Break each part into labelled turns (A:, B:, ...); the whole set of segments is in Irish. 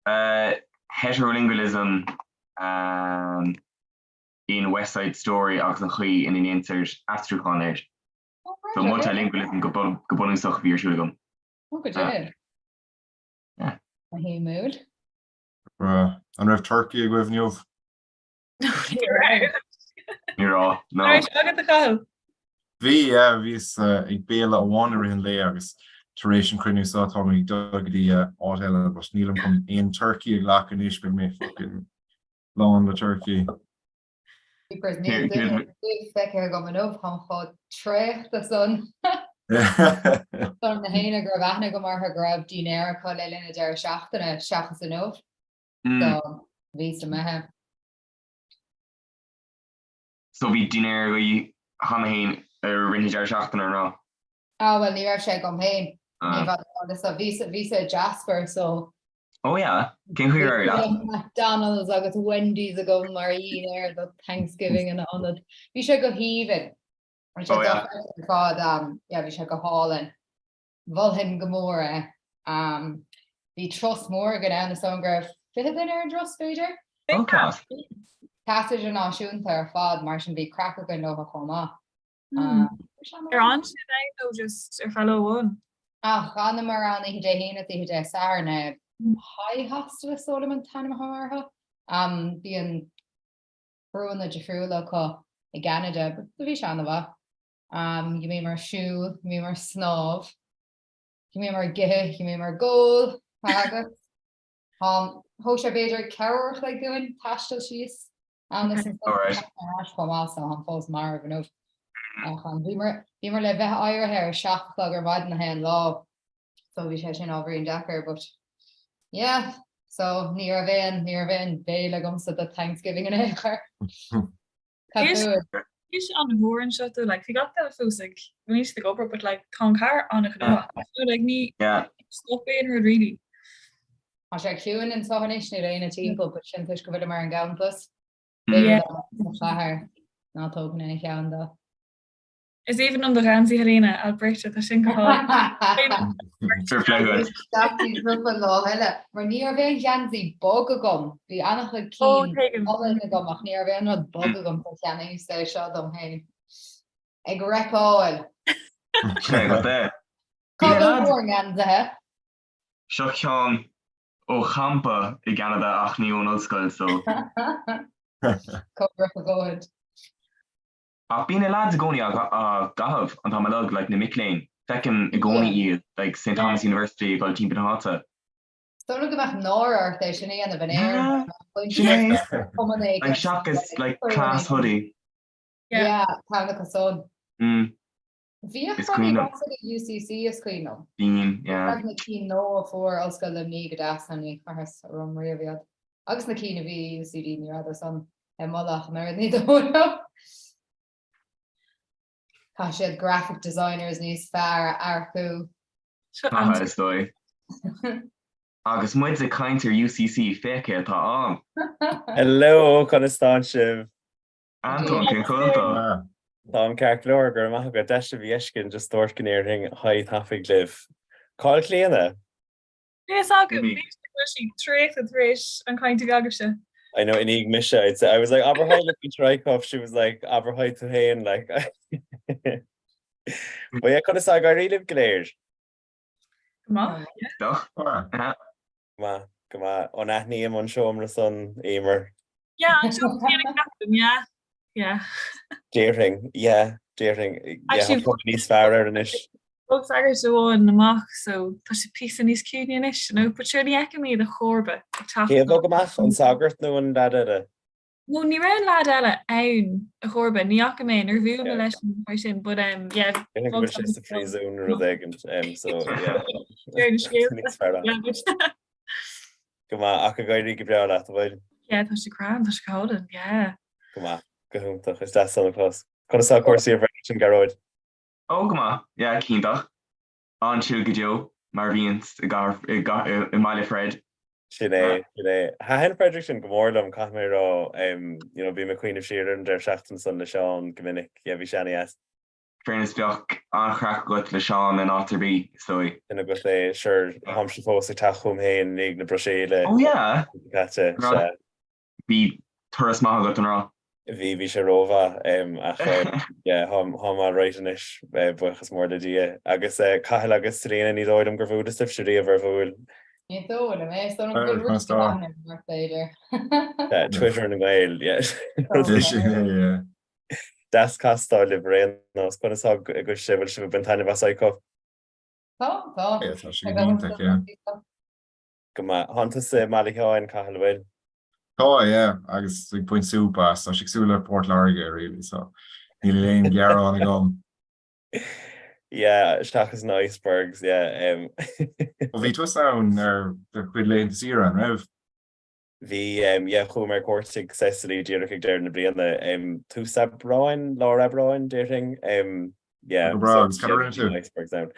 A: Uh, heterolingualism um, in West Side Story agus an chaoi ina ndéantar aistriúchán air.
B: Oh, right,
A: So
B: okay.
A: multilingualism go bun- go bunúsach a bhí ar siúl agam.
B: Oh, go deimhin.
A: Yeah.
B: Shuimiúil.
C: Uh, an raibh turkey agaibh inniu?
D: Ní raibh.
A: Ní raibh, no.
D: An raibh sé agat a Chathail?
C: Bhí, yeah, bhíos ag béile amháin i rith an lae agus tar éis an chruinniú seo tá mé ag dul go dtí áit eile but nílim chun aon turkey a ghlacadh anois, beidh mé fucking lán le turkey.
B: Jeepers, níl duine ar bith feicthe agam inniu, táim chomh traochta san. Tá na héinne go raibh aithne agam orthu go raibh dinnéar acu le linn an deireadh seachtaine seachas inniu. So bhíos imithe.
A: So bhí dinnéar agaibh cheana féin i rith an deireadh seachtaine an raibh?
B: Ah bhuel ní raibh sé agam féin. Ní bheadh so bhíos bhíos i Jasper so
A: Oh yeah, cén chaoi ar éirigh leat?
B: McDonald's agus Wendy's agam mar dhinnéar do Thanksgiving ina ionad. Bhí sé go haoibhinn. Bhí sé
A: Oh yeah.
B: dochreidte ar fad um yeah bhí sé go hálainn. Mholfainn go mór é. Um bhí turas mór againn ann is dóigh go raibh 20 duine ar an dturas b'fhéidir?
A: Oh class.
B: Cleas idirnáisiúnta ar fad mar sin bhí craic againn leo chomh maith. Um,
D: Ar fhan sibh ann nó just ar feadh lá amháin?
B: Ach d'fhanamar ann oíche Dé hAoine is oíche Dé Sathairn. High Hostel is dóigh liom an t-ainm atá orthu. Um, bíonn brúanna difriúla acu i gCeanada, but bhí sé an-mhaith. Um, D'imíomar ag siúl, d'imíomar ag snámh, d'imíomar ag ithe, d'imíomar ag ól agus um, thóg sé b'fhéidir 4 uair a chloig dúinn taisteal síos ann is ansan
A: Alright.
B: ar ais chomh maith so táim fós marbh inniu. Ach um, bhíomar bhíomar le bheith éirithe ar 7 a chlog ar maidin na haon lá so bhí sé sin ábhairín deacair but yeah so ní raibh aon ní raibh aon bhéile agamsa do Thanksgiving in aon chor. Cad
D: Is
B: fúibh?
D: is an-mhór anseo tú like bhí gach duine fós ag bhí siad ag obair but like tá an chathair an-ghnóthach. So like ní
A: Yeah.
D: stop aon rud really.
B: Tá sé ciúin anseo anois níl éinne timpeall but sin toisc go bhfuilim ar an gcampas.
D: Yeah.
B: B'fhéidir sa chathair ná tógfainn aon cheann dó.
D: Is aoibhinn liom do gheansaí Helena, Alberta, tá sin go hálainn.
A: Fair play dhuit.
B: Scaití cúpla lá eile, mar ní raibh aon gheansaí bog agam. Bhí an-chuid
D: Ó,
B: cinn
D: tuigim.
B: álainn agam ach ní raibh aon rud bog agam so cheannaíos é seo dom féin. Ag repeáil.
A: Sin é agat é.
B: Cá
A: Bhí
B: bhfuil
A: lad.
B: bhur ngeansaithe?
A: Seo ceann ó champa i gCeanada ach ní ón ollscoil so.
B: Cóngarach a dhóthain.
A: Ach bíonn na lads i gcónaí á gcaitheamh an t-am uilig, like na mic léinn, feicim i gcónaí iad, like St Thomas University ag dul timpeall na háite.
B: Is dóigh liom go mbeadh náire ort é sin a dhéanamh in Éirinn,
A: Yeah, sin é, like seachas like class hoodie.
B: Yeah, ceann acu san.
A: Mm.
B: Bhíodh
A: Is
B: rudaí
A: cuimhin liom.
B: deasa ag UCC is cuimhin liom.
A: Bíonn, yeah.
B: Bhíodh na cinn nua a fuair Ollscoil Luimnigh go deas ach ní chuirtheas orm riamh iad. Agus na cinn a bhí i UCD ní rabhadar san le moladh ach an oiread ní dóigh liom. Caithfidh siad graphic designers níos fearr a earcú.
A: Caithfidh, is dóigh. Agus muid ag caint ar UCC, féach cé atá ann!
E: Hello, conas tánn sibh?
A: Antóin, cén chaoi a bhfuil tú?
E: Táim ceart go leor, go raibh maith agat. Deas sibh a fheiscint, just dúirt go ndéarfainn haigh tapaidh libh. Cá bhfuil Clíona?
D: Níl a fhios agam, bhí bhfuil sí traochta tar éis an chaint a bhí agaibhse.
E: I know, i ndiaidh mise, I'd say, I was like, abair hi le Peter Eichhoff, she was like, abair hi tú féin, like. But yeah, conas tá ag éirí libh go léir?
D: Go maith, yeah.
A: Go
E: Go maith, go maith. An aithním an seomra san, Emer?
D: Yeah, an seomra céanna ceapaim, yeah, yeah.
E: Déarfainn, yeah, déarfainn, yeah,
D: Actually,
E: tá cuma níos fearr air anois.
D: Bhog sagart amháin amach so tá sé píosa níos ciúine anois, you know, but sure ní fheicim iad ar chor ar bith ag teacht
E: Cé a bhog amach, an sagart nó an leaid eile?
D: No, ní raibh an leaid eile ann ar chor ar bith, ní fhaca mé nuair a bhuail mé leis an sin, but um, yeah.
E: Déarfainn go bhfuil sé sa phríosún nó rud éigin, um, so yeah.
D: Deir na scéalta.
E: Níos fearr
D: Yeah, but
E: Go maith, ach ag éirí go breá leat, an bhfuil?
D: Yeah, tá sé grand, tá sé go hálainn, yeah.
E: Go maith, go hiontach, is deas san a chlos. Conas tá cúrsaí i bhFredericton, Gearóid?
A: Ó, go maith, yeah, iontach. An-chill go deo, mar a bhíonns i gcathair, i gcathair, i mbaile Fred.
E: Sin é, sin é. Thaitin Fredericton go mór liom, caithfidh mé a rá. You know, bím ag cuimhneamh siar ar an deireadh seachtaine san le Seán go minic. Yeah, bhí sé an-dheas.
A: Fairness bheadh an-chraic agat le Seán in áit ar bith, is dóigh.
E: Sin agat é, sure, táimse fós ag teacht chugam féin i ndiaidh na Bruiséile.
A: Oh yeah!
E: Caite, sea.
A: Bhí turas maith agat, an raibh?
E: Bhí, bhí sé rómhaith, ach yeah, táim alright anois, buíochas mór le Dia. Agus Cathal agus Selina, ní dóigh liom gur bhuaileas libhse riamh, ar bhuail?
B: Ní dóigh liom é, is dóigh liom go bhfuil roinnt aithne mar b'fhéidir.
E: Twitter na nGael, yeah.
C: Sin é, yeah.
E: Deas castáil libh ar aon nós. Conas tá agaibhse, bhfuil sibh ag baint taitneamh as ICUF?
B: Tá, tá.
C: Yeah, tá sé go hiontach, yeah.
E: Go maith. Tánn tusa i mBaile Sheáin, Cathal, bhfuil?
C: Tá, yeah, agus ag baint súp as. Tá sé cosúil le Port Láirge, really, so níl aon ghearán agam.
E: Yeah, seachas na icebergs, yeah.
C: Ó bhí tusa ann ar do chuid laethanta saoire, an raibh?
E: Bhí, yeah, chuaigh mé ar cuairt chuig Cecily díreach ag deireadh na bliana, tús Aibreáin, lár Aibreáin, déarfainn. Yeah.
C: Go breá, agus cad a rinne tú?
E: Icebergs ann.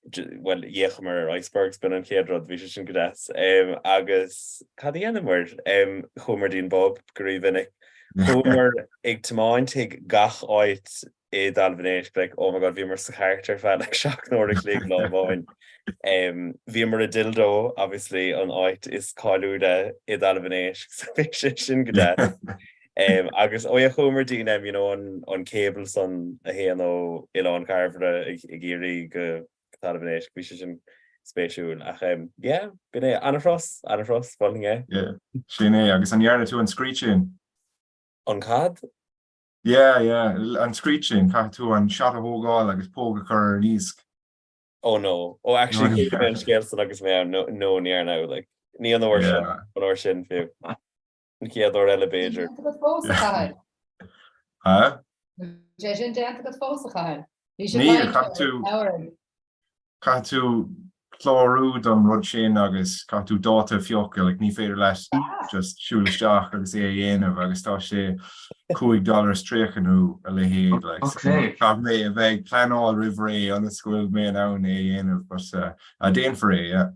E: Bhuel, d'fhéachamar ar icebergs, b'in an chéad rud, bhí sé sin go deas. Agus cad a dhéanamar? Chuamar dtí an bpub go rímhinic. Chuamar ag tiomáint chuig gach áit i dTalamh an Éisc, like, oh my god, bhíomar sa chairt ar feadh like 7 n-uair a chloig lá amháin. Um, bhíomar i Dildo, obviously, an áit is cáiliúla i dTalamh an Éisc, so bhí sé sin go deas. Um, agus oh yeah, chuamar dtí um, you know, an, an cable san a théann ó Oileán Cairbre ag, ag éirí go Talamh an Éisc, bhí sé sin spéisiúil. Ach um, yeah, b'in é, an-thuras, an-thuras, mholfainn
C: é. Yeah, sin é, agus an dhearna tú an screeching?
E: An cad?
C: Yeah, yeah, an screeching, caithfidh tú an shot a thógáil agus póg a chur ar an iasc.
E: Oh no. Oh actually chuala mé an scéal san agus mé ann, no, no ní dhearna, like, ní an uair seo, an uair sin fiú. An chéad uair eile b'fhéidir.
B: Déanta agat fós a Chathail?
C: Ha?
B: Sé sin déanta agat fós a Chathail?
C: Bhí sé Níl, caithfidh tú. Caithfidh tú clárú don rud sin agus caithfidh tú dáta a phiocadh, like ní féidir leat just siúl isteach agus é a dhéanamh agus tá sé 5 dollar is 30 nó a leithéid like so caithfidh mé a bheith ag pleanáil roimh ré ionas go bhfuil mé in ann é a dhéanamh but uh, déanfar é, yeah.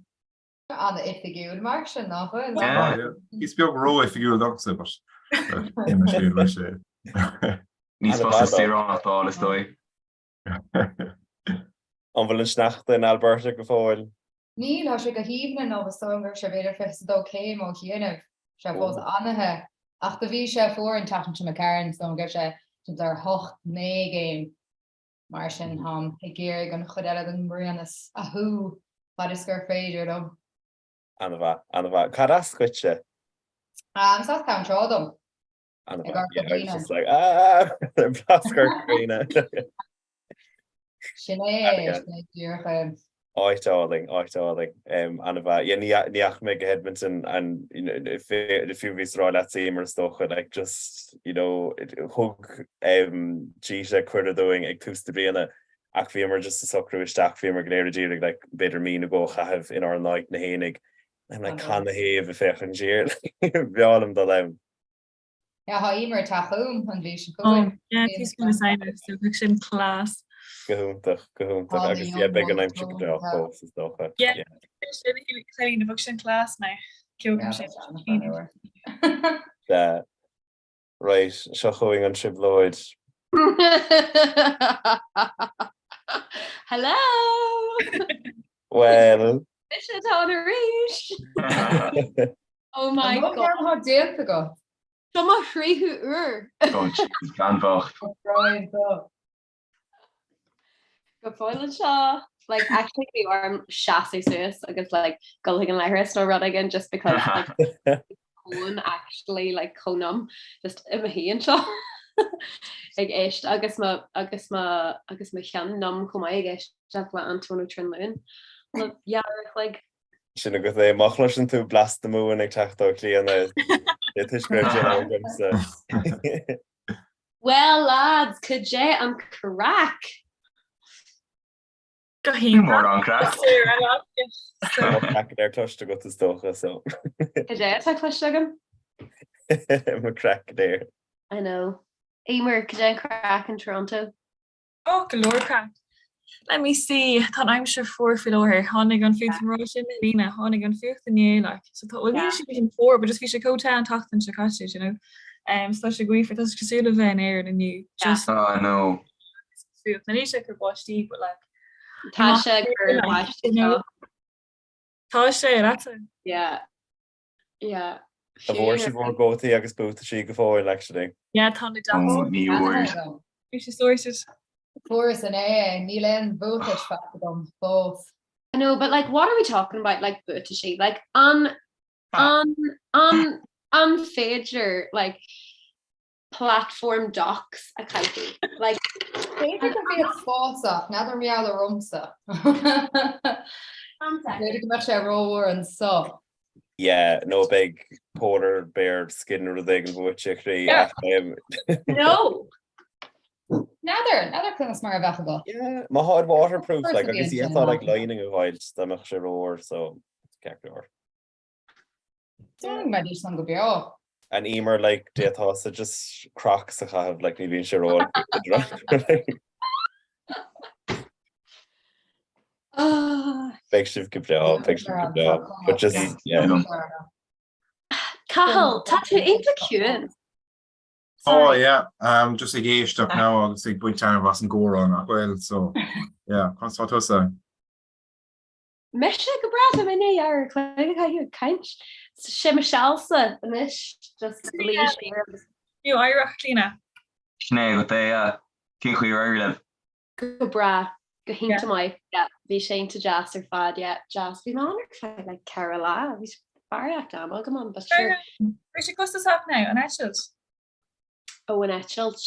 B: An-oifigiúil mar sin, nach
C: bhfuil? Yeah. Is beag ró-oifigiúil domsa but leis é.
A: Níos fusa saoránach a fháil is dóigh.
E: An bhfuil an sneachta in Alberta go fóill?
B: Níl, tá sé go haoibhinn inniu, is dóigh liom go raibh sé b'fhéidir 22 céim ó chianaibh. Sé fós an-the. Ach do bhí sé fuar an tseachtain seo imigh tharainn, is dóigh liom go raibh sé timpeall ar 8, 9 gcéim. Mar sin, táim ag iarraidh an chuid eile den ghrian a shú fad is gur féidir liom.
E: An-mhaith, an-mhaith. Cad as dhuitse?
B: Is as Ceann Trá dom. Sin é díreach
E: é. Áit álainn, áit álainn. An-mhaith. Yeah, ní ní fhaca mé go hEdmonton and you know, fiú bhíos ag rá leat Eimear is dócha like just you know, thug um, Gita cuireadh dúinn ag tús na bliana ach bhíomar just ag socrú isteach, bhíomar go léir ag iarraidh like b'fhéidir mí nó dhó a chaitheamh inár n-áiteanna fhéinig. I'm like canathaobh ag féachaint siar? B'fhearr liom dul ann.
B: Yeah, tá Eimear ag teacht chugam an mhí seo chugainn.
D: Yeah, tús mí na Samhna, so bheadh sin class.
E: Go hiontach, go hiontach. Agus yeah, beidh an aimsir go breá fós is dócha.
D: Yeah, sin Céilín, bheadh sin class mé. Ceocaim sin.
E: Yeah. Right, seo chugainn an trioblóid.
F: Hello!
E: Well.
F: Mise atá ann arís! Oh my
B: God. An mó déanta agat?
F: Seo mo thríú uair.
A: Oh jeez, bean bhocht.
B: Brian seo.
F: Go fóill anseo. Like actually bhí orm seasamh suas agus like dul chuig an leithreas nó rud éigin just because like phone actually like chomh numb just i mo shuí anseo ag éist agus mo agus mo agus mo cheann numb chomh maith ag éisteacht le Antóin Ó Trinlúin le dhá uair a chloig.
E: Sin agat é. Má chloiseann tú blas na Mumhan ag teacht ó Chlíona, é toisc go raibh dinnéar agamsa.
F: Well lads, cad é an craic?
D: Go hiontach.
A: Mór an craic.
E: Tá craic go léir cloiste agat is dócha, so.
F: Cad é atá cloiste agam?
E: Mo craic go léir.
F: I know. Eimear, cad é an craic in Toronto?
D: Oh, go leor craic. Let me see, tá an aimsir fuar faoi láthair. Tháinig an fuacht an raibh sin i líne, tháinig an fuacht inné like. So tá, well níl sé sin fuar, but just bhí sé chomh te an tseachtain seo caite, you know. Um, so tá sé gaofar, tá sé cosúil le bheith in Éirinn inniu. Just
A: Oh no.
D: Fuacht. Níl sé ag cur báistí but like
F: Tá sé ag cur báistí seo.
D: Tá sé, that's it.
F: Yeah. Yeah.
E: An bhfuair sibh bhur gcótaí agus buataisí go fóill actually.
D: Yeah, tá na deas.
A: Oh, ní bhfuair.
D: Bhí sé sorted.
B: Fuaireas inné é, níl aon bhuatais faighte agam fós.
F: I know, but like what are we talking about like buataisí? Like an an an an féidir like platform docs a chaitheamh? Like
B: B'fhéidir go bhíodh spásach, n'fheadar mar gheall ormsa. B'fhéidir go mbeadh sé rófhuar anso.
E: Yeah, nó beidh polar bear skin nó rud éigin uait a chroí ach um,
F: No!
B: N'fheadar, n'fheadar conas mar a bheadh agat.
E: Yeah, má tháid waterproof
B: First
E: like
B: a bhí
E: agus
B: ansin
E: d'fhéadfá like
B: amach.
E: lining a fháilt dá mbeadh sé rófhuar so ceart go leor.
B: Déarfainn go mbeidís san go breá.
E: An Emer like d'fhéadfása just crocs a chaitheamh like ní bhíonn sé ró Beidh sibh go breá, beidh sibh go breá. But just yeah.
F: Cathal, tá tú iontach ciúin.
C: Oh yeah, um, just ag éisteacht now agus ag baint taitneamh as an gcomhrá nach bhfuil, so yeah, conas tá tusa?
F: Mise go breá, tá mé i ndiaidh uair a chloig a chaitheamh ag caint. Sé mo shealsa anois, just luí siar agus.
D: Fiú éireach, Clíona.
A: Sin é agat é, yeah. Cén chaoi ar éirigh libh?
F: Go breá, go hiontach maith, yeah. Bhí sé iontach deas ar fad, yeah, deas. Bhí mé ann ar feadh like ceithre lá, bhí barraíocht ama agam ann, but sure.
D: Bhí sé costasach now, an eitilt?
F: Ó, an eitilt.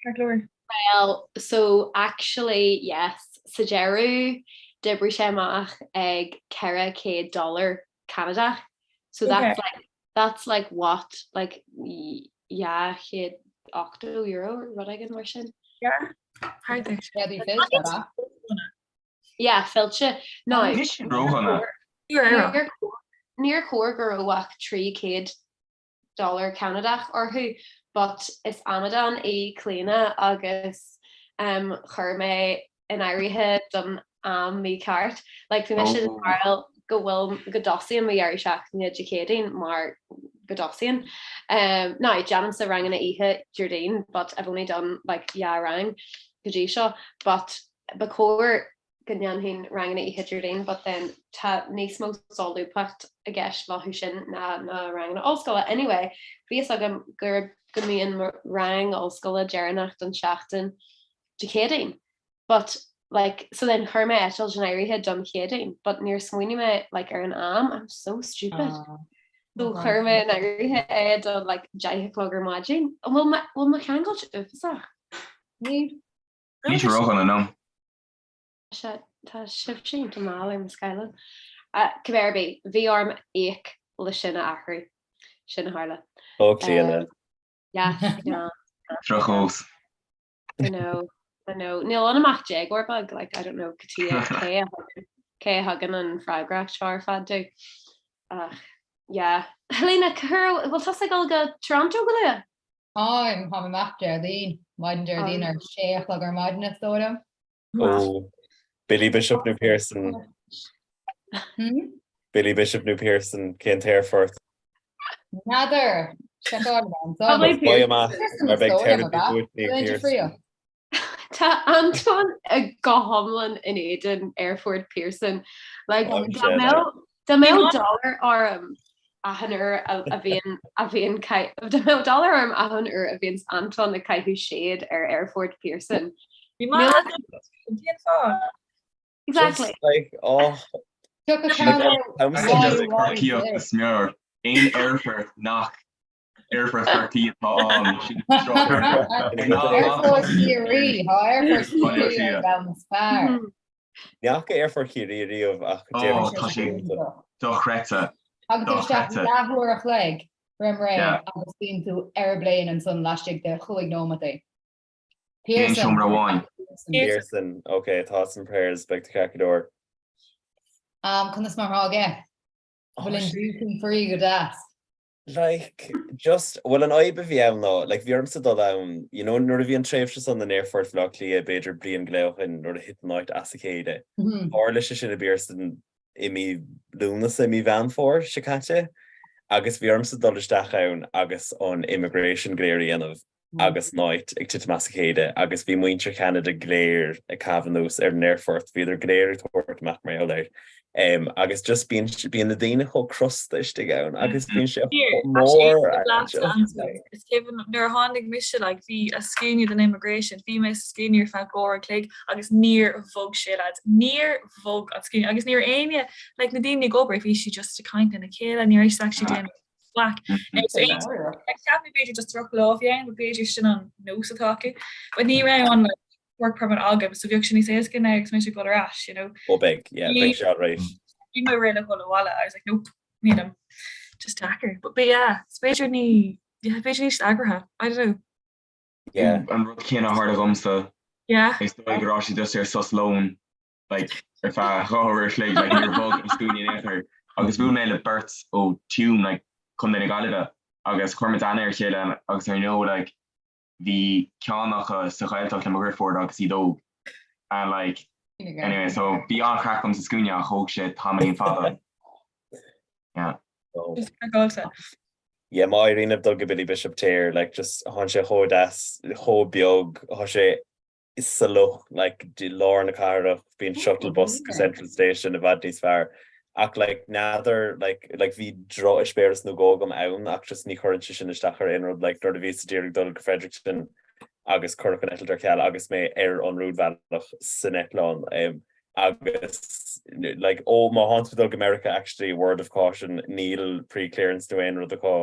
D: Ceart go leor.
F: Well, so actually, yes, sa deireadh d'oibrigh sé amach ag 400 dollar Ceanadach. So that's like, that's like what, like 280 euro or rud éigin mar sin.
D: Yeah, thart air.
B: Yeah, bhí fillte, ab ea?
F: Yeah, fillte. Now,
A: Níl sin ródhona.
F: níor chóir go raibh ach 300 dollar Ceanadach orthu but is amadán í Clíona agus um chuir mé in áirithe don am mícheart. Like bhí mise den bharúil go bhfuil go dtosaíonn mo dheireadh seachtaine Dé Céadaoin mar go dtosaíonn. Um now déanaimse ranganna oíche Déardaoin but I've only done like dhá rang go dtí seo but ba chóir go ndéanfainn ranganna oíche Déardaoin but then tá níos mó solúbthacht i gceist leo sin ná na ranganna ollscoile. Anyway, bhí fhios agam gur go mbíonn mo rang ollscoile deireanach don seachtain Dé Céadaoin but like so then chuir mé eitilt in áirithe don Chéadaoin but níor smaoinigh mé like ar an am, I'm so stupid. So chuir mé in áirithe é do like 10 a chlog ar maidin. An bhfuil mo bhfuil mo cheangailt uafásach?
B: Níl.
A: Níl sé ródhona, no.
F: Sea, tá sibhse iontach mall ar mo scáileán. Cibé ar bith, bhí orm íoc le sin a athrú. Sin a tharla.
E: Ó, Clíona.
F: Yes, no.
A: Drochós.
F: I know, I know. Níl ionam ach déagóir beag, like, I don't know cad chuige cé a thugann cé a thugann an freagracht seo ar fad domh. Ach, yeah. Helena, cá huair, bhfuil tusa ag dul go Toronto go luath?
B: Táim, táim amach Déardaoin, maidin Déardaoin ar sé a chlog ar maidin is dóigh liom.
E: Ó, Billy Bishop nó Pearson?
B: Hmm?
E: Billy Bishop nó Pearson, cén t-aerfort?
B: N'fheadar! Seiceáil mé ansan.
F: Probably
E: Faigh amach,
B: Pearson
E: mar
B: is
E: beidh
B: dóigh liom,
E: teiripe
B: ab ea?
E: uait ní
B: Bhfuil aon
E: Pearson.
B: difríocht?
F: Tá Antoine i go hiomlán in éadan Aerfort Pearson. Like,
E: Oh,
F: dá
E: shit.
F: mbeadh dá mbeadh dollar orm achan uair a a bhíonn a bhíonn cai- dá mbeadh dollar orm achan uair a bhíonns Antoine ag caitheamh shade ar Aerfort Pearson.
D: Bhí maith agat. Cén fáth?
F: Exactly.
E: Just like, oh,
B: Tiocfaidh ceann ó
E: Táimse
B: Why
A: Just
B: why
A: Corcaíoch
B: this?
A: is mear. Aon aerfort nach Aerfort Chorcaí atá ann, sin
B: Aerfort Chiarraí, tá Aerfort Chiarraí ar an gceann is fearr.
E: Ní fhaca Aerfort Chiarraí riamh ach
A: Ó,
E: déarfainn
A: tá sé dochreidte.
B: Tagann tú isteach
A: Dochreidte.
B: leathuair a chloig roim ré
A: Yeah.
B: agus bíonn tú ar an bpléin ansan laistigh de chúig nóimeataí.
A: Aon
B: Pearson.
A: seomra amháin.
E: Pearson, ok, thoughts and prayers, beidh tú ceart go leor.
B: Um, conas mar atá aige? Bhfuil an duty free go deas?
E: Like, just, bhuel an fhadhb a bhí ann ná, like, bhí ormsa dul ann, you know, nuair a bhí an tréimhse san in Aerfort Bhaile Átha Cliath, b'fhéidir bliain go leith ó shin, nuair a thit an áit as a chéile. Tharla sé sin i bPearson i mí Lúnasa, i mí Mheán Fómhair seo caite, agus bhí ormsa dul isteach ann agus an immigration go léir a dhéanamh. agus an áit ag titim as a chéile agus bhí muintir Cheanada go léir ag caitheamh anuas ar an aerfort, bhíodar go léir ag tabhairt amach mar gheall air. Agus just bíonn bíonn na daoine chomh crosta istigh ann agus bíonn sé chomh mór.
D: Is cuimhin nuair a tháinig mise like bhí a scuaine den immigration, bhí mé sa scuaine ar feadh uair an chloig agus níor bhog sé lads, níor bhog an scuaine agus ní raibh éinne like na daoine ag obair bhí siad just ag caint lena chéile, ní raibh siad actually déanamh faic. So cheap mé b'fhéidir just drochlá a bhí ann, but b'fhéidir sin an nós atá acu. But ní raibh an like work permit agam, so bheadh sé níos éasca now agus mise ag dul ar ais, you know.
E: Ó beidh, yeah, beidh sé alright.
D: Bhí mé réidh le dhul abhaile, I was like, nope, nílim. Just deacair. But, but yeah, is b'fhéidir ní, yeah, b'fhéidir níl siad eagraithe, I don't know.
A: Yeah. An rud céanna a tharla dhomsa.
D: Yeah.
A: Is dóigh go raibh siad just ar sos lóin. like, ar feadh 2 uair a chloig, like, níor bhog an scuaine in aon chor. Agus bhuail mé le beirt ó Tuam, like, Contae na Gaillimhe, agus chuir muid aithne ar a chéile agus ar ndóigh, like, bhí ceann acu sa Ghaeltacht le mo dheirfiúr agus iad óg. And like, anyway, so bhí an-chraic agam sa scuaine ach thóg sé tamaillín fada. Yeah.
D: Just craiceáilte.
E: Yeah, má éiríonn libh dul go Billy Bishop téir, like, just, thánn sé chomh deas, chomh beag, thá sé salach like i lár na cathrach, bíonn shuttle bus go Central Station i bhfad níos fearr. Ach like n'fheadar like like bhí drocheispéireas nó dhó agam ann ach just ní chuireann sé sin isteach ar aon rud like nuair a bhíos ag iarraidh dul go Fredericton agus cuireadh an eitilt ar ceal agus mé ar an rúidbhealach san eitleán um, agus like ó má thánn tú ag dul go Meiriceá actually word of caution níl pre-clearance nó aon rud acu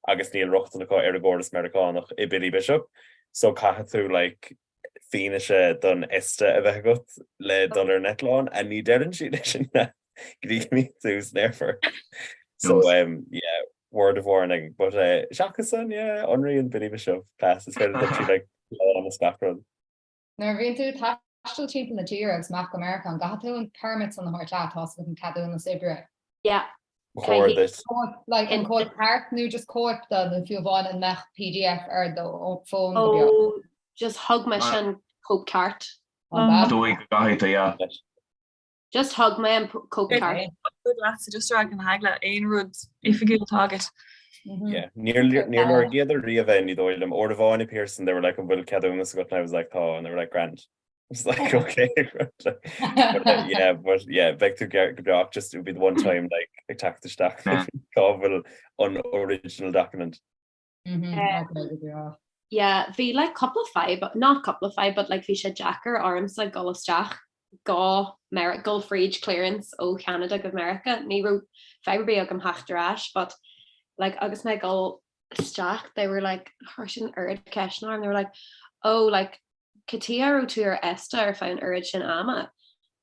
E: agus níl rochtain acu ar an gcóras Meiriceánach i Billy Bishop so caithfidh tú like fianaise don ESTA a bheith agat le dul ar an eitleán and ní deireann siad é sin leat go dtí go mbíonn tú san aerfort. So um, yeah, word of warning, but uh, seachas san, yeah, Anraí Billy Bishop class is féidir dul trí like lá na gach rud.
B: Nuair a bhíonn tú ag taisteal timpeall na tíre agus amach go Meiriceá, an gcaithfidh tú an permit san a thabhairt leat, tá's agat an ceadúnas oibre?
F: Yeah.
E: Ba chóir duit.
B: Like an cóip ceart nó just cóip de nó fiú amháin an mbeadh pdf ar do fón go beo?
F: Oh, just thug mise an cóip ceart.
A: Dóigh go gcaithfidh tú, yeah.
F: Just thug mé an cóip ceart.
D: Good leatsa just ar eagla na heagla aon rud oifigiúil atá agat.
E: Yeah, níor níor lorgaíodar riamh é ní dóigh liom. Uair amháin i Pearson they were like an bhfuil ceadúnas agat and I was like tá and they were like grand. I was like okay but, uh, yeah but yeah beidh tú go breá just it would be the one time like ag teacht isteach cá bhfuil an original document.
B: Mm-hmm.
F: Yeah, bhí like cúpla fadhb, not cúpla fadhb, but like bhí sé deacair ormsa dul isteach go Meiriceá, dul fríd clearance ó Cheanada go Meiriceá. Ní raibh fadhb ar bith agam theacht ar ais, but like agus mé ag dul isteach, they were like, chuir siad an oiread ceisteanna orm, they were like, oh like cad chuige a raibh tú ar ESTA ar feadh an oiread sin ama?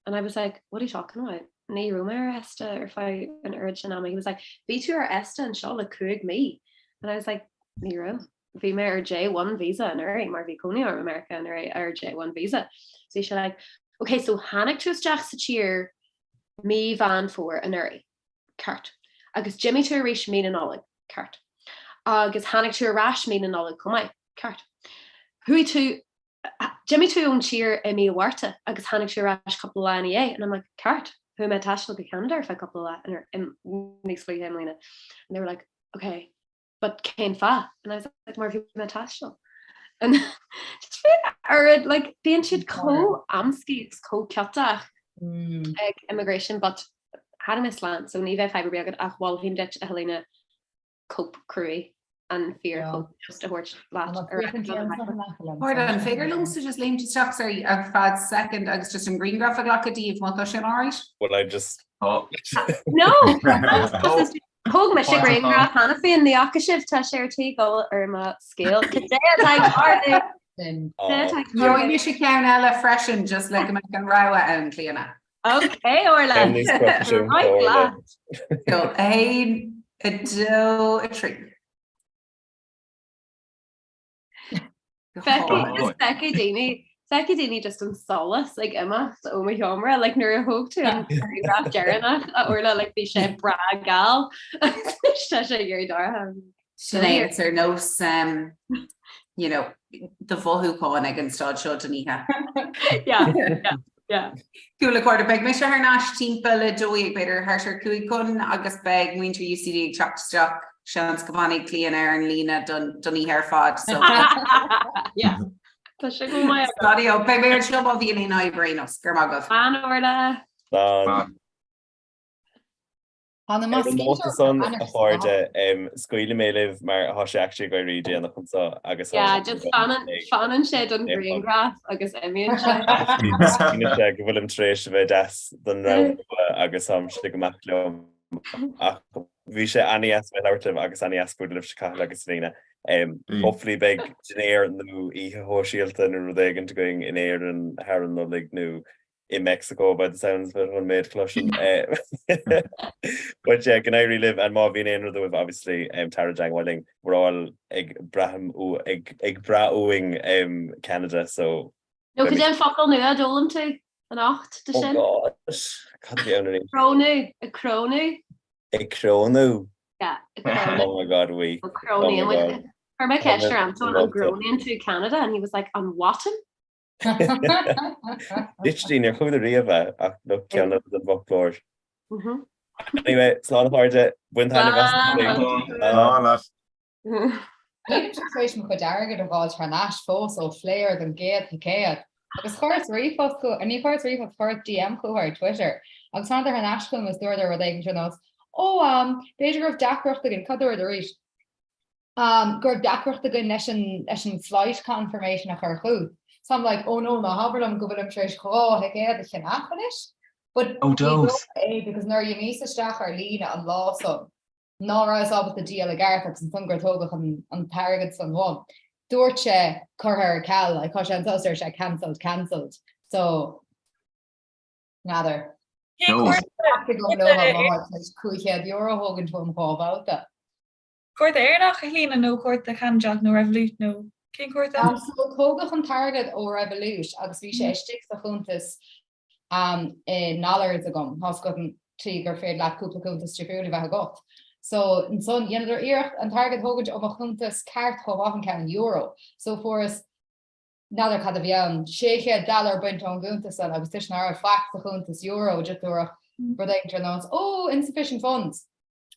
F: And I was like, what are you talking about? Ní raibh mé ar ESTA ar feadh an oiread sin ama. He was like, bhí tú ar ESTA anseo le 5 mí. And I was like, ní raibh. Bhí mé ar J1 visa anuraidh mar bhí cónaí orm i Meiriceá anuraidh ar J1 visa. So bhí sé like, okay, so tháinig tú isteach sa tír mí Mheán Fómhair anuraidh. Ceart. Agus d'imigh tú arís mí na Nollag. Ceart. Agus tháinig tú ar ais mí na Nollag chomh maith. Ceart. Chuaigh tú, d'imigh tú ón tír i mí Mhárta agus tháinig tú ar ais cúpla lá ina dhiaidh. And I'm like, ceart, chuaigh mé ag taisteal go Ceanada ar feadh cúpla lá níos luaithe i mbliana. And they were like, okay, but cén fáth? And I was like, mar bhí mé ag taisteal. And just bhí oiread, like, bíonn siad chomh amscaí agus chomh ciotach ag immigration, but tháinig mé slán, so ní bheidh fadhb ar bith agat ach mholfainn duit, a Helena, cóip cruaidh an fíorchóip just a thabhairt leat ar ais.
G: Orla, an féidir liomsa just léimt isteach sorry ar feadh second agus just an grianghraf a ghlacadh díobh má tá sin alright?
E: Well I just
F: No! Thóg mise grianghraf cheana féin, ní fhaca sibh, tá sé ar tí dul ar mo scéal. Cad é atá ag tarlú?
G: Gheobhaidh mise ceann eile freisin just le go mbeadh an rogha ann, Clíona.
F: Ok, Orla. Right leat.
G: Go 1, 2, 3.
F: Feicfidh daoine feicfidh daoine just an solas ag imeacht ó mo sheomra, like nuair a thóg tú an grianghraf deireanach a Orla, like bhí sé breá geal agus tá sé ag éirí dorcha.
G: Sin é, it's ar nós um, you know, do mhothúcháin ag an staid seo den oíche.
F: Yeah, yeah, yeah.
G: Cool a chairde, beidh mise thar n-ais timpeall 12, b'fhéidir thart ar 5 chun agus beidh muintir UCD ag teacht isteach. Seans go bhfanfaidh Clíona ar an líne don oíche ar fad. So.
F: Yeah. Tá sé go maith.
G: Slán, beidh mé anseo má bhíonn aon fhadhb ar aon nós. Go raibh maith agaibh.
F: Slán Orla.
E: Slán.
B: Tá na
E: Ar an nóta san, a chairde, scaoilfidh mé libh mar tá sé actually ag éirí déanach anseo agus
F: Yeah, just fanann fanann sé don ghrianghraf agus imíonn sé.
E: Sílim sé go bhfuilim tar éis a bheith deas don rogha nua agus táimse ag imeacht liom ach bhí sé an-deas bheith ag labhairt libh agus an-deas bualadh libhse Cathal agus Selina. Hopefully beidh dinnéar nó oíche shóisialta nó rud éigin againn in Éirinn thar an Nollaig nó i Mexico by the sounds of it ón méid a chloisim. But yeah, go n-éirí libh and má bhíonn aon rud uaibh obviously um, tar i dteagmháil linn. We're all ag braithim ag, ag brath uainn um, Canada so
F: Nó cad é an focal nua a d'fhoghlaim tú anocht de
E: Oh
F: sin?
E: gosh, cad a bhí ann arís?
F: Crónú, ag crónú.
E: Ag crónú?
F: Yeah, ag crónú.
E: Oh my god, we.
F: Oh my god. Chuir mé ceist ar Anton an gcrónaíonn tú Canada and he was like an whatam?
E: Literally níor chuala riamh é ach look ceann eile den bhfoclóir. Anyway, slán a chairde, bain taitneamh as an
C: Slán leat.
B: Nílimse tar éis mo chuid airgid a fháil thar n-ais fós ó Flair don gcéad thicéad. Agus chuireas ríomhphost chucu, ní chuireas ríomhphost, chuireas DM chucu ar Twitter. Agus thánadar thar n-ais chugam agus dúradar rud éigin ar nós, Ó, b'fhéidir go raibh deacracht againn, cad dúradar arís? go raibh deacracht againn leis an leis an flight confirmation a chur chugat. So I'm like, oh no, ná habair liom go bhfuilim tar éis 2 thicéad a cheannach anois. But
A: Oh
B: ní
A: dós.
B: dócha é because nuair a d'imíos isteach ar líne an lá san, ná rabhas ábalta díol i gceart agus ansan gur tógadh an an t-airgead san uaim. Dúirt sé curtha ar ceal, like tá sé anseo is deir sé cancelled, cancelled. So n'fheadar.
D: Cén
A: Dós.
D: cárta
B: Theastaigh uaim leo má tá €500 a thógaint uaim 2 bhabhta.
D: Cárta Éireannach a Chlíona nó cárta Ceanadach nó Revolut nó cén cárta?
B: So tógadh an t-airgead ó Revolut agus bhí sé istigh sa chuntas i ndollars agam. Tá 's agat an tslí gur féidir leat cúpla cuntas difriúil a bheith agat. So ansan dheineadar iarracht an t-airgead a thógaint ó mo chuntas ceart chomh maith an ceann euro. So fuaireas n'fheadar cad a bhí ann, 600 dollar bainte ón gcuntas san agus toisc ná raibh faic sa chuntas euro just dúradh rud éigin ar nós oh insufficient funds.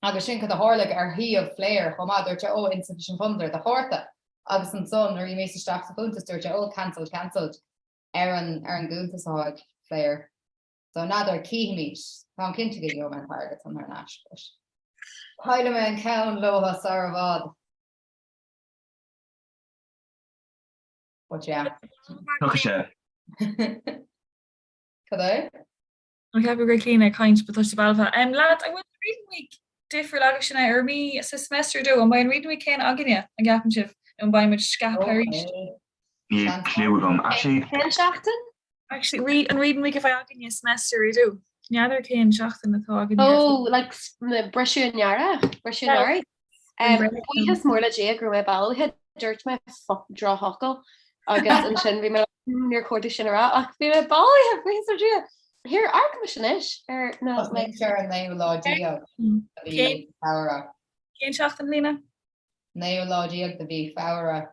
B: Agus sin cad a tharlaigh ar shuíomh Flair chomh maith, dúirt sé oh insufficient funds ar do chárta agus ansan nuair a d'imíos isteach sa chuntas dúirt sé oh cancelled, cancelled ar an ar an gcuntas atá ag Flair. So n'fheadar, cífimid. Táim cinnte go gheobhaidh mé an t-airgead san thar n-ais but caillfidh mé an ceann leo sar i bhfad. But yeah.
A: Tiocfaidh sé.
B: Cad é?
D: An ceapadh go raibh Clíona ag caint but tá sí balbh. Um, lads, an bhfuil reading week difriúil agaibh sin ar mí sa semester 2, an mbeidh an reading week céanna againne, an gceapann sibh, nó an mbeidh muid scaipthe arís?
A: Níl clue agam. Actually,
F: Cén seachtain?
D: Actually, re, an reading week a bheidh againne semester 2. N'fheadar cén seachtain atá againne.
F: Oh, like briseadh an earraigh, briseadh an earraigh. Buíochas mór le Dia go raibh mé balbh, dúirt mé drochfhocal agus ansin bhí mé níor chóir domh sin a rá ach bhí mé balbh, buíochas le Dia. Here, amharcaimis anois ar
B: na Tosnaíonn sé ar an naoú lá déag de mhí Feabhra.
D: Cén seachtain, Lena?
B: Naoú lá déag de mhí Feabhra.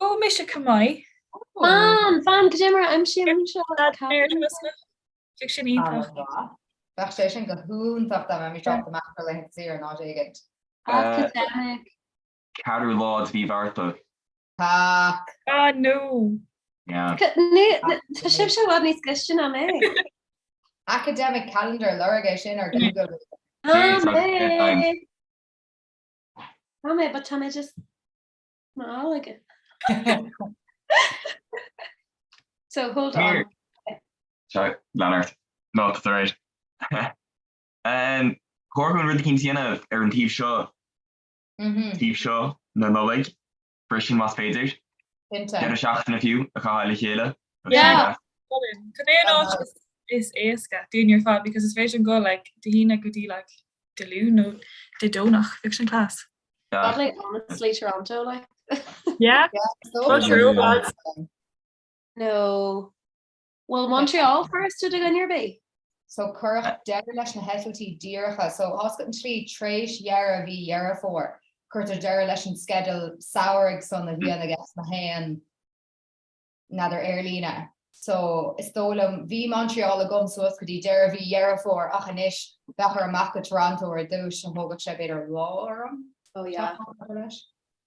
D: Ó, mise go maith.
F: Fan, fan, cad é mar a aimsím seo?
D: Bheadh sin iontach.
B: Bheadh sé sin go hiontach dá mbeimis ábalta amach ar laethanta saoire in áit éigint.
F: Academic.
A: Ceathrú lá de mhí Mhárta.
B: Cac.
D: Ah no!
A: Yeah.
F: Tá sibhse i bhfad níos cliste ná mé.
B: Academic calendar, lorg é sin ar Google.
F: Tá mé! Tá mé, but tá mé just mall aige. So hold on.
A: Sorry, lean ort. No, tá right. Um, Chóir dúinn rud eicínt a dhéanamh ar an taobh seo, taobh seo na Nollag, freisin más féidir.
B: Cinnte.
A: Deireadh seachtaine fiú a chaitheamh le chéile.
D: Yeah. Cad é an áit is éasca dúinn ar fad because is féidir dul like Dé hAoine go dtí like Dé Luain nó Dé Domhnach, bheadh sin class.
F: Probably honestly Toronto like.
D: Yeah,
B: So
D: true. lads.
F: No. Well Montreal furasta do dhuine ar bith?
B: So cuireadh deireadh leis na heitiltí díreacha. So tá 's agat an tslí tréis dheireadh mhí Dheireadh Fómhair, cuirtear deireadh leis an sceideal samhraidh san a bhíonn aige sna haon n'fheadar aerlíne. So is dóigh liom, bhí Montreal agam suas go dtí deireadh mhí Dheireadh Fómhair ach anois bheadh orm amach go Toronto ar dtús, a thógfadh sé b'fhéidir lá orm.
F: Oh yeah.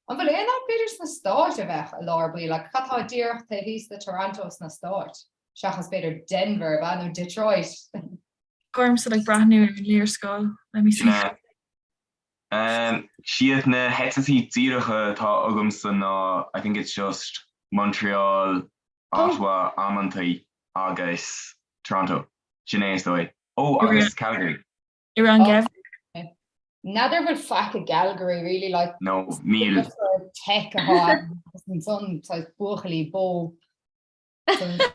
B: An bhfuil aon áit b'fhéidir sna Stáit a bheadh i lár báire, like cad tá díreach taobh thíos de Toronto sna Stáit, seachas b'fhéidir Denver, ab ea, nó Detroit?
D: Ormsa like breathnú ar an léarscáil, let me see.
A: Sin é. Siad na heitiltí díreacha atá agamsa ná I think it's just Montreal, Ottawa amantaí agus Toronto. Sin é is dóigh. Ó agus Calgary.
D: I rith an gheimhridh?
B: N'fheadar an bhfuil faic i gCalgary really like
A: No, níl.
B: tech atá ann agus ansan saghas buachaillí bó. Stampede.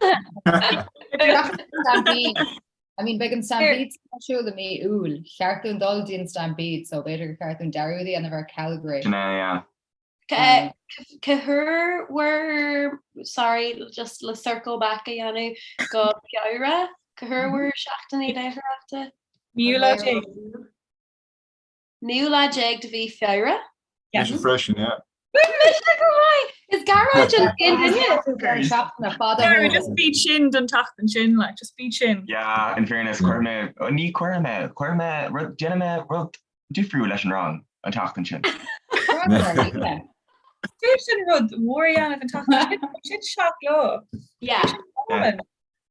B: I mean beidh an Stampede ar siúl i mí Iúil. Cheart dúinn dul dtí an Stampede so b'fhéidir gur cheart dúinn dearúd a dhéanamh ar Calgary.
A: Sin é, yeah.
F: Cá huair bhur, sorry, just le circle back a dhéanamh go Feabhra, cá huair bhur seachtainí léitheoireachta?
D: Naoú lá déag.
F: Naoú lá déag de mhí Feabhra?
C: Mise freisin, yeah.
F: Mise go maith! Is Gearóid an t-aon duine.
B: Seachtaine fada.
D: Sorry, just bí tinn don tseachtain sin, like, just bí tinn.
A: Yeah, in fairness, chuir mé, ní chuir mé, chuir mé rud, déanfaidh mé rud difriúil leis an rang an tseachtain sin.
D: Dúirt sin rud mhór a dhéanamh an tseachtain sin, sin seacht lá.
F: Yeah.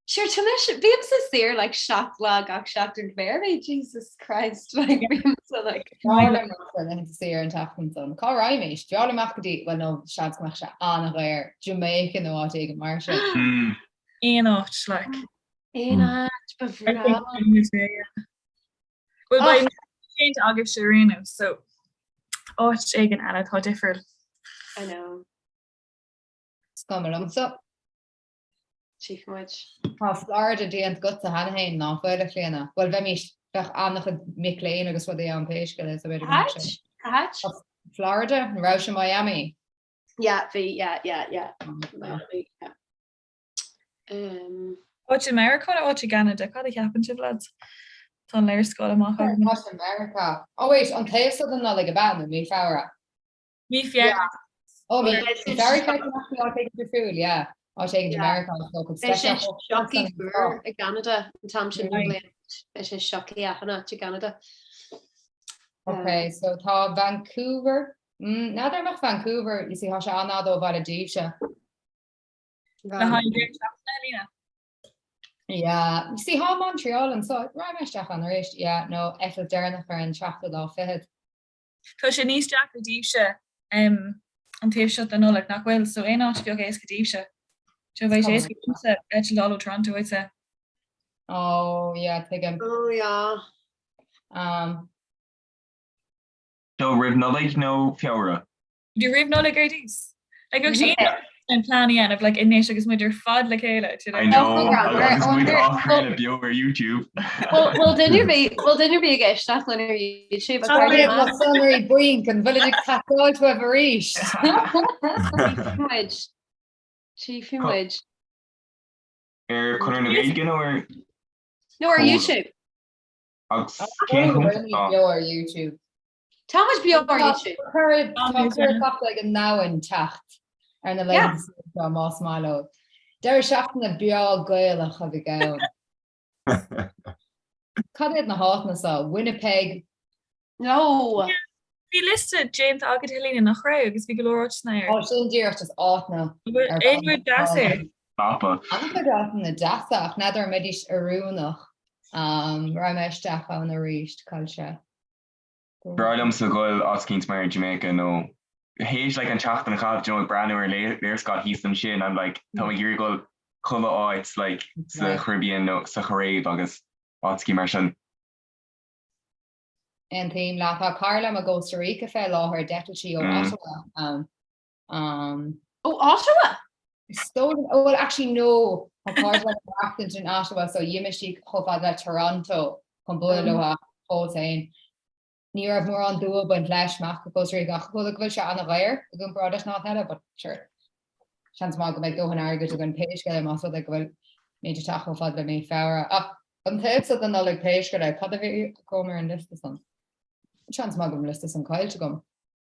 F: Sure, tá mise, bímse saor like seacht lá gach seachtain b'fhéidir, Jesus Christ, like bímse like.
B: Saor an tseachtain san. Cá raghaimís? B'fhearr amach go dtí, well no, seans go mbeadh sé an-dhaor, Jamaica nó áit éigin mar sin.
D: Aon áit, like.
F: Aon áit, ba bhreá.
D: Bhuel beidh déanta agaibhse ar aon nós, so áit éigin eile atá difriúil.
F: I know.
B: Is cuma liomsa.
F: Tchífidh muid.
B: Tá Florida déanta agatsa cheana féin, ná fuil, a Chlíona? Bhuel bheimís, bheadh an-chuid mic léinn agus rudaí ann pé scéal é, so b'fhéidir go mbeadh sé.
F: Cá háit?
B: Florida? An raibh sé Miami?
F: Yeah, bhí, yeah, yeah, yeah. Miami, yeah. Um,
D: Áit i Meiriceá nó áit i gCeanada? Cad a cheapann sibh, lads? Tá an léarscáil amach agam.
B: Áit i Meiriceá. Oh wait, an taobh seo den Nollaig ab ea nó mí Feabhra?
D: Mí Feabhra.
B: Oh, mí Feabhra ceart go mbeadh áit éigin difriúil, yeah. Áit éigin i Meiriceá is dócha.
F: Beidh sé sioctha fuar i gCeanada an t-am sin den bhliain. Beidh sé sioctha achan áit i gCeanada.
B: Ok, so tá Vancouver, mm, n'fheadar an mbeadh Vancouver, you see, tá sé an-fhada ó bhaile daoibhse.
D: Le haghaidh deireadh seachtaine, Lína?
B: Yeah, you see, tá Montreal anso, raghaidh mé isteach ann arís, yeah, nó eitilt deireanach ar an seachtú lá fichead.
D: Tá sé níos deacra daoibhse um, an taobh seo den Nollaig, nach bhfuil? So aon áit a bheadh éasca daoibhse. So bheadh sé éasca domsa eitilt a fháil ó Toronto, I'd say.
B: Oh, yeah, tuigim.
F: Oh, yeah.
B: Um,
A: So roimh Nollaig nó Feabhra?
D: Bhí roimh Nollaig ar dtús. Like bheadh sé iontach an plean a dhéanamh like anois agus muid ar fad le chéile, do you know?
A: I know, agus muid á chraoladh beo ar YouTube.
F: Bhfuil duine ar bith, bhfuil duine ar bith ag éisteacht linn ar YouTube?
B: Tá na sonraí bainc, an bhfuilid ag teastáil uaibh arís?
F: Tchífidh muid. Tchífidh muid.
A: Ar Conradh na Gaeilge nó ar?
F: Nó ar YouTube.
A: Agus cén chuntas atá?
B: Beo ar YouTube.
F: Tá muid beo ar YouTube.
B: Tá cuireadh faighte ag an ndomhan teacht ar na laethanta seo más maith leo. Deireadh seachtaine breá Gaelach a bheidh ann. Cad iad na háiteanna seo? Winnipeg?
F: No!
D: Bhí liosta déanta agat Helena nach raibh agus bhí go leor áiteanna air.
B: Ó sin díreach just áiteanna.
D: Aon rud deas air?
A: Mapa.
B: An-chuid áiteanna deasa ach n'fheadar an mbeidís oiriúnach. Raghaidh mé isteach ann arís, cá bhfuil sé.
A: B'fhearr liomsa dhul áit eicínt mar Jamaica nó théis like an tseachtain a chaitheamh you know ag breathnú ar léarscáil thíos ansin I'm like tá mé ag iarraidh dhul chuile áit like sa Caribbean nó sa Chairib agus áiteachaí mar sin.
B: Aontaím leat. Tá cara liom i gCosta Rica fé láthair, d'eitil sí ó Ottawa ann. Um,
F: Ó Ottawa?
B: Stolen, oh well actually no, tá cairde liom ag maireachtaint in Ottawa so d'imigh sí chomh fada le Toronto chun bualadh leo ach fós féin. Ní raibh mórán dua ag baint leis amach go Costa Rica ach chuala go bhfuil sé an-dhaor i gcomparáid leis an áit eile but sure. Seans maith go mbeidh dóthain airgid againn pé scéal é más rud é go bhfuil muid ag teacht chomh fada le mí Feabhra. Ach an taobh so den Nollaig pé scéal é, cad a bhí agam ar an liosta san? Seans maith go bhfuil an liosta san caillte agam.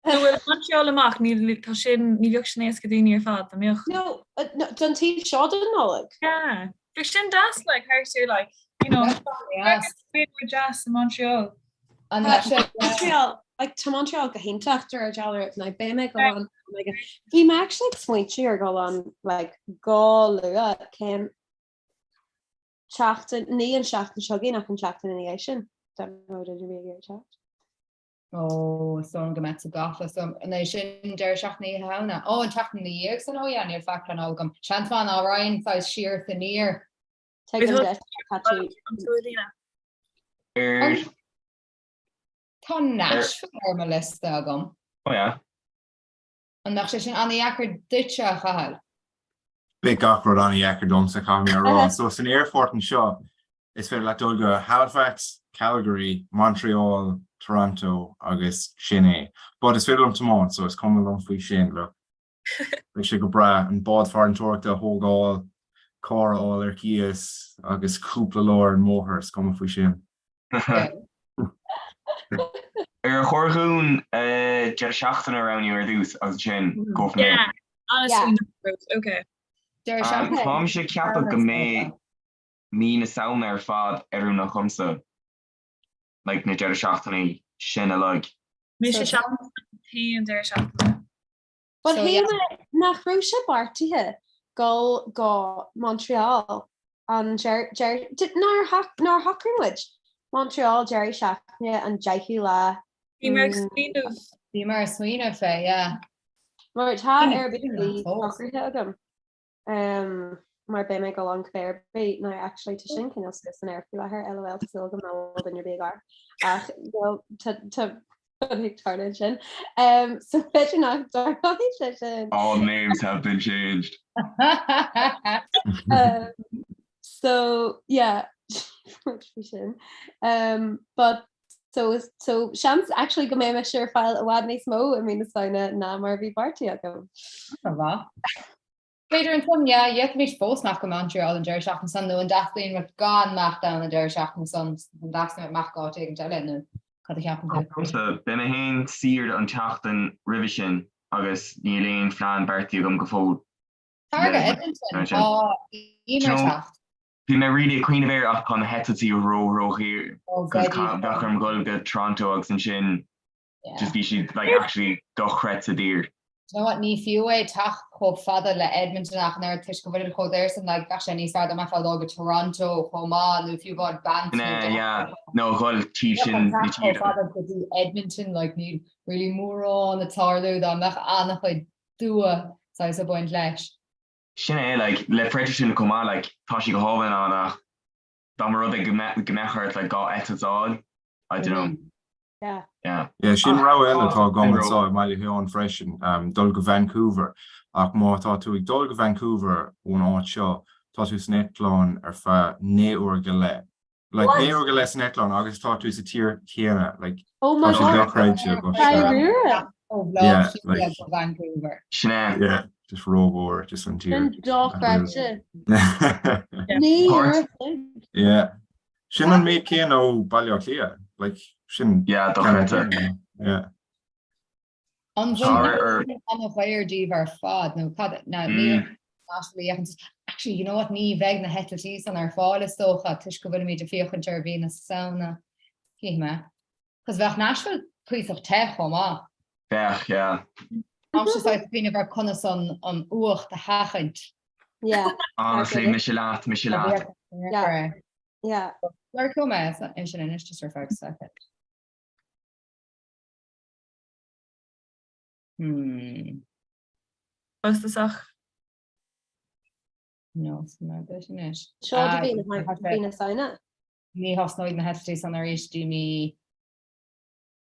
D: So bhfuil Montreal amach, níl, tá sin, ní bheadh sin éasca daoine ar fad, dá mbeadh?
F: No, no, don taobh seo den Nollaig.
D: Yeah. Bheadh sin deas, like, thart ar, like, you know, deas. Bheadh deas i Montreal.
B: An mbeadh sé?
F: Montreal. Like tá Montreal go hiontach de réir dealraimh now beidh mé ag dul ann like bhí mé actually ag smaointiú ar dhul ann like go luath cén tseachtain ní an seachtain seo chugainn ach an tseachtain ina dhiaidh sin. Don't know did you ag iarraidh teacht?
B: Ó is dóigh liom go mbeadh tú gafa so an é sin deireadh seachtaine Oíche Shamhna? Ó an tseachtain ina dhiaidh san ó yeah níl faic pleanáilte agam. Seans maith ná raghainn saghas siar is aniar.
F: Tuigim duit tá tú
A: Ar
B: Tá Nashville ar mo liosta agam.
A: Oh yeah.
B: An mbeadh sé sin an-dheacair duitse, a Chathail?
C: Beidh gach rud an-dheacair domsa, caithfidh mé a rá. So san aerfort anseo, is féidir leat dul go Halifax, Calgary, Montreal, Toronto agus sin é. But is féidir liom tiomáint, so is cuma liom faoi sin. Look, beidh sé go breá an bád farantóireachta a thógáil, carr a fháil ar cíos agus cúpla lá ar an mbóthar, is cuma faoi sin.
A: Ar chóir dhúinn deireadh seachtaine a roghnú ar dtús agus ansin go from there?
D: Yeah, honestly, okay.
B: Deireadh seachtaine.
A: Táimse ag ceapadh go mbeidh mí na Samhna ar fad oiriúnach dhomsa, like na deireadh seachtainí sin uilig.
D: Mise an t-aon deireadh seachtaine.
F: But So, yeah. shíl mé nach raibh sé beartaithe dul go Montreal an deir, deir, did, nár shoc- nár shocraigh muid Montreal deireadh seachtaine an 10ú lá
D: Bhí mé ag smaoineamh.
B: Bhí mé ag smaoineamh fé, yeah.
F: mar tá
B: Bhí
F: Airbnb
B: mé fós.
F: socraithe agam um, mar beidh mé ag dul ann cibé ar bith now actually tá sin cineál suas san aer faoi láthair LOL tá súil agam nach bhfuil duine ar bith ag amharc ach well tá tá ag tarlú ansin um, so b'fhéidir nach dtarlóidh sé sin.
A: All names have been changed.
F: um, so yeah faoi sin um, but so so seans actually go mbeidh mise ar fáil i bhfad níos mó i mí na Samhna ná mar a bhí beartaithe agam.
B: An-mhaith. B'fhéidir ansan, yeah, d'fhéadfaimis fós imeacht go Montreal an deireadh seachtaine san nó an dteastaíonn uait gan imeacht ann an deireadh seachtaine san, an dteastaíonn uait imeacht go áit éigin eile nó cad a cheapann tú?
A: Domsa, beidh mé féin saor an tseachtain roimhe sin agus níl aon phlean beartaithe agam go fóill.
B: Tar go Edmonton, tá Emer ag teacht.
A: Bhí mé really ag cuimhneamh air ach tá na heitiltí ró ró-dhaor cos bheadh orm dhul go Toronto agus ansin just bhí siad like actually dochreidte daor.
B: Do you know what, ní fiú é teacht chomh fada le Edmonton ach an oiread toisc go bhfuil chomh daor san like bheadh sé níos fearr dá mbeifeá ag dul go Toronto chomh maith nó fiú amháin Banff
A: nó yeah yeah nó a dhul taobh sin na
B: tíre. Chomh fada go dtí Edmonton like níl really mórán ag tarlú dá mbeadh an-chuid dua saghas ag baint leis.
A: Sin é, like, le Fredericton chomh maith, like, tá sé go hálainn ann ach dá mba rud é go mbeadh, go mbeadh ort, like, 2 eitilt a fháil, I don't know.
F: Yeah.
A: Yeah.
C: Yeah, sin rogha eile atá agam anseo i mBaile Sheáin freisin, um, dul go Vancouver. Ach má tá tú ag dul go Vancouver ón áit seo, tá tú san eitleán ar feadh 9 uair go leith. Like, 9 uair go leith san eitleán agus tá tú sa tír chéanna, like,
F: Oh my
C: tá sé
F: God.
C: dochreidte, but,
F: Dáiríre?
B: Ó Bhaile
C: Yeah,
B: Átha Cliath
C: like-
B: go Vancouver.
A: Sin é.
C: yeah, just rómhór, just an tír.
F: Sin dochreidte. 9
A: Páirt-
F: uair a chloig.
C: Yeah. Sin an méid céanna ó Baile Átha Cliath, like, sin
A: Yeah, dochreidte.
C: Yeah.
B: An bhfuil an-dhaor díobh ar fad nó cad ná níl Actually, you know what, ní bheidh na heitiltí san ar fáil is dócha toisc go bhfuilimid ag féachaint ar mhí na Samhna. Cífidh mé. Cos bheadh Nashville cuíosach te chomh maith.
A: Bheadh, yeah.
B: Táimse saghas ag cuimhneamh ar conas an an fhuacht a sheachaint.
F: Yeah.
A: Honestly, mise leat, mise leat.
F: Yeah. Yeah.
B: Lorgóidh mé é sin anois just ar feadh second. Hmm.
D: Costasach.
B: No, mar bit anois.
F: Seo do mhí na mí na Samhna.
B: Ní thosnóidh na heitiltí san arís dtí mí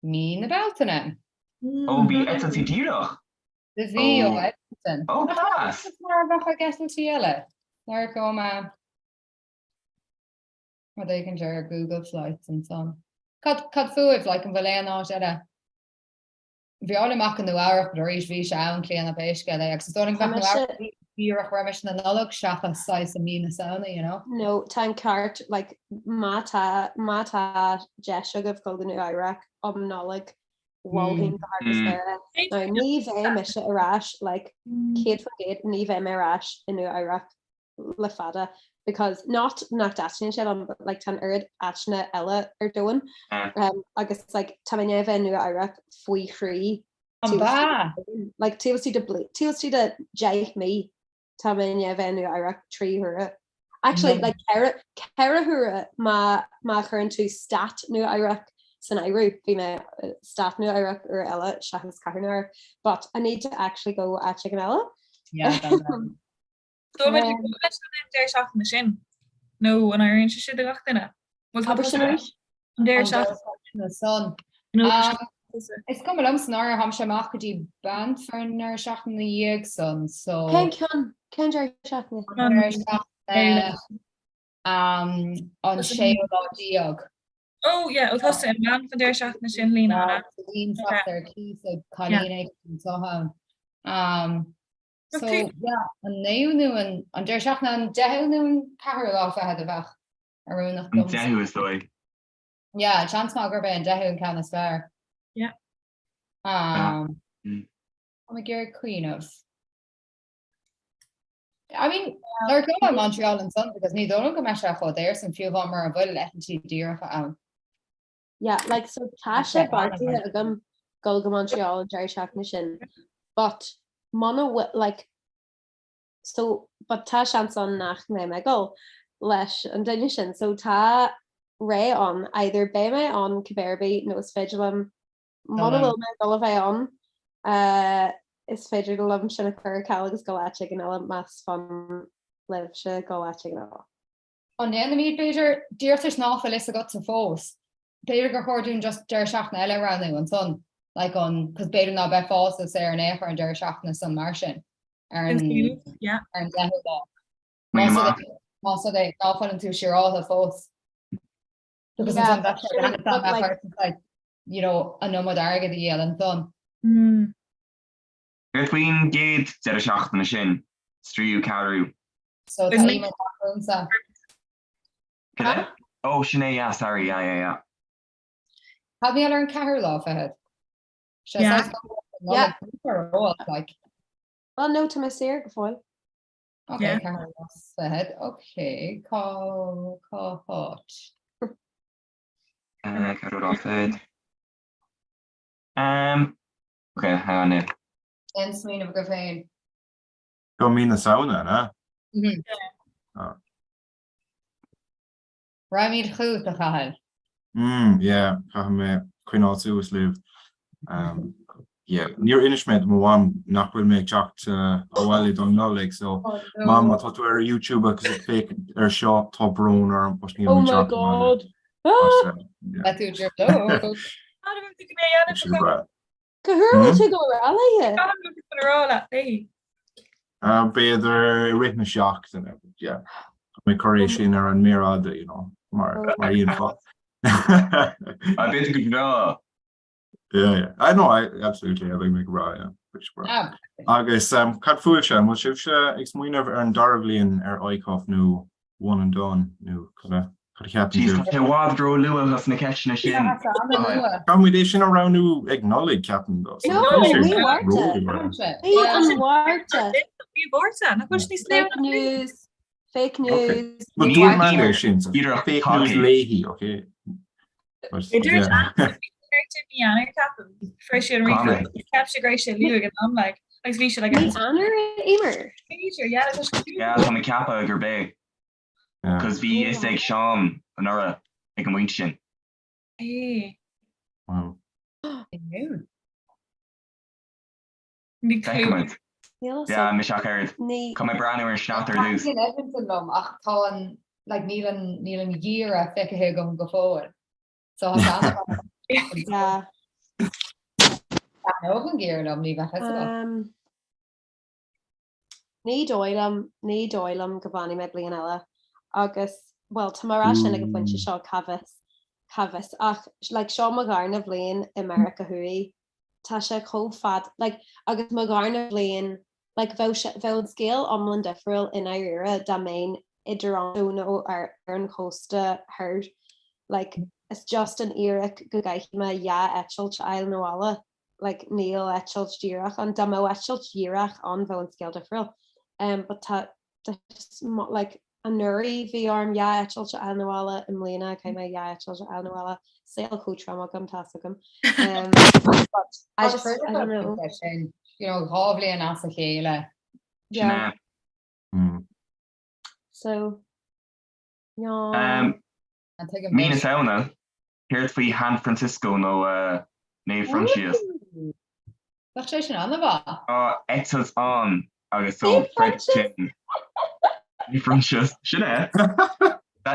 B: mí na Bealtaine.
A: Ó bhí eitiltí díreach.
B: Do bhí ó Edmonton.
A: Ó class!
B: Mar a bheadh ag eitiltí eile. Lorgóidh mé rud éigin ar Google Flights ansan. Cad cad fúibh, like, an bhfuil aon áit eile? Bhí áil amach go Nua Eabhrac but arís bhí sé ann Clíona pé scéal é agus is dóigh liom go mbeadh Nua Eabhrac díreach roimis na Nollag seachas saghas i mí na Samhna, you know.
F: No, tá an ceart, like, má tá, má tá deis agaibh dul go Nua Eabhrac um Nollaig, mholfainn go hard go spéir é. Now, ní bheidh mise ar ais, like, 100%, ní bheidh mé ar ais i Nua Eabhrac le fada. because not nach dtaitníonn sé liom but like tá an oiread áiteanna eile ar domhan um, agus like tá mé i ndiaidh a bheith i Nua Eabhrac faoi thrí
B: An b'ea?
F: like taobh istigh de taobh istigh de 10 mí tá mé i ndiaidh a bheith i Nua Eabhrac 3 huaire. Actually like 4 huaire má má chuireann tú stát Nua Eabhrac san áireamh bhí mé stát Nua Eabhrac uair eile seachas cathair Nua Eabhrac but I need to actually go áit éigin eile.
B: Yeah,
D: So an bhfuil leis an deireadh seachtaine sin nó an oireann sé sin do gach duine? Bhfuil tá
F: Abair sin arís.
D: An deireadh seachtaine
B: san. Is cuma liom san áir tháimse amach go dtí Banff ar an deireadh seachtaine ina dhiaidh san so.
F: Cén ceann? Cén deireadh seachtaine?
B: An deireadh seachtaine an séú lá déag.
D: Oh yeah, ó tá tusa i mBanff an deireadh seachtaine sin Lína an ea?
B: Bím fachta ar cíos ag cailín ag an seo ann. So, yeah, an naoú nó an an deireadh seachtaine an deichiú nó an ceathrú lá fichead a bheadh oiriúnach
A: An deichiú is dóigh.
B: Yeah, seans maith gurb é an deichiú an ceann is fearr.
D: Yeah.
B: Um, Tá mé ag iarraidh cuimhneamh. I mean, ar go mbeidh Montreal ansan because ní dóigh liom go mbeidh sé chomh daor san fiú amháin mura bhfuil eitiltí díreacha ann.
F: Yeah, like so tá sé beartaithe agam dul go Montreal an deireadh seachtaine sin but muna bhfuil like so but tá seans ann nach mbeidh mé ag dul leis an duine sin so tá rogha ann either beidh mé ann cibé ar bith nó is féidir liom muna bhfuil mé ag dul a bheith ann uh, is féidir liom sin a chur ar ceal agus dul áit éigin eile más fonn libhse dul áit éigin eile.
B: An ndéanfaimid, b'fhéidir, díreach toisc ná fuil fhios agatsa fós, b'fhéidir gur chóir dúinn just deireadh seachtaine eile a roghnú ansan, like an, cos b'fhéidir ná beifeá saor in aon chor an deireadh seachtaine san mar sin, ar an,
D: Yeah.
B: ar an deichiú lá. Más rud é, más rud é ná fuileann tú siúráilte fós. Because
F: Yeah,
B: ansan bheadh sé
F: but
B: dá mbeadh
F: like-
B: ort, like, you know, an iomad airgid a dhíol ansan.
D: Mm.
A: Céard faoin gcéad deireadh seachtaine sin, tríú, ceathrú?
B: So tá Emer fúmsa.
A: Cad é? Oh, sin é, yeah, sorry, yeah, yeah, yeah.
B: Cad mar gheall ar an ceathrú lá fichead? Sé
D: Yeah.
B: saghas
F: Yeah.
B: like.
F: Well, no, tá mé saor go fóill.
B: Okay,
D: Yeah.
B: ceathrú lá fichead. Okay, cá cá háit?
A: Uh, ceathrú lá fichead. Um, okay, hang on now.
B: Déan smaoineamh agaibh féin.
C: Go mí na Samhna, an ea?
B: Mhm.
C: Ah.
B: Raghaimid chugat, a Chathail.
C: Mm, yeah, caithfidh mé coinneáil suas libh. Um, yeah, níor inis mé do mo mham nach bhfuil mé ag teacht uh, abhaile don Nollaig, so
B: Oh, no.
C: Mam, má tá tú ar YouTube agus ag féachaint ar seo, tá brón orm, but níl
F: Oh
C: mé
F: my
C: teacht abhaile.
F: god. Ah!
C: But, uh, yeah,
B: Beidh tú i dtrioblóid.
D: Cad a bhfuil tú go mbeidh
C: beidh sé breá.
F: Cá huair a bhfuil tú ag dul a rá léi?
D: Cad a bhfuil tú chun a rá leat léi?
C: B'fhéidir i rith na seachtaine, but yeah. Tá mé ag cur é sin ar an méar fhada, you know, mar mar a dhéanfá.
A: B'fhéidir go breá.
C: Yeah, yeah. I know, I absolutely, yeah, beidh mé go breá, yeah. Beidh sé breá.
B: Ah,
C: Agus um, cad fúibhse, an bhfuil sibhse ag smaoineamh ar an dara bhliain ar ICUF nó one and done nó cad a cad a cheapann
A: Jeez,
C: sibh?
A: tá sé i bhfad ró-luath dos na ceisteanna sin.
B: an-luath.
C: Caithfimid é sin a roghnú ag Nollaig, ceapaim, though, so
F: No,
C: níl sé
F: mí Mhárta.
C: ró-luath.
F: Mí an Mhárta.
D: Mí Mhárta, nach bhfuil sé níos
F: Fake
D: luaithe?
F: news. Fake
C: Okay.
F: news.
C: But
A: Ní
C: dúirt mé
A: Emer,
C: é sin, so
A: díreach
C: fake news
A: tagtha.
C: léi, okay? But,
D: Idir
C: yeah.
D: mí Eanáir ceapaim. Fuair sé an
A: Common.
D: ríomh cheap sé go raibh sé luath ag an am like agus bhí sé like
F: Mí Eanáir Emer.
D: B'fhéidir, yeah, tá sé
A: Yeah, tá mé ag ceapadh gurb é.
C: Yeah.
A: Cos bhí fhios ag Seán anuraidh ag an bpointe sin.
D: É.
C: Wow.
D: Ní clue.
A: Feicfimid.
F: Níl fhios
A: Yeah,
F: agam.
A: mise ach oiread.
F: Ní.
A: Caithfidh mé breathnú ar an sneachta ar dtús.
B: Taitníonn Edmonton liom ach tá an like níl an níl an giorria feicthe agam go fóill. So tá sé an-
F: Yeah.
B: Taitneodh an giorria liom, ní bheadh fhios agam.
F: Um, Ní dóigh liom, ní dóigh liom go bhfanfaidh mé bliain eile agus, bhuel, tá mé ag rá sin ag an phointe seo, cá bhfios, cá bhfios, ach like seo mo dharna bhliain i Meiriceá Thuaidh, tá sé chomh fada, like agus mo dharna bhliain, like bheadh sé, bheadh an scéal iomlán difriúil i ndáiríre dá mbeinn i dToronto nó ar ar an chósta thoir, like it's just an fhíric go gcaithfidh mé dhá eitilt a fháil 'na bhaile. like níl eitilt dhíreach ann, dá mbeadh eitilt dhíreach ann bheadh an scéal difriúil. Um, but tá, tá just like. Anuraidh bhí orm dhá eitilt a fháil 'na bhaile, i mbliana caithfidh mé dhá eitilt a fháil 'na bhaile. Saol chomh trom agam, tá's agam. But I just, I don't know.
B: Sin, you know, 2 bhliain as a chéile.
F: Yeah. So, yeah.
A: Mí na Samhna, céard faoi Shan Francisco nó Naomh Proinsias?
B: Bheadh sé sin an-mhaith.
A: Tá eitilt ann agus so Fredericton. Naomh Proinsias, sin é.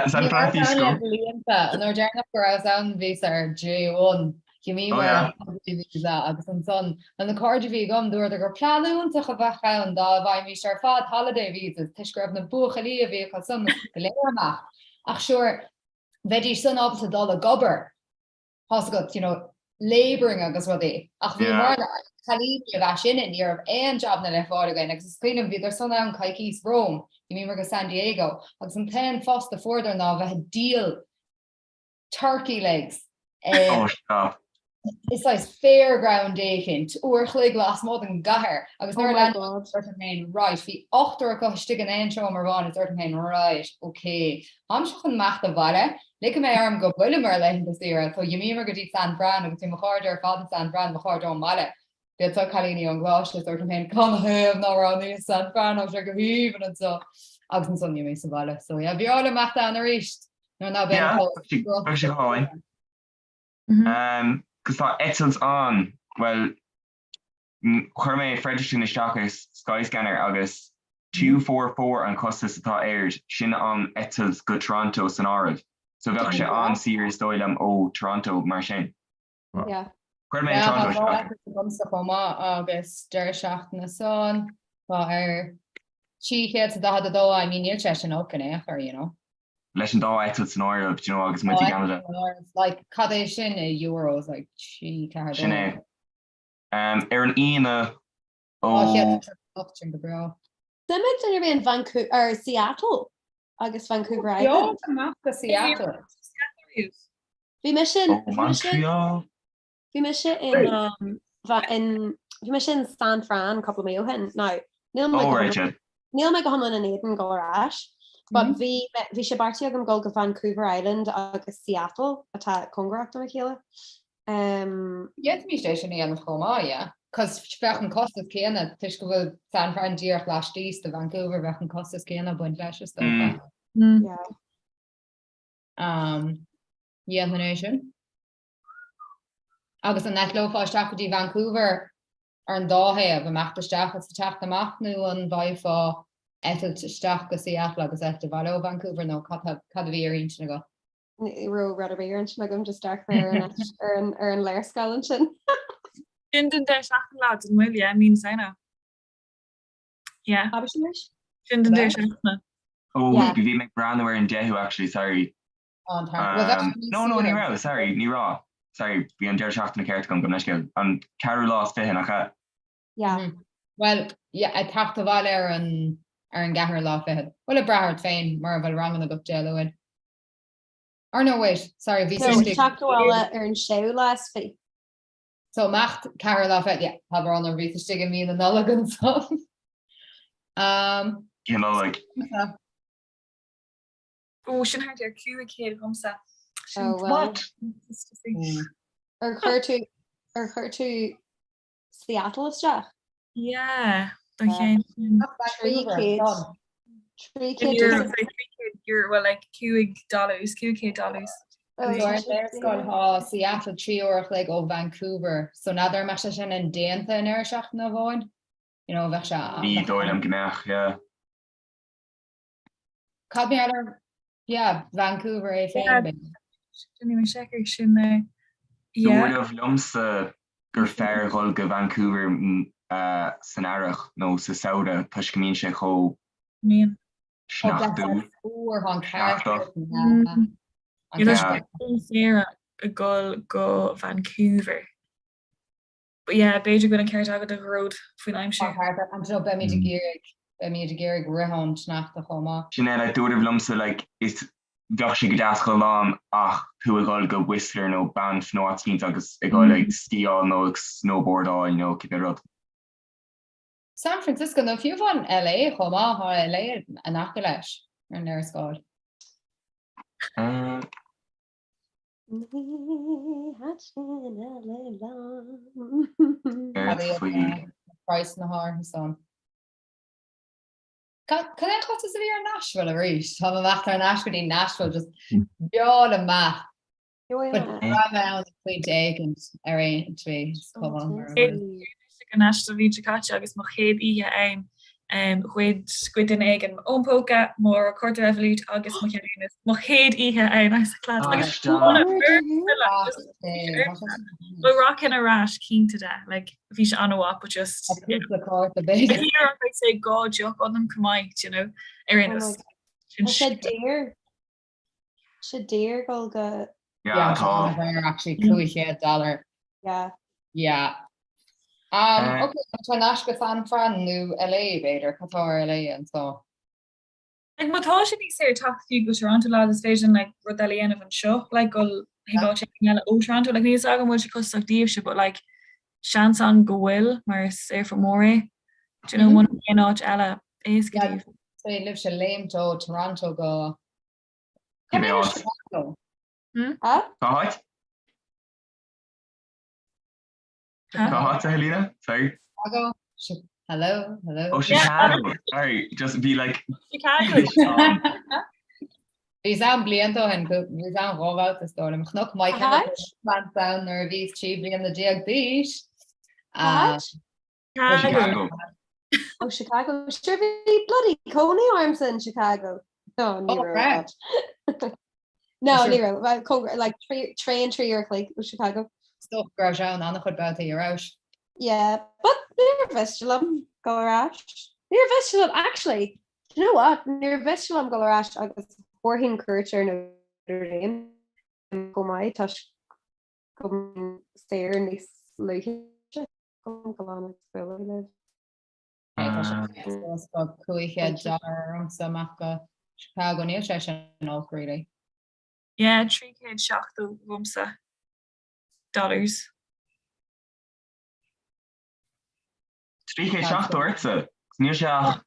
A: San Francisco.
B: Ní raibh blianta. An uair deireanach go rabhas ann bhíos ar J1. D'imíomar ar holiday visa agus ansan le na cairde a bhí agam dúradar gur plean iontach a bheadh ann dá bhfaighimís ar fad holiday visas toisc go raibh na buachaillí a bhí acu san go léir amach. Ach sure, bheidís san ábalta dul ag obair. Tá's agat, you know, labouring agus rudaí. Ach bhí mar na cailíní a bhí sinne, ní raibh aon jabanna le fáil againn agus is cuimhin liom bhíodar san ann coicís romham, d'imíomar go San Diego agus an t-aon phost a fuaireadar ná a bheith ag díol turkey legs
A: Oh, stop.
B: i saghas fairground éicint, uair a chloig lasmuigh den gcathair agus nuair a
F: Oh my
B: lean
F: God.
B: dúirt liom féin, right, bhí ochtar acu istigh in aon seomra amháin is dúirt liom féin, right, ok, táimse chun imeacht abhaile, ligfidh mé orm go bhfuilim ar laethanta saoire, so d'imíomar go dtí San Fran agus bhí mo chairde ar fad i San Fran, mo chairde ón mbaile, b'iad seo cailíní ón gcoláiste is dúirt liom féin, canathaobh nár roghnaíos San Fran, tá sé go haoibhinn anseo agus ansan d'imíos abhaile, so yeah, bhí áil imeacht ann arís nuair ná beidh
A: Yeah,
B: an
A: bheadh sé go hálainn. Cos tá eitilt ann, bhuel, chuir mé Fredericton isteach i Skyscanner agus 244 an costas atá air, sin an eitilt go Toronto san áireamh. So bheadh sé an-saor is dóigh liom ó Toronto mar sin.
F: Yeah.
A: Chuir mé Toronto isteach.
B: agamsa chomh maith agus deireadh seachtaine san tá ar 342 I mean níl sé sin olc in aon chor, you know.
A: leis an dá eitilt san áireamh, do you know, agus muid i gCeanada.
B: Like, cad é sin i euros, like, 3, 4,
A: Sin é. Um, ar an Aoine ó...
B: Ó, sin go breá.
F: Suim ag duine ar bith in Vancouver, or Seattle agus Vancouver Island.
B: Beo amach go Seattle.
F: Bhí mise in...
A: Ó, Montreal.
F: Bhí mise in, um, in, bhí mise in San Fran cúpla mí ó shin. Now, níl mé
A: Oh, right, yeah.
F: níl mé go hiomlán in éadan dul ar ais, but bhí bhí sé beartaithe agam dul go Vancouver Island agus Seattle atá cóngarach dona chéile. Um,
B: D'fhéadfaimis é sin a dhéanamh chomh maith, yeah. Cos bheadh an costas céanna, toisc go bhfuil San Fran díreach laistíos de Vancouver, bheadh an costas céanna ag baint leis is dócha.
F: yeah.
B: Um, dhéanfainn é sin. Agus an eitleofá isteach go dtí Vancouver ar an dá thaobh, imeacht isteach is teacht amach nó an bhfaighfeá eitilt isteach go Seattle agus eitilt abhaile ó Vancouver nó cad a bhí ar intinn agat?
F: Ní raibh rud ar bith ar intinn agam, just amharc mé ar an ar an ar an léarscáil ansin.
D: Sin don deireadh seachtaine lads, an bhfuil, yeah, mí na Samhna. Yeah.
F: Abair sin arís?
D: Sin don deireadh seachtaine.
A: Oh,
F: Yeah.
A: bhí mé ag breathnú ar an 10ú actually, sorry.
B: An tar. Well, bheadh sé níos
A: No, no, ní
B: saoire.
A: raibh, sorry, ní raibh. Sorry, bhí an deireadh seachtaine ceart agam gabh mo leithscéal. An ceathrú lá is fiche, nach ea?
F: Yeah.
B: Mhm. Well, yeah, ag teacht abhaile ar an ar an gceathrú lá fichead. Bhuel, ag brath ort féin, mura bhfuil ranganna agat Dé Luain. Or no, wait, sorry, bhí
F: No,
B: istigh.
F: teacht abhaile ar an séú lá is fiche.
B: So imeacht ceathrú lá fichead, yeah, tá brón orm, bhíos istigh i mí na Nollag ansan. Um,
A: Oíche Nollag.
D: Ó, sin thart ar 500 dhomsa. Sin
F: Oh, well.
A: What?
F: Ar chuir tú ar chuir tú Seattle isteach?
D: Yeah, don chéad sin.
F: 300 300
D: Euro, sorry, 300 euro, well, like, 5 dollars, 500 dollars.
F: Oh,
B: So ar léarscáil tá Seattle 3 uair a chloig ó Vancouver, so n'fheadar an mbeadh sé sin indéanta in deireadh seachtaine amháin? You know, bheadh sé
A: Ní dóigh liom go mbeadh, yeah.
B: Cad mar gheall ar yeah, Vancouver é féin b'fhéidir.
D: Déanfaidh mé seic air sin é. Yeah.
A: Dúradh liomsa gur fearr dhul go Vancouver san earrach nó sa samhradh toisc go mbíonn sé chomh
D: Mbíonn.
A: sneachtúil.
B: Fuar, tá an ceart
A: Sneachtach.
B: agat.
D: Tá sé saoire ag dul go Vancouver. But yeah, b'fhéidir go bhfuil an ceart agat a Ghearóid faoin aimsir.
B: And you know, beimid ag iarraidh, beimid ag iarraidh rith ón sneachta chomh maith.
A: Sin é, like, dúradh liomsa, like, is bheadh sé go deas dhul ann ach tú ag dhul go Whistler nó Banff nó áit éicint agus ag dhul ag sciáil nó ag snowboardáil nó cibé rud.
B: San Francisco nó fiú amháin LA chomh maith, tá LA in aice leis. Ar an léarscáil. Price na hárasán. Cad é an costas a bhí ar Nashville arís? Tá mé ag imeacht thar n-ais go dtí Nashville just breá le maith. But raibh mé ann ag pointe éigin ar aon tslí, is cuma mar a bhfuil.
D: Go Nashville an mhí seo caite agus mo chéad oíche ann ghoid ghoid duine éigin m'fhón póca, mo chárta Revolut agus mo cheadúnas. Mo chéad oíche ann I was like lads agus Well rachainn ar ais cinnte de like bhí sé an-mhaith but just
B: Cúpla cárta b'fhéidir.
D: Ní raibh I'd say dhá deoch ionam chomh maith you know ar aon nós.
F: Tá sé daor. Sé daor dul go.
A: Yeah, tá.
B: An-daor actually 500 dollar.
F: Yeah.
B: Yeah. Um, okay, thar n-ais go San Fran nó LA b'fhéidir, cad tá ar LA anseo?
D: Like, má tá sé níos saoire teacht fiú go Toronto lads is féidir linn like rud eile a dhéanamh anseo like dul chuig áit éigin eile ó Toronto like níl a fhios agam an bhfuil sé costasach daoibhse but like seans ann go bhfuil mar is aerfort mór é. Do you know muna bhfuil aon áit eile éasca
B: Yeah,
D: daoibh.
B: Is féidir libhse léimt ó Toronto go
A: Cibé áit.
B: Chicago.
F: Huh?
A: Cá háit?
D: Huh?
A: Cá háit a Helena? Sorry.
B: Chicago. Chi- Hello, hello.
A: Oh, Chicago. Sorry, just bhí like
D: Chicago.
A: um,
B: Bhíos ann blianta ó shin, bhíos ann dhá bhabhta is dóigh liom. Chonac My
F: Cá
B: Chemical
F: háit?
B: Romance ann nuair a bhíos 13 bliana d'aois.
F: Cá háit?
D: Chicago.
A: Chicago.
F: Oh, Chicago. Sure bhí bloody cónaí ormsa in Chicago. No, ní
B: Oh,
F: raibh.
B: right.
F: No,
B: Sure.
F: ní raibh. Well, cóngar- like traein trí uair a chloig ó Chicago.
B: Is dócha go raibh sé ann an-chuid babhtaí a raibh.
F: Yeah, but níor mhiste liom dul ar ais. Níor mhiste liom, actually, do you know what? Níor mhiste liom dul ar ais agus thabharfainn cuairt ar Notre Dame chomh maith toisc go mbeinn saor níos luaithe. Go glan agus bualadh libh.
B: Tá sé suas go 500 dollar ormsa amach go Chicago. Níl sé sin olc really.
D: Yeah, 370 dhomsa dollars.
A: 370 ortsa? Níl sé ach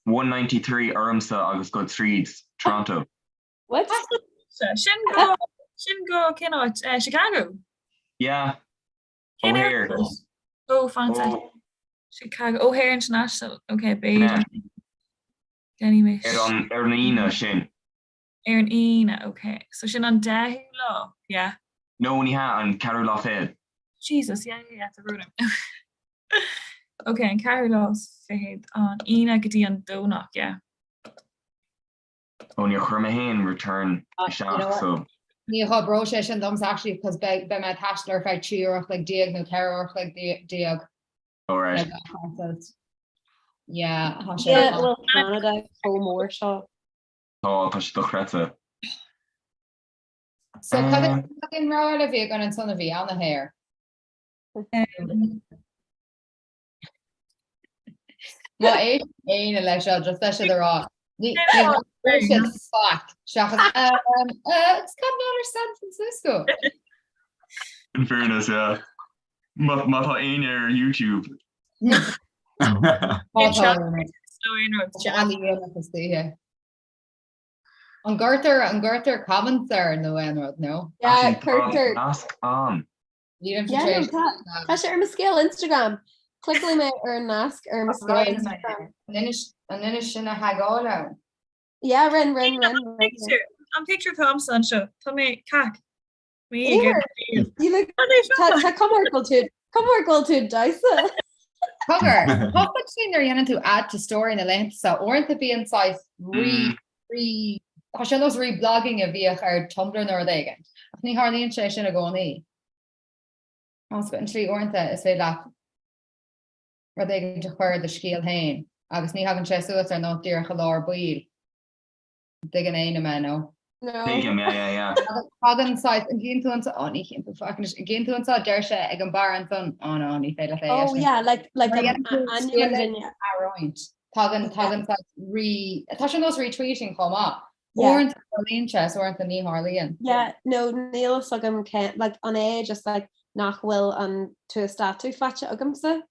A: 193 ormsa agus go tríd Toronto.
F: What?
D: Sin go sin go cén áit? Eh, Chicago?
A: Yeah.
D: Cén
A: O'Hare.
D: aerfort? Oh, fan sec.
A: Ó,
D: Chicago. O'Hare International. Ok, b'fhéidir.
A: Yeah.
D: Déanfaidh mé
A: Ar an ar an Aoine sin.
D: Ar an Aoine, ok. So sin an deichiú lá, yeah?
A: No, ní hea, an ceathrú lá fichead.
D: Jesus, yeah, yeah, yeah, tá brón orm. Ok, an ceathrú lá is fichead, an Aoine go dtí an Domhnach, yeah.
A: Ó níor chuir mé féin return isteach so.
B: Ní oibreoidh sé sin domsa actually because beidh beidh mé ag taisteal ar feadh 3 uair a chloig déag nó 4 uair a chloig déag.
A: All right.
B: Yeah, tá sé.
F: Yeah, well Canada chomh mór seo.
A: Tá, tá sé dochreidte.
B: So cad é an rogha eile a bhí againn ansan a bhí an-shaor? Má éisteann éinne leis seo, just leis siad a rá. Ní ní siad faic seachas um, uh, it's cad ar San Francisco.
A: In fairness, yeah. Má má tá éinne ar YouTube.
B: Má tá
D: Slow
B: is dúiche. An gcuirtear an gcuirtear comments air nó aon rud, no?
F: Yeah,
A: Actually, tá
F: cuirtear
A: nasc ann.
F: Yeah, no, tá tá sé ar mo scéal Instagram. Cliceáil mé ar an nasc ar mo scéal Instagram.
B: An inis sin a thagáil ann?
F: Yeah, rin, rin, rin, rin.
D: Picture, an picture atá agamsa anseo, tá mé cac. Mé
F: Here. You look tá tá cuma ort go bhfuil tú cuma ort go bhfuil tú ag damhsa.
B: Cogar, Tá sin nuair a dhéanann tú add to story na laethanta seo, uaireanta bíonn saghas re re tá sé nós reblogging a bhíodh ar Tumblr nó rud éigin. Ach ní tharlaíonn sé sin i gcónaí. Más an tslí uaireanta is féidir leat rud éigin a chur i do scéal féin agus ní thagann sé suas ar nós díreach i lár baill. Tuigeann éinne mé nó?
F: No.
A: Tuigim, yeah, yeah, yeah.
B: Tagann saghas an gcíonn tú anso, ó ní chíonn tú faic anois, an gcíonn tú anso deir sé ag an barr ansan, ó no, ní féidir leat é
F: Oh yeah, like like
B: Mar
F: an
B: dhéanann tú
F: ainm
B: scéal
F: an duine.
B: a roinnt. Tagann tagann saghas re tá sé nós retweeting chomh maith.
F: Yeah.
B: Uaireanta tarlaíonn sé is uaireanta ní tharlaíonn.
F: Yeah, no, níl fhios agam cé, like, an é just like nach bhfuil an t-uasdátú faighte agamsa,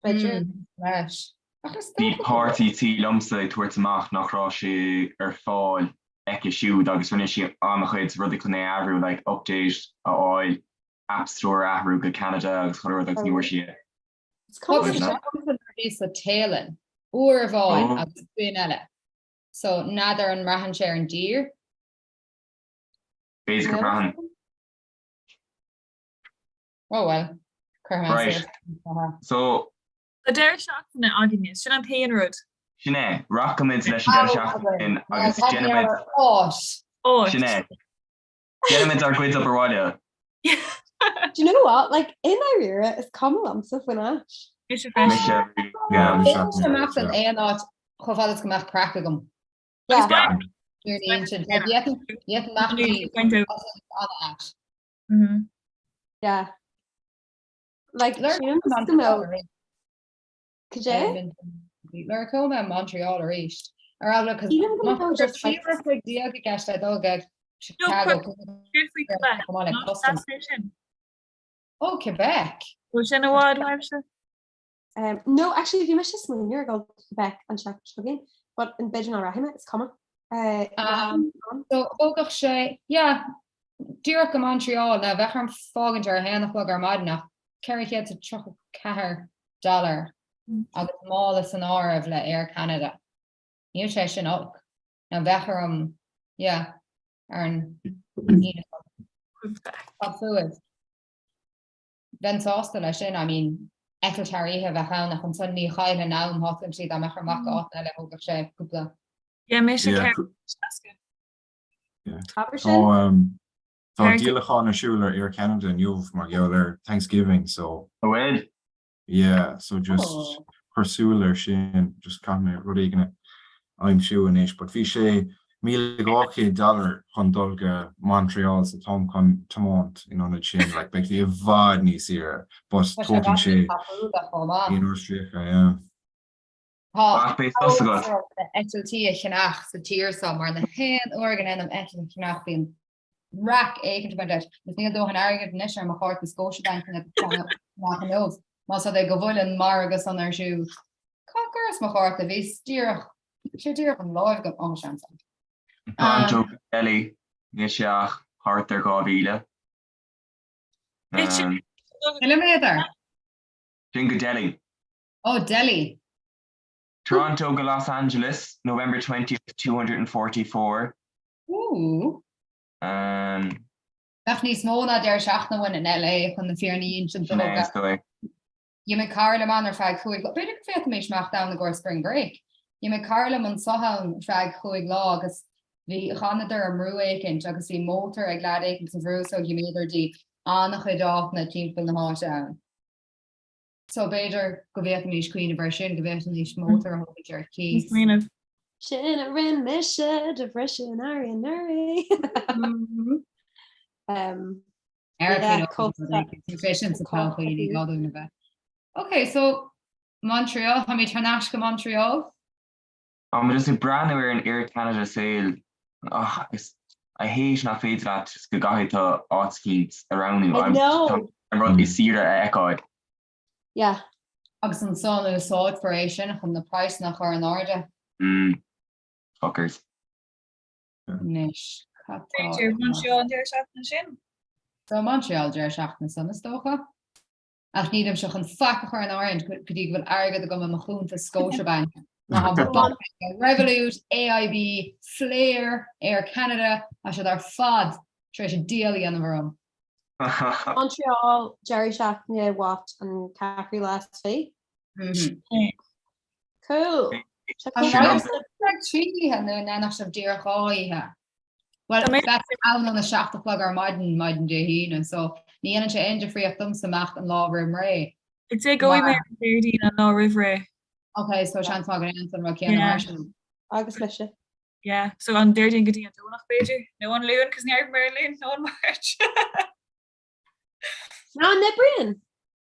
F: b'fhéidir.
B: Mm, leis. Ach is
A: Bhí
B: dócha go
A: páirtí tí liomsa ag tabhairt amach nach raibh sé ar fáil aici siúd agus rinne sí an-chuid rudaí chun é a athrú, like update a fháil, App Store a athrú go Canada agus chuile rud agus ní bhfuair sí é.
F: Is cuma
B: Thug
F: sa
B: sé domsa nuair a bhíos sa Téalainn, uair amháin
A: Oh.
B: agus b'in eile. So n'fheadar an mbraitheann sé ar an dtír?
A: B'fhéidir go mbraitheann.
B: Oh well, cuirfidh mé
A: Right.
B: suas.
A: So
D: Tá deireadh seachtaine againne, sin an t-aon rud.
A: Sin é, rachaimid leis an deireadh seachtaine sin agus déanfaimid.
B: Áit.
D: Áit.
A: Sin é. Déanfaimid ár gcuid obair bhaile.
F: Do you know what? Like, i ndáiríre, is cuma liomsa faoin áit.
D: Mise freisin.
A: Mise.
C: Yeah, mise.
B: B'fhéidir amach in aon áit chomh fada is go mbeadh craic agam.
F: Yeah.
A: Yeah.
B: Níor aon sin. D'fhéadfainn amach faoi an-áit.
F: Yeah. Like, sílim go mbeadh. Cad é?
B: Lorcóidh mé Montreal arís. Ar eagla cos
F: Sílim go mbeadh just like.
B: 13 uair i gceist le dul go Chicago.
D: Céard faoi Quebec?
B: Chomh maith le
D: Ná
B: customs.
D: seas é sin.
B: Oh, Quebec!
D: Bhfuil sin i bhfad uaibhse?
F: Um, no, actually, bhí mise ag smaoineamh ar dhul go Quebec an tseachtain seo chugainn, but an b'fhéidir nach rachaidh mé, is cuma. Uh,
B: Um, so thógfadh sé, yeah, díreach go Montreal, now bheadh orm fágaint ar a haon a chlog ar maidin ach 434 dollar agus mála san áireamh le Air Canada. Níl sé sin olc. Now bheadh orm, yeah, ar an Aoine. Cad fúibh? Bheinn sásta leis sin, I mean, eitilt thar oíche a bheadh ann ach ansan ní chaillfinn am, thosóinn sí dá mbeadh orm amach go áit eile thógfadh sé cúpla.
D: Yeah, mise
C: Yeah.
D: 460.
C: Yeah.
F: Abair
C: Tá
F: sin.
C: um, tá
D: Air-
C: díolachán ar siúl ar Air Canada inniu mar gheall ar Thanksgiving so
A: An bhfuil?
C: yeah so just
B: Oh.
C: cuir súil air sin just caithfidh mé rud éigin a aimsiú anois but bhí sé 1,200 dollar chun dul go Montreal so táim chun tiomáint in ionad sin like beidh sé i bhfad níos saoire but
B: Tá sé
C: tógann
B: bhfad
C: sé
B: níos tapúla chomh maith.
C: aon uair is 30 yeah.
B: Tá
A: Ach beidh sos agat.
B: eitiltí a cheannach sa tír seo mar na haon uair go ndéanaim eitilt a cheannach bíonn raic éicint ag baint leis agus níl dóthain airgid anois ar mo chárta Scotiabank chun amach inniu. Más rud é go bhfuil an margadh san ar siúl. Cá gcuireas mo chárta? Bhí díreach sé díreach an láimh agam. Ó, seans ann.
A: Toronto go Delhi, níl sé ach thart ar 2,000. Um,
B: Ciliméadar?
A: Sin go Delhi.
B: Ó, Delhi.
A: Toronto go Los Angeles, November 20th, 244.
B: Ooh.
A: Um,
B: Bheadh níos mó ná deireadh seachtaine uainn in LA chun na fírinne a insint
A: sin é, is dóigh.
B: D'imigh cara liom ann ar feadh chúig lá. B'fhéidir go bhféadfaimis imeacht ann i gcomhair spring break. D'imigh cara liom anso ann ar feadh chúig lá agus bhí chanadar i mbrú éicint agus bhí mótar ag leaid éicint sa bhrú so dh'imíodar dtí an-chuid áiteanna timpeall na háite ann. So b'fhéidir go bhféadfaimis cuimhneamh air sin, go bhféadfaimis mótar a thógaint ar cíos.
D: Smaoineamh.
F: Sin a rinne mise do bhriseadh an earraigh anuraidh. Um,
B: Ar
F: Yeah,
B: sé sin sa todhchaí ní gá dúinn a bheith. Ok, so Montreal, táimid thar n-ais go Montreal.
A: Tá mé just ag breathnú ar an Air Canada sale ach is I hate nach féidir leat just go gcaithfidh tú áit eicínt a roghnú.
F: I know.
A: An rud is saoire a fheiceáil.
F: Yeah.
B: Agus ansan úsáidfear é sin chun na praghsanna a chur in airde.
A: Mm. Fuckers.
B: Anois, cad tá
D: B'fhéidir Montreal an deireadh seachtaine sin?
B: So Montreal deireadh seachtaine san is dócha. Ach nílimse chun faic a chur in áirithe go dtí go bhfuil airgead agam i mo chuntas Scotiabank. Má tá banc Revolut, AIB, Flair, Air Canada, tá siad ar fad tar éis a díol a dhéanamh orm.
F: Montreal, deireadh seachtaine, what, an ceathrú lá is fiche? Cool.
B: An raibh sibh trí oíche nó an ndéanfadh sibh díreach dhá oíche? Bhuel, bheadh ann óna 7 a chlog ar maidin, maidin Dé hAoine, so ní dhéanann sé aon difríocht domsa imeacht an lá roimh ré.
D: I'd say gabhfaidh mé ar an Déardaoin an lá roimh ré.
B: Ok, so seans maith go ndéanfadh an rud céanna mar sin.
F: Agus mise.
D: Yeah, so an Déardaoin go dtí an Domhnach b'fhéidir? Nó an Luan, cos ní oibríonn mé ar an Luan, nó an Máirt.
F: Ná n-oibríonn!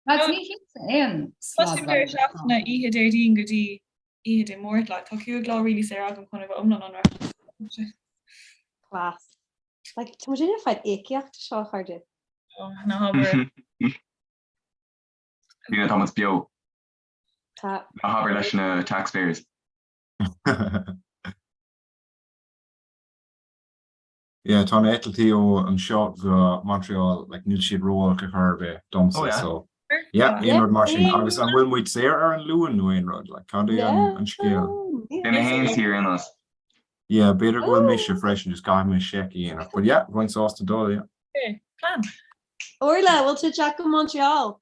B: Lads, ní chinnte aon
D: Tá
B: slad
D: sin deireadh seachtaine oíche Déardaoin go dtí oíche Dé Máirt, like, tá 5 lá really saor agam chun a bheith iomlán ionraic.
F: Class. Like, tá muid ag fáil íocaíocht seo, a chairde.
D: Oh, ná habair.
A: Bhí tá muid beo.
F: Tá.
A: Ná habair leis na taxpayers.
C: Yeah, tá na eitiltí ó anseo go Montreal, like, níl siad ró-olc ar chor ar bith domsa,
A: Oh, yeah.
C: so yeah, aon rud mar sin. Agus an bhfuil muid saor ar an Luan nó aon rud? Like, cad é an, an scéal?
A: Beidh mé féin saor ar aon nós.
C: Yeah, b'fhéidir go bhfuil mise freisin, just caithfidh mé seic a dhéanamh. But yeah, bheinn sásta dul, yeah.
D: Okay, plan.
F: Orla, bhfuil tú ag teacht go Montreal?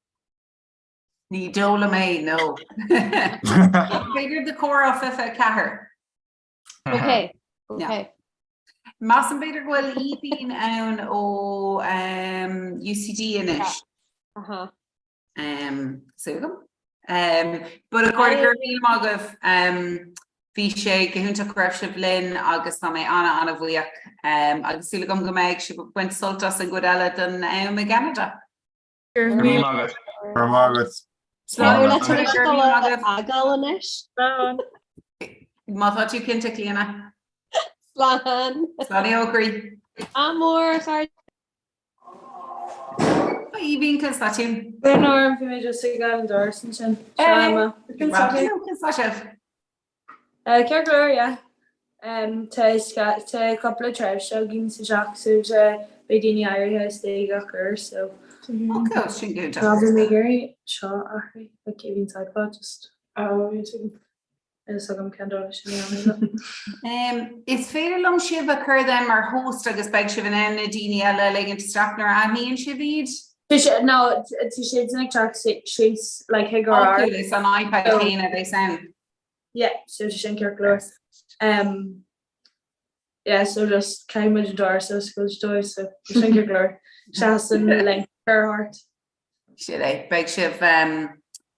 G: Ní dóigh liom é, no. B'fhéidir do Comhrá 24.
F: Ok, ok.
G: Measaim b'fhéidir go bhfuil Aoibhinn ann ó UCD anois.
F: Aha.
G: Súil agam. But a chairde, go raibh míle maith agaibh. Bhí sé go hiontach go raibh sibh linn agus tá mé ana ana bhuíoch. Agus súil agam go mbeidh sibh ag baint sult as an gcuid eile den am i gCeanada.
D: Go raibh
A: míle maith agat.
C: Go raibh maith agat.
G: Slán.
F: Orla, tá mise ag dul a fhágáil anois.
D: Slán.
G: Má tá tú cinnte, Clíona.
F: Slán.
G: Slán a chroí.
F: Ádh mór, a chairde.
G: Aoibhinn, conas tá tú?
D: Brón orm, bhí mé just ag fhágáil an doras ansin. Seo Emma.
G: Conas tá sibh?
D: Ceart go leor, yeah. Tá cúpla tréimhse againn sa teach so tá beidh daoine áirithe istigh gach uair so.
G: Oh cool, sin go
D: Ná bhí mé ag iarraidh seo a athrú, like Aoibhinn iPod just oh bhí fhios agam cén dóigh sin a dhéanamh.
G: Is féidir liom sibh a chur then mar host agus beidh sibh in ann na daoine eile a ligint isteach nuair a aithníonn sibh iad?
D: Tá sé, no, tá siad ag teacht síos like chuig
G: ár
D: Oh
G: cool, is an iPad céanna a bheas ann.
D: Yeah, so tá sin ceart go leor. Um, yeah, so just caithfidh muid an doras a oscailt dóibh, so tá sin ceart go leor. Seasann link ar thart.
G: Sin é, beidh sibh um,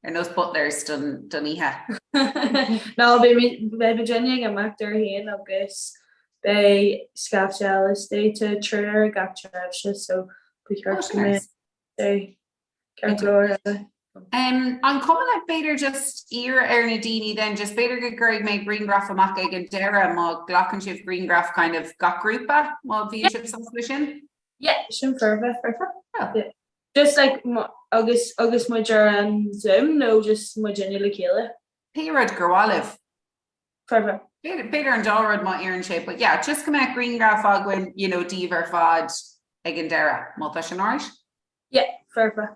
G: ar nós butlers don, don oíche.
D: No, beidh beidh muidinne ag imeacht ar féin agus beidh scaifte eile istigh tá triúr ag gach tréimhse, so ba cheart go mbeidh sé Ceart go leor eile.
G: An cuma leat b'fhéidir just iarraidh ar na daoine then just b'fhéidir go gcuirfidh mé grianghraf amach ag an deireadh má ghlacann sibh grianghraf kind of gach grúpa má bhíonn sibh sásta leis sin?
D: Yeah, sin foirfe, foirfe. Oh. Yeah. Just like agus agus muid ar an Zoom nó just muidinne le chéile?
G: Pé rud gur mhaith libh.
D: Foirfe.
G: B'fhéidir an dá rud má oireann sé, but yeah, just go mbeadh grianghraf againn you know díobh ar fad ag an deireadh, má tá sin alright?
D: Yeah, foirfe.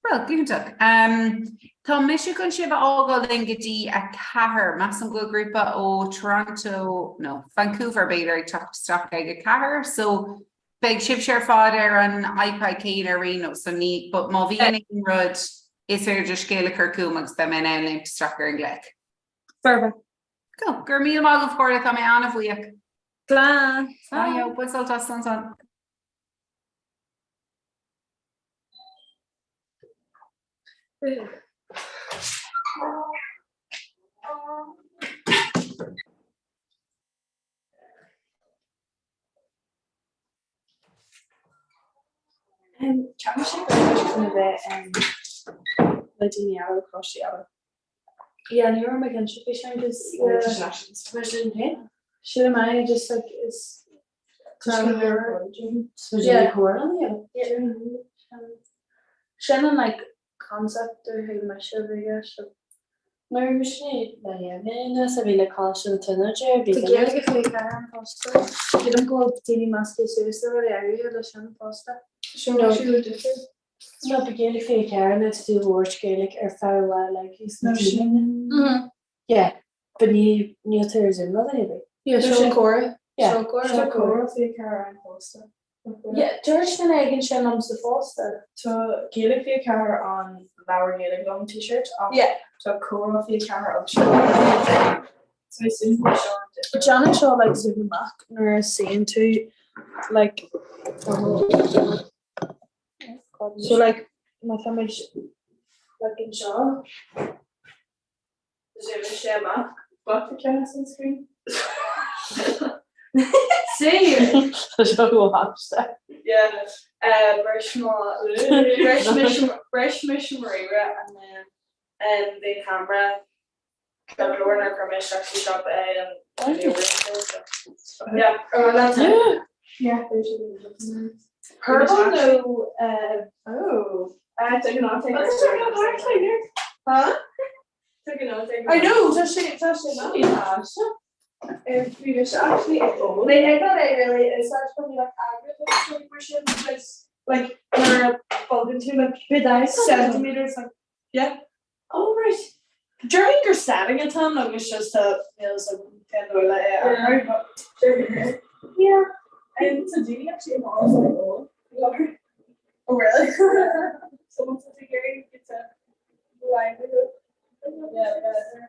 G: Well, iontach. Tá mise chun sibh a fhágáil then go dtí 4. Measaim go bhfuil grúpa ó Toronto, no, Vancouver b'fhéidir ag teacht isteach ag 4. So beidh sibhse ar fad ar an iPad céanna ar aon nós. So ní, but má bhíonn aon rud is féidir just scéal a chur chugam agus beidh mé in ann léimt isteach ar an nglaoch.
D: Foirfe.
G: Cool. Go raibh míle maith agaibh a chairde, tá mé an-bhuíoch.
D: Slán.
G: Slán. Bain sult as, slán slán.
D: Ceapaim sé go raibh sé chun a bheith le daoine eile ó choláistí eile. Yeah, ní raibh mé cinnte faoi sin cos mar sin féin. Sin é just like is Sin an like concept ar thuig mise a bhí aige so.
H: Nuair a bhí sé le dhéanamh a bhí le Coláiste na Tríonóide bhí
D: Tá Gaeilge faoi cheann an fosta. Sílim go bhfuil daoine measctha suas le rudaí áirithe leis sin fosta.
H: Sure no siad le difear. No ba Gaeilge faoi cheann nó tú labhairt Gaeilge ar feadh lá like
D: No sin.
H: Yeah. But ní níl tú ar Zoom le duine ar bith.
D: Yeah, seo comhrá.
H: Yeah,
D: Seo comhrá.
H: seo
D: Seo comhrá faoi cheann an fosta.
H: Yeah, dúirt duine éigin sin liomsa fosta.
D: Tá Gaeilge faoi cheathair an Labhair Gaeilge Liom t-shirt ach
H: Yeah.
D: tá comhrá faoi cheathair agus seo So is Zoom seo an difear.
H: Déanann seo like zoom amach nuair a suíonn tú like
D: So like má tá muid like anseo Zoomann sé amach Glactar ceann as an screen.
H: See! Tá seo go haisteach.
D: Yeah. Uh, bhris mo bhris mise bhris mise mo ríomhaire and then um, bhí an camera go leor nuair a chuir mé isteach sa siopa é and so yeah, oh, that's it.
H: Yeah.
D: Purple nó uh, oh, uh, take an take. Huh?
I: I know, tá sé tá sé Bhí mise actually ag ól. Like I thought I really is that when like aggregate mar sin because like nuair a bhogann tú like bit centimeters like yeah. Oh right. During gur setting atá ann agus just a meals like ten dóile é athrú but yeah. And so do you actually have like ól? Oh really? So what's it again? It's a livelihood. Yeah, yeah.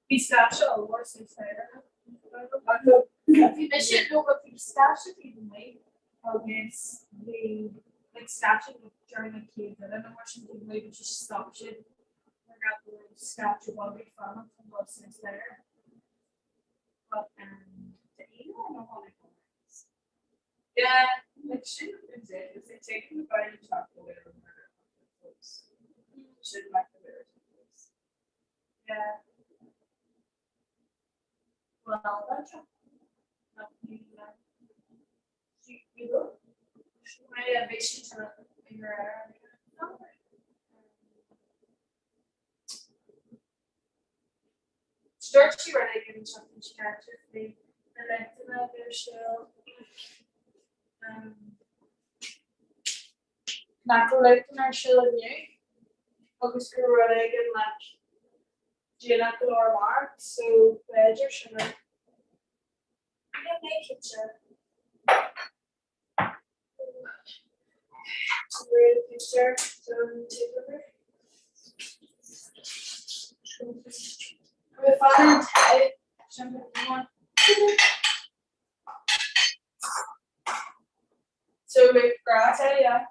D: Bhí scaifte ollmhór sa staighre. Bhí mise nó bhí scaifte taobh amuigh agus bhí like scaifte during na chéad duine nó mar sin taobh amuigh but just stop siad mar gheall go raibh scaifte beag ag fanacht chun dul sa staighre. But um, Yeah, like sin is it. Is it taking the body to talk away from her? Should like the Yeah. Well, that's Dúirt sí rud éigin an tseachtain seo caite faoi na leicteanna a bhí ar siúl nach raibh leicteanna ar siúl inniu agus go raibh rud éigin like déanach go leor amárach so b'fhéidir sin é. Níl mé cinnte. So like grass yeah.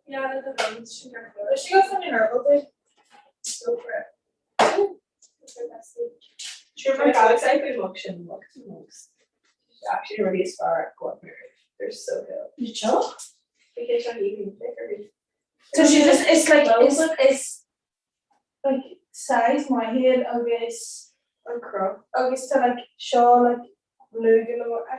D: Yeah, the ones she got. She got something herbal thing. Go for it.
I: Sure, my God, I could look sin look most. Actually really is far go They're so cool.
D: You chill?
I: Because I'm even bigger.
D: So she just it's like it's it's like size my head agus
I: an cruth
D: agus tá like seo like blue go leor I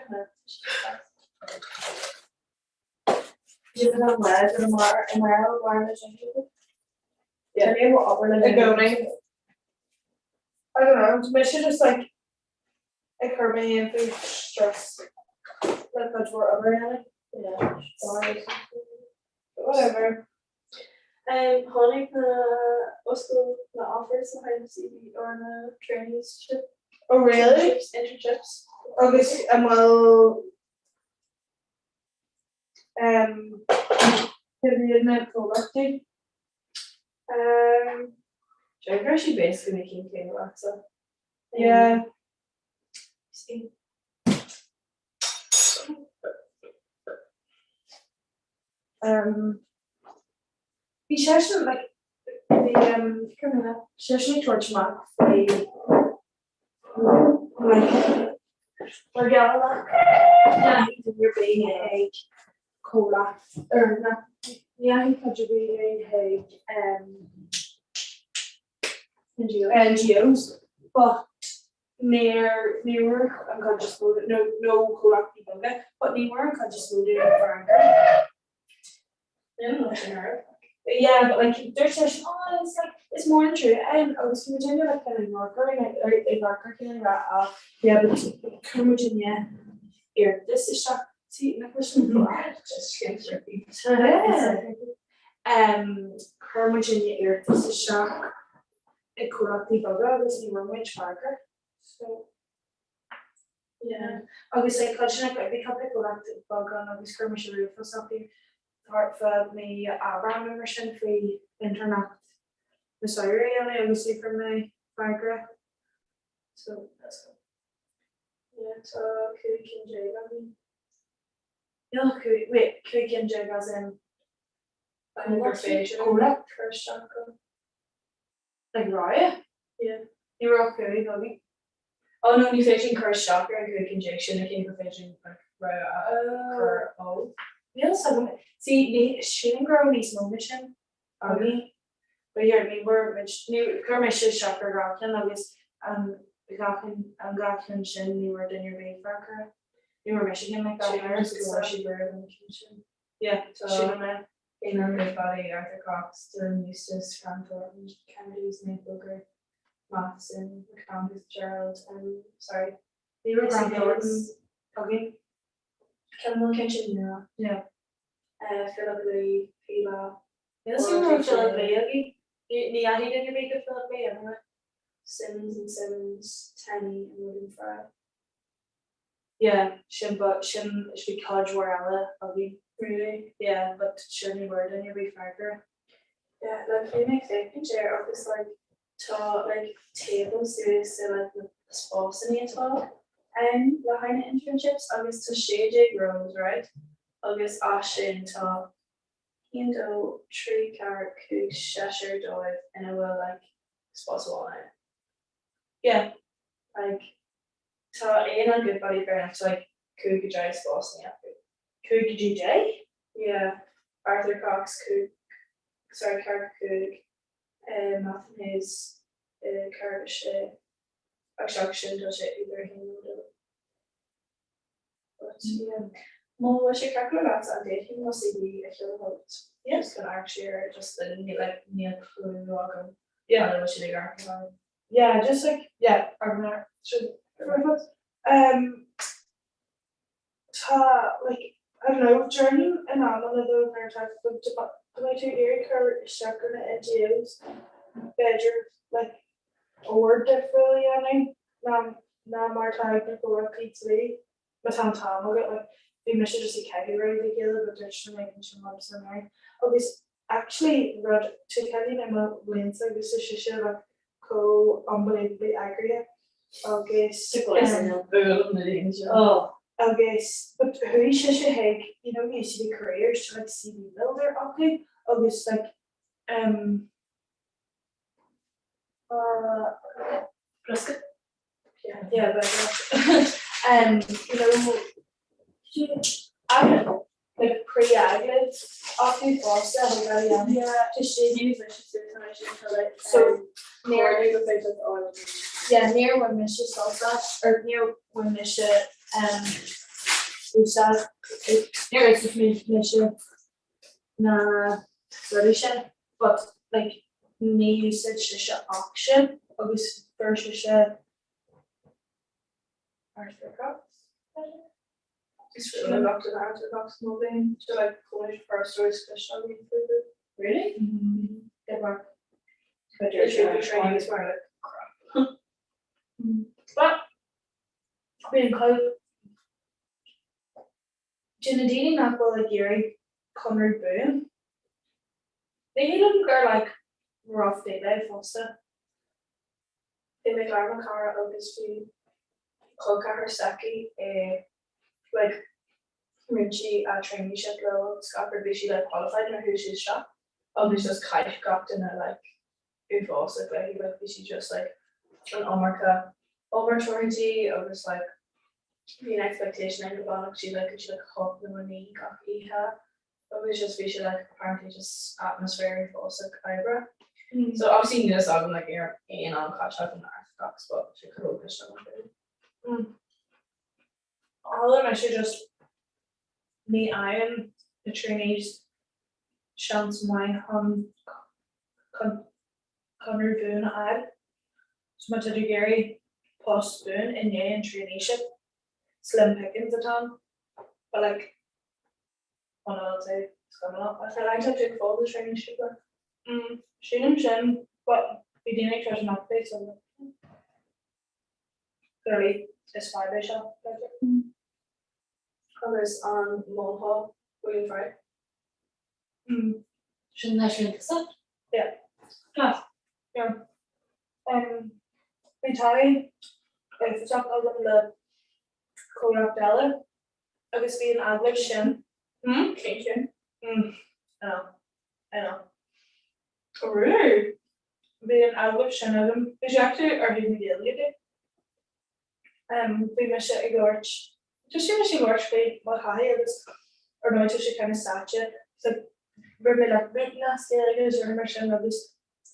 D: don't know. I don't know, tá mise just like ag cur mé féin faoi stress le cuid mhór obair a dhéanamh. Yeah, sorry. But whatever.
I: Um, tháinig na oscail na offers le haghaidh na CV or na traineeship.
D: Oh really?
I: Internships.
D: Agus an bhfuil Um, cé hiad na comhlachtaí?
I: Um, Déarfainn go raibh siad basically na cinn céanna leatsa.
D: Yeah.
I: See.
D: Um, bhí seisean like bhí um, cur mé seisean ag tabhairt amach faoi Mar gheall nach ndeachaigh duine ar bith chuig comhlacht or nach ndeachaigh cuid ar bith chuig NGOs but níor ní raibh an chuid is mó nó nó comhlachtaí beaga but ní raibh an chuid is mó daoine freagrach. Yeah, but like dúirt seisean oh it's like it's more than true um, agus bhí muidinne like kind of ag amharc ar chéile ag rá ah yeah but chuir muidinne iarratas isteach
I: See, nach bhfuil sin bad? Chuir muid iarratas isteach ag comhlachtaí beaga agus ní bhfuair muid freagra. So, yeah. Agus like cuid de na, bhí cúpla comhlacht beag ann agus chuir mise ríomhphost chucu thart fá mí Aibreán nó mar sin faoi intéirneacht na samhradh a dhéanamh agus ní fuair mé freagra. So, that's good. Yeah, tá 15 cinn againn. Níl ach wait, 15 cinn as in gur féidir comhlacht cur isteach ann. Like rogha? Yeah. Ní raibh ach 5 againn. Oh no, ní féidir linn cur isteach ar an 15 cinn sin, like gur féidir linn like rogha a chur ó. Níl a fhios agam. See, ní, sílim go raibh níos mó ná sin againn. But yeah, ní bhfuair muid, ní, chuir mise isteach ar dhá cheann agus an dhá cheann, an dhá cheann sin ní bhfuair duine ar bith freagra. Ní bhfuair mise ceann like that either, so go bhfuair siad roimh an ceann sin. Yeah, sílim é. Éanna Goodbody, Arthur Cox, Dylan Eustace, Grant Thornton, Kennedy's, Nate Booker, Matheson, McDonald Fitzgerald, um, sorry, ní raibh Grant Thornton againn. Ceann bhfuil ceann sin nua. Yeah. Uh, Philip Lee, Fila, Níl a fhios agam an raibh Philip Lee againn. Ní dheachaigh duine ar bith go Philip Lee anyway. Simmons and Simmons, Tenney and William Fry. Yeah, sin but sin is bhí cuid mhór eile againn. Really? Yeah, but sure ní bhfuair duine ar bith freagra. Yeah, like bhí mé ag féachaint air agus like tá like table suas de like na spásanna atá ann le haghaidh na internships agus tá 16 roles, right? Agus as sin tá 1, 2, 3, 4, 5, seisear dóibh ina bhfuil like spás amháin ann. Yeah, like tá Aon Goodbody fair enough tá like 5 go 10 spásanna acu. 5 go dtí 10? Yeah, Arthur Cox 5, sorry 4 go 5, eh Matthew Hayes eh 4 go 6 agus seachas sin tá sé idir 1 nó 2. But yeah. Má bhfuil sé ceart go leor leatsa an bhféadfainn mo CV a sheoladh chugat? Yeah. Just chun amharc siar ar just the níl like níl clue agam Yeah. cad a bhfuil siad ag amharc ar.
J: Yeah, just like, yeah, I'm not sure. Um, tá, like, I don't know, déarfainn in amanna though nuair atá tú go mbeidh tú ag iarraidh cur isteach ar na NGOs, b'fhéidir, like, obair difriúil a dhéanamh ná ná mar atá ag na comhlachtaí dlí. Má tá an t-am agat, like, bhí mise just ag caitheamh rudaí le chéile but dúirt mé ag an sin liomsa inné. Agus actually rud, tá cailín i mo bhliainsa agus tá sise like chomh unbelievably eagraithe agus um, agus but chuaigh sise chuig you know UCD Careers tá like CV builder acu agus like um, Brisket. Yeah, but um, you know, like pre-agallamh acu fosta yeah, so níor yeah, níor bhain mise sult as or níor bhain mise um, úsáid níor úsáid mise na rudaí sin but like ní úsáid sise ach sin agus fuair sise Arthur Cox
D: Is fuath liom an Arthur Cox nó bíonn to like cóis first stories cloiste againn fúthu.
J: Really?
D: Good work. But training is more like crap.
I: But bíonn cuid de na daoine nach bhfuil ag iarraidh conradh buan, ní shílim gur like rough deal é fosta.
D: Bhí mé ag labhairt le mo chara agus bhí col ceathar s'aici i like rinne sí a traineeship leo agus gach rud bhí sí like qualified nuair a chuaigh sí isteach agus just chaith gach duine like uafásach léi like bhí sí just like an iomarca obair tabhartha di agus like bhí an expectation ann go bhfanfadh sí like go dtí like 8 nó 9 gach oíche agus just bhí sé like apparently just atmosphere uafásach oibre. So obviously níl fhios agam like ar aon am caite agam le Arthur Cox but sé cúl ceist agam faoi.
I: Chuala mise just ní fhaigheann na trainees seans maith chun conradh buan a fháil. So má tá tú ag iarraidh post buan i ndiaidh an traineeship, slim pickings atá ann.
J: But like an bhfuil tú scannalach?
I: I like to take all the traineeship like.
J: Mm, sílim sin, but bhí daoine ag try amach fé so Clearly is fadhb é seo, b'fhéidir.
I: Agus an molfá William Fry?
J: Mm.
H: Sin náisiúnta?
J: Yeah. Class. Yeah. Um, bhí taithí éifeachtach agam le comhlacht eile agus bhí an agallamh sin. Hmm?
I: Cén ceann?
J: Mm. I know. I know.
I: Arú!
J: Bhí an agallamh sin agam. Bhí sé actually ar thaobh na Gaeilge de. Um, bhí mise ag labhairt, just bhí mise ag labhairt faoi mo thaithí agus ar ndóigh tá sé kind of sáite. So, rinne mé like múineadh as Gaeilge agus rudaí mar sin agus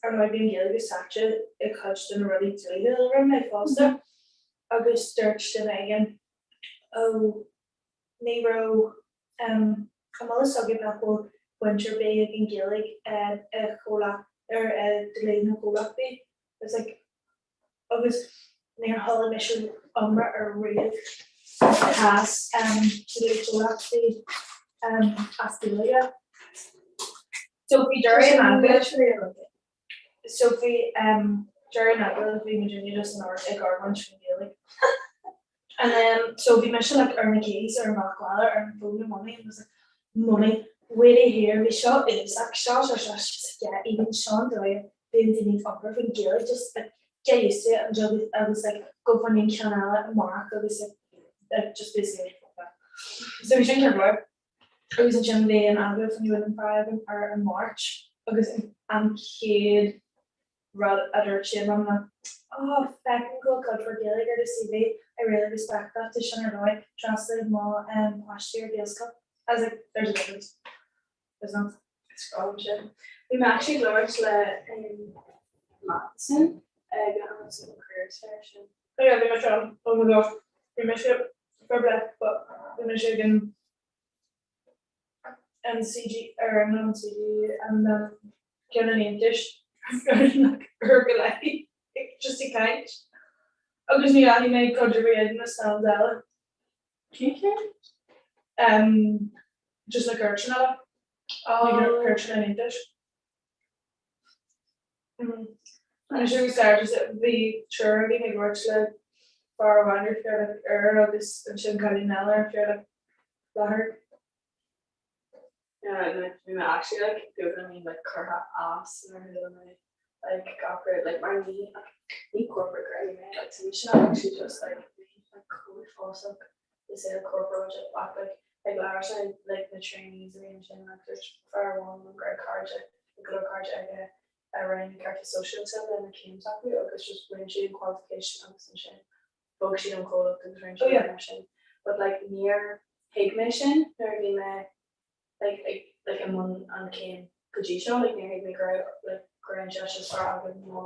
J: ar ndóigh bíonn Gaeilge sáite i cuid de na rudaí dlíthiúla a rinne mé fosta. Agus dúirt duine éigin, ó, ní raibh, um, an bhfuil fhios agaibh nach bhfuil baint ar bith ag an Ghaeilge i chomhlacht, ar dlí na gcomhlachtaí. It's like, agus níor chuala mise iomrá ar riamh cás dlí chomhlachtaí as Gaeilge. So bhí deireadh an agallaimh, so bhí deireadh an agallaimh bhí muidinne just in ard ag argóint faoin Ghaeilge. And then, so bhí mise like ar na keys ar an mbealach abhaile ar an phone le Mummy and was like, Mummy, wait a hear, bhí seo uafásach, seo, seo, seo, she's like, yeah, even seo an dóigh a bíonn daoine ag iompar faoin Ghaeilge, just like get used to it and just agus like go bhfuil an ceann eile amárach agus like, like just basically like fuck that. So bhí sin ceart go leor. Agus ansin bhí an agallamh faoin William Fry agam ar an Máirt agus an chéad rud a dúirt sé liom ná Oh, feicim go bhfuil cuid mhór Gaeilge ar do CV, I really respect that, tá sin ar dóigh, d'fhreastalaigh mo páistí ar Gaelscoil. I was like, there's a difference. There's not.
I: Is grá liom sin. Bhí mé actually ag labhairt le Matheson ag an careers fair sin.
J: Oh yeah, bhí mise ann. Oh my gosh. Bhí mise fair play, but bhí mise ag an an CG ar an an CG an ceann an Aontais ar go leith just ag caint. Agus ní dheachaigh mé cuid ar bith ag na stands eile.
I: Cén ceann?
J: Um, just na cúirteanna eile. Cúirteanna an Aontais. Anois agus ar just bhí triúr againn ag labhairt le fear amháin ar feadh like uair agus ansin cailín eile ar feadh like leathuair.
I: Yeah, like bhí mé actually like beagáinín like curtha as nuair a chuala mé like gach rud like mar ní like ní corporate girl mé like so bhí sin actually just like bhí like chomh uafásach le saol corparáideach ach like ag labhairt le like na trainees a bhí ansin like dúirt fear amháin liom go raibh cairde go raibh cairde aige a rinne ceartas sóisialta lena céim s'acu agus just rinne siad an qualification agus ansin bhog siad ón chomhlacht agus rinne siad mar sin. But like níor thuig mé sin nuair a bhí mé like ag like i mbun an chéim go dtí seo like níor thuig mé go raibh like go raibh an deis is fearr agam ná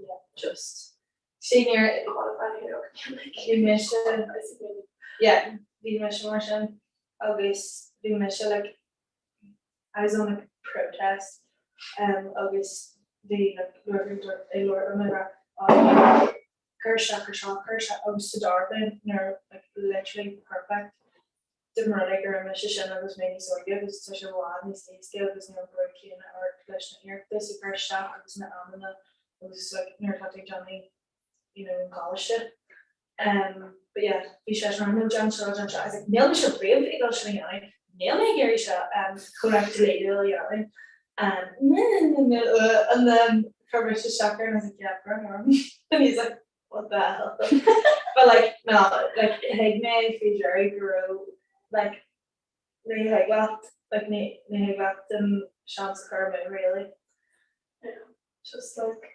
I: yeah just
J: See níor
I: qualify
J: bhí mise yeah bhí mise mar sin agus bhí mise like I was on like protest um agus bhí like luath ag labhairt liom ag rá oh cuir isteach ar seo cuir isteach agus sa dara bliain nuair like literally perfect dá mba rud é go raibh mise sin agus mé níos óige agus tá sé i bhfad níos éasca agus níl an brú céanna ort leis na hiarratais a chur isteach agus na amanna agus like nuair atá tú ag déanamh you know an coláiste. Um, but yeah, bhí sé sin no déan seo déan seo. I was like, níl mise riamh ag dul sin a dhéanamh, níl mé ag iarraidh seo um, comhlacht dlíthiúil a dhéanamh. Um, and then chuir mise isteach air and I was like, yeah, brón orm. And he's like, what the hell? But like, no, like, thuig mé faoi dheireadh go raibh, like, ní thig leat, like, ní, ní thig leat an seans a chur amú, really.
I: Yeah, just like,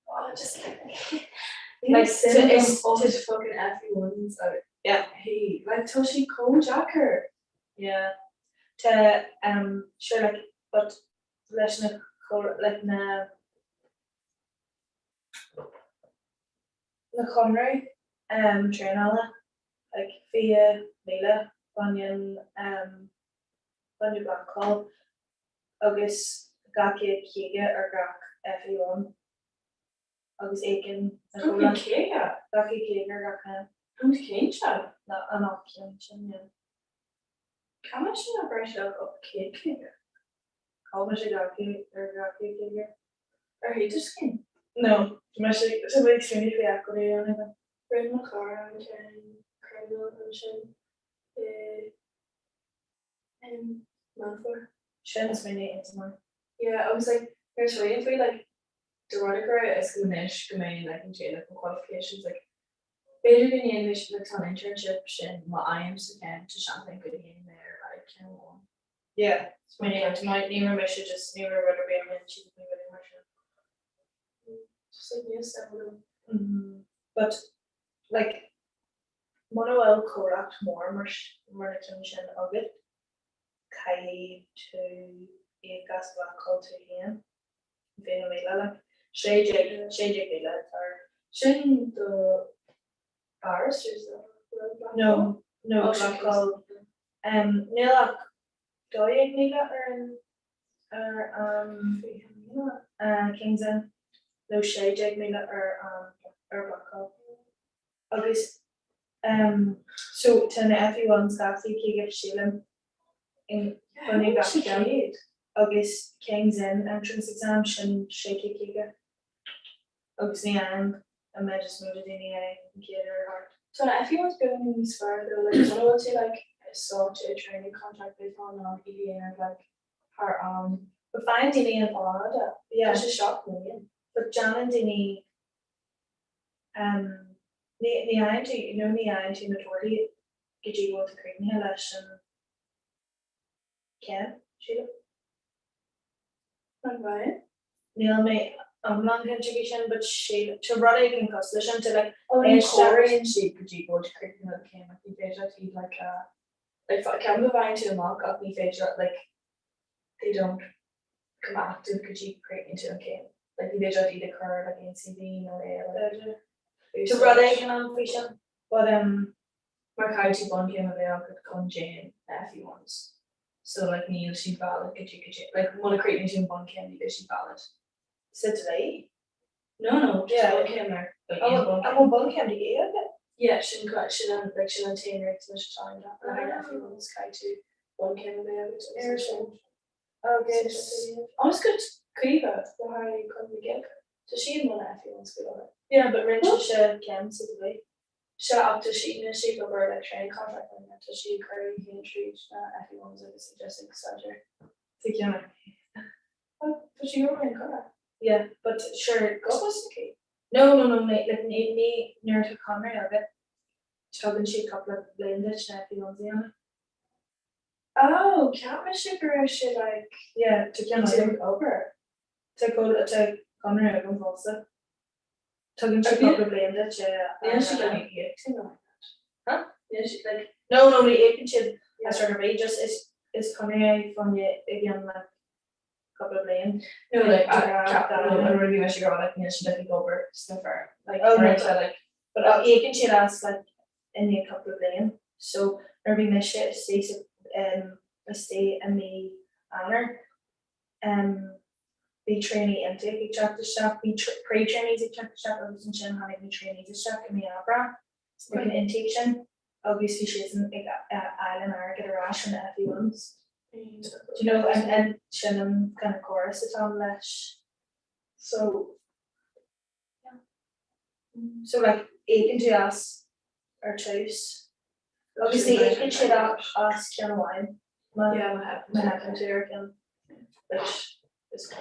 I: oh, just like,
J: Like,
I: sin
J: to- is-
I: to fucking everyone's uh,
J: Yeah.
I: hey, like tá sé chomh deacair.
J: Yeah. Tá, um, sure, like, but leis na, like, na, na conraí traenála like 20,000 baineann baineann Blackcall agus 250 ar gach FE1 agus íocann na
I: 250?
J: 250 ar gach ceann.
I: An cinnte?
J: An ceann sin, yeah. Can I sin a breis up 150? Call me sé ar 150. Ar théidir scéim? No, tá mé sé tá mé ag smaoineamh faoi acmhainní a dhéanamh. Rinne mo chara an ceann criminal ansin i Meán Fómhair. Sin smaoineamh iontach maith. Yeah, agus like nuair a smaoiním faoi like de rud a raibh a fhios agam anois go mbeidh like an déanamh mo qualifications like b'fhéidir go ndéanfaidh like tá an internship sin má fhaighim sa cheann tá seans ann go ndéanfaidh mé ar aghaidh ceann amháin.
I: Yeah, smaoineamh iontach maith. Ní raibh mise just ní raibh rud ar bith ar m'intinn faoi rudaí mar sin.
J: Just like níl suim agam.
I: But like muna bhfuil comhlacht mór mar mar na cinn sin agat, caithfidh tú íoc as Blackcall tú féin, 20,000 like, 16,000 atá ar.
J: Sin do barristers though,
I: Blackcall? No, no, Blackcall. Níl ach 12,000 ar an ar an King's Inn nó 16,000 ar an ar Blackcall. Agus so tá na FE1s scaití 500 sílim in choinne gach ceann agus King's Inn entrance exam sin 650 agus ní fhaigheann an méid is mó de daoine é an chéad uair thart.
J: Tá na FE1s beagáinín níos fearr though like muna bhfuil tú like sáite i training contract beifeá in ann iad a dhéanamh like thar am.
I: But faigheann daoine an fhada,
J: yeah, tá sé 7 mbliain.
I: But déanann daoine Ní fhaigheann tú, you know, ní fhaigheann tú na torthaí go dtí go bhfuil tú críochnaithe leis an chéim, sílim.
J: An bhfaigheann?
I: Níl mé iomlán cinnte faoi sin, but sílim, tá rud éigin cosúil leis sin, tá like,
J: Oh, ní chomhaireann siad go dtí go bhfuil tú críochnaithe le céim, like ní féidir leat iad like a, like ceapaim go bhfaigheann tú amach ach ní féidir leat like, they don't come active go dtí go gcríochnaíonn tú an chéim. Like ní féidir leat iad a chur ar like aon CV nó é a like
I: Tá rud éigin ann faoi sin, but um
J: mar caithfidh tú bunchéim a bheith agat chun déan na FE1s. So like níl siad valid go dtí go dtí like muna críochnaíonn tú an bunchéim ní bheidh siad valid.
I: Sa dlí?
J: No no, just bunchéim ar like aon
I: bunchéim. An bhfuil bunchéim de dhíth agat?
J: Yeah, sin sin an like sin an t-aon riachtanais atá ann le haghaidh na FE1s caithfidh tú bunchéim a bheith agat agus ansin
I: Agus
J: Agus go Caoimhe le haghaidh Conradh na Gaeilge. Tá sí i mbun na FE1s faoi láthair.
I: Yeah, but rinne sise céim sa dlí.
J: Sea, ach tá sí anois ag obair like training contract mar sin, tá sí ag cur í féin tríd na FE1s agus ag just ag staidéar.
I: Sa cheann aici.
J: Tá sí ag obair in Conradh.
I: Yeah, but sure,
J: go aici.
I: No, no, no, like ní ní nuair atá conradh agat, tugann siad cúpla bliain duit na FE1s a dhéanamh.
J: Oh, cheap mise go raibh sé like,
I: yeah, tá ceann
J: tú ag obair.
I: Tá tá conradh agam fosta. Tugann sé cúpla bliain duit é a
J: Níl siad ag íoc tú nó like that.
I: Huh?
J: Níl siad like.
I: No, no, ní íocann siad as rud ar bith, just is is conradh é fá choinne i gceann like cúpla bliain.
J: No, like, ceap no, an rud a bhí mise ag rá like níl siad like ag obair sna firm. Like,
I: Oh, no,
J: tá like
I: but íocann siad as like i ndiaidh cúpla bliain. So nuair a bhí mise istigh sa istigh i mí Eanáir bhí trainee intake ag teacht isteach, bhí pre-trainees ag teacht isteach agus ansin tháinig na trainees isteach i mí Aibreán ag an intake sin agus bhí siadsan ag fháil an airgead ar ais ó na FE1s. Do you know, and, and sin an kind of córas atá ann leis.
J: So
I: So like íocann tú as ar tús. Agus ní íocann siad as ceann amháin má theipeann tú ar ceann,
J: which is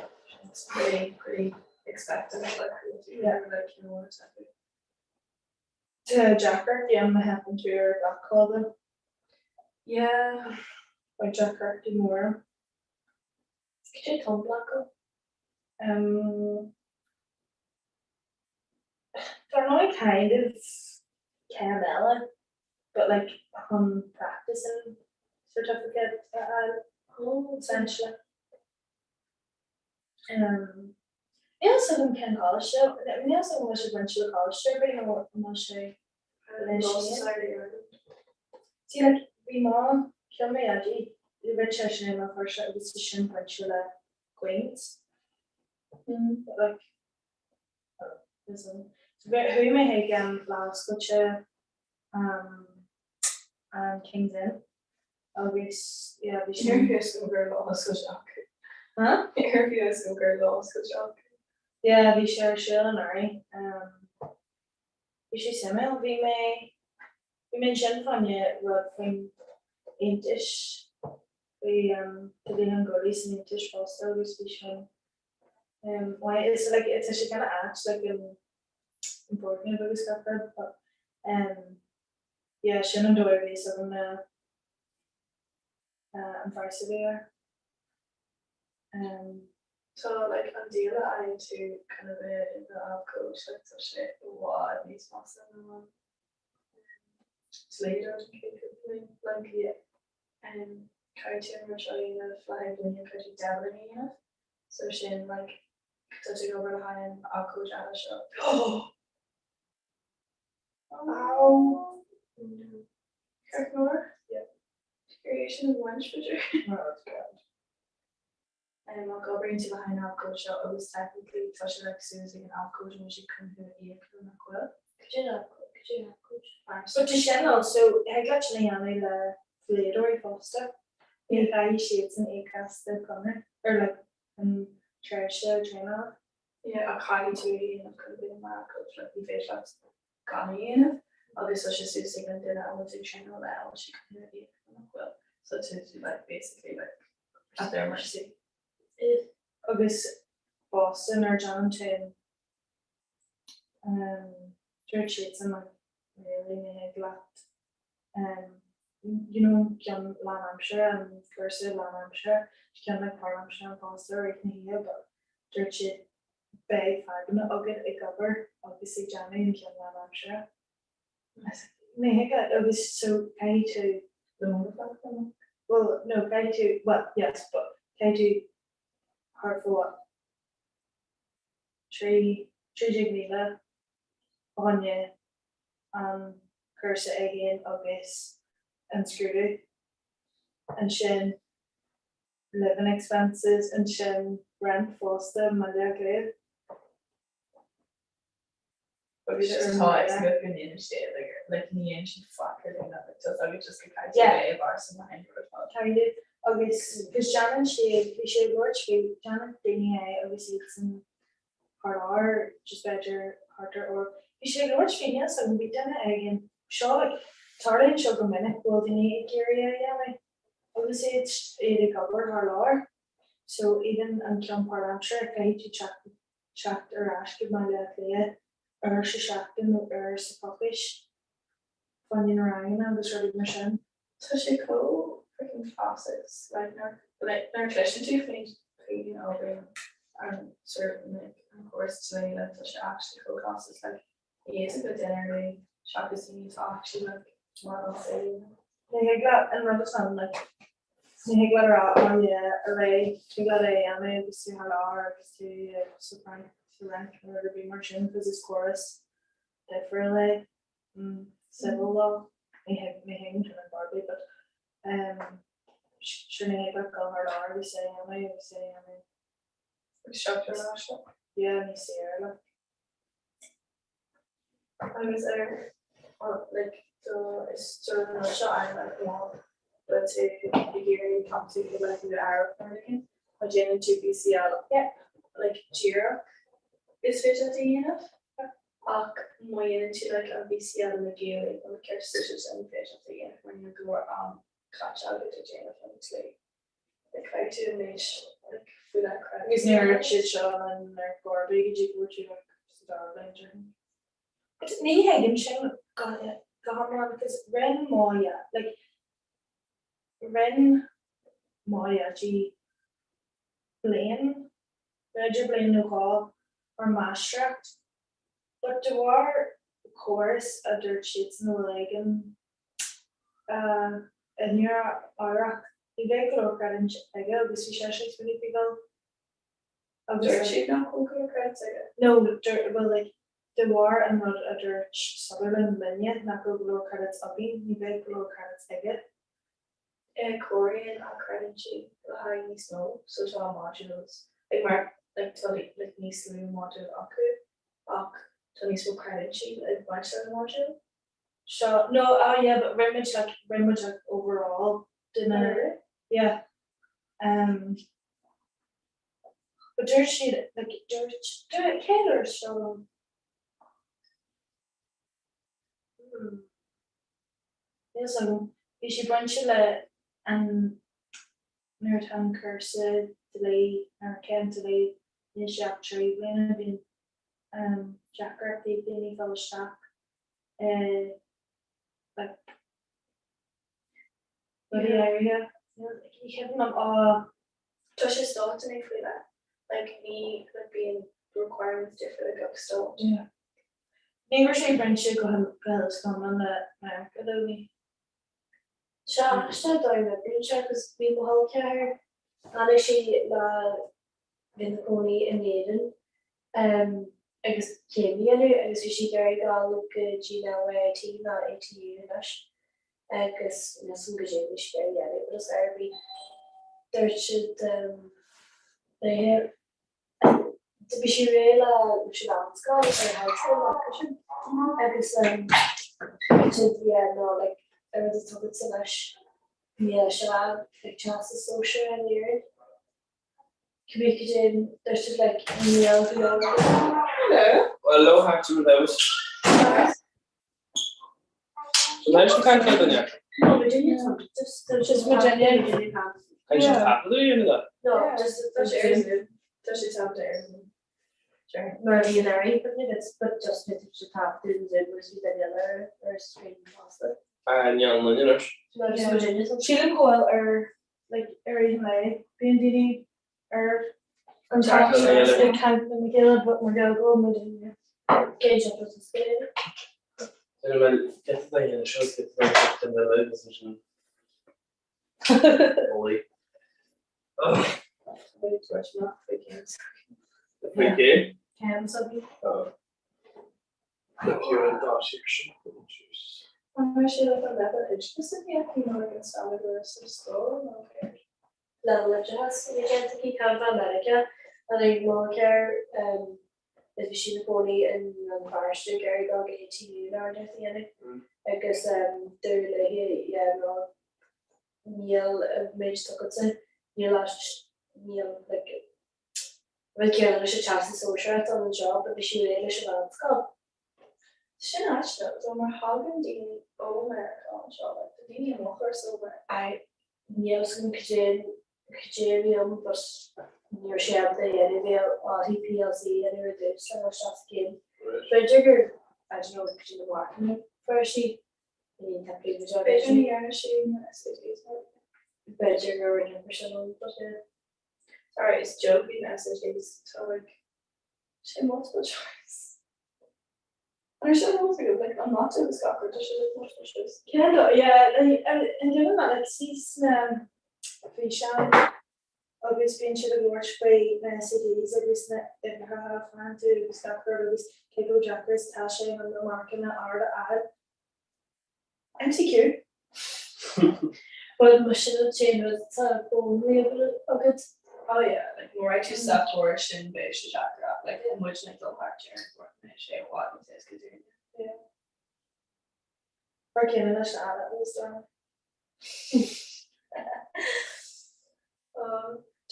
J: pretty pretty expected like yeah like you know what
I: Tá deacracht ann má theipeann tú ar Blackcall though.
J: Yeah.
I: Beidh deacrachtaí móra.
J: Cad é atá in Blackcall?
I: Um, Dar ndóigh kind of céim eile, but like chun practicing certificate a fháil, essentially. Um, níl a fhios agam cén coláiste, níl a fhios agam an bhfuil sé bainte le coláiste ar bith nó an bhfuil sé leis féin. See like bhí mo cheann mé oidí, rinne seisean é mo chúrsa agus tá sin bainte le Queen's. But like, so chuaigh mé chuig um, lá oscailte um, an King's Inn.
J: Agus yeah bhí sin. Níor fios go raibh lá oscailte acu. Huh? Níor fios go raibh lá oscailte acu. Yeah bhí sé ar siúl anuraidh. Um, bhí sé suimiúil, bhí mé bhí mé ansin fá choinne rud faoin Aontais faoi um, tá daoine ina gcónaí san Aontais fosta agus bhí sin um, why it's like it's sé kind of ait like an an foirgneamh agus gach rud but um, yeah sin an dóigh a bhí a fhios agam na an praghas a bhí air. Um,
D: Tá like an deal a fhaigheann tú chun a bheith i do abhcóide like tá sé i bhfad níos measa ná an dlíodóir don chéad cúpla bliain. Like
J: yeah.
D: um, caithfidh tú an rud seo a dhéanamh le haghaidh bliain, caithfidh tú 10 bliain a dhéanamh. So sin like tá tú ag obair le haghaidh an abhcóide eile seo.
J: Ow.
D: Ceart go leor?
J: Yeah.
D: Gur sin a bhaint b'fhéidir.
J: No, that's grand.
D: Um, ach oibríonn tú le haghaidh an abhcóide seo agus technically tá sé like suas ag an abhcóide an bhfuil sé chun thú a íoc nó nach bhfuil.
J: Cad é an abhcóide? Cad é an abhcóide? But tá sin also, thig leat sin a dhéanamh le dlíodóirí fosta. Ní chaithfidh siadsan íoc as do chonradh or like an tréimhse traenála.
D: Yeah, ach caithfidh tú é a dhéanamh chun bheith mar abhcóide, like ní féidir leat gan é a dhéanamh agus tá sé suas ag an duine a bhfuil tú ag traenáil le an bhfuil sé chun thú a íoc nó nach bhfuil. So tá tú like basically like at their mercy.
J: Agus fosta nuair a déanann tú an dúirt siadsan like really ní thig leat you know ceann lánaimseartha an cúrsa lánaimseartha ceann like páirtaimseartha ann fosta i rith na hoíche but dúirt siad beidh fadhbanna agat ag obair agus ag déanamh an ceann lánaimseartha. Ní thig leat agus so caithfidh tú
D: Le mórfad
J: Well no caithfidh tú well yes but caithfidh tú thart fá what 13 13,000 fá choinne an cúrsa é féin agus an scrúdú, ansin living expenses, ansin rent fosta i mBaile Átha Cliath.
D: Agus just tá a fhios agat go ndéanann siad like like ní dhéanann siad faic ar líne like tá agus just go caithfidh tú é a bharr san le haghaidh rud fad.
J: Kind of agus cos déanann siad bhí sé ag labhairt faoi déanann daoine é agus iad san thar lear just b'fhéidir thart ar uair bhí sé ag labhairt faoi níl a fhios agam bhí duine éigin seo like tarlaíonn seo go minic go bhfuil daoine ag iarraidh é a dhéanamh agus iad iad ag obair thar lear so even an ceann páirtaimseartha caithfidh tú teacht teacht ar ais go Baile Átha Cliath uair sa seachtain nó uair sa choicís fá choinne na ranganna agus rudaí mar sin.
D: Tá sé chomh freaking classes like nuair like nuair a chloiseann tú faoin faoin obair an sort like an córas dlí like tá sé actually chomh classes like ní fhéadfadh go duine ar bith seachas daoine atá actually like mar an saol.
J: Ní thig leat an rud atá ann like Ní thig leat a rá oh yeah ar aghaidh, thig leat é a dhéanamh agus tú thar lear agus tú sa Fhrainc, sa Fhrainc nó rud ar bith mar sin cos is córas difriúil é civil law, ní thig, ní thuigim sin ar chor ar bith but um sure ní thig leat dul thar lear agus é a dhéanamh agus é a dhéanamh.
D: Agus seachtar ar ais like.
J: Yeah, níos saoire like.
D: Agus ar like do is do na seo an like má bhfuil tú ag iarraidh tá tú ag like nó Eabhrac nó rud éigin má déanann tú BCL like díreach is féidir leat a dhéanamh ach má dhéanann tú like an BCL i nGaeilge an ceart sin ní féidir leat a dhéanamh mar níl go leor am caite agat ag déanamh an tslí. Like caithfidh tú an méid like faoi leith credits.
J: Agus níor dhúirt siad seo linn ar chor ar bith go dtí go raibh tú like sa dara bliain déarfainn. But ní thuigim sin go go hiomlán because rinne mo like rinne mo dhaidí bliain b'fhéidir bliain nó dhó mar máistreacht but de bharr córas a dúirt siadsan a bhfuil ag an i Nua Eabhrac. Ní bheadh go leor credits aige agus bhí seisean ag smaoineamh faoi dhul agus.
D: Dúirt siad nach bhfuil go leor credits aige?
J: No, well like de bharr an rud a dúirt Sutherland linne nach raibh go leor credits againn, ní bheadh go leor credits aige.
D: Comhaireann an credit le haghaidh níos mó so tá modules like mar like tá like níos lú modúl acu ach tá níos mó credits ag baint le na modúil.
J: Seo, no, oh yeah, but rinne muid like, rinne muid like overall.
I: Duine yeah um but dúirt siad like dúirt dúirt cé a dúirt seo liom? Hmm. Níl 's agam. Bhí sé bainte le an nuair atá an cúrsa dlí nó an céim dlí níl sé ach 3 bliana bíonn um deacrachtaí ag daoine dul isteach i like rudaí áirithe. Ní cuimhin liom á
J: Tá sé stáit faoi leith. Like ní like bíonn requirements difriúla ag gach stát.
I: Yeah. Ní raibh sé bainte go hiomlán le Meiriceá though ní.
H: Sea, aisteach an dóigh a n-oibríonn sé agus bhí mo chol ceathar, tháinig sí le bheith ina cónaí in Éirinn agus céim a dhéanamh agus bhí sí ag iarraidh dul go dtí na YIT nó ATU anois agus níl 's agam goidé a bhí sí ag iarraidh a dhéanamh but is ar bith dúirt siad léi bhí sí réidh le leis an mheánscoil ar high school acu sin agus dúirt siad yeah no like an rud atá agatsa anois níl sé like teastas sóisearach in Éirinn. Cibé goidé dúirt siad like níl go leor
K: Hello. Well, lo hat you without. Leis an caint duine?
H: No, Virginia just
I: just Virginia.
K: Kan sé taifeadadh a dhéanamh?
H: No, just
J: Tá sé ar Zoom. Tá sé taifeadta ar Zoom.
H: Mar a bhí an airí, but it's but just bit of taifeadadh in Zoom agus bhí duine eile ar ar screen fosta.
K: Ah, níl an duine anois.
H: No, just Virginia.
I: Sílim go bhfuil ar like i rith an lae bíonn daoine ar an
K: Caint lena chéile.
I: ag caint lena chéile but mar gheall go bhfuil muid in
H: Géid up as a scéal.
K: Duine bhfuil giota de dhéanamh seo is giota de giota de eile agus ansin Holy. Faoi cé?
I: Cem s'againn.
J: An raibh sé like an leibhéal oideachais a bhí aici nó like an staidéar a raibh sa scoil nó céard?
H: Leibhéal oideachais a bhí déanta aici cad fá Meiriceá tháinig mo chol ceathar is bhí sí ina cónaí i mBéal Feirste ag iarraidh dul go ATU in airde a dhéanamh agus dúradh léi yeah no níl an méid atá agatsa níl níl like Rud céanna leis an Teastas Sóisearach ann anseo, but bhí sí réidh leis an mheánscoil.
J: Sin aisteach though mar thagann daoine ó Meiriceá anseo, like tá daoine i mo chúrsa ó Meiriceá.
H: I níl 's agam cad é cad é a bhí ann but ní raibh sí ábalta a dhéanamh bhí uirthi PLC a dhéanamh ar dtús le dul isteach sa chéim. B'fhéidir gur I don't know cad é na marcanna a fuair sí i ndiaidh an
J: B'fhéidir ní dhearna sí na SATs mar.
H: B'fhéidir gur rinne mar sin ann but yeah.
J: Sorry, is joke iad na SATs tá like sé multiple choice. An raibh sé multiple like an mata agus gach rud tá sé like multiple choice.
I: Cén dóigh yeah like an duine ná like sí sna físeáin agus bíonn siad ag labhairt faoi na SATs agus na uimhreacha a fhaigheann tú agus gach rud agus cé chomh deacair is atá sé na marcanna arda a fháil. MCQ.
H: Bhuel, mar sin an t-aon rud atá foghlamtha agat.
J: Oh yeah, like má raibh tú sa chóras sin beidh sé deacair ach like muid ag dul thart ar an bport mbeidh sé i bhfad níos éasca dúinne.
I: Yeah. Mar céanna leis na A-levels dom.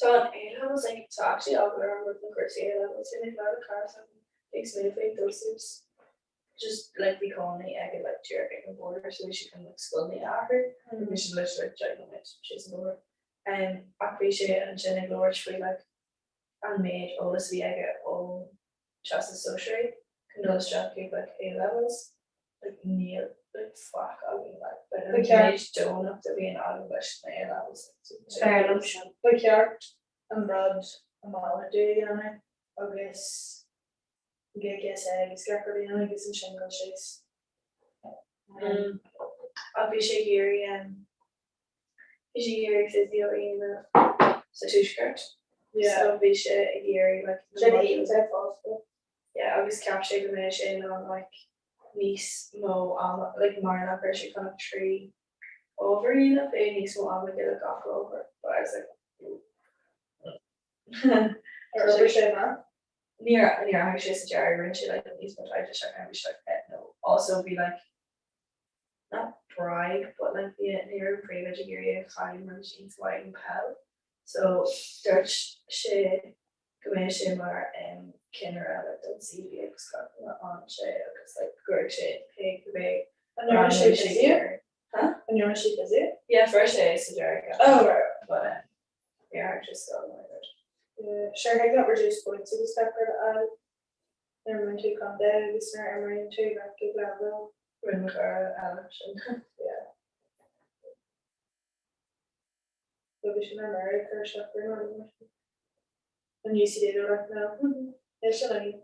J: Tá an A-levels like tá actually eagla orm roimh na cúrsaí A-levels sin ag leabhar le cara s'agam ag smaoineamh faoi dul suas. just like bhí cónaí aige like díreach ag an border so bhí sé chun like scoileanna a athrú mm. bhí sé literally like deich nóiméad síos an bóthar um, ach bhí sé ansin ag labhairt faoi like an méid eolas a bhí aige ó Teastas Sóisearach chun dul isteach chuig like A levels like níl like faic againn like but an méid deonach a bhíonn againn leis na A levels
I: Ba cheart an rud a malartú a dhéanamh agus GCSE agus gach rud a dhéanamh agus ansin dul síos.
J: Ach bhí sé ag iarraidh bhí sé ag iarraidh physio a dhéanamh sa tuaisceart. So bhí sé ag iarraidh like
I: Sin iontach fosta.
J: Yeah, agus cheap sé go mbeadh sé in ann like níos mó ama like mar nach raibh sé chun ach 3 ábhar a dhéanamh, bheadh níos mó ama aige le gach ábhar. But I was like,
I: Ar obair sé amach?
J: Níor níor tháinig sé sa deireadh, rinne sé like níos mó taighde isteach ann, bhí sé like eh no. Also bhí like.
I: Not bribe but like bhí ní raibh an príomhoide ag iarraidh é a chailleadh mar bhí sé iontach maith ag an peil so dúirt sé go mbeadh sé mar um ceannaire like don CV agus gach rud a fhaigheann sé agus like go gcuirfeadh sé pé cibé
J: An ndearna sé physio?
I: Huh?
J: An ndearna sé physio?
I: Yeah fuair sé é sa deireadh.
J: Oh right right.
I: But um yeah I just got my rud.
J: Yeah, sure thig leat reduced points agus gach rud a fháil nuair a bhuann tú contae agus nuair a imríonn tú like ag leibhéal.
I: Rinne mo chara eile sin.
J: Yeah. Bhí sin ar mire ag cur isteach ar an orm. An UCD do like no. Níl sin againn.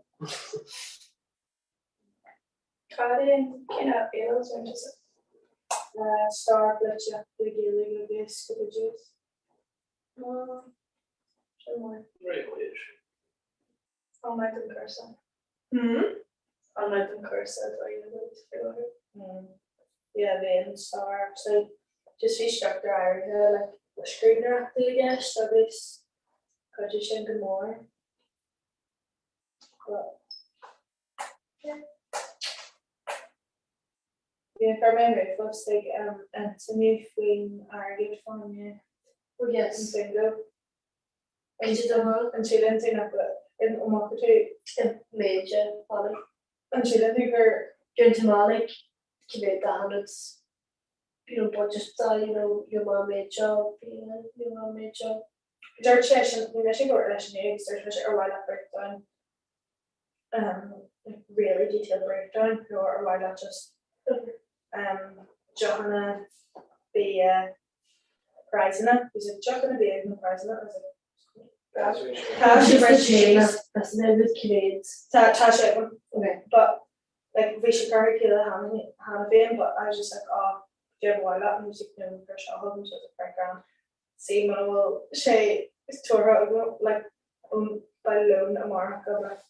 I: Cad é an cineál A-levels a rinne tusa?
J: Stair Polaitíochta Gaeilge agus Oideachas.
I: Sin maith.
K: Réamheois.
I: An maith don chúrsa?
J: Hmm?
I: An maith don chúrsa atá á dhéanamh agat faoi láthair?
J: Hmm. Yeah, bhí an stair actually just bhí struchtúr áirithe like scríbhneoireachta i gceist agus chuidigh sin go mór. But yeah. Yeah, chuir mé ríomhphost ag um, Anthony faoin airgead fáinne
H: Oh yes.
J: an bingo.
H: An
J: An síleann tú nach bhfuil an bhfaca tú
H: méid fada.
J: An síleann tú gur
H: Deireann tú maith like cibé 40 you know budget dá you know your mom made seo your mom made seo.
J: Dúirt sé sin bhí mise ag labhairt leis inniu agus dúirt mise ar mhaith leat breakdown um like really detailed breakdown nó ar mhaith leat just um deochanna bia praghsanna he's like deochanna bia nó praghsanna I was like Tá sé mar sin
H: That's an oiread cibé.
J: Tá tá sé agam
H: Okay.
J: but like bhí sé curtha le chéile cheana cheana féin but I was just like oh do you have a while and he was like no cuir seo chugam so I was like right grand see muna bhfuil sé tuartha agam like um by lón amárach go like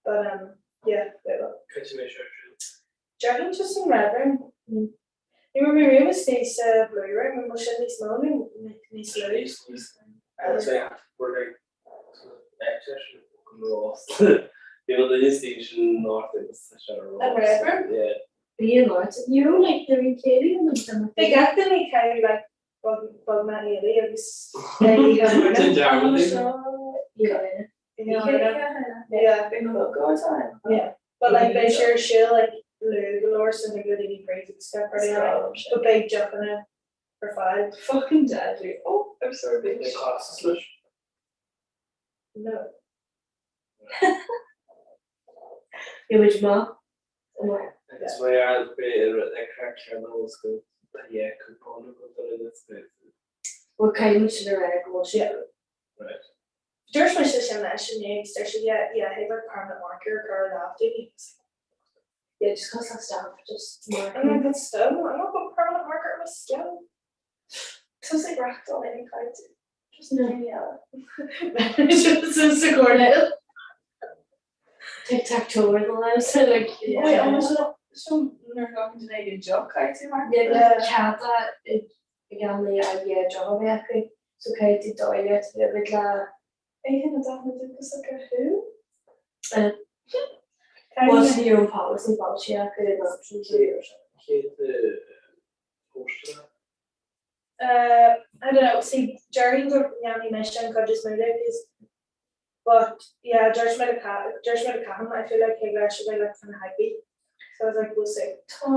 J: but um yeah wait well
K: Cad mé seo sin?
J: Déarfainn just an red room. Ní raibh mé riamh istigh sa blue room an bhfuil sin níos mó nó níos lú? An red room?
H: Bhí an áit you know like they're in céilí an an
J: Bhí gach duine ag like beagnach éadaí agus Yeah. But like beidh sé ar siúl like luath go leor so thig le daoine praise agus stuff ar lean but beidh deochanna ar fáil.
I: Fucking deadly. Oh, I'm sorry bitch.
K: Beidh costas leis?
J: No.
H: Bhí muid maith amárach.
K: Agus mar gheall ar an craic céanna os go tá dhá cúpán agat ar an liosta.
H: Bhuel caithfidh muid sin a rá go bhfuil sé.
K: Right.
J: Dúirt mise sin leis inné agus deir sé yeah yeah thig like permanent marker a chur ar lámh daoine.
H: Yeah just cos that's staff just marker.
J: I'm like that's still I'm not put permanent marker on my skin. So it's like reachtáil any kind just no yeah. Just sa gcoirnéal.
H: Tic tac toe ar the left so like yeah.
I: Wait, an bhfuil so nuair a ghlacann duine éigin deoch caithfidh tú marker?
H: Yeah, ceada ag an lae a yeah deoch a bheith acu so caithfidh tú dóigh leat a bheith agat le
I: Éigin a dath na dúchasach ar thú?
H: What's your own policy policy acu in options
K: Céad póstaer.
J: Uh, I don't know, see, déarfainn go ndéanfaidh mise an chuid is mó de, 'cause but yeah, dúirt mé le Ca- dúirt mé le Catherine, I feel like thig leis a bheith like kind of hypey. So I was like, we'll see.
I: Tá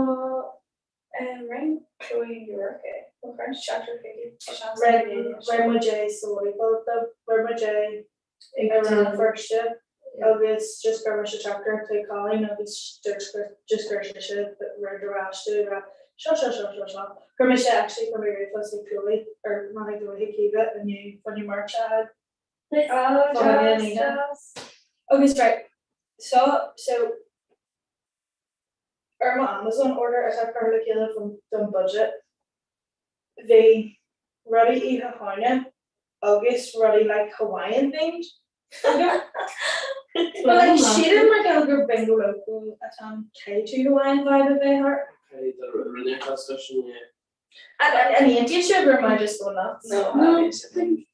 I: um, rinne Chloe York é. Mo chuireann seachtar chuige. Tá seans
J: Rinne rinne muid é sa what do you call it though? Rinne muid é ag Rann na Feirste agus just chuir mise teachtaireacht chuig Colleen agus dúirt just chuir sise rud ar ais di ag rá seo seo seo seo seo. Chuir mise actually chuir mé ríomhphost chuig Chloe ar má thig léi Caoimhe inniu fá choinne merch a fháil. Agus right so so ar mo Amazon order atá curtha le chéile don budget bhí rudaí Oíche Shamhna agus rudaí like Hawaiian themed agam. But like sílim mar gheall gur Bingo Loco atá ann caithfidh tú Hawaiian vibe a bheith ort.
K: Okay, rinne costas sin yeah.
J: An aontaíonn sibh or am I just going nuts?
I: No, I think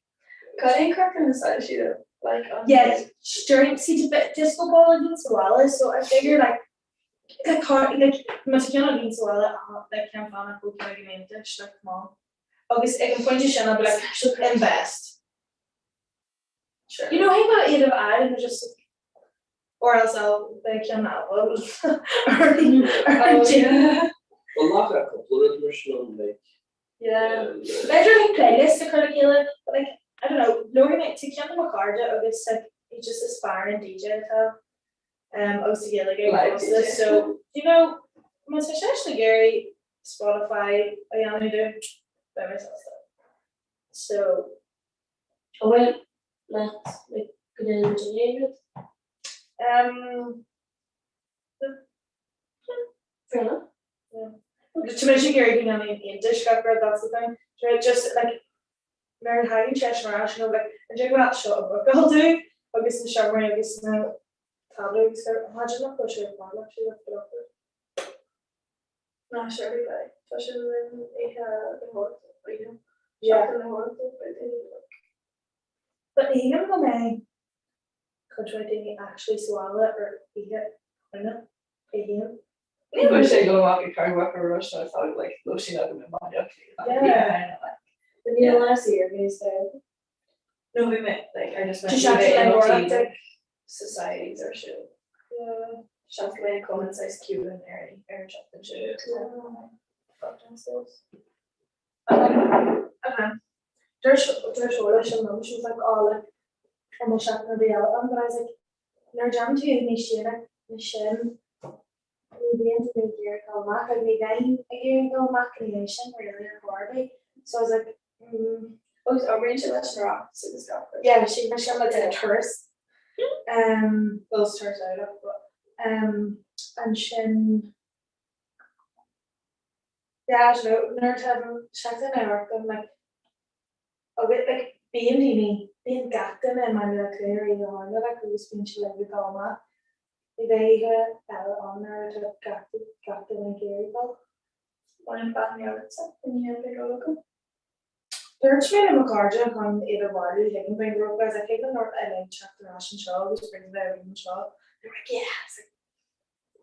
I: Cad é an craic na soilsí though? Like on
J: Yeah, during see the bit disco ball against the wall so I figure like.
I: Like car like má tá ceann againn sa bhaile ach like ceann fánach go ceann againn aontais like come on. Agus ag an phointe sin I'll be like invest.
D: Sure.
I: You know thig leat iad a fháil and they're just like or else I'll beidh ceann eile ar
K: Oh yeah. Well nach raibh cúpla rud mar sin ann like
I: Yeah. B'fhéidir like playlist a chur le chéile but like I don't know labhair mé tá ceann de mo chairde agus like he's just aspiring DJ atá um agus tá Gaeilge aige
D: Live
I: fosta
D: DJ.
I: so you know má tá seisean ag iarraidh Spotify a dhéanamh dom beidh mé sásta. So
H: An bhfuil leat like go ndéanann muid an aon rud?
I: Um
H: Fair enough.
I: Yeah. Tá mise ag iarraidh go ndéanfaidh an aontais gach rud, that's the thing. Do you know, just like nuair a thagann seisean ar ais, you know, like an dtig leat seo a bhookáil dúinn agus na seomraí agus na táblaí agus gach rud, imagine nach bhfuil sé ar fáil actually, that's a bit awkward.
J: Ná sure be beidh. Tá sé linn oíche léitheoireachta, oíche.
I: Yeah.
J: Seachtain léitheoireachta, beidh daoine like.
I: But ní shílim go mbeidh cuid mhaith daoine actually sa bhaile ar oíche Aoine, Dé hAoine.
D: Ní bheidh sé go amach ag carr ar rush nó tá like lóistín agam i mBaile Átha Cliath.
I: Yeah.
H: But níl lá saor mé sa
D: No bhí mé like ar just
I: Tá sé actually like
D: societies ar siúl.
I: Yeah.
D: Seans go mbeidh cumann saghas ciúin ar ar an seachtain sin.
I: Fucked ourselves. Okay. Dúirt dúirt Orla sin liom, she was like, oh like, an bhfuil seachtain ar bith eile ann? But I was like, nuair a déanann tú níos déine ná sin, ní bhíonn tú ag iarraidh dul amach, like ní bheinn ag iarraidh dul amach ina dhiaidh sin really ar chor ar bith. So I was like, mm.
D: Agus oibríonn sé leis an Oireachtas agus gach rud.
I: Yeah, she mise like a tourist. Um, well, it's turns out, but um, ansin Yeah, I don't know, nuair atá an seachtain léitheoireachta ann, like, agus, like, bíonn daoine, bíonn gach duine i mBaile Átha Cliath ar Oíche Shamhna, like, agus bíonn siad uilig ag dul amach. Ní bheidh oíche eile ann nuair atá gach, gach duine ag iarraidh dul.
J: Baineann bean agatsa i ndiaidh beidh dul agam.
I: Dúirt mé le mo chairde chun iad a bhailiú chuig an bing rope, guys, like, thig linn uilig teacht ar ais anseo agus bring the room anseo. They were like, yeah, I was like,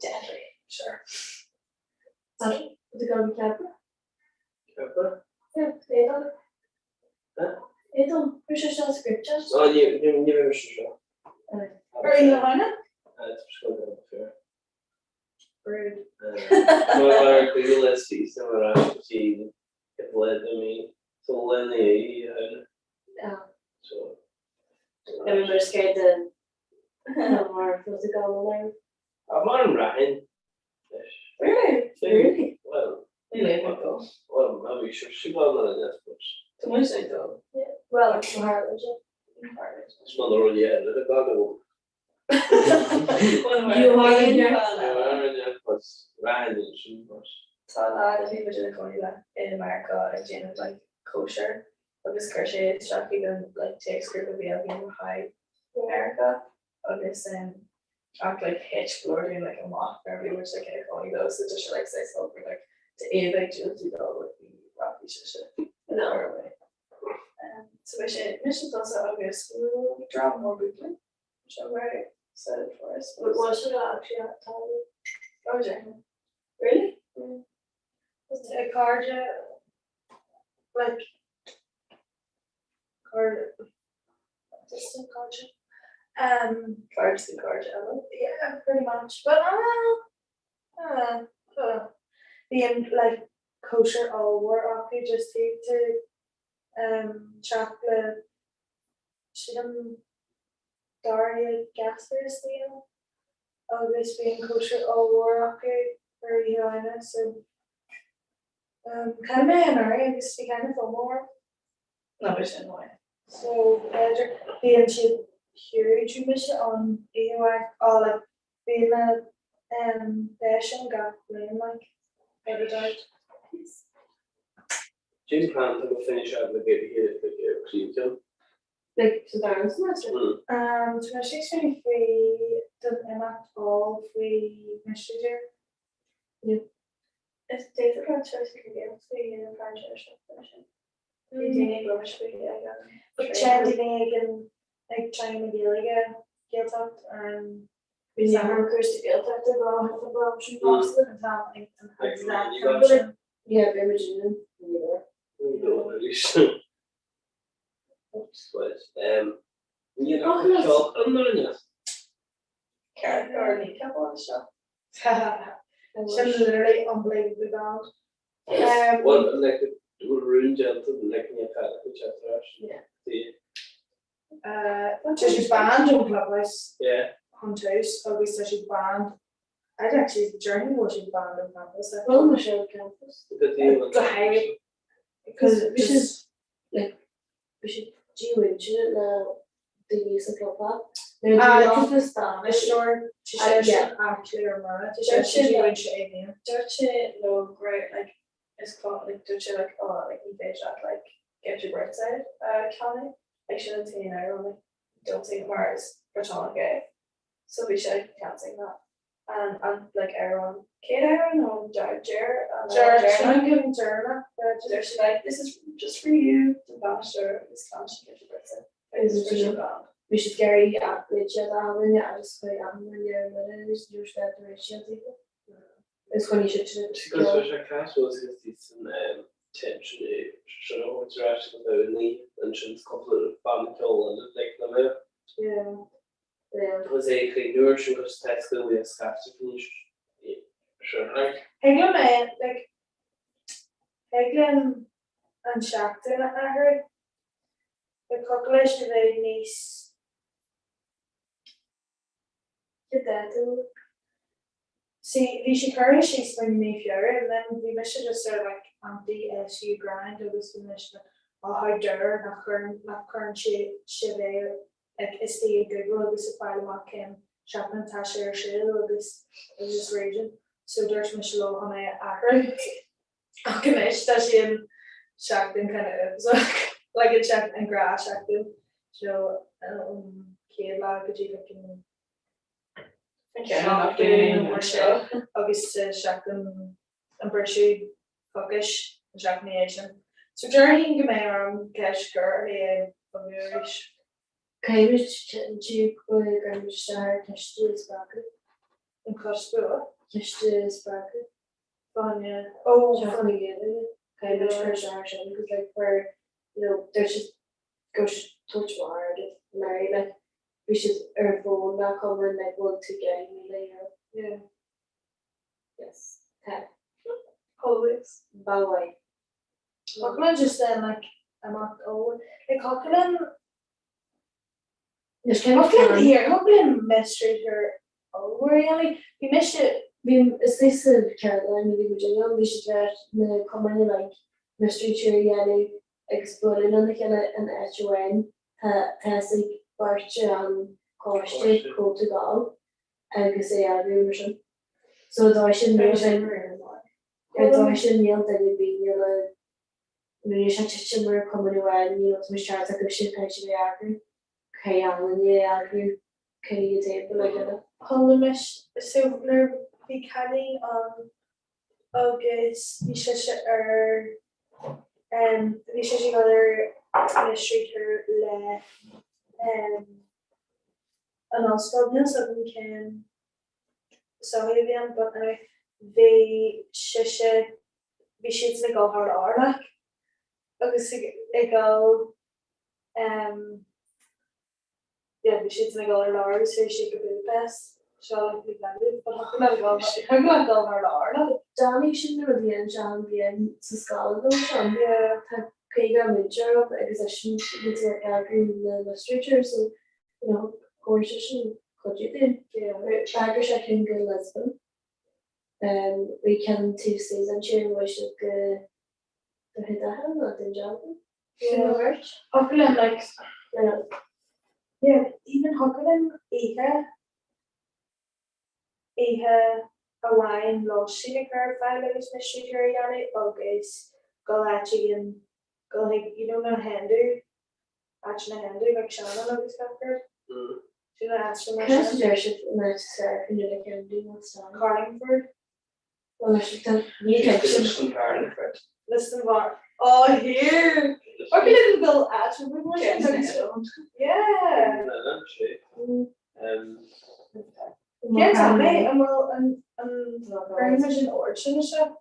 I: deadly, sure.
H: Sorry, do go ceapra?
K: Ceapra?
H: Yeah, éadan.
K: Huh?
H: Éadan, chuir sé seo script as.
K: Oh, ní ní ní bheidh mise seo.
I: Ar Oíche Shamhna?
K: Tá
I: Rude.
K: Mar go le sí sem ar ais go dtí i bhfad i mí so lena oíche Shamhna.
H: Ah.
K: So.
H: I remember scared the mar fós ag gabháil ann.
K: Ah, mar an raithin.
D: Really?
H: Really?
K: Well,
D: Níl aon mhaith dó.
K: well, maybe sure sí bhfuil na deas, but
D: Tá muid ag dul.
H: Yeah. Well, it's mar sé.
K: is mar na rudaí eile le baile.
H: You are in your
K: But raithin sin, but.
D: Tá lad a bhí muid ina cónaí le i Meiriceá ag déanamh like cóisir agus chuir sé isteach chuig an like téacs group a bhí againn le haghaidh Meiriceá agus um, ach like thit go leor daoine like amach nuair a bhí muid like ina cónaí leo so tá sé like saghas obair like tá Éabha ag diúltú dul like ní rachaidh sise
H: No.
D: ar away. Um, so beidh sé mise tusa agus dream mór buachaillí which I'm very excited for I suppose.
H: What should I actually tell you?
D: Oh, definitely.
H: Really?
D: Mm.
I: Tá cairde like cairde distant cairde um
D: Cairde de cairde eile.
I: yeah pretty much but uh, uh, uh, bíonn like cóisir ollmhór acu just taobh to um teach le sílim Daria Gaspers Liam agus bíonn cóisir ollmhór acu ar Oíche Shamhna so um chaill mé anuraidh agus bhí kind of FOMO orm.
D: Ná beidh sin maith.
I: So b'fhéidir bíonn siad huge bhí mise ann oíche amháin oh like bíonn na um beidh sin gach bliain like without a doubt.
K: Cén plean atá go finish out le Gaeilge like ar príomhcheann?
H: Like sa dara semester?
I: Um tá mise ag smaoineamh faoi don imeacht fall faoi mistéir.
H: Yeah.
J: Is d'fhéadfadh leat seo a dhéanamh faoi dhéanamh plean seo seachtain sin. Bhí daoine ag labhairt faoi ag an
I: Téann daoine ag an ag Teanga na Gaeilge Gaeltacht ar an.
H: Bhí an cúrsa Gaeltachta go an sin fosta an t-am ag an exact time sin. Yeah, bhí muid in
J: Sin literally unbelievably bad.
K: Well, like, bhfuil rún déanta like ní chaithfidh go teacht ar ais.
J: Yeah. Tá siad banned ón Clubhouse chun tús agus tá siad banned I'd actually déarfainn go bhfuil siad banned ón campus.
H: Bhfuil mise ar campus?
J: Go háirithe
H: because bhí siad like bhí siad dímhúinte le daoine sa club Nuair a bhí
J: an bainisteoir tá sé actually ar mura tá sé dímhúinte é féin.
I: Dúirt sé leo go raibh like is cuma like dúirt sé like oh like ní féidir leat like get your birth cert a cheannach like sin an t-aon amhrán like don't sing it mar is Briotanach é so bhí sé like you can't sing that and and like amhrán céad amhrán nó deir an
J: Deireanach
I: dúirt sé like this is just for you the bainisteoir is can't you get your birth cert
H: agus bhí siad bhí siad ag iarraidh athléite a fháil agus chuir an duine ar mire agus dúirt sé go raibh siad daofa. Is choinnigh siad sin.
K: Agus bhí sé casual agus bhí san tension é sin a thabhairt ar ais agus bheith ina ansin cúpla banna ceoil eile like na mé.
H: Yeah.
K: Agus é chuig nuair sin gus tá go bhfuil scaifte anois sure like.
J: Thig liom é like thig liom an seachtain a athrú. Like thiocfadh leis a bheith níos See, bhí sé curtha síos mar mí Feabhra and then bhí mise just sort of like anti-SU grind agus bhí mise like oh how dare nach cuireann nach cuireann sé sibh é like istigh i Google agus ag fáil amach cén seachtain atá sé ar siúl agus I was just raging. So dúirt mise leo chun é a athrú ach anois tá sé an seachtain kind of uafásach like an seachtain an gnáthsheachtain so ón chéad lá go dtí like an Agus sa seachtain an briseadh coicís an seachtain ina dhiaidh sin. So déarfainn go mbeidh orm ceist a chur uirthi é a bhogadh arís.
H: Caithfimid cinntiú go gcuirimid isteach ar Chiste Spreagtha.
J: An Coiste Bua?
H: Ciste Spreagtha.
J: Fáinne. Ó,
H: Seachtain na Gaeilge. Caithfimid cur isteach air sin because like we're, you know, there's just go raibh siad ag tabhairt amach airgead anuraidh like bhí siad ar an bhfón le cumann like bhfuil tú getting me le euro.
J: Yeah.
H: Yes. Tá.
J: Always.
H: Ba mhaith.
J: Thiocfadh linn just then like amach ó like thiocfadh linn thiocfadh linn here thiocfadh linn mystery tour ollmhór a dhéanamh. Bhí mise
H: Bhí istigh sa cheardlann a bhí muid ann bhí siad tar éis na cumainn like mystery tour a dhéanamh agus bualadh lena chéile in áit amháin. Tá fhios ag beirt ar an choiste cá bhfuil tú ag gabháil agus é a eagrú mar sin. So ar dóigh sin níl duine ar dóigh sin níl duine ar bith níl a níl sé tite mar cumann amháin you know tá muid ceart acu sin caithfidh siad é a eagrú caithfidh an duine é a eagrú caithfidh iad é le chéile.
J: Chuala mise so nuair bhí cailín ann agus bhí sise ar bhí sise ag dul ar mystery tour le an ollscoil, níl 's agam cén sochaí a bhí ann but anyway bhí sise, bhí siadsan ag dul thar lear like agus ag dul Yeah, bhí siadsan ag dul thar lear agus chuaigh siad go Budapest. Seo like na Gaillimh, but thiocfadh leat dul thiocfadh leat dul thar lear like.
H: Déanfaidh sin na rudaí an sean bhliain sa scoil nó sin.
J: Yeah.
H: Tá 50 múinteoir ann agus eisean ag eagrú na mystery tour so you know thabhair seisean cuidiú dúinn.
J: Yeah.
H: D'eagraigh sé ceann go Lisbon. Um, bhí ceann taobh istigh den tír bhí siad go Droichead Átha nó Dún Dealgan.
J: Sin mo bheirt. Thiocfadh linn like yeah even thiocfadh linn oíche oíche amháin lóistín a chur ar fáil agus mystery tour a dhéanamh agus dul áit éigin dul chuig you know na Hindu áit na Hindu like Shannon agus gach rud. Sin na áiteanna mar
H: Cad
J: sin.
H: a deir sibh an áit is fearr chun dul ag Hindu más
J: Carlingford.
H: Listinvar.
J: Oh here! Or go little dul áit Yeah. Cén t-am é? An bhfuil an an gcuirfidh muid an ord sin isteach?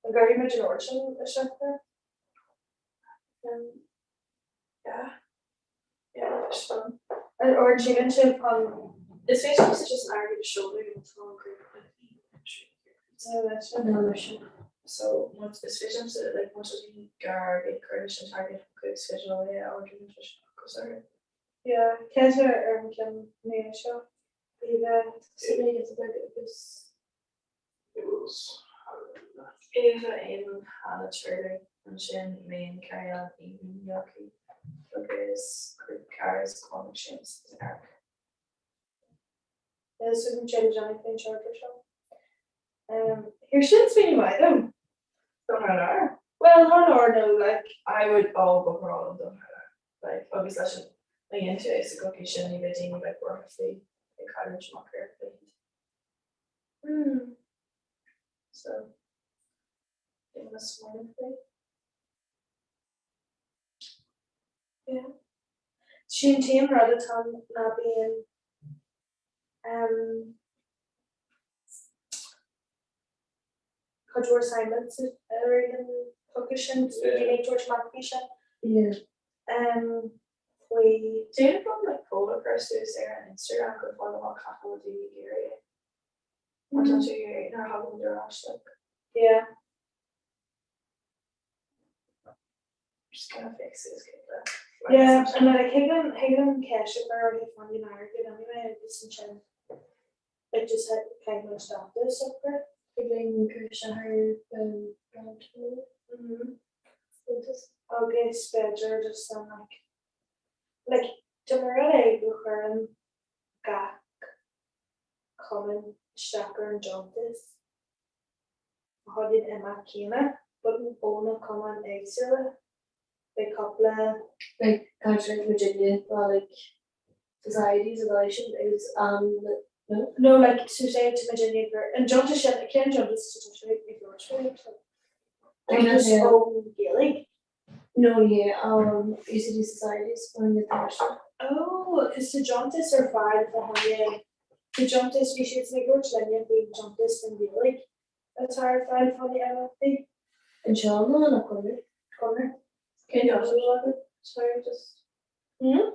J: An gcuirfidh muid an ord sin isteach there? Um, yeah. Yeah, just fun. An ord síleann sibh chun
D: Is féidir liomsa just an airgead a seoladh nó tá an grúpa So is féidir liomsa like má tá daoine gar airgead cuir leis an t-airgead chucu is féidir leo é a ordú nó tá sé acu orthu.
J: Yeah, cé tá ar an gceann nua seo? Eva.
D: Agus Eva, Eamon, Hannah, Turley, ansin Maine, Carrie-Anne, Eamon, Jacaí agus grúpa Carys, Cormac, Séamus agus Eric.
J: Yeah, so an sin Johnny faoin charger seo. Um, here sin smaoineamh maith dom.
D: Don thar lear?
J: Well, thar lear no, like.
D: I would all go for all of them thar lear. Like, agus leis an má dhéanann tú é sa gcoicís sin ní bheidh daoine like buartha faoi ag cailliúint amach ar bith.
J: Hmm.
D: So, déanfaidh mé smaoineamh faoi.
J: Yeah. Sin t-aon rud atá ná bíonn um, cuid mhór assignments ar an choicís sin, daoine ag tabhairt amach faoi sin.
H: Yeah.
J: Um, faoi.
D: Déanfaidh mé like poll a chur suas ar an Instagram go bhfuil amach cad a bhfuil daoine ag iarraidh é. Má tá tú ag iarraidh nuair a thagann muid ar ais like.
J: Yeah.
D: Just kind of fix it cúpla.
J: Yeah, and like thig liom thig liom ceist a chur orthu fá choinne an airgid anyway agus ansin like just caithfidh muid dáta a socrú.
H: Thig linn cur isteach ar an grant
J: Mhm. Agus b'fhéidir just an like like dá mba rud é go chuireann gach cumann isteach ar an deontas a thugann imeacht céanna but ó na cumainn éagsúla beidh cúpla
H: Beidh caidreamh muidinne le like societies a bheidh sin agus an no?
J: No like so say tá muidinne gur an deontas sin cén deontas atá tusa ag labhairt faoi actually? Deontas ón Ghaeilge?
H: No yeah um UCD societies fá choinne taisteal.
J: Oh cos tá deontas ar fáil fá choinne tá deontas bhí siad ag labhairt linne faoin deontas don Ghaeilge atá ar fáil fá choinne imeachtaí.
H: Anseo nó ina Conradh?
J: Conradh.
D: Cén deontas atá agat? Sorry just.
J: Hmm?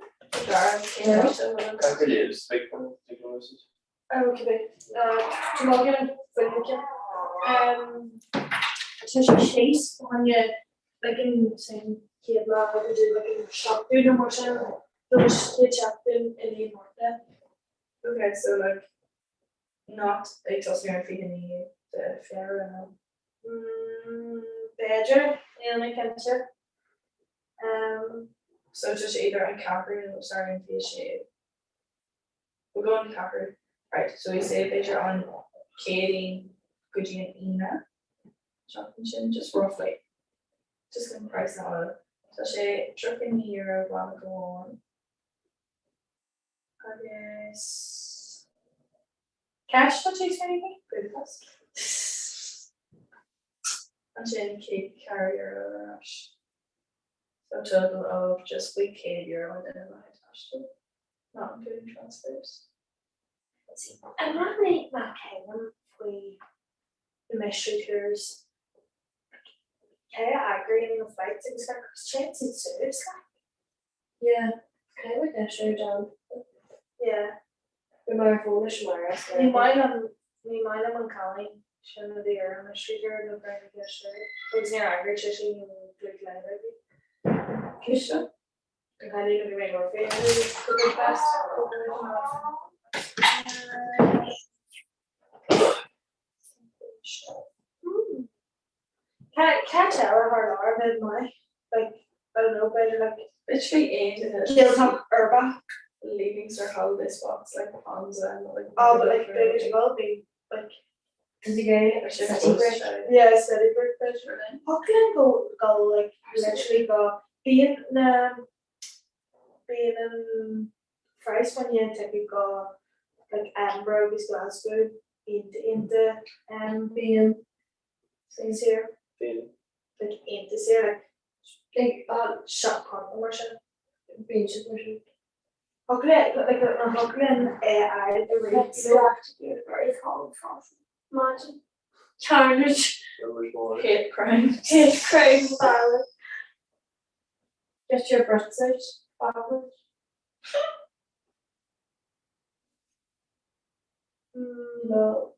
D: Darren, cén deontas atá agat?
K: Can't really speak for the
J: Oh, okay. Tá mé ag fuinneoige. Tá sé síos fá choinne like an sin chéad lá go dtí like an seachtú nó mar sin nó chéad seachtain i mí an Mhárta.
D: Okay, so like not ag tosú ar an 29 de Feabhra nó?
J: Mm, b'fhéidir, níl mé cinnte. Um,
D: So tá sé idir an ceathrú nó sorry an 26. We'll go an ceathrú. Right, so we say b'fhéidir an Chéadaoin go dtí an Aoine seachtain sin, just roughly. Just chun price a fháil. Tá sé €39 bealach amháin. Agus
J: Ceist tá tú smaoineamh faoi?
D: Budapest. Ansin €104 ar ais. So total of just faoi €100 an duine le haghaidh taistil, not including transfers.
J: An raibh mé mac céim faoi na mystery tours cé a eagraíonn na flights agus gach téann siad suas like.
H: Yeah, kind of like sure John.
J: Yeah.
H: Bhí mé ar fón leis an Mara.
J: Ní maith liom ní maith liom an cailín sin a bhí ar an mystery tour nó chuir mé ceist uirthi agus níor fhreagair sé sin nó dúirt leid ar bith.
H: Cúiste?
J: An cailín a bhí mé ag labhairt faoi go Budapest. Ceist eile thar lear a bheadh maith, like, I don't know, b'fhéidir like
D: Literally aon duine.
J: Gaeltacht uirbeach.
D: Leaving cert holiday spots like Ponza and like
J: Oh, but like b'fhéidir go bhfuil bhí like
H: Is it gay?
D: City break.
J: Yeah, city break b'fhéidir. Thiocfadh linn go go like literally go bíonn na bíonn an praghas fá choinne ticket go like Edinburgh agus Glasgow iontach iontach um
H: Bíonn.
J: saor.
K: Bíonn.
J: Like iontach saor like like £7 nó mar sin.
H: Bíonn siad mar sin.
J: Thiocfadh le, like, an thiocfadh linn é a fháil arís, you know?
H: Imagine. Carnage.
D: Hate crime.
H: Hate crime ballad. Get your Brits out ballad. No.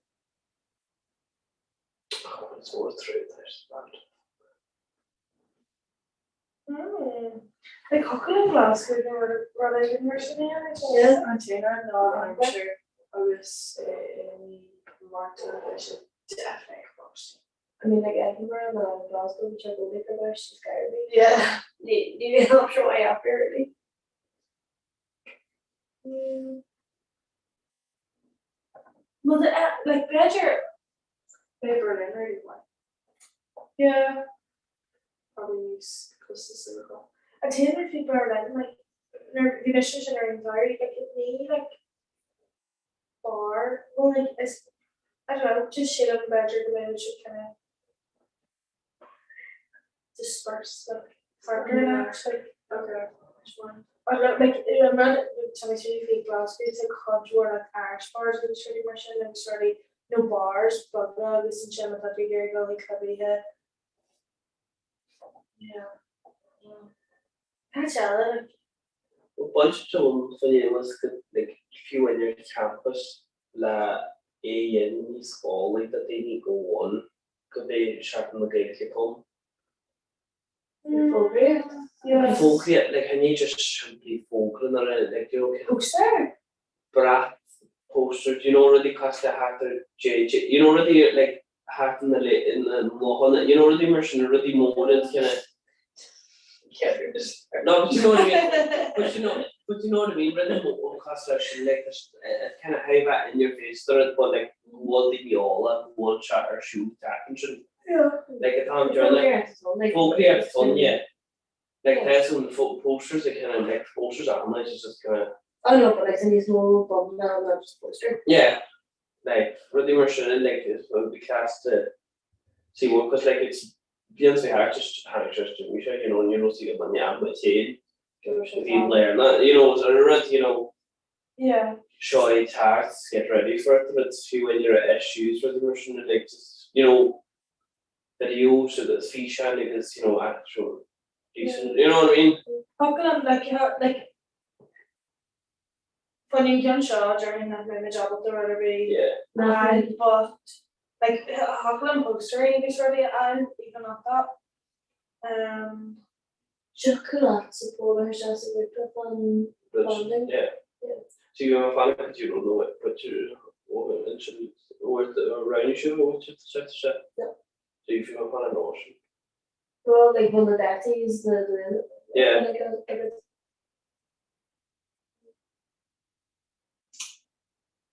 K: Oh, it's all through this band.
J: Like thiocfadh linn Glasgow nó rud éigin mar sin a dhéanamh. An t-aon ná an aimsir agus i mí Márta beidh sé definitely ag báistí.
H: I mean like Edinburgh ná Glasgow bhí sé go big ar báistí scary.
J: Yeah.
H: Ní ní bhíonn option way up here really.
J: Well the like b'fhéidir beidh Berlin really maith. Yeah. Probably níos costasaí go. An t-aon rud faoi Berlin like nuair bhí mise ansin ar an samhradh like ní like bar well like is I don't know just sílim b'fhéidir go mbeidh sé kind of dispersed like thart ar an áit like okay which one I don't know like an rud tá mé súil faoi Glasgow it's like cuid mhór like Irish bars agus rudaí mar sin agus rudaí nó bars beaga agus ansin má tá tú ag iarraidh dul chuig club oíche yeah yeah Áit eile like
K: Well baint dom faoin eolas go like fiú in ar campus le é a dhéanamh níos eolaí do daoine go bhfuil go mbeidh Seachtain na Gaeilge ann.
H: Fógraíocht?
K: Fógraíocht, like ní just simply fógra nuair a like you know
J: Poster?
K: Brat, poster, do you know rudaí cosúil le thart ar JJ, you know rudaí like thart in na in na lochanna, you know rudaí mar sin, rudaí móra and kind of No, but you know what I mean, but you know, but you know what I mean, rudaí móra cosúil leis sin, like it's kind of have that in your face, the rud but like go bhfuil daoine eolach, go bhfuil sé ar siúl teacht ansin. Like atá an déanamh fógraíocht ann, yeah. Like tá some posters that kind of like posters analyze is just kind of
H: Oh no, but like níos mó bum ná ná just poster.
K: Yeah. Like rudaí mar sin like is would be class to see more because like it's bíonn sé thart just tháinig sé isteach bhí sé you know ní raibh sí go lean le chéile bhí léir na you know is a rud you know
J: Yeah.
K: seo é thart get ready for it but fiú when you're at issues rudaí mar sin like just you know videos agus físeáin agus you know actual decent you know what I mean?
J: Thiocfadh liom like like Faoin an gceann seo déarfainn nach mbeidh muid ábalta rud ar bith a fháil but like thiocfadh liom póstaerí agus rudaí a fháil even not that. Um.
H: Thiocfadh leat sa phólar seo sa ghrúpa fan bonding.
K: Yeah. So you have a fan because you don't know it, but you roghnaigh sibh ó se se. So you feel fan an ocean.
H: Well, like one of the dátaí the the
K: Yeah.
H: like agus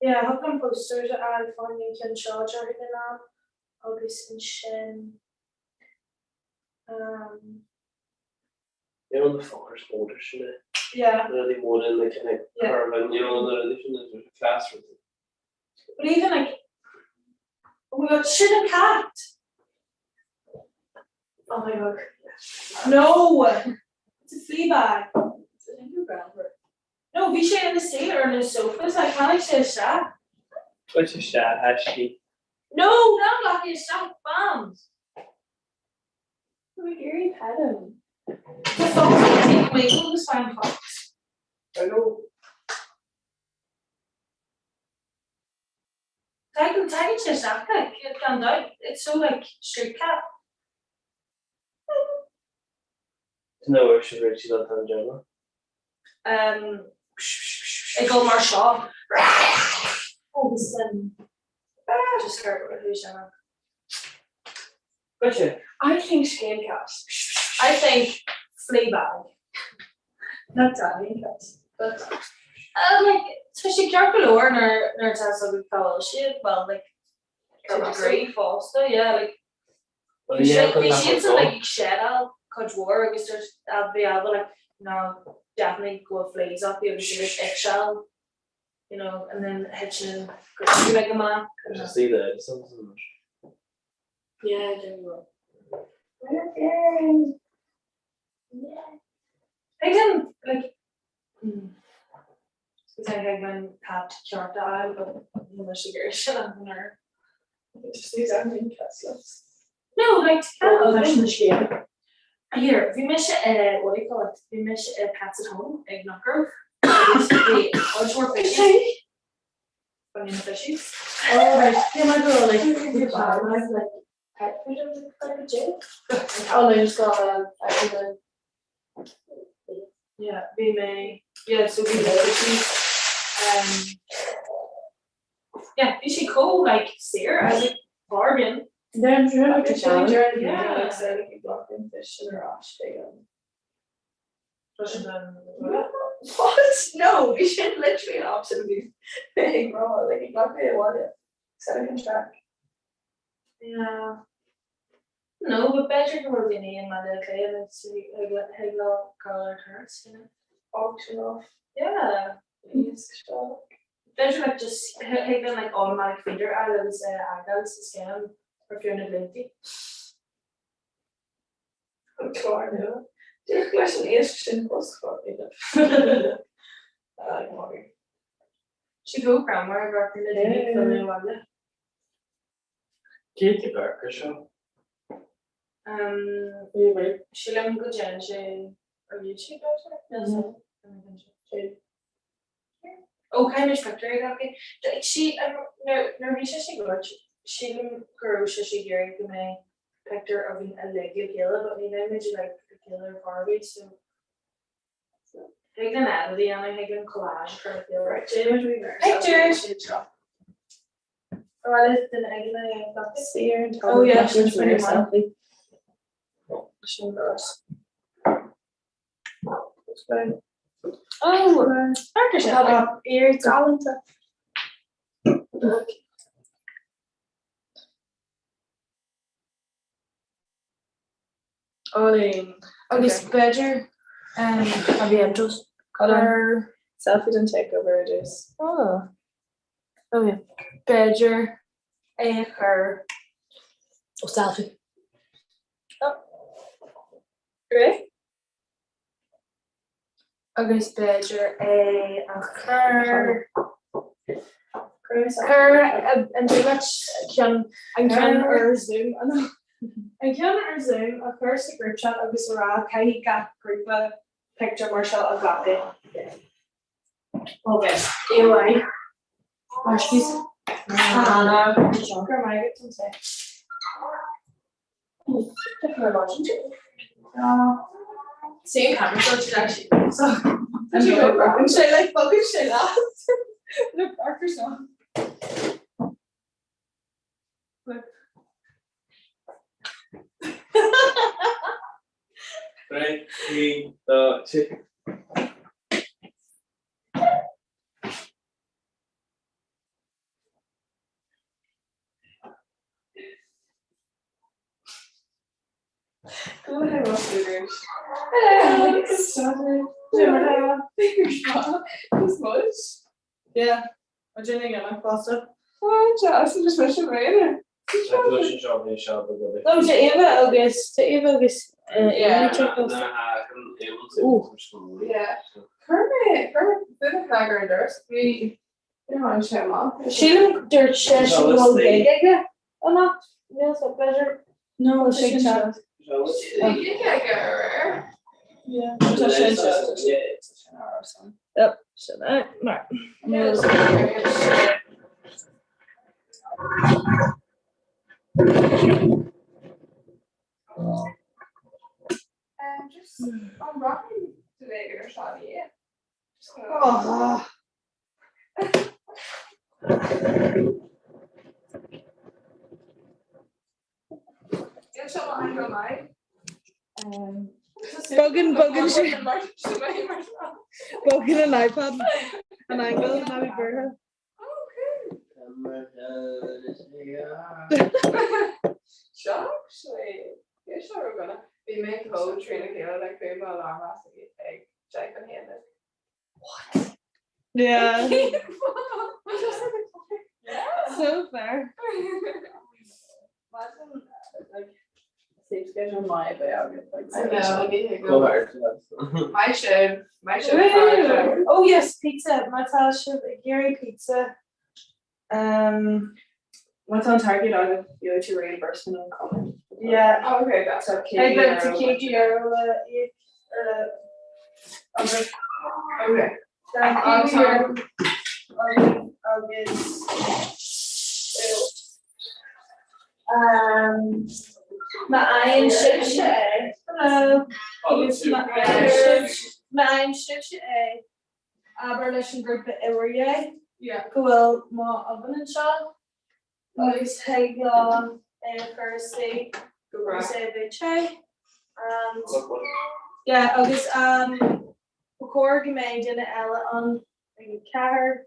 J: Yeah, thiocfadh liom posters a fháil fá choinne an cheann seo déarfainn in am agus ansin um.
K: You know the fuckers borders sin é.
J: Yeah.
K: Na rudaí móra na kind of curve you know na rudaí sin na class rudaí.
J: But even like oh my god, sin an cat! Oh my god. No! It's a flea bag. No, bhí sé ina suí ar na sofas, like tháinig sé isteach.
K: Chuir sé isteach aisti.
J: No, ná glac é isteach, fan!
H: Tá mé ag iarraidh pet him.
J: Tá fox ag take away agus find fox.
K: I know.
J: Tagann tagann sé isteach like gan dabht. It's so like street cat.
K: Tá na uair sin roimh siad an t-am deireanach.
J: Um, ag dul mar seo. Agus um, just gur who's Emma.
K: Goitse.
J: I think scéal cat. I think Fleabag. Not Danny cat. But uh, like tá sé ceart go leor nuair nuair atá a fhios agat cá bhfuil siad, well like to a degree fosta, yeah, like
K: Well,
J: bhí
K: yeah,
J: siad bhí
K: nach
J: siadsan
K: bhfuil
J: like ag seideáil cuid mhór agus there's I'd be able like no definitely go bhfuil fleas acu agus siad ag itseáil you know and then thit sin like amach and
K: Just see the something.
H: Yeah, there you go.
J: Yeah. I didn't like mm. Is é thig linn cat ceart a fháil but níl mise ag iarraidh sin an uair. Just these ending cats No, like leis na scéal. Here, bhí mise i what do you call it? Bhí mise i Pets at Home ag Nutgrove. Agus bhí áit fishies. Funny na fishies. Oh, right. Bhí mé go like like pet food and like a gym. Oh, no, just got a Yeah, bhí mé, yeah, so bhí mé um, yeah, bhí sé chomh like saor as a bargain. Then yeah,
I: What? No, bhí sin literally an option bhí mé ag rá, like ag glacadh é abhaile. Set an track.
J: Yeah. No, but b'fhéidir go bhfuil daoine i mBaile Átha Cliath agus thig leo dul ar turas, you know.
I: Auction off.
J: Yeah.
I: Iasc seo.
J: B'fhéidir like just thig linn like automatic feeder a fháil agus é a fhágáil sa scéim ar feadh na blianta.
I: An clár nua. Díreach leis an iasc sin post a dhéanamh.
J: Sí chomh greannmhar ag amharc ar na daoine ag filleadh abhaile.
K: Cé hiad na bearta seo?
J: Sílim go dtéann sé ar YouTube b'fhéidir? Ó caithfidh muid pictiúr a ghlacadh. Sí nuair a bhí sé ag labhairt sílim go raibh sé ag iarraidh go mbeadh pictiúr againn uilig le chéile but ní bheidh muid uilig le chéile ar chor ar bith so thig linn edit a dhéanamh, thig linn collage a chur le chéile.
I: Right, déanfaidh muid wee
J: Pictures! Oh yeah, sin pretty selfie. Sin gross. Oh, Tá
I: ear galánta.
J: Álainn. Agus b'fhéidir a bhí an just
I: Ar selfie den takeover ar dtús.
J: Oh. Oh yeah. B'fhéidir é a chur
H: Ó selfie.
J: Oh. Ré? Agus b'fhéidir é a chur Cuir an dúirt ceann an ceann ar Zoom an ceann ar Zoom a chur sa group chat agus a rá caithfidh gach grúpa pictiúr mar seo a ghlacadh. Ok, AOI. Excuse. Go raibh maith agat, Tom.
I: Same camera so actually so sé like bogann sé leat na darker seo.
K: Right, me, the chicken.
I: Go ahead, Yeah,
J: Tá Éabha agus tá Éabha agus Sílim dúirt sé sin go bhfuil gig aige anocht níl so b'fhéidir nó sé teacht. Yep, sin é mar.
I: Just an rachaidh tú ag ar seo
J: Oh. Bogann bogann sé Bogann an iPad an angle ná bí buartha.
I: Seo actually seo gonna bhí mé chomh trína chéile like bhí mo alarm as ag 10:01.
J: What? Yeah. So fair.
I: Imagine like Sleep schedule maith a bheith agat. Maith sibh, maith sibh.
J: Oh yes, pizza, má tá sibh ag iarraidh pizza. Um,
I: Má tá an t-airgead agat, gheobhaidh tú reimbursement on comment.
J: Yeah.
I: Oh, okay, that's okay.
J: Ag le tá €50 le íoc ar le agus
I: Okay.
J: Tá €50 agus um, má fhaigheann sibhse é hello agus má fhaigheann sibh má fhaigheann sibhse é abair leis an grúpa uimhir dhé go bhfuil mo oven anseo agus thig leo é a chur istigh agus é a bheith te and yeah agus um ba chóir go mbeidh duine eile ann ag a ceathair.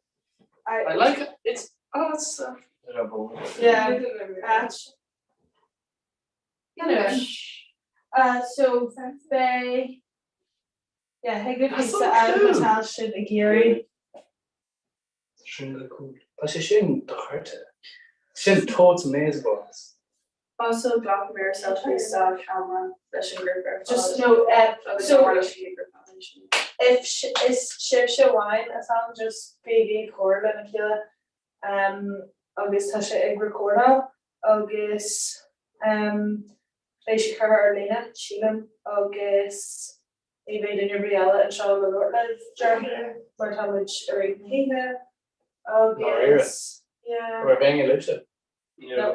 L: I like it. It's oh it's uh,
J: yeah at anyway uh so beidh Yeah, thig libh
L: That's
J: pizza
L: so
J: a fháil má
L: cool.
J: tá sibh ag iarraidh.
L: Sin go cool. Tá sé sin dochreidte. Sin totes amazeballs.
I: Also glac mé selfie sa camera leis an grúpa ar fad.
J: Just no, eh,
I: Agus
J: so
I: mar leis an grúpa ansin.
J: if is sibhse amháin atá ann just bígí ag comhrá lena chéile um, agus tá sé ag recordáil agus um, beidh sé curtha ar líne, sílim, agus ní bheidh duine ar bith eile anseo le labhairt libh, déarfainn, mar tá muid i rith na hoíche agus yeah.
L: Raibh éinne libhse?
J: No.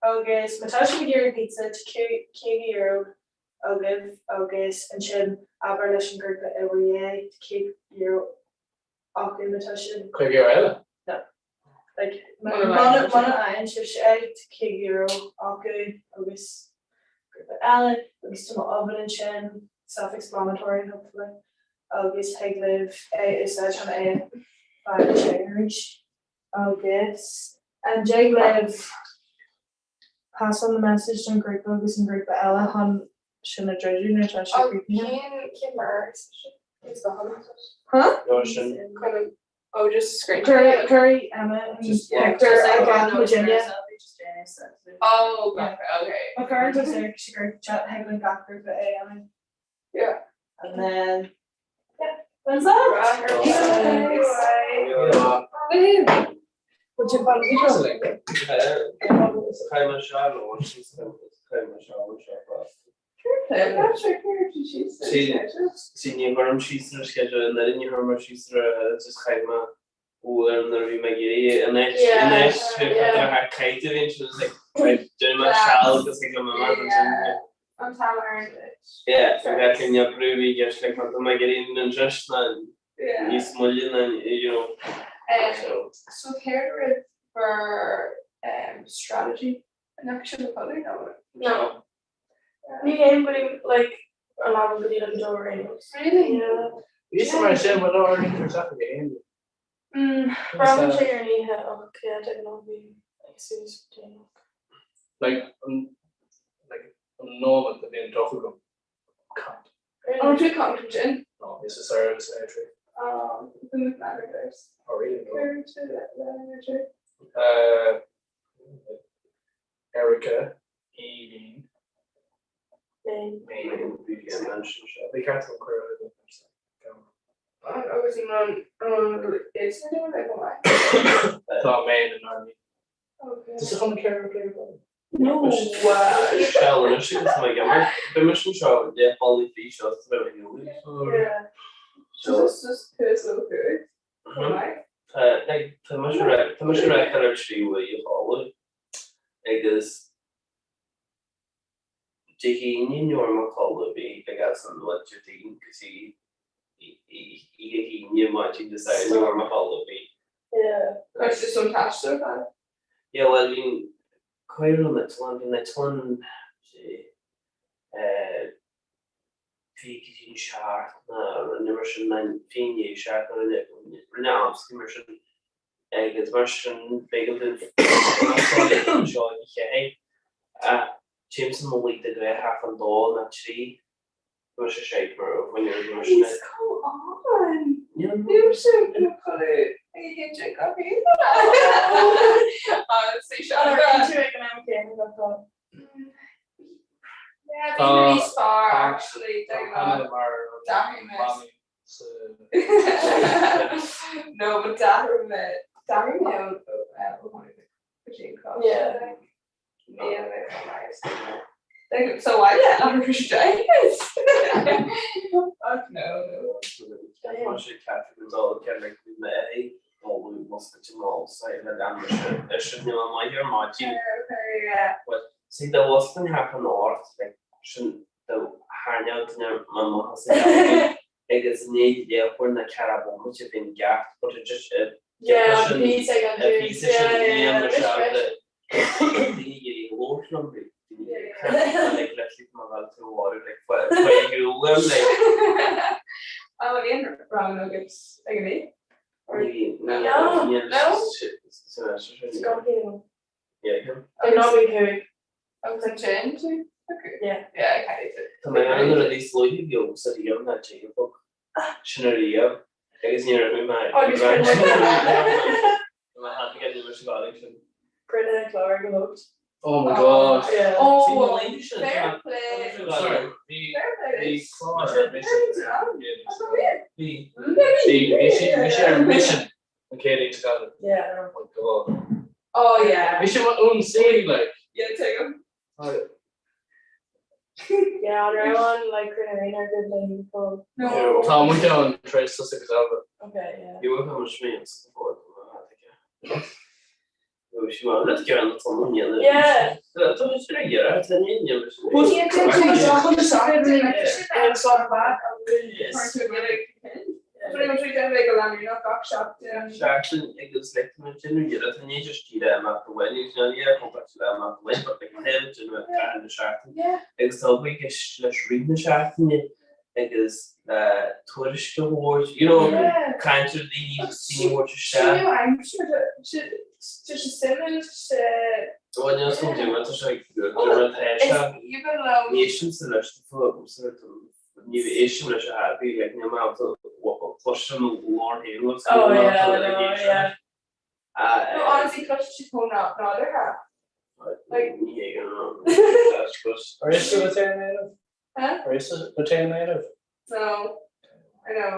J: Agus má tá sibh ag iarraidh pizza, tá €50 agaibh agus ansin abair leis an ghrúpa uimhir dhé, tá €50 acu má tá sibh.
L: €50 eile?
J: No. Like, muna fhaigheann sibhse é, tá €50 acu agus grúpa eile agus tá mo oven ansin, self-explanatory hopefully, agus thig libh é a úsáid chun é a fháil te arís. Agus an dtig libh pass on the message don ghrúpa agus an grúpa eile chun sin a druidim nuair atá sé críochnaithe?
I: Cén cén mar is
J: Huh?
L: No, sin.
I: Oh, just screen.
J: Cuirfidh Emma an picture
I: Just
J: i gach
I: like
J: Virginia.
I: Oh, okay, okay.
J: Má chuireann tú sa sa group chat thig le gach grúpa é Emma.
I: Yeah.
J: And then yeah, when's that?
I: Right.
J: Would you follow me?
K: Sí ní chuirim síos ar schedule an ní chuir mé síos ar just chaith mé uair nuair a bhí mé ag iarraidh anois anois thar caite bhíonn sin like déanfaidh mé seal agus ag liom amach ansin.
I: An t-am ar an duit.
K: Yeah, bheadh an oibriú bhí i gceist like má tá mé ag iarraidh an dris ná níos moille ná you know.
I: So céard roimh bhur strategy an fhaca sibh na codladh nó?
J: No. Ní théim go dtí like a leaba go dtí like a dó ar aon nós.
I: Really?
J: Yeah.
L: Bhí sé mar sin, but no, ar an teach ag aon.
J: Braitheann sé ar an oíche ach yeah, de ghnáth bím ag suas déanach.
L: Like, an, like, an nóiméad a bhíonn deoch agam, caint.
I: Really? An tú caint ansin?
L: No, bhí sa service entry.
I: Um, the McManagers.
L: Oh, really? No.
I: Cur to le le
L: Uh, Erica, Aoibhinn. Bhí ceart an cuir
I: Agus an is
L: Tá mé in army. Tá chun ceir plé
I: No.
K: Seal anois agus mé ag imirt. Bhí mise anseo le ballaí faoi seo sa bheith
I: So just so good.
K: Tá mise rec ar tríú a chodladh agus Dé hAoine ní raibh mé a chodladh bhí ag as an bhfuil Déardaoin go dtí Oíche hAoine maidin Dé Sathairn ní raibh mé a chodladh bhí.
I: Yeah. Chuir tú some taistil ar fad?
K: Yeah bhuel bhí cá raibh an eitleán bhí an eitleán eh bhí go dtí an seacht ná rinne mar sin ná bhí i ndiaidh seacht ná rinne rinne amscaí mar sin agus mar sin b'éigean dúinn fanacht anseo ag a cheathair. Ach téimse i mo luí de ghnáth thart fán dó nó trí. Tá mise shite mar a bhain ar mar sin.
I: He's come on! Nílimse ag codladh ag a haon déag gach oíche. Honestly, seo
J: An raibh tú ag an am céanna gach lá?
I: D'athraigh mé d'athraigh mé ó ó tháinig mé go dtí an coláiste. Like, níl mé chomh maith is bhí mé. Like, sa bhaile athraigh sé deis. Ach no, no.
K: Tá sé ceart go dul ceann like bhí mé ag dul muscailt mall sa le lean sin ní maith ar maidin.
I: Okay, yeah.
K: But see there was an half an art like sin do thairneáil duine mar maitheas agus ní léachóir na ceará bomaite bhíonn gceart but it just it
J: Yeah, an píosa ag an
K: a
J: dús,
K: píosa sin
J: yeah, yeah,
K: líon
J: yeah,
K: na
J: right.
K: seachta daoine ag labhairt liom daoine ag like literally má bheadh tú áirid like faoi shiúl like
I: An bhfuil aon rang agat ag an mí?
K: ní
I: No.
K: ní
I: No?
J: Scotty.
K: Yeah.
J: Ag ná bí cúig.
I: Agus ansin tú? Okay.
J: Yeah.
I: Yeah, okay.
K: Tá mé ann nuair a bhí sluaite beo sa riamh ná déanfadh sin a riamh agus ní raibh mé
J: Agus
K: sin.
J: Cruinnithe clár go hocht.
L: Oh my god.
J: Yeah.
I: Oh,
K: sin
I: fair play.
L: Sorry, bhí
I: Fair play.
L: bhí clár ar mission.
I: Bhí.
L: Bhí bhí sí bhí sí ar mission an chéad aon scaradh.
J: Yeah, I know.
L: Oh my god.
I: Oh yeah.
L: Bhí sé mar ón saoi like.
I: Yeah, take him.
J: Yeah, an raibh an like cruinnithe aon ar good le call.
I: No.
L: Tá muid ann tar éis tosaigh agus eile.
J: Okay, yeah.
K: Bhí mar sin sa fód. Sí mar le cean an
J: Yeah.
K: Tá sé ghearr tá ní
J: Well, yeah,
K: Seachtain agus le sin ghearr tá ní tíre amach go bhfuil le amach bhfuil na seachtain agus tá buige leis ri na seachtaine agus le tuairisc a thabhairt, you know, caint ar daoine agus daoine a thabhairt isteach. Ó, níl san dúma, tá sé dúma tá sé. Ní éistimse leis na ní éistim leis a thaibí, like, níl mé ábalta cloisim ó lár féin agus níl mé ábalta like éisteacht leis.
I: No, honestly, cloiseann siad chomh nádúrtha.
K: Ní hé an
L: Ar éist tú le Taylor Native?
I: Huh?
L: Ar éist tú le Taylor Native?
I: No, I know.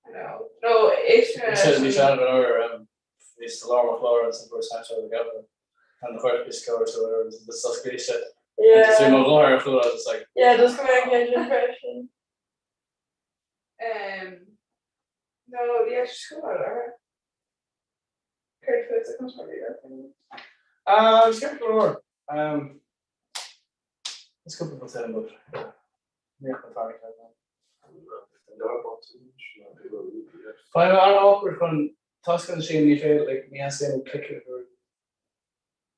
I: I know. No, éist
L: Bhí sé bhí sé an uair um, bhí sa lár mo chlár agus an bhfuair Sancho the Gabba and the chuir bhí scór to whatever the sus gléise.
J: Yeah.
L: Just bhí mo ghlór ar chúl I was just like
J: Yeah, just go back and impression.
I: Um, no, yeah, she's chomh nádúrtha. Céard fút a comes from you?
L: Uh, it's ceart go leor. Um, Is cúpla rud eile but níor chun tarraingt air now. Tá mé an-awkward chun toisc an sin ní féidir like ní theastaíonn clicker nuair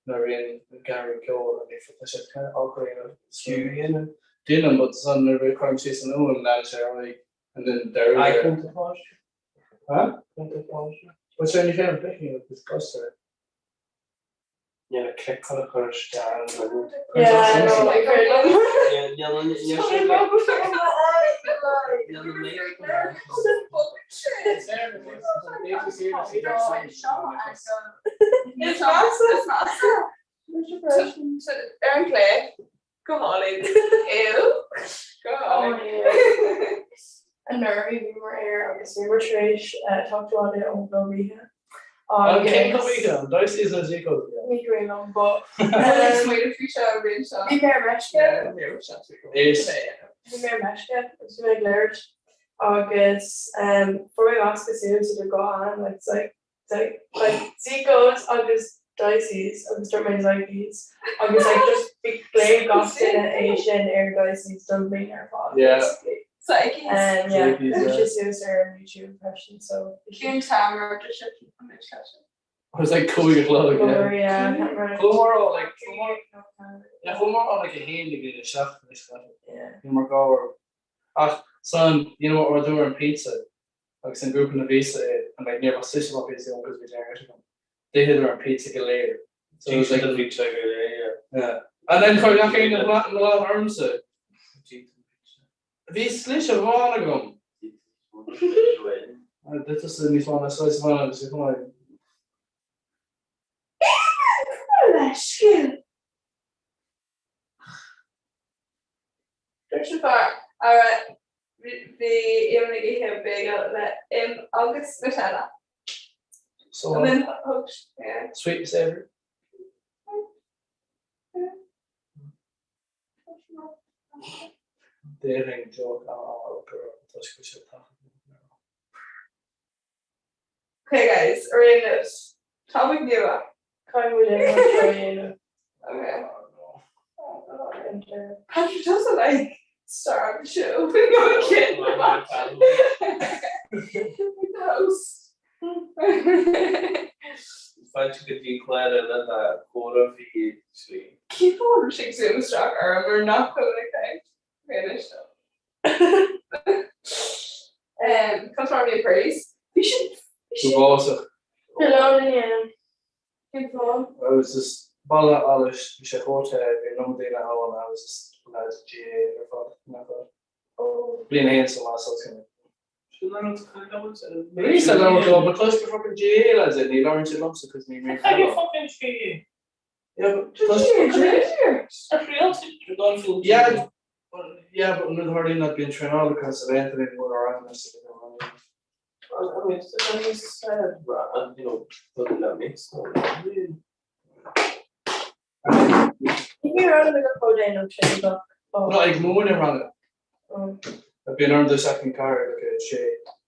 L: nuair a bhíonn gearradh ceoil and ní tá sé kind of awkward you know skew a dhéanamh. Déanaim but san nuair a chuirim síos an fhuaim leanann sé ar aghaidh and then deireadh
K: Icon to pause.
L: Huh?
K: Icon to pause.
L: But sure ní féidir clicking with cursor.
K: Níl a click chun a chur isteach an
J: Yeah, I know, like, right now.
I: It's massive. It's massive. Ar an clé go hálainn. Ew. Go hálainn.
J: Anuraidh bhíomar air agus bhíomar tar éis teacht abhaile ón gclub oíche
L: An cén
J: agus
L: club oíche? An Dicey's nó Zico's again?
J: ní cuimhin liom but
I: Smaoineamh faoi seo roimh seo.
J: bhí mé ar meisce
L: Éist.
J: bhí mé ar meisce agus bhí mé ag labhairt agus fuair mé measctha suas idir dhá ainm like like like Zico's agus Dicey's agus dúirt mé Zikeys agus like just bhí glaoigh gach duine é sin ar Dicey's don bhliain ar fad
L: Yeah.
J: basically.
I: Zikeys.
J: Um, yeah,
L: Zikeys,
J: bhí
L: yeah.
J: sé suas ar an YouTube freisin so bhí
I: Cén t-am a raibh sibh an seo?
L: I was like cúig a chlog, yeah.
J: Or, yeah, I can't remember.
L: Chuamar ó like chuamar yeah, chuamar ó like a haon go dtí a seacht anois caithfidh.
J: Yeah.
L: Bhí mar gabhar. Ach san you know ordú ar an pizza agus an grúpa na bpíosa é and like ní raibh sise má pizza agus bhí déanamh agam. D'itheadar an pizza go léir. So it was like
K: pizza go léir, yeah.
L: Yeah. And then chuir gach éinne an lá ormsa. Bhí slis amháin agam. This is níos mó ná slice amháin agus bhí cuma
I: Leisciúil. Dúirt sé fear, Alright. Bhí Éamonn ag ithe bagel le im agus Nutella.
L: So
I: And then thug yeah.
L: Sweet and savoury. Déarfainn joke a fháil gur toisc go bhfuil sé taifead.
I: Okay guys, ar aon nós, topic nua.
J: Caithfidh muid é seo a dhéanamh.
I: Okay. Patrick doesn't like star of the show. No I'm kidding. The host.
K: Fáilte go dtí clár eile de Chomhrá 23.
I: Keep on rushing Zoom isteach orm or nach bhfuil ag caint. Okay, anois seo. Um, Cad tá mé praise? Bhí sin bhí sin
L: Uafásach.
J: Hello, Lynn. Cén fáth?
L: I was just baile allais, bhí sé chomh te, bhí an iomarca daoine ann, I was just lads GAA ar fad, nach fad.
J: Oh.
L: Bliain a haon sa lá so sin.
K: Sin an rud a chuir
L: Bhí sa leabhar go, but toisc gur fucking GAA lads iad, ní labhraíonn siad liomsa cos ní mé.
M: Cad é fucking GAA?
L: Yeah, but toisc
M: Ar thriail tú don full
L: Yeah, yeah, but an rud a tharlaíonn ná bíonn traenáil acu sa laethanta bíonn rud ar aghaidh sa
J: Ní raibh mé go comhdhéanamh sin ach
L: No, ag múineadh ranga. Bíonn orm dul isteach an cathair ag a sé.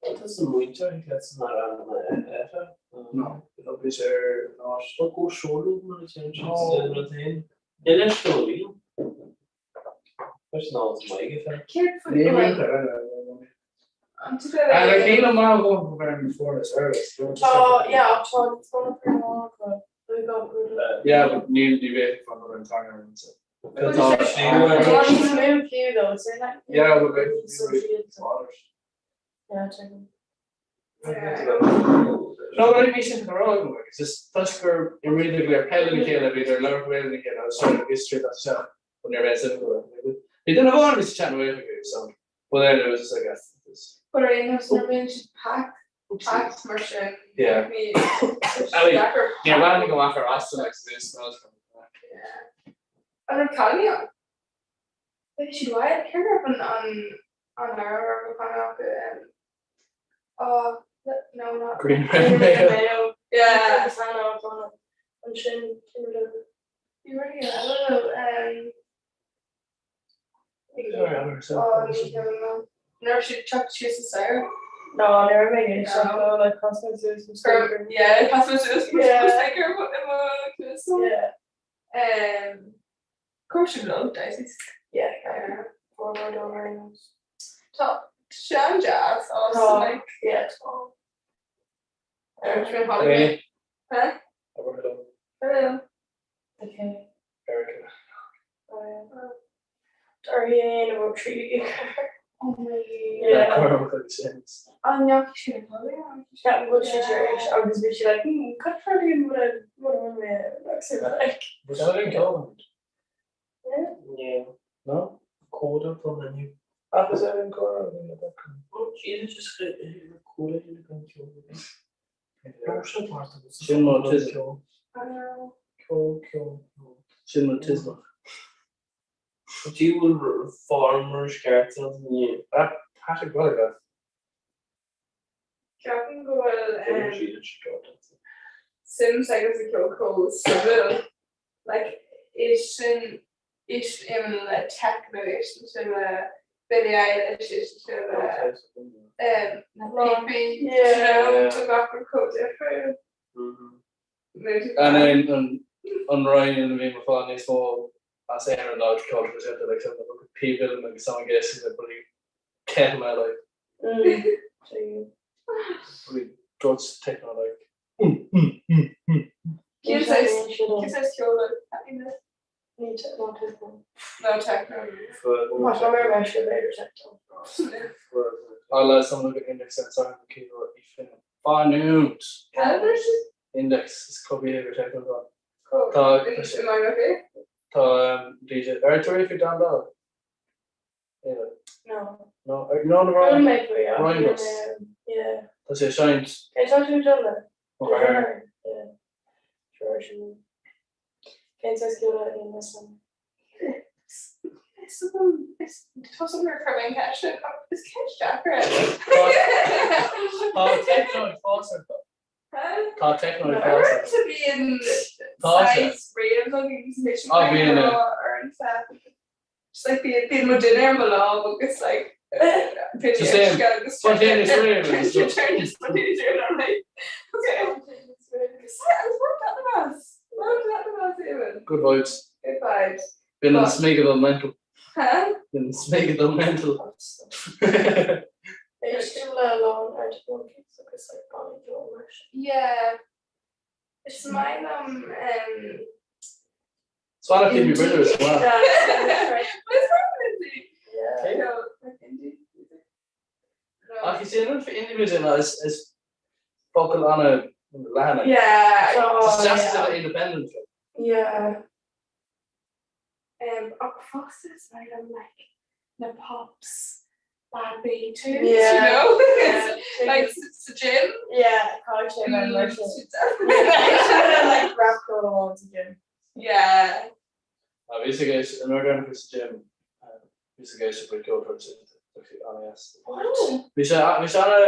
K: Tá sa múinteoir ag leat san eile.
L: No, bhí sé ar an áit.
K: Tá go seoladh mar a déanann siad sa rud féin. Níl leis go bhfuil.
I: Céard faoi An tú
L: Níl an maith go bhfuil an fuair service.
J: Tá yeah tá tá na acu
L: Yeah, but níl ní bheidh fan an teanga so. Yeah, but like
J: Yeah, tuigim.
L: No, but bhí sin rá agam agus is toisc gur imríodar go léir peil lena chéile, bhíodar ag labhairt Gaeilge lena chéile agus sort of history that seo but ní raibh suim acu. Bhí duine amháin a bhí sa chat away acu so but then it was just like this.
I: But ar aon nós nuair a bhíonn siad packed packed mar sin
L: Yeah.
I: bhí
L: I mean, níor bhreathnaigh amach ar Austin like this and I was
I: Yeah. An raibh cailíní ann? Bhí siad uaidh cé raibh an an an air a raibh an acu um, oh, no not
L: Green Red Mayo.
I: Yeah.
J: Agus an ansin
I: Bhí rudaí eile though, um, oh, ní thuigim. An raibh siad teacht síos an staighre?
J: No, ní raibh mé ag éisteacht leo, like chas mé suas mo speaker.
I: Yeah, chas mé suas mo
J: Yeah.
I: speaker i mo cluas.
J: Yeah.
I: Um, Chuir siad leo, Dicey's.
J: Yeah, yeah. Forward over and
I: Tá sean jazz
J: Tá.
I: like
J: yeah, tá.
I: Ar holiday.
L: Hey.
I: Huh?
L: Hello.
I: Hello.
J: Okay.
L: Erica.
J: Ar hé about trí
I: Oh my
J: Yeah.
I: An neach sin
J: Ceapaim go bhfuil sé tar éis agus bhí sé like hmm cad tarlaíonn mura mura bhfuil mé like say but like
L: Was that in Cóilín?
K: Yeah.
L: No?
K: Códa tá inniu.
L: Ach is é an córa
K: Oh Jesus just códa in an ceol.
L: Sin mo tism.
K: Ceol ceol ceol.
L: Sin mo tismach.
K: Dí bhfuil farmer sceart ní.
L: Ah, Patrick Gallagher.
I: Ceapaim go bhfuil suim agus a ceol chomh suimiúil. Like is sin is im le techno is sin le Billie Eilish is sin le um, na píopaí
J: Yeah.
I: you know, gach rud chomh difriúil.
L: And then an an Roinn ina bhí mo fáil níos mó as aon ná ceol traidisiúnta like some of the píb uilleann agus some guess is a bloody ceithre mé like bloody drugs techno like
I: Cén saghas ceoil a
J: Ní no techno.
I: No techno.
J: Tá mé ar sé b'fhéidir techno.
L: I like some of the index and sorry cé fin Fanúint Index is club behavior techno Tá Tá DJ ar tú fi Dan Bell?
J: No.
L: No, no, no,
J: Ryan mé faoi
L: Ryan Bus.
J: Yeah.
L: Tá sé seinnt
J: Cén saghas tú dul le?
L: Okay.
J: Yeah. Sure sin. Cén saghas ceoil a dhéanamh san? Is is tá mar chuir mé an cheist sin ach is ceist deacair é.
L: Tá techno ag fás ar Tá techno ag fás ar.
J: Tá bíonn saghas réamh agus mise
L: Ah, bíonn, yeah.
J: ar an set. Just like bíonn bíonn mo dinnéar i mo lámh agus like
L: Just saying, spontaneous rave agus stuff.
J: Okay.
L: Good vibes.
J: Good vibes.
L: Bíonn an smig ag dul mental.
J: Huh?
L: Bíonn an smig ag dul mental.
I: Éistim le a lán Arctic Monkeys agus like bannaí ceoil mar sin.
J: Yeah. Is maith liom um,
L: Is maith le Phoebe Bridgers as well.
J: Is maith liom indie.
I: Yeah.
J: No, like indie music. No.
L: Ach is é an rud faoi indie music ná is is focal an-leathan é.
J: Yeah.
L: Is deas a bheith independent.
J: Yeah. Um, ach fosta is maith liom like na pops Bad tunes,
I: Yeah.
J: you know?
I: Yeah.
J: like sa gym.
I: Yeah, caithfidh sé bheith mar sin.
J: Mm.
I: Like rap ceol amháin sa gym.
J: Yeah.
L: Ah, bhíos ag éisteacht an uair dheireanach sa gym, bhíos ag éisteacht le ceol traidisiúnta an-deas.
J: What?
L: Bhí sé bhí sé ana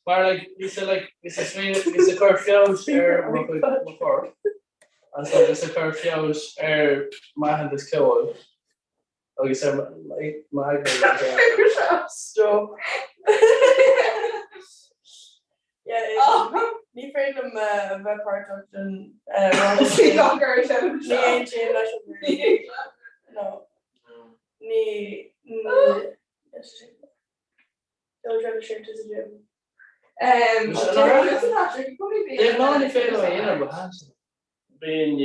L: mar like bhí sé like bhí sé smaoineamh bhí sé ag cur feabhais ar mo chuid mo chorp agus bhí sé ag cur feabhais ar m'aitheantas ceoil agus ar m'aigne.
I: Stop. Yeah, ní féidir liom a bheith páirteach den
J: Ní
I: Ní aontaím leis an No. Ní Ceol traidisiúnta sa gym.
J: Um,
L: Ná ní féidir liom a dhéanamh ba thaise.
K: Bíonn,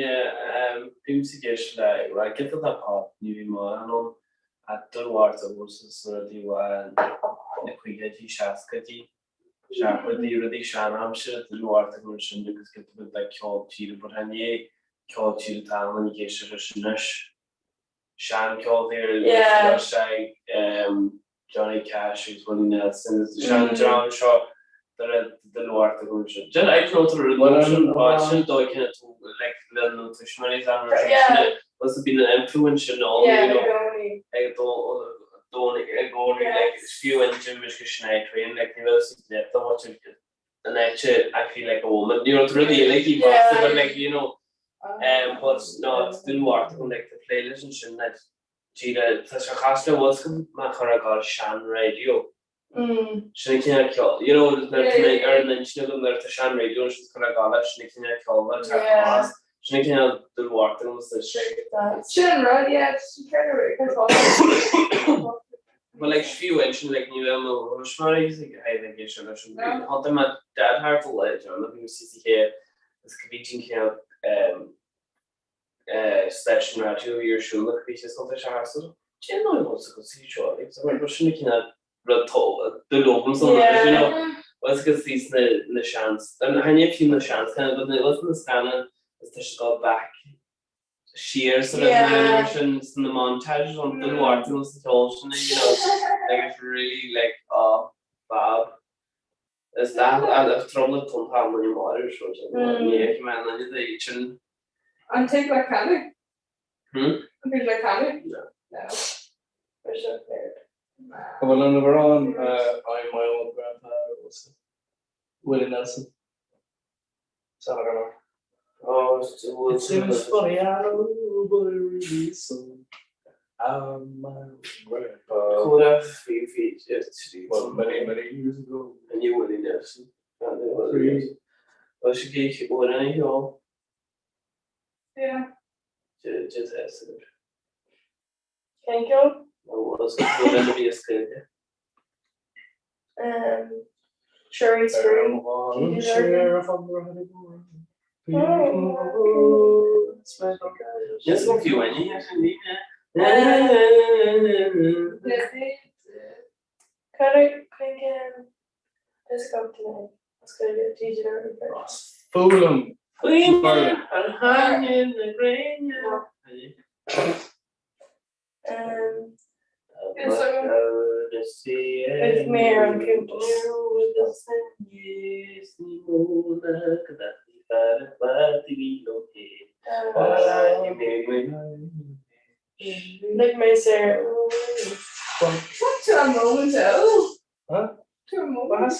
K: bímse ag éisteacht le, bhuel, giota de pop, ní bhíonn mórán ann, ach don mhór amuigh sna rudaí na caogaidí, seascaidí, seachtóidí, rudaí sean-aimsire, don mhór mar sin agus giota beag de ceol tíre, but chan é ceol tíre atá ann ag éisteacht leis anois. Seancheoltóirí Johnny Cash agus Willie Nelson agus an sean-dream seo de lucht agam sin. Sin I don't know sin but sin dóigh cinn tú like le na tuismitheoirí is ann sin was been an influence sin ann you know ag dó dó i gcónaí like is fiú an gym is go sin é féin like ní raibh siad le tá much an áit I feel like a woman you know rudaí eile í but like you know um but no it's dún mhart agam like the playlist ansin like tíre tá sé cosúil le bhfuil go má chur ag gabháil sean radio sin an cineál ceoil you know nuair atá mé ar an intinne agam nuair atá sean radio ansin chur ag gabháil leis sin an cineál ceoil bheith teacht amach sin an cineál dún mhart agam
J: Sin an rud, yeah, just kind of
K: But like fiú ansin like ní raibh mo thuismitheoirí ag ag ag éisteacht leis an bhrí. Thug mé dad thart a leid ann a bhí sí chéad is go bhí sin cineál um, eh, stáisiún raidió a bhí ar siúl ach bhí sé sult ar seachas. Cén dóigh a bhfuil sa go seo agus mar sin na cineál rud tó do lóbam san
I: Yeah.
K: you know was go sí na na seans an haine fiú na seans kind of na was na scannáin is tá sé go back siar sa
I: Yeah.
K: sin sna montages an den Mhartin sa ceol sin you know like it's really like oh fab is that a trouble tón tá mu máir seo ní mé an de sin
J: An tig le canadh?
K: Hmm?
J: An tig le canadh?
K: No.
J: No. We're so prepared.
L: An bhfuil an amhrán I'm my own grandpa Willie Nelson. San
K: Oh,
L: It seems funny, I know, but it really is so. I'm my own grandpa.
K: Córa fi fi trí
L: Well, many, many years ago.
K: And you Willie Nelson. Well, sé gé óna jo
J: Yeah.
K: just
I: Cén ceol?
K: was a bhí scoile.
I: Um, Shuri Screw.
K: Just go fiú aine sin
I: Kind of Just go to Let's go to DJ
L: Fulham.
K: Ar haine na gréine.
I: Um, With mé ar an cúntas. Like mé sé.
J: Tú an moment oh.
L: Huh?
J: Tú an moment.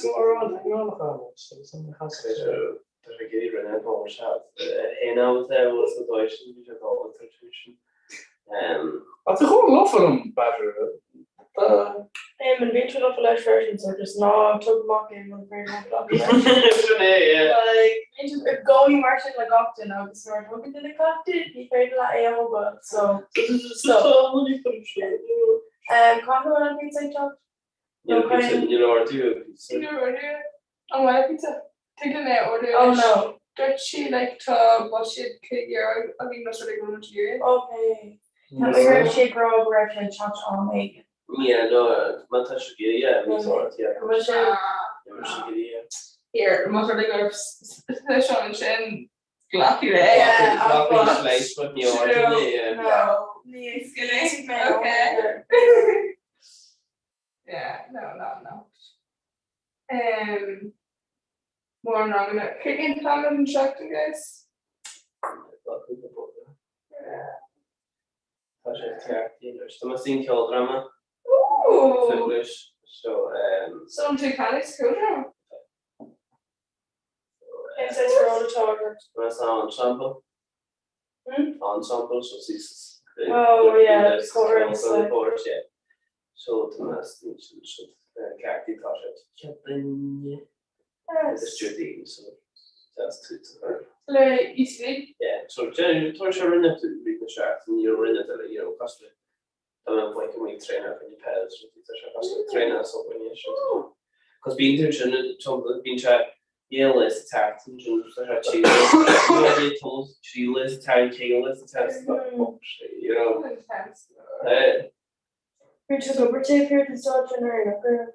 L: Tá tú chomh lofa liom, b'fhéidir.
I: Éamonn, bíonn tú lofa leis freisin, so just ná tóg amach Éamonn faoin
K: Sin é, yeah.
I: Like, bíonn tú i gcónaí mar sin le gach duine agus nuair a thugann duine cleachtadh, ní féidir leat é a thógáil, so. So. Um, cá bhfuil an pizza ag teacht?
K: Níl pizza, níl ordú ar pizza.
J: Níl ordú. An bhfuil pizza? Tig linn é a ordú
I: Oh
J: anois.
I: no.
J: Dúirt sí like tá buiséad €5 againn nó rud éigin iarraidh.
I: Okay. Tá mé raibh sí ag rá go raibh sé ag teacht am éigin.
K: Yeah, no, má tá sé ag iarraidh, yeah, ní sórt, yeah.
I: Go bhfuil sé.
K: Ní raibh sé ag iarraidh, yeah.
J: Here, más rud é go raibh seo ansin glacadh é.
I: Yeah,
K: Glacadh slice, but ní ordú é, yeah.
J: No.
I: Ní
J: Skinny.
I: mé.
J: Okay. Yeah, no, no, no. Um, Mórán ranganna. Cén t-am an seachtain, guys?
K: Tá sé ceart, Tá mé sin ceoldráma.
J: Ooh!
K: Footloose, so um,
J: So an tú ceannaigh sa ceoldráma?
I: Cén saghas ról atá agat?
K: Mas ensemble.
I: Hmm?
K: Ensemble, so sí.
I: Oh, yeah, chorus, like.
K: Chorus, yeah. So tá mé ceartaí tá sé ceapainn agus Judy, so that's tú to
J: Le UCD?
K: Yeah, so tá sé rinne tú rí na seachtain, ní rinne tú you know, cosúil le tá mé baic amuigh traenáil fá choinne peil so tá sé cosúil le traenáil so bhaine sin. Cos bíonn tú sin bíonn sé dhá lá sa tseachtain sin tá sé trí lá sa tseachtain, ceithre lá sa tseachtain, you know.
J: Intense.
K: Hey.
I: Bhí tú ag obair taobh thiar den stáitse anuraidh, nach raibh?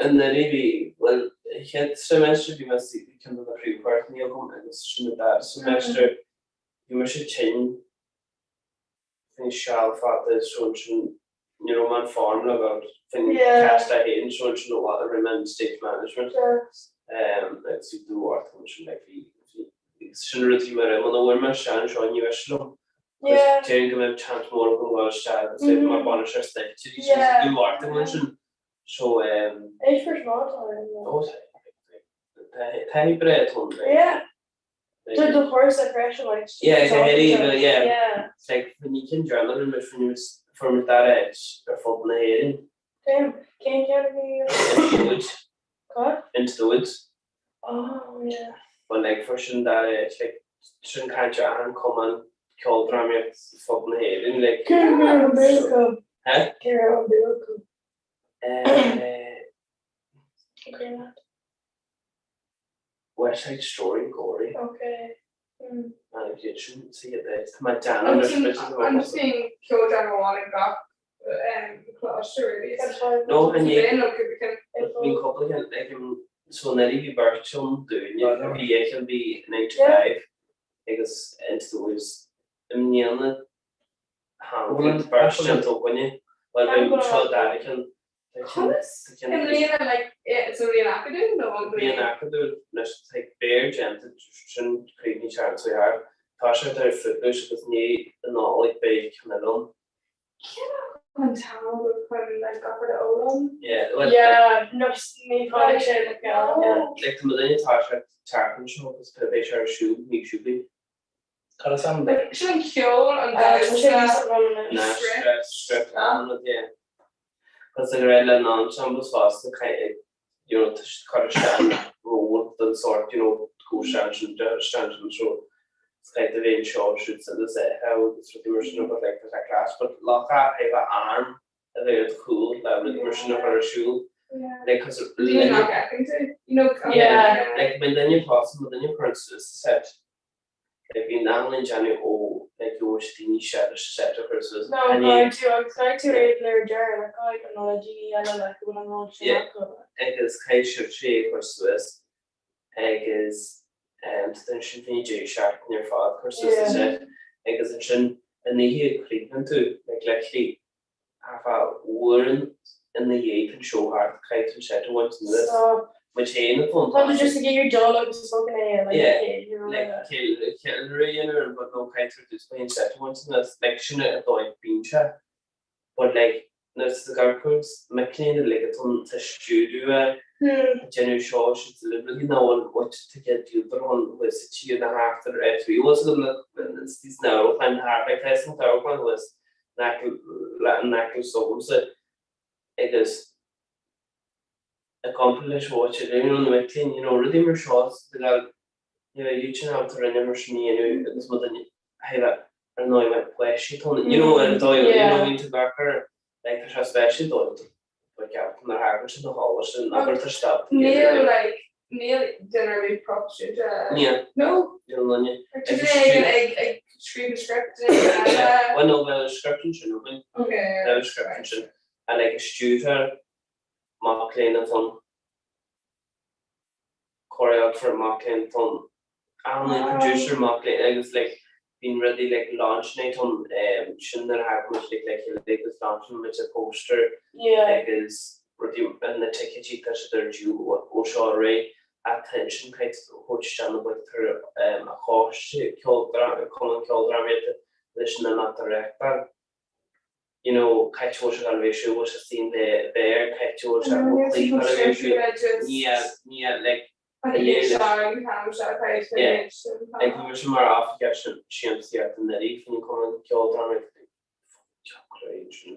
K: Anuraidh bhí, bhuel, an chéad seimeastar bhí mé ceann de na príomhpháirteanna agam agus sin an dara seimeastar bhí mise tinn faoin seal fada so ansin ní raibh mé in form le bheith faoin cast a haon so ansin a rinne mé an stage management agus bhí dúil ort ansin like bhí sin rud bhí mé roimh an bhfuair mé seans seo ní bheidh sé liom
I: Yeah.
K: Déarfainn go mbeadh chance mór agam dul isteach agus like mar bainisteoir stáitse bhí sé
I: Yeah.
K: dúil ort ansin so um
I: Éis for small time.
K: oh taithí breá atá ann like
I: Yeah. Do do chúrsa freisin like
K: Yeah, go háirithe, yeah.
I: Yeah.
K: It's like when you can journal and when you fuair muid dara háit ar fud na hÉireann.
I: Damn, cén ceann a bhí
K: Into the Woods.
I: Cad?
K: Into the Woods.
I: Oh yeah.
K: But like fuair sin dara háit like sin caint ar an cumann ceoldrámaíocht fud na hÉireann like.
I: Cé raibh an bua acu?
K: Huh?
I: Cé raibh an bua acu?
K: Eh,
I: Okay, lad.
K: West Side Story Gory.
I: Okay. Mm.
K: An iad sin sa chéad áit. Tá mé ag déanamh leis
J: An
K: bit
J: an sin ceoldráma amháin ag gach coláiste really.
K: No, an
J: é nó cúpla ceann.
K: Bhí cúpla ceann ag an so anuraidh bhí beirt ann dúinne bhí é ceann bhí 9 to 5 agus Into the Woods i mbliana tháinig beirt déanta againne. Bhuel bhí seo dara ceann
J: Conas? I mbliana like sa bhliain acadúil nó an
K: Bliain acadúil leis tá béar déanta sin críochnaigh sé an saothar. Tá sé ar Footloose agus ní i nDollaigh beidh ceann eile ann.
J: Cén an t-am chun like gach rud a fhoghlaim?
K: Yeah, well,
I: Yeah, no, ní tháinig sé le ceann.
K: Yeah, like tá mo duine tá sé tearc anseo agus beidh sé ar siúl ní siúlfaidh.
L: Cad is ainm dó?
J: Like sin an ceol an damhsa
K: Na script script an rud yeah. Cos ag rá le an ensembles fosta caithfidh you know tá siad cur isteach ról den sórt you know go sean sin sean sin so is caithfidh a bheith anseo siúd sa agus agus rudaí mar sin but like tá sé class but locha é bheith arm a bheith ar do chúl le rudaí mar sin a chur ar siúl like cos
J: Ní nach fheiceann tú you know
K: yeah like mo duine fosta mo duine cuireann suas sa set Like bhí an ealaín déanamh ó like gheobhaidh sé daoine set leis an set a chur suas.
I: No, caithfidh tú agus caithfidh tú é le deireadh like caithfidh an na daoine eile like go bhfuil an ról sin
K: Yeah.
I: acu.
K: Agus caithfidh sibhse é a chur suas agus um tá duine sin faoin deireadh seachtaine ar fad cur suas an
I: Yeah.
K: set agus ansin an oíche a chríochnaíonn tú like literally Ar feadh uair ina dhiaidh an seó thart, caithfidh tú an set a bhaint anuas.
I: So.
K: Muid féin atá an
I: Tá tú just ag iarraidh dul agus fucking é like
K: Yeah,
I: you know,
K: like ceiliúradh a dhéanamh ar but no caithfidh tú ar dtús báire an set a bhaint anuas. Like sin an dóigh bíonn sé. But like nuair atá tú ag amharc ar mic léinn uilig atá ann tá stiúradh ag déanamh seo siad le rudaí nach bhfuil uait to get díoltar ann thuas sa tír na thart ar áit bhí fhios agam na sna hamharclann thart like tá san amharclann thuas in aice le in aice le s'agamsa agus i gcomparáid leis áit a you know na mic léinn you know rudaí mar seo the gal you know you can have to rinne mar sin a dhéanamh agus mo duine heile ar ndóigh mé pléisiúr tón you know ar dóigh you know bhíonn tú gach ar like tá sé speisialta dóigh like ceapaim nár tharla sé do shála sin ná gur tá stop
J: Níl like níl duine ar bith proifisiúnta.
K: Níl.
J: No.
K: Níl duine.
J: Duine éigin ag ag scríobh an script duine éigin eile.
K: Well no bheadh an script ansin againn.
J: Okay.
K: Bheadh an script ansin. And like a stiúrthóir mac léinn atá ann. Choreographer mac léinn atá ann. Achan producer mac léinn agus like bíonn rudaí like launch night ann sin nuair a thagann muid like le chéile agus launchann muid an poster agus rudaí na ticéidí tá siad ar díol ó seo ar aghaidh attention caithfidh tú a thabhairt isteach na mhuintir a choiste ceoldráma cumann ceoldrámaíochta leis an imeacht a reáchtáil. you know cá háit a bhfuil sé ag gabháil a bheith ar siúl, bhfuil sé suím le bheith cá háit a bhfuil sé bhfuil claí ag gabháil a bheith ar siúl, ní ní like yeah like bhí mise mar oifigeach siamsaíochta anuraidh faoin cumann ceoldrámaíochta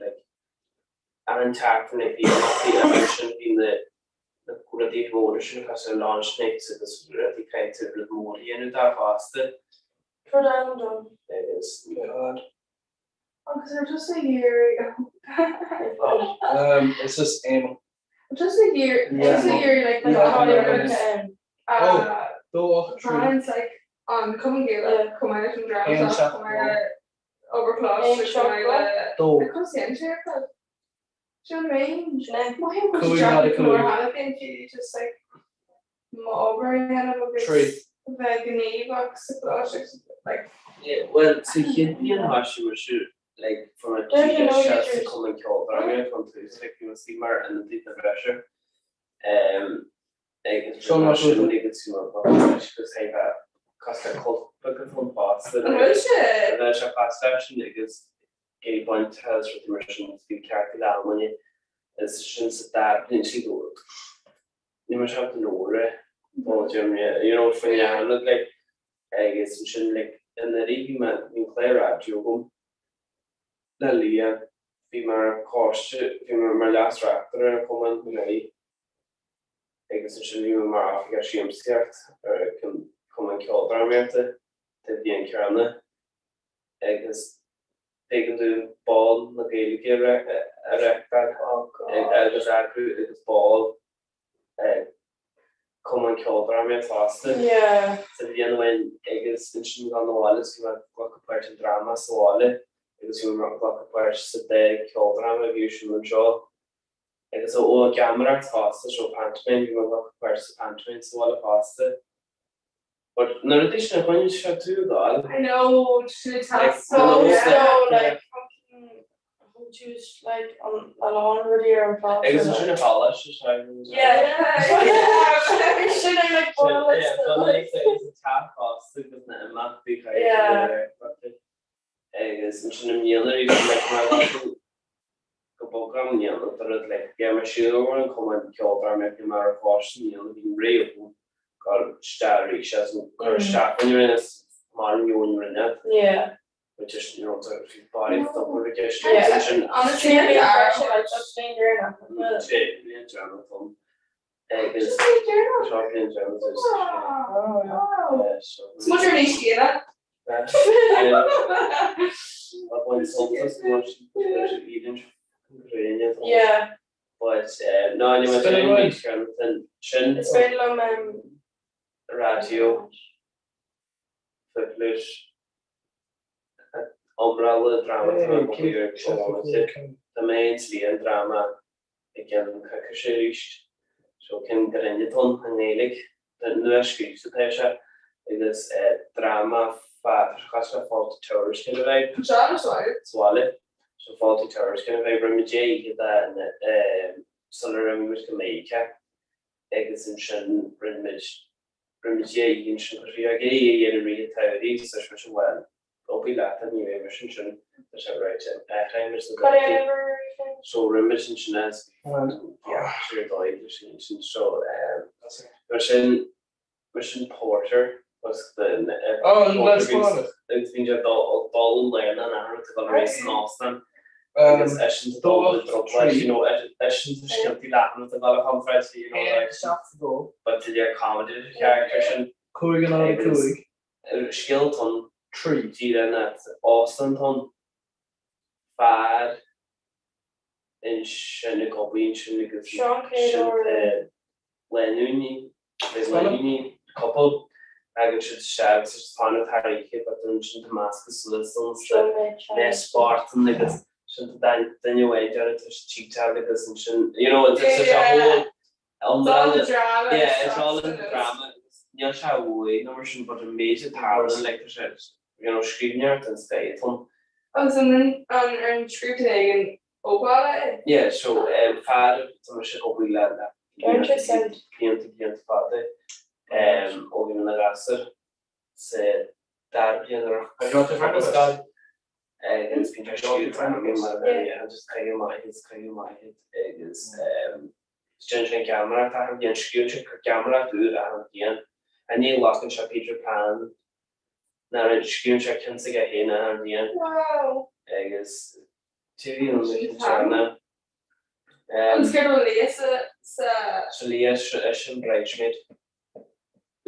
K: like an tseachtain like bhí imeachtaí agus sin bhí na na rudaí móra sin cosúil le launch nights agus rudaí caithfidh rud mór a dhéanamh dá fosta.
J: Rud ann dom.
K: Agus
J: Agus ar tusa ag iarraidh
L: Um, it's just Éamon.
J: Tusa ag iarraidh tusa ag iarraidh like na
L: Oh, dó 8 3.
J: Parents like an Cumann Gaelach chomh maith leis an
L: Aon
J: dream
L: seacht
J: chomh maith le obair choláiste chomh maith le
L: Dó.
J: cosíonn sé ar fad. Do you know what I mean? Mothaím go
L: Cúig
J: bhfuil
L: náid a
J: sé deacair go leor
L: cúig.
J: cheana féin fiú just like m'obair a dhéanamh agus
L: 3.
J: bheith gníomhach sa choláiste agus like
K: Yeah, well, sa chéad bhliain thoisigh mise like fuair mé
J: Don't you know
K: dícheall sa
J: you're
K: Cumann Ceoldrámaíochta ón tús like bhí mé suí mar ionadaí na bhreise um, agus
L: Seo
K: rinne
L: mar
K: sin
L: sin.
K: agus bhí mé leis agus hé bheith cosúil le cult beag a bhí fosta
J: An bhfuil sé?
K: Bheith sé fosta sin agus gay baint agus rudaí mar sin agus bhí ceart le almaine agus sin sa dara bliain sí go Ní mar seo den uair é, you know, faoin leathanach, like, agus ansin, like, anuraidh bhí mé, bhí an clár raidió agam le Leah, bhí mé ar choiste, bhí mé mar leas-reachtaire ar an chumann anuraidh agus ansin bhí mé mar oifigeach siamsaíocht ar an Cumann Ceoldrámaíochta do bhliain céanna agus b'éigean dúinn bál na Gaeilge a reáchtáil agus eagrú agus bál Cumann Ceoldrámaíocht fosta sa bhliain amháin agus ansin dul abhaile is bhí mé ag glacadh páirt i ndráma sa bhaile agus bhí mé ag glacadh páirt sa dá ceoldráma a bhí ar siúl anseo agus ó geamaireacht fosta, so pantomime, bhí mé ag glacadh páirt sa pantomime sa bhaile fosta. But na rudaí sin a choinnigh sé tú ag dul.
J: I know, sin é
K: Like,
J: so
K: so
J: like fucking
I: choose like an a lán rudaí ar an phlá.
K: Agus ansin a choláiste sé.
I: Yeah, yeah. Sin é like
K: fosta agus na imeachtaí agus ansin i mbliana arís like mar go bog am mbliana do rud like bhí mé siúl ar an cumann ceoldrámaíochta mar a choiste i mbliana bhí réidh agam dul isteach arís as an cur isteach faoin rinne mar an neoin rinne.
I: Yeah.
K: Which is you know bhí body stopper i gceist
J: Yeah.
K: sin
J: Honestly, bhí ar
K: sé bliain deireanach dom agus seo bliain deireanach
J: Is muid ar níos céanna.
I: Yeah.
K: But no, ní mar sin
I: Is féidir liom um,
K: raidió Footloose iomrála dráma Tá mé ag slí an dráma ag déanamh coicíse arís. So ceann grinn atá ann i nGaeilge, nua-scríofa atá sé agus dráma fá, tá sé cosúil le Fawlty Towers kind of vibe.
J: Anseo nó sa bhaile?
K: Sa bhaile. So Fawlty Towers kind of vibe. Rinne muid é oíche de sular imigh muid go Meiriceá agus ansin rinne muid, rinne muid é oíche ansin, bhí ag é a dhéanamh i rith an tsamhraidh so mise bhuel. Obair leat ní raibh mise ansin tá sé ráite athraímid na
J: Cad é
K: dátaí.
J: uimhir sin?
K: So rinne muid ansin as yeah sé ar dóigh leis an ansin so mar sin mar sin Porter was the
L: Oh, an Let's go on it.
K: Agus bhí sé dul dul an léna an athrú tá dul réis san óstán agus eisean tá dul le dromchla you know eisean tá scéaltaí leathan tá dul a chomfráid you know like but to their comedy character sin
L: 5 0 5.
K: Scéal atá ann 3 díreach ná óstán atá ann, fear ansin ag obair ansin agus sin tá lánúin, lánúin, couple, tagann siad isteach agus tá siad fanacht thar oíche but ansin tá meascadh suas ann sa Spartan agus sin tá duine amháin déarfainn tá siad cheatáil agus ansin you know it's a whole
J: It's all the drama.
K: Yeah, it's all in the drama. Níl sé uaidh nó mar sin, but an méid a tharlaíonn, like, tá sé, you know, scríbhneoireacht den scoth atá ann.
J: Agus an an ar an scríobh duine éigin ó bhaile é?
K: Yeah, so, um, fear tá mise ag obair le le
J: Don't you sound.
K: blianta blianta fada, um, ó bhí mé ina ghasúr sa dara bliain ar ollscoil agus bíonn sé scríobh drámaí mar a bheidh, yeah, just caithfidh maith iad, caithfidh maith iad agus, um, Déanann sé an geamaireacht achan bhliain, scríobhann sé geamaireacht úr achan bhliain. And ní ghlacann sé Peter Pan ná rud, scríobhann sé ceann s'aige féin achan bhliain.
J: Wow!
K: Agus tuigeann an ceann teanna.
J: Agus céard a bhfuil Leah sa, sa.
K: Sa Leah sin bridesmaid.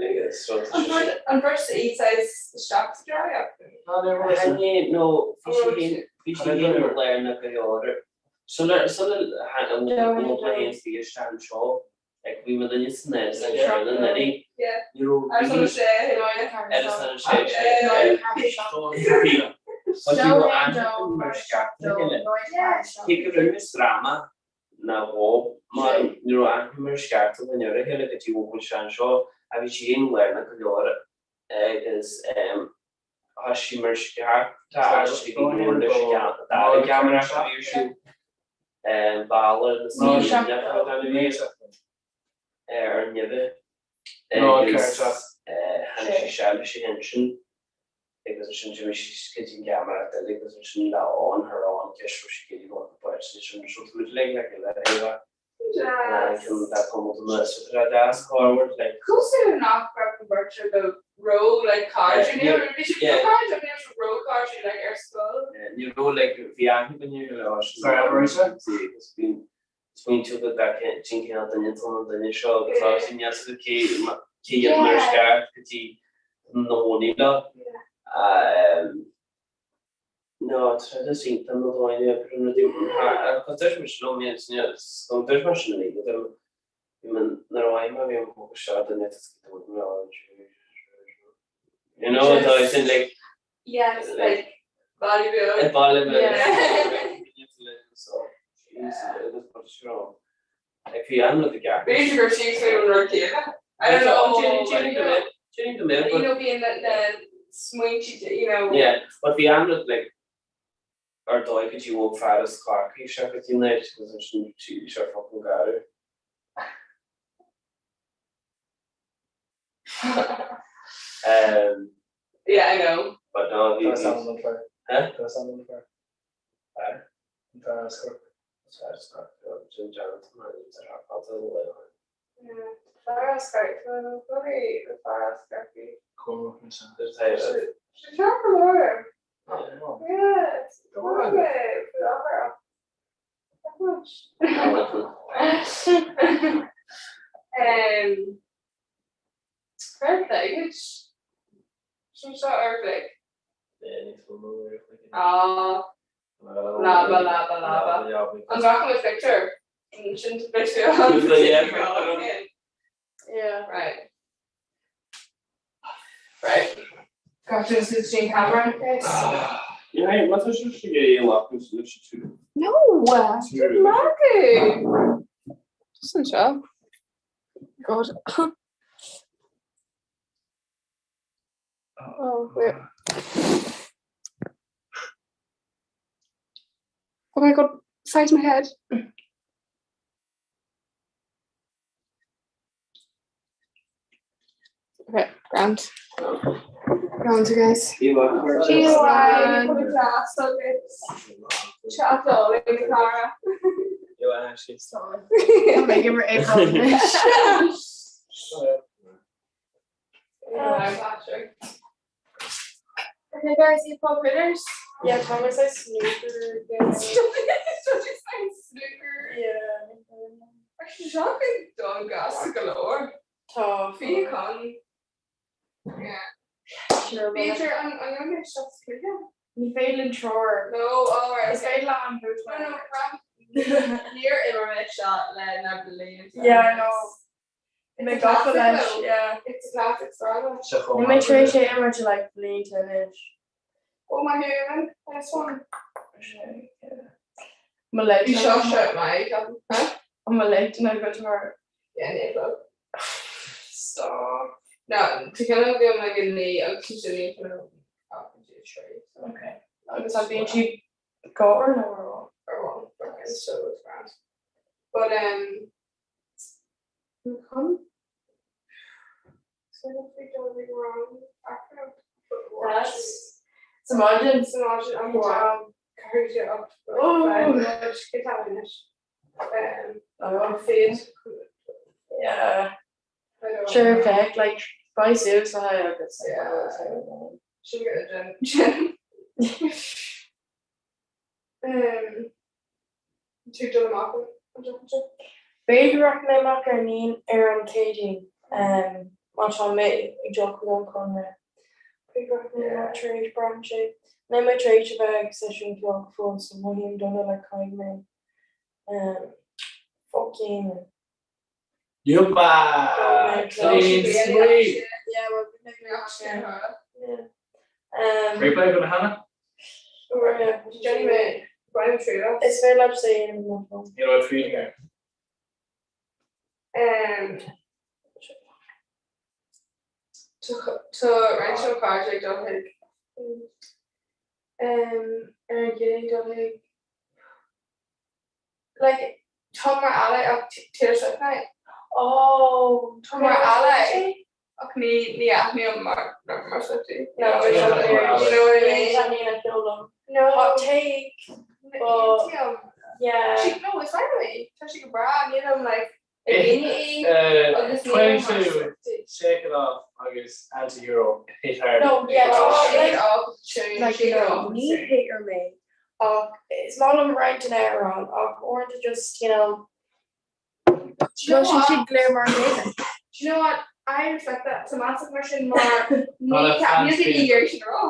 K: Agus so tá
J: An
K: sé sin.
J: An bhfuair sí saghas isteach sa drámaíocht?
K: Ní, no, bhí sí féin, bhí sí féin lárnach go leor. Sular, sular tháinig an mé féin is bhí isteach anseo, like bhí mo duine san áras an seo na nDoirí. Ní raibh
J: Ar son sé,
K: Ar son sé, sé. But ní raibh aithne againn mar sceach le chéile. Cé go raibh muid dráma ná dhó mar ní raibh aithne mar sceach againn ar a chéile go dtí bhog muid isteach anseo a bhí sí féin lárnach go leor agus Tá sí mar sceach, tá aistrigh go leor leis an dara geamaireacht a bhí ar siúl, Balor na Saoirse ar an nimhe agus tháinig sí isteach leis an ansin agus ansin d'imigh sí go dtí an gheamaireacht eile agus ansin le ann thar ann ceist raibh sí ag iarraidh dul go páirt leis an so tá muid uilig le chéile ar thaobh
J: Cosúil nach raibh an bheirt agaibh ró like cairde ní raibh bhí sibh yeah. cairde ní raibh sibh ró cairde like ar scoil.
K: Ní raibh like bhí aithne againn ar le áis agus bhí smaointe agat dar cén cineál duine atá an duine seo agus tá sé níos go cé cé iad mar is ceart go dtí na hónaí leo. No, tá sé iontach na dhaoine a bhí rudaí agus dúirt mise liom iad sin dúirt mar sin uilig go nuair a bhfaighim a bhí an póca seo duine You know, tá sin like
J: Yes, like baile
K: beag. Baile beag. Like bhí an-rud i gceart.
J: B'fhéidir gur sí faoi an rud céanna. I don't know.
K: Déarfainn go mbeadh,
J: You know, bíonn na na smaointe, you know.
K: Yeah, but bhí an-rud like ar dóigh go dtí bhog fear as Corcaigh isteach go dtí an áit agus ansin bhí sé fucking garbh. Um,
J: Yeah, I know.
K: But no, bhí.
L: Tá sam an fear.
K: Huh?
L: Tá sam an fear.
K: Fear?
L: An fear as Corcaigh.
J: Lába, lába, lába. An bhfaca muid pictiúr? Sin pictiúr.
I: Yeah.
J: Right. Right. Got to switch camera in case.
K: Yeah, má tá sé sé é lá tú.
J: No, Margaret. Just anseo. God. Oh, wait. Oh my god, size my head. Okay, grand. Go on guys. Okay guys, you pop winners?
I: Yeah, Thomas I snooker.
J: Snooker.
I: Yeah.
J: Actually, seo don gas go leor.
I: Tá
J: Fíochán. B'fhéidir an an an seo cluiche?
I: Ní féidir linn treoir.
J: No, all right.
I: Is féidir le an
J: No, no, Níor imir mé seo le na blianta.
I: Yeah, I know. Mé gafa leis, yeah.
J: It's a classic song.
I: Níl mé tar éis é imirt le like blianta anois.
J: Oh my human, nice one.
I: Mo leid.
J: Bhí seo seo mai, huh?
I: Mo leid na go tar.
J: Yeah, ní club. Stop. No, tá ceann agam ag an naoi agus sin ní ceann agam.
I: Okay. Agus an bíonn siad gáir nó ar bhfuil?
J: Ar bhfuil, okay, so it's grand. But um, come. So if we don't be wrong,
I: That's Sa maidin.
J: Sa maidin an um caithfidh up.
I: Oh.
J: Um, féad.
I: Yeah. Sure bheith like by suas le haghaidh agus
J: Yeah. Should we get a gym? Gym. Um, tú dul amach an an
I: B'fhéidir rachaidh mé amach ar an ar an Chéadaoin má tá mé ag dul chuig an Conradh. B'fhéidir rachaidh mé amach tar éis braitheann sé. Níl mé tar éis a bheith ag seisiún ceoil go fóill so mothaím dona like caithfidh mé fuck dhéanamh.
L: Yuppa! Clean sweep!
I: Yeah, well, bhí mé ag Yeah. Um,
L: Replay go Hannah?
J: Jenny Brian Trula.
I: Is féidir leat é a dhéanamh.
L: You know, tweeting her.
J: Um, Tá roinnt ó chairde ag dul chuig um, ar an gcéad dul chuig like tá mar ally ach Taylor Swift night.
I: Oh,
J: Tá mar ally ach ní ní aithním mar mar Swiftie.
I: No,
J: You know what I mean?
I: Taitníonn a ceol liom.
J: No.
I: Hot take. But yeah.
J: She, no, it's fine with me. Tá sí go breá, nílim like ag daoine í agus nílim mar
L: 22,
J: Swiftie.
L: Shake It Off agus Anti-Hero, Hit Hard.
I: No, yeah,
J: Oh,
I: like,
J: Shake It Off, tune,
I: like
J: Shake
I: you
J: It
I: know,
J: Off.
I: ní hater mé ach is maith liom roinnt den amhrán ach uaireanta just you know
J: Do you know
I: Bhfuil
J: what?
I: siad léir mar chéile.
J: Do you know what? I respect that. Tá meas mar sin mar
L: Not a fan
J: níl daoine
L: feeling.
J: iarraidh sin a rá.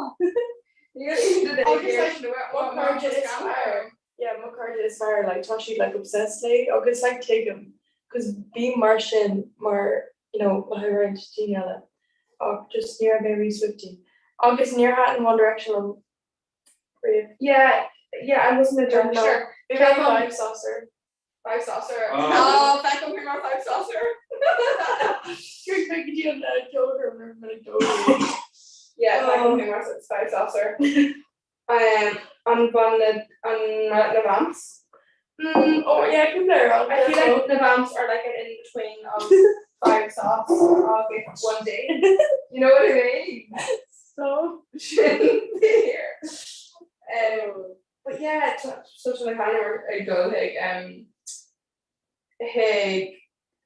J: Níl daoine
I: Agus,
J: iarraidh
I: like,
J: sin a rá.
I: mo
J: Mar
I: chairde is fearr. Yeah, mo chairde is fearr, like tá siad like obsessed léi agus like tuigim cos bím mar sin mar you know le haghaidh roinnt daoine eile ach just ní raibh mé rí Swiftie. Agus níor thaitin One Direction liom riamh.
J: Yeah, yeah, I wasn't a
I: No.
J: director.
I: Bhí mé Flying Saucer.
J: Flying Saucer.
L: Oh.
J: Oh, feicim thú mar Flying Saucer.
I: Chuaigh mé go dtí an ceolchoirm ar mé dó.
J: Yeah, feicim thú mar Flying Saucer. Um, an bhun na an na Vamps.
I: Mm, oh yeah, cúpla ar
J: I feel like the Vamps are like an in-between of Flying Sauce of one day. You know what I mean?
I: So
J: Sin there. Um, but yeah, so tá na kind of ag dul chuig um, chuig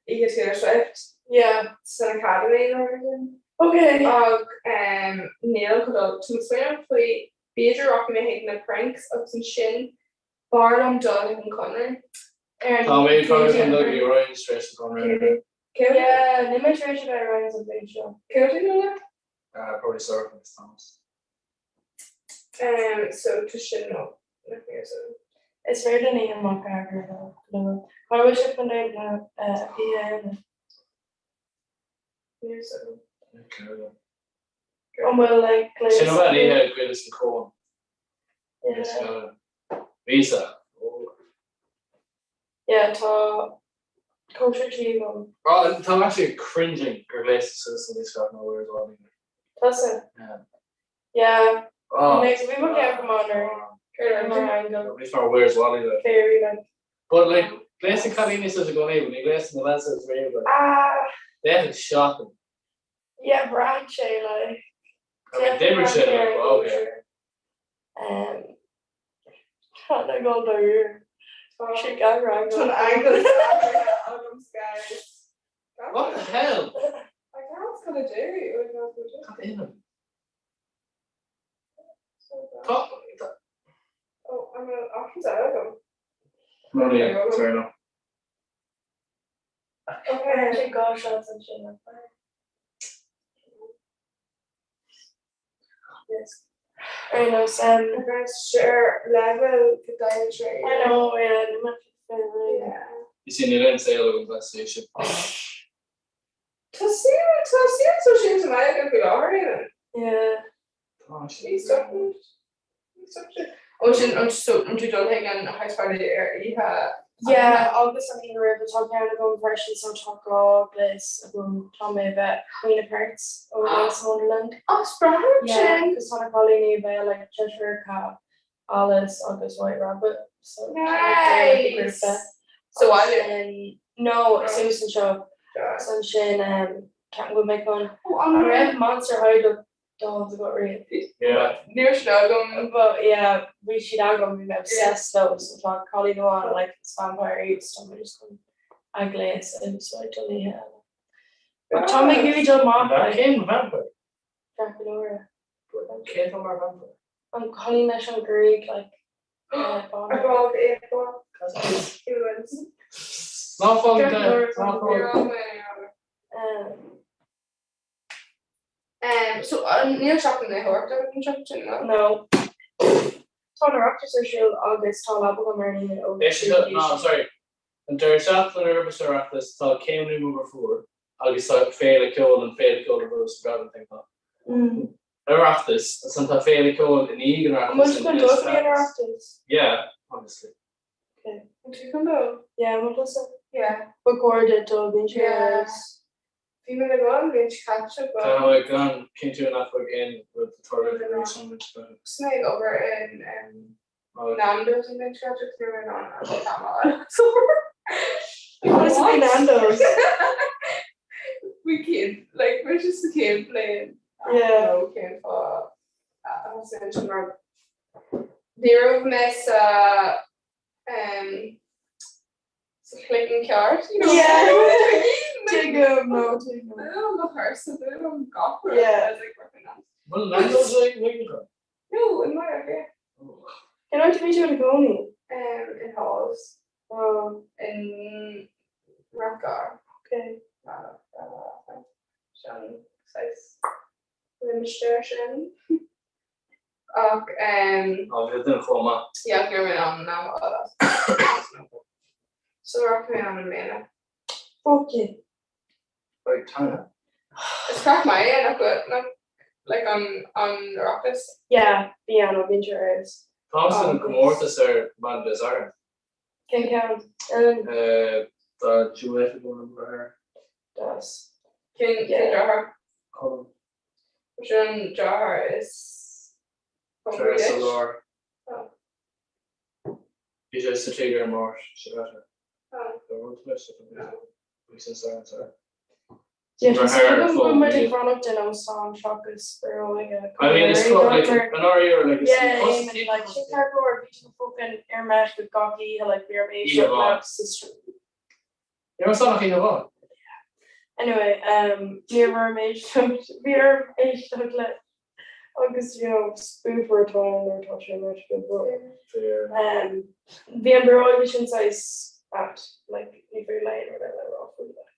J: oíche Taylor Swift
I: yeah.
J: san Academy nó rud éigin.
I: Okay.
J: Ag um, níl go dul tá smaoineamh faoi b'fhéidir rachaidh mé chuig na Prinks agus ansin b'fhearr liom dul chuig an Conradh. Ar an
L: Tá mé probably
J: Céadaoin.
L: chun dul go dtí Ryan's tar éis an Conradh.
J: Céard?
I: Yeah, níl mé tar éis a bheith ar Ryan's an bhliain seo.
J: Céard é nó?
L: Probably Sorcha agus Thomas.
J: Um, so tá sin nó so.
I: Is féidir linn oíche amach a eagrú go luath. Cá bhfuil sibh chun dul le oíche eile?
J: Níl so.
I: An bhfuil like gléas?
L: Sin an oíche Gaeilge san Cón.
I: Yeah.
L: Visa.
I: Yeah, tá cóisir tí agam.
L: Oh, tá actually cringing gur ghléas suas an Scott no where as well.
I: Tusa?
L: Yeah.
I: Yeah.
L: Oh.
I: Next we will get from on ar mar angle.
L: Níos mar where's Wally like.
I: Fairy like.
L: But like gléas an cailíní suas i gcónaí, ní gléas na lads suas riamh like.
I: Ah,
L: Definitely shocking.
I: yeah, braitheann sé like.
L: I mean, d'imir sé like, well, okay.
I: Tá na go do Sé gan
J: Tá angle agam guys.
L: What the hell?
J: I can't gonna do.
L: Cad é an? Tá
J: Oh, I'm an options agam.
L: No, yeah, fair enough.
J: Okay.
I: Sé gá shots ansin. Yes. Ar nós
J: Agus sure level go dtí
I: I know, yeah, ní maith
J: Yeah.
L: You see, níl aon saol agam PlayStation.
J: Tá saol tá saol sóisialta maith agam faoi láthair Éamonn.
I: Yeah.
L: Tá sé.
J: Ní stopann ní stopann sé. Ó sin an so an tú dul chuig an house party ar oíche
I: Yeah, agus an oíche roimhe tá ceann agam freisin so tá gá gléas agam tá mé a bheith Queen of Hearts ó Alice in Wonderland.
J: Oh, is breá liom
I: Yeah,
J: sin.
I: agus tá na cailíní a bheith like Cheshire Cat, Alice agus White Rabbit so tá mé
J: Nice.
I: grúpa.
J: So bhaile.
I: Ansin no, suas anseo. So ansin um, ceapaim go mbeidh chun
J: Oh,
I: an
J: an
I: raibh Monster High dolls agat riamh.
L: Yeah.
J: Ní raibh siad agam.
I: But yeah, bhí siad agam, bhí mé obsessed leo, so tá cailín amháin like is vampire í, so tá mé just chun a gléas a úsáid don oíche eile. But tá mé ag iarraidh dul amach like
L: Cén vampire?
I: Draculaura.
L: Cén tá mar vampire?
I: An cailín leis an gruaig like
J: A
I: bán.
J: gá é bán.
L: Ná fág de, ná fág.
I: Um,
J: Um, so níl seachtain na hEorpa an seachtain no?
I: No. Tá an Oireachtas ar siúl agus tá lab agam ar an Aoine ó
L: É sin do, no, sorry. An deireadh seachtaine roimh an Oireachtas tá Céimniú Obair Fuar agus tá féile ceoil an féile ceoil a bhfuil sa Gradam thing tá. Oireachtas, ansan tá féile ceoil i ndiaidh an
I: An bhfuil
L: Oireachtais
I: tú chun dul go dtí an Oireachtas?
L: Yeah, obviously.
I: Okay.
J: An tú chun dul?
I: Yeah, an bhfuil tusa?
J: Yeah.
I: Ba chóir duit dul, bíonn sé ar
J: Yeah.
I: fheabhas.
J: Bhí mé le dul an bhliain seo caite but.
L: Tá mé gan cinntiú nach bhfuil aon rud ag tarlú arís an bhliain seo caite.
J: Bhí mé ag obair in Nando's an bhliain seo caite agus ní raibh mé in ann an t-am a fháil.
I: What is it Nando's?
J: We came like we're just the céad bliain.
I: Yeah.
J: Nó cén fáth a thosaigh sin mar ní raibh mé sa um, sa chloigeann ceart, you know.
I: Yeah. Tuigim, no, tuigim.
J: Bhuail mo chursa, bhuail an gach rud.
I: Yeah.
J: I was like, working on.
L: Bhfuil Nando's ag Muineachán?
J: No, in my area.
I: Cén áit a bhí tú i do chónaí?
J: Um, in halls.
I: Oh,
J: In Rathgar.
I: okay.
J: Sin saghas limistéar sin. Ach um,
L: Á, bhí duine chomh maith.
J: yeah, ní raibh mé in ann an am a fháil as. So rachaidh mé ann i mbliana.
I: Okay.
L: Right, teanga.
J: Is craic maith é nach bhfuil nach like an an Oireachtas.
I: Yeah, bhí ann ó bhí sé ar fheabhas.
L: Táim san gcomórtas ar maidin Dé Sathairn.
I: Cén ceann? Ellen?
L: Tá duet agam le mo dheartháir.
I: Das.
J: Cén cén deartháir?
L: Colm.
J: Sin an deartháir is
L: Clara sa
J: cóngaraí
L: lár.
J: Oh.
L: Bhí sé sa tigh ar an Máirt seo caite.
J: Oh.
L: Tá rud leis sa Bhí san Satharn sorry.
I: Yeah, tá súil
L: Deartháir
I: agam go bhfuil muid ag
L: fógraí.
I: fanacht in óstán seachas Foróige.
L: I mean it's close like an áir like it's
I: Yeah, Eamon, like sin ceart go leor, bhí tú fucking ar meisce gach oíche like bhí orm
L: Oíche
I: éisteacht
L: amháin.
I: leat sa stream.
L: Ní raibh san ach oíche amháin.
I: Anyway, um, ní raibh orm éisteacht, bhí orm éisteacht le agus you know, spoofer atá ann nuair atá sé ar meisce, but
L: Fair.
I: um, bhí an Foróige sin saghas apt, like ní féidir le aon rud eile a rá faoi like.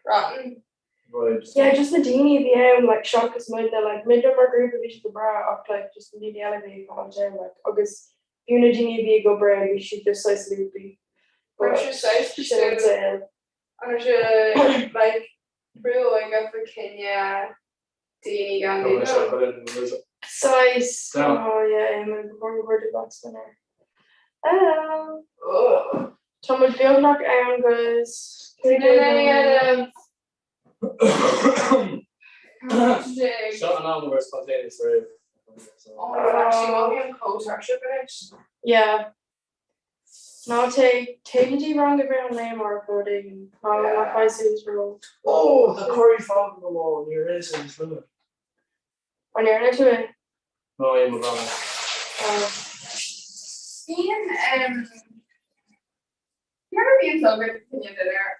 J: Rotten.
L: Right.
I: Yeah, just na daoine a bhí ann, like seachas muidne, like muidne mar ghrúpa bhí siad go breá ach like just na daoine eile a bhí ag fanacht ann, like agus fiú na daoine a bhí ag obair ann bhí siad just saghas loopy.
J: Raibh sé saghas
I: Sin an
J: cosúil
I: saol.
J: an raibh sé like brú óige faoi choinne daoine gan dídean.
I: Saghas,
L: Down.
I: oh yeah, Eamon, ba chóir go gcuirfeadh backspin air. Um, Tá muid beagnach ann guys.
J: Duine
L: Seo an am a bhfuil spontaneous roimh.
J: Oh my god, actually mothaím chomh tuirseach anois.
I: Yeah. Ná téigh, téigh go dtí rang i rith an lae amárach nó rud éigin. Ná ná faigh suas ró.
L: Oh, tá curry fágtha agam ó ní raibh sé níos luaithe.
I: An ndearna tú é?
L: No, é mo bhean.
N: Bíonn Céard a bhíonn agat fá choinne dinnéar?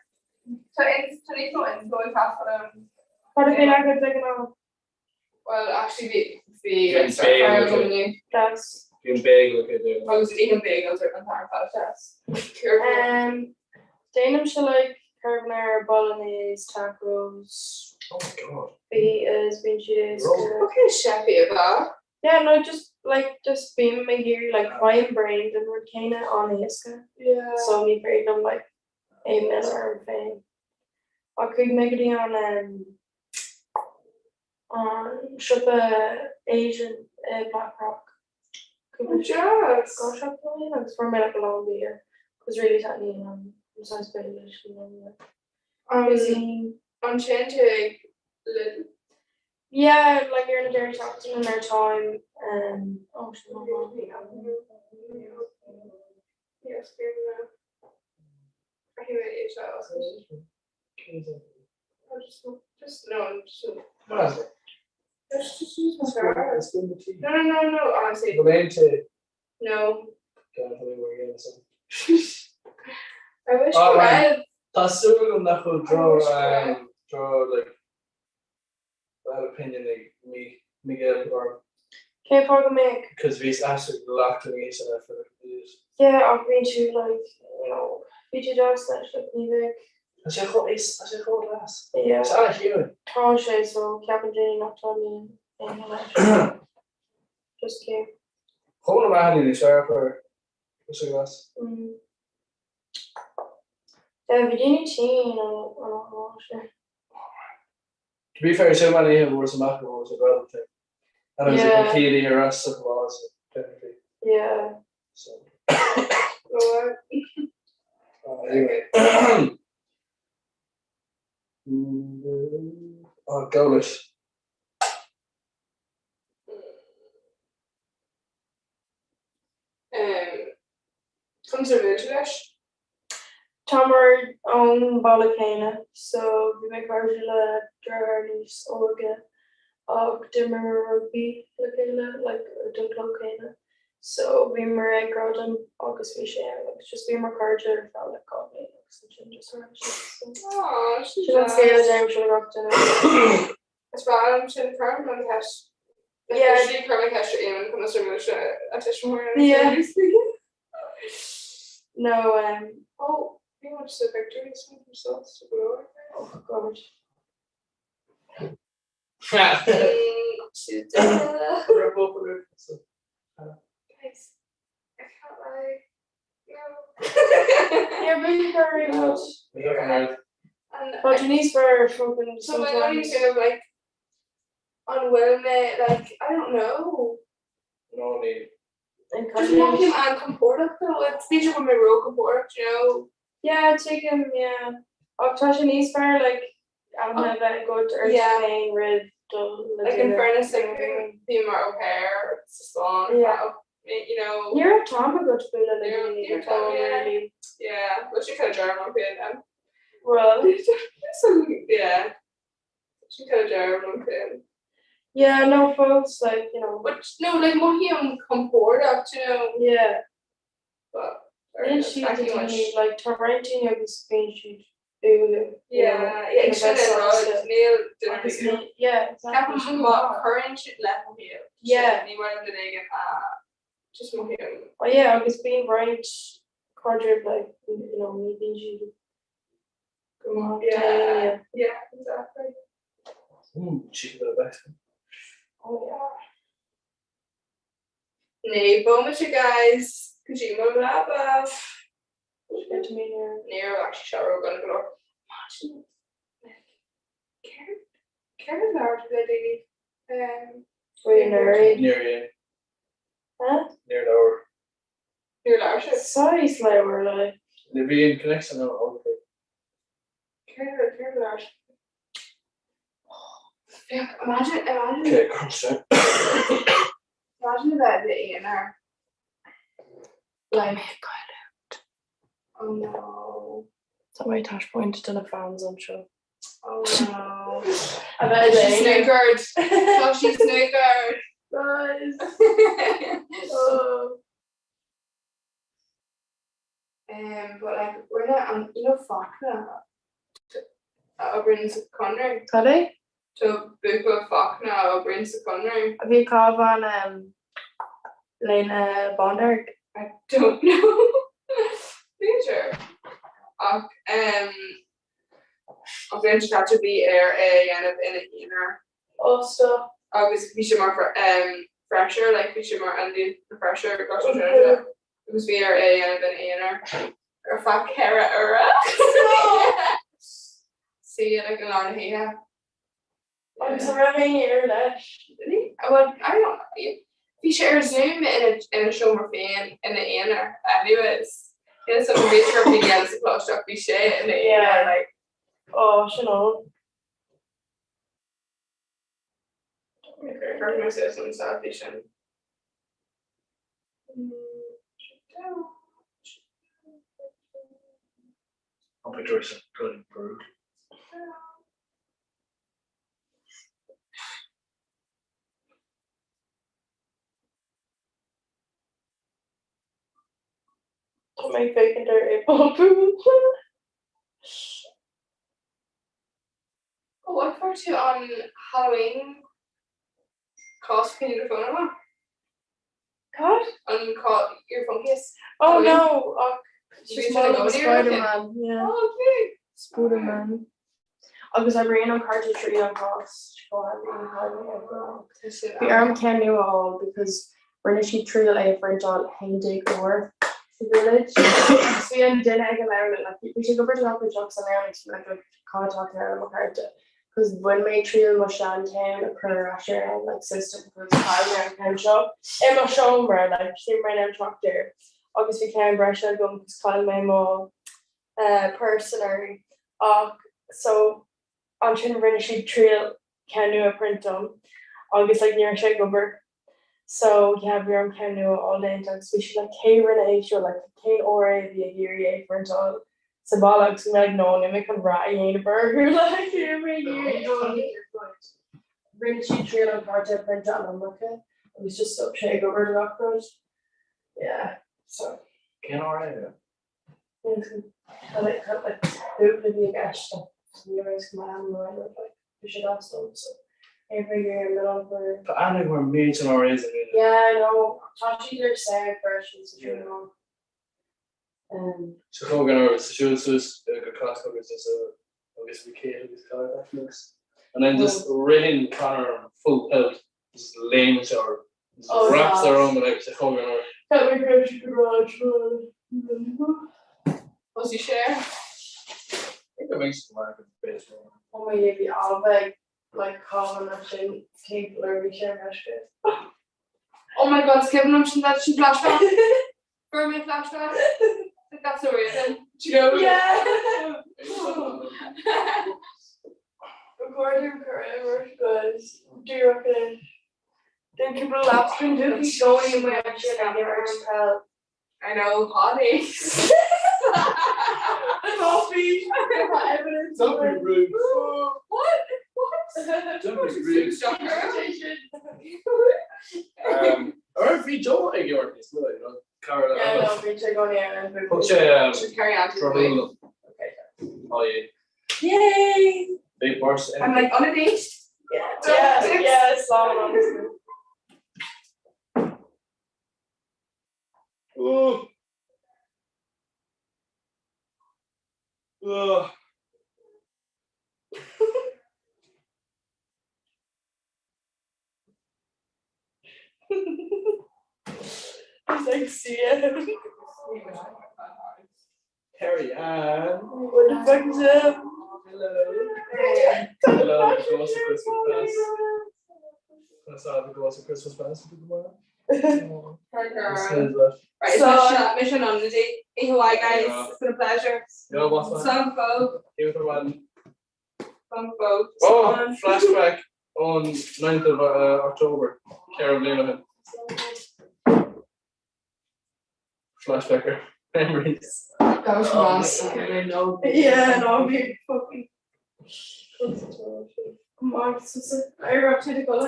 N: Tá tá níos mó inspo ag teastáil uaim.
I: Cad a bhíonn agat de ghnáth?
N: Well, actually bhí bhí
L: Bhí an
N: stir fry
L: bagel
N: agam inniu.
I: Deas.
L: Bhí an bagel aici de ghnáth.
N: Agus ithim bagels ar an t-am fada deas.
I: Um, déanaimse like carbonara, bolognese, tacos.
L: Oh my god.
I: Fajitas, bíonn siad éasca.
N: Okay, chefy ab ea?
I: Yeah, no, just like just bím ag iarraidh like faighim braon den rud céanna an-éasca.
N: Yeah.
I: So ní féidir liom like é a mhilleadh orm féin. Ach chuaigh mé go dtí an um, an siopa Asian i Blackrock.
N: Oh, deas.
I: Go shop agus fuair mé like a lán bia. Cos really taitníonn an an saghas béile sin liom like. Cuisine.
N: Ansin tú ag Lidl?
I: Yeah, like ar na deirí seachtaine nuair atáim um, oh, sin an lá.
N: Yes, Just, just, no, just, just, just use my car. No, no, no, no, honestly. No. I wish
L: Oh,
N: go
L: right.
N: raibh.
L: Tá súil agam nach bhfuil droch droch like bad opinion ag Miguel orm.
I: Cén fáth go mbeadh?
L: Cos bhíos absolutely locked in aois and for like years.
I: Yeah, ach bhíonn tú like, you know, bhí tú deas leis, like ní bheadh.
L: Tá sé chomh is tá sé chomh deas.
I: Yeah.
L: Tá sé an-chiúin.
I: Tá sé so ceapann daoine nach dtaitníonn aon leis. Just cute.
L: Chomh na maith ní sé ar is a glas.
I: Mm. Yeah, bhí daoine tinn an an lá sin.
L: To be fair, sin an oíche a bhfuair amach go raibh sé bradam thing. And I was like,
I: Yeah.
L: chéad oíche ar ais sa lá, so technically.
I: Yeah.
L: So. Uh, anyway. Oh, go leis.
N: Um, conas ar bhuail tú leis?
I: Táimid ón mbaile céanna so bhí mé cairde le deartháir níos óige ach d'imríomar rugbaí le chéile like don club céanna so bhíomar ag gradaim agus bhí sé ann agus just bhíomar cairde ar feadh like 2 bhliain agus ansin just tharla sé so
N: Aw, sin
I: sin an scéal a
N: deas.
I: deirimse le gach duine.
N: Is breá liom sin cuirim an cheist.
I: Yeah.
N: Usually cuirim an cheist ar Éamonn conas ar bhuail sé a tuismitheoir
I: Yeah. No, um,
N: Oh, he wants the victory song himself to go.
I: Oh God.
N: Guys, I can't lie. No.
I: You're being very much.
N: And
I: But Denise were fucking
N: So my only
I: sometimes.
N: kind of like an bhfuil mé like I don't know.
L: No need.
N: Just mothaím an-compordach though. It's b'fhéidir go bhfuil mé ró-compordach, you know.
I: Yeah, tuigim, yeah. Ach tá sé níos fearr like aithne a bheith agat ort
N: Yeah.
I: féin roimh dul le
N: Like in
I: duine.
N: fairness, like bhí mar au pair sa Spáinn,
I: Yeah.
N: you know.
I: Ní raibh t-am agat bualadh le
N: Ní raibh-
I: daoine
N: ní raibh
I: go
N: t-am, yeah.
I: really.
N: Yeah, but she kind of dearmad féin then.
I: Well,
N: So, yeah. She kind of dearmad féin.
I: yeah, no folks like, you know.
N: But no, like mothaím compordach, you know.
I: Yeah.
N: But
I: Níl siad
N: Thank you much.
I: daoine like tá roinnt daoine agus bíonn siad uathu. you
N: Yeah,
I: know,
N: yeah,
I: kind of
N: sin
I: bheith
N: é rud,
I: sásta.
N: níl duine
I: Agus
N: ar bith.
I: ní- yeah, exactly.
N: Ceapaim
I: Sin
N: má
I: rud.
N: chuireann siad le mo shaol.
I: Yeah.
N: Ní mar duine éigin a just mothaím.
I: Oh yeah, agus bíonn roinnt caidrimh like, you know, ní bhíonn siad go maith
N: Yeah,
I: yeah.
N: yeah, exactly.
L: Ooh, chicken bit of bacon.
I: Oh yeah.
N: Naoi bomaite guys, go dtí mo leaba.
I: Get to me here.
N: Ní raibh actually seo ró-dhona go leor. Imagine, like, céard céard a labhair tú le daoine? Um,
I: Were you nerd?
L: Near you.
I: Huh?
L: Near leabhar.
N: Níor labhair sibh?
I: Saghas leabhar like.
L: Ní bhíonn connection ann okay.
N: Céard céard a labhair sibh? Féach, imagine, imagine.
L: Okay, crunch time.
N: Imagine a bheith i d'aonar.
I: Like
N: Oh no.
I: Tá mé ag taispeáint do na fans anseo.
N: Oh no. A bheith i
I: She's
N: d'aonar.
I: snookered. Tá sí snookered.
N: Guys. Oh.
I: Um, but like rinne an you know Fachtna a oibríonn sa Conradh.
N: Cad é?
I: Tá buachaill Fachtna a oibríonn sa Conradh.
N: A bhí cábán um, léine bándearg.
I: I don't know. B'fhéidir. Ach um, an bhliain seo caite bhí air é a dhéanamh ina aonar.
N: Oh stop.
I: Agus bhí sé mar um, fresher, like bhí sé mar an fresher i gColáiste Trinity. Agus bhí air é a dhéanamh ina aonar ar feadh 4 uaire. Suí like i lár na hoíche.
N: Agus an raibh éinne air leis?
I: Well, I don't bhí sé ar Zoom ina ina seomra féin ina aonar anyways. Yeah, so bhí sé bhí eile sa choláiste ach bhí sé ina aonar like.
N: Oh, sin ó.
I: Chuir mé suas an selfie sin.
L: An pictiúr sin bloody brutal.
N: Tá mé ag féachaint ar April Fool.
I: Oh, an fuair tú an Halloween cás faoi do phone amach?
N: Cad?
I: An your phone case?
N: Oh no, ach
I: Bhí sé ag obair
N: Spider-Man, yeah.
I: Oh, okay.
N: Spider-Man. Agus oibríonn an cárta tríd an cás. Bhí orm ceann nua a fháil because rinne siad triail é a phriontáil 11 uair sa village. Agus bhí an duine ag an leabharlann like bhí sé ag obair do gach san leabharlann agus bhí mé like cad atá cearr le mo chárta? Cos bhain mé triail mo sean cheann a chur ar ais ar an like system cos chaill mé an ceann seo i mo seomra like sin mé an trácht air agus bhí ceann breise agam cos chaill mé mo eh purse anuraidh ach so ansin rinne siad triail ceann nua a print dom agus like ní raibh sé ag obair so yeah bhí orm ceann nua a fháil déanta agus bhí siad like cé rinne é seo like cén RA a bhí ag iarraidh é a phriontáil sa bhaile agus bhí mé like no níl mé chun rath a dhéanamh orthu like níl mé ag iarraidh dul Rinne siad triail an cárta a phriontáil an iomarca agus just stop sé ag obair do gach rud yeah so.
L: Cén RA é? Tá aithne agam ar an méid sin RAs in Éirinn. Sa chógan orthu sa siúl suas go Costco agus is agus bhí Kate agus Conor back next. And then just ritheann Conor full pelt just léimeann sé orthu. Just
N: Oh,
L: wraps
N: God.
L: ar an like sa chógan orthu.
I: Was he share?
L: I think it makes it like a bit more.
I: Oh my God, is cuimhin liom sin that sin flashback. Fuair mé flashback. Like that's so reason. Do you know?
N: Yeah. Do you reckon? Then people laugh and do going in my
I: I know, hotties.
N: Coffee. Evidence.
L: Don't be rude.
I: What? What?
L: Don't be rude.
I: Shocker.
L: Um, or bhí Joe ag York níos mó, you know, cara
N: Yeah, no, bhí sé going in.
L: Thug sé um,
I: Should carry on to the
L: drumúla.
N: Okay.
L: Oh yeah.
N: Yay!
L: Big burst.
I: I'm like on a date.
N: Yeah, yeah, yeah, it's long, honestly.
L: Oh. Oh.
N: He's like, see ya.
L: Terry Ann.
N: What the fuck is up?
L: Hello. Hello, the ghost of Christmas past. I saw the ghost of Christmas past.
I: Her girl.
L: This is left.
I: Right,
N: So-
I: so mission on the date. Hey, guys,
L: Yeah.
I: it's been a pleasure.
L: No, what's that?
I: Some folk,
L: Here with the one.
I: some folk.
L: Oh, flashback on 9th of uh, October. Cara Luna. Flashback memories.
I: That was
L: Oh,
I: last Saturday, no.
N: Yeah, no, be fucking.
I: Ar raibh tú ag dul?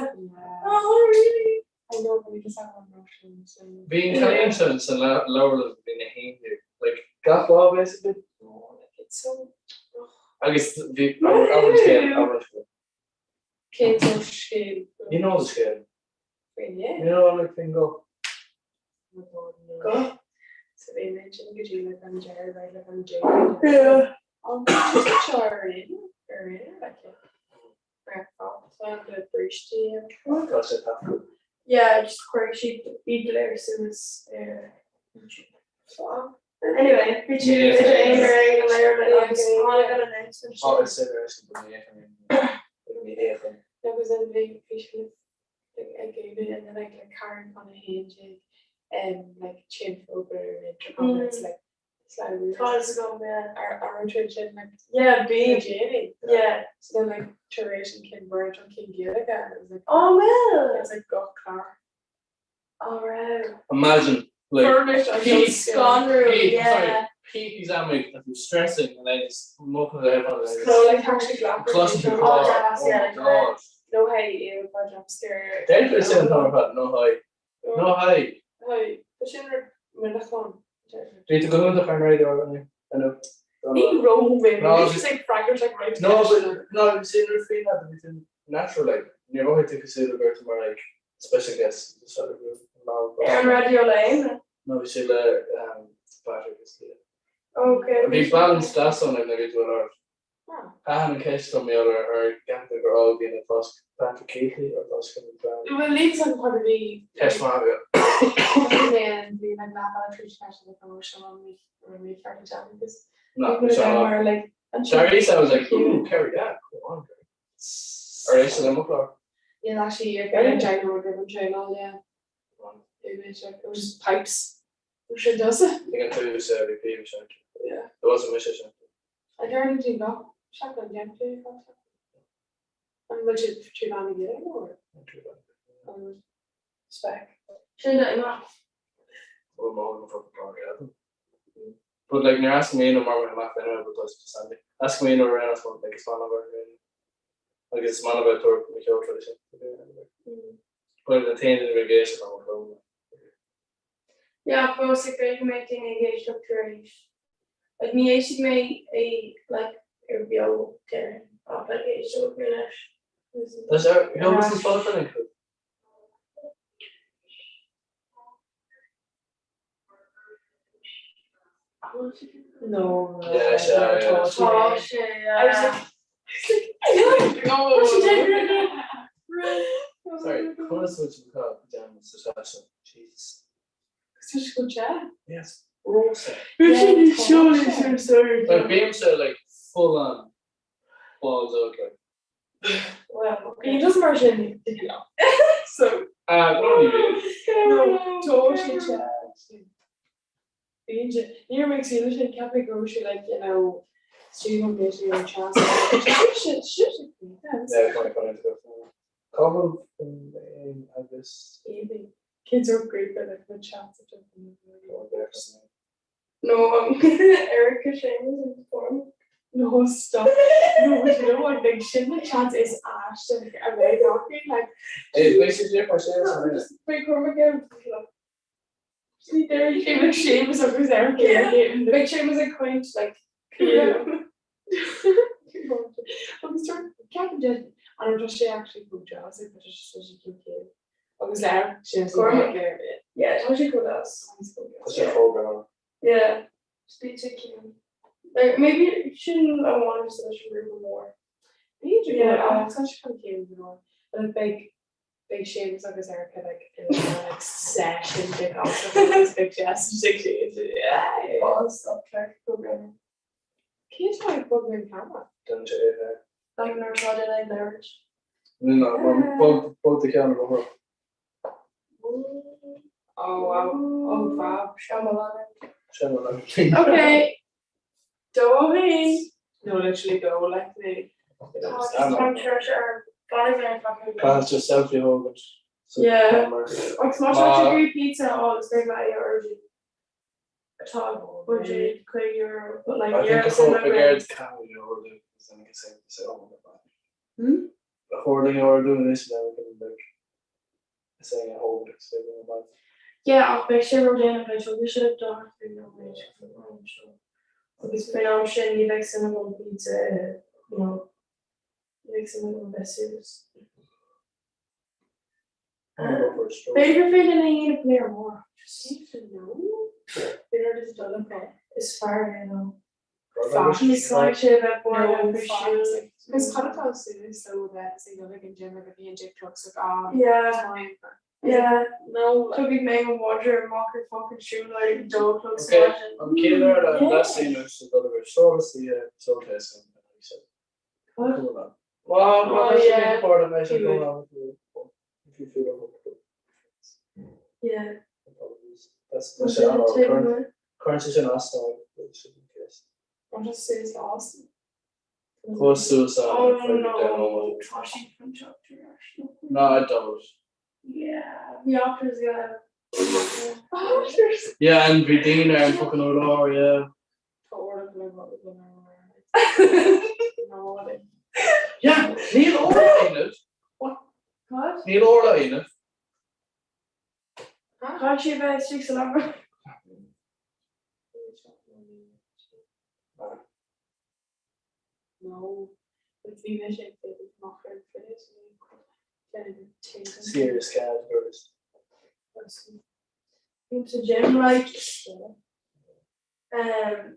I: Oh really?
N: I know but we just have one Russian so.
L: Bhí an cailín sin san leabharlann bhí na haon like gach lá basically.
I: Oh, like it's so
L: Agus bhí abair an scéal abair an scéal.
I: Cén sórt scéil?
L: You know the scéal.
I: Faoin yeah.
L: You know like faoin go.
I: Go.
N: So bhí mé sin go dtí like an deireadh right like an deireadh.
I: Yeah.
N: An seo ar aon ar aon like le brístí
L: Tá sé taifeadta.
I: Yeah, just chuir siad iad go léir suas ar YouTube. So, anyway, bhí tú i d'aonar ag an leabharlann agus tháinig an announcement
L: Tá
I: sin.
L: is ar sin go ní fhéachann.
N: Agus then bhí bhí siad like ag géilleadh and then like like ceathrú chun a haon déag um like téann fógra ar an intercom and it's like
I: Tá fhios agam, yeah.
N: Ar ar an tríd sin like
I: Yeah, bhí.
N: Jamie.
I: Yeah.
N: So then like tar éis an cinn bheirt an cinn Gaeilge and it was like
I: Oh well.
N: It's like gach clár.
I: All right.
L: Imagine like
N: Furnished on
L: peak
I: Scanrúil,
L: peak
I: yeah.
L: sorry peak exam week that you're stressing and then just mucking the head on it.
N: So like actually glacadh
L: Clutching the
I: Oh,
L: car.
I: yes,
L: Oh
I: yeah,
L: my
I: like
L: god.
N: No hey you by jump scare.
L: Definitely sin tá mar no hi. No hi.
N: Hi. But sin rinne
L: Bhí tú go hiontach ar an raidió inniu.
N: Ní raibh mé
L: No,
N: just like freagairt like right
L: No, but no, sin rud faoi leat, bhí tú natural like. Níor mhothaigh tú cosúil le go raibh tú mar like special guest sa
I: Ar an raidió léim?
L: No, bhí sé le um, Patrick is Leah.
I: Okay.
L: Bhí balance deas ann ag tú ar Thaitin an ceist dom ar ar gceaptar gur fhág daoine toisc Patrick Keithley or toisc an bhean.
N: Well, leave some part of the
L: Ceist maith agat.
N: Bhí like leath an tríd ceist like emotional and we we started chatting because
L: No,
N: we
L: so
N: were like and
L: Sorry, I was like, ooh, Kerry, yeah, come on, Kerry. Ar éis an chlár.
N: Yeah, actually, you're going to China or China, yeah. It was just pipes. Sure does it.
L: Ag an tús bhí píob sin.
N: Yeah.
L: It wasn't mise sin.
N: I guarantee you not. Shotgun, yeah, An bhfuil siad trí mheán na Gaeilge nó an spec?
I: Sin de enough.
L: Bhfuil mo an fucking car But like nuair as mé mar amach duine but just Sunday. As mé nó ran as like is man over agus is man about tor me ceol tradition. But the tain in irrigation on phone.
I: Yeah, fós ag b'fhéidir go mbeidh daoine ag éisteacht tar éis. Like ní éistfidh mé é like ar beo déarfainn ach like éisteoidh mé leis.
L: Does there, you know, what's the Spotify link?
N: No.
L: Yeah, sure, yeah.
I: Tá sé,
N: I was
I: yeah.
N: like,
I: Oh, she did
L: Sorry, conas bhfuil tú cá déanamh sa seo? Jesus.
N: Such a good chat.
L: Yes. Rosa.
I: Surely, sorry.
L: Like bímse like full on balls out like.
N: Well, he does mar sin did you know? So
L: Uh, no, ní bhíonn.
N: no, totally chat. Bíonn sé níor mé síle sin ceap go raibh sé like you know stream basically on chat. Shit, shit, shit.
L: Yeah, kind of kind of Cá bhfuil an agus
N: Evening. Kids are great for like the chats of different.
I: No, um, Erica Seamus and form.
N: No, stop. No, but you know what? Like, sin na chats is aisteach a bheith acu, like,
L: Hey, basically mar sin
N: just big Cormac and See there, you came like Seamus agus Erica.
I: Yeah. Big Seamus and Quint, like,
N: Yeah. Agus sort ceapann de an raibh sé actually go deas but it's just such a cute kid. Agus le sin
I: Cormac. yeah, tá sé go deas.
L: Tá sé fógra ann.
I: Yeah, speak to Kim. Like maybe shouldn't I want to such a group more.
N: B'fhéidir
I: Yeah.
N: yeah such a cute you know. But big big Seamus agus Erica like in a like session big awesome big Jess big Seamus. Yeah.
I: Oh, stop track programming.
N: Can you tell bug in camera?
L: Dun sé é.
I: Like nor taught it like marriage.
L: No, bog bog de ceann go
N: Oh wow. Oh fab.
I: Shyamalan.
L: Sin an
I: Okay. Dohin.
N: No, literally go like they
I: I'm sure sure.
L: Tá just selfie thógaint.
I: Yeah. Like small degree pizza all is very my origin. Tá budget €5 but like
L: I think
I: yeah,
L: go big air camera. because then we can say say oh we're fine. Hmm? Ba chóir dúinn ordú anois and then we can like say a hold it say we're fine.
I: Yeah, ach beidh sé ródhéanach beidh tugadh sé do thrí nóiméad faoin am seo. Agus faoin am sin ní bheidh suim agam pizza a ithe, you know, ní bheidh suim agam a bheith suas. B'fhéidir gur féidir linn a dhéanamh go léir amárach. B'fhéidir is dul acu. Is fearr é ná. Ní caithfidh sé a bheith buartha faoi siúl.
N: Is cad atá suas le bheith ag dul ag an gym ag 11 clock sa gá.
I: Yeah. Yeah. No. Tugaigh mé mo mhadra amach ar fucking siúlóid ag 2 o'clock sa maidin.
L: An chéad uair a leasaíonn sa dul ar solas oíche so
I: What?
L: Well,
I: Oh, yeah.
L: part of it, I don't know if you feel uncomfortable.
I: Yeah.
L: Apologies. That's that's it. Current current sin as
I: I'm just suas Austin.
L: Close suicide.
I: Oh no, Trashy from chapter
L: No, I don't.
I: Yeah, the actors yeah. Actors.
L: Yeah, and bhí daoine ar an fucking urlár, yeah. Yeah, níl Orla a dhéanamh.
I: What?
L: Níl Orla a dhéanamh.
I: Chaith sé bheith istigh sa leabhar.
N: No, but bhí mise ag déanamh amach ar an bhfios
L: Serious categories.
I: Bím sa gym like um,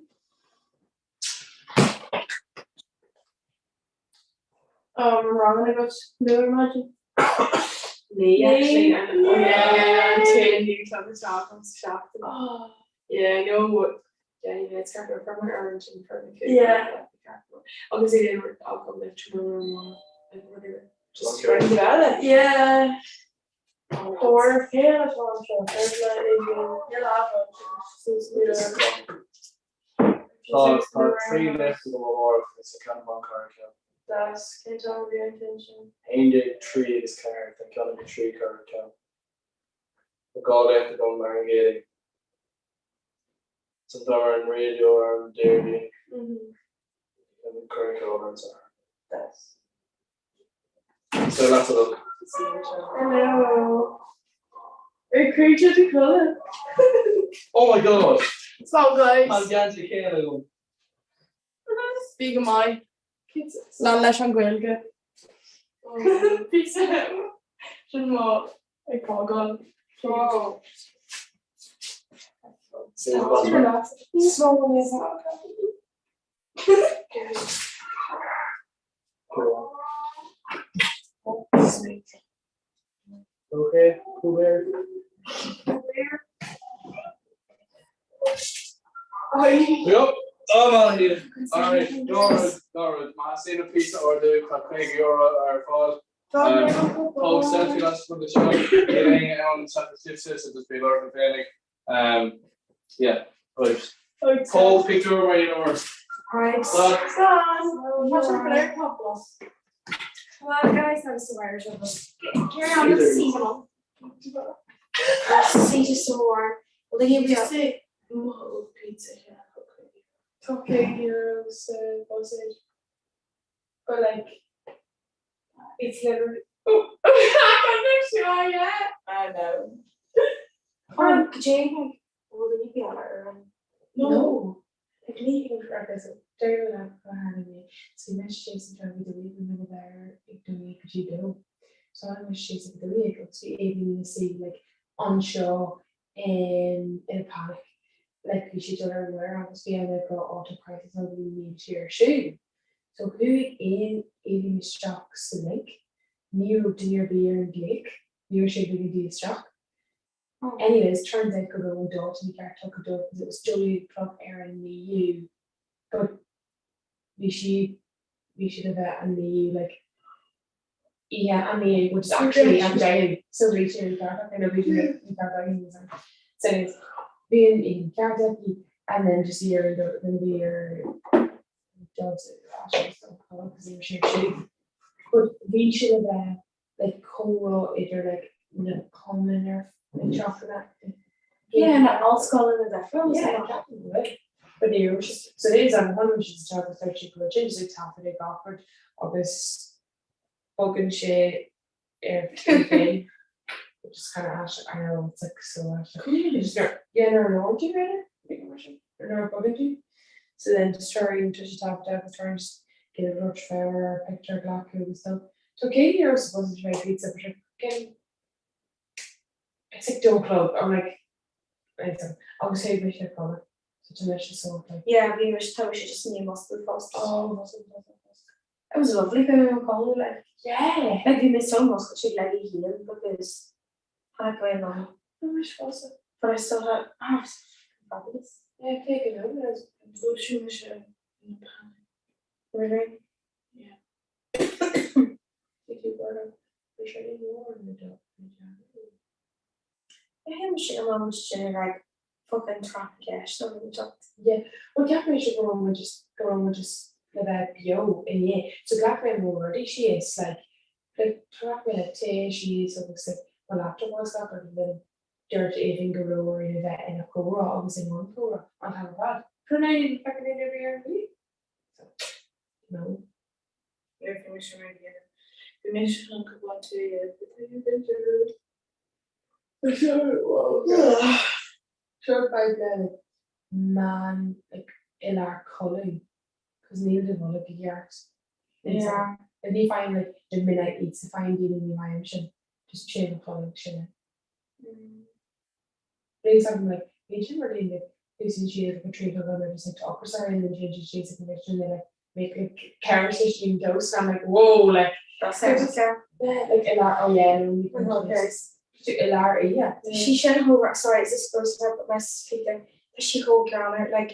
I: um, rang agat nó ar maidin?
N: Ní actually an yeah, an t-aon ní club isteach an seachtain.
I: Oh.
N: Yeah, I know what Jenny it's got her from her orange and from the
I: Yeah.
N: Agus é I'll come live tomorrow more and whatever. Just trying to get it.
I: Yeah. Or céad atá anseo
L: Tá tá trí lift agam amárach agus tá ceann amháin curtha ceann.
I: Das cén t-am a bhí an ceann sin?
L: 11 3 agus 4 tá ceann ag 3 curtha ceann. Tá dhá léacht agam ar an Ghaeilge. San tá ar an raidió ar an Déardaoin. An curtha ceann ar an Satharn.
I: Das.
L: So that's a look.
I: Hello. Ar creature to colour.
L: Oh my god!
J: So guys.
L: An geansaí céanna agam.
J: Bí go maith. Lean leis an Ghaeilge. Peace out. Sin mo ag fágáil.
N: Oh.
L: Okay, cool bear. Yep, I'm out here. Alright, Dora, Dora, má sé na pizza ordú tá €50 ar fáil. Tóg selfie lasmuigh de seo, níl éinne ann San Francisco agus bí lorg an féinig. Um, yeah, right. Tóg pictiúr mar dhéanamh.
I: Right.
L: Slán.
I: Slán. Tá sé go léir tá blas.
H: Well, guys, that was the Irish of us. Carry on with the seasonal. See just some more. Well, the game
J: Just say mo pizza here. Tá €50 sa buiséad. But like it's literally Oh, I'm not sure yet.
D: I know.
H: Um, Jane, well, then you'd be on our own.
N: No. Like ní agus deir le go tharla mé so bhí mise Jason trying to bhí mé bheith ag dóigh go dtí dó. So tháinig mise síos ag dóigh agus bhí Aoibhinn ina suí like anseo in in a panic. Like bhí sí dul ar an muir agus bhí ann go auto crisis agus bhí níl sí ar siúl. So chuaigh aon Aoibhinn isteach sa link, ní raibh duine ar bith ar an glaoch, ní raibh sé ag ligean di isteach. Anyways, turns out go raibh an dáta mícheart tugtha dóibh because it was dó a chlog ar an naoú but bhí sí bhí siad a bheith an naoú like oíche an naoú which is actually an deichiú so bhí sé an ceart acu nó bhí sé an ceart aici so anyways bhí an oíche ceart aici and then just bhí ar an then bhí ar dogs so because they were siad siúd but bhí siad a bheith like comhrá idir like na cumainn ar an teach and that.
H: Yeah, na ollscoileanna difriúla.
N: Yeah, definitely. But ní raibh mise, so ní raibh tháinig mise sa teach agus deir sí go bhfuil sé just ag taifeadadh gach rud agus bogann sé ar féin which is kind of aisteach, I know, it's like so aisteach. It's just nuair, yeah, nuair a labhrann tú b'fhéidir, mar sin, or nuair a bogann tú. So then just trying to taifeadadh agus trying just get a rud fearr or picture a ghlacadh agus stuff. So cé ní raibh supposed to make pizza but like, it's like don't club, I'm like, agus théigh mise a chodladh, so tá mise so like.
H: Yeah, bhí mise, tá mise just i ndiaidh muscailt fosta.
N: Oh, muscailt, muscailt, muscailt.
H: It was lovely go raibh codladh like.
N: Yeah.
H: Like bhí mé so muscailte ag leig a haon because tháinig mé in am.
N: Tá mise fosta.
H: But I still had, oh, it was fabulous.
N: Yeah, cé go raibh mé.
J: Dhúisigh mise in a panic.
H: Really?
J: Yeah.
N: Did you go to the training war in the dog?
H: Bhí sé an am sin like fucking traffic leis nó rud inteacht.
N: Yeah, well cheap mé go raibh muid just go raibh muid just le bheith beo inné. So ghlac mé mo rudaí síos like like ghlac mé le tae síos agus like mo laptop agus gach rud and then dúirt Aoibhinn go raibh orainn a bheith ina chomhrá agus i mbun comhrá an t-am ar fad. For now, fucking interview ar bith. So, no.
J: Níor bhí mise mar dhéanamh. Bhí mise chun cupán tae a
N: Seo fadhb le like man like i lár codladh cos níl do bholg i gceart.
H: Yeah.
N: Like ní faighim like the midnight eats a fhaigheann daoine ní fhaighim sin. Just téim a chodladh sin é. But it's something like bíonn sin mar daoine like úsáideann siad like a triail and they're just like to ocras orthu and then téann siad síos like an kitchen and they like make like ceithre slisín toast and I'm like whoa like
H: That sounds yeah.
N: yeah like i lár oh yeah no ní
H: Oh, okay.
N: i lár oíche.
H: Sí sin chomh sorry is this supposed to but my sister tá sí chomh greannmhar like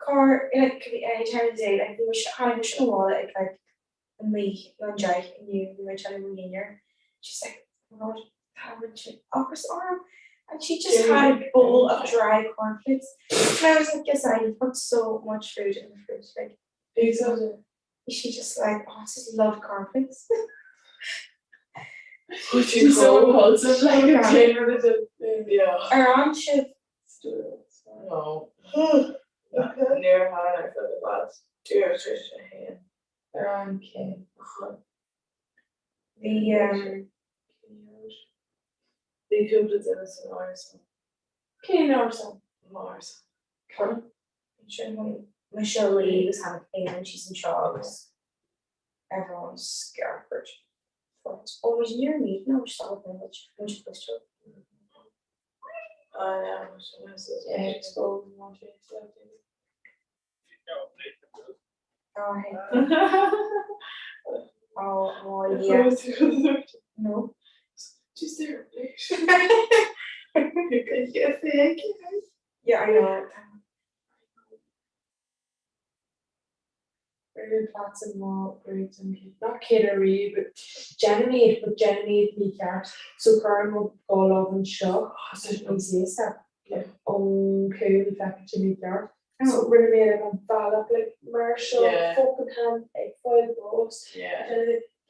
H: car like could be any time of the day like bhí mise tháinig mise abhaile ag like 9 nó 10 inniu bhí mé ag déanamh mo dhinnéar she's like oh my god tá roinnt ocras orm and she just had a bowl of dry cornflakes and I was like yes I put so much food in the fridge like she just like oh I just love cornflakes
N: She's so impulsive like a
J: Yeah.
H: Ar fhan sibh
J: No. Níor tháinig ar feadh i bhfad. Dúirt sé féin.
N: Ar an cé.
H: Bhí
J: Bhí cúpla duine san árasán.
N: Cén árasán?
J: M'árasán.
N: Cad?
H: Sin mise Lee agus tháinig Éamonn síos anseo agus everyone scarpered. But oh was near me no stop much much closer.
J: I know,
N: Yeah, it's cold.
H: Oh, hey. Oh, oh yeah. No.
J: Just there, please.
H: Yeah, I know.
N: Plat má not céad but déanaim but déanaim mícheart so cuirim mo dhá lámh anseo níos éasca ón cúl ní feiceann sé mícheart so rinne mé like an bealach like mar seo fucking hand ag fáil bás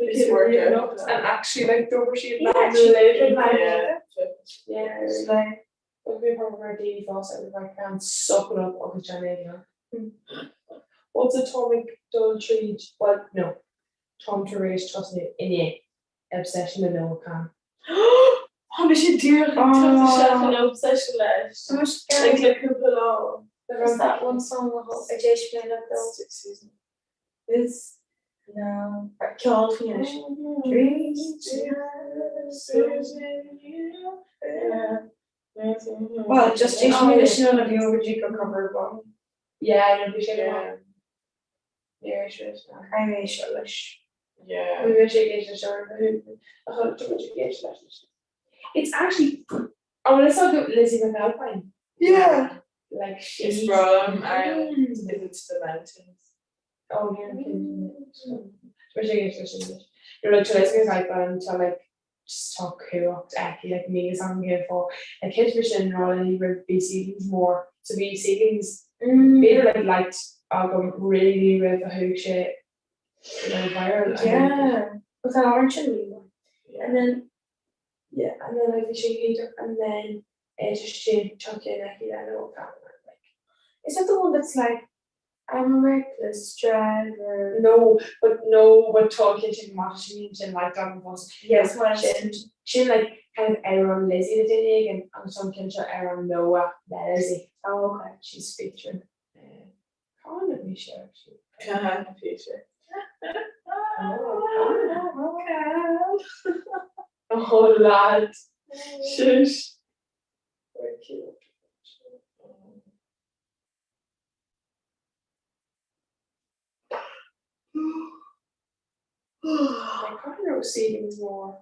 J: It's worth it.
N: and actually like d'obair siad
J: Yeah,
N: yeah like Bhí mar daoine fásta agus like can suck it up agus déan é What's táim ag dul tríd well no táim tar éis tosnú inné obsession le Noah Kahan.
J: Tá mise díreach ag teacht isteach in obsession leis. Like le cúpla lá.
H: Is that one song a a d'éist mé le though?
J: Season.
H: Is no ceol faoi anois. Dreams Well, just d'éist mé leis sin a bhí over G go cover but
N: Yeah, no bhí sé go maith.
H: Níor éist mé leis na. Caithfidh mé éisteacht leis.
J: Yeah.
N: Bhí mé ag éisteacht leis a chun tú ag éisteacht leis. It's actually oh well it's not Lizzie McAlpine.
J: Yeah.
N: Like
J: It's
N: she's
J: from um, is it to the mountains?
N: Oh yeah, Tá sé ag éisteacht leis sin. Nuair like tá Lizzie McAlpine tá like just tá cumhacht aici like níl fhios agam cén fáth. Like thit mé sin rá ní raibh bhí Ceilings mór so bhí Ceilings b'fhéidir like light agam really roimh a chuaigh sé you know viral and then
H: Yeah. But tá an sin really maith. And then
N: yeah and then like bhí sé iontach and then eh just sin tá ceann aici le Noah Kahan like. Is that the one that's like I'm a reckless driver?
I: No, but no, but tá ceann sin maith sin sin like dog and bus.
N: Yes, well,
I: sin sin like kind of amhrán Lizzie le duine éigin agus tá an ceann seo amhrán Noah le Lizzie.
N: Oh, okay.
I: She's featuring. Uh, Can't bhí sé actually.
J: Can feature.
I: Oh, oh lad. Shush. Very cute. I can't remember ceilings more.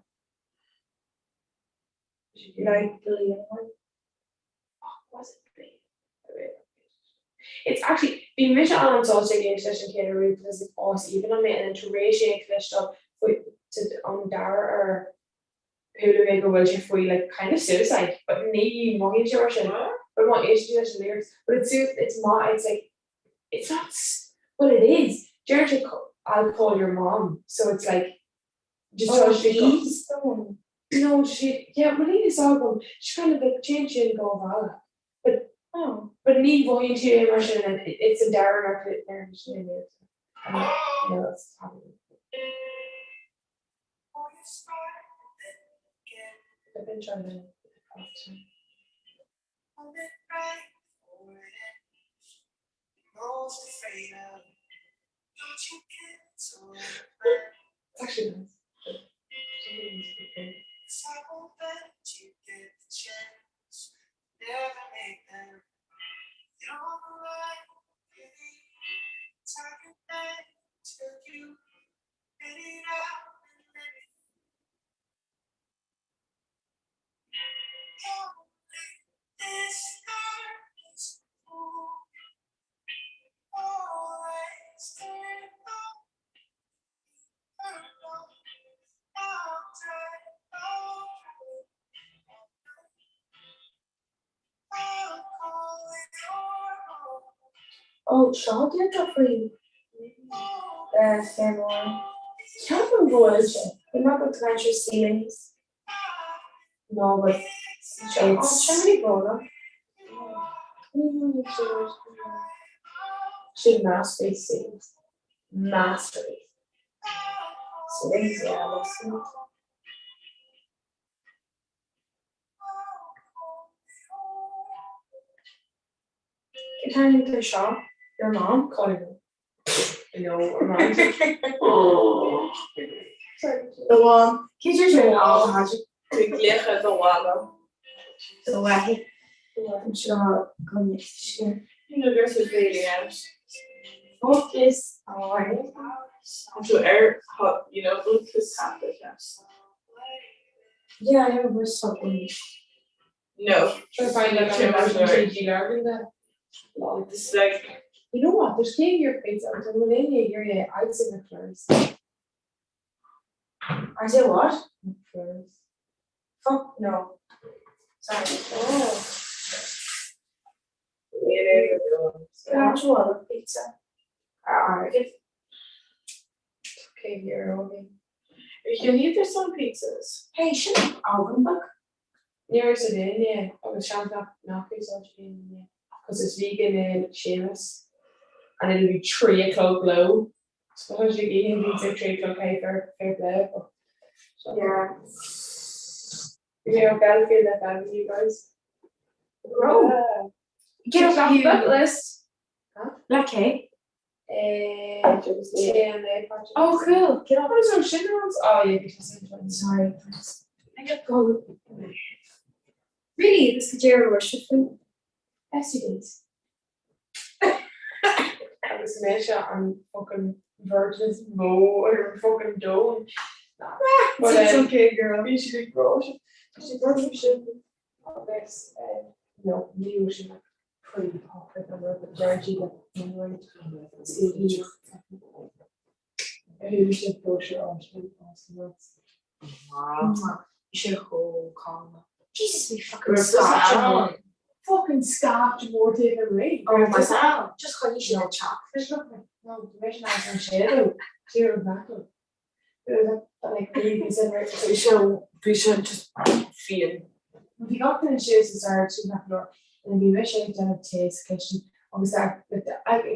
N: Like the Liam one.
I: Oh, was it Liam? It's actually bhí mise an-sásta ag éisteacht leis an chéad uair because like is aoibhinn liom é and then tar éis é a chloisteáil faoi an dara huair chuala mé go bhfuil sé faoi like kind of suicide but ní mothaíonn sé mar sin but má éisteann tú leis an lyrics but it's it's maith it's like it's not well it is deir sé I'll call your mom so it's like just
N: Oh,
I: tá sé go
N: he's the one.
I: no she yeah well níl fhios agam she's kind of like téann sé in dhá bhealach but
N: Oh.
I: but ní mhothaíonn tú é mar sin and it's an dara huair ar sin no it's happening. I've been trying to It's actually nice.
N: Oh, seo duit a faoi feirmeoir.
I: Ceapaim go bhfuil sé. Bhí mé go adventure ceilings. No, but it's
N: Trinity Bróna.
I: Should mastery ceilings. Mastery. Ceilings, yeah, that's it. Can I seo? Your mom calling you. I know, romantic. Oh. Sorry.
J: The one.
I: Cé sé sin á magic.
J: Bhí glaoch do mhama.
N: Do mhaith. Seo go sin.
J: You know, there's a baby out.
N: Focus on.
J: So air, you know, Bluetooth tablet.
N: Yeah, I have a voice something.
J: No.
I: Try to find like
J: Too much work.
I: TG Lurgan there. Lol.
J: This is like
I: You know what? There's came your face out and when in here, yeah, I'd say McFlurries.
N: I say what?
I: McFlurries.
N: Fuck no. Sorry.
I: Oh.
N: Actual pizza.
I: Airgead. Okay, here, okay.
J: You need there's some pizzas.
N: Hey, sin oven book.
I: Níor sa duine agus sean nach úsáid féin because it's vegan in Seamus and it'll be 3 o'clock low. So tá sé ag pizza 3 o'clock hey fair fair play. But, so,
N: Yeah.
I: You know, Belfield FM, you guys.
N: Bro. Get up you.
I: Bucket list. Huh?
N: Like hey.
I: Eh, TMA project.
N: Oh cool. Get up.
I: What is our shin ones? Oh yeah, because I'm
N: Sorry.
J: I get go.
N: Really, this is Jerry worship.
I: STDs. Agus mé se an fucking virgin is mó ar an fucking domhan. But,
N: It's
I: um,
N: okay, girl.
I: Bhí siad ag rá sin bhí siad ag rá sin agus eh, no ní raibh sin like pretty popular an rud but deir siad like Bhí siad brochure on sin
J: Wow.
N: Sé chomh calm. Jesus, we fucking
J: We're
N: scotch.
J: down.
I: Fucking scaft mór taobh an rí.
N: Oh my God. Just choinnigh siad an teach.
I: No, the mission as an shadow. Zero battle. Like really
J: Bhí sé bhí sé just fian.
I: Bhí gach duine síos is air sin nach leor ina bhí mise ag déanamh tae sa chistin
N: Agus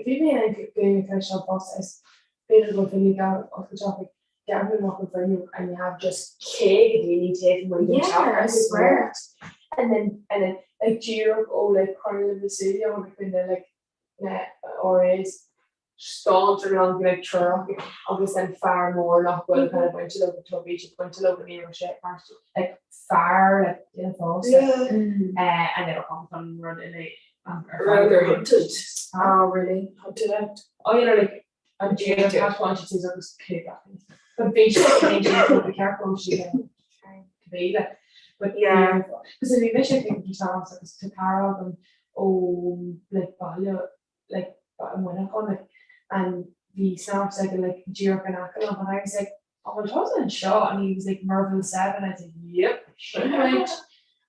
N: bhí mé ag go cloisteáil fosta is b'fhéidir go bhfuil ag oscailt ag gearradh amach an bhfuinneog and you have just 50 daoine taobh amuigh den teach
I: Yeah, I swear.
N: And then and then like díreach ó like coirnéal na súile tháinig duine like na RAs stáid ar an like treorach agus then fear mór nach bhfuil kind of bainte leo go bhí sé bainte leo go ní raibh sé mar like fear like duine fásta eh and then an rud ina
I: Rather hunted.
N: Oh really?
I: Hunted out.
N: Oh you know like an dé taispeáin siad agus cé But bhí sé go ceart go sí bhí like but
I: Yeah.
N: Because bhí mise ag agus tá cara agam ó like baile like Muineachán like and bhí snaps aige like díreach in aice liom and I was like oh well tá anseo and he was like Merville 7 I was like yep sin right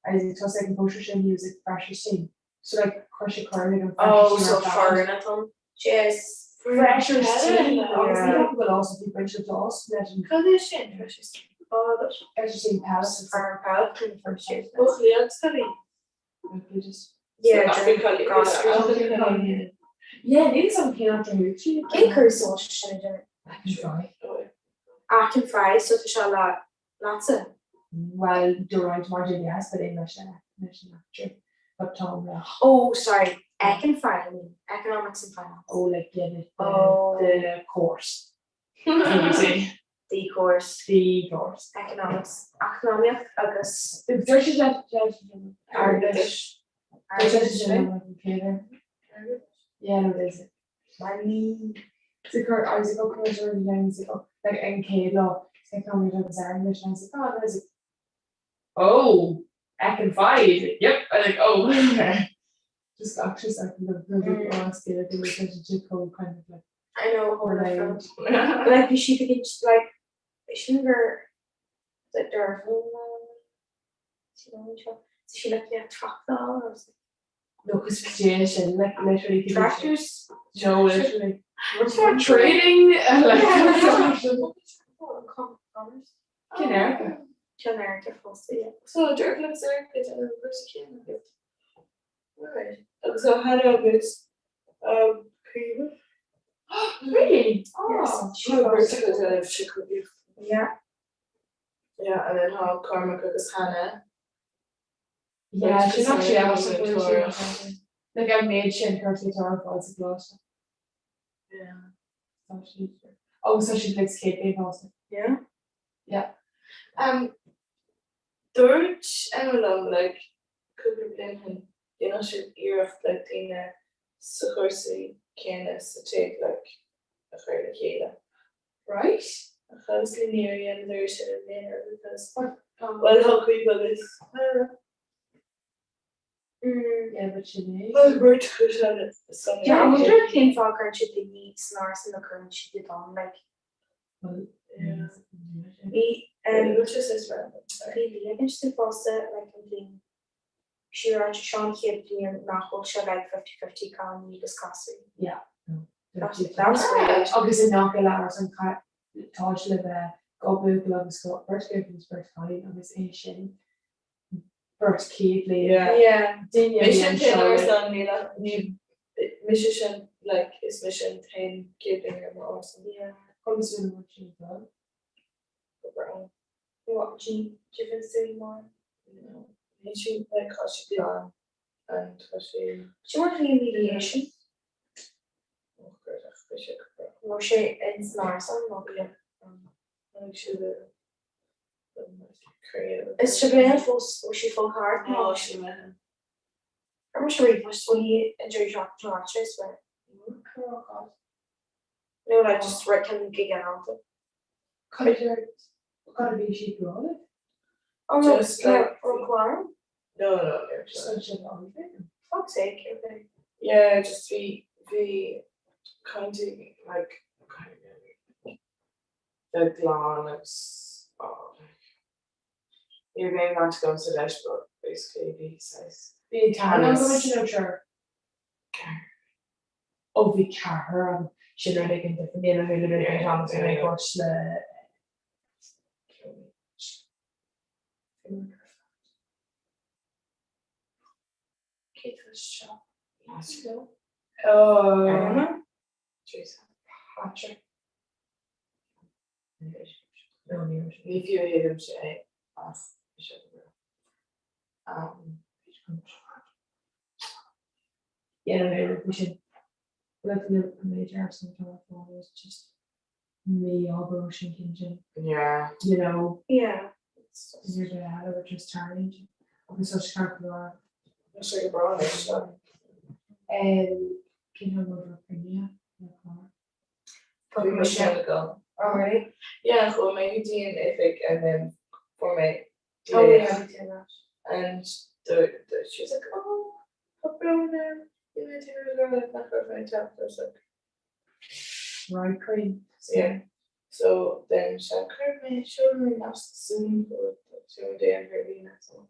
N: I was like tá ag an poster sin he was like freshers team so like chuir sé cur ag an
I: Oh, so foreign at home.
H: Yes.
N: Freshers team agus ní go bhfuil also bhí baint le dás leis an
I: Cad é sin freshers team? Oh, that's
N: freshers team palace
H: Foreign palace first year.
I: Oh, Leon study.
H: Yeah,
N: Yeah, níl some cén áit ar thú
H: Cén cúrsa sin a déanamh? Aiken Fry, so tá sé le leatsa?
N: Well, do roinnt mar sin yes, but leis an leis an actor. But Tom le.
H: Oh, sorry, Aiken Fry, I mean, Economics and Finance.
N: Oh, like yeah, the,
H: Oh.
N: the course. The
H: The course.
N: The course.
H: Economics. Eacnamaíocht agus.
N: Dúirt siad leis airgeadais. Dúirt siad sin on the computer. Yeah, no, there's it. Money. So cur I was like, oh, cur sure and I was like, oh, like an chéad lá, economics agus airgeadais, and I was like, oh, and I was like, oh, Econ 5, yep, I was like, oh, okay. Just actually starting to really ask it, like, it was kind of like,
H: I know
N: Right.
H: Like bhí siad ag like sin gur like deirfiúr sí like yeah tráchtáil I was like
N: No, because Jane sin like literally
H: Tractors?
N: No, literally. What's for trading? Like Generica.
H: Generica fosta, yeah.
I: So deirfiúr agus an cúrsa céanna. Right. Agus ó Hannah agus um, Caoimhe.
N: Really?
H: Yes.
N: Oh.
H: She
I: Tá
H: was.
I: beirt acu déanamh síceolaíocht.
H: Yeah.
I: Yeah, and then tá Cormac agus Hannah.
N: Yeah,
I: Which
N: sin
I: is
N: actually
I: like
N: awesome.
I: Victoria.
N: Like I made sin currently tar fáil sa gcláiste.
I: Yeah.
N: Tá sí. Oh, so she likes Kate also.
I: Yeah.
N: Yeah.
I: Um, dúirt Emma liom like cúpla bliain ó shin dhéanadh siad iarracht like daoine sa chúrsa céanna sa tigh like a chur le chéile.
N: Right?
I: Ach obviously níor dhéanadar sin i mbliana because well tá Caoimhe agus Hannah.
H: Mm.
N: Yeah, but sin é.
I: Well, beirt acu sin
H: Yeah, I wonder cén fáth a gcuireann siad daoine san áras nó cuireann siad iad ann like
N: Well,
I: Yeah.
H: bhí um,
I: Which is is random.
H: bhí Leah ag insint fosta like an bhliain sí ag rá seo an chéad bhliain nach bhfuil sé like 50-50 cailíní agus gasúir.
N: Yeah. No.
H: That's that's weird.
N: Agus in nach leabhar an tá le bheith go buachaill agus go beirt buachaill agus beirt chailín agus é sin beirt chéad bhliain.
I: Yeah.
H: Yeah.
N: Duine
I: Mise
N: a
I: an
N: bhíonn
I: t-aon
N: seo
I: árasán níl ach ní mise sin like is mise an t-aon chéad bhliain ar m'árasán.
H: Yeah.
N: Conas a bhfuil sin dul?
I: Go
H: What do you do you feel more?
I: No. Níl sí like tá sí glan and tá sí
H: Do you want to be mediation?
I: oh God ach bhí sé go breá.
H: Nó sé in san árasán nó
I: Yeah. Tháinig sí le creative.
H: Is sé bliain fós ó sí fó thart
I: Tá
H: nó
I: sí le
H: Ar mar sé ríomhphost bhfuil í an deireadh seachtaine ráite is where No like just right cyn go ginearálta.
N: Cad a bhí sí glan?
H: Oh no,
I: Just
H: no,
I: like-
H: or glan?
I: No no no.
N: Just an sin an
H: Fuck's sake, okay.
I: Yeah, just bhí bhí kind of like kind of the glan agus oh, like ní raibh aon bhaint agamsa leis but basically bhí saghas
N: Bhí an ceathair
I: Agus-
N: go sin ó sure. Ó bhí ceathair an sin rud éigin difriúil níl a thuilleadh ar an am ag goirt le
I: Cé tá seo?
N: Oh. Teresa. Patrick.
J: No, ní raibh sé. Ní fiú a thuigimse é ach bhí sé go breá. Um,
I: Yeah, no, bhí sé like the major arsenal atá ar fáil is just mí-obair sin cinnte.
J: Yeah.
I: You know?
N: Yeah.
I: Is ar bith eile which is tarraingt agus tá sé ceart go leor.
J: Tá sé go breá anois, though.
I: Um, cén fáth a bhfuil cruinnithe le clár?
J: Bhí mise agam.
N: Oh really?
J: Yeah, chuaigh mé go dtí an oifig and then fuair mé
N: Oh yeah, bhí tú leis.
J: And the, the, she was like, oh, tá brón orm, you made her go like nach raibh mé teacht. I was like,
I: Right, Queen.
J: Yeah. So then she chuir mé, sheol mé nasc Zoom chugat, déan ar líne, so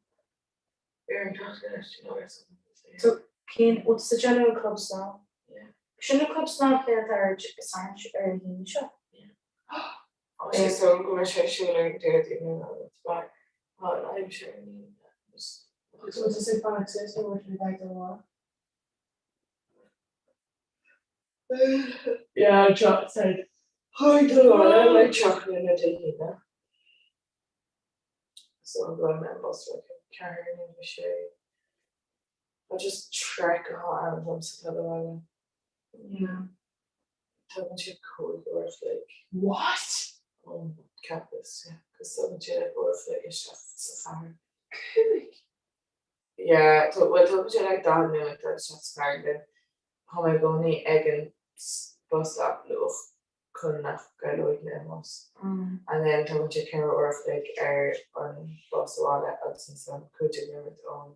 J: ar an teacht anois, you know, or something.
N: So cén, bhfuil tú ag déanamh an club snámha?
J: Yeah.
N: Sin an club snámha céanna atá ar Satharn ar an hAoine seo?
J: Yeah. Tá sé so go mbeidh sé ar siúl ar an Déardaoin nó an Satharn, tá an aimsir ar an Aoine.
I: So bhfuil tú ag fanacht suas nó bhfuil tú ag dul amach?
J: Yeah, said Chuaigh dul abhaile like tráthnóna Dé hAoine. So I'm going mé an bus like ceathair nó a sé. Tá just trek atá ann domsa dul abhaile.
N: Yeah.
J: Tugann sé 5 uair a chloig.
I: What?
J: Ón campus, yeah. Cos tugann sé like uair a chloig isteach sa chathair.
I: Cúig?
J: Yeah, bhuel tugann sé like 40 nóiméad dul isteach sa chathair then tá mé i gcónaí ag an bus stop luath chun nach gcaillfidh mé an bus. And then tugann sé 4 uair a chloig ar an bus abhaile agus ansan 15 nóiméad ón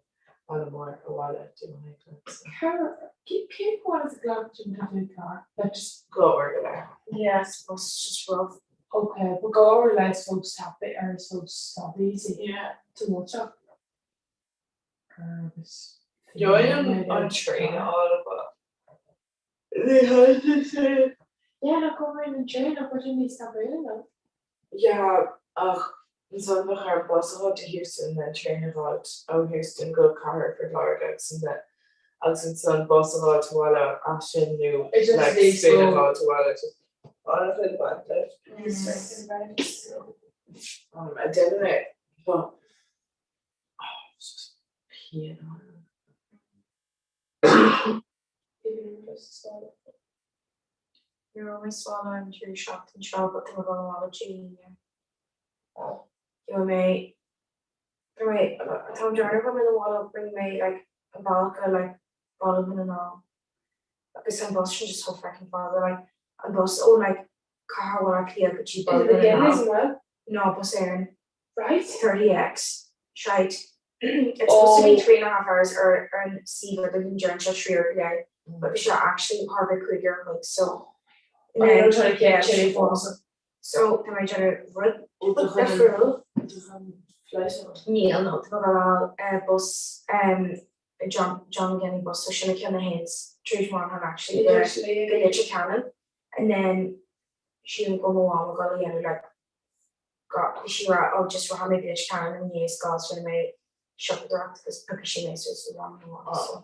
J: Bhaile Mór abhaile dtí mo theach. So.
I: Ceithre, cén fáth is a ghlac tú an car? Like just.
J: Dhá uair go leith.
N: Yeah, I suppose it's just rough.
I: Okay, but dhá uair go leith is fós tapa or is fós tapa easy.
J: Yeah.
I: To watch up. Agus.
J: Gheobhainn an traein a fháil but ní thaitníonn sé.
I: Yeah, nach bhfuil an traein nach bhfuil sé níos tapúla though.
J: Yeah, ach ansan bheadh orm bus a fháil to Heuston then traein a fháil ó Heuston go Cathair Phort Láirge agus ansan agus ansan bus a fháil abhaile as sin nó
I: It's just
J: like
I: níos
J: traein a
I: mó.
J: fháil abhaile just an-chuid baint leis. So, um, a déanamh mé but oh, it's just pian orm.
N: Ní raibh mé slán an deireadh seachtaine seo but tá mé ag dul abhaile Dé hAoine. Gheobhaidh mé tá mé tá an deartháir agam ina bhaile bring mé like an bealach go like Baile Dhún na nGall agus an bus sin just chomh freaking fada like an bus ó like Cathair Bhaile Átha Cliath go dtí Baile Dhún na nGall. No, Bus Éireann.
I: Right.
N: 30X. Shite. It's supposed to be 3.5 hours ar ar an suíomh idirlín deireann sé 3 uair go leith but bhí sé actually thar a bheith 5 uair a chloig so So tá mé ag déanamh rud difriúil. Níl no tá mé ag dul bus John John McGinley bus so sin an ceann a théanns tríd Muineachán actually go go Leitir Ceanainn and then sílim go bhfuil mo mham ag dul a dhéanamh like bhí sí ag rá oh just rachaidh mé go Leitir Ceanainn i ndiaidh scoil so déanfaidh mé siopadóireacht agus piocfaidh sí mé suas ó mham nó mham so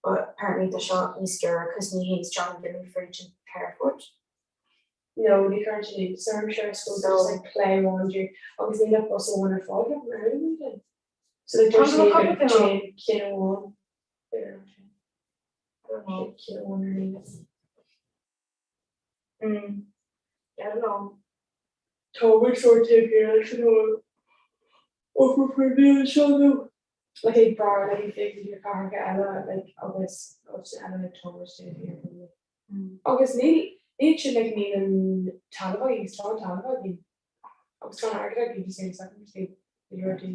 N: but apparently tá seo níos giorra cos ní théanns John McGinley fríd an t-aerfort.
I: No, ní chuireann sé níos orm sure I suppose just like play amháin dú agus níl ach bus amháin ar fáil ceapaim ar an weekend. So like deir sí gur téann ceann amháin ar an sin. Ceann amháin ar líne.
N: Mm. I don't know.
I: Tá muid sórt taobh thiar leis an áil. Offer poiblí anseo nó like ag brath like ag féachaint ar cathracha eile like agus áiteanna eile like tá muid taobh thiar probably. Agus níl níl sin like níl an talamh againn agus tá an talamh againn agus tá an airgead againn just aon second to the rudaí.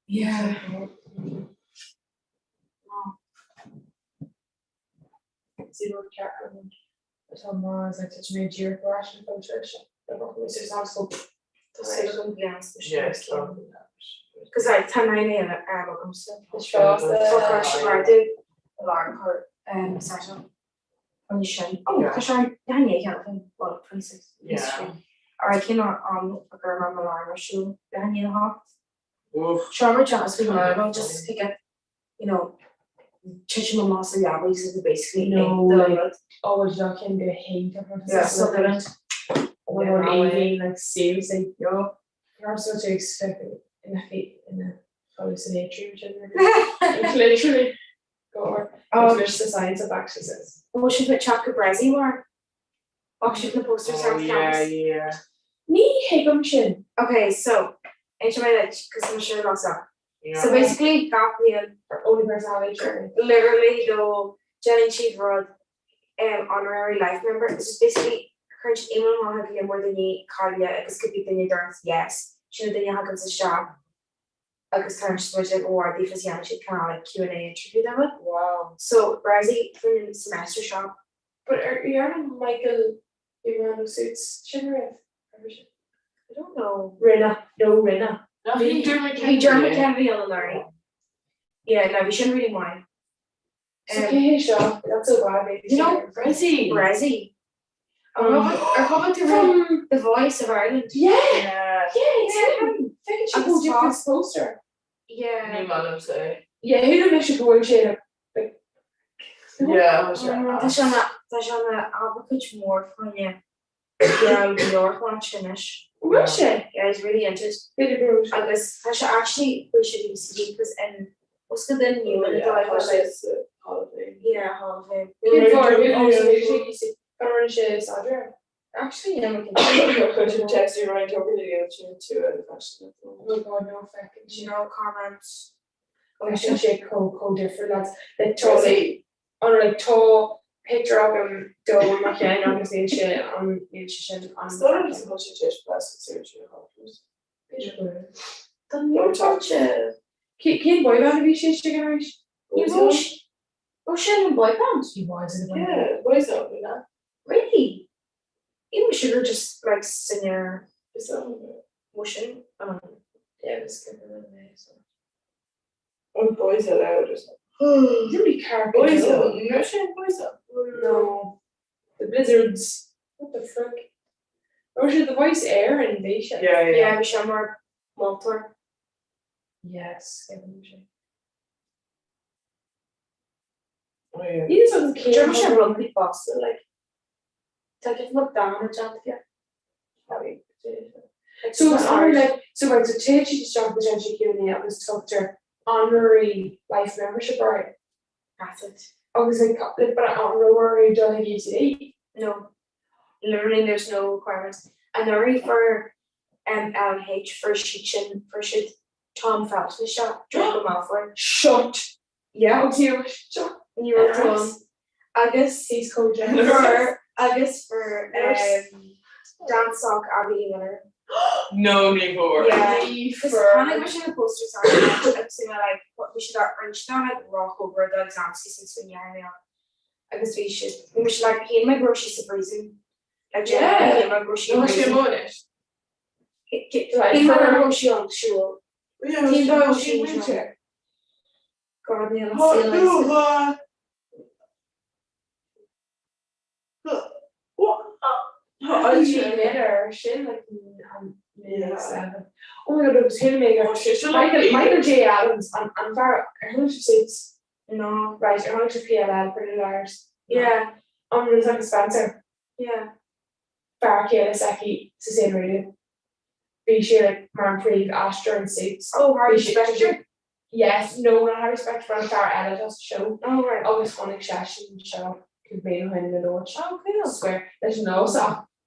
N: Yeah.
I: Is rud ceart an atá maith is like tá mé díreach ar ais an culture seo. Le bheadh mé suas agus go
N: Tá súil agam go leanfas mise
J: Yeah,
N: ar
J: so.
N: Cos like tá 9 a.m. agamsa.
I: Is fásta.
N: Tá chuir sé mar do alarm chur um set up. An sin. Oh,
J: Yeah.
N: tá sé an é ceann well 26.
J: Yeah.
N: Alright, cén am a gcuir mé m'alarm ar siúl leath i ndiaidh a hocht?
J: Oof.
N: Seo mar just bhí normal just to get you know.
H: Titim amach sa leabaidh so they basically
N: No,
H: ate the
N: like,
H: rud.
N: oh, well, ceann go hiontach mar
H: Yeah, succulent.
N: Oh my god, Aoibhinn, like seriously.
D: Yo.
N: Fear so takes ina ina chodladh san atrium sin. Like literally go
I: Oh.
N: There's the science of actually says.
H: Bhfuil sibh ag teacht go Bressie mar? Bhfuil sibh na posters
M: Oh
H: ar
M: yeah,
H: campus?
M: yeah.
N: Ní thuigim sin.
H: Okay, so, inseoidh mé duit, cos tá mise lost.
M: Yeah.
H: So basically gach bliain,
N: Or only personality journey.
H: literally though, déanann siad rud um, honorary life member, it's just basically cuireann siad email amach chuig go leor daoine cáilithe agus cibé duine a deireann yes, sin an duine a thagann isteach agus tugann siad like award daofa is dhéanann siad kind of like Q&A interview dóibh.
M: Wow.
H: So Bressie faoin semester seo
N: But ar dhearna Michael Imran Suits sin riamh?
H: I don't know.
N: Rinne, no rinne.
M: No, bhí Dermot
H: Bhí Dermot Kennedy ann anuraidh. Yeah, no, bhí sin really maith.
N: So cé hé seo? That's so bad, baby.
H: You know,
M: Bressie.
H: Bressie. Ar chuala tú
N: From
H: The Voice of Ireland?
N: Yeah,
M: Yeah.
N: yeah, it's him. Feiceann sé
H: Agus
N: go different
H: tá-
N: poster.
H: Yeah.
M: Ní maith liomsa é.
N: Yeah, who do sé go bhfuil sé like
M: Yeah,
H: Tá sé ina tá sé ina advocate mór faoine yeah, meabhairshláinte anois.
N: Bhfuil sé?
H: Yeah, he's really into it.
N: B'fhéidir go raibh sé.
H: Agus tá sé actually faoi sé UCD because in os go den new
M: Yeah, tá sé sa Hall of Fame.
H: Yeah, Hall of Fame.
N: Cén fáth ar bhfuil sé Gan rinne sé staidéar? Actually, yeah, we can.
M: Chuir sé text Ryan Tubridy sin tú an fashion.
N: Oh God, no feiceann sé.
H: No comments.
N: Agus sin sé chomh chomh difriúil lads. Like tá an like tá picture agam dó i mo cheann agus níl sé an níl sé sin an.
M: Is dóigh liom go bhfuil sé tar éis plastic surgery a fháil.
N: B'fhéidir go bhfuil.
H: Tá neart
N: Cén boy band a bhí sé istigh ann arís?
H: Ní raibh raibh sé in boy band?
N: He was in a boy band.
M: Yeah, Boyzone, you know.
H: Really? Even sugar just like singer
M: Is that
H: motion um
N: Yeah, was given an so.
M: Oh, Boys Aloud or something.
N: Really car
M: Boyzone, no sin Boyzone.
N: No. The Blizzards. What the frick? Or should the voice air and bhí sé?
M: Yeah, yeah.
H: yeah, bhí sé mar moltóir.
N: Yes, given sé.
M: Oh, yeah.
N: He is on
H: Dúirt sé rugby fosta like tá gif mac dan a teanta.
N: So it's honorary like so right so téann siad isteach go déanann siad Q&A agus tugtar honorary life membership orthu.
H: That's it.
N: Agus like like but an raibh orthu dul chuig UCD?
H: No. Literally there's no requirements. Anuraidh fuair um, LMH fuair siad sin fuair siad Tom Felton isteach Draco Malfoy.
N: Shut.
H: Yeah.
N: Agus ní raibh seo.
H: Ní raibh Tom. Agus
N: He's called Jennifer.
H: fuair agus fuair um, Dance Soc Abby Miller.
M: No, ní bhfuair.
H: Yeah.
N: Ní
H: Because
N: fuair.
H: tháinig mise na posters ar agus bhí mé like what bhí siad ar rinne siad like rockover do exam season sa ngearr agus bhí siad bhí mise like shíl mé go raibh sí sa bpríosún. Like
N: Yeah.
H: genuinely shíl mé go raibh sí
N: No,
H: i
N: sé
H: bpríosún.
N: mo anois.
H: Shíl mé go raibh sí an siúl.
M: Yeah,
H: Cén
M: she-
H: fáth
M: she
H: sin
M: went
H: seo?
M: there.
H: God níl an
M: Oh,
H: saol
M: no,
H: is-
M: uh, What?
N: Tá sí ar sin like an yeah. Oh my god, it was him maker.
M: Oh, she should
N: Michael
M: like
N: Michael J. Adams an an fear ar chonaic sibh Suits?
H: No.
N: Right, ar chonaic sibh PLL Pretty Liars?
H: Yeah.
N: An rud agus Spencer
H: Yeah.
N: fear céile s'aici sa saol réadúil. Bhí sé like mar an príomh-aisteoir in Suits.
H: Oh, Harry
N: Bhí sé-
H: Specter.
N: Yes, no, not Harry Specter, but an fear eile atá sa show.
H: Oh, right.
N: Agus chonaic seisean seo cúpla bliain ó shin le labhairt.
H: Oh, cool.
N: Square leis an nós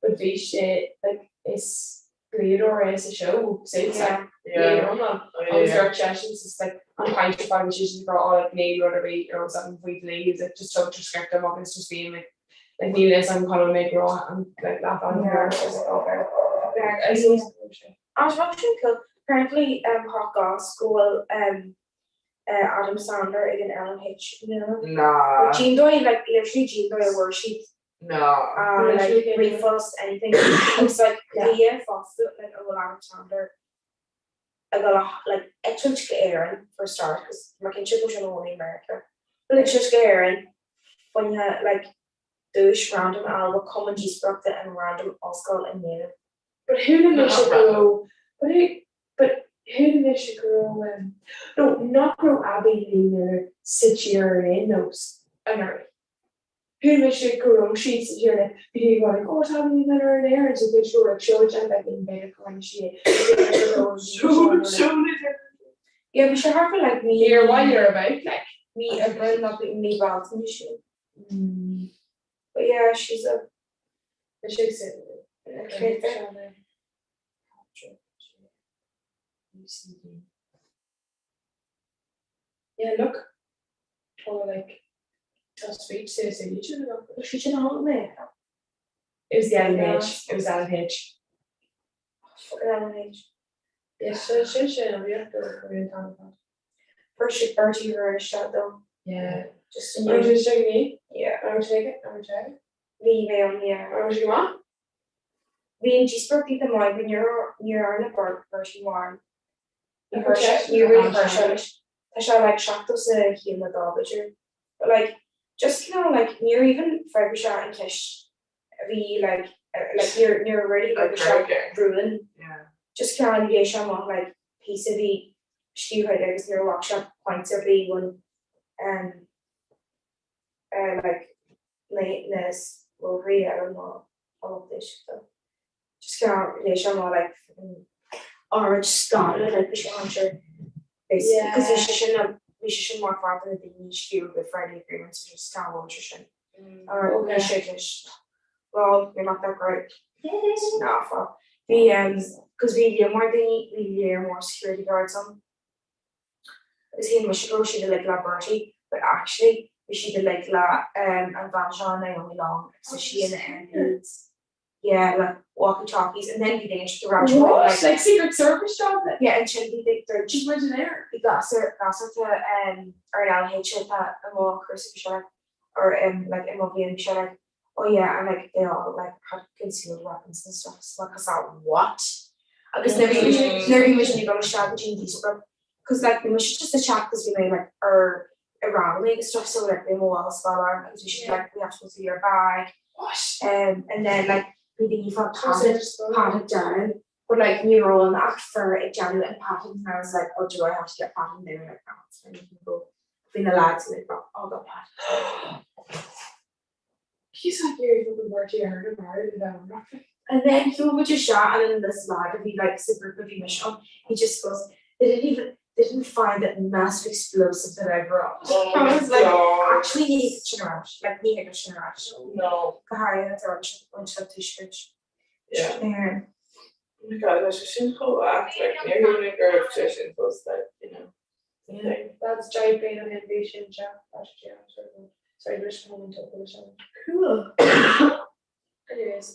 N: but bhí sé like is dlíodóir é sa show Suits like
H: Yeah.
M: Yeah.
N: iomlán.
M: Oh,
N: Agus
M: yeah.
N: dúirt seisean just like an chaint ar fad bhí sé sin ag rá like níl rud ar bith ar nós agam faoi dhlí is like just tugtar script dom agus just bím like like níl a fhios agam cá bhfuil mé ag rá an like leath an
H: Yeah.
N: I was like oh fair.
H: Yeah.
N: I suppose go raibh sé.
H: Ah, tá sin cool. Apparently, um, hot goss go bhfuil um, uh, Adam Sandler ag an LMH no.
M: Nah.
H: Cén dóigh, like literally cén dóigh a bhfuair siad
M: Nah.
H: uh, like
N: Literally cén dóigh.
H: ríomhphost anything. It's like
N: Yeah.
H: lia fosta like a bhfuil Adam Sandler ag dul a like eitilt go Éirinn for a start cos mar cinnte go bhfuil sé ina chónaí i America. But eitilt go Éirinn faoinne like duais random a fháil cumann díospóireachta in random ollscoil in Éirinn.
N: But chuala mise
M: Not
N: go raibh but who but Chuala mise go raibh, no, nach raibh Abby Lee Miller sa tír ar aon nós anuraidh. Chuala mise go raibh sí sa tír like bhí daoine ag rá like oh tá Abby Lee Miller in Éirinn so b'fhéidir go raibh like seó déanta ag an b'fhéidir go rinne sí é
I: Yeah, bhí sé thart fá like mí
N: Ar bhaile ar about like.
I: mí Aibreáin nó mí Bealtaine sin. But yeah, she's a
N: Bhí sé sin
I: character.
N: UCD. Yeah, look. Tá like tá speech say say YouTube agat.
I: Bhí sin a mé.
N: It was the LMH. It was LMH.
I: Fucking LMH.
N: Yes, sin sin sin a bhíocht go an t-am.
I: Fuair sé Bertie ar isteach dom.
N: Yeah.
I: Just
N: An raibh sé ní?
I: Yeah.
N: An raibh sé aige? An raibh sé aige?
I: Bhí mé ann, yeah.
N: An raibh sé go maith?
I: Bhí an díospóireacht iontach maith but níor níor ar na Bertie amháin. Ní chuir sé ní really chuir sé leis. Tá sé like 70 sa chéim a dó b'fhéidir. But like just cineál like níor even freagair sé an cheist a bhí like like níor níor really fhreagair sé rún. Just cineál léigh sé amach like píosa a bhí scríofa aige agus níor bhac sé points ar bith bhain um uh like na na láithrí eile ná a lucht éisteachta. Just cineál léigh sé amach like fucking oiread staire like bhí sé an-sure basically because bhí sé sin bhí sé sin mar pháirt de na daoine a scríobh Good Friday Agreement so just cineál bhain sé sin. Alright okay sé just well you're not that great. Ná fuck. Bhí um cos bhí léar mór daoine bhí léar mór security guards ann. Agus shíl mise go raibh siad uilig le Bertie but actually bhí siad uilig le um an bhean seo Naomi Long agus tá sí ina MP. Yeah like walkie talkies and then bhí daoine the raibh
N: What? Like, like Secret Service job?
I: Yeah and sin bhí big they're
N: She's muid in air.
I: Bhí gasúr gasúr um ar an LH atá i mo chúrsa bhí sé like or um like i mo bhliain bhí sé like oh yeah and like they all like had concealed weapons and stuff so like I thought what? Agus nuair bhí nuair bhí mise ag dul isteach go dtí an díospóireacht cos like bhí mise just ag teacht cos bhí mé like ar ar rally agus stuff so like bhí mo mhála scoile orm agus bhí siad like we have to go through your bag
N: What?
I: um and then like bhí daoine fá pat patted down but like ní raibh ann ach fir ag déanamh an patting and I was like oh do I have to get patted and they were like no it's fine you can go bhí na lads like oh got patted
N: He's like you're fucking Bertie Ahern of Ireland and I'm
I: And then he would just shot and then this lad if he like super group of mission he just goes they didn't even they didn't find that massive explosive that I brought.
M: Oh
I: I was like
M: God.
I: actually ní thuig sin ar ais like ní thuig sin ar ais.
M: No.
I: Go háirithe tar éis an seo tuiscint.
M: Yeah.
I: Éireann.
M: Oh my God, tá sé sin chomh ait, like, níor shíl mé go raibh sé sin fós, like, you know, the thing.
N: That's giant pain on him bhí sin seo Sorry, bhris mé an total sin.
M: Cool.
N: Anyways,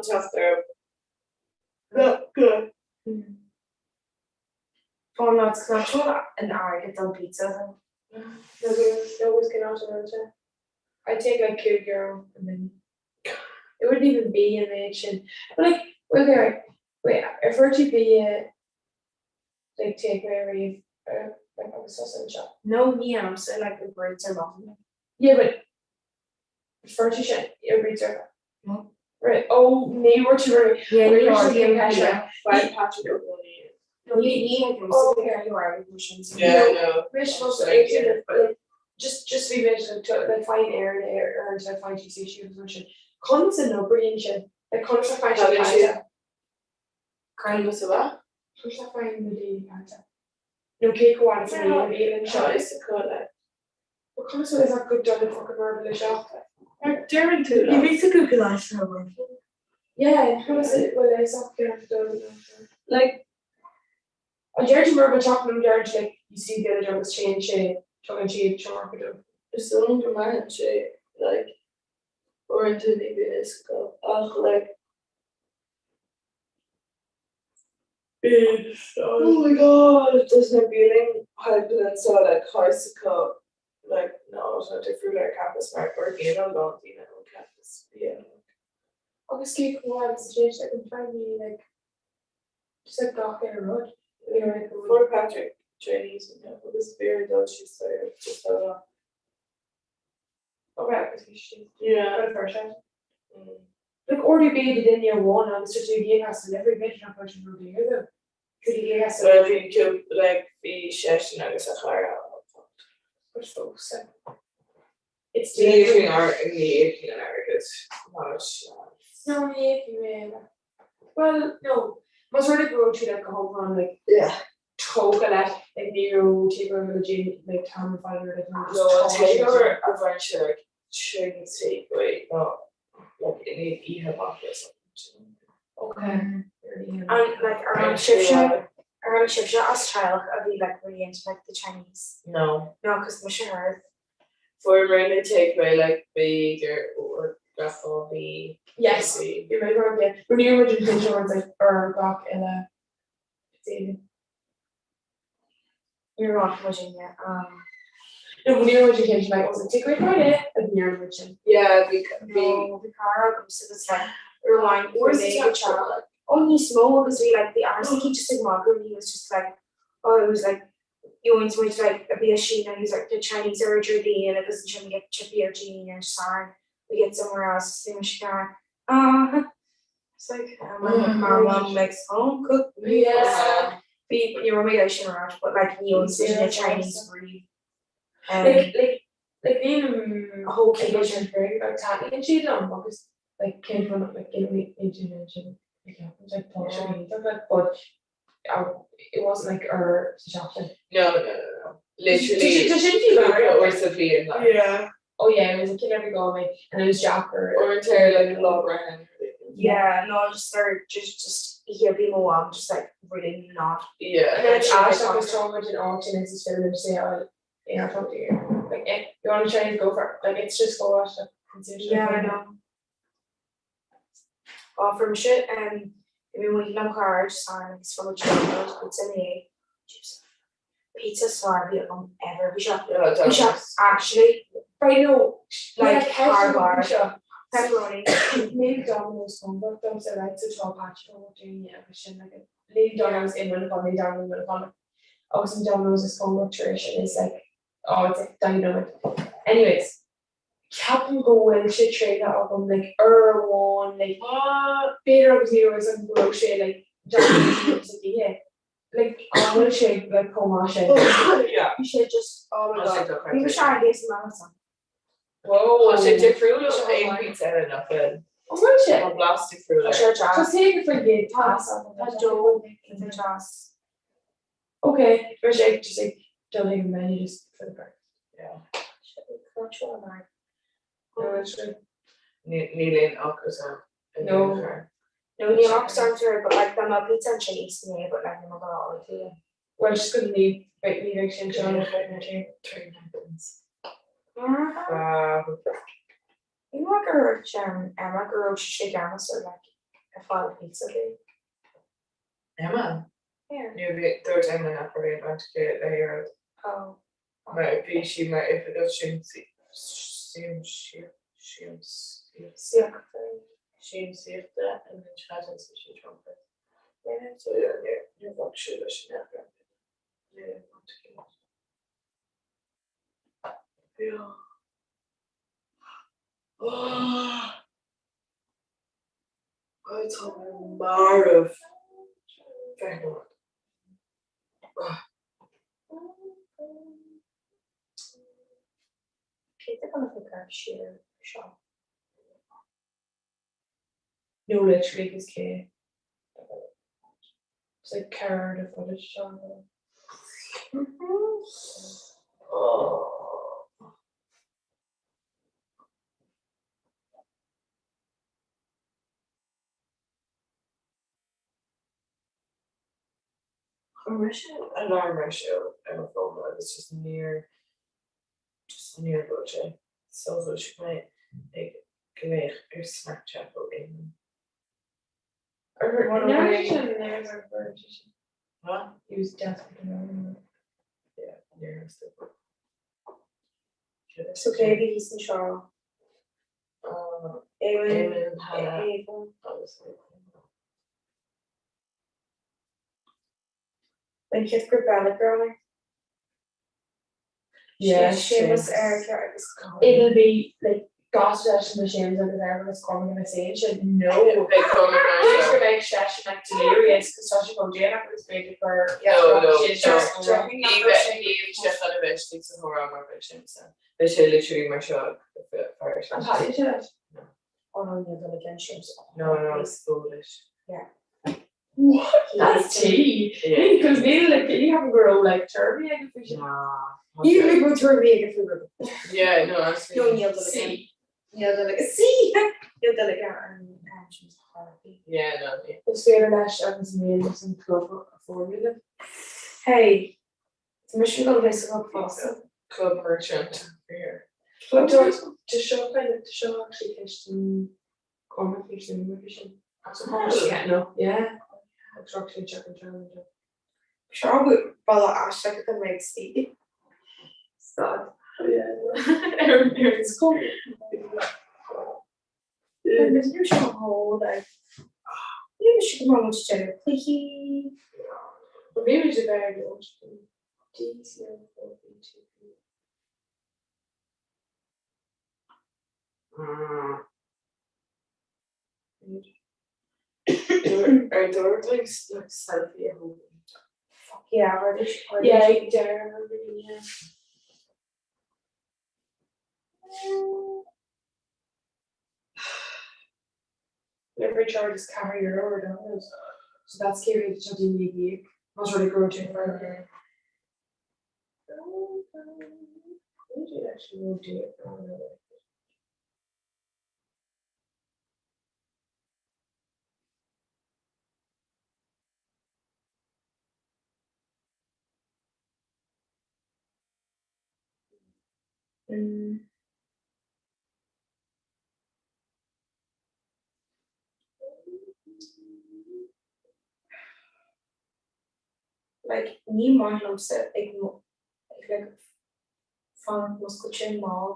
M: teacht ar Good.
I: Fáil ná natural an airgead don pizza then.
N: No, no was going out I'd take like 5 euro and then it wouldn't even be an méid sin. But like, okay, right, wait, ar fuair tú bia like take away riamh uh, like agus tusa anseo?
I: No, ní agamsa like Uber Eats or nothing.
N: Yeah, but fuair tú sin Uber Eats or
I: No.
N: Right, oh, ní bhfuair tú rud.
I: Yeah,
N: ní
I: ní
N: raibh
I: raibh
N: yeah.
M: Five Patrick O'Malley.
I: No, ní ní agamsa like you are with
M: Yeah, no.
N: Ris was like just just bhí mé like to like find air and air or to find tú sushi agus mar sin. Conas a n-oibríonn sin? Like conas a faigheann
M: Tá
N: siad
M: sé-
N: pizza?
M: Conas a bheith?
N: Conas a faigheann na daoine pizza? Nó cé go bhfuil san aon bhíonn anseo?
M: Tá is acu le.
N: But conas a is that good done fucking mar le seach?
M: Mar deireann tú
I: Ní bhí sa Google Eyes na working.
N: Yeah, conas a bhfuil is ach ceann dul
M: Like,
N: An deir tú mar bhfuil teach an deir like you see the other agus téann sé tugann siad teoiric dó.
M: Is dóigh liom go mbraitheann sé like uaireanta ní bhíonn fhios acu ach like bíonn Oh my god does na bialann poiblí anseo like tá fhios acu like na áiteanna difriúla ar campus mar gur bíonn a lán daoine ó campus bia
N: Agus cé chomh fada is a téann sé like an feidhm like just like gach aon rud you know like
M: Fuair Patrick Chinese inniu agus b'fhéidir dul síos ar just a lá.
N: Oh right, agus bhí sí
M: Yeah.
N: Go first right. Like ordú bia do duine amháin agus tá tú ag íoc as delivery b'fhéidir nach bhfuil sin ró-dhaor though.
M: Well bhí like bhí seisean agus a chara
N: But fós
M: It's Ní fhéadfainn ar ní fhéadfainn an airgead mar
N: No ní fhéadfainn mé Well no más rud é go raibh tú like go hiomlán like
M: Yeah.
N: tógtha leis like ní raibh takeover le déanamh like t-am ar fad ar like
M: no just No an takeover a bhain sé like Chinese takeaway ná like in aon oíche amach or something.
N: Okay.
H: And like ar an sibhse ar an sibhse as teaghlach a bhí like really into like the Chinese.
M: No.
H: No, cos mise thar.
M: Fuaireamar na takeaway like b'fhéidir uair gach dhá mhí.
N: Yes, you're right, right, yeah. But ní raibh muid in insurance like ar gach uile daoine.
H: Ní raibh muid in yet. Um,
N: No, ní raibh muid in cinnte like was it takeaway Friday? Like ní raibh muid sin.
M: Yeah, bhí bhí
H: no, bhí cara agamsa just like rewind
M: Where's the chat?
H: Oh, níos mó agus bhí like the arse just like magadh and he was just like oh it was like you know muid like a bia Síneach and he was like the Chinese are Jordanian agus ansin we get chippy or Jean and sorry we get somewhere else bhí mise kind uh it's like um, my my mum makes home cooked meals.
N: Yeah.
H: Bhí ní raibh mé leis sin rá but like ní fhionn muid na Chinese riamh. Um,
N: Like like like bhí
H: a whole
N: like
H: cage.
N: sin very like taitníonn siad liom agus like cén fáth like you know ní sin sin like like tá sé iontach like but it wasn't like ar sa seachtain.
M: No, no, no, no. Literally
N: Tá sin fiú
M: cúpla uair sa bhliain like.
N: Yeah. Oh yeah, it was a kid every go away and it was deacair.
M: Uaireanta like lá breithe.
H: Yeah, no, just or just just here be mo mom just like really not.
M: Yeah.
N: And then Ash was talking about an auction and it's film and say oh yeah, talk to you. Like eh, you want to try and go for it. Like it's just go watch like
H: Yeah, I know. Oh, from shit um bhí muid liom chara just agus fuair muid Domino's pizza inné. Pizza is fearr a bhí agam ever. Bhí sé bhí sé actually
N: Right no
H: like thar barr. Pepperoni.
N: Níl Domino's cóngarach domsa right so tá Patch cóngarach dúinne agus sin like níl Domino's i Muineachán níl Domino's i Muineachán agus an Domino's is cóngarach tar éis sin is like oh it's like dynamite. Anyways ceapaim go bhfuil sé tréigthe agam like uair amháin like b'fhéidir agus ní raibh fhios agam go raibh sé like deacair sa oíche like an bhfuil sé like chomh maith sin.
M: Yeah.
H: Bhí sé just oh my god. Bhí mise ar an gcéad san am.
M: Whoa. Tá sé difriúil ó aon pizza eile nach bhfuil.
N: An bhfuil sé?
M: Tá blas difriúil
H: Tá
M: air.
H: sé deas.
N: Tá sé go faoi gcéad tá
H: Tá dough tá deas.
N: Okay, bhí sé just like dul chuig an menu just for the breakfast.
M: Yeah.
N: No, it's true.
M: Níl aon ocras orm.
N: No.
H: No, níl ocras orm tar but like dá mbeadh pizza ansin íos inné but like níl mé gonna order.
N: Well, just go ní ní bheidh sin seo le bheith na trí.
H: Ní maith go raibh Emma go raibh sé gceannas ar like ar fáil pizza dúinn.
M: Emma?
H: Yeah.
M: Ní bhí dúirt Emma nach raibh aon bhaint aici le rud.
H: Oh.
M: Mar bhí sí mar oifigeach siamsaíochta in an Chaidéal sa sí Trumpet. So yeah, níor bhac sé leis an eagrán. Níl aon bhaint aici leis. Yeah. Oh. Tá mé marbh. Fair enough.
H: Cé tá gan a siar seo?
N: No, literally, because cé. It's like ceard of footage seo.
M: Oh. Chuir mise alarm ar siúl ar mo fón agus just níor just níor bhuail sé. So dhúisigh mé ag glaoch ar Snapchat ó Éamonn. What?
N: He was desperate to know.
M: Yeah, níor theastaigh.
H: So cé bhí thíos anseo? Éamonn,
M: Éamonn, Hannah
H: Éamonn.
M: agus
H: An chéad grúpa eile go raibh mé.
N: Yeah,
H: Séamus, Erica agus Colin.
N: It'll be like Got leis na Séamus agus Erin agus Cormac ina suí ansin. No. Beidh Cormac mar seo. Go mbeidh seisean like delirious cos tá sé chomh déanach agus b'fhéidir gur
M: No, no, no. Ní bheidh sé chun a bheith istigh sa chomhrá mar bheidh Séamus ann. Beidh sé literally mar seo fear
N: An taitníonn sé leis? No. Oh no, níl dul again Séamus.
M: No, no, is fuath leis.
N: Yeah. What? That's tea. Yeah. Because níl like ní happen go raibh like tuairimí aige faoi sin. Níl like raibh tuairimí aige faoi rud.
M: Yeah, no, absolutely.
N: No, níl dul again. Níl dul again. See! Níl dul again an Séamus Harvey.
M: Yeah, no. Yeah.
N: Is féidir leis agus mé agus an club a formula. Hey, tá mise ag dul a bheith sa gclub fosta.
M: Club merchant here.
N: Club Tá seo kind of tá seo actually ceist an Cormac bhí sin mar sin. So Cormac yeah no yeah. Agus rock sin check an challenge.
I: Seo balla aisteach atá mé ag suí. Stad.
N: Ar ar an scoil.
I: Níl sé chomh like níl mise go maith muid déanamh cluichí.
N: Bhí muid a bheith ag D C L 4 B 2 P.
M: Ar dúirt like selfie a thógaint.
I: Fuck yeah, rud
N: Yeah, deireadh yeah. Delivery charge is €4 ar Domino's. So that's céard atá daoine ag íoc. Más rud é go raibh tú mar
I: Like ní maith liomsa ag ag like fanacht muscailte mall.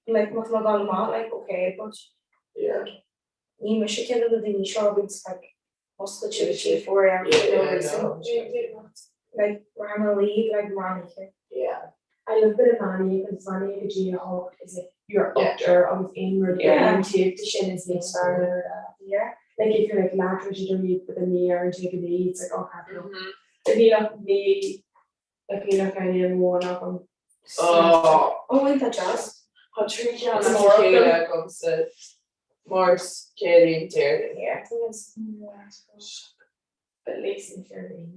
I: Like má tá mé ag dul amach like okay but like ní mise ceann de na daoine seo a bhíonns like muscailte go dtí 4 am for no reason. Like mar I'm a leave like meán oíche.
M: Yeah.
N: I love a bit of meán oíche because meán oíche go dtí a hocht is like you're up there agus aon rud ar aon taobh de sin is níos fearr ná rud eile.
I: Yeah.
N: Like if you're like leathuair tar éis a dó but then ní ar an taobh a naoi it's like oh crap no. Like níl ach naoi like níl ach aon amháin agam.
M: Oh.
I: Oh wait that jazz.
M: Tá trí cheann as a chéile agamsa Máirt, Céadaoin, Déardaoin.
I: Yeah. I think it's
N: But at least in Céadaoin.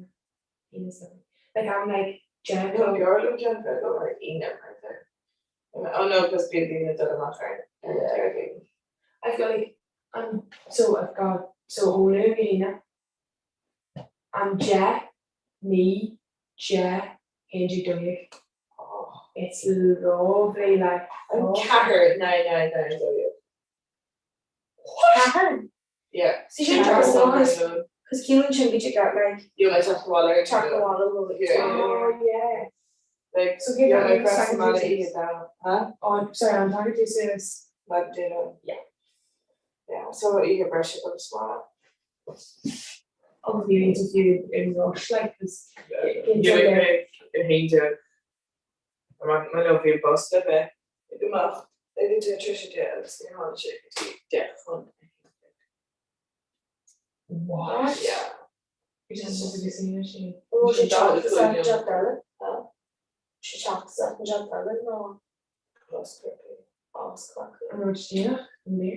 N: Aoine is lovely. Like I'm like Jen
M: No, b'fhearr liom ceann bheag ar Aoine mar tá. Oh no, because bíonn daoine ag dul amach ar ar Déardaoin.
N: I've got like um so I've got so ó Luan go hAoine I'm 10, 9, 10, 11, 12.
M: Oh.
N: It's lovely like
M: I'm ceathair 9 9 9 12.
I: Ceathair?
M: Yeah.
I: See sin deas though cos cos ciallaíonn sin go dtig leat like
M: You might have to wallet.
I: teacht abhaile nó like
M: Yeah.
N: Oh yeah.
M: Like
N: So give
M: yeah,
N: that
M: like
N: a
M: rest
N: second
M: of
N: to
M: my down. Huh?
N: Oh sorry I'm talking too soon.
M: Like dinner.
N: Yeah.
M: Yeah, so you can brush it up small.
N: Agus bhí interview in rush like cos
M: Yeah, a haon Mar nó bhí bus le bheith ag amach ag an deich tar éis a deich agus níor tháinig sé go dtí deich chun a haon déag.
N: What?
M: Yeah.
N: Bhí sé just a bhí sin.
I: An bhfuil sé teacht is an teacht eile? Sé teacht is an teacht eile nó
M: Cos
I: oscailt.
N: An raibh tú déanach? Ní.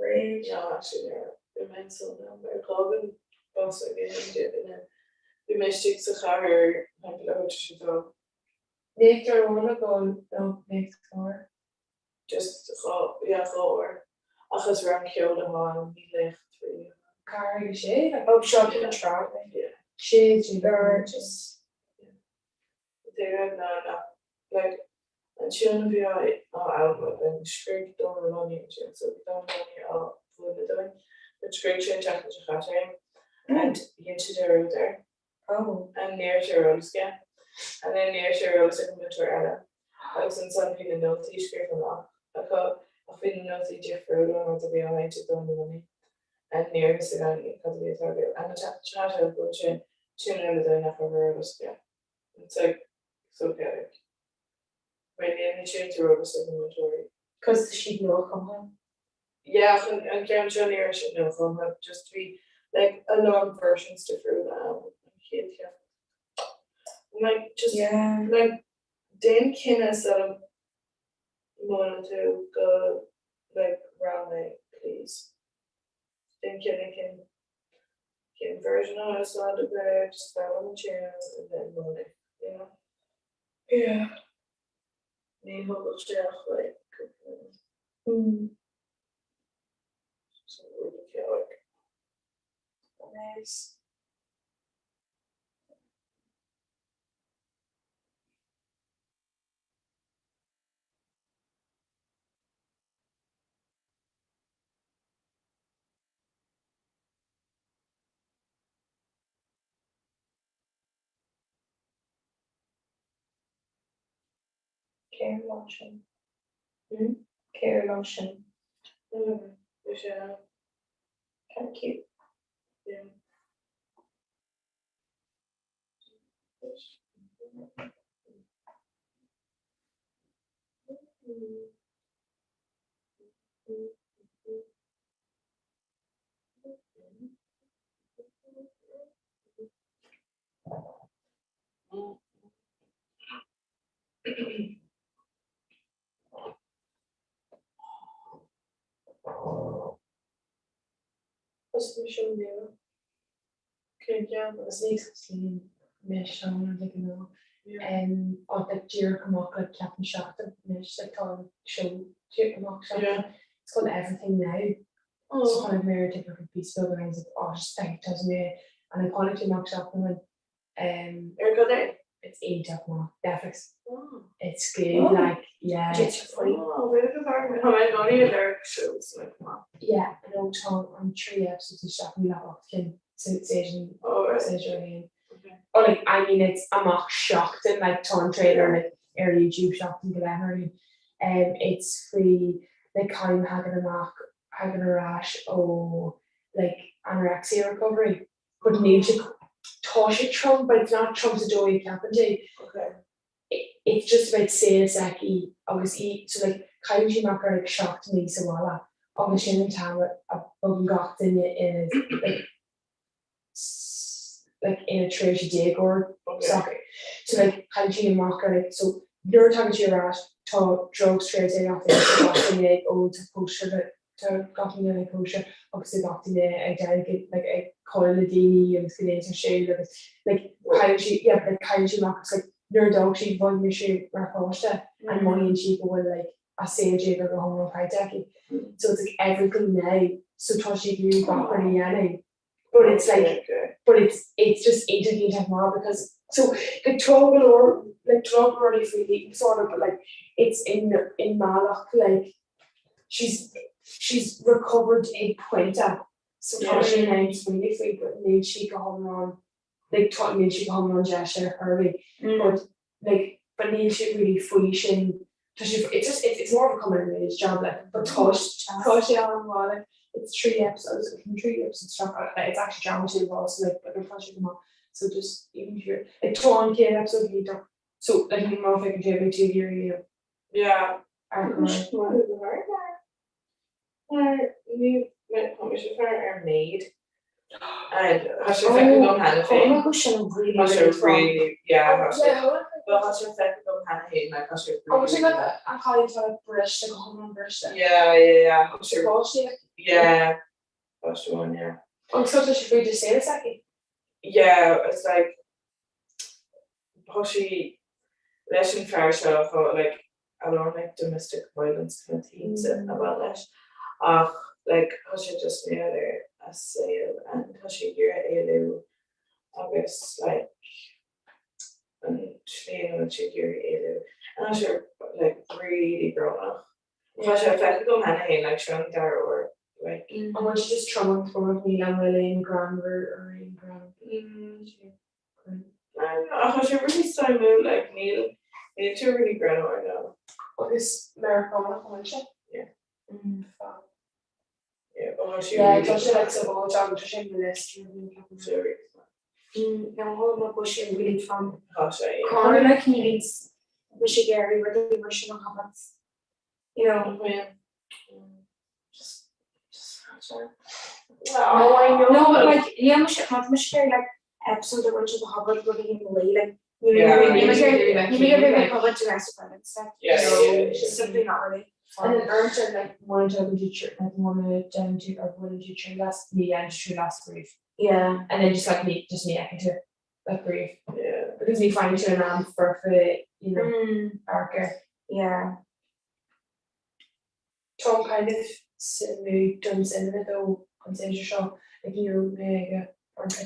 I: Rage.
M: No, actually níor. Bhí mé ansan am ar dhóthain bus ag a haon déag inné. Bhí mé istigh sa chathair timpeall leathuair tar éis a dó.
N: Léachtóir amháin a gabháil nó léachtóir.
M: Just dhá, yeah, dhá uair. Ach is rang ceoil atá ann, ní léacht really atá ann.
N: Ceathair ag a sé, like.
I: Oh, seo an tráth.
M: Yeah.
N: Sé, sé,
I: Gorgeous.
M: Deireadh ná nach, like, an tiún a bhí á fhoghlaim againn, scrígh Dónal Lunny an tiún, so bhí Dónal Lunny á mhúineadh dúinn, but scrígh sé an tseachtain seo caite é, and dhein sé dearúd air.
I: Oh.
M: And ní raibh sé ar eolas aige. And then ní raibh sé ar eolas ag an múinteoir eile. Agus ansan bhí na nótaí scríofa amach acu, ach bhí na nótaí difriúil ón rud a bhí á sheinnt ag Dónal Lunny. And ní raibh fhios ag éinne cad a bhí ag tarlú. And an tseachtain seo caite mhúin sé tiún eile dúinn nach raibh ar eolas aige. It's like, so chaotic. Mar níl na tiúnta ar eolas ag na múinteoirí.
N: Cos tá siad nuachumtha.
M: Yeah, ach an ceann seo ní raibh sé nuachumtha, just bhí like a lán versions difriúla ann an chéad cheann. Like just
N: Yeah.
M: like déan cinneadh sula múineann tú go like roghnaigh please. Déan cinneadh cén cén version a úsáid agaibh, just foghlaim an tune and then múineadh, you know?
N: Yeah.
M: Ní thógfadh sé ach like cúpla nóiméad. So really chaotic.
N: Nice. Cén lá sin? Hmm? Cén lá sin?
M: Mm, bhí sé ann.
N: Kind of cute.
M: Yeah.
N: Thosaigh mé seó nua.
M: Cén ceann?
N: Agus ní scaoileann mé seó de ghnáth. Ach like díreach amach like ceapaim seachtain anois like tá an seó díreach amach seachtain. It's called Everything Now. So chonaic mé ar TikTok like píosa beag and I was like oh just thank you mé and I chonaic sé amach seachtain ó shin.
M: Ar cad é?
N: It's iontach maith. Netflix. It's good like yeah.
M: Oh, bhí go bhfearr Tá mé i gcónaí ag lorg shows like maith.
N: Yeah, I know tá an 3 episodes isteach níl ach 8 cinn sa season
M: Oh, right.
N: séasúr a haon.
M: Okay.
N: Oh like I mean it's amach seachtain like tá an trailer like ar YouTube seachtain go leith mar um it's faoi like cailín a thagann amach thagann ar ais ó like anorexia recovery but níl sé tá sé trom but it's not trom sa dóigh a ceapann tú.
M: Okay.
N: It's just about saol s'aici agus í so like cailleann sí amach ar like 7 mí sa bhaile agus sin an t-am a bogann gach duine ina like like ina tréimhse déagóir s'acu. So like cailleann sí amach ar like so nuair a tagann sí ar ais tá drugs tar éis ag gach duine tá gach duine ag ól tá cóisir tá gach duine ag cóisir agus tá gach duine ag déanamh like ag codladh le daoine agus go ndéantar siúd agus like cailleann sí yeah like cailleann sí amach agus like nuair a d'fhág sí mhothaigh sí mar pháiste and mothaíonn sí go bhfuil like a saol déagóir go hiomlán caillte aici. So it's like everything now so tá sí ag iarraidh gach rud a dhéanamh but it's like but it's it's just iontach iontach maith because so like tá go leor like tá go rudaí faoi eating disorder but like it's in i mbealach like she's she's recovered ag pointe so tá sí in ann smaoineamh faoi but níl sí go hiomlán like tá níl sí go hiomlán deis ar chor ar bith but like but níl sí really faoi sin tá sí it's just it's, it's more of a coming of age job like but tá tá sé an-mhaith like it's three episodes from three episodes stuff like, it's actually drama too well so like but tá sé go maith so just even if you're like tá an chéad episode bhí so like ní má feiceann sé bhí tú iarraidh
M: Yeah.
N: ar
M: Ní tá mise fear ar Maid. And tá sé feicthe agam cheana féin.
N: Go sin really
M: Tá sé really yeah tá sé well tá sé feicthe agam cheana féin like tá sé
N: Agus
M: really
N: an cailín tá briste go hiomlán briste.
M: Yeah yeah yeah tá sé
N: Páistí
M: yeah páiste amháin yeah.
N: Agus tá sé faoi de saol s'aici.
M: Yeah it's like tá sí leis an fear seo chomh like a lán like domestic violence kind of themes a bhain leis ach like tá sé just mé ar a saol and tá sé ag iarraidh éalú agus like an tslí ina bhfuil sé ag iarraidh éalú and tá sé like really brónach. Tá sé feicthe agam cheana féin like seo an dara huair like.
N: An bhfuil sé just trom an trom níl an bhfuil aon greannmhar ar aon greann?
M: Ach tá sé really suimiúil like níl níl sé really greannmhar no.
N: Agus Meiriceánach an bhfuil sé?
M: Yeah.
N: Mm fab.
M: Yeah but tá sé
N: Yeah
M: really
N: tá sé like sa bhád agus tá sé in the list
M: Tá sé really
N: Mm no thug mé bus sin really fun.
M: Tá sé yeah.
N: Conor like níl mise ag iarraidh rudaí mar sin a thabhairt. You know.
M: Yeah.
N: Just just sure.
M: Oh, I know.
N: No, but like yeah, mise má mise like episode a bhaint de Hobbit rud a dhéanamh like
M: Yeah.
N: ní Hobbit domestic violence like
M: Yeah,
N: so
M: yeah, yeah.
N: she's simply not really.
I: And then uaireanta like one to do like one down to or one to trí last me and trí last grief.
N: Yeah.
I: And then just like me just me I can do like grief.
M: Yeah.
I: Because we find you an for for you know
N: Mm,
I: Arca.
N: yeah.
I: Tom kind of sa mood don cinema though an séidir seo like you know mé aige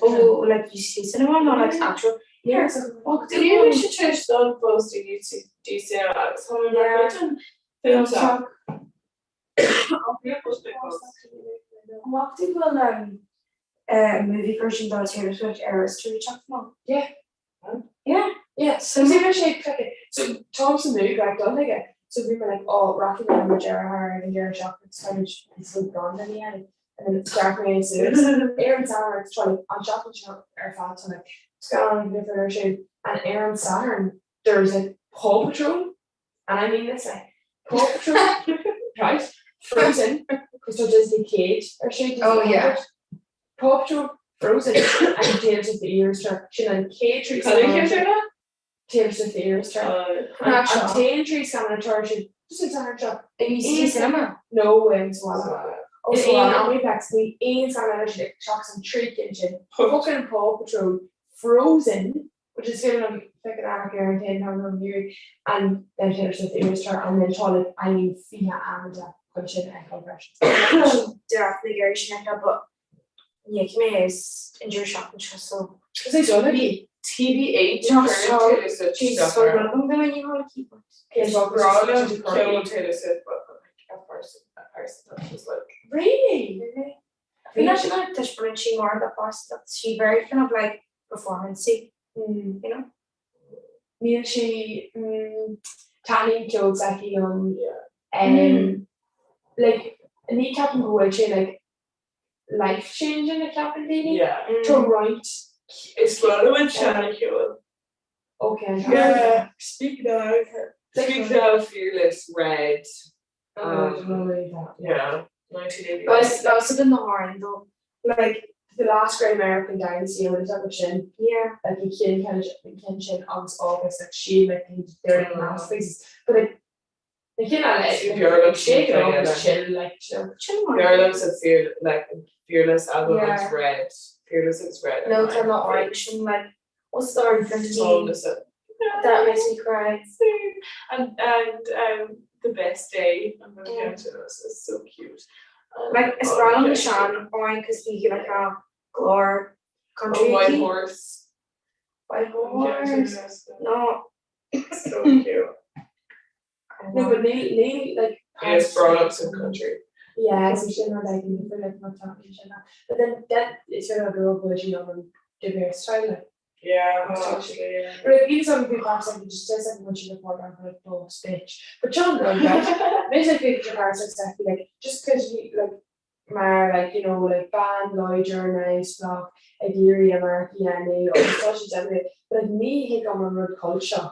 N: Oh, like you see cinema, not like actual.
I: Yeah.
N: Oh,
M: Did you should try done post to YouTube do cinema agus tá mé mar chuid den film seo.
N: Amach tú bhfuil um, uh, movie version dá Taylor Swift Eras Tour teacht amach?
I: Yeah.
N: Yeah.
I: Yeah, so bhí mé sé so Tom sa mood like done aige so bhí mé like oh rachaidh mé le mo dheartháir ag an deireadh seachtaine it's kind of it's so gone in the end and then d'amharc mé suas ar an Satharn it's trying an seachtain seo ar fad tá like scannán difriúil ar siúl and ar an Satharn there's like Paw Patrol and I mean this like Paw Patrol right Frozen because tá Disney 100 ar siúl Disney
B: Oh, yeah.
I: 100. Paw Patrol Frozen and Taylor Swift The Eras Tour sin an chéad trí
M: Cad é cé sin?
I: Taylor Swift The Eras Tour
M: Uh,
I: An t-aon trí scannán atá ar siúl just an Satharn seo
N: In UCD cinema.
I: No in Swallow.
N: Oh,
I: In aon
N: Swallow.
I: Omniplex níl aon scannán ar siúl seachas an trí cinn sin fucking Paw Patrol Frozen which is féidir liom fucking amharc ar an t-aon time on year and then Taylor Swift The Eras Tour and then tá like I mean 20 amanta chun sin a fheiceáil freisin.
N: Definitely Gary Shineka, but ní fheicfidh mé is an deireadh seachtaine seo so.
I: Is é dul ag
M: TV8
N: No,
M: Taylor
N: so-
M: Swift
N: Jesus,
M: stuff
N: so
M: ar.
N: rud agam go ní hála keyboard.
I: Cén fáth go
M: Bra
I: bhfuil
M: liom
I: siad
M: ceol Taylor Swift but like a person a person that was like
I: Really?
N: Really? Bhí leis an taispeánann sí mar the past that she very kind of like performancey,
I: Mm.
N: you know?
I: Níl sí mm, taitníonn ceol s'aici liom.
M: yeah.
I: Um, like ní ceapaim go bhfuil sé like life changing a cheapann daoine.
M: Yeah.
I: Tá roinnt
M: Is breá liom an seana-cheol.
I: okay.
M: Yeah. Speak now. Speak now, Fearless, Red.
I: Oh, I don't know really that.
M: Yeah. 1980.
N: But that was in the horn though.
I: Like the last Great American Dynasty an bhfuil sin
N: Yeah.
I: like i cinn cinn sin agus August like she like they're like masterpieces but like na cinn eile
M: She pure
I: like shake it off
M: yeah.
I: is chill like you know
N: Sin mar.
M: Fearless and Fear like Fearless album
N: Yeah.
M: is Red. Fearless is Red.
N: No, tá na orange sin like what's the orange
M: Oh, listen.
N: That makes me cry.
M: Same. And and um the best day I'm gonna
N: Yeah.
M: get to this is so cute. And
N: Like is
M: oh,
N: breá liom
M: yeah.
N: na sean orange cos bhí like a glór country
M: Oh, White
N: aici.
M: Horse.
N: White
M: Yeah,
N: horse. No.
M: So cute.
I: no but níl níl like
M: Yeah, it's brought up some country.
I: Yeah, so sin rud like for like not talking sin but then then it's sort of a girl version of them de réir style like
M: Yeah, actually, yeah.
I: But like even some people perhaps like just says like much of the program for like boss bitch. But John like right, maybe like your parents exactly like just because you like mar like you know like bean láidir nice block ag iarraidh America dhéanamh agus tá sé déanamh but like ní thig am an rud cult seo.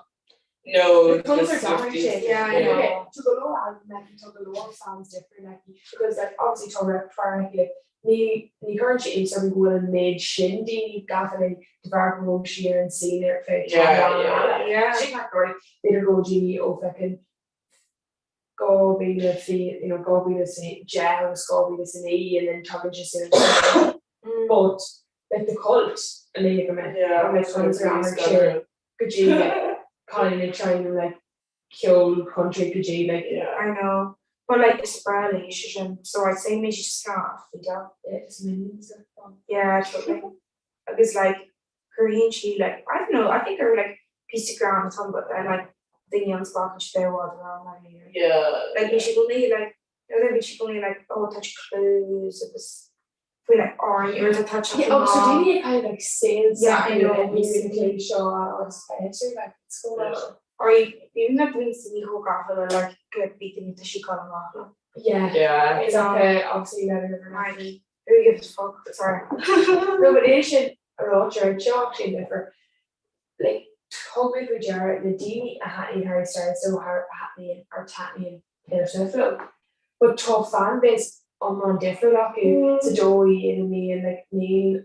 M: No,
I: The colours
M: the
I: are down
M: Swifties.
I: shit.
N: Yeah, I know.
I: Okay, so go leor album aici tá go leor fans different aici because like obviously tá repertoire aici like ní ní chuireann sé iontas orm go bhfuil an méid sin daoine gafa léi de bharr go raibh sí ar an scene ar feadh
M: Yeah,
I: tamall
M: yeah,
I: an-fhada.
N: Yeah.
I: Sin ceart go leor b'fhéidir go bhfuil daoine ó feckin 2020 you know 2010 agus 2009 and then tagann sé sin
N: Mm.
I: but like the cult a léigh go mbeidh
M: Yeah,
I: like conas ar amharc sé go dtí like Colin ag trying like ceol country go dtí like
M: Yeah.
N: I know. But like is breá léi sé sin so I'd say maybe she's just kind of feed up.
I: it's millions of fun.
N: Yeah, totally. Agus like cruthaíonn sí like I don't know, I think gur like piece of ground atá but then like daoine an spá an spéir around like
M: Yeah.
N: like bhí sí gcónaí like you know, bhí sí gcónaí like oh touch clues agus faoi like orange or tá touch
I: Yeah, oh, so daoine ag kind of like sales
N: Yeah, I know.
I: musically seo agus better like it's go
M: Yeah.
N: Or even like daoine ní chomh gafa le like go bhí daoine tá sí gol amach le.
I: Yeah.
M: Yeah.
I: It's like uh, obviously letter
N: Like who gives a fuck sorry.
I: No, but é sin a ráit ar seo sin difear like thug mé faoi deara na daoine a thaitníonn Harry Styles so har a thaitníonn ar taitníonn
N: Taylor Swift liom. But tá fanbase iomlán difriúil acu sa dóigh ina mbíonn like níl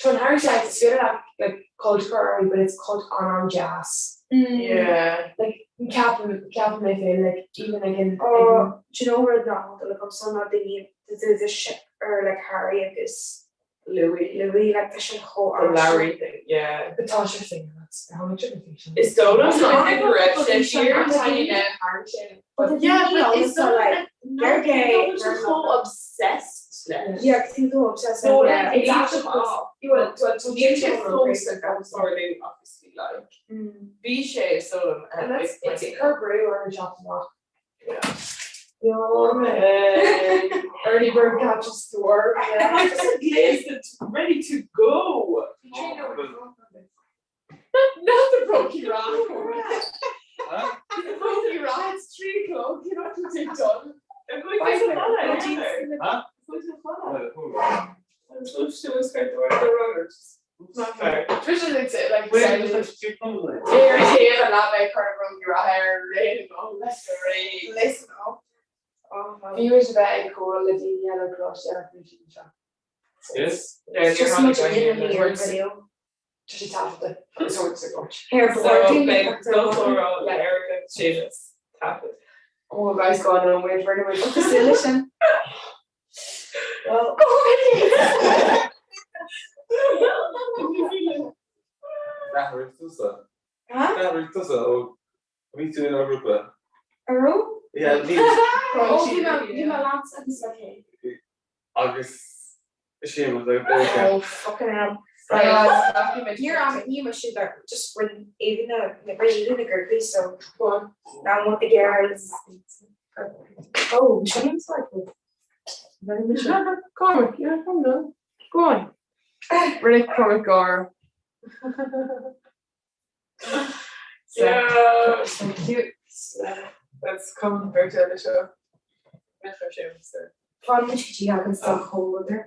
N: tá an Harry Styles is féidir leat like cult a chur orthu but it's cult an-an-deas.
M: Yeah.
N: Like ceapaim ceapaim mé féin like even like in
I: Oh, do you know rud nach bhfuil agamsa ná daoine the the ship ar like Harry agus
M: Louis.
I: Louis like tá sin chomh
M: The Larry thing, yeah.
N: But tá sé féin how much of a
M: Is dóigh liom go raibh sé fíor
I: But
M: Yeah, but is
I: so like
M: they're
I: gay,
M: they're chomh obsessed leis.
I: Yeah, cos tú obsessed
M: No,
I: yeah,
M: like,
I: exactly.
M: Well, Níl sé fós ag tarlú obviously like bhí sé so
N: And that's it's her brew or her chopped off.
M: Yeah.
N: Early bird catches the worm.
M: Yeah. I just glazed it ready to go. Not the brokey rat. The brokey rat, it's 3 o'clock, you know what to done.
C: Huh?
M: I'm supposed to escort the runners. Not fair.
N: Trisha looks at like
L: Wait,
N: said,
L: just like two
N: Here, here, and that make her brokey rat hair really go.
I: Listen up.
N: Oh, Bhí muid a bheith ag comhrá le daoine eile coláiste eile faoin season seo.
L: Yes.
M: Yeah,
I: Just much in the video.
N: Tá sé taifeadta agus thóg sa gcúirt.
I: Here,
M: So, beidh comhrá le Erica Séamus taifead.
N: Oh, guys, go on, we're very much sin.
M: Well,
L: D'athraigh tusa. D'athraigh tusa ó bhí tú inár ngrúpa.
I: Arú?
L: Yeah, bhí.
I: Ó, bhí mé bhí mé leat agus le Kate.
L: Agus Séamus agus Erica.
I: Oh, fucking hell. Níor am ní mar sin dar just rinne Aoibhinn na rinne Aoibhinn na grúpaí so go on. Now I want the girls.
N: Oh, sin an cycle. Cormac, yeah, come on. Go on. Rinne Cormac gáire.
M: Yeah.
N: So cute.
M: That's come back to the show.
I: Fan muid go dtí agus tá chomhluadar.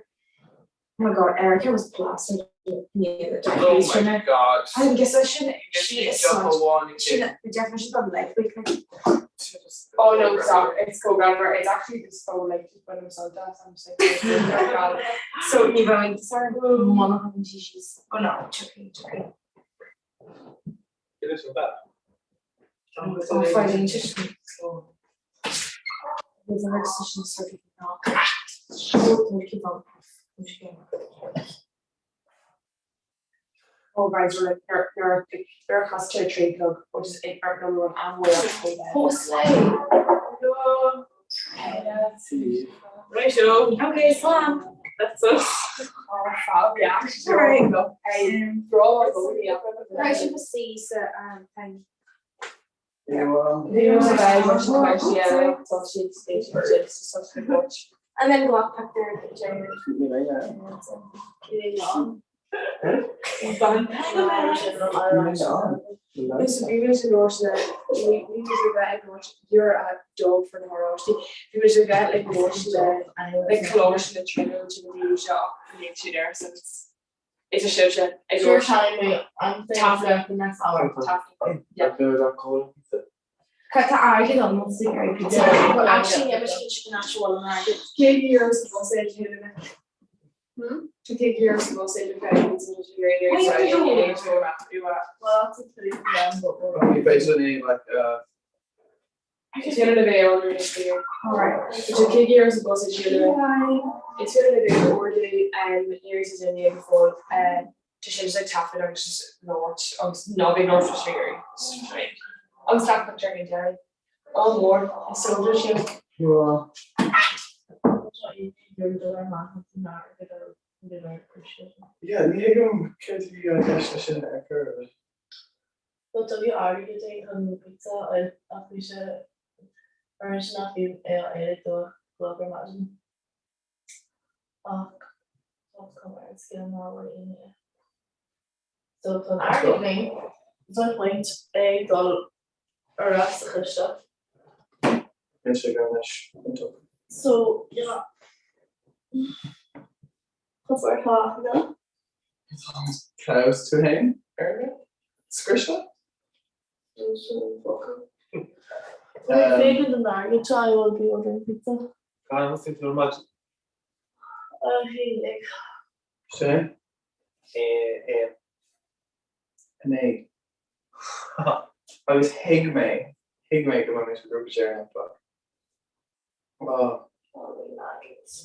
I: Oh my god, Erica was plastered near the
L: Oh my god.
I: I guess I shouldn't. She is
L: Jump
I: such.
L: one
I: She the definition of life week. Like,
N: Oh no, stop. It's go grammar. It's actually just so like just when I'm so done, I'm just like oh God.
I: So ní bheinn sorry monaghan she's oh no, chucky chucky.
L: It is that.
I: Oh, Friday just There's a decision circuit now.
N: Oh guys, we're like they're they're they're cost to a trade club, which is in our number one and way up way down.
I: Oh,
M: Right, show.
I: Okay, slam.
M: That's us.
N: Oh, fab, yeah.
I: Right.
N: Hey, for all our voting, yeah.
I: Right, should see so um thing.
L: Yeah, well.
N: Yeah, such a watch.
I: And then go up there and picture.
N: Listen, bhí muid in áit le bhí muid a bheith ag áit you're a dog for na horáistí bhí muid a bheith like áit le like Coláiste na Tríonóide na bhí seo ach níl siad air so it's it's a sibhse ag
H: Sure,
N: áit
H: telling me I'm
N: Taifead.
H: the next hour.
N: taifead yeah.
I: Cut to argue on what's the great pizza.
N: Yeah.
I: Actually, yeah, but she can actually well argue.
N: Céad euro sa bus é chéile
I: Hmm?
N: To céad euro sa bus é
I: Wait,
D: Well, that's a pretty them, but we're
L: Basically, like, uh,
N: Chéile le bheith ann ar an
I: All right.
N: Tá céad euro sa bus é chéile
I: Bye.
N: It's féidir le bheith ordú iarratas a dhéanamh ag fáil tá sin just ag taifead agus just labhairt agus ná bí labhairt faoi trí Agus leath an journey deiridh. Ó mór is sóide sin.
L: well, yeah, ní thuigim céard a bhí á gceist leis sin ar chor ar bith.
H: Well, tugadh airgead dúinn chun pizza a fháil ach bhí sé orainn sin nach bhí é á éileamh dó chlog ar maidin. Ach tá cuma ar an scéal ná bhfuil aon é. So tá an airgead againn, there's no point ag dul ar ais sa chiste.
L: Níl sé gan leis an togra.
H: So yeah. Chomh far atá na?
L: Klaus tú féin, Erica? Scriosadh?
I: Féachann don airgead seo, I will be ordering pizza.
L: Cá thosaigh tú ar maidin?
I: 11.
L: Sin? É.
O: 9. Agus thuig mé, thuig mé go mbeidh mé sa ghrúpa deireanach like. Oh.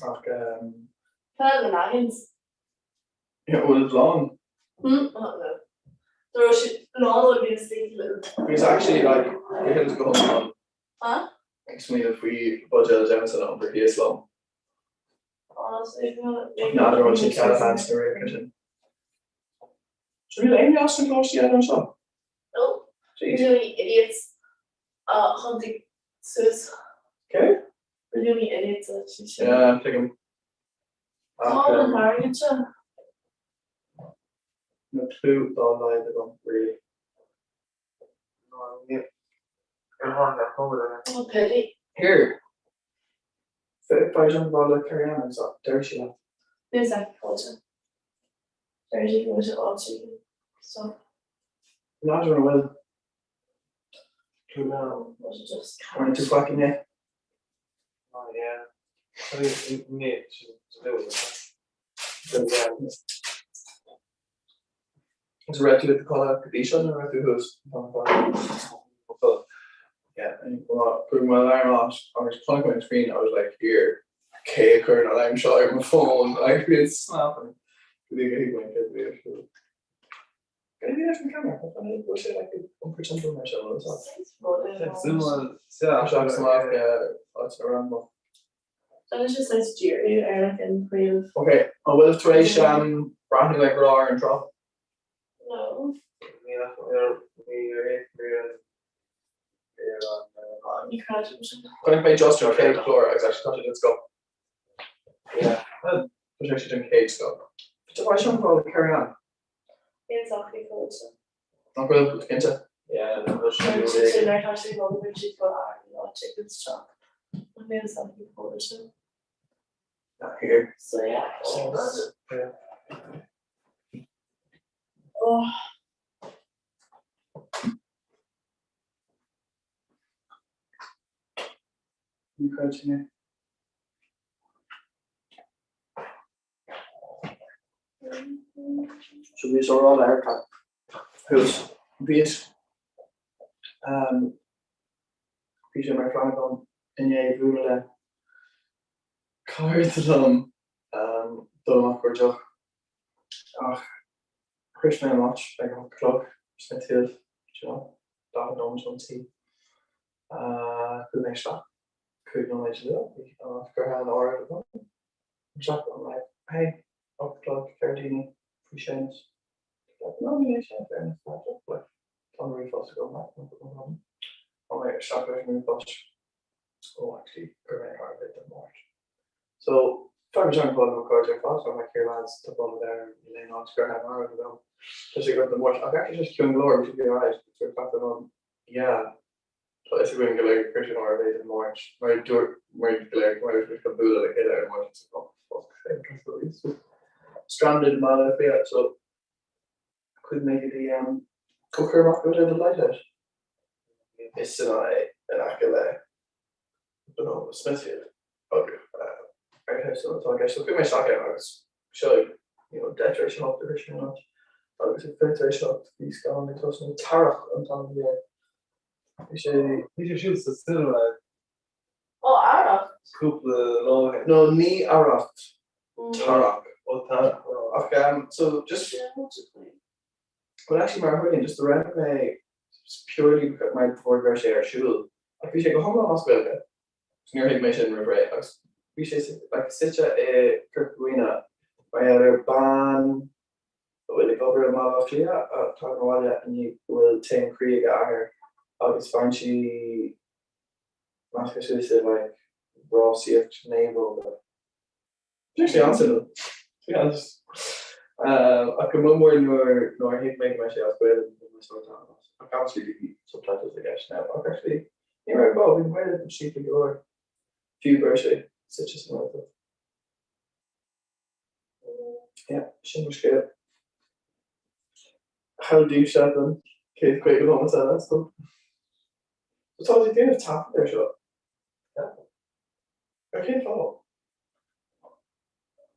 O: Ach um.
I: Tá na naggins.
O: Yeah, bhfuil it lán?
I: Hmm, oh no. There was lán ó bhí sleepy little.
O: Because actually like, bhí him go home.
I: Huh?
O: Ag smaoineamh faoi buidéal Jameson a iompar thíos liom.
I: Honestly,
O: N'fheadar an bhfuil sé cead a bhean sna ríocha sin. So níl éinne as na coláistí eile anseo?
I: No. Jeez. Really idiots. Uh, tháinig suas.
O: Cé?
I: Really idiots a sí sin.
O: Yeah, tuigim.
I: Tá an airgead seo.
O: Níl clue dá laghad agam, really.
I: Oh, pity.
O: Here. Faigh teagmháil le Kerry-Ann agus deir sí leat.
I: Níl a fhios aici. Deir sí go bhfuil sé áit éigin. So.
O: N'fheadar an bhfuil.
I: No, was it just
O: Rinne tú faic inné?
L: Oh yeah. Ní, sin
O: Is raibh tú i do chodladh go dtí seo nó raibh tú thuas? Yeah, chuaigh mo alarm off agus chonaic mé an screen, I was like, here, cé a chuir an alarm seo ar mo phone? Like, bhí an snapping go dtí go thuig mé céard a bhí ar siúl. Cad a bhí leis an camera? Bhfuil sé like iompar timpeall mar seo? Seach amach áit a random.
I: Tá sé saghas díriú ar like an príomh.
O: Ok, an bhfuil tar éis breathnú ag Grá ar an Trá?
I: No. Ní chreidim sin.
O: Chonaic mé just an chéad chlár agus actually tá sé den scoth. Yeah, tá sé actually den chéad scoth. Tá sé an fáil carry on.
I: Níl sochaí fóite.
O: Nach bhfuil cinnte?
L: Yeah,
I: Sin ar tá sé go bhfuil siad go isteach. Níl sochaí fóite.
O: Not here.
I: So yeah. Yeah. Oh.
O: Ní chreidim é. So bhíos á rá le Erica thuas, bhíos bhí sé mar phlean agam inné bualadh le cara liom dul amach ar deoch ach shroich mé an áit ag a hocht a chlog, Smithfield, do you know, 40 nóiméad ón tí. Chuaigh mé isteach 5 nóiméad luath, bhí an áit curtha in áirithe agam. Isteach I'm like, hey, 8 a chlog, 4 daoine faoi Séamus. Like, no, ní sé fairness, like, tá an ríomhphost agam, like, no problem. Tá mé isteach leis an ríomhphost. Oh, actually, chuir mé thar a bheith den Máirt. So, tá mé teagmháil le mo chairde ar fad, so I'm like, here lads, tá ball there, níl aon áit curtha in áirithe agam. Tá sé agam den Máirt, ach actually just ciúin go leor, we should be alright. So, tá an, yeah, Tá fhios againn go léir gur sin árbh é den Máirt, mar a dúirt muid go léir go mbeadh muid chun bualadh le chéile ar an Máirt so oh fuck sake tá so so stranded i mBaile Átha Cliath so chuaigh mé go dtí um ó chuir amach go dtí the Lighthouse is sin é in aice le you know Smithfield agus uh, Lighthouse atá i gceist so chuaigh mé isteach ann agus seo you know 8:10 a shroich mé an áit agus ag 8:40 bhí scannán ag tosnú Tarrac an t-ainm a bhí air. Bhí sé
L: Bhí sé siúd sa cinema.
I: Ó Arracht?
L: Cúpla lá ó shin.
O: No ní Arracht, Tarrac.
L: Ó Tarrac.
O: Ach um so just well actually mar a thuigeann just raibh mé purely mar de bharr go raibh sé ar siúl ach bhí sé go hiomlán as Gaeilge. Níor thuig mé sin roimh ré agus bhí sé like suite i Corca Dhuibhne mar gheall ar bean a bhfuil ag obair i mBaile Átha Cliath a tagann abhaile i ndiaidh go bhfuil taom croí ag a athair agus faigheann sí measctha suas i like rásaíocht naomhóga. Bhí sé an-suimiúil, to be honest. Ach go mór mór nuair nár thuig mé go mbeadh sé as Gaeilge, bhí mé sórt an-as. Ach obviously bhí subtitles i gceist now. Ach actually, ní raibh gá, bhí an Ghaeilge simplí go leor, fiú go raibh sé suite sa nGaeltacht. Yeah, sin mo scéal. How do you seven 150 nóiméad eile, so. But tá tú ag déanamh taifead ar seo. Ar cén fáth?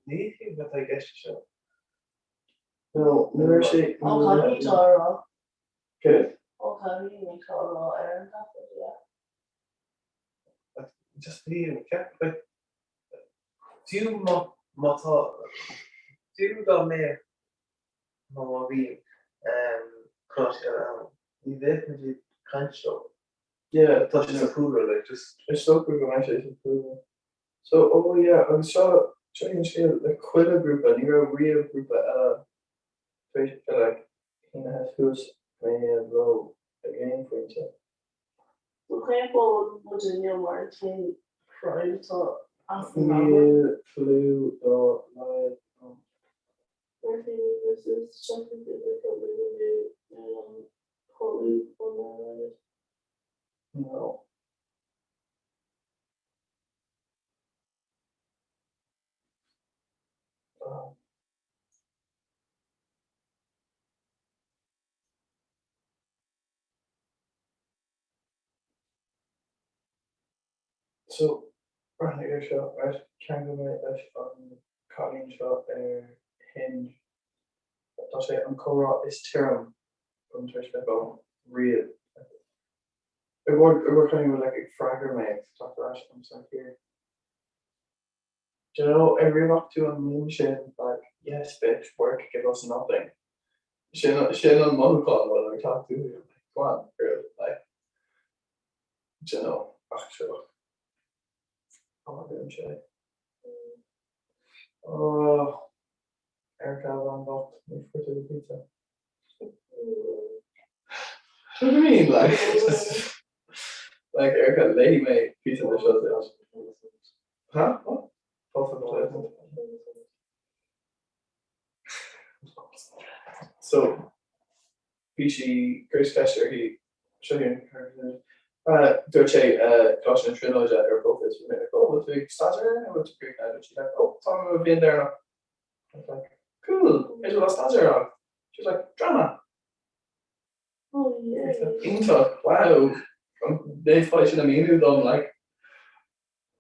L: Ní thuigim cad tá i gceist anseo.
O: No, ní raibh sé.
I: Ó caithfidh tú a rá.
O: Céard?
I: Ó caithfidh mé a rá ar an taifead, yeah.
L: Just ní ceap like fiú má má tá fiú dá mbeadh nó má bhíonn coláiste eile ann, ní bheadh muid ag caint leo.
O: Yeah.
L: Tá sé sa chúlra like just.
O: Is dócha go mbeidh sé sa chúlra. So oh yeah agus seo seo an scéal le chuile grúpa ní raibh riamh grúpa eile tar éis like shínithe suas mé leo ag aon phointe.
I: So cén fáth muidinne mar an t-aon crowd atá as an Albain?
O: Níl clue dá laghad agam. No. So, breathnaigh ar seo, right, cheangail mé leis an cailín seo ar Hinge. Tá sé an comhrá is tirim agam tar éis bheith agam riamh. I bhfuair i bhfuair cailín like ag freagra mé agus teacht ar ais I'm like here. Do you know, ar riamh tú an meme sin like yes bitch, work, give us nothing. Sin sin an mothúchán bhfuil ag teacht uaim, like come on girl, like do you know, ach seo. Fágann sé. Oh, Erica an bhocht, ní fuair tú pizza. Do you know what I mean? Like, like Erica, léigh mé pizza de seo. Huh? What? So, bhí sí cuireadh ceist uirthi seo dúirt sé Coláiste na Tríonóide ar fócas bhí mé like oh bhfuil tú ag staidéar nó bhfuil tú críochnaithe dúirt sí like oh tá mé bliain deireanach I was like cool cé bhfuil á staidéar agat she was like drama
I: Oh yeah.
O: Iontach wow d'fhéadfá sin a mhíniú dom like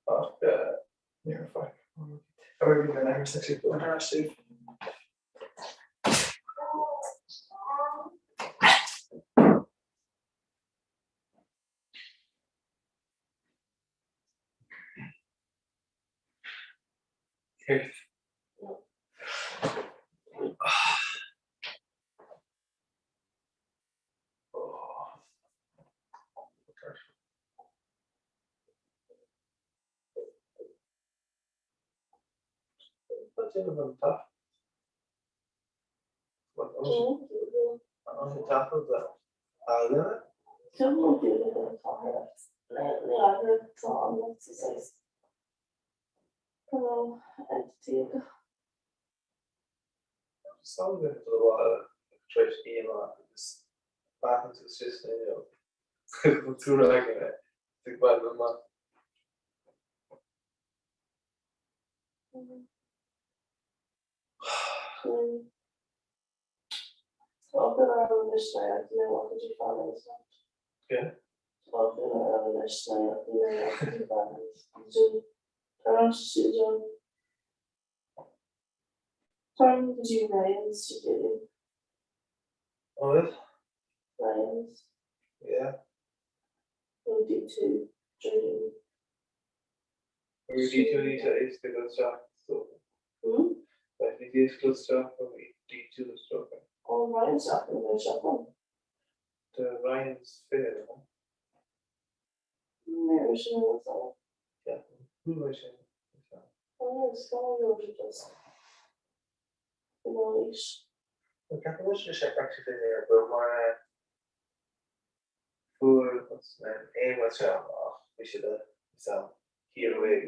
O: Ach ní raibh faic. Ar bhí an air sexy go ar ais
L: Céard? Samhlaigh do bhaile tar éis íomhá agus breathnaíonn tú síos san fhuinneog go bhfuil tú ag é ag baile amach.
I: Táim go dtí Ryan's to do.
L: What?
I: Ryan's.
L: Yeah.
I: Nó D2 Jordan.
L: Bhí D2 níos éasca dul isteach so.
I: Hmm?
L: Bheadh níos éasca dul isteach ó bhí D2 is dócha.
I: Ó Ryan's ach ní bheidh sé ann.
L: The Ryan's 20, no?
I: Ní raibh sin ann so.
L: Yeah, who was sin?
I: Oh, it's gonna go to just. You know, aois.
L: Well, ceapaim go bhfuil sé practically there, but mar fuair aon seo ach bhí siad a here away.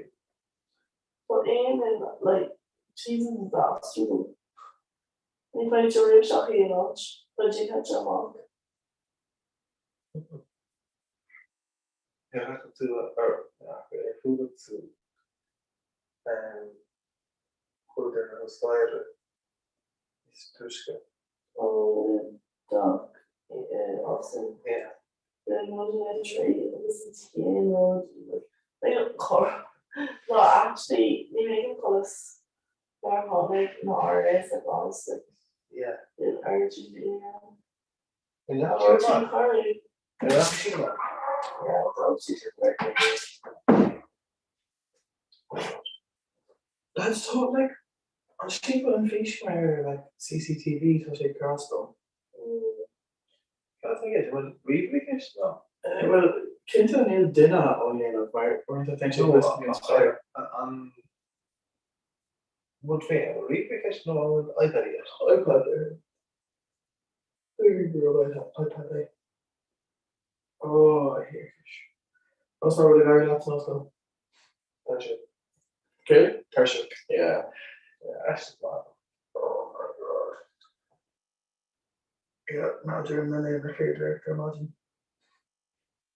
I: But Eamon, like, she's a disaster. Ní féidir riamh seo a dhéanamh, but you catch amach.
L: Ar thacaigh tú ar ar chuala tú chuadar na staighre níos túisce?
I: Ó, Doc, Austin.
L: Yeah.
I: Bhí muid ina dtrí agus.
M: Agus an chéad rud like an cor no actually ní mé an conas mar tháinig na RS a bás like
O: Yeah.
M: in urgent
O: In
M: Yeah,
O: That's so like an slí go an bhfís mar like CCTV tá sé cross dom. Cad tá aige? Bhfuil ríomh aige nó? Well cinnte níl duine á dhéanamh mar uaireanta tá sé just An rud féin, an bhfuil ríomh aige nó an bhfuil iPad aige? iPad air. iPad é. Oh, thiarcais. Conas mar bhfuil ag éirí leat san ollscoil? Tuirseach. Cé? Tuirseach. Yeah. Yeah, Oh my God. Yeah, nádúr na léamh ar chéad léacht ar maidin.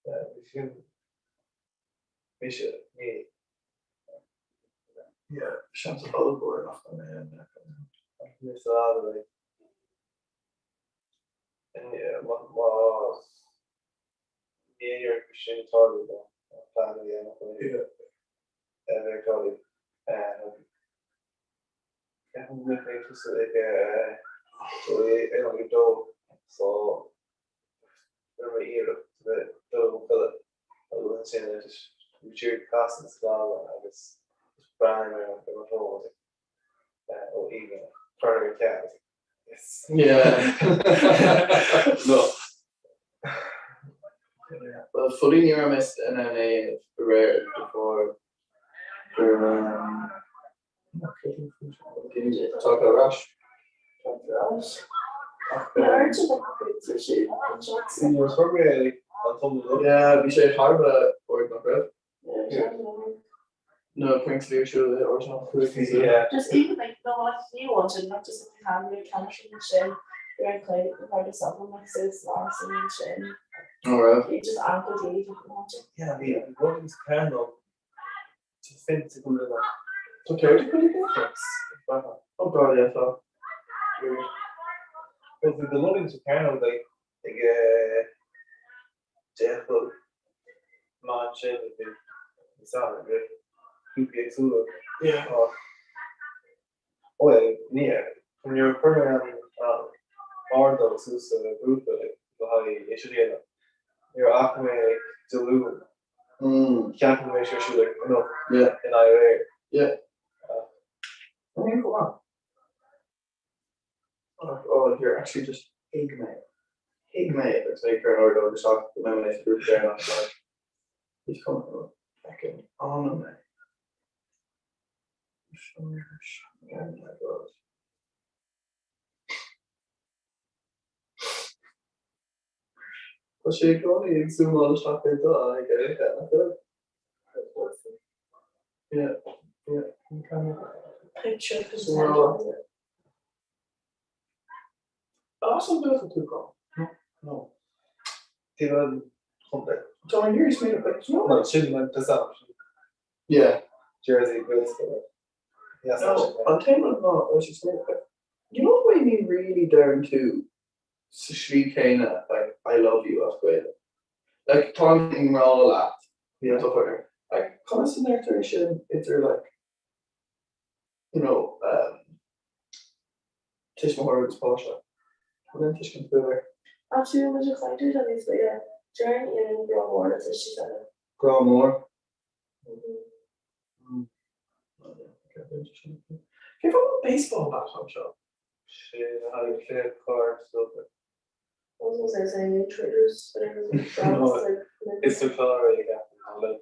O: Yeah, bhí sin bhí sé ní Yeah, seans ollmhór nach mbeidh mé in ann. Níos like má Níor sin tarlú do plean a dhéanamh a bheith ag Ceapaim go mbeidh mé tusa ag ag dó so rinne mé iarracht bheith dul chun codladh agus ansin just bhí siar casadh na scála agus just breathnaigh mé ar mo fón ó Aoibhinn cur ar ceal. Yes. Yeah. No.
L: Well, fully ní raibh mé in ann é a dhéanamh aréir before gur Tá ar ais. Yeah, bhí sé thar bheith ard nach raibh? No, Prince bhí ar siúl i Ardán
M: Yeah. Just even like no like he wanted not just like hand me sin ar an chuid the part of something like so last and sin.
L: All right.
M: He just ankle really wanted.
O: Yeah, bhí an rud is ceann to fin to go le Tá céard
L: a Oh God, yeah, tá.
O: Well, bhí the loading sa ceann like ag deachú má sin bhí sa grúpaí éagsúla.
L: Yeah.
O: Ó ní nuair a chuir mé an ordóg suas sa ghrúpa le haghaidh é seo a dhéanamh, níor fhaca mé ag Dé Luain. Cheap mé sé siúl ag anocht in aghaidh aréir.
L: Yeah. Ní chomh maith. Oh, here, actually just thuig mé. Thuig mé agus mé ag cur an ordóg isteach go mbeidh mé sa ghrúpa deireanach like he's coming feckin on mé. Oh my God. Tá sé i gcónaí ag zoomáil isteach ar do aghaidh ar oíche, nach bhfuil? Yeah, yeah, an camera.
M: Picture
L: Zoomáil. As an bhfuil tú go?
O: No, no. Taobh an chontae.
L: Tá an iarraidh smaoineamh, like, do you know?
O: No, sin an t-am.
L: Yeah.
O: Jersey Gaelscoil. Yes,
L: No, an t-aon rud ná, I was just saying, like, you know the way ní really deireann tú sa slí chéanna like I love you as Gaeilge. Like táim i ngrá leat you know partner. Like conas a ndeirtear é sin idir like you know um, tuismitheoir agus páiste? An bhfuil aon tuiscint agat air?
M: Actually, muid ag caint ar seo níos luaithe, deireann Ian grá mór le tuistí s'aige.
L: Grá mór? Cén fáth a bhfuil baseball bat anseo?
O: Sin le haghaidh cluiche corr snúcar.
M: I was gonna say saying intruders, but everyone's like
O: Is sa chlár é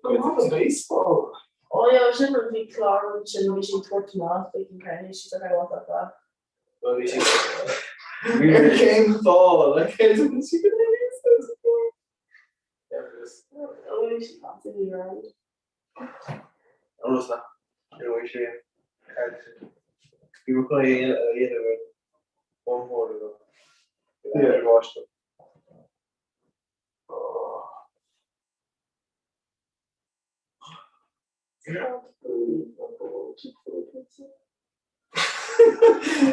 L: Not a baseball.
M: Oh yeah, sin rud bhí clár sin bhí sí tabhairt amach like in Kenny, she's like I want that back.
O: Well bhí sí
L: Cén fáth? Like cén fáth she could
M: Oh, bhí sí constantly around.
O: Rosa, bhí sé Bhí mé chun é a dhéanamh ar one more ago.
L: Yeah.
O: Báiste.
M: Can't believe I'm going to food pizza.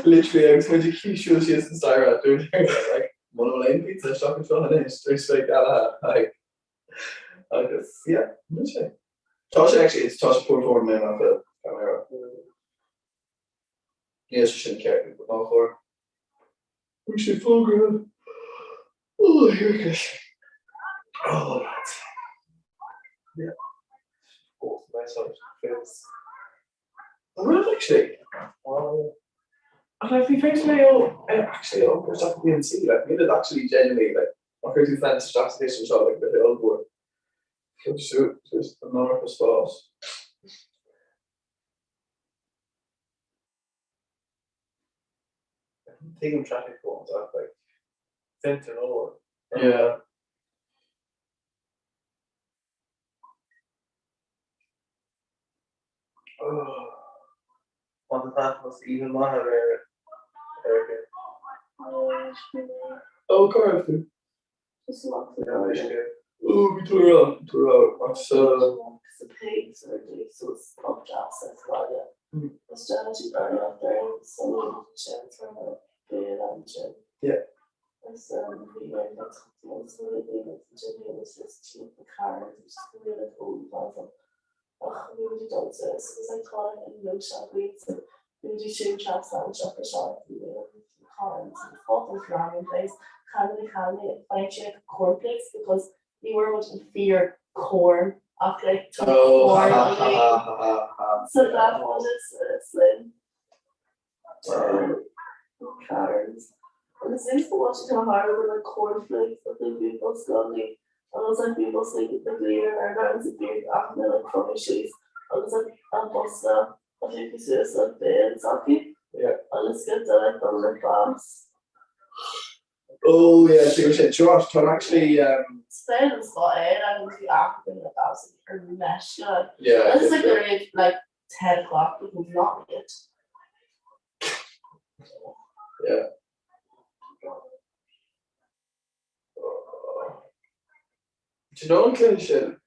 L: Literally agus muid ag siúl síos an staighre dúirt like muna bhfuil aon pizza isteach anseo anois tar éis bheith gealaithe like.
O: Agus yeah, níl sé. Tá sé actually, it's tá sé poor form mé nach bhfuil camera. Níl sé sin ceart go má chóir. Bhí sé fógra. Oh, here it is. Oh, lads. Yeah. Oh, nice one. Feels. An raibh actually? Oh. Ach like bhí féin mé ó actually ó chuir isteach BNC like níl it actually genuinely like má chuir tú fence isteach sa chistin seo like bheadh sé ollmhór. Just an iomarca spás.
L: Tuigim traffic cones ach like fence ar ollmhór.
O: Yeah.
L: An taifead oíche mhaith aréir Erica.
O: Ó cá raibh tú? Ó bhí tú ar an tú ar ach sa Yeah.
I: Ach bhí muid ag dul suas agus like tháinig an nós againn so bhí muid ag siúl trasna an siopa seo like bhí na cars and all those random place chan ní chan ní find sé like cornflakes because ní bhfuair muid an fíor corn ach like tá
O: Oh ha
I: corn
O: ha ha
I: againn
O: ha ha
I: so that was it's linn. Cards. Agus is go bhfuil sé kind of hard with like cornflakes a bhí bosca againn agus like bhí bosca ag na bliana ar na agus bhí ach na like cromaí síos agus like an bosca a bhí acu suas le béal s'acu
O: Yeah.
I: agus go de like the lip balms.
O: Oh yeah, see what shit. Sure, tá actually um
I: Spain an spot é agus bhí African lip balms ar meisce.
O: Yeah.
I: This is like the like 10 o'clock because not yet.
O: Yeah. Do you know an cluiche sin?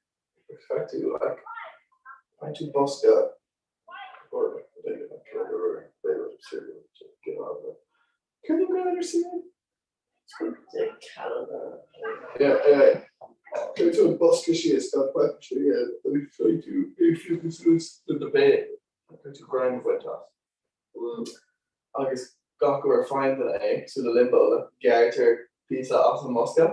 O: Feicfidh tú like faigheann tú bosca Can you go see Yeah, anyway. Cuireann tú an bosca síos gan faic sé agus faigheann tú é phiocadh suas le do bhéal. Cuireann tú greim a bhaint as. Agus gach uair a faigheann duine é, cosúil le limbo, like, gearrtar píosa as an mbosca.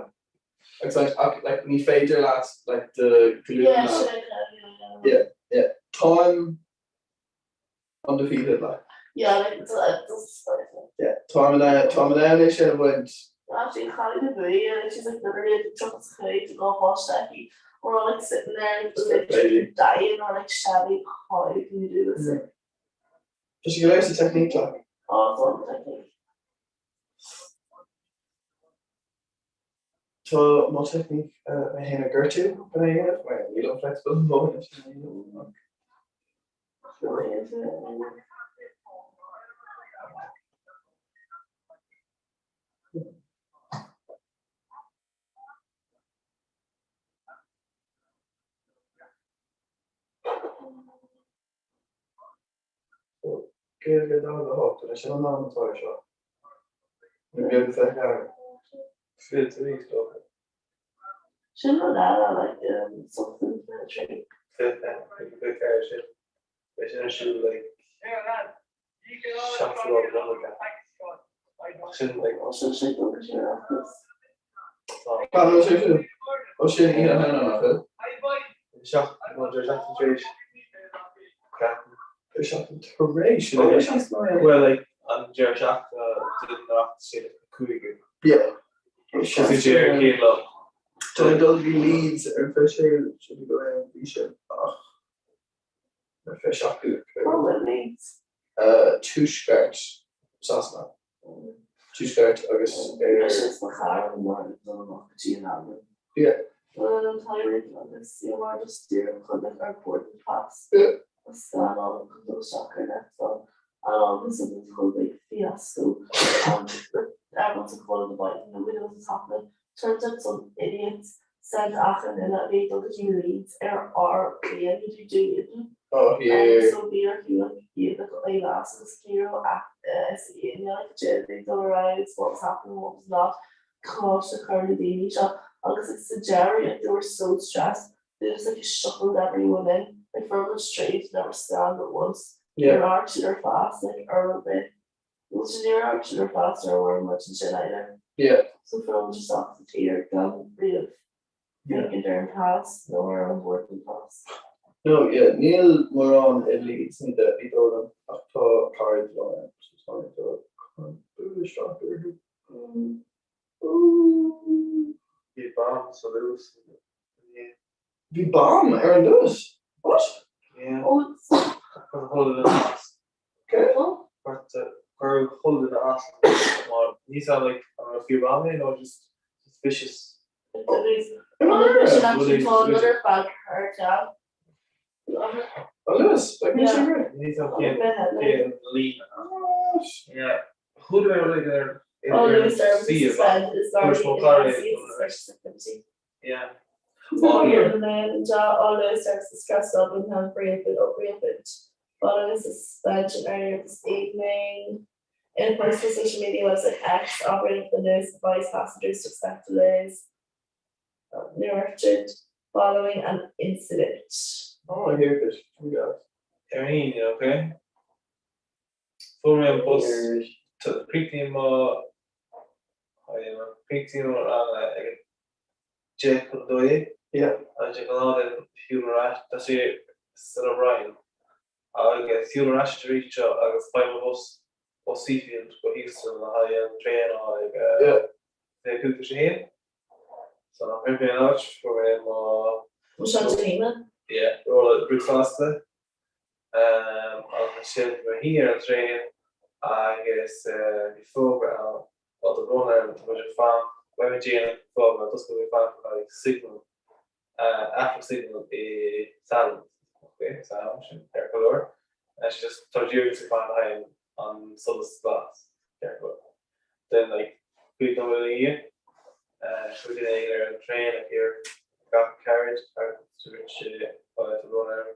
O: Agus like, ach, like, ní féidir leat like, do glúine.
I: Yeah, sin é, yeah, yeah.
O: Yeah, yeah. Táim undefeated like.
I: Yeah, like it's a it's
O: Yeah, táim in ann táim in ann é sin a bhaint.
I: Actually cailín a bhuaigh and she's like literally like 35 go páiste aici. We're all like sitting there and literally dying or like Shabby how can you do this?
O: Tá sé go léir sa teicníc like.
I: Oh, it's all the technique.
O: Tá mo teicníc mé féin a ghortú chun é a dhéanamh mar nílim flexible an dóthain leis sin a dhéanamh ach. Gaeilge 48, anois sin an am atá ar seo. Ní beag is 24.
L: 23 is dócha.
I: Sin rud eile, like, something 23.
L: 24 sin. Beidh sin ar siúl like seachtú lá de Nollaig. Ach sin like.
I: Ó sin sé go dtí an Oireachtas.
O: Tá sé sin. Ó sin oíche Shamhna nach bhfuil?
L: Seacht, nó deireadh seachtaine tar éis. Ceapaim.
O: Deireadh seachtaine tar éis? Ó sin
L: Well like an deireadh seachtaine den Oireachtas sin cúigiú.
O: Yeah.
L: Sin sé ar an chéad lá.
O: Tá mé ag dul go Leeds ar an 26 sin go an mhí sin ach ar 27ú.
I: Cá bhfuil Leeds?
O: Tuaisceart Sasana. Tuaisceart agus ar.
I: Mise is mo chara an lá ag dul amach go dtí an Albain.
O: Yeah.
I: Bhuel an t-éirigh agus you are just díreach chun like our boarding pass
O: Yeah.
I: a scannáil chun dul isteach ar an eitleán and all of a sudden it's whole big fiasco and everyone's like running about and nobody knows what's happening. Turns out some idiots sent achan duine a bhí ag dul go dtí Leeds ar ár bplane go dtí Dunedin.
O: Oh here.
I: So bhí orthu like iad a fháil as agus ní raibh a fhios ag éinne like cad é bhí ag dul ar aghaidh what was happening what was not cá háit a chur na daoine seo agus like sa deireadh like they were so stressed.
H: They just like shuffled everyone in. Like fuair muid tríd never scanned at once. Yeah. Níor amharc siad ar phas like ar rud bith. Well so níor amharc siad ar phas ar bhfuair muid ansin either.
O: Yeah.
H: So fuair muid isteach sa tír gan riamh
O: Yeah.
H: like ar an pas nó ar an boarding pass.
O: No, yeah, níl mórán i Leeds ní ní dóigh liom ach tá cairde liom ann, so tá mé ag dul chun bualadh isteach orthu. Ooh.
L: Bhí bomb sa Luas inné.
O: Bhí bomb ar an Luas? What?
L: Yeah.
H: Oh,
L: Chuir chuile dhuine as.
O: Okay.
L: Chuir chuile dhuine as mar níl a fhios agam like an raibh fíor bomb é nó just suspicious.
H: Another bag her job.
O: An Luas? Like níl sé
L: rith. Níl a fhios agam cén cén líne. Yeah. Chuala mé rud éigin ar
H: Oh, Luas service suspended is already
L: Yeah.
H: All Luas services across Dublin have reopened or reopened following a suspension earlier this evening. In a post on social media website X, operator of the Luas advised passengers to expect delays Nurtured following an incident.
O: Oh, I hear it. We got.
L: Ar Aoine, okay? Fuair mé an bus chríochnaigh mo chríochnaigh mo rang ag an 11:50.
O: Yeah.
L: Agus de ghnáth then shiúil mé ar ais, tá sé san O'Brien, agus shiúil mé ar ais arís anseo agus faigh mo bhus ó Seafield go Heuston le haghaidh an traein a fháil ag 1:35. So shroich mé an áit, fuair mé mo.
H: Bhfuil sé an Dé hAoine?
L: Yeah, rolla bricfeasta. Agus ansin bhí mé shuí ar an traein agus bhí fógra ann, Tá brón orm, tá muid ag fanacht, beidh muid déanach fág mar d'oscail mé fanacht le haghaidh signal, athrú signal i Sallins. Ok, san am sin, ceart go leor. And she just, tá muid díreach ag fanacht le haghaidh an solas glas, ceart go leor. Then like, cúig nóiméad ina dhiaidh, chuaigh duine éigin ar an traein like ar gach carriage agus dúirt sé, tá brón orm,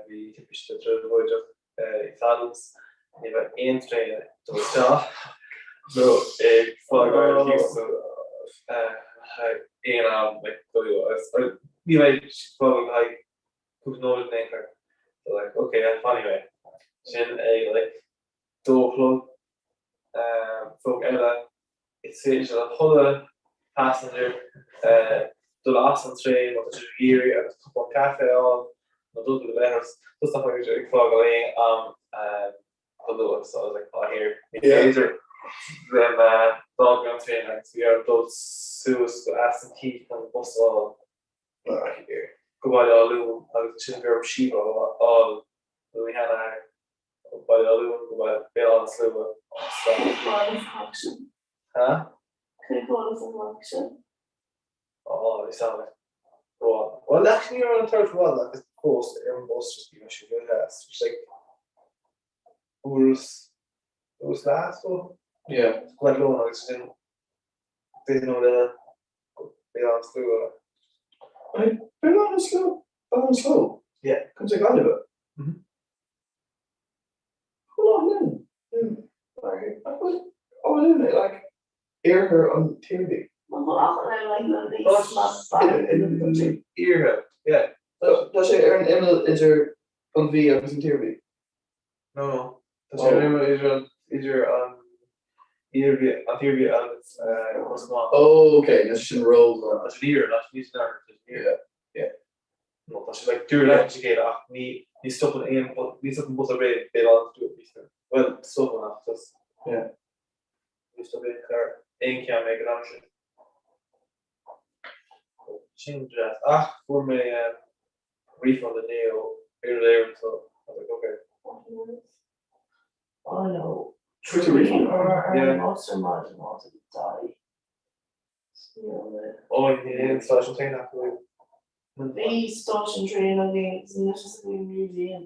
L: Bhí timpiste tragóideach i Saddles, ní raibh aon traein ag dul isteach nó ag fágáil Heuston aon am like go agus ní raibh siad fágáil le haghaidh cúpla nóiméad in aon chor. So like ok fanfaidh mé. Sin ag like 2 a chlog. Fógra eile, is féidir le chuile passenger dul as an traein má tá siad ag iarraidh agus cupán caife a fháil nó dul go leithreas just nach mbeidh ag fágáil aon am go luath so I was like oh here ní féidir then d'fhág mé an traein agus bhí orm dul suas go Aston Quay chun an bus a fháil go Baile Átha Luain agus ansin bhí orm síob a fháil ó mo sheanathair Ó Baile Átha Luain go Béal Átha na Slua.
H: Cén fáth a bhfuil sin?
L: Ha?
H: Cén fáth a bhfuil sin?
L: Ó, bhí sam ró. Well, actually, ní raibh an turas rófhada agus fós ar an bus just bhí sé go deas. Just like uair is uair is leath, I suppose.
O: Yeah.
L: Go Athlone agus sin duine nó eile go Béal Átha na Slua.
O: Béal Átha na Slua? Béal Átha na Slua?
L: Yeah.
O: Contae Gaillimhe?
L: Mhm.
O: Iarthar an tIarmhí.
L: Iarthar, yeah.
O: Tá sé ar an imeall idir an Mhí agus an tIarmhí.
L: No, no. Tá sé ar an imeall idir an idir an Iarmhí an tIarmhí agus Ros Comáin.
O: Oh, okay, tá sé sin ró-ghar.
L: Tá sé in iarthar, ní san oirthear, tá sé in iarthar.
O: Yeah, yeah.
L: No, tá sé like dúr leis a chéile ach ní ní stopann aon ní stopann bus ar bith Béal Átha na Slua. Bhuel, stopann ach just
O: Yeah.
L: ní stop aon carr aon cheann ag an am sin. Sin deas. Ach fuair mé um, refund inné ó Aer Éireann so I was like, okay.
H: Oh no.
O: Fuair tú refund?
H: Or
L: Yeah.
H: most or mod want to die.
L: Ó, ní aon stáisiún traenach ach bhfuil.
H: Bhí stáisiún traenach againn agus anois is againn museum.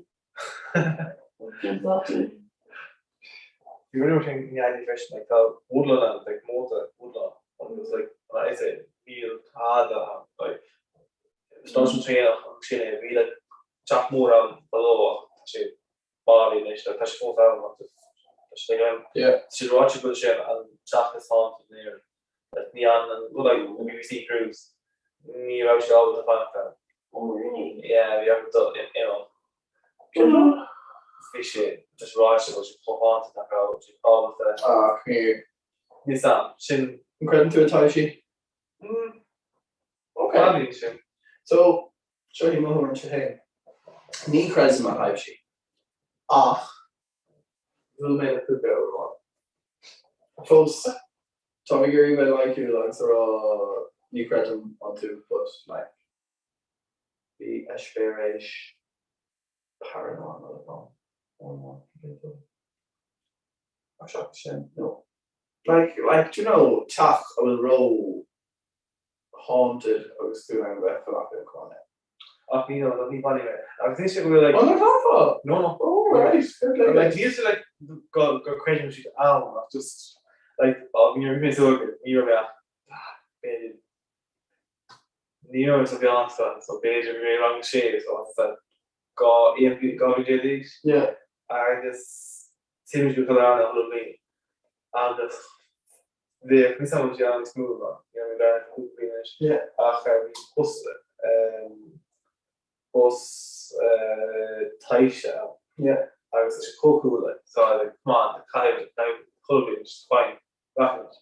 H: Cén fáth tú?
L: Bhí rud sin i nGaillimh freisin, like tá Woodlawn ann, like móta Woodlawn, agus like an áit é, níl tada ann, like stáisiún traenach agus sin é, bhí like teach mór ann fadó ach tá sé bailí anois, like tá sé fós ann ach just tá sé like an,
O: Yeah.
L: tá sé ráite go bhfuil sé an teach is haunted in Éirinn, like ní fhanann, like BBC Cruise, ní raibh sé ábalta fanacht ann.
M: Oh really?
O: Yeah, bhí orthu dul imeacht. Bhí sé just ráite go bhfuil sé chomh haunted nach raibh siad ábalta.
L: Ah, come here.
O: Níl 's a'm, sin.
L: An gcreideann tú i dtaibhsí?
O: Mm.
L: Ok.
O: Baineann sin.
L: So, seo í mo thuairimse féin. Ní chreidim i dtaibhsí. Ach, bhuail mé le púca uair amháin. Fós, tá mé ag iarraidh bheith loighciúil agus a rá ní chreidim iontu but like bhí eispéireas paranormal agam uair amháin, cibé dó. Ach seachas sin, no. Like, like, do you know, teach a bhfuil ró haunted agus tú in ann bheith fanacht i do chónaí.
O: Ach ní, no, ní bhainfidh mé. Agus níl sé go bhfuil like.
L: Oh, nach gcaithfeá?
O: No, no.
L: Oh, right, fair play.
O: Like, níl sé like go go creidim siad ann ach just like, oh, ní raibh mé so ní raibh mé ach b'fhéidir ní raibh mé sa mheánscoil so b'fhéidir bhí mé i rang a sé so what's that 12 aon bhliain d'aois.
L: Yeah.
O: Agus téimid go Cill Airne chuile bhliain agus bhíodh níos am sé níos mó ná you know, bhí cúpla bliain anois ach bhí bus bus taibhse ann agus tá sé chomh cool like so like come on caithfidh caithfidh chuile bhliain just fine rachaimid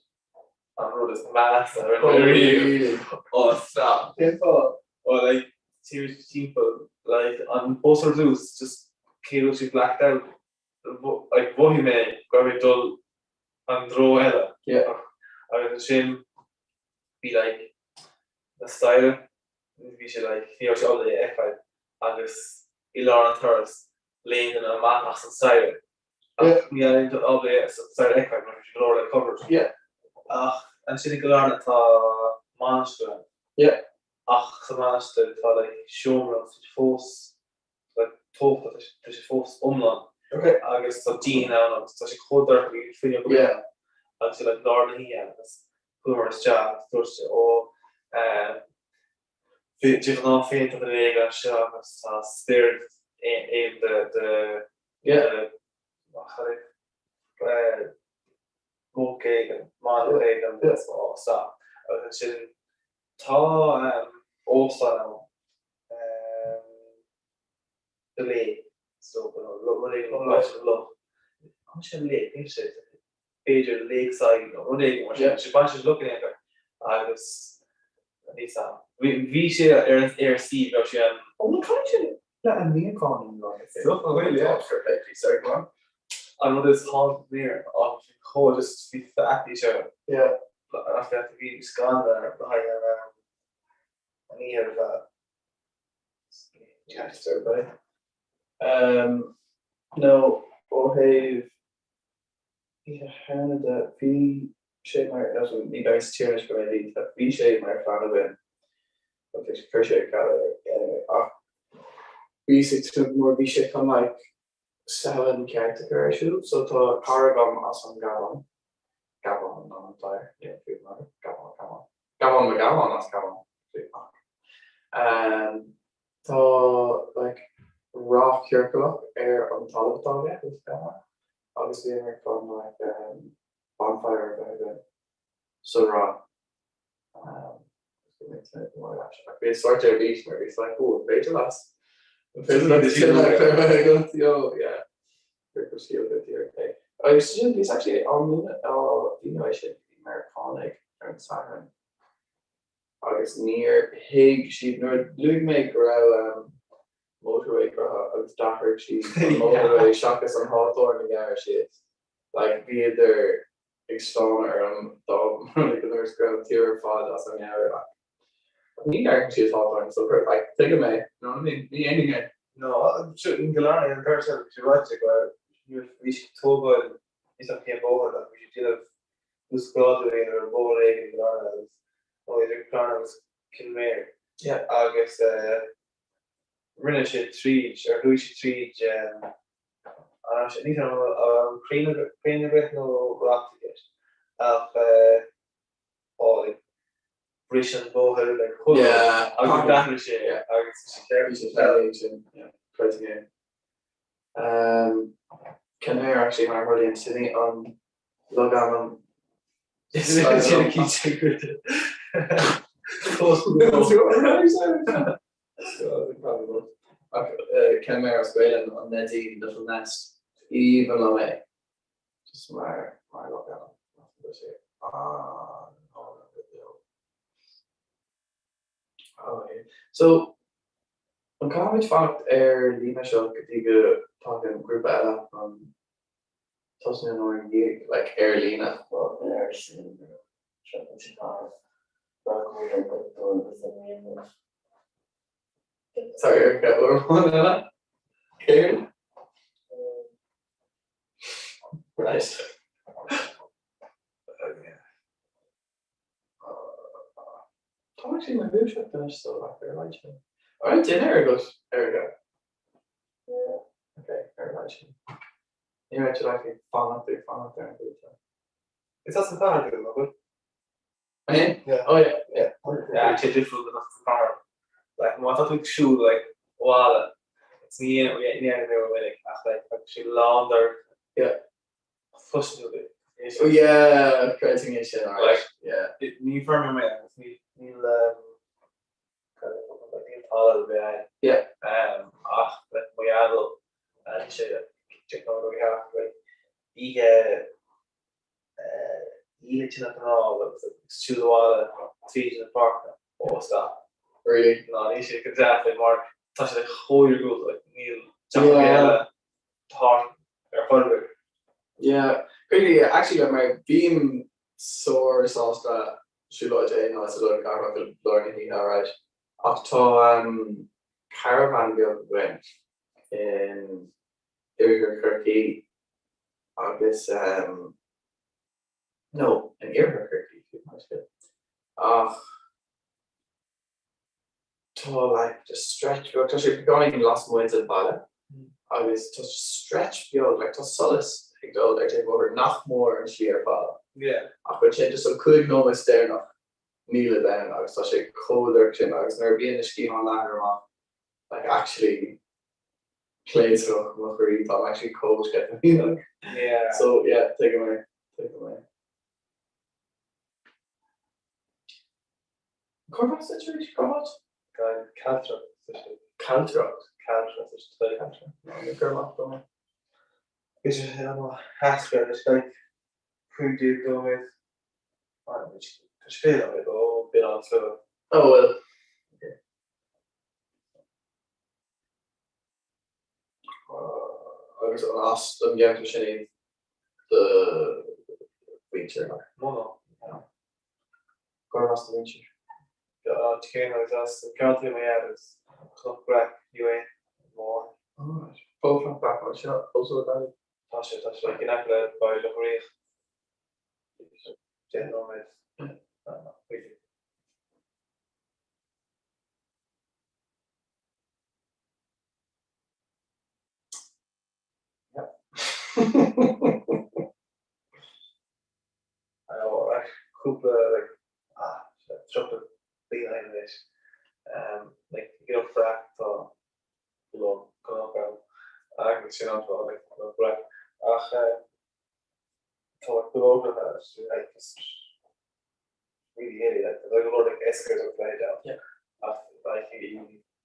O: an rud is measa a rinne mé riamh oh stop
L: Cén fáth?
O: oh like téimid timpeall like an bus ar dtús just cé go bhfuil sé blacked out like mhothaigh mé go raibh mé ag dul an treo eile agus ansin bhí like na staighre bhí sé like ní raibh sé ábalta é a fheiceáil agus i lár an turas léim duine amach as an staighre ach ní raibh éinne ábalta é an staighre a fheiceáil mar bhí sé go leor like covered ach ansin i gCill Airne tá mainistir ann ach sa mhainistir tá like seomra agus fós like tógtha, tá sé fós iomlán agus tá díon ann agus tá sé chomh dorcha go bhfuil fuinneog amháin ann agus sé like lár na hoíche agus chuamar isteach agus dúirt sé ó ehm de ghnáth féin tá duine éigin anseo agus tá spiorad éigin de de de cad é monk éigin, manach éigin agus ó stop agus ansin tá óstán ann The Lake so rud éigin leis an loch. An sin lake, níl sé b'fhéidir lakeside nó rud éigin mar sin, sé baint leis loch in aon chor agus níl 's a'm. Bhí sé ar an ar suíomh raibh sé an.
L: Ó na caithfidh sé le an níochán in lá
O: Loch an bhfuil, yeah.
L: Fair play to you, sorry, go on.
O: An rud is haunted near ach bhí chomh just bhí faitíos orm.
L: Yeah.
O: Ach bhí scanradh orm le haghaidh an an oíche ar feadh.
L: Ceart ar bith. Nó ó thaobh Oíche Shamhna de, bhí sé mar, ní bheidh sa tír anois go mbeidh ach bhí sé mar phlean againn, chuir sé ar ceal anyway, ach bhíos ag tnúth go mór, bhí sé chun like Samhain ceart a chur ar siúl, so tá cara agam as an Gabon, Gabon an an tír, níl fiú mar, Gabon, Gabon. Gabhán Mac Gabhann as Cabhán Tá like roth ciorclach ar an talamh atá aige is Gabhán agus bhíomar chun like bonfire a bheith againn sa roth. Ach bhí sort ar bís mar bhí like oh an féidir leat an féidir leat sin a bheith agat yo yeah. Agus sin bhíos actually á múineadh á mhíniú é sin ag Meiriceánaigh ar an Satharn agus níor thuig siad nuair a luaigh mé go raibh motorway cruthaithe agus d'athraigh siad an motorway seachas an hawthorn a ghearr siad. Like bhíodar ag stánadh orm dá mba go ndúirt go raibh an tír ar fad as a meabhair ach ní ghearrann siad hawthorn so like tuigim é, you know what I mean? Ní dhéanfainn é.
O: No, in Cill Airne an turas bhí sé ráite go bhí siad ag tógáil níl 's a'm cén bóthar ach bhí siad ag déanamh uasghrádú a dhéanamh ar bhóthar éigin i gCill Airne agus nó idir Cill Airne agus Kenmare agus rinne sé tríd ar chuaigh sé tríd Ní an crainn ag rith nó racht i gceist ach bhris an bóthar le chuile agus d'athraigh sé agus bhí sé ceart.
L: Bhí sé ceart sin, creidim é. Kenmare actually mar a tharlaíonn sin í an logainm is fearr liom.
O: Ceann mé as Gaelainn an Neidín Little Nest. Aoibhinn liom é. Just mar mar logainm. Tá sé an-álainn go deo. Oh, yeah. So, an caithfimid fanacht ar líne seo go dtí go dtagann grúpa eile chun tosnú an uair i ndiaidh, like, ar líne?
M: Well, ar sin,
O: Sorry, Erica, uair amháin eile? Céard? Right. Tá actually my ghluaiseacht anois so like ar aghaidh sin. An raibh dinnéar agat, Erica?
M: Yeah.
O: Okay, ar aghaidh sin. Ní raibh siad actually fanacht ag fanacht ar an gcúrsa.
L: Is as an chathair tú, an bhfuil?
O: An é?
L: Yeah.
O: Oh yeah, yeah.
L: Yeah, sé difriúil den as an chathair. Like, má tá tú ag siúl, like, abhaile, it's ní ní dhéanann mé minic ach like, tá sé lán dorcha.
O: Yeah.
L: Cloiseann tú é.
O: Oh yeah, creidim é sin, alright.
L: Like,
O: Yeah.
L: ní feirmeoir mé agus ní níl um, níl talamh ar bith ann.
O: Yeah.
L: Um, ach like, mo dheaidil, uh, sé check out we have like oíche oíche tinn anáil agus ag siúl abhaile tríd na páirce ó stop.
O: Really?
L: Ná níl sé go deas like, mar tá sé like, chomh iargúlta like, níl teach ar bith eile thart ar chor ar bith.
O: Yeah, really, actually, like, mar bím sár sásta siúlóid a dhéanamh sa lár na cathrach i lár na hoíche, alright. Ach tá um, caravan beag againn in Oirthear Chorcaí agus um, no, in Iarthar Chorcaí, fiú, mar sin. Ach tá like just stretch beag, tá sé beagáinín lasmuigh den bhaile agus tá stretch beag, like tá solas ag dul ar taobh bóthair nach mór an slí ar fad.
L: Yeah.
O: Ach ansin just an 5 nóiméad deireanach níl ann agus tá sé chomh dorcha sin agus nuair a bhíonn na sciatháin leathan amach like actually pléascach mo chroí, táim actually chomh sceitimíneach.
L: Yeah.
O: So yeah, tuigim é, tuigim é. Cor as duit arís? Cá háit?
L: Gan Caltra sa sé.
O: Caltracht.
L: Caltra sa sé.
O: Caltra. No, ní gur amach dom é.
L: Is é an heascar is like 15 nóiméad. Tá sé nóiméad ó Béal Átha an tSlua.
O: Oh well. Okay. Agus an as don gceantar sin iad do mhuintir?
L: No, no. Gurb as do mhuintir. Áit chéanna agus as an gceantar mo dheartháir agus Cnoc Breac UA mór.
O: Alright. Fós Cnoc Breac, tá sé fós ó Gaillimh?
L: Tá sé, tá sé in aice le Baile Locha Riach. 10 nóiméad. Chuige. Cúpla like ah 30 bliain ó shin anois like i gCnoc Breac tá cnoc ann agus sin an fáth like Cnoc Breac ach tá like duilleogacha like just really hilly like tá go leor like eskers agus leithéid ann ach like i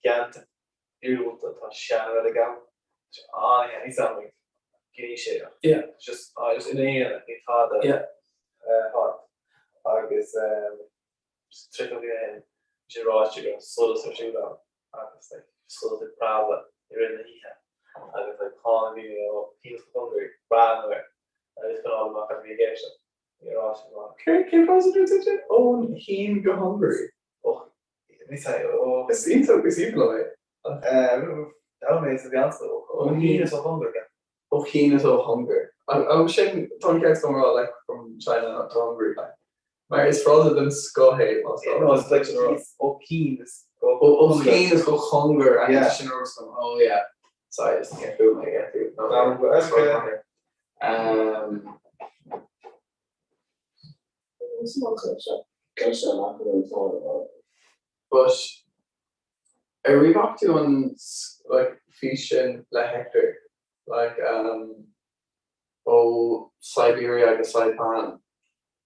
L: gceantar iargúlta tá seanreilig ann tá sé an-shean níl a fhios agam like cén aois é ach
O: Yeah.
L: just ah just ina aonar níl tada
O: Yeah.
L: thart agus um just 30 bliain ó shin bhí sé ráite go raibh solas ar siúl ann agus like solas ag preabadh i rith na hoíche agus like tháinig daoine ó chian is ó chóngar ag breathnú air agus chun fháil amach cad a bhí i gceist ach níor fhág siad amach.
O: Cén cén frása a dúirt tú? Ón Shín go Hungary.
L: Ó ní sé ó
O: Is iontach is aoibhinn liom é.
L: D'fhoghlaim mé sa mheánscoil ó Shín is ó Hungary.
O: Ó Shín is ó Hungary. Agus sin tá an ceart agam a rá like from China to Hungary like. Mar is frása den scoth é más
L: Yeah, no, it's like ó Shín is
O: ó Ó Shín is go Hungary and yeah. sin rud oh yeah. Sorry, just get through my get through. No,
L: no, that's okay.
O: Um, But ar ríomhach tú an like fís sin le Hector like um ó Siberia go Saipan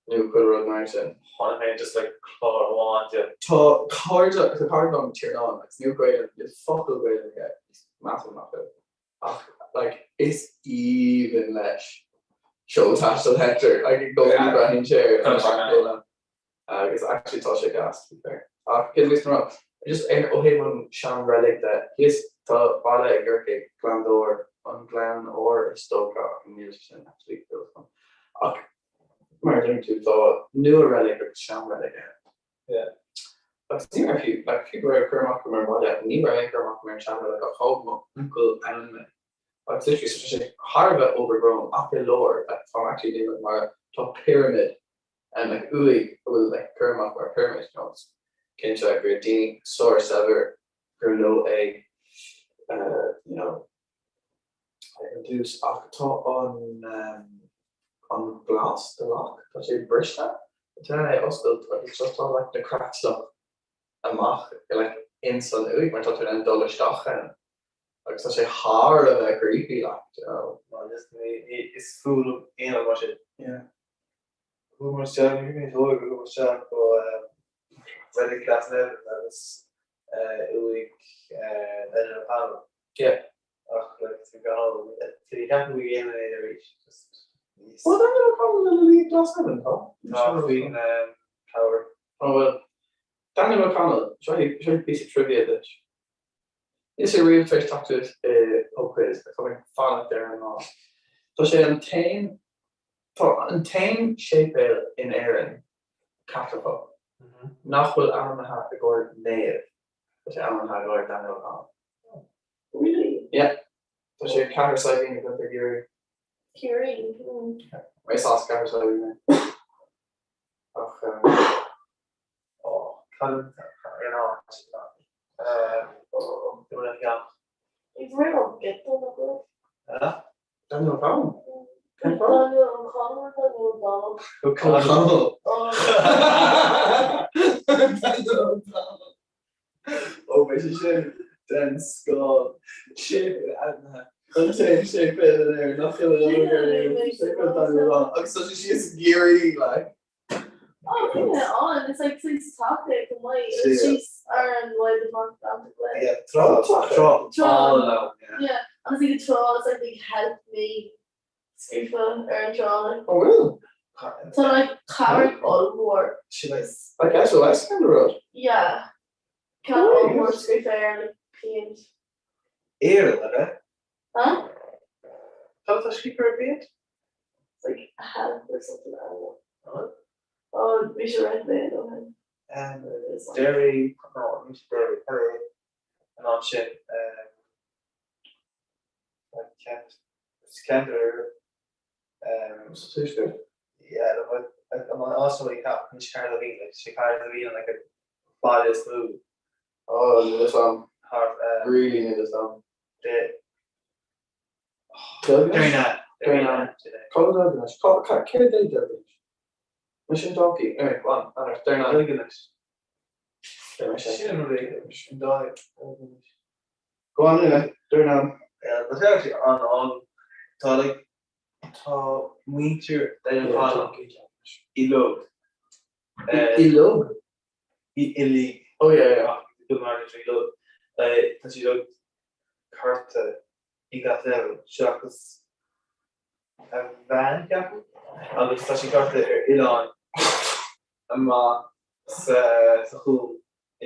O: nó chuile rud mar sin.
L: Chonaic mé just like clár amháin de.
O: Tá cairde tá cara liom Tiarnán agus níl Gaeilge níl focal Gaeilge aige. Measaim nach bhfuil. Ach like is aoibhinn leis Seó Taistil Hector like i gcónaí breathnaíonn sé ar an bhfear agus actually tá sé gas to be fair. Ach céard a bhíos ag rá? Just ar ó thaobh an sean-reilig de, thíos tá baile i gCorcaigh, Gleann Dor, an Gleann Óir is dócha ach níl sé sin actually fios dom. Ach mar a deireann tú tá nua-reilig agus sean-reilig ann. Yeah. Agus ní raibh fiú, like fiú go raibh cur amach agam ar an bhaile, ní raibh aon chur amach agam ar an sean-reilig ach thóg mo uncail ann mé. Agus literally so tá sé thar a bheith overgrown ach i lár, like tá actually déanamh mar tá pyramid and like uaigh a bhfuil like cur amach mar pyramid, you know, it's cinnte go raibh daoine sár saibhir gur leo é, uh, you know, ar dtús ach tá an an glas the lock tá sé briste tá é oscailt agus just tá like na creatlach amach like ins an uaigh mar tá tú in ann dul isteach ann agus tá sé thar a bheith creepy like you know.
L: Well just ní ní is fuath liom aon rud mar sin.
O: Yeah.
L: Chuamar isteach ní raibh mé tóg chuamar isteach go Reilig Glasnevin agus uaigh Daniel O'Connell.
O: Yeah.
L: Ach like tá go tá ceapaim go dhéanann é arís just níos.
O: Bhfuil Daniel O'Connell ina luí ag Glasnevin tá?
L: Tá faoin tower.
O: Oh well Daniel O'Connell seo seo píosa trivia duit. Níl sé riamh tar éis teacht suas i pub quiz ach tá mé ag fanacht ar an lá. Tá sé an t-aon tá an t-aon séipéal in Éirinn Caitliceach nach bhfuil ainmnithe i gcomhair naomh. Tá sé ainmnithe i gcomhair Daniel O'Connell.
I: Really?
O: Yeah. Tá sé i Cathair Saidhbhín i gContae Chiarraí.
I: Ciarraí. Mm.
O: Is as Cathair Saidhbhín mé. Ach
L: Ó, cad ar an áit go bhfuil an theach?
I: Is mé an giota na go.
L: Huh?
O: Daniel O'Connell? Cén fáth?
I: Daniel O'Connell or Daniel O'Donnell?
O: O'Connell.
I: Oh.
O: Daniel O'Connell. Ó bhí sé sin den scoth. Séipéal ainmnithe. An t-aon séipéal in Éirinn nach bhfuil an obair ar aon séipéal Daniel O'Connell. Agus tá sé síos i gCiarraí like.
I: Oh, bhí mé ann. It's like síos taca go maith. It's síos ar an bhaile amach an way.
L: Yeah, trá trá
I: Trá.
L: all along, yeah.
I: Yeah, agus like trá it's like they help me scríofa ar an trá like.
O: Oh bhfuil?
I: Tá like carraig ollmhór.
L: Sin like
O: Like SOS kind of rud?
I: Yeah. Carraig ollmhór scríofa ar like paint.
L: Éireann, ab ea?
I: Huh?
L: Cad atá scríofa ar an bpéint?
I: It's like help or something, I don't know.
L: Oh.
I: Oh, bhí sé right there ó shin.
L: Um, Derry, no, ní Derry, Derry, an áit sin, um, like Kent, it's Kent or, um,
O: Sa tuaisceart?
L: Yeah, no, but, like, I'm also like, ní Cahersiveen, like, sé Cahersiveen, like, a baile is mó.
O: Oh, níl fhios a'm.
L: Thart, um,
O: Really níl fhios a'm.
L: De
O: Deilginis?
L: Derrynane.
O: Derrynane. Cá bhfuil Deilginis? Cá, cá, céard é Deilginis? Mar sin donkey. Anyway, go on, Anna, Derrynane.
L: Deilginis.
O: Deir mise.
L: Sin an rud é, sin dóigh, Deilginis.
O: Go on anyway, Derrynane.
L: Yeah, tá sé actually an-álainn. Tá like, tá muintir Daniel O'Connell uilig.
O: Uilig?
L: Uilig.
O: Oh yeah, yeah.
L: Go mar is uilig. Tá siad uilig curtha i Glasnevin seachas a bhean, ceapaim, agus tá sí curtha ar oileán amach sa chuan i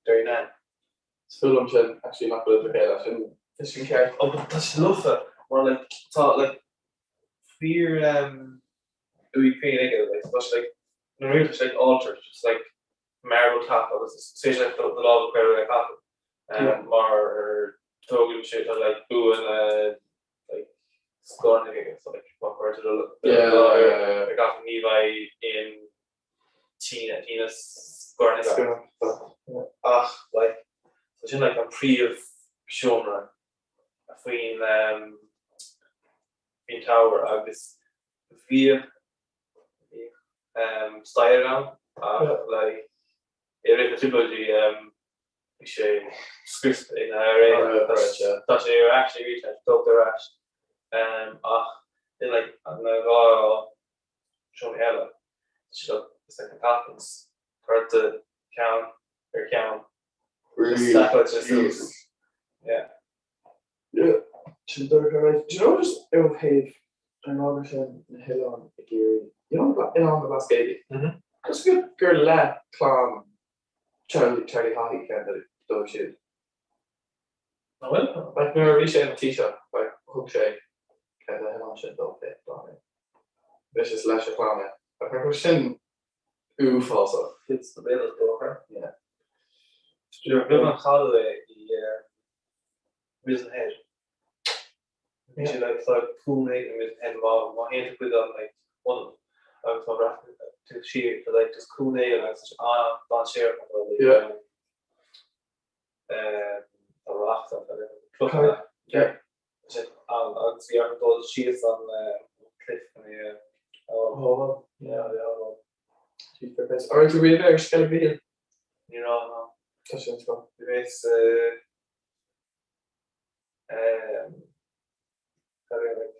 L: Derrynane.
O: Is fuath liom sin, actually, nach bhfuil idir chéile, sin, tá sin ceart.
L: Oh, but tá sé lofa mar like tá like fíor uaigh féin aige like tá sé like na rudaí tá sé like altar just like marble top agus is féidir like do lámh a chur ar an capall mar tógann sé tá like bua na like scorn aige so like má chuir tú do lámh ar an gcapall ní bheidh aon tine tine scorn agat ach like so sin like an príomh seomra faoin faoin tower agus bhíodh bhíodh staighre ann ach like i rith na trioblóidí bhí sé scriosta ag na IRA tá sé ar ais arís tá sé tógtha ar ais ach then like na dhá seomra eile tá siad it's like na coffins curtha ceann ar cheann.
O: Really?
L: Stackáilte suas. Yeah.
O: Yeah. Sin dorcha, right? Do you know just ó thaobh an ábhar sin na hoileáin i gCiarraí, you know Oileán na mBlascaodaí?
L: Mhm.
O: Just gur gur le clann Charlie Charlie Haughey ceann dóibh siúd.
L: An bhfuil?
O: Like nuair a bhí sé ina Taoiseach, like thug sé ceann de na hoileáin sin dó féin, dá mhéad. Bhí sé leis a chlann é. Like nach raibh sin uafásach.
L: Thit na béal is dócha.
O: Yeah.
L: Roimh an chailleadh é i Mizen Head. Bhí sé like tá cuan éigin i Mizen Head má má théann tú chuig an like ionad agus má bhreathnaíonn tú siar tá like just cuan éigin agus tá sé an-dainséarach mar like
O: Yeah.
L: tá rocks ann tá clocha
O: Yeah.
L: Tá sé an agus bhí orthu dul síos an cliff chun é a
O: Oh,
L: yeah yeah.
O: Gee, fair play. An raibh tú riamh ar Sceilg Mhichíl?
L: Ní raibh no.
O: Tá sé an-scoth.
L: Bhí mé sa Cad é like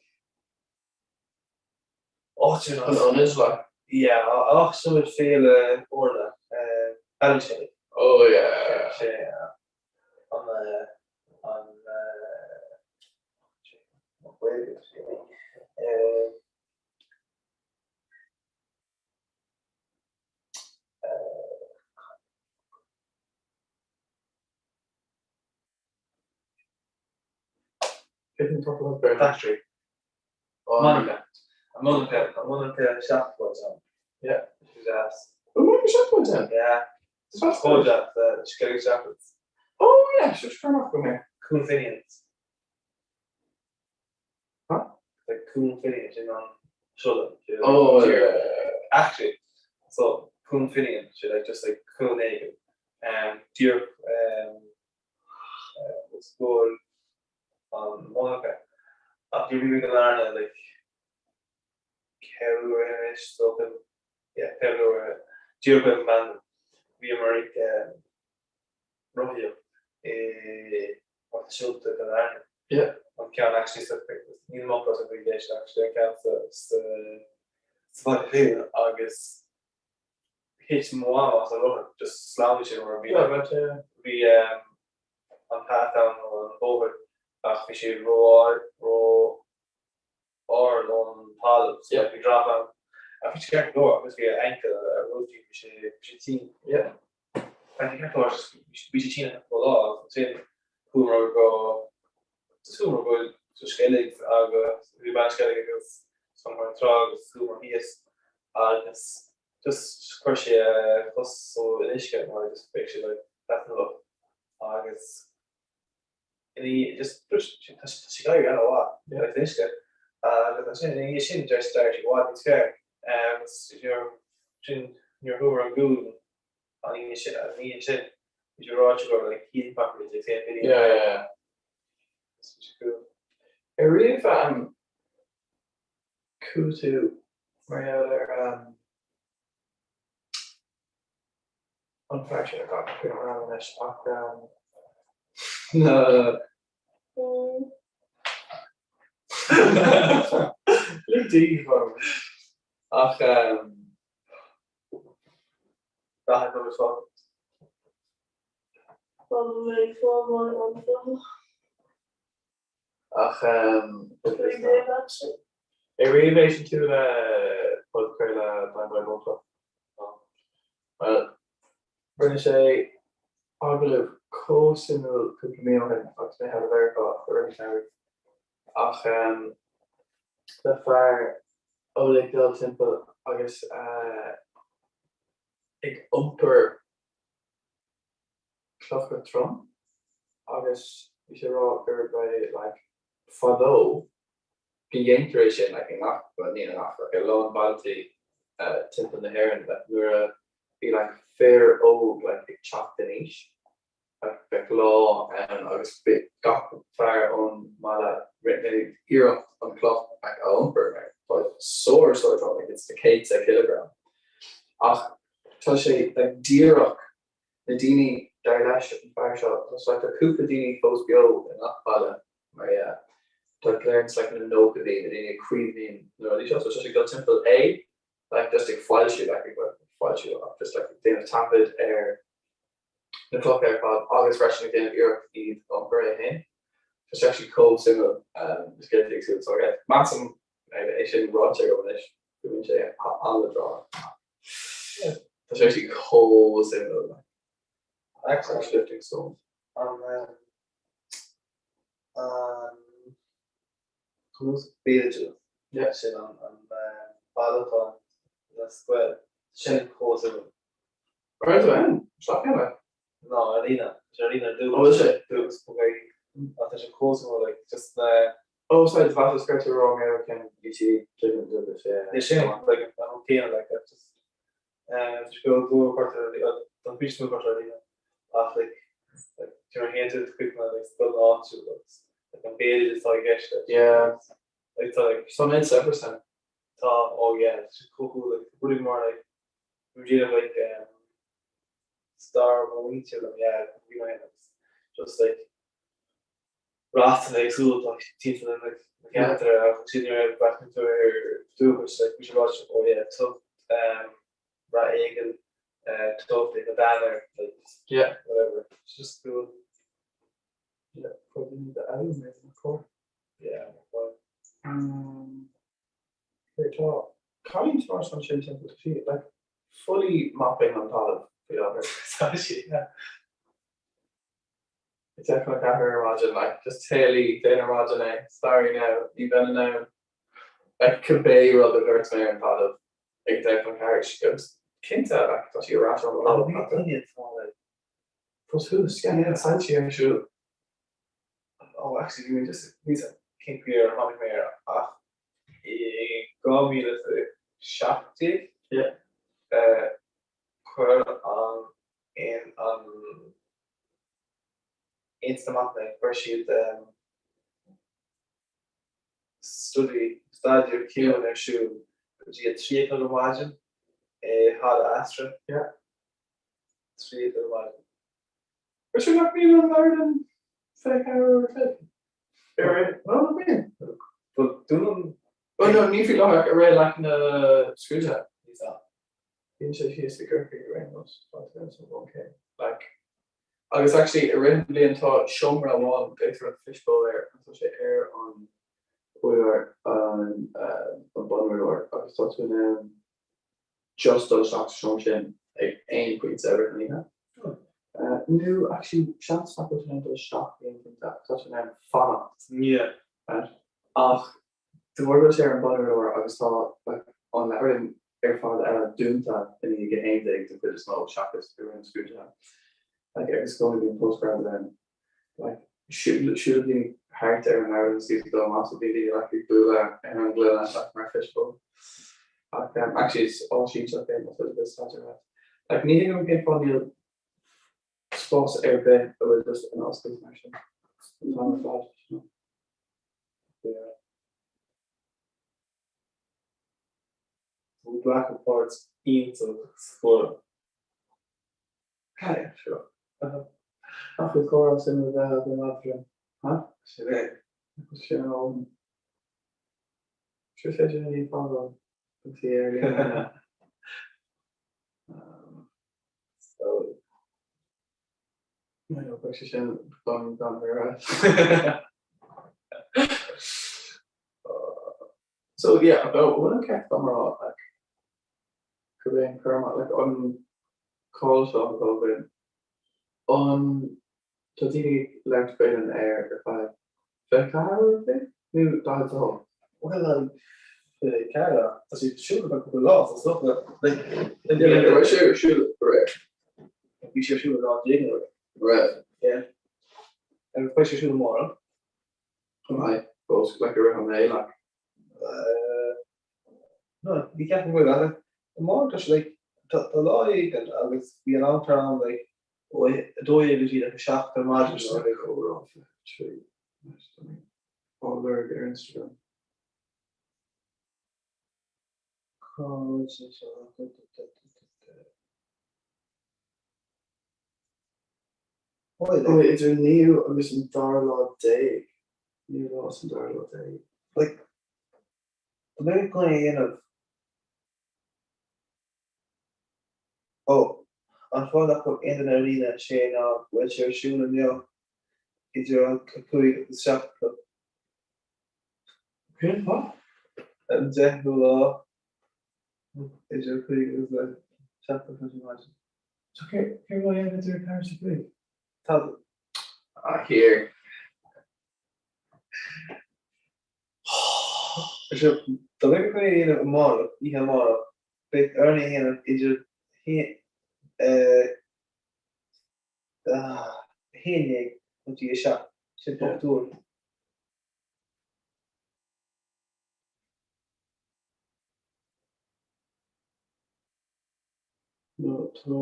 L: áit
O: An ionad like?
L: Yeah, ach sin muid féile Orla Ballyshelley.
O: Oh yeah.
L: Sé an an
O: Factory.
L: Monarcha. An monarcha, an monarcha seachadóid ann.
O: Yeah.
L: Which is deas.
O: An monarcha seachadóid ann?
L: Yeah. Chomh deas, Sceilg Seachads.
O: Oh yeah, sure, sure amach go mé.
L: Cuan Finian's.
O: Huh?
L: Like Cuan Finian sin an siolla.
O: Oh yeah.
L: Actually, so Cuan Finian, sé like just like cuan éigin. Um, díreach um, os comhair an mhonarcha. Ach ní raibh go Larna like ceathrú uair anois so yeah ceathrú uair díreach roimh an meán bhíomar ag rothaíocht i Port Siúlta go Larna.
O: Yeah.
L: An ceann actually sa níl mé ag faoi leis actually an ceann sa sa sa bhaile féin agus thit mo mham as an rothar, just sleamhnaigh sé mar bhí bhí an path ann nó an bóthar ach bhí sé ró ró ard ón talamh so bhí drop ann ach bhí sé ceart go leor agus bhí a ankle a rúidí bhí sé bhí sé tinn.
O: Yeah.
L: Bhí sé ceart go leor just bhí sé tinn an lá agus ansin chuamar go just chuamar go sa Sceilg agus bhí bean Sceilg agus chuamar an trá agus chuamar thíos agus just chuir sé a chos san uisce mar just bheadh sé like taitneamhach agus ina dhiaidh just dúirt sé tá sé ag éirí an-mhaith like san uisce agus ansin ina dhiaidh sin just d'éirigh sé i bhfad níos fearr agus sin nuair a chuamar an gcuan an oíche sin an oíche sin bhí sé ráite go raibh like healing properties ag Saint Finian.
O: Yeah, yeah, yeah.
L: Cool.
O: Ar riamh um, chuala tú mar gheall ar an fear sin a gach cuid mar anois ach na Lig díobh ach Ach ar riamh éistean tú le podchraoladh Blind Boy Boat Club? Bhuel, rinne sé agallamh chomh suimiúil cúpla mí ó shin agus mé thall i Meiriceá i rith an tsamhraidh. Ach le fear a bhfuil ag dul timpeall agus ag iompar clocha trom agus bhí sé ag rá gurb é like fadó go dhéantar é sin like i ngach, bhuel ní i ngach ach i lán bailtí timpeall na hÉireann like nuair a bhí like fear óg like ag teacht in aois like bheadh lá ann agus bheadh gach fear ón mbaile ag iarracht an cloch like a iompar mar tá sár sár trom like it's na céadta kilogram ach tá sé like díreach Na daoine, dar leis an fear seo, tá like tá cúpla daoine fós beo i ngach baile mar yeah tá go léir ins like na nóchaidí, na daoine a cuimhníonn na rudaí seo, so tá sé ag dul timpeall é like just ag foilsiú like ag foilsiú ach just like ag déanamh taifead ar. Na clocha ar fad agus freisin ag déanamh iarracht iad a iompar é féin. Tá sé actually chomh suimiúil na scéalta éagsúla atá aige. Measaim é sin ráite agam anois go mbíonn sé an-leadránach. Tá sé actually chomh suimiúil. Like lifting stones.
L: An an cnuasach béaloideas
O: Yeah.
L: sin an an bailiúchán na scoil sin chomh suimiúil.
O: Right away. Seo céanna.
L: No, ar líne. Tá sé ar líne ar
O: dtús. Oh, is sé?
L: Dúchas ponc ie. Ach tá sé chomh suimiúil, like, just na.
O: Oh, sorry, tá mé scairte rá mé ar ceann UT tuigim dúchas, yeah.
L: É sin, like, an rud céanna, like, that just, um, tá sé go go cuirtear ar líne, don bhís nó cuirtear ar líne. Ach, like, like, do you know, tú chuig na, like, scoil áitiúil agus, like, an béaloideas atá i gceist leis.
O: Yeah.
L: Like, tá, like,
O: Tá mé saibhreas ann.
L: Tá, oh yeah, tá sé chomh cool, like, rudaí mar, like, Bhí déanamh like um stair mo mhuintir liom yeah bhí mé agus just like raftanna éagsúla atá timpeall na na ceantair agus ansin nuair a bhreathnaíonn tú ar dúchas like bhí sé ráite oh yeah tug um rath éigin uh tug like a banner like
O: Yeah.
L: whatever it's just cool.
O: Yeah, probably need the album maybe na cóir.
L: Yeah, mar
O: Um Tá cailín smart ansin timpeall tá sí like fully mopping an talamh faoi láthair. Tá sí yeah. 3:50 ar maidin like just téalaí déan ar maidin é sorry now ní bheinn in ann like cibé rud a dhoirt mé ar an talamh ag 3:50 agus cinnte like tá sí ar ais ar an talamh.
L: Bhí daoine atá like
O: Fós thuas yeah yeah soilsí ar siúl.
L: Oh actually bhí mé just níos cén chaoi ar tháinig mé air ach i 2017
O: Yeah.
L: chuir an an an Aontas na Mac Léinn chuir siad study staidéar ciúin ar siúl go dtí a 3 a chlog ar maidin i Halla Astra.
O: Yeah.
L: 3 a chlog ar maidin.
O: Is sin nach mbíonn an leabharlann 24 uair a chloig? Ar é? No, nach mbíonn.
L: Bhuel, dúnann.
O: Oh no, ní faoi láthair, i rith like na scrúduithe.
L: Níl a.
O: Bíonn sé thíos i gCorcaigh ar aon nós, tá tú sa bhun céim. Like, agus actually i rith na bliana tá seomra amháin, glaoitear an fishbowl air, agus tá sé ar an urlár, an, an bunurlár, agus tá tú in ann just dul isteach sa seomra sin ag aon phointe i rith na hoíche. Nó actually seans nach bhfuil tú in ann dul isteach ag aon phointe ach tá tú in ann fanacht.
L: Yeah.
O: Right? Ach de bharr go bhfuil sé ar an bunurlár agus tá like an leabharlann ar fad eile dúnta i ndiaidh a 11 den chuid is mó seachas i rith na scrúduithe. Like agus i gcónaí bíonn postguard ann. Like siúlann daoine thart ar an leabharlann is iad ag dul amach so bíonn daoine like ag bualadh ar an ngloine like mar fishbowl. Ach um, actually is áis iontach é má tá tú ag staidéar agat. Like ní thuigim cén fáth níl spás ar bith a bhfuil just in oscailt mar sin. An t-am ar fad, you know.
L: Yeah. Glacadh páirt iontach sa chomhrá.
O: Ah yeah, sure. Nach bhfuil comhrá suimiúil bheith agam eadrainn, ha?
L: Sin é.
O: Nach bhfuil sin ann? Sure féidir linn iad fágáil an tí ar líne.
L: So,
O: No, beidh sé sin gan gan ar So yeah, about bhfuil an ceart agam a rá like gurb é an cur amach like an call seo atá againn an tá daoine ag labhairt Gaelainn air ar feadh 24 uair a chloig nó 48?
L: Well like 24 tá sé ar siúl ar feadh cúpla lá so is dócha like
O: Yeah, like raibh sé ar siúl aréir.
L: Bhí sé ar siúl an lá déag aréir.
O: Raibh.
L: Yeah. Agus beidh sé ar siúl amárach.
O: Chomh maith, fós like i rith an lae like.
L: No, ní ceapaim go bhfuil ach amárach tá sé like tá lá éigin agus bhí an am tar ann like ó 12 go dtí like 7 ar maidin
O: nó like. Comhrá 23 á lorg ar Instagram.
L: Cá bhfuil sé seo?
O: Ó, idir an naoú agus an dara lá déag. Naoú lá is an dara lá déag.
L: Like, tá mé chun é a dhéanamh. Ó,
O: An fáth nach bhfuil aon duine ar líne sé ná go bhfuil sé ar siúl inniu idir a 5 agus 7 a chlog.
L: Cén fáth?
O: An 10ú lá idir 5 agus 7 a chlog ar maidin.
L: So cé cé bhfuil aon idir 4 is 5?
O: Tada.
L: Ah here.
O: Dá mbeadh chun é a dhéanamh amárach, oíche amárach, beidh orainn é a dhéanamh idir 11 go dtí 7, sin 8 uair.
L: No, tá.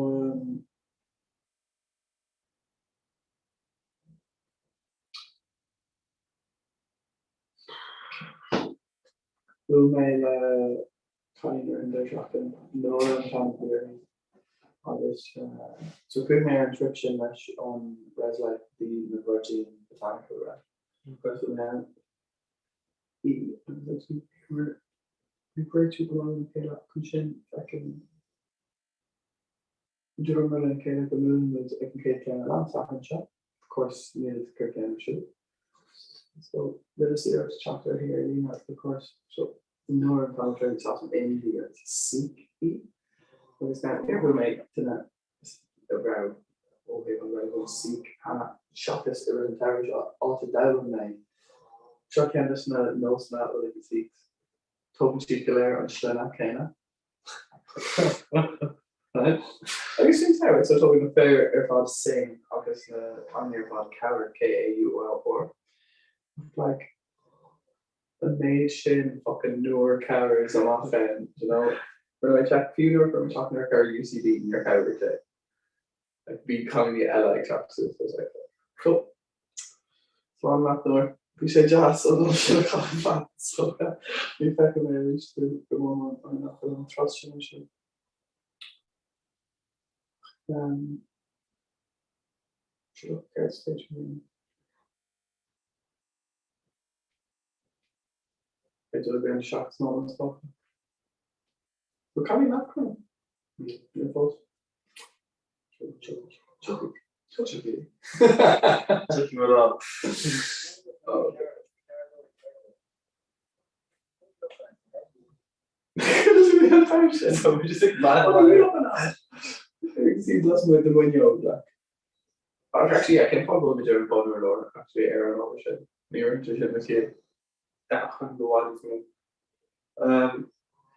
L: Bhuail mé le cailín ar an deireadh seachtaine, Nóra an t-ainm a bhí uirthi, agus so chuaigh mé ar an trip sin leis ón Res Life go dtí na Gairdíní Botanical right? Agus bhí mé í agus bhí bhí réitiú go maith lena chéile ach ansin feiceann Dúramar lena chéile go mbuailfidh muid ag an chéad cheann eile an Satharn seo. Of course, níl an chéad cheann ar siúl. So, rinneas iarracht teacht uirthi ar líne of course. So, nuair an t-am seo is as an India is Sikh í. Agus now, níor bhuail mé duine a raibh ó thaobh an reiligiúin Sikh cheana, seachas i rith an tsamhraidh seo, áit a d'fhoghlaim mé. Seo ceann de na nósanna a bhfuil ag na Sikhs. Tógann siad go léir an sloinne céanna. Agus sin cabhair, so tógann na fir ar fad Singh agus na cailíní ar fad Kaur, K-A-U-R. Like, an méid sin fucking Noor Kaurs amach ann, do you know? Rinne mé check, fiú nuair a fuair mé isteach Noor Kaur UCD, níor chabhraigh sé. Like, bhí cailíní eile ag teacht suas, I was like, cool. Slán leat Noor. Bhí sé deas an lá sin a chaitheamh leat so ní feicfidh mé arís tú go mbun an nach bhfuil an turas sin ar siúl. Seo céard is féidir liom. B'fhéidir go bhfuil 7 nóiméad fágtha. Bhfuil cailín leat Conor? Níl fós. Tiocfaidh.
O: Tiocfaidh mé lá.
L: Actually, yeah, cén fáth go bhfuil muid ar an bun urlár actually ar an ábhar sin? Ní oireann sé sin le chéile.
O: Chun go bhfad is mó.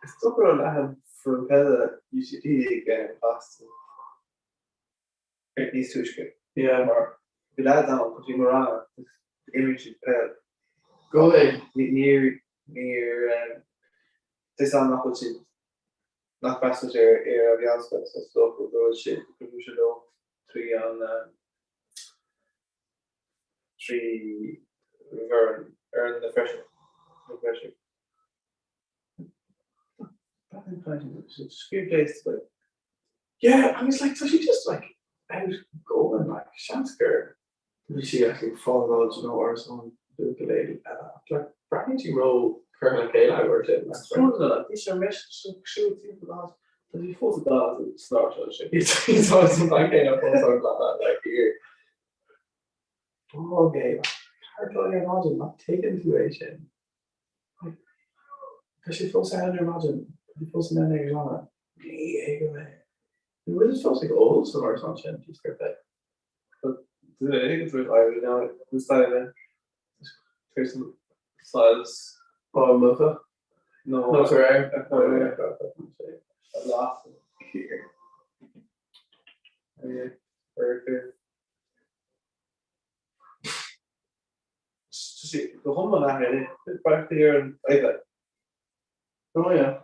O: Is dócha go raibh leathan foireann peile UCD ag Boston níos túisce.
L: Yeah.
O: Mar bhí leaid ann go dtí mo rang agus d'imir siad peil.
L: Go é.
O: Níor níor tá a fhios agam nach bhfuil siad nach bhfreastal siad ar ar an mheánscoil so is dócha go bhfuil siad go bhfuil siad leo trí an 3 bhfoireann na freisin.
L: Yeah, agus like tá sí just like out going like seans gur bhí sí actually fágáil you know ar son buachaillí eile like breathnaíonn sí ró curtha le chéile abair sin like
O: Bhí sé ris siúl timpeall an áit tá sí fós ag dul san áit seo sin. Tá san céanna fós ar like here.
L: Fág é like ceart ar maidin nach tuigeann tú é sin. Like tá sé fós ann ar maidin tá sé fós in ann é a ghlanadh. Ní thuigim é. Ní bhfuil sé fós ag ól san árasán sin just gur bheith.
O: Fáil
L: locha
O: nó
L: nó tar air
O: a lasadh. Go hiomlán athraithe, beartaithe ar an iPad.
L: Oh yeah.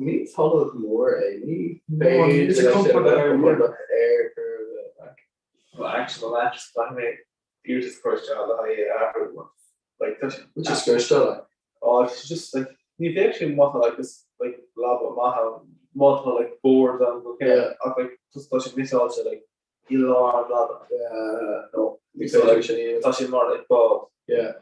O: Ní talamh mór é, ní féidir leis a bheith compordach ar Well actually my last caithfidh mé iarratas a chur isteach le haghaidh é a athrú like tá sé
L: Which is scoir like.
O: Oh it's just like ní bheadh sé maith like is like leaba maith ann. Má tá like bord ann go chéile ach like just tá sé miosáilte like i lár an bhladar.
L: Yeah no ní
O: So
L: féidir
O: like
L: sin a dhéanamh.
O: tá sé mar like bád.
L: Yeah.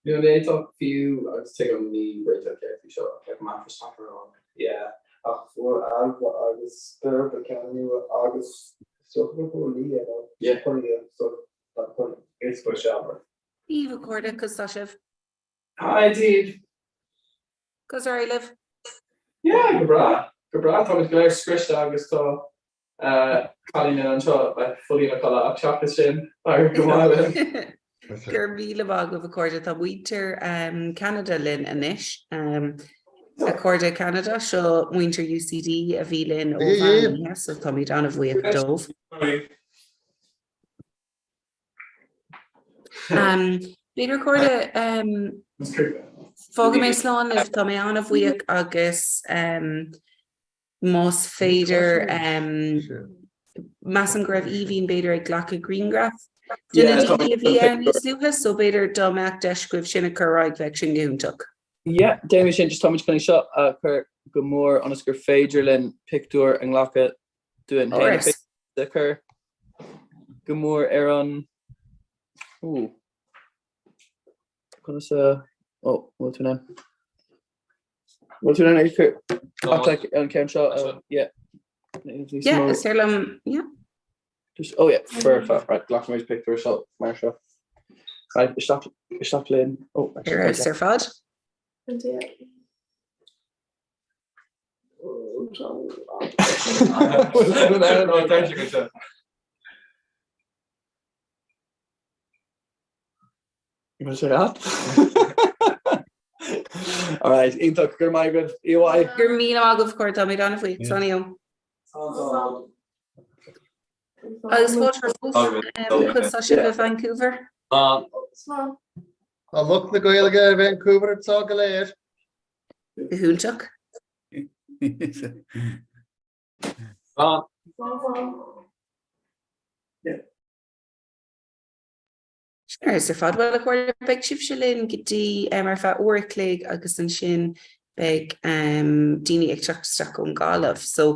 O: Nó an fhéadfadh fiú agus tuigim ní réiteach ceart é seo ach like mattress topper ann.
L: Yeah.
O: Ach fuair Ailbhe agus Dervla ceann nua agus is dócha gur fuair Leah nó
L: Yeah.
O: Connie so tá Connie.
L: It's for sure.
G: Dia daoibh a chairde, conas tá sibh?
L: Hi daoibh.
G: Conas ar éirigh libh?
L: Yeah, go breá. Go breá. Táimid go léir scriosta agus tá cailín linn anseo le fulaí ina codladh ach seachas sin, éirigh go maith linn.
G: Go raibh míle maith agaibh a chairde. Tá muintir Ceanada linn anois. A chairde Ceanada, seo muintir UCD a bhí linn ó mheán oíche so táimid an-bhuíoch dóibh. B'fhéidir a chairde, fágfaidh mé slán libh, tá mé an-bhuíoch agus más féidir, measaim go raibh Aoibhinn b'fhéidir ag glacadh grianghraf de na daoine a bhí ann níos luaithe, so b'fhéidir dá mbeadh deis agaibh sin a chur ar aghaidh bheadh sin go hiontach.
O: Yeah, déanfaidh sin, just táimid chun é seo a chur go mór ionas gur féidir linn pictiúr a nglacadh dúinn féin a chur go mór ar an Ó conas a ó bhfuil tú in ann bhfuil tú in ann ag cur ach like an ceann seo oh yeah
G: Yeah, is féidir liom yeah.
O: Just oh yeah perfect right glacfaimid pictiúr seo mar seo right isteach isteach linn oh
G: Ar ar fad?
O: Alright, iontach, go raibh maith agaibh. EY.
G: Go raibh míle maith agaibh a chairde, tá mé an-bhuíoch. Slán. Agus fáilte romhaibh, conas tá sibh i Vancouver?
O: Slán.
P: Tá lucht na Gaeilge i Vancouver anseo go léir.
G: Go hiontach.
O: Slán.
G: Sin ar fad. Bhuel, a chairde, beidh sibhse linn go dtí ar feadh uair a chloig agus ansin beidh daoine ag teacht isteach ón Ghaillimh. So,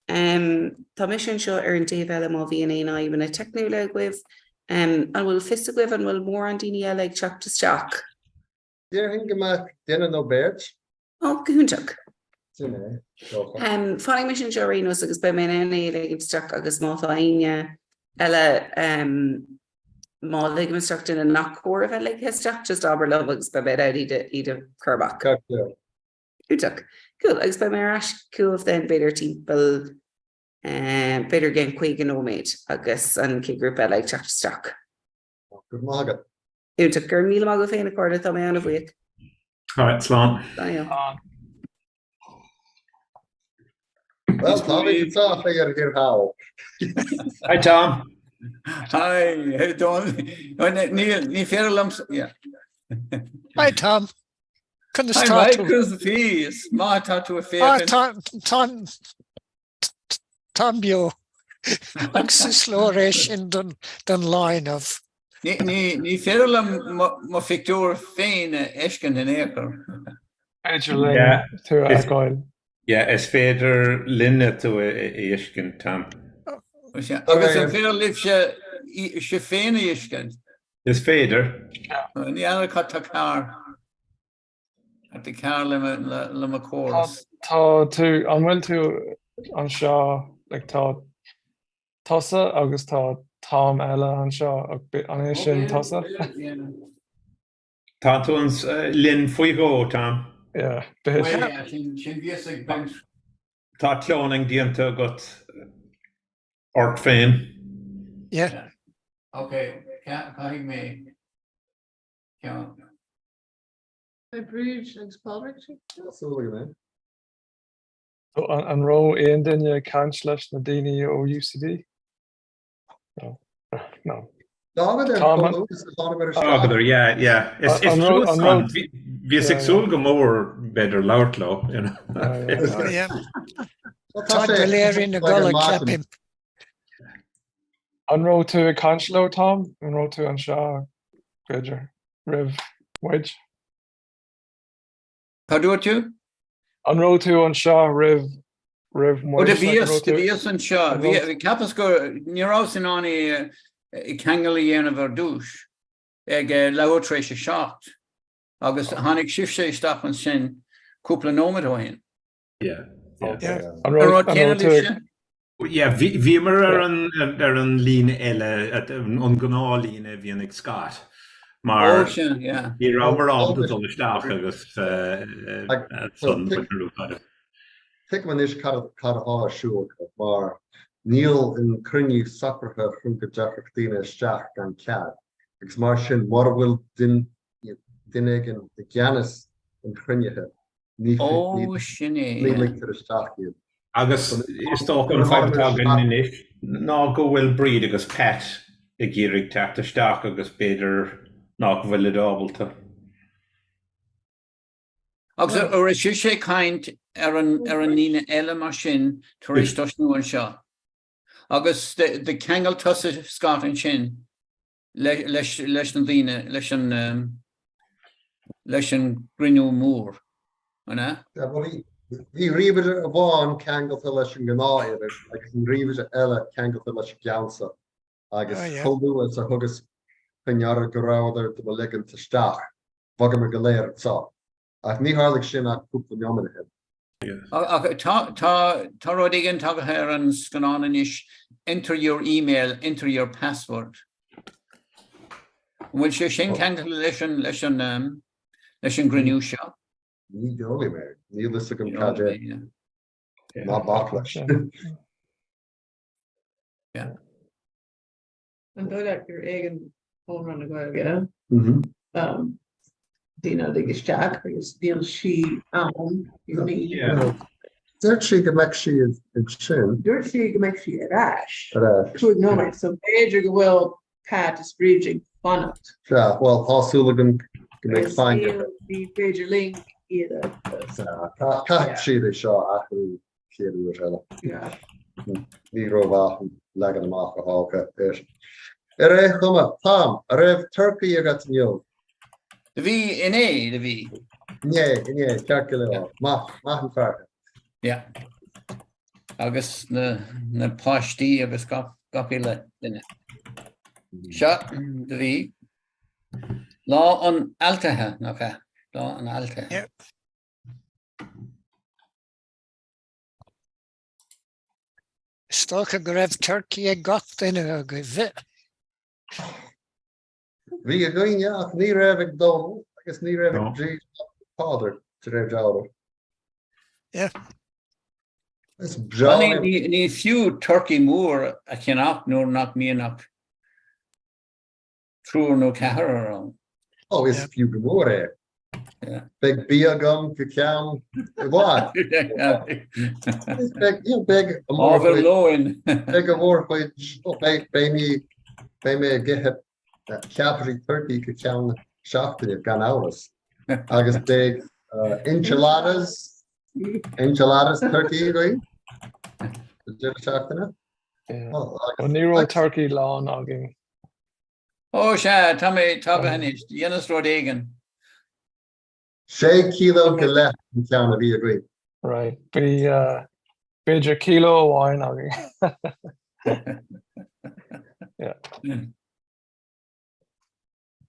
G: tá mise anseo ar an dtaobh eile má bhíonn aon fhadhbanna teicniúla agaibh. An bhfuil fios agaibh an bhfuil mórán daoine eile ag teacht isteach?
P: Déarfainn go mbeadh duine nó beirt.
G: Ó, go hiontach.
P: Sin é, dócha.
G: Fanfaidh mise anseo ar aon nós agus beidh mé in ann é a ligint isteach agus má tá éinne eile, má ligim isteach duine nach cóir a bheith ligthe isteach, just abair liom agus beidh mé in ann iad a, iad a chur amach.
P: Ceart go leor.
G: Iontach. Cool. Agus beidh mé ar ais chugaibh then b'fhéidir timpeall, b'fhéidir i gceann 50 nóiméad agus an chéad ghrúpa eile ag teacht isteach.
P: Go raibh maith agat.
G: Iontach. Go raibh míle maith agat féin, a chairde. Tá mé an-bhuíoch.
Q: Alright, slán.
G: Slán.
P: Well, táimid anseo thiar thiar thall.
Q: Hi Tom.
R: Hi, how you doing? Ní ní féidir liom yeah.
S: Hi Tom. Conas
R: Hi
S: tá
R: Mike,
S: tú?
R: conas bhí? Is maith tá tú ag
S: Ah,
R: féachaint.
S: tá tá Táim beo agus is leor é sin don don lá inniu.
R: Ní ní ní féidir liom mo mo phictiúr féin a fheiscint in aon chor.
L: Féidir linn
Q: Yeah,
L: tú a
Q: is
L: fheiceáil.
Q: yeah, is féidir linne tú a fheiscint, Tom.
R: Agus an féidir libhse sibh féin a fheiscint?
Q: Is féidir.
R: Ní fheadar cad tá cearr. Cad tá cearr le mo chóras.
L: Tá tú, an bhfuil tú anseo, like tá tusa agus tá Tom eile anseo, an é sin tusa?
Q: Tá tú linn faoi dhó, Tom.
L: Yeah, b'fhéidir.
R: Sin bhíos ag baint.
Q: Tá cloning déanta agat ort féin.
S: Yeah.
R: Ok, caithfidh mé ceann.
N: Beidh Bríd agus Pádraig
P: Súil
L: So an raibh aon duine ag caint leis na daoine ó UCD? No. No.
P: Thángadar
L: Tá
P: chomh luath is a thángamar isteach.
Q: Thángadar, yeah, yeah. Is
L: An raibh, an raibh,
Q: Bhíos ag súil go mór b'fhéidir labhairt leo, you know.
S: Yeah.
P: Tá
S: Tá
P: sé
S: go léir ina
P: like ar
S: gcodladh,
P: maidin.
S: ceapaim.
L: An raibh tú ag caint leo, Tom? An raibh tú anseo, b'fhéidir, roimh muid?
R: Cad dúirt tú?
L: An raibh tú anseo roimh? roimh
R: Ó do bhíos, do bhíos anseo. Bhí, cheapas go, ní rabhas in ann é ceangal a dhéanamh ar dtús ag leathuair tar éis a 7 agus tháinig sibhse isteach ansin cúpla nóiméad ó shin.
Q: Yeah.
R: Yeah. An raibh céanna libhse?
Q: Yeah, bhíomar ar an ar an líne eile, an gnáthlíne a bhíonn ag Scott, mar ní rabhamar ábalta dul isteach agus san
P: Tuigim anois cad atá ar siúl acu, mar níl an cruinniú socraithe chun go dtiocfadh daoine isteach gan cead, agus mar sin, mura bhfuil duine éigin i gceannas an chruinnithe, Ní
R: Ó, sin é,
P: ní ligtear isteach iad.
Q: Agus is dócha an fadhb atá againn anois ná go bhfuil Bríd agus Pat ag iarraidh teacht isteach agus b'fhéidir nach bhfuilid ábalta.
R: Agus an raibh sibhse ag caint ar an ar an líne eile mar sin tar éis tosnú anseo? Agus do cheangail tusa Scott ansin leis leis na daoine, leis an leis an gcruinniú mór, an ea?
P: Bhuel, bhí ríomhaire amháin ceangailte leis an ngnáth-uimhir agus an ríomhaire eile ceangailte leis an gceann seo, agus chomh luath is a thugas faoi ndeara go rabhadar do mo ligint isteach, bhogamar go léir anseo. Ach ní tharlaigh sin ach cúpla neomat ó shin.
R: Ach tá rud éigin tagtha ar an scannán anois, enter your email, enter your password. An bhfuil sé sin ceangailte leis an leis an leis an gcruinniú seo?
P: Ní dóigh liom é. Níl fhios agam cad é. Ná bac leis.
M: An dóigh leat gur éigean Chonradh na Gaeilge daoine a lig isteach agus níl sí ann i gcónaí.
P: Dúirt sí go mbeadh sí ansin.
M: Dúirt sí go mbeadh sí ar ais. Ar ais. Cúig nóiméad, so b'fhéidir go bhfuil Pat is Bríd ag fanacht.
P: Sea, bhuel, tá súil agam go mbeidh foighne acu.
M: Ní féidir linn iad a.
P: Caithfidh siad é seo a athrú chéad uair eile. Ní rómhaith an leagan amach atá acu air. Ar aon chuma, Tom, an raibh turcaí agat inniu?
R: Do bhí, inné, do bhí.
P: Inné, inné, ceart go leor. Maith, maith an fear thú.
R: Yeah. Agus na, na páistí agus gach, gach uile duine. Sea, do bhí. Lá an Altaithe, nach ea? Lá an Altaithe.
S: Yeah. Is dócha go raibh turcaí ag gach duine agaibh.
P: Bhí againne ach ní raibh ag Dónal agus ní raibh ag Bríd ná ag Pádraig de réir dealraimh.
S: Yeah.
P: Is breá
R: Ní, ní, ní fiú turcaí mór a cheannach nuair nach mbíonn ach triúr nó ceathrar ann.
P: Ó, is fiú go mór é. Beidh bia agam go ceann i bhfad. Beidh
R: Ábhar lóin.
P: Beidh a mhórchuid, beidh beidh mé ag ithe ceapairí turcaí go ceann seachtaine gan amhras. Agus beidh enchiladas, enchiladas turcaí againn deireadh seachtaine.
L: Ní raibh turcaí lán againn.
R: Ó sea, tá mé tagtha anois, dheineas rud éigin.
P: Sé kilo go leith an ceann a bhí againn.
L: Right, bhí b'fhéidir kilo amháin againn. Yeah.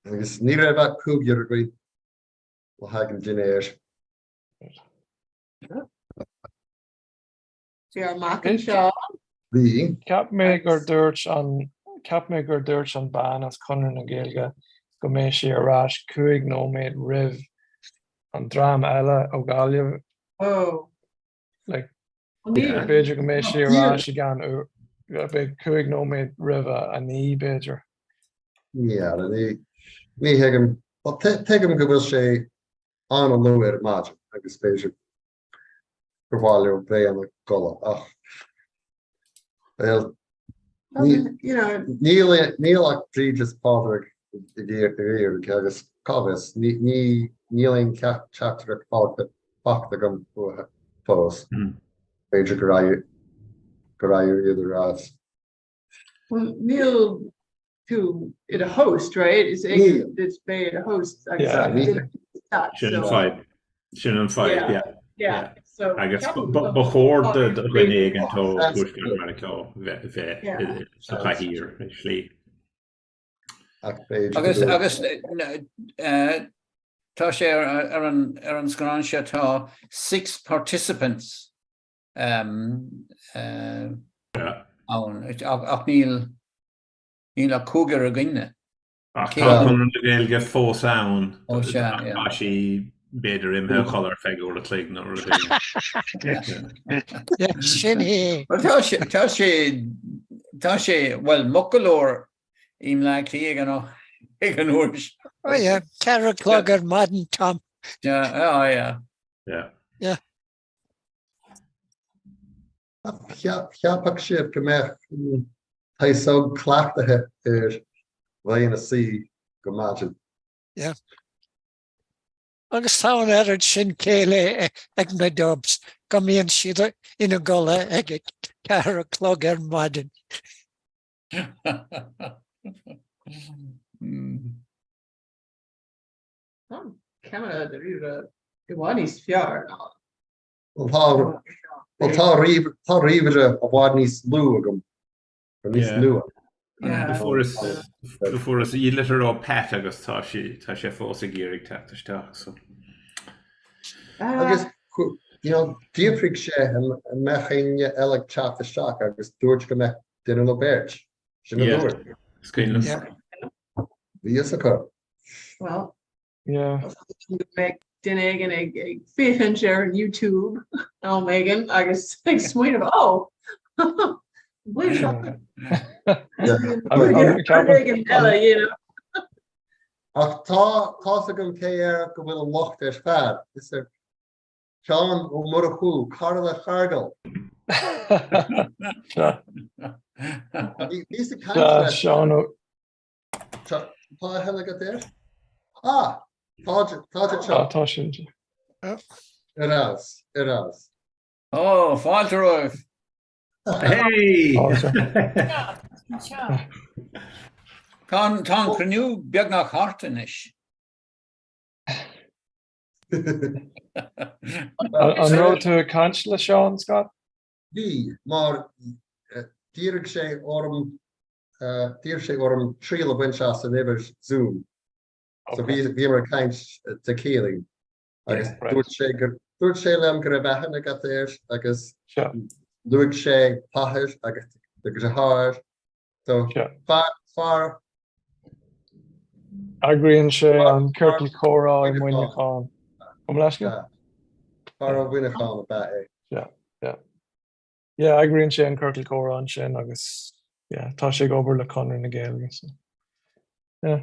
P: Agus ní raibh ach cúigear againn le haghaidh an dinnéir.
M: Bhí ár mac anseo.
P: Bhí.
L: Cheap mé gur dúirt an Cheap mé gur dúirt an bean as Conradh na Gaeilge go mbeidh sí ar ais 5 nóiméad roimh an dream eile ó Ghaillimh.
M: Oh.
L: Like, b'fhéidir go mbeidh sí ar ais i gceann beidh 5 nóiméad roimh a 9 b'fhéidir.
P: Yeah, ní ní thuigim tuigim go bhfuil sé an-luath ar maidin agus b'fhéidir gur mhaith leo bheith ina gcodladh ach níl ach Bríd is Pádraig ag iarraidh agus cá bhfios, níl aon teachtaireacht faighte agam uathu fós. B'fhéidir gur éirigh iad ar ais.
M: Well, níl tú i do host, right? Is éigean duit bheith i do host agus
Q: Sin an fadhb. Sin an fadhb, yeah.
M: Yeah.
T: So
Q: Agus ba chóir do dhuine éigin ó Thuaisceart Mheiriceá bheith sa chathaoir i slí.
R: Agus agus tá sé ar an ar an scáileán seo tá six participants ann ach níl níl ach cúigear againne.
Q: Ach tá Conradh na Gaeilge fós ann. Ó sea, yeah. Tá sí b'fhéidir imithe a chodladh ar feadh uair a chloig nó rud
S: éigin. Sin
R: é. Bhuel tá sé, tá sé, tá sé, bhuel moch go leor i mBleá Cliath ag an ag an uair seo.
S: Ó yeah, 4 a chlog ar maidin, Tom.
R: Yeah, oh yeah.
Q: Yeah.
S: Yeah.
P: Cheapfadh sibh go mbeadh an t-aos óg cleachtaithe ar bheith ina suí go maidin.
S: Yeah. Agus tá an oiread sin céille ag na Dubs go mbíonn siad ina gcodladh ag a 4 a chlog ar maidin.
T: Tá an ceamara dáiríre i bhfad níos fearr ná
P: Bhuel tá tá tá ríomhaire i bhfad níos lú agam, nó níos nua.
Q: Do fuaireas litir ó Pat agus tá sí tá sé fós ag iarraidh teacht isteach so.
P: Agus you know, d'fhiafraigh sé an mbeadh éinne eile ag teacht isteach agus dúirt go mbeadh duine nó beirt. Sin a dúirt.
Q: Is cuimhin liom.
P: Bhí fhios acu.
T: Well, go mbeidh duine éigin ag féachaint ar an YouTube am éigin agus ag smaoineamh ó bhfuil seo éigin eile you know.
P: Ach tá tá's agam cé air go bhfuil an locht ar fad. Is ar Sheán Ó Murchú, cara le Feargal. Bhíos ag caint leis.
L: Seán Ó
P: Tá aithne agat air? Ah! Tá tá sé.
L: Ah, tá sin.
P: Ar fheabhas, ar fheabhas.
R: Ó, fáilte romhaibh!
Q: Hey!
R: Tá an tá an cruinniú beagnach thart anois.
L: An raibh tú ag caint le Seán, Scott?
P: Bhí, mar d'iarr sé orm D'iarr sé orm triail a bhaint as an uimhir Zoom. So bhí bhíomar ag caint Dé Céadaoin agus dúirt sé gur dúirt sé liom go raibh aithne agat air agus luaigh sé t'athair agus do dheartháir. So fear fear
L: Eagraíonn sé an ciorcal comhrá i Muineachán. Gabh mo leithscéal?
P: Fear ó Mhuineachán ab ea é.
L: Yeah, yeah. Yeah, eagraíonn sé an ciorcal comhrá ansin agus yeah, tá sé ag obair le Conradh na Gaeilge so yeah.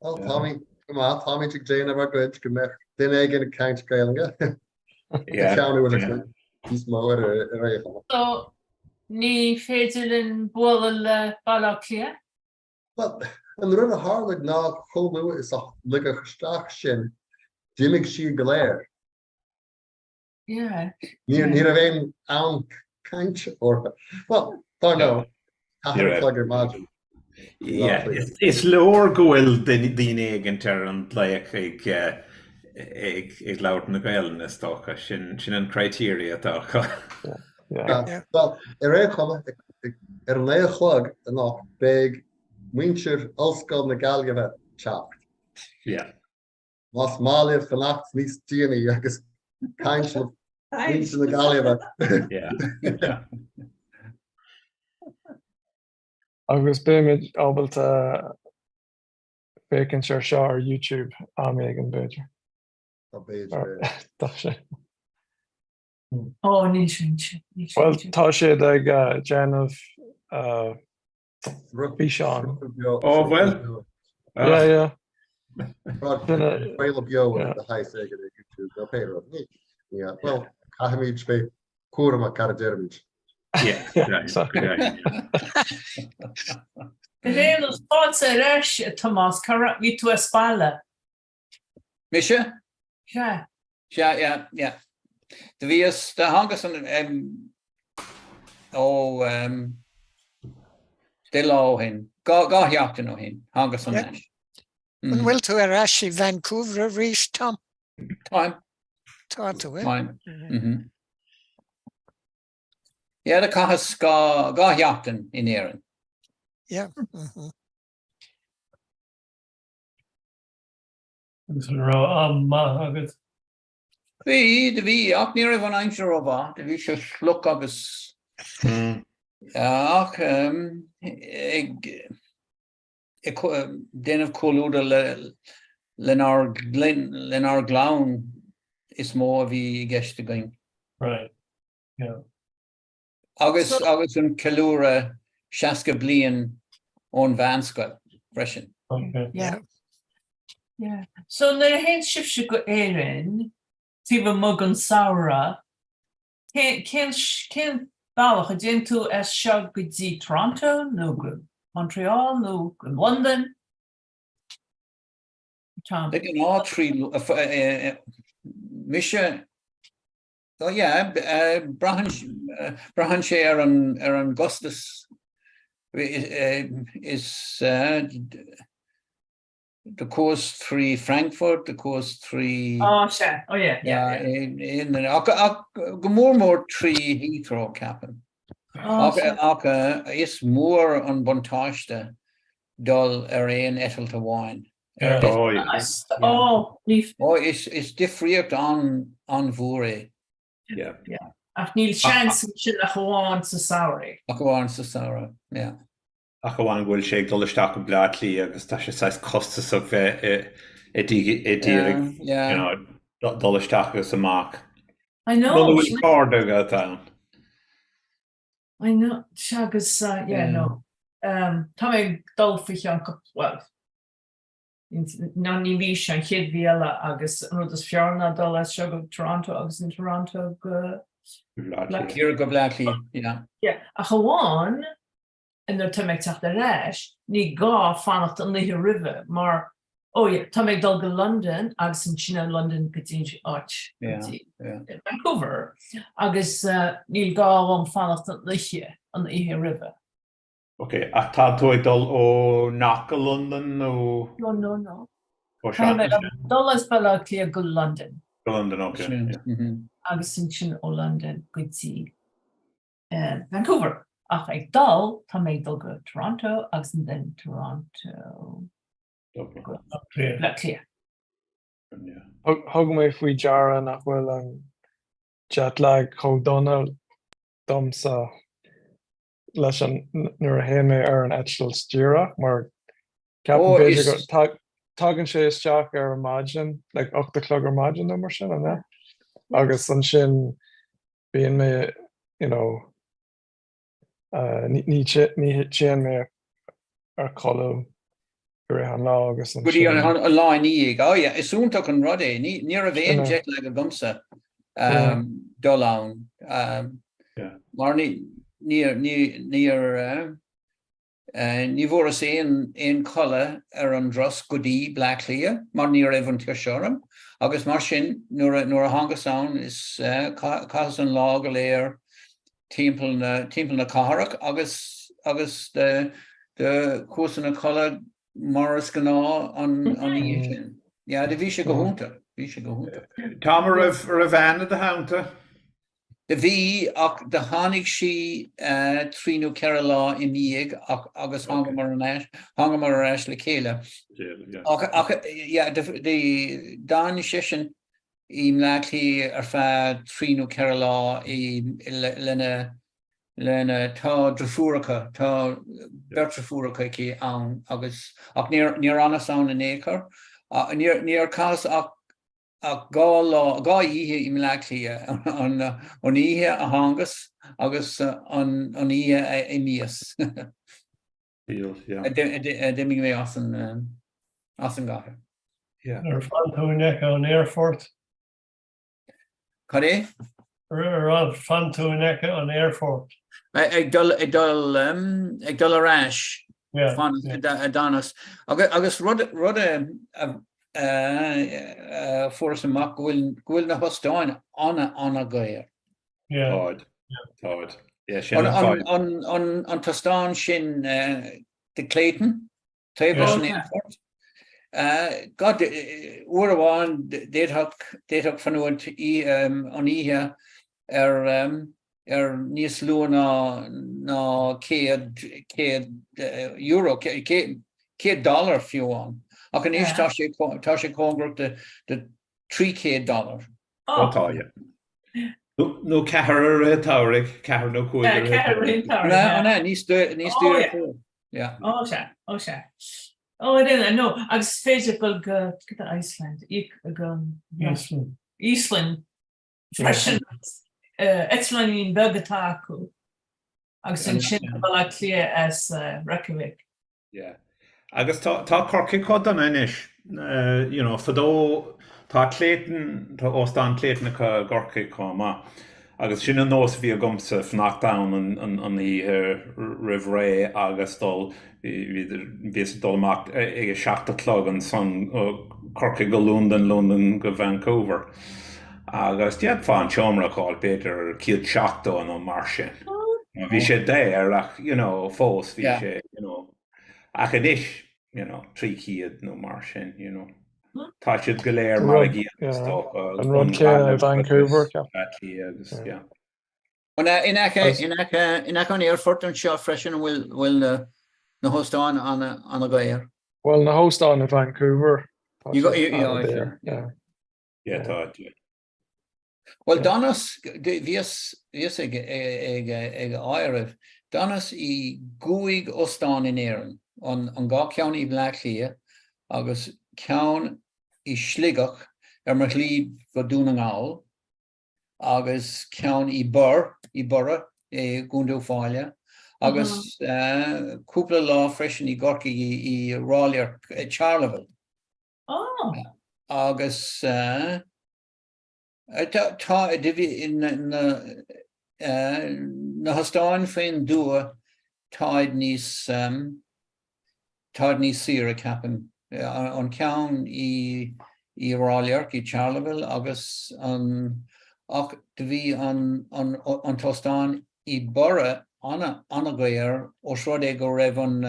P: Well, táimid go maith, táimid ag déanamh ár gcuid go mbeadh duine éigin ag caint Gaeilge.
Q: Yeah.
P: Ceann uair a níos mó ar ar aon chuma.
U: So, ní féidir linn bualadh le Baile Átha Cliath?
P: Well, an rud a tharla ná chomh luath is a ligeadh isteach sinn, d'imigh siad go léir.
U: Yeah.
P: Ní raibh aon am cainte orthu. Well, dar ndóigh, 4 a chlog ar maidin.
Q: Yeah, is leor go bhfuil daoine éigint ar an nglaoch ag ag labhairt na Gaelainne is dócha. Sin sin an criteria atá acu.
P: Well, ar aon chuma, ar a naoi a chlog anocht beidh muintir Ollscoil na Gaillimhe ag teacht.
Q: Yeah.
P: Más maith libh fanacht níos déanaí agus caint le muintir na Gaillimhe.
L: Agus beimid ábalta féachaint ar seo ar YouTube am éigin b'fhéidir.
P: B'fhéidir.
L: Tá sé.
U: Ó, níl sin.
L: Bhuel, tá siad ag déanamh Físeán.
Q: Ó bhuel.
L: Yeah, yeah.
P: Craoladh beo de shaghas éigin ar YouTube nó pé rud. Yeah, well, caithfimid bheith cúramach cad a deirimid.
U: Ar aon nós, fáilte ar ais, a Tomás, cá raibh, bhí tú as baile?
R: Mise?
U: Sea.
R: Sea, yeah, yeah. Do bhíos, do thángas an, em, ó, em, deich lá ó shin, dhá, dhá sheachtain ó shin, thángas thar n-ais.
S: An bhfuil tú ar ais i Vancouver arís, Tom?
R: Táim.
S: Tá tú, eh?
R: Mhm. Yeah, do chaitheas dhá sheachtain in Éirinn.
S: Yeah. Mhm.
E: Agus an raibh am maith agat?
R: Bhí, do bhí, ach ní raibh an aimsir rómhaith, do bhí sé fliuch agus ach ag ag déanamh comhluadar le lenár lenár gclann is mó a bhí i gceist againn.
E: Right, yeah.
R: Agus agus an ceiliúradh 60 bliain ón mheánscoil freisin.
E: Okay.
S: Yeah.
U: Yeah. So nuair a théann sibhse go Éirinn, taobh amuigh den samhradh, cén cén cén bealach a dtéann tú as seo go dtí Toronto nó go Montreal nó go Londain? Tom.
R: De ghnáth trí mise Oh yeah, braitheann sé ar an ar an gcostas is do chuas trí Frankfurt, do chuas trí.
U: Oh sea, oh yeah, yeah, yeah.
R: Ach go mór mór trí Heathrow, ceapaim. Ach is mór an buntáiste dul ar aon eitilt amháin. Ó, is difríocht an-mhór é.
U: Ach níl seans ansin ach amháin sa samhradh.
R: Ach amháin sa samhradh, yeah.
Q: Ach amháin go bhfuil sé ag dul isteach go Bleá Cliath agus tá sé saghas costasach bheith i dtír ag dul isteach agus amach.
U: I know.
Q: Muna bhfuil cairde agat ann.
U: I know, sea agus yeah no. Tá mé ag dul faoi cheann cúpla, bhuel, ná ní mhí seo, an chéad mhí eile agus an rud is fearr ná dul as seo go Toronto agus in Toronto go
R: Bleá Cliath. Go Bleá Cliath, yeah.
U: Yeah, ach amháin nuair atá mé ag teacht ar ais, ní gá fanacht an oíche roimhe mar, oh yeah, tá mé ag dul go Londain agus ansin ó Londain go dtí an áit, go dtí Vancouver agus níl gá dhom fanacht an oíche, an oíche roimhe.
Q: Ok, ach tá tú ag dul ó Knock go Londain nó?
U: No, no, no. Ó Tá mé ag dul as Baile Átha Cliath go Londain.
Q: Go Londain, ok.
U: Agus ansin ó Londain go dtí Vancouver. Ach ag dul, tá mé ag dul go Toronto agus then Toronto go Bleá Cliath.
O: Thug mé faoi deara nach bhfuil an jet lag chomh dona domsa leis an nuair a théann mé ar an eitilt díreach mar ceapaim b'fhéidir go tagann sé isteach ar maidin like 8 a chlog ar maidin nó mar sin an ea? Agus ansin bíonn mé you know ní téann mé ar codladh i rith an lá agus
R: Go dtí an lá ina dhiaidh. Oh yeah, is iontach an rud é. Ní raibh aon jet lag agamsa dul ann. Mar ní níor ní bhfuaireas aon aon codladh ar an dturas go dtí Bleá Cliath mar ní raibh an tuirse orm agus mar sin nuair a nuair a thángas ann is chaitheas an lá go léir timpeall na timpeall na cathrach agus agus do do chuas ina chodladh mar is gnáth an an oíche sin. Yeah, do bhí sé go hiontach, bhí sé go
Q: hiontach. Tom, an raibh an raibh Ann i do theannta?
R: Do bhí, ach do tháinig sí trí nó ceithre lá i ndiaidh ach agus thángamar ar ais, thángamar ar ais le chéile. Ach ach yeah, do d'fhan seisean i mBleá Cliath ar feadh trí nó ceithre lá i lena lena tá driofúracha tá beirt driofúracha aici ann agus ach níor níor fhanas ann in aon chor níor níor chaitheas ach ach dhá lá dhá oíche i mBleá Cliath an an oíche a thángas agus an an oíche a imíos a d'imigh mé as an as an gcathair.
E: Ar fan tú in aice an aerfoirt?
R: Cad é?
E: Ar fan tú in aice an aerfoirt?
R: Ag dul ag dul ag dul ar ais d'fhanas agus rud rud a a fuaireas amach go bhfuil go bhfuil na hóstáin ana ana-dhaor.
Q: Táid. Táid. Yeah, sin an fáth.
R: An an an t-óstán sin The Clayton, taobh leis an aerfort. God, uair amháin d'fhéadfadh, d'fhéadfadh fanúint an oíche ar, ar níos lú ná, ná 100, 100 euro, 100 dollar fiú amháin. Ach anois tá sé, tá sé cóngarach do, do 300 dollar.
Q: Ó tá, yeah. Nó ceathrar i rith an tsamhraidh, ceathrar nó cúigear i rith an tsamhraidh.
R: An ea, níos daoire fós. Yeah.
U: Ó sea, ó sea. Ó I didn't know. Agus is féidir dul go, go Iceland, go
E: Íoslainn.
U: Íoslainn freisin. Eitleáinín beag atá acu. Agus ansin go Baile Átha Cliath as Reykjavik.
Q: Yeah. Agus tá tá Corcaigh chomh dona anois. You know, fadó tá Clayton, tá óstán Clayton acu i gCorcaigh chomh maith. Agus sin an nós a bhí agamsa, fanacht ann an an an oíche roimh ré agus dul, bhí bhíos ag dul amach ag a seacht a chlog ansan ó Corcaigh go Londain, Londain go Vancouver. Agus d'fhéadfá an seomra a fháil b'fhéidir 170 nó mar sin. Bhí sé daor ach, you know, fós bhí sé, you know, ach anois, you know, 300 nó mar sin, you know. Tá siad go léir mar a gcéanna is
O: dócha. An rud céanna i Vancouver,
Q: ceapaim. Agus, yeah.
R: In aice, in aice, in aice an aerfoirt anseo freisin an bhfuil, bhfuil na, na hóstáin an-dhaor?
O: Bhuel, na hóstáin i Vancouver, tá
R: siad an-daor, yeah.
Q: Yeah, tá, yeah.
R: Bhuel, d'fhanas, bhíos, bhíos ag, ag, ag áireamh, d'fhanas i gcúig óstán in Éirinn, an, an dhá cheann i mBleá Cliath agus ceann i Sligeach ar mo shlí go Dún na nGall agus ceann i Birr, i Biorra i gContae Uíbh Fhailí agus cúpla lá freisin i gCorcaigh i, i Ráth Luirc, Charleville.
U: Oh.
R: Agus tá na na hóstáin faoin dtuath táid níos táid níos saoire ceapaim. An ceann i i Ráth Luirc, i Charleville agus an ach do bhí an an an t-óstán i Biorra ana ana-dhaor os rud é go raibh an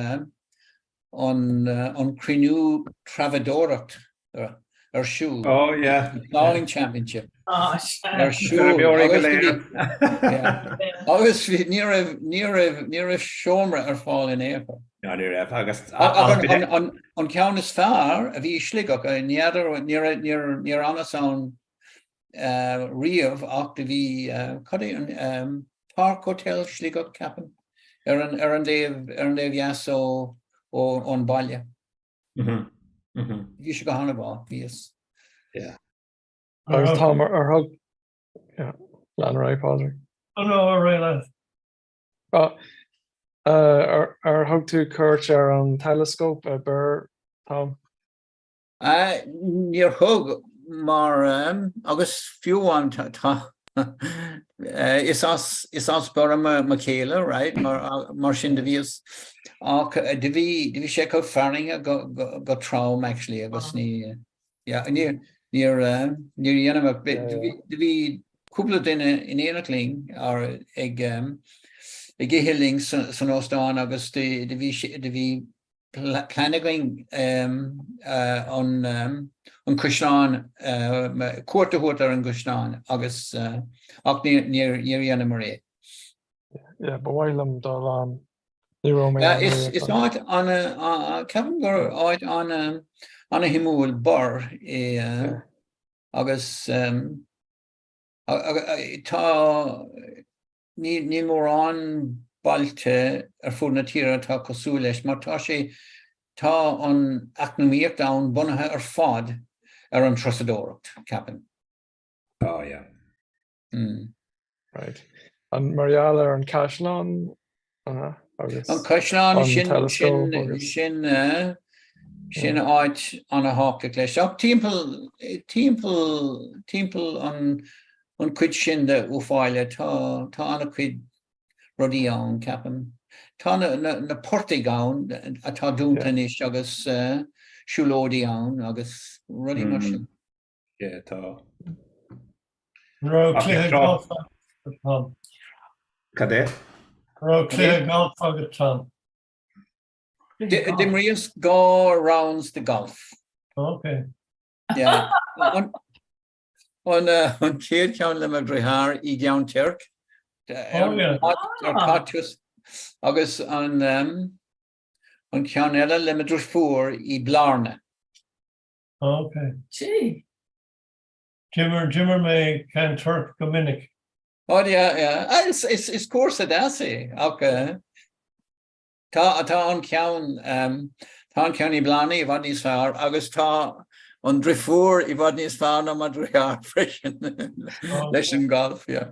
R: an cruinniú treabhadóireacht ar siúl.
Q: Oh yeah.
R: The Ploughing Championship. Ar siúl. Agus bhí ní raibh ní raibh ní raibh seomra ar fáil in aon chor.
Q: No ní raibh agus
R: an ceann is fearr a bhí i Sligeach ní fheadar níor níor níor fhanas ann riamh ach do bhí cad é an Park Hotel Sligeach ceapaim ar an ar an dtaobh ar an dtaobh dheas ó ó ón baile. Bhí sé go han-mhaith, bhíos.
Q: Yeah.
O: Agus tá mar ar thug yeah, lean ar aghaidh Pádraig.
E: Oh no, ar aghaidh leat.
O: Ah, ar ar thug tú cuairt ar an teileascóp i Birr, Tom?
R: Níor thug, mar, agus fiú amháin tá, is as, is as Biorra mo chéile, right, mar, mar sin do bhíos, ach do bhí, do bhí sé chomh farrainge go, go, go trom actually agus ní, yeah, níor, níor, níor dhéanamar, do bhí, do bhí cúpla duine in éineacht linn, or ag, ag ithe linn san óstán agus do, do bhí sé, do bhí plean againn an caisleán, cuairt a thabhairt ar an gcaisleán agus ach níor dhéanamar
O: é. Yeah, ba mhaith liom dul ann. Ní raibh mé ann
R: riamh. Is áit ana, ceapaim gur áit ana, ana shuimiúil Birr é agus tá, Níl mórán bailte ar fud na tíre atá cosúil leis, mar tá sé, tá an eacnamaíocht ann bunaithe ar fad ar an turasadóireacht, ceapaim.
Q: Tá, yeah.
O: Mm. Right. An mar gheall ar an caisleán
R: agus An caisleán sin sin sin sin áit ana-thábhachtach leis. Ach timpeall timpeall timpeall an an chuid sin de Uíbh Fhailí tá tá an-chuid rudaí ann, ceapaim. Tá na na na portaigh ann atá dúnta anois agus siúlóidí ann agus rudaí mar sin.
Q: Yeah, tá.
E: An raibh cluiche golf agat, Tom?
Q: Cad é?
E: An raibh cluiche golf agat, Tom?
R: D'imríos dhá rounds de golf.
E: Ok.
R: Yeah. An an an chéad cheann le mo dheartháir i gCeann Toirc.
E: Oh yeah.
R: Ar Catus agus an um, an ceann eile le mo dheirfiúr i Blarney.
E: Ok.
U: Gee.
E: D'imir d'imir mé Ceann Toirc go minic.
R: Oh yeah, yeah. Ah, is is is cúrsa deas é ach uh, Tá, tá an ceann, tá an ceann i mBlarney i bhfad níos fearr agus tá an deirfiúr i bhfad níos fearr ná mo dheartháir freisin leis an golf, yeah.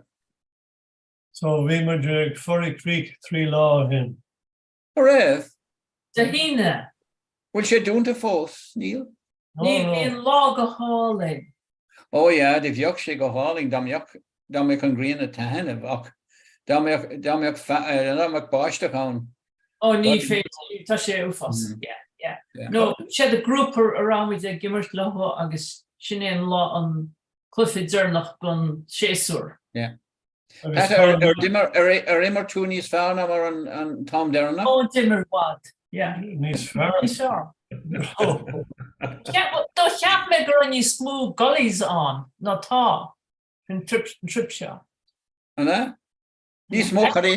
E: So bhí muid ag Furry Creek 3 lá ó shin.
R: An raibh?
U: Dé hAoine.
R: Bhfuil sé dúnta fós? Níl?
U: Níl, bhí an lá go hálainn.
R: Ó yeah, do bheadh sé go hálainn dá mbeadh, dá mbeadh an ghrian ag taitneamh ach dá mbeadh, dá mbeadh, dá mbeadh báisteach ann.
U: Ó ní féidir, tá sé uafásach, yeah, yeah. No, siad an grúpa a raibh muid ag imirt leo agus sin é an lá an cluiche deireanach den séasúr.
R: Yeah. Pat, ar, ar, d'imir, ar, ar imir tú níos fearr ná mar an, an t-am deireanach?
U: Ó, d'imir i bhfad, yeah.
E: Níos fearr?
U: Níos fearr. Do cheap mé go raibh níos mó gullies ann ná tá an trip, an trip seo.
R: An ea? Níos mó cad é?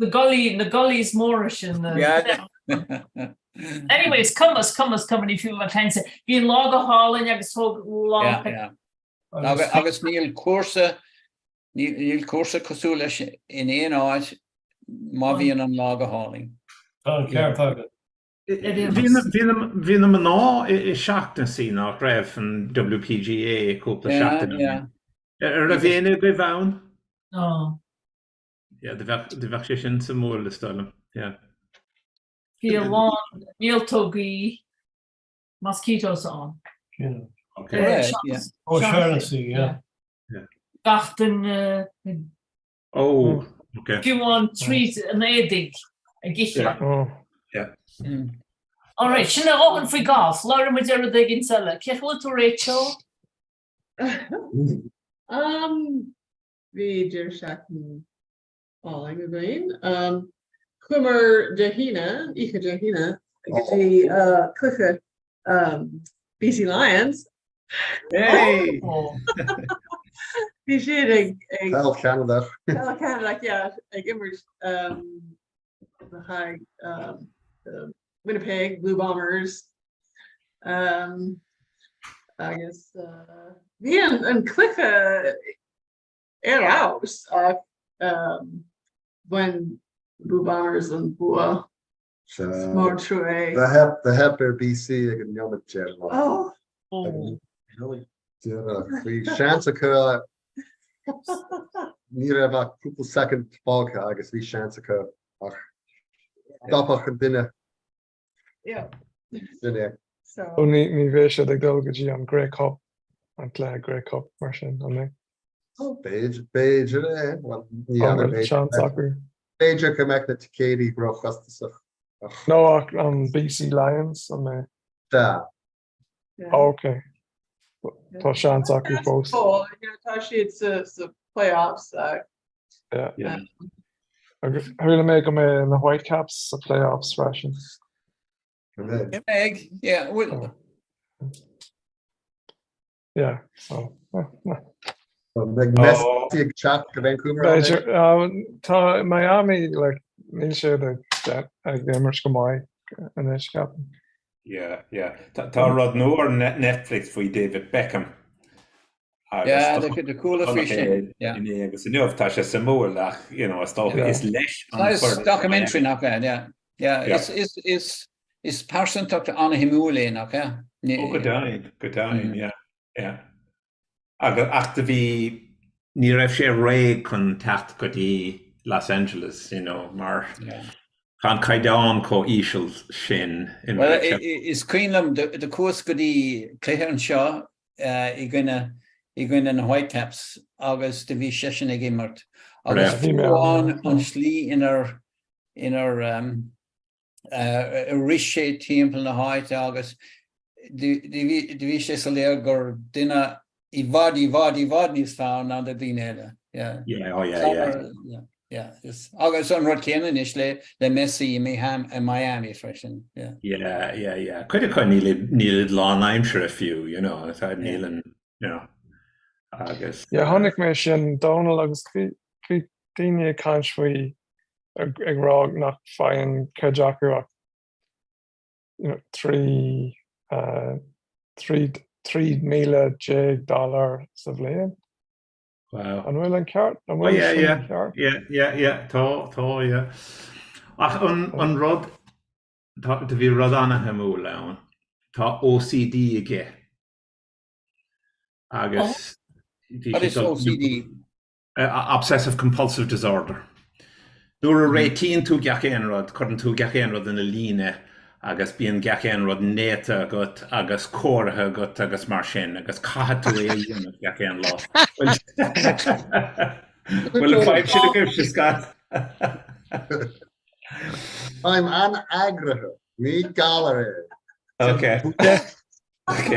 U: Na gully, na gullies móra sin. Na,
R: Yeah.
U: Anyway, is cuma, is cuma, is cuma, ní fiú a bheith ag caint. Bhí an lá go hálainn agus thóg lá
R: Yeah, yeah. Agus níl cúrsa, níl cúrsa cosúil leis in aon áit má bhíonn an lá go hálainn.
E: Tá an ceart agat.
Q: Bhí na mná i Shaughnessy nach raibh, an WPGA cúpla seachtain ó shin. Ar raibh éinne agaibh ann?
U: No.
Q: Yeah, do bheadh sé sin suimiúil is dóigh liom. Yeah.
U: Bhí a lán míoltógaí Mosquitoes ann.
E: Okay. Oh, Shaughnessy, yeah.
U: Gach duine.
Q: Oh, okay.
U: Fiú amháin tríd an éadaigh ag ithe.
Q: Yeah.
U: All right, sin a dhóthain faoi golf. Labhraíonn muid ar rud éigin eile. Cén chaoi a bhfuil tú, Rachel?
T: Um, bhí deireadh seachtaine álainn againn. Chuamar Dé hAoine, oíche Dé hAoine, go dtí cluiche BC Lions.
Q: Hey!
T: Bhí siad ag
P: ag Peil Cheanadach.
T: Peil Cheanadach, yeah, ag imirt le haghaidh Winnipeg Blue Bombers. Agus bhí an cluiche ar fheabhas ach bhain Blue Bombers an bua. Is mór an trua é.
P: Do theip ar BC ag an neomat deireanach. Deireanach. Bhí seans acu ní raibh ach cúpla soicind fágtha agus bhí seans acu ach stopadh an duine. Sin é.
O: Ó ní bheidh siad ag dul go dtí an Grey Cup, an cluiche Grey Cup mar sin, an mbeidh?
P: B'fhéidir, b'fhéidir é. Bhuel, ní
O: An
P: fheadar,
O: bhfuil seans acu?
P: B'fhéidir go mbeadh na ticéidí róchostasach
O: ach. No, ach an BC Lions, an mbeidh?
P: Sea.
O: Ok. Tá seans acu fós.
T: Tá siad sa playoffs.
O: Yeah. Agus chuala mé go mbeidh na Whitecaps sa playoffs freisin.
R: Beidh, yeah. Bhfuil.
O: Yeah, so.
P: Beidh Messi ag teacht go Vancouver.
O: B'fhéidir, tá Miami, like, níl siad ag ag imirt go maith anois, ceapaim.
Q: Yeah, yeah. Tá rud nua ar Netflix faoi David Beckham.
R: Yeah, do chuala faoi sin. Yeah.
Q: Inné agus inniu tá sé suimiúil ach, you know, is dócha is leis
R: an Saghas documentary nach ea, yeah. Yeah, is is is is pearsantacht an-shuimiúil é nach ea?
Q: Ó go deimhin, go deimhin, yeah, yeah. Agus, ach do bhí, ní raibh sé réidh chun teacht go dtí Los Angeles, you know, mar tá an caighdeán chomh íseal sin
R: i Meiriceá. Bhuel, is cuimhin liom, do chuas go dtí cluiche anseo i gcoinne, i gcoinne na Whitecaps agus do bhí seisean ag imirt agus fiú amháin an tslí inar, inar, rith sé timpeall na háite agus do bhí sé soiléir gur duine i bhfad, i bhfad, i bhfad níos fearr ná na daoine eile.
Q: Yeah, oh yeah, yeah.
R: Yeah, is, agus an rud céanna anois le, le Messi i i Miami freisin,
Q: yeah. Yeah, yeah, yeah. Cuid acu níl, níl lánaimseartha fiú, you know, tá, níl an, you know, agus.
A: Yeah, chonaic mé sin, Dónal, agus bhí, bhí daoine ag caint faoi, ag, ag rá nach faigheann cuid acu ach, you know, 3, uh, 3, 13,000 dollar sa bhliain.
Q: Wow.
A: An bhfuil an ceart? An bhfuil
Q: yeah,
A: sin
Q: yeah.
A: ceart?
Q: Yeah, yeah, yeah, tá, tá, yeah. Ach an, an rud, tá, do bhí rud ana-shuimiúil ann. Tá OCD aige. Agus
R: bhí What is OCD?
Q: Obsessive Compulsive Disorder. Nuair a réitíonn tú gach aon rud, cuireann tú gach aon rud ina líne agus bíonn gach aon rud néata agat agus cóirithe agat agus mar sin agus caithfidh tú é a dhéanamh gach aon lá. Bhfuil an fadhb sin agaibhse, Scott?
P: Táim an-eagraithe, ní galar é.
Q: Ok. Ok.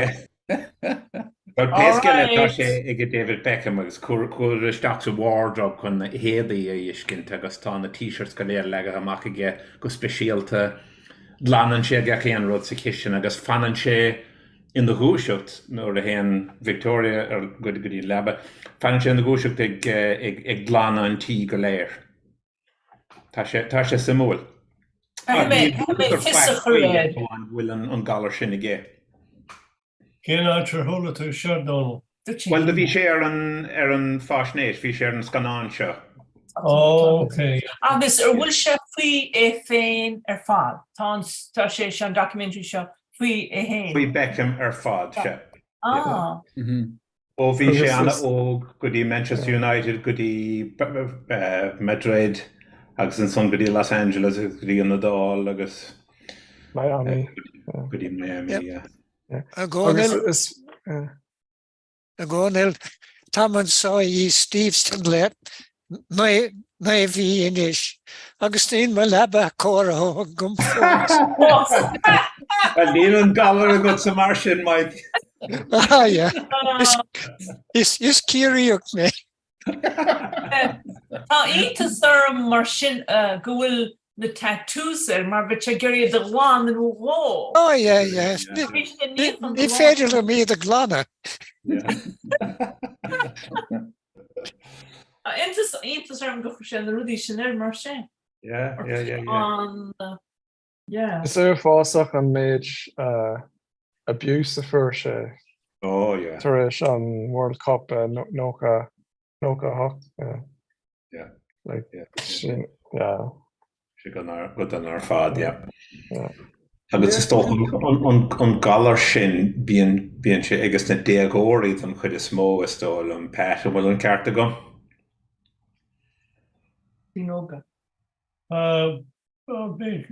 Q: Bhuel, pé scéal é, tá sé ag David Beckham agus chuadar isteach sa wardrobe chun a héadaí a fheiscint agus tá na t-shirts go léir leagtha amach aige go speisialta. Glanann sé gach aon rud sa chistin agus fanann sé ina dhúiseacht nuair a théann Victoria ar go dtí an leaba, fanann sé ina dhúiseacht ag glanadh an tí go léir. Tá sé, tá sé suimiúil.
U: Caithfidh mé, caithfidh mé fios a chur air.
Q: Go bhfuil an galar sin aige.
E: Cén áit ar chuala tú seo, Dónal?
Q: Bhuel, do bhí sé ar an, ar an faisnéis, bhí sé ar an scannán seo.
E: Oh, ok.
U: Agus an bhfuil sé faoi é féin ar fad? Tá an, tá sé seo, an documentary seo, faoi é féin?
Q: Faoi Beckham ar fad, sea.
U: Ah.
Q: Ó bhí sé ana-óg go dtí Manchester United, go dtí Madrid agus ansan go dtí Los Angeles agus go dtí an Iodáil agus
A: Miami.
Q: Go dtí Miami, yeah.
S: A Dhónaill, táim anseo i Steveston le 9 mhí anois agus níl mo leaba cóirithe agam
Q: fós. Bhuel, níl an galar agatsa mar sin, Mike.
S: Ah, yeah. Is, is Ciarraíoch mé.
U: Tá iontas orm mar sin go bhfuil na tattoos air mar bheadh sé ag iarraidh iad a ghlanadh nó dhó.
S: Oh yeah, yeah. Ní féidir liom iad a ghlanadh.
U: Iontas iontas orm go bhfuil sé na rudaí sin air mar sin.
Q: Yeah, yeah, yeah, yeah.
U: Yeah.
A: Is uafásach an méid abuse a fuair sé
Q: Oh yeah.
A: tar éis an World Cup 90 98. Yeah.
Q: Yeah.
A: Like, yeah. Sin, yeah.
Q: Sé go dona ar fad, yeah. Yeah. Agus is dócha an galar sin bíonn bíonn sé ages na déagóirí don chuid is mó is dóigh liom, Pat, an bhfuil an ceart agam?
U: Daoine óga.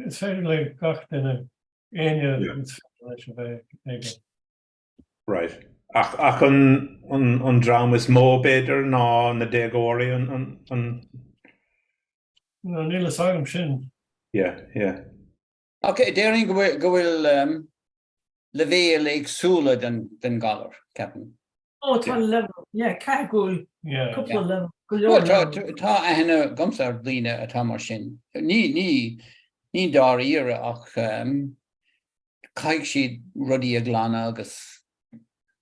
E: Is féidir le gach duine, éinne is féidir leis a bheith aige.
Q: Right. Ach, ach an, an, an dream is mó b'fhéidir ná na déagóirí an, an, an.
E: No, níl a fhios agam sin.
Q: Yeah, yeah.
R: Ach déarfainn
Q: go
R: bhfuil, go bhfuil um, leibhéil éagsúla den, den galar, ceapaim.
U: Ó, tá level, yeah, caithfidh go bhfuil
E: Yeah.
U: cúpla level, go leor
R: Bhuel, tá,
U: level.
R: tá aithne agamsa ar dhaoine atá mar sin. Ní, ní, ní dáiríre ach um, caithfidh siad rudaí a ghlanadh agus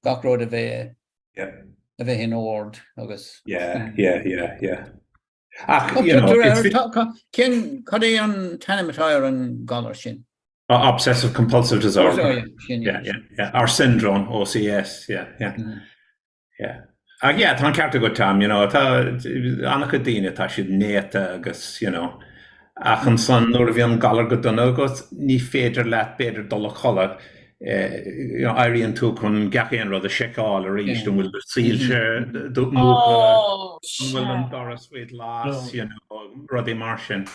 R: gach rud a bheith,
Q: Yeah.
R: a bheith in ord agus.
Q: Yeah, yeah, yeah, yeah. Ach, you know, it's
R: Cén, cad é an t-ainm atá ar an galar sin?
Q: Obsessive compulsive disorder.
R: Oh, yeah, sin,
Q: yeah, yeah, yeah. Or syndrome, OCS, yeah, yeah. Mm. Yeah. Ach yeah, tá an ceart agat Tom, you know, tá an-chuid daoine tá siad néata agus, you know, ach ansan nuair a bhíonn galar go dona agat, ní féidir leat b'fhéidir dul a chodladh, you know, éiríonn tú chun gach aon rud a sheiceáil arís, an bhfuil do soilse múchta, an bhfuil an doras faoi ghlas, you know, rudaí mar sin.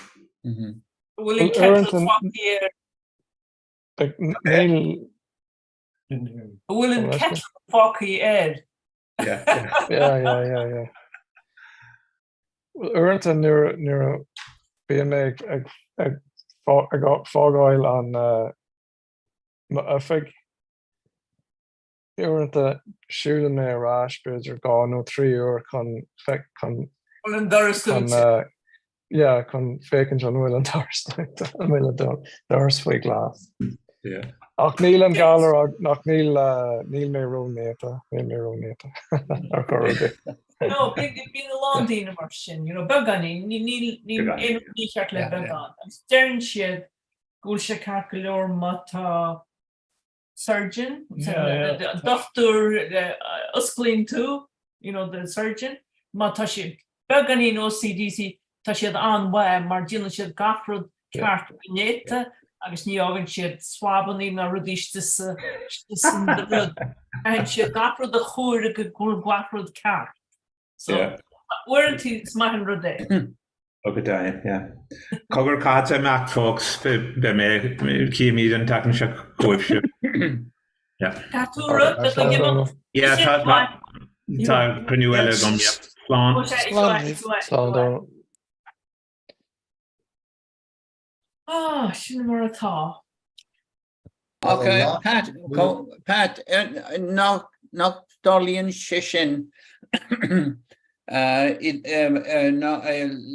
U: An bhfuil an kettle fágtha air?
A: Níl.
U: An bhfuil an kettle fágtha air?
A: Yeah, yeah, yeah, yeah. Uaireanta nuair nuair a bíonn mé ag ag ag fágáil an m'oifig, uaireanta siúlann mé ar ais b'fhéidir 2 nó 3 uair chun chun
U: Bhfuil an doras
A: chun
U: dúnta?
A: Yeah, chun féachaint an bhfuil an doras dúnta, an bhfuil an doras faoi ghlas.
Q: Yeah.
A: Ach níl an galar ag, nach níl, níl mé ró-néata, níl mé ró-néata ar chor ar bith.
U: No, bíonn a lán daoine mar sin, you know, beagáinín, níl aon rud mícheart le beagán. Agus deireann siad go bhfuil sé ceart go leor má tá surgeon, an dochtúir osclaíonn tú, you know, the surgeon, má tá siad beagáinín OCD, tá siad an-mhaith mar déanann siad gach rud ceart go néata agus ní fhágann siad swabannaí ná rudaí istigh sa rud. Caithfidh siad gach rud a chomhaireamh go bhfuil gach rud ceart. So, uaireanta is maith an rud é.
Q: Ó go deimhin, yeah. Cogar caithfidh mé imeacht folks, beidh mé, cífimid an tseachtain seo chugaibhse. Yeah.
U: Tá tú rud, tá tú imeacht.
Q: Yeah, tá, tá, tá cruinniú eile agam, yeah. Slán.
A: Slán Dónal.
U: Ah, sin mar atá.
R: Ok, Pat, Pat, nach dtarlaíonn sé sin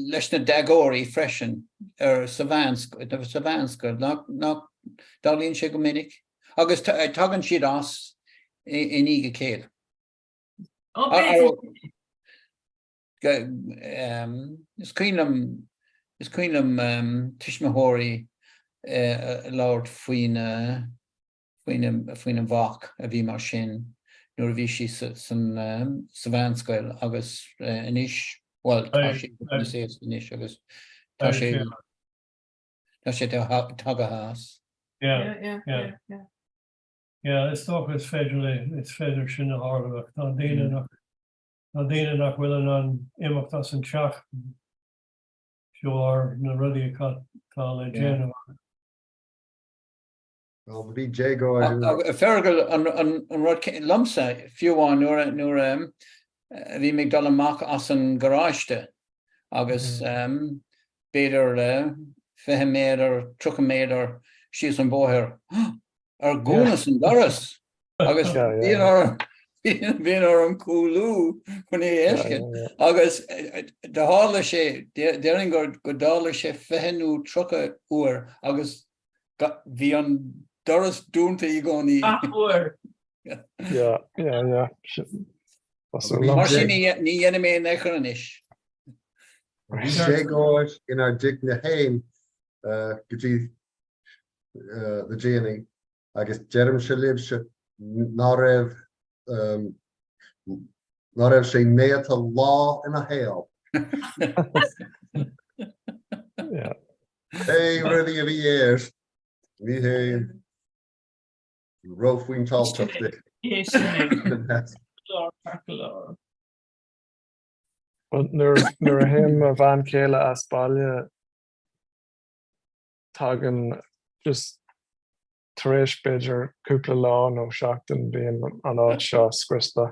R: leis na déagóirí freisin sa mheánscoil, nach dtarlaíonn sé go minic? Agus tagann siad as i ndiaidh a chéile. Is cuimhin liom, is cuimhin liom tuismitheoirí ag labhairt faoina, faoina, faoina mhac a bhí mar sin nuair a bhí sí sa, san, sa mheánscoil agus anois, bhuel, tá sí níos aosta anois agus tá sé, tá sé tagtha as.
E: Yeah, yeah, yeah. Yeah, is dócha is féidir le, is féidir sin a tharlú ach tá daoine nach Tá daoine nach bhfuil in ann imeacht as an teach de bharr na rudaí atá le déanamh acu.
P: Bhuel, bhí déagóir.
R: Fergal, an rud liomsa, fiú amháin nuair a bhí mé ag dul amach as an garáiste agus b'fhéidir 20 méadar, 30 méadar síos an bóthar, Ar dhúnas an doras agus bíonn orm bíonn orm cúlú chun é a fheiscint agus do tharla sé déarfainn gur go dtarla sé 20 nó 30 uair agus bhí an doras dúnta i gcónaí.
U: Gach uair.
A: Yeah, yeah, yeah.
R: Mar sin ní dhéanaim é in aon chor anois.
P: Bhí déagóir inár dtighne féin go dtí le déanaí agus deirimse libhse ná raibh ná raibh sé néata lá ina shaol. Pé rudaí a bhí air, ní hé róphointeáilteach é.
A: Nuair a théann mo bhean chéile as baile tagann just tar éis b'fhéidir cúpla lá nó seachtain bíonn an áit seo scriosta.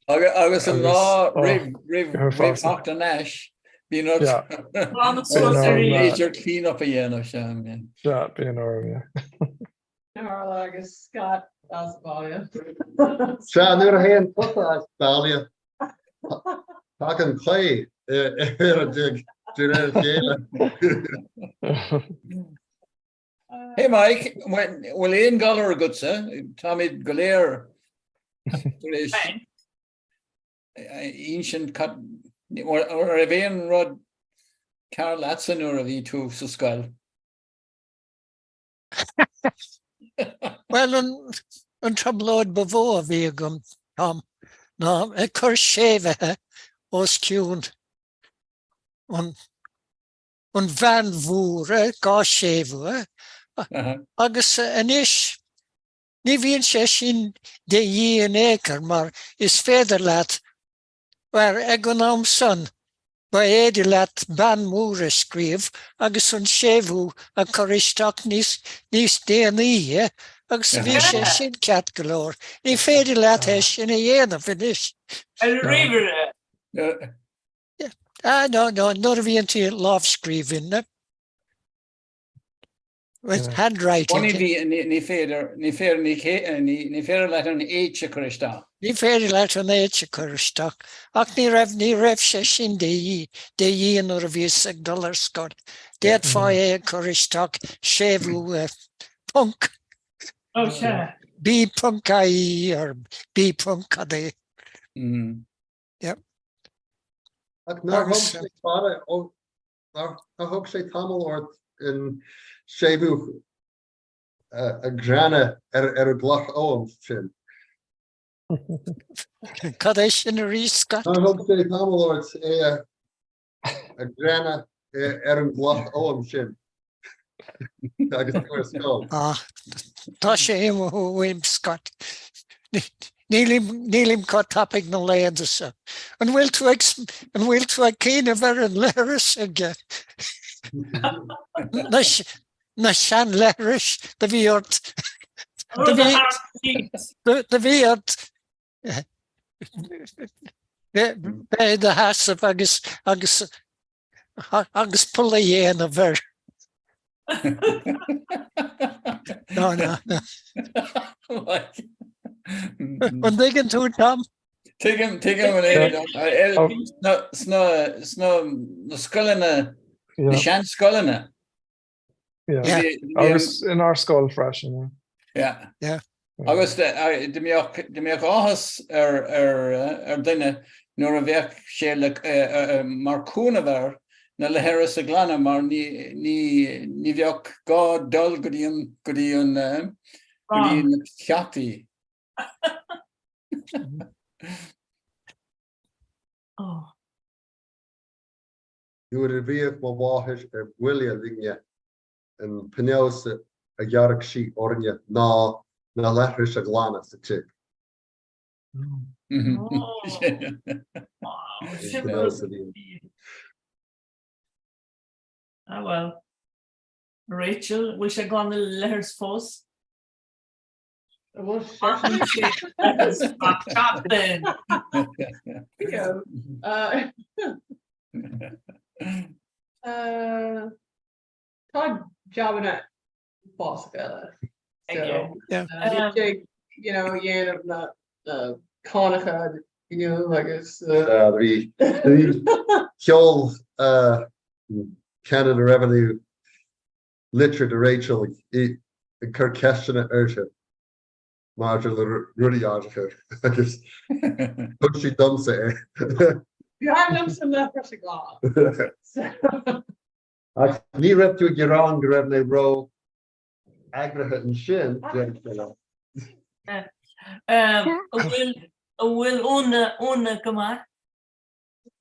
R: Agus an lá roimh roimh roimh theacht thar n-ais bíonn ort major clean up a dhéanamh
A: sea. Sea, bíonn orm, yeah.
T: Tharla agus Scott as baile.
P: Sea, nuair a théann tusa as baile, tagann caoi ar an dtigh de réir a chéile.
R: Hey Mike, bhfuil aon galar agatsa? Táimid go léir tar éis insint an raibh aon rud cearr leatsa nuair a bhí tú sa scoil?
S: Bhuel, an trioblóid ba mhó a bhí agam, Tom, ná ag cur séimhithe os cionn an an bhean mhór dhá séimhiú agus anois ní bhíonn sé sin de dhíth in aon chor mar is féidir leat Bhuel, ag an am san, ba fhéidir leat bean mhór a scríobh agus an séimhiú a chur isteach níos, níos déanaí agus bhí sé sin ceart go leor. Ní féidir leat é sin a dhéanamh anois.
U: Ar an ríomhaire?
S: Ah, no, no, nuair a bhíonn tú ag lámhscríbhinn. With handwriting.
R: Ní bhí, ní féidir, ní féidir, ní ní féidir leat an H a chur isteach.
S: Ní féidir leat an H a chur isteach. Ach ní raibh, ní raibh sé sin de dhíth, de dhíth nuair a bhíos ag dul ar scoil. D'fhéadfá é a chur isteach séimhiú ponc.
U: Ó sea.
S: B ponc IE or B ponc cad é. Yep.
P: Ach nár thóg sé fada ó Nár thóg sé tamall ort an séimhiú a ghreanadh ar an gcloch oghaim sin?
S: Cad é sin arís, Scott?
P: Nár thóg sé tamall ort é a ghreanadh ar an gcloch oghaim sin agus tú ar scoil?
S: Ah, tá sé imithe uaim, Scott. Nílim, nílim chomh tapaidh na laethanta seo. An bhfuil tú ag, an bhfuil tú ag cuimhneamh ar an leithreas aige? Na, na seanleithris do bhí ort, do bhí, do bhí ort bheith i do sheasamh agus, agus Agus poll a dhéanamh air. No, no, no. An dtuigeann tú, Tom?
R: Tuigim, tuigim an é sna sna na scoileanna, na seanscoileanna.
A: Agus inár scoil freisin.
R: Yeah. Agus dá mbeadh áthas ar dhuine nuair a bheadh sé mar chúnamh air na leithris a ghlanadh mar ní bheadh gá dul go dtí an go dtí an go dtí na ceachtaí.
P: Nuair a bhíodh mo mháthair ar buile linne, an pionós a ghearrfadh sí orainne ná na leithris a ghlanadh sa tigh. Pionós a bhí ann.
U: Ah well. Rachel, bhfuil sé ag glanadh leithris fós?
T: Tá jabanna uafásacha eile. So you know dhéanamh na cánacha inniu agus.
P: Bhí sheol Canada Revenue litir do Rachel ag cur ceisteanna uirthi maidir le rudaí áirithe agus thug sí domsa é.
T: B'fhearr liomsa leithreas a glanadh.
P: Ach ní raibh tú ag gearán go raibh mé ró eagraithe ansin, déarfaidh mé leat.
U: An bhfuil Úna go maith?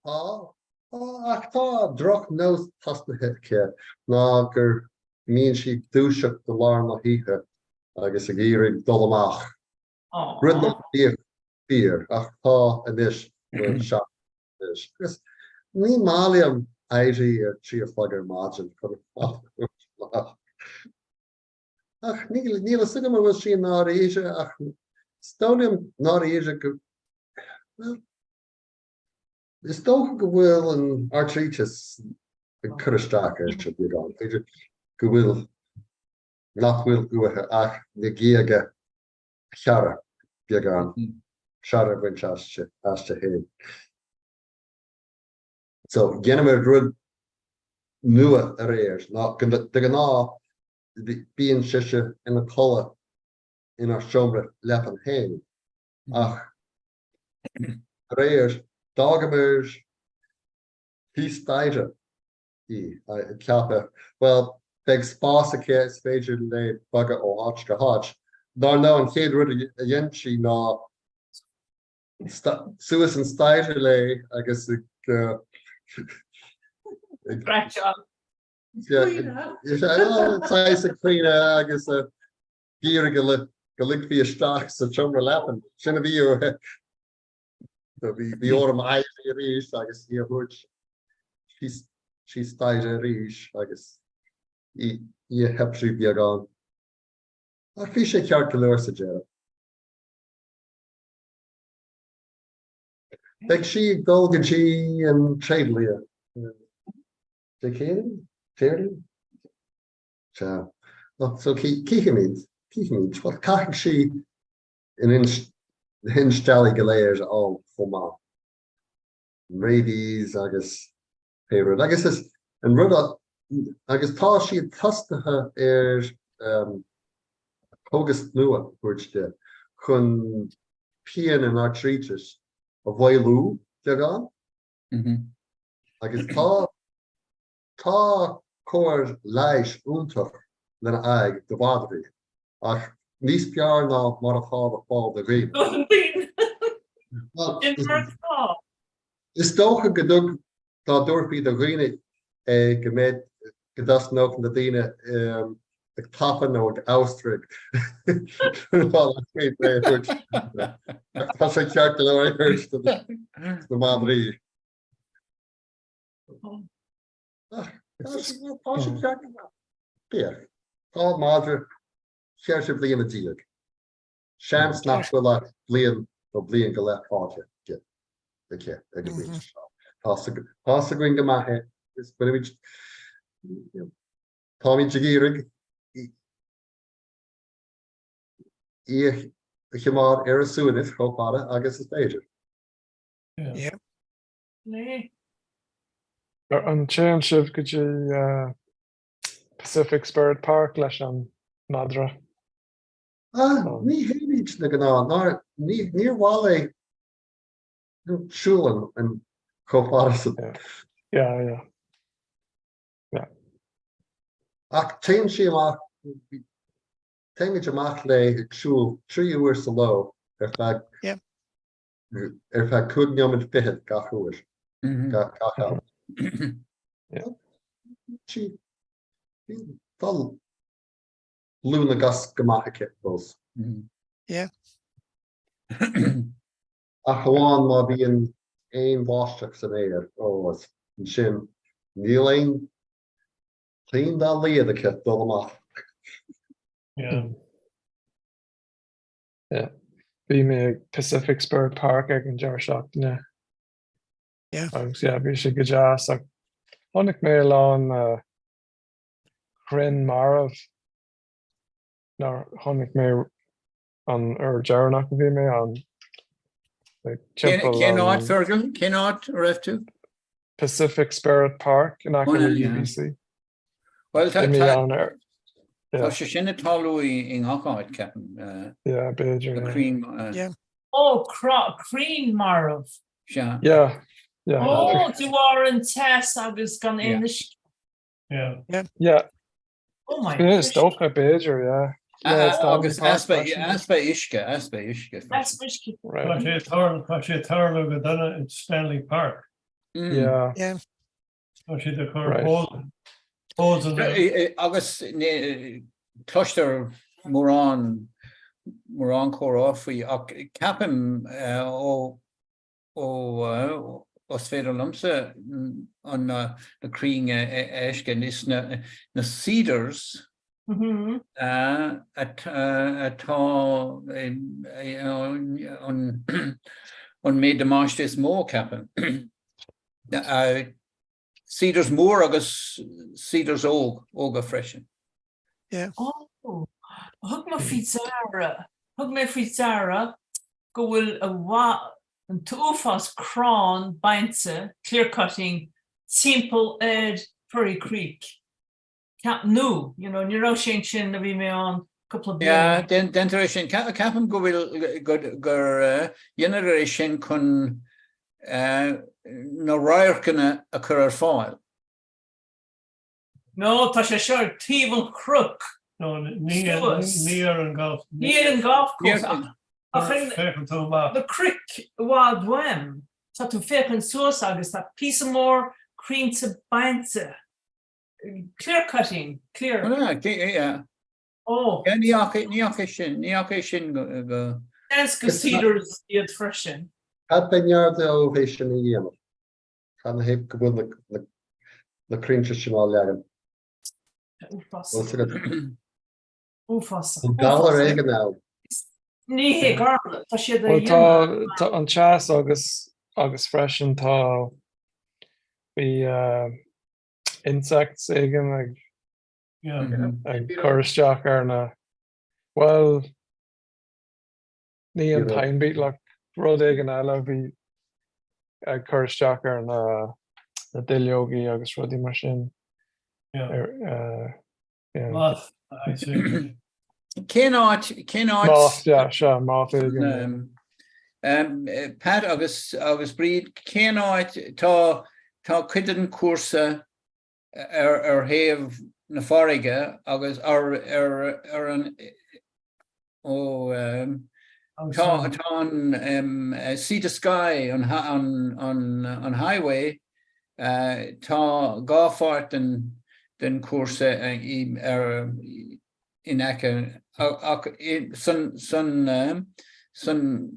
P: Tá, ach tá drochnós tosnaithe aici ná gur mbíonn sí ag dúiseacht i lár na hoíche agus ag iarraidh dul amach. Rud nach mbíodh fíor, ach tá anois le seachtain anois. Agus ní maith liom éirí ar 3 a chlog ar maidin chun amach. Ach níl a fhios agam an bhfuil sí i ndáiríre ach is dóigh liom i ndáiríre go, bhuel, Is dócha go bhfuil an airtríteas ag cur isteach air seo beagán. B'fhéidir go bhfuil, nach bhfuil uaithi ach na géaga a shearradh beagán, searradh a bhaint aisti féin. So, dheineamar rud nua aréir, ná de ghnáth bíonn sise ina codladh inár seomra leapan féin, ach Aréir, d'fhágamar thíos staighre í, ag ceapadh, bhuel, beidh spás aici, is féidir léi bogadh ó áit go háit. Dár ndóigh, an chéad rud a dhein sí ná suas an staighre léi agus ag.
U: Scratcháil.
P: Saghas ag caoineadh agus ag iarraidh go ligfí isteach sa tseomra leapan. Sin a bhí uaithi. Bhí orm éirí arís agus í a thabhairt síos staighre arís agus í a oibriú beagán. Ach bhí sé ceart go leor sa deireadh. Beidh sí ag dul go dtí an tréidlia. Dé Céadaoin? Déardaoin? Sea. So cífimid, cífimid. Bhuel, caithfidh sí na hinsteallaí go léir a fháil chomh maith. Rabies agus pé rud. Agus is an rud agus tá siad tostaithe ar cógas nua a thabhairt di chun pian an artairítis a mhaolú beagán. Agus tá tá cóir leighis iontach lena aghaidh do mhadraí, ach níos fearr ná mar atá le fáil do dhaoine. Is dócha go dtug dá dtabharfaí do dhaoine é go mbeidh go dtosnódh na daoine ag tafann nó ag amhastraigh. Tá sé ceart go leor é a thabhairt do na madraí. Tá sé ceart go leor. Féach, tá madra 14 bliana. Seans nach bhfuil ach bliain nó bliain go leith fágtha aici ag an bpointe seo. Tá's againn go maith é agus bainimid, táimid ag iarraidh í a choimeád ar a suaimhneas chomh fada agus is féidir.
A: An dtéann sibh go dtí Pacific Spirit Park leis an madra?
P: Ah, ní théimid de ghnáth, ná níor mhaith léi siúl an chomh fada san.
A: Yeah, yeah. Yeah.
P: Ach téann sí amach, téimid amach léi ag siúl 3 uair sa ló ar feadh, ar feadh 5 neomat fichead gach uair, gach am. Yeah. Sí, tá lúth na gcos go maith aici fós.
S: Yeah.
P: Ach amháin má bhíonn aon bháisteach san aer, ó, ansin níl aon puinn dá laghad aici dul amach.
A: Yeah. Yeah. Bhí mé ag Pacific Spirit Park ag an deireadh seachtaine.
S: Yeah.
A: Agus yeah, bhí sé go deas ach chonaic mé a lán uh, crainn marbh nár chonaic mé an uair deireanach a bhí mé ann.
R: Cén áit, Fergal? Cén áit a raibh tú?
A: Pacific Spirit Park in aice le UBC.
R: Bhuel tá tá sé sin ag tarlú i ngach áit, ceapaim.
A: Yeah, b'fhéidir.
R: Na crainn.
U: Ó, crainn marbh.
R: Sea.
A: Yeah, yeah.
U: Ó, de bharr an teas agus gan aon uisce.
E: Yeah.
A: Yeah.
U: Oh my
A: Is dócha b'fhéidir, yeah. Yeah, it's
R: Agus easpa easpa uisce, easpa uisce.
U: Easpa uisce.
E: Tá sé tar tá sé tarlú go dona in Stanley Park.
A: Yeah.
S: Yeah.
E: Tá siad ag cur holes in the
R: Agus cloistear mórán mórán comhrá faoi ach ceapaim ó Ó, is féidir liomsa an na crainn a fheiscint, is na na cedars atá an méid damáiste is mó, ceapaim. Cedars mór agus cedars óg, óga freisin.
S: Yeah.
U: Oh, thug mé faoi deara, thug mé faoi deara go bhfuil a bhfuil an t-uafás crann bainte, clear cutting, timpeall ar Furry Creek. Ceap, nó, you know, ní raibh sé ansin nuair a bhí mé ann cúpla bliain
R: Yeah, déantar é sin. Ceapaim go bhfuil, gur dheineadar é sin chun na radharcanna a chur ar fáil.
U: No, tá sé seo ar taobh an chnoic.
E: No, ní ní ar an golf.
U: Ní ar an golf course ach ach
E: féachann tú amach.
U: Na cnoic i bhfad uaim, tá tú féachaint suas agus tá píosa mór crainnte bainte. Clear cutting, clear.
R: Yeah.
U: Oh.
R: Yeah, ní fhaca ní fhaca sin, ní fhaca sin go.
U: Seans gur cedars iad freisin.
P: Cad fé ndear dóibh é sin a dhéanamh? Cad 'na thaobh go bhfuil na crainnte sin á leagan?
U: Uafásach.
P: An galar éigin ann?
U: Ní hé galar, tá siad a
A: Bhuel tá
U: dhéanamh.
A: tá an teas agus agus freisin tá bhí insects éigin ag. Ag cur isteach ar na, bhuel, ní an pine beetle ach rud éigin eile a bhí ag cur isteach ar na duilleogaí agus rudaí mar sin.
E: Moth, I see.
R: Cén áit, cén áit?
A: Moth, yeah, sea, moth éigin.
R: Pat agus agus Bríd, cén áit tá tá cuid den chúrsa ar ar thaobh na farraige agus ar ar ar an ó tá tá an Sea to Sky an an an an highway tá dhá pháirt den den chúrsa ar in aice ach san san san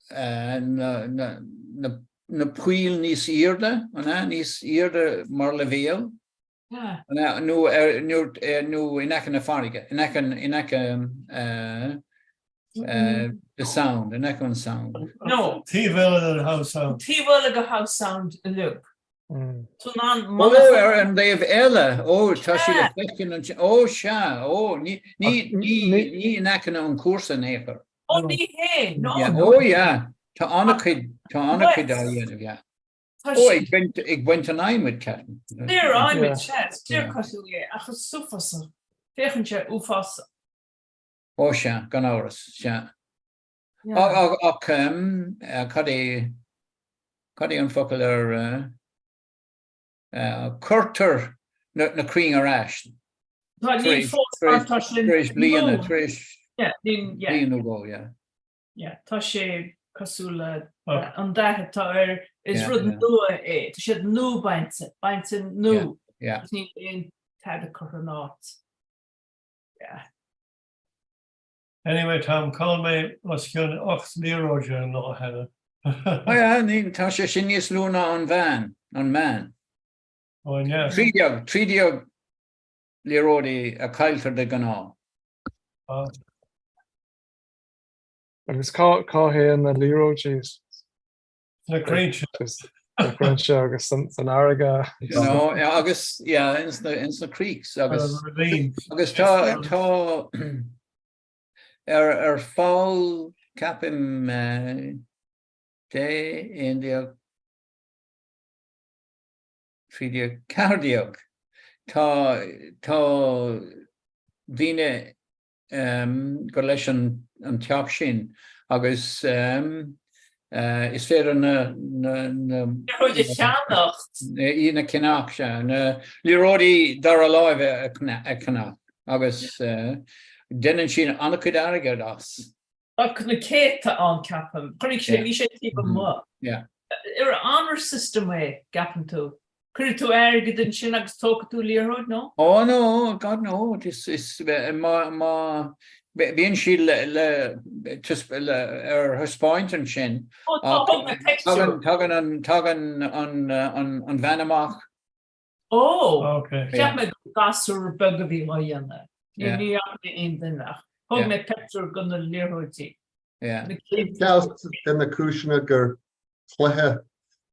R: na na na na poill níos airde an ea níos airde mar leibhéal an ea nó ar nó nó in aice na farraige in aice in aice the sound in aice an sound.
U: No.
E: Taobh eile den Howe Sound.
U: Taobh eile de Howe Sound uilig.
R: Ó, ar an dtaobh eile, ó, tá sí le feiscint ansin, ó, sea, ó, ní, ní, ní, ní in aice an cúrsa in aon chor.
U: Ó, ní hé, no.
R: Ó, yeah, tá an-chuid, tá an-chuid á dhéanamh, yeah. Ó, ag baint, ag baint an adhmaid, ceapaim.
U: Daor adhmaid, sea, is daor cosúil é, ach is uafásach, féachann sé uafásach.
R: Ó, sea, gan amhras, sea. Ach cad é, cad é an focal ar, cuirtear na crainn ar ais
U: tar
R: éis bliana, tar éis bliain nó dhó, yeah.
U: Yeah, tá sé cosúil le an dath atá air, is rud nua é, tá siad nua bainte, bainte nua, agus níl aon tada curtha in áit. Yeah.
E: Anyway Tom, chaill mé os cionn 8 liathróid ar an lá cheana.
R: Oh yeah, ní, tá sé sin níos lú ná an mheán, an meán.
E: Oh yeah.
R: 13, 13 liathróidí a chailltear de ghnáth.
E: Ah.
A: Agus cá, cá théann na liathróidí?
E: Sna crainnte.
A: Sna crainnte agus san fharraige.
R: No, agus, yeah, ins na, ins na creeks agus, agus tá, tá ar, ar pholl ceapaim 10, 11, 13, 14, tá, tá daoine gur leis an teach sin agus is féidir na
U: Liathróidí a cheannacht.
R: Na ceannach, sea. Na liathróidí dara láimhe a cheannach agus déanann siad an-chuid airgead as.
U: Tá na céadta ann, ceapaim. Chonaic sé, bhí sé taobh amuigh. Ar honor system é, gceapann tú? Cuirfidh tú airgead ansin agus tógfaidh tú liathróid,
R: nó? Oh no, God no, is, is, má, má, bíonn siad le, le, le, ar thaispeáint ansin.
U: Oh, tá, thug mé pictiúr.
R: Tagann, tagann an, tagann an, an, an bhean amach.
U: Oh, okay. Cheap mé gur gasúr beag a bhí á dhéanamh. Ní, ní fhaca mé aon duine ach thug mé pictiúr de na liathróidí.
R: Yeah.
P: Ceann de na cúiseanna gur cluiche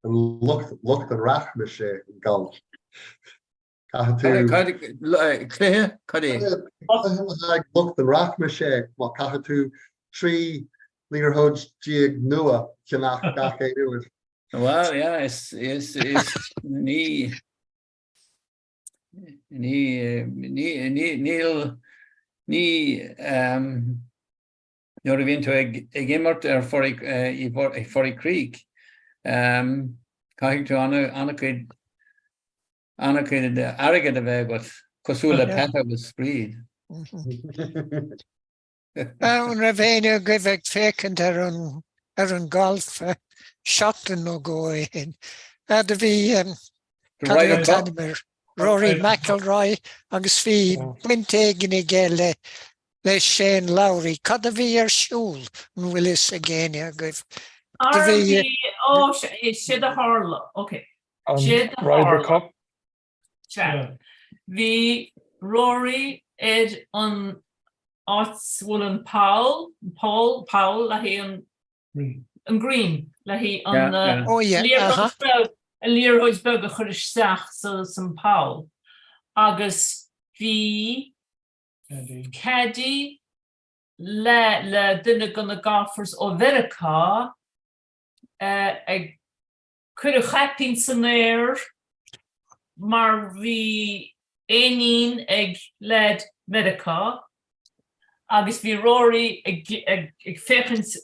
P: an lucht lucht an rachmais é an galf.
R: Caithfidh tú. Cluiche? Cad é?
P: Cluiche le haghaidh lucht an rachmais é má caithfidh tú 13 liathróid nua a cheannach gach aon uair.
R: Well, yeah, is, is, is, ní, ní, ní, ní, níl, ní, um, Nuair a bhíonn tú ag imirt ar i Furry Creek, caithfidh tú an-chuid an-chuid airgid a bheith agat, cosúil le Pat agus Bríd.
S: An raibh éinne agaibh ag féachaint ar an ar an golf seachtain nó dhó ó shin? Do bhí cad é an t-ainm air? Rory McIlroy agus bhí baint éigin aige le le Shane Lowry. Cad a bhí ar siúl, an bhfuil fhios ag éinne agaibh?
U: Do bhí. Ó, séard a tharla, ok. Séard a
A: Ryder Cup?
U: Sea. Bhí Rory ar an áit a bhfuil an poll, poll, poll le haghaidh an, an green, le haghaidh an liathróid beag, an liathróid beag a chur isteach sa, san poll. Agus. Bhí caddy le le duine de na golfers ó Mheiriceá ag cur a chaipín san aer mar bhí éinín ag leaid Meiriceá agus bhí Rory ag féachaint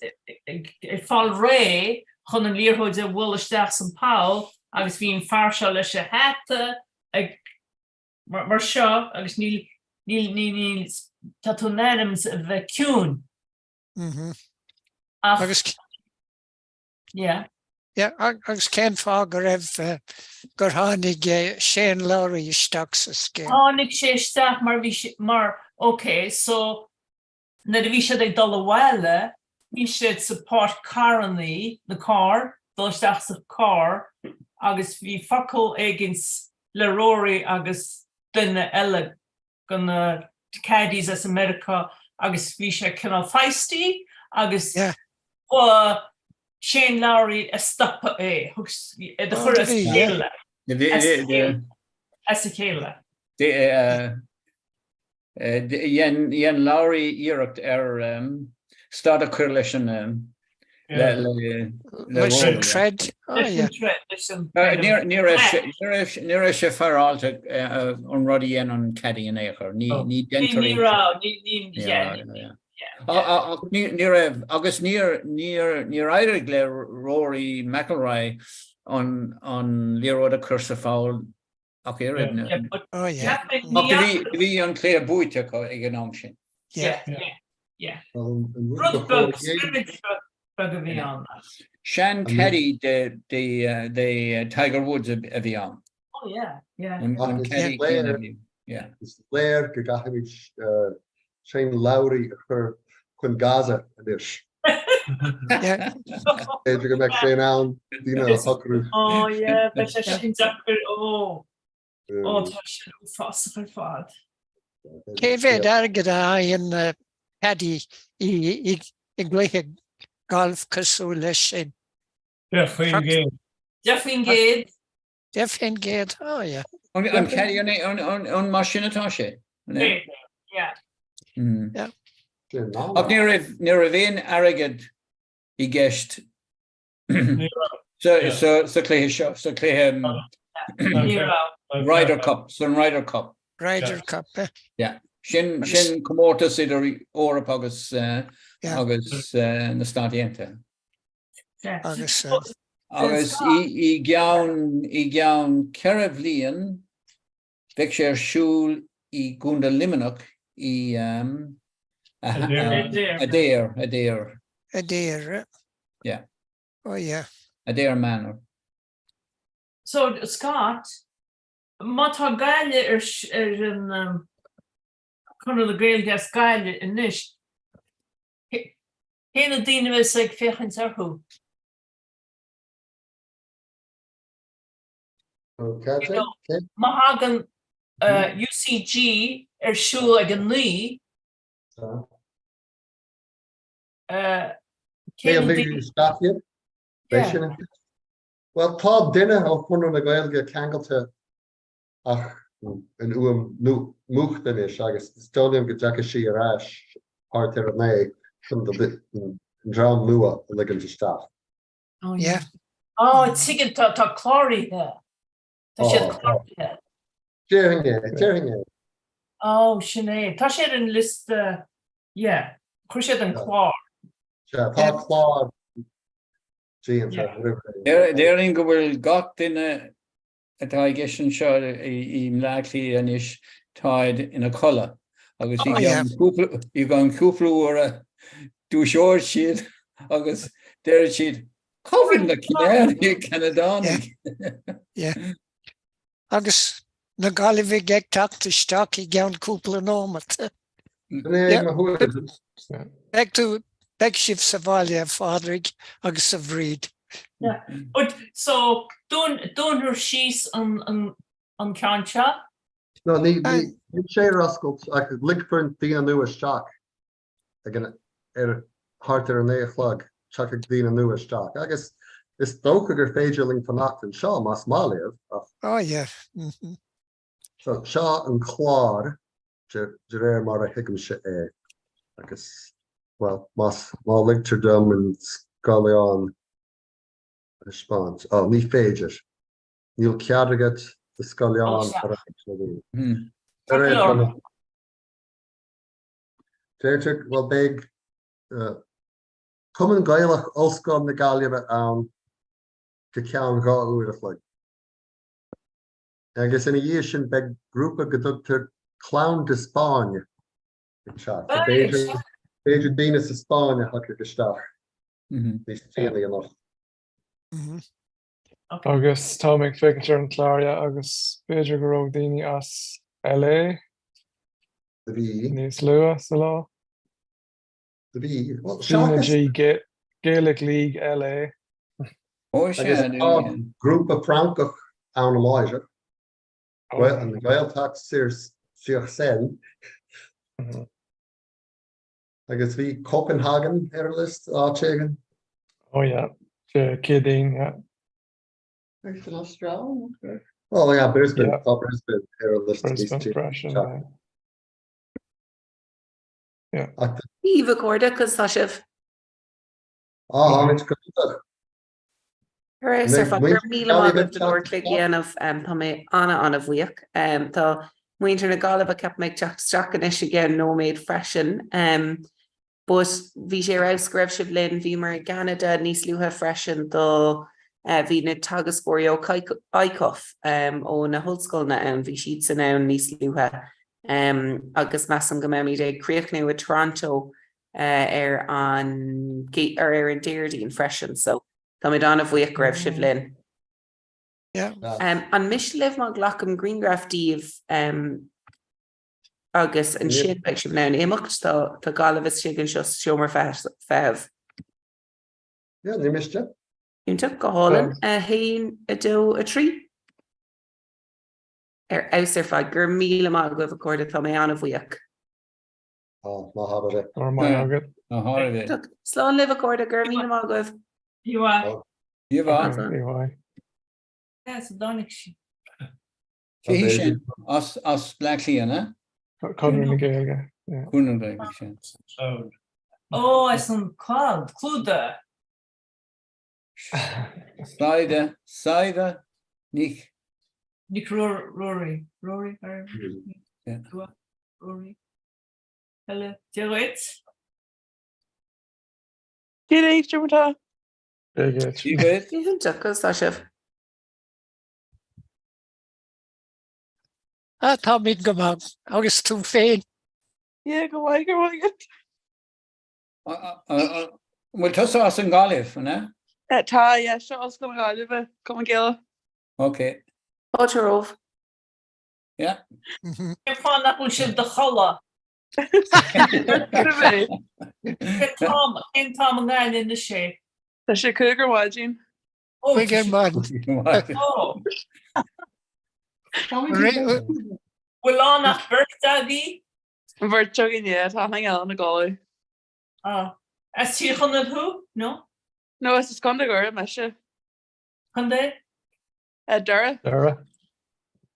U: ag fáil réidh chun an liathróid a bhualadh isteach san poll agus bhí an fear seo leis a hata ag mar seo agus níl níl níl níl tá tú in ainm is a bheith ciúin.
S: Ach Yeah. Yeah, agus cén fáth go raibh, gur tháinig Shane Lowry isteach sa scéal?
U: Tháinig sé isteach mar bhí sé, mar, ok, so nuair a bhí siad ag dul abhaile, bhí siad sa páirc carrannaí, na carr, dul isteach sa carr agus bhí focal éigint le Rory agus duine eile de na caddies as America agus bhí sé cineál feisty agus ba Shane Lowry a stopadh é, thug é do chur as a chéile, as a chéile.
R: Dhein Lowry iarracht ar stad a chur leis an
S: Leis an troid?
R: Ní raibh sé féaráilte an rud a dhein an caddy in aon chor. Ní deintear é. Ní raibh agus níor éirigh le Rory McIlroy an liathróid a chur sa pholl ach oiread. Ach bhí an cluiche buaite acu ag an am sin.
U: Rud beag, scrimmage beag a bhí ann.
R: Sean caddy de Tiger Woods a bhí ann.
U: Oh yeah, yeah.
R: An caddy céanna a bhí, yeah.
P: Is léir go gcaithfimid Shane Lowry a chur chun Gaza anois. B'fhéidir go mbeidh sé in ann daoine a shocrú.
U: Oh yeah, beidh sé sin deacair, oh. Oh, tá sin uafásach ar fad.
S: Cé mhéad airgead a fhaigheann caddy i gcluiche gailf cosúil leis sin?
E: 10%.
U: 10%.
S: 10%, oh yeah.
R: An caddy, an mar sin atá sé?
U: Yeah.
S: Yeah.
R: Ach ní raibh ní raibh aon airgead i gceist sa chluiche seo, sa chluiche Ryder Cup, san Ryder Cup.
S: Ryder Cup, eh?
R: Yeah. Sin sin comórtas idir Eoraip agus agus na Stáit Aontaithe.
S: Agus
R: Agus i gceann i gceann 4 bhliain beidh sé ar siúl i gContae Luimneach i Adare, Adare.
S: Adare.
R: Yeah.
S: Oh yeah.
R: Adare Manor.
U: So Scott, má tá Gaillimh ar ar an Conradh na Gaeilge as Gaillimh anois, Cé na daoine a bheas ag féachaint orthu? Má thagann UCG ar siúl ag a 9, cé na daoine?
P: Bhuel, tá duine ó Chonradh na Gaeilge ceangailte ach an fhuaim múchta anois agus is dóigh liom go dtiocfaidh sí ar ais thart ar 9 chun an dream nua a ligint isteach.
U: Oh yeah. Oh, tuigim, tá tá cláraithe. Tá siad cláraithe.
P: Déarfainn é, déarfainn é.
U: Oh, sin é. Tá sé ar an liosta, yeah. Chuir siad an clár.
P: Sea, tá clár déanta roimh
R: ré. Déarfainn go bhfuil gach duine atá i gceist anseo i mBleá Cliath anois, táid ina codladh agus i gceann cúpla uaire dúiseoidh siad agus déarfaidh siad, Cá bhfuil na Ceanadánaigh?
S: Agus na Gaillimhigh ag teacht isteach i gceann cúpla nóimeat. Beidh tú, beidh sibh sa bhaile, a Phádraig agus a Bhríd.
U: Yeah. But so dúnfar síos an an an ceann seo?
P: No, ní ní sé ar oscailt ach ligfear daoine nua isteach ag an ar thart ar a 9 a chlog tiocfaidh daoine nua isteach agus is dócha gur féidir linn fanacht anseo más maith libh ach
S: Oh yeah. Mm -hmm.
P: So seo an clár. De réir mar a thuigimse é, agus, bhuel, más, má ligtear dom an scáileán a thaispeáint, ó, ní féidir. Níl cead agat do scáileán a roinnt le daoine. Ar aon chuma, deirtear, bhuel, beidh Cumann Gaelach Ollscoil na Gaillimhe ann go ceann 2 uair a chloig. Agus ina dhiaidh sin beidh grúpa go dtugtar Clann de Spáinn ag teacht. So b'fhéidir, b'fhéidir daoine sa Spáinn a thiocfaidh isteach níos déanaí anocht.
A: Agus táim ag féachaint ar an chlár, yeah, agus b'fhéidir go raibh daoine as LA níos luaithe sa lá.
P: Do bhí. Bhuel, seachas.
A: CNG Gaelic League LA.
R: Ó, sea,
P: Agus
R: do
P: tá
R: bhí.
P: grúpa Francach ann amárach, an Ghaeltacht sur sur Seine. Agus bhí Copenhagen ar an liosta, áit éigin.
A: Oh yeah, Céadaoin, yeah.
T: Agus an Astráil, nach raibh?
P: Oh yeah, Brisbane,
A: Yeah.
P: tá Brisbane ar an liosta níos
A: Brisbane
P: déanaí.
A: freisin, yeah.
G: Dia daoibh a chairde, conas tá sibh?
P: Á, táimid go hiontach.
G: Ar fheabhas ar fad. Go raibh míle maith agaibh don uair a chloig a dhéanamh. Tá mé ana-ana-bhuíoch. Tá muintir na Gaillimhe ceapaim ag teacht isteach anois i gceann nóiméad freisin. But bhí sé ar fheabhas go raibh sibh linn. Bhíomar i gCeanada níos luaithe freisin do bhí na teagascóirí ó ICUF ó na hollscoileanna ann, bhí siadsan ann níos luaithe. Agus measaim go mbeimid ag críochnú i Toronto ar an ar ar an Déardaoin freisin, so táimid an-bhuíoch go raibh sibh linn. An miste libh má ghlacaim grianghraf díobh agus ansin beidh sibh in ann imeacht? Tá Gaillimh istigh anseo sa seomra feithimh.
P: Yeah, ní miste.
G: Iontach, go hálainn. 1, 2, 3. Ar fheabhas ar fad. Go raibh míle maith agaibh a chairde, tá mé an-bhuíoch.
P: Á, ná habair é.
A: Go raibh maith agat.
R: Ná habair é.
G: Slán libh a chairde, go raibh míle maith agaibh.
U: Dia mhaith.
R: Dia mhaith.
A: Dia mhaith.
U: Yeah, so tháinig sí.
R: Cé hí sin? As Bleá Cliath, an ea?
A: Conradh na Gaeilge.
R: Conradh na Gaeilge, sin.
U: Ó, as an cloud, clúdaigh.
R: Saidhbhe, Saidhbhe Nic.
U: Nic Ruairí, Ruairí, Ruairí. Hello, Dia dhuit.
J: Dia duit, cad é mar atá.
A: Dia dhuit.
R: Dia dhuit.
G: Iontach, conas tá sibh?
S: Ah, táimid go maith. Agus tú féin?
J: Yeah, go maith, go maith agat.
R: An bhfuil tusa as an Ghaillimh, an ea?
J: Tá, yeah, seo Ollscoil na Gaillimhe, Cumann Gaelach.
R: Ok.
G: Fáilte romhaibh.
R: Yeah.
U: Cén fáth nach bhfuil sibh i do chodladh? Cén t-am i nGaillimh anois é?
J: Tá sé 5 ar maidin.
S: 5 ar maidin.
U: Bhfuil ann ach beirt agaibh?
J: An bheirt againn, yeah, tá duine eile ina gcodladh.
U: Ah. As Tír Chonaill thú? No?
J: No, is as Contae Dhoire mise.
U: Contae?
J: Eh, Doire.
A: Doire.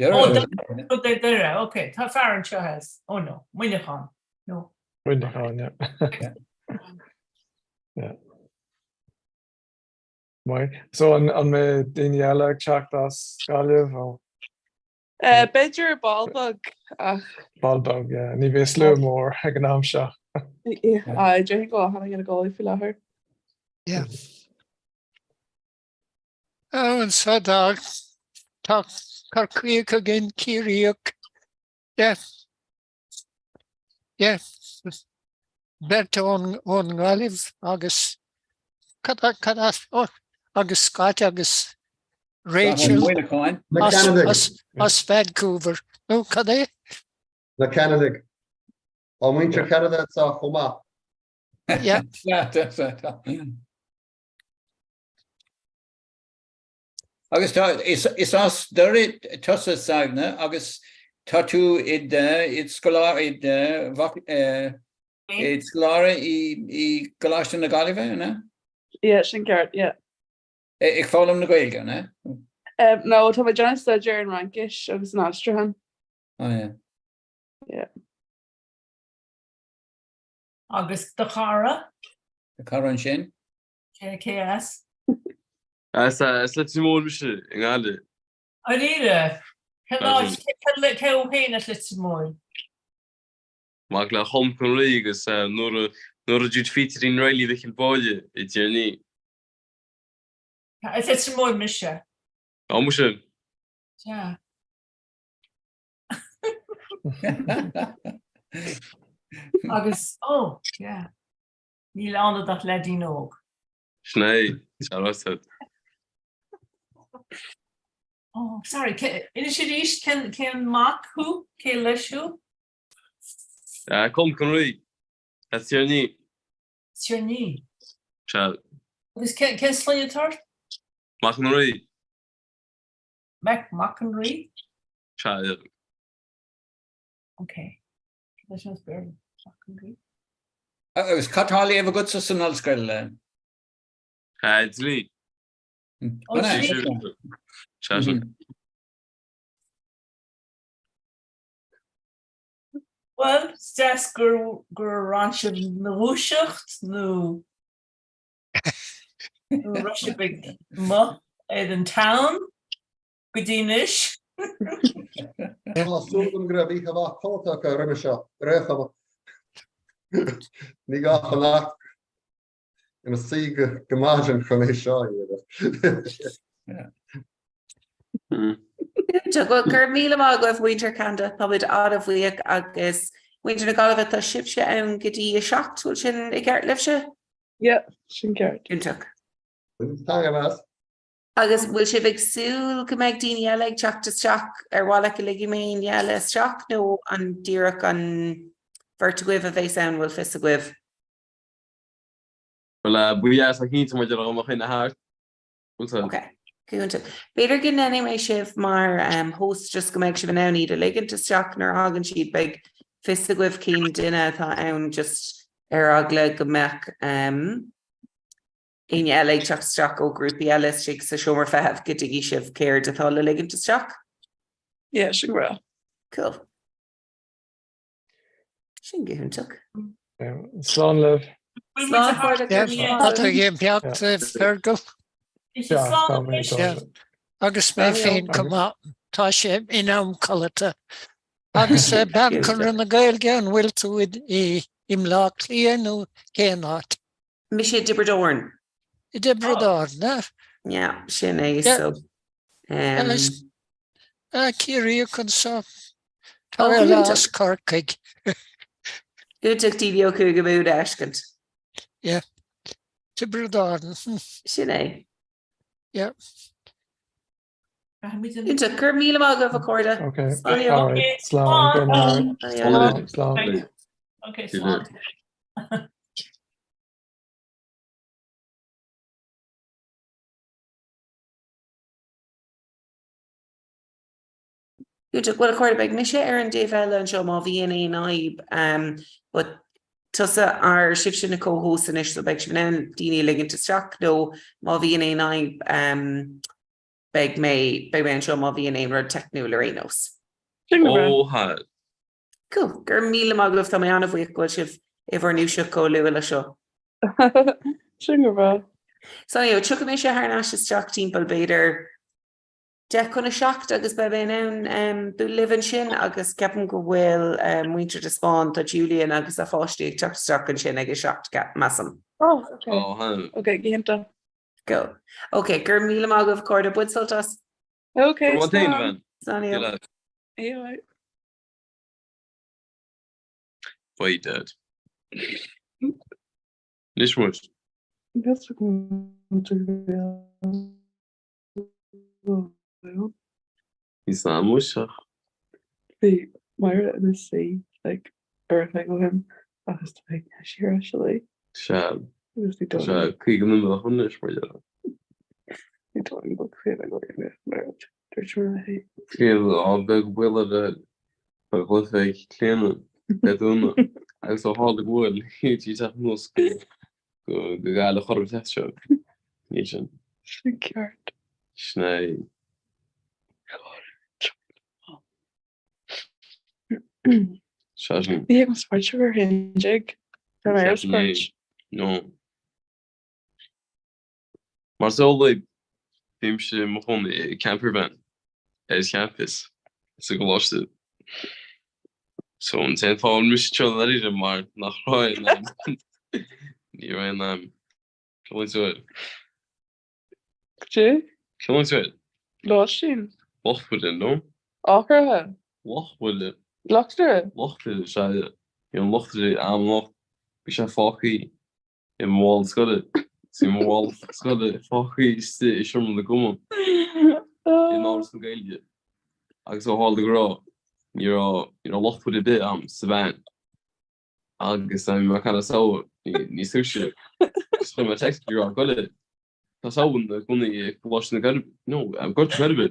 U: Oh, Doire. Contae Doire, ok. Tá fear anseo as, oh no, Muineachán. No.
A: Muineachán, yeah. Yeah. Maith. So an mbeidh daoine eile ag teacht as Gaillimh ó?
J: B'fhéidir ball beag ach.
A: Ball beag, yeah. Ní bheidh slua mór ag an am seo.
J: Aye, déarfainn go bhfuil ina gcodladh faoi láthair.
S: Yeah. Oh, anseo tá tá Corcaíoch againn, Ciarraíoch. Yeah. Yeah. Beirt ón ón nGaillimh agus cad cad as oh, agus Scott agus Rachel
P: Na
S: as,
P: Ceanadaigh.
S: as, as Vancouver. Nó cad é?
P: Na Ceanadaigh. Tá muintir Cheanada anseo chomh maith.
S: Yeah.
R: Yeah, that's it. Agus tá, is, is as Doire tusa Saidhbhne agus tá tú i do, i do scoláire, i do mhac, i do scoláire i, i gColáiste na Gaillimhe, an ea?
J: Yeah, sin ceart, yeah.
R: Ag foghlaim na Gaeilge, an ea?
J: Um, no, tá mé ag déanamh staidéar an Fhraincis agus an aistriúchán.
R: Oh, yeah.
J: Yeah.
U: Agus do chara?
R: Do chara ansin?
U: Cé as?
K: As Leitir Móir mise, i nGaillimh.
U: Dáiríre? Cén áit, cé thú féin as Leitir Móir?
K: Mac le Colm Mac Con Rí agus Nóra Nóra Jude Pheterín Reilly Mhicil Báille i dTír an Fhia.
U: As Leitir Móir mise.
K: Á muise.
U: Sea. Agus, ó, yeah. Níl ann ach leaidín óg.
K: Sin é, sea ráite.
U: Oh, sorry, inis arís cén cén mac thú, cé leis thú?
K: Colm Mac Con Rí, as Tír an Fhia.
U: Tír an Fhia.
K: Sea.
U: Agus cén cén sloinne atá ort?
K: Mac an Rí.
U: Mac Mac an Rí?
K: Sea.
U: Ok. Leis an Béarla, Mac an Rí.
R: Agus cad tá á léamh agatsa san ollscoil?
K: Dlí.
U: Ó, dlí.
K: Sea sin.
U: Bhuel, is deas gur gur fhan sibh ina dhúiseacht nó nó raibh sibh ag amuigh ar an town go dtí anois.
P: Tá súil agam go raibh oíche mhaith codlata acu roimhe seo, ar aon chuma. Ní gá fanacht ina suí go maidin chun é seo a dhéanamh.
G: Go raibh míle maith agaibh muintir Cheanada, táimid an-bhuíoch agus muintir na Gaillimhe tá sibhse ann go dtí a 7, bhfuil sin i gceart libhse?
J: Yeah, sin ceart.
G: Iontach.
P: Taitneamh as.
G: Agus bhfuil sibh ag súil go mbeidh daoine eile ag teacht isteach ar mhaith leat go ligfidh mé éinne eile isteach nó an díreach an bheirt agaibh a bheas ann, bhfuil fios agaibh?
K: Bhuel, ba dheas ach cinnte mar déarfá go mbeadh éinne thart. Bhfuil
G: sé? Ok, go hiontach. B'fhéidir go ndéanfaidh mé sibh mar host just go mbeidh sibh in ann iad a ligint isteach nuair a thagann siad, beidh fios agaibh cén duine atá ann just ar eagla go mbeadh éinne eile ag teacht isteach ó ghrúpaí eile istigh sa seomra feithimh go dtuigfidh sibh céard atá le ligint isteach.
J: Yeah, sin go breá.
G: Cool. Sin go hiontach.
A: Slán libh.
G: Slán chairde, go raibh míle maith
S: Tá ag imeacht Fergal. Agus mé féin chomh maith. Tá sé in am codlata. Agus bean Chonradh na Gaeilge an bhfuil tú i mBleá Cliath nó cén áit?
G: Mise i dTiobraid Árann.
S: I dTiobraid Árann, eh?
G: Yeah, sin é, so. Um,
S: Ciarraíoch anseo. Tá ar as Corcaigh.
G: Iontach daoine ó Chúige Mumhan a fheiscint.
S: Yeah. Tiobraid Árann.
G: Sin é.
S: Yeah.
G: Iontach, go raibh míle maith agaibh a chairde.
A: Okay. All right. Slán. Slán. Slán.
U: Okay, slán.
G: Iontach, bhuel a chairde, beidh mise ar an dtaobh eile anseo má bhíonn aon fhadhb, um, but tusa ar sibhse na co-hosts anois so beidh sibh in ann daoine a ligint isteach nó má bhíonn aon fhadhb um, beidh mé beidh mé anseo má bhíonn aon rud teicniúil ar aon nós.
K: Ó ha.
G: Cool. Go raibh míle maith agaibh, tá mé an-bhuíoch go bhfuil sibh i bhur ndúiseacht chomh luath le seo.
J: Sin go breá.
G: So anyway, tiocfaidh mise thar n-ais isteach timpeall b'fhéidir 6:50 agus beidh mé in ann um, bualadh libh ansin agus ceapaim go bhfuil um, muintir de Spáinn, tá Julian agus a pháistí ag teacht isteach ansin ag a 7 measaim.
J: Oh, okay.
K: Ó ha.
J: Okay, go hiontach.
G: Go. Ok, go raibh míle maith agaibh, a chairde, bain sult as.
J: Okay,
K: Go raibh maith
J: slán.
G: Slán.
K: Slán.
J: Bye.
K: Bye, Dad. Anois muid.
J: That's what I'm doing.
K: Ní san muiseach.
J: Bhí Máire ina suí like ar a feadh ó shin agus tá mé ag siar actually.
K: Sea.
J: Agus bhí
K: Tá sé 50 nóiméad anois mar dhea.
J: Bhí dóigh go bhfuil ag obair mar dúirt mé léi.
K: Clíona á beag buile le ba chluiche ag Clíona le dúnadh agus ó tharla go bhfuil sí ag teacht anuas go go Gaillimh chor ar bith seo. Níl sin.
J: Sin ceart.
K: Sin é. Sea sin.
J: Bhí ag an spáid seo ar 11.
I: Tá mé ar scoilt.
K: No. Mar is eol daoibh, bímse i mo chónaí i campervan ar champas sa gcoláiste. So an t-aon fáth a bhfuil mise anseo i ndáiríre mar nach raibh aon am, ní raibh aon am. Ciallaíonn tú air?
I: Cad é?
K: Ciallaíonn tú air?
I: Lóistín.
K: Lochbhuile, no?
I: Áthraithe.
K: Lochbhuile.
I: Luchtaire.
K: Luchtaire, sea, bhí an luchtaire a'm anocht, bhí sé fágtha i mo mhála scoile, is bhí mo mhála scoile fágtha istigh i seomra na gcumann in Áras na Gaeilge agus ó tharla go raibh, ní raibh, ní raibh luchtaire ar bith a'm sa veain agus bhí mé kind of so níos túisce agus chuir mé text go raibh goile Tá Samhain i gcónaí i gColáiste na Coiribe, no, Gort na Coiribe,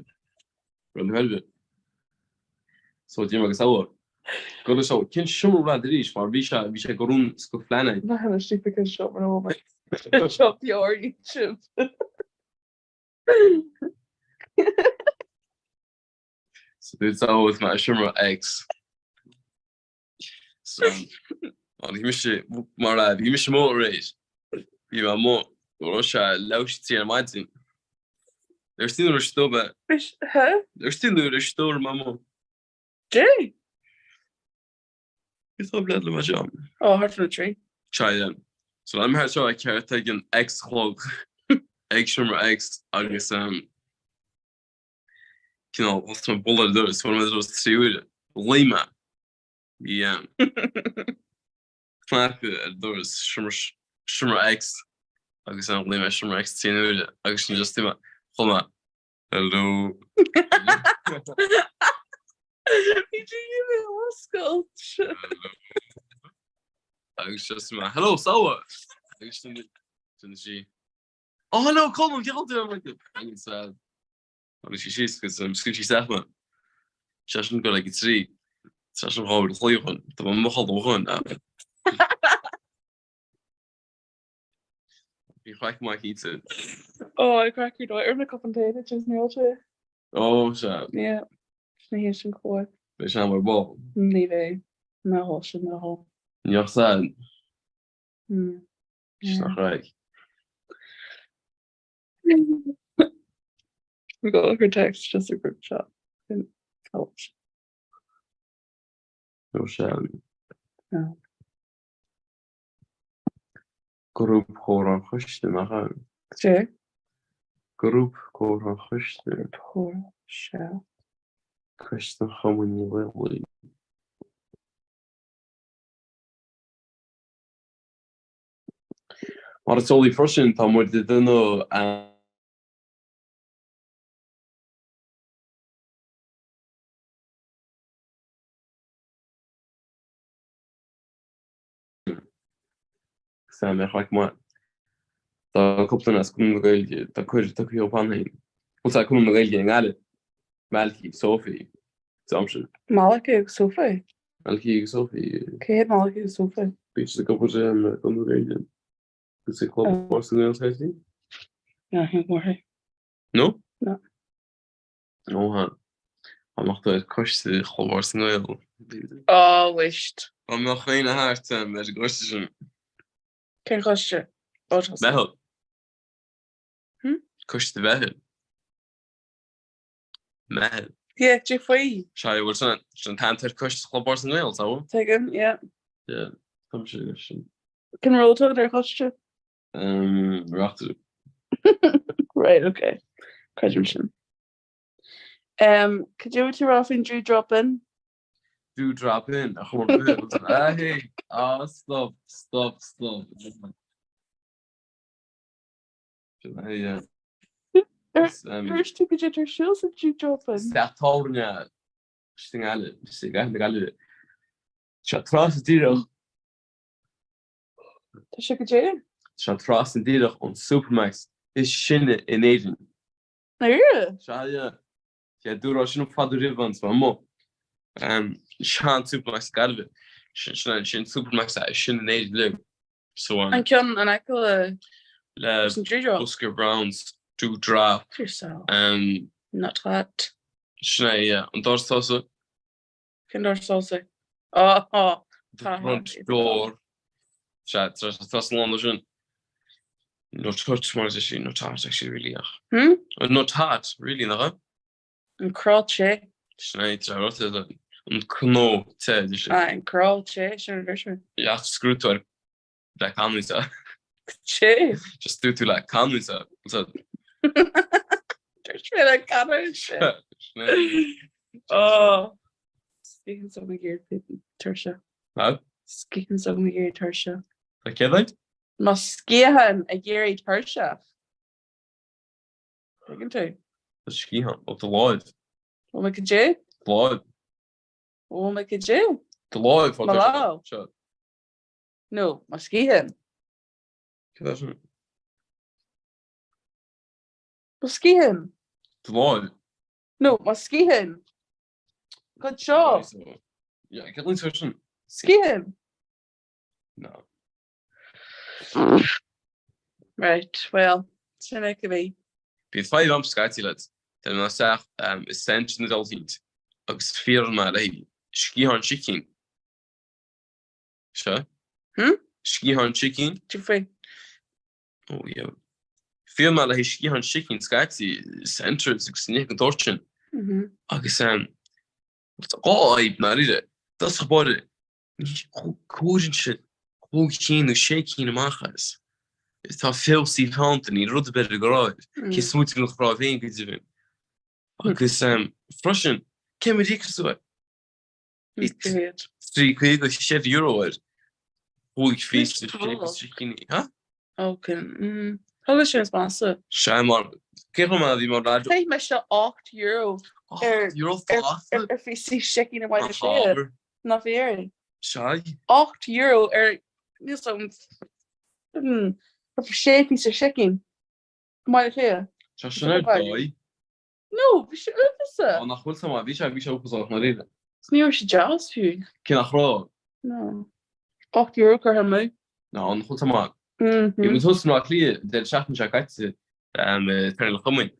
K: Gort na Coiribe. So d'iarr mé go Samhain. Go raibh sé, cén seomra rad arís mar bhí sé, bhí sé go rún is go fleannaid.
I: Na hena stupid cén seomra nó mar seo beár YouTube.
K: So dúirt Samhain is mé i seomra X. So bhí mise mar a bhí mise amuigh aréir. Bhí mé amuigh go raibh sé leathuair tar éis a 3 ar maidin. Ar tí nuair a stop é. Ar tí nuair a stop mé amuigh.
I: Dé?
K: Is tá blead le mar seo.
I: Ó, thart fá 3.
K: Sea, yeah. So I'm thart seo ceart ag an X chlog ag seomra X agus um, cineál thosaigh mé ag bualadh ar an doras, bhuail mé ar an doras 3 huaire. Ghlaoigh mé. Bhí cnaipe ar an doras seomra X agus ghlaoigh mé seomra X 3 huaire agus sin just mé chuala mé hello.
I: Bhí tú ag oscailt.
K: Agus just mé hello Samha agus sin sin sí Oh hello Colm cén chaoi a bhfuil tú? Agus Tháinig sí síos agus scríobh sí isteach mé. Sé sin go ag a 3. Sé sin 2 uair an chloig ó shin. Tá mé i mo chodladh ó shin ach bhí craic maith cinnte.
I: Ó, I craic ar dóigh. Ar na cupán tae duit is níl sé.
K: Ó, sea.
I: Yeah. Sin é sin chomh.
K: Beidh sé mar ball.
I: Ní bheidh. Ná hól sin, ná hól.
K: Ní ach san. Sin nach raibh.
I: We got her text just a group chat.
K: Nó sé. Grúp Chomhrá Choiste nach ea?
I: Cé?
K: Grúp Comhrá Choiste.
I: Grúp Chomhrá, sea.
K: Coiste an Chumainn Ghaelaigh. Mar is eol daoibh freisin, tá muid ag déanamh Sam ar chraic maith. Tá cúpla duine as Conradh na Gaeilge, tá cuireadh tugtha dhóibh cheana féin. Bhuel tá Conradh na Gaeilge i nGaillimh, Malachy, Sophie, is am sin.
I: Malachy agus Sophie?
K: Malachy agus Sophie.
I: Cé hiad Malachy agus Sophie?
K: Bíonn siad ag obair i gConradh na Gaeilge. Agus ag Club Ársa na nGael Society.
I: No, I think more.
K: No?
I: No.
K: Ó ha. Dá mbeadh tú ar coiste Chlub Ársa na nGael.
I: Ó, whisht.
K: Dá mbeadh éinne thart ar an gcoiste sin.
I: Cén choiste? Ó, tá.
K: Meitheal.
I: Hm?
K: Coiste Mheitheal. Meitheal.
I: Yeah, cad é faoi.
K: Sea, bhuel sin sin an t-ainm ar coiste Chlub Ársa na nGael, tá bhfuil?
I: Tuigim, yeah.
K: Yeah, tá mise aige sin.
I: Cén ról atá agat ar choiste?
K: Um, reachtaire.
I: Right, okay. Creidim sin. Um, cad é a bhí tú ag rá faoin Dew Drop Inn?
K: Dew Drop Inn, a chomh Ah, hey, ah, stop, stop, stop.
I: Ar tú go dtí ar siúl sa Dew Drop Inn?
K: Teach tábhairne sa nGaillimh, sa nGaillimh. Sé trasna díreach.
I: Tá sé go dé?
K: Sé trasna díreach ón Supermacs is sine in Éirinn.
I: Dáiríre?
K: Sea, yeah. Sea, dúradh sin fada roimh an am amuigh. Sean Supermacs na Gaillimhe. Sin sin Supermacs is sine in Éirinn leo.
I: So an ceann in aice le
K: le Busker Browns Dew Drop.
I: Yourself. Um, Not that.
K: Sin é, yeah. An doras tosaigh.
I: Cén doras tosaigh? Oh, oh.
K: The front door.
F: Sea, tá sé lán de sin. No tut mar is sí, no tart actually really ach.
M: Hmm?
F: No tart, really nach ea?
M: An crá te.
F: Sin é, tá rud é an cnó te, de sin.
M: Ah, an crá te, sin an dúirt mé.
F: Yeah, screw tú ar le canúint a.
M: Te.
F: Just dúirt tú le canúint a.
M: Dúirt mé le canúint sin.
F: Sin é.
M: Oh. Sciathan s'agam ag éirí tuirseach.
F: Huh?
M: Sciathan s'agam ag éirí tuirseach.
F: Tá céad agat?
M: Mo sciathán ag éirí tuirseach. Tuigeann tú?
F: Tá sciathán ó do láimh.
M: Ó mo cad é?
F: Láimh.
M: Ó mo cad é?
F: Do láimh.
M: Mo lámh.
F: Seo.
M: No, mo sciathán.
F: Cad é sin?
M: Mo sciathán.
F: Do láimh.
M: No, mo sciathán. Cad seo?
F: Yeah, cad é sin?
M: Sciathán.
F: No.
M: Right, well, sin é cibé.
F: Bhí fadhb a'm scaití leat, tá mé isteach i Centre na Delphines agus fiafraíonn mé le sciathán sicín. Seo?
M: Hm?
F: Sciathán sicín?
M: Cad faoi?
F: Oh yeah. Fiafraíonn mé le sciathán sicín scaití Centres agus nithe den tsórt sin. Agus dhá fhadhb ndáiríre. Dosach báire Cuireann siad chúig cinn nó sé cinn amach as. Tá feabhas feannta, níl rud ar bith ar an gcráibh, cé smaointe den chráibh féin go deimhin. Agus freisin, cé mhéad íocfas tú air? €3.56 air. Chúig phíosa, sé phíosa sicíní, ha?
M: Ok. Thug sé is measa.
F: Sea mar, cé chomh maith a bhí mar raidió?
M: Chaith mise €8 ar
F: €8 fosta?
M: ar phíosaí sicín i mBaile Átha Cliath. Nach fíor?
F: Sea.
M: €8 ar, níl 's agam, ar sé phíosa sicín i mBaile Átha Cliath.
F: Tá sin ar dóigh.
M: No, bhí sé uafásach.
F: Ó, nach bhfuil sé maith, bhí sé, bhí sé uafásach, ndáiríre.
M: Is ní raibh sé deas fiú.
F: Cé nach raibh?
M: No. €8 curtha amú.
F: No, nach bhfuil sé maith. Bhí muid thuas i mBleá Cliath an deireadh seachtaine seo caite, Traenáil an Chumainn.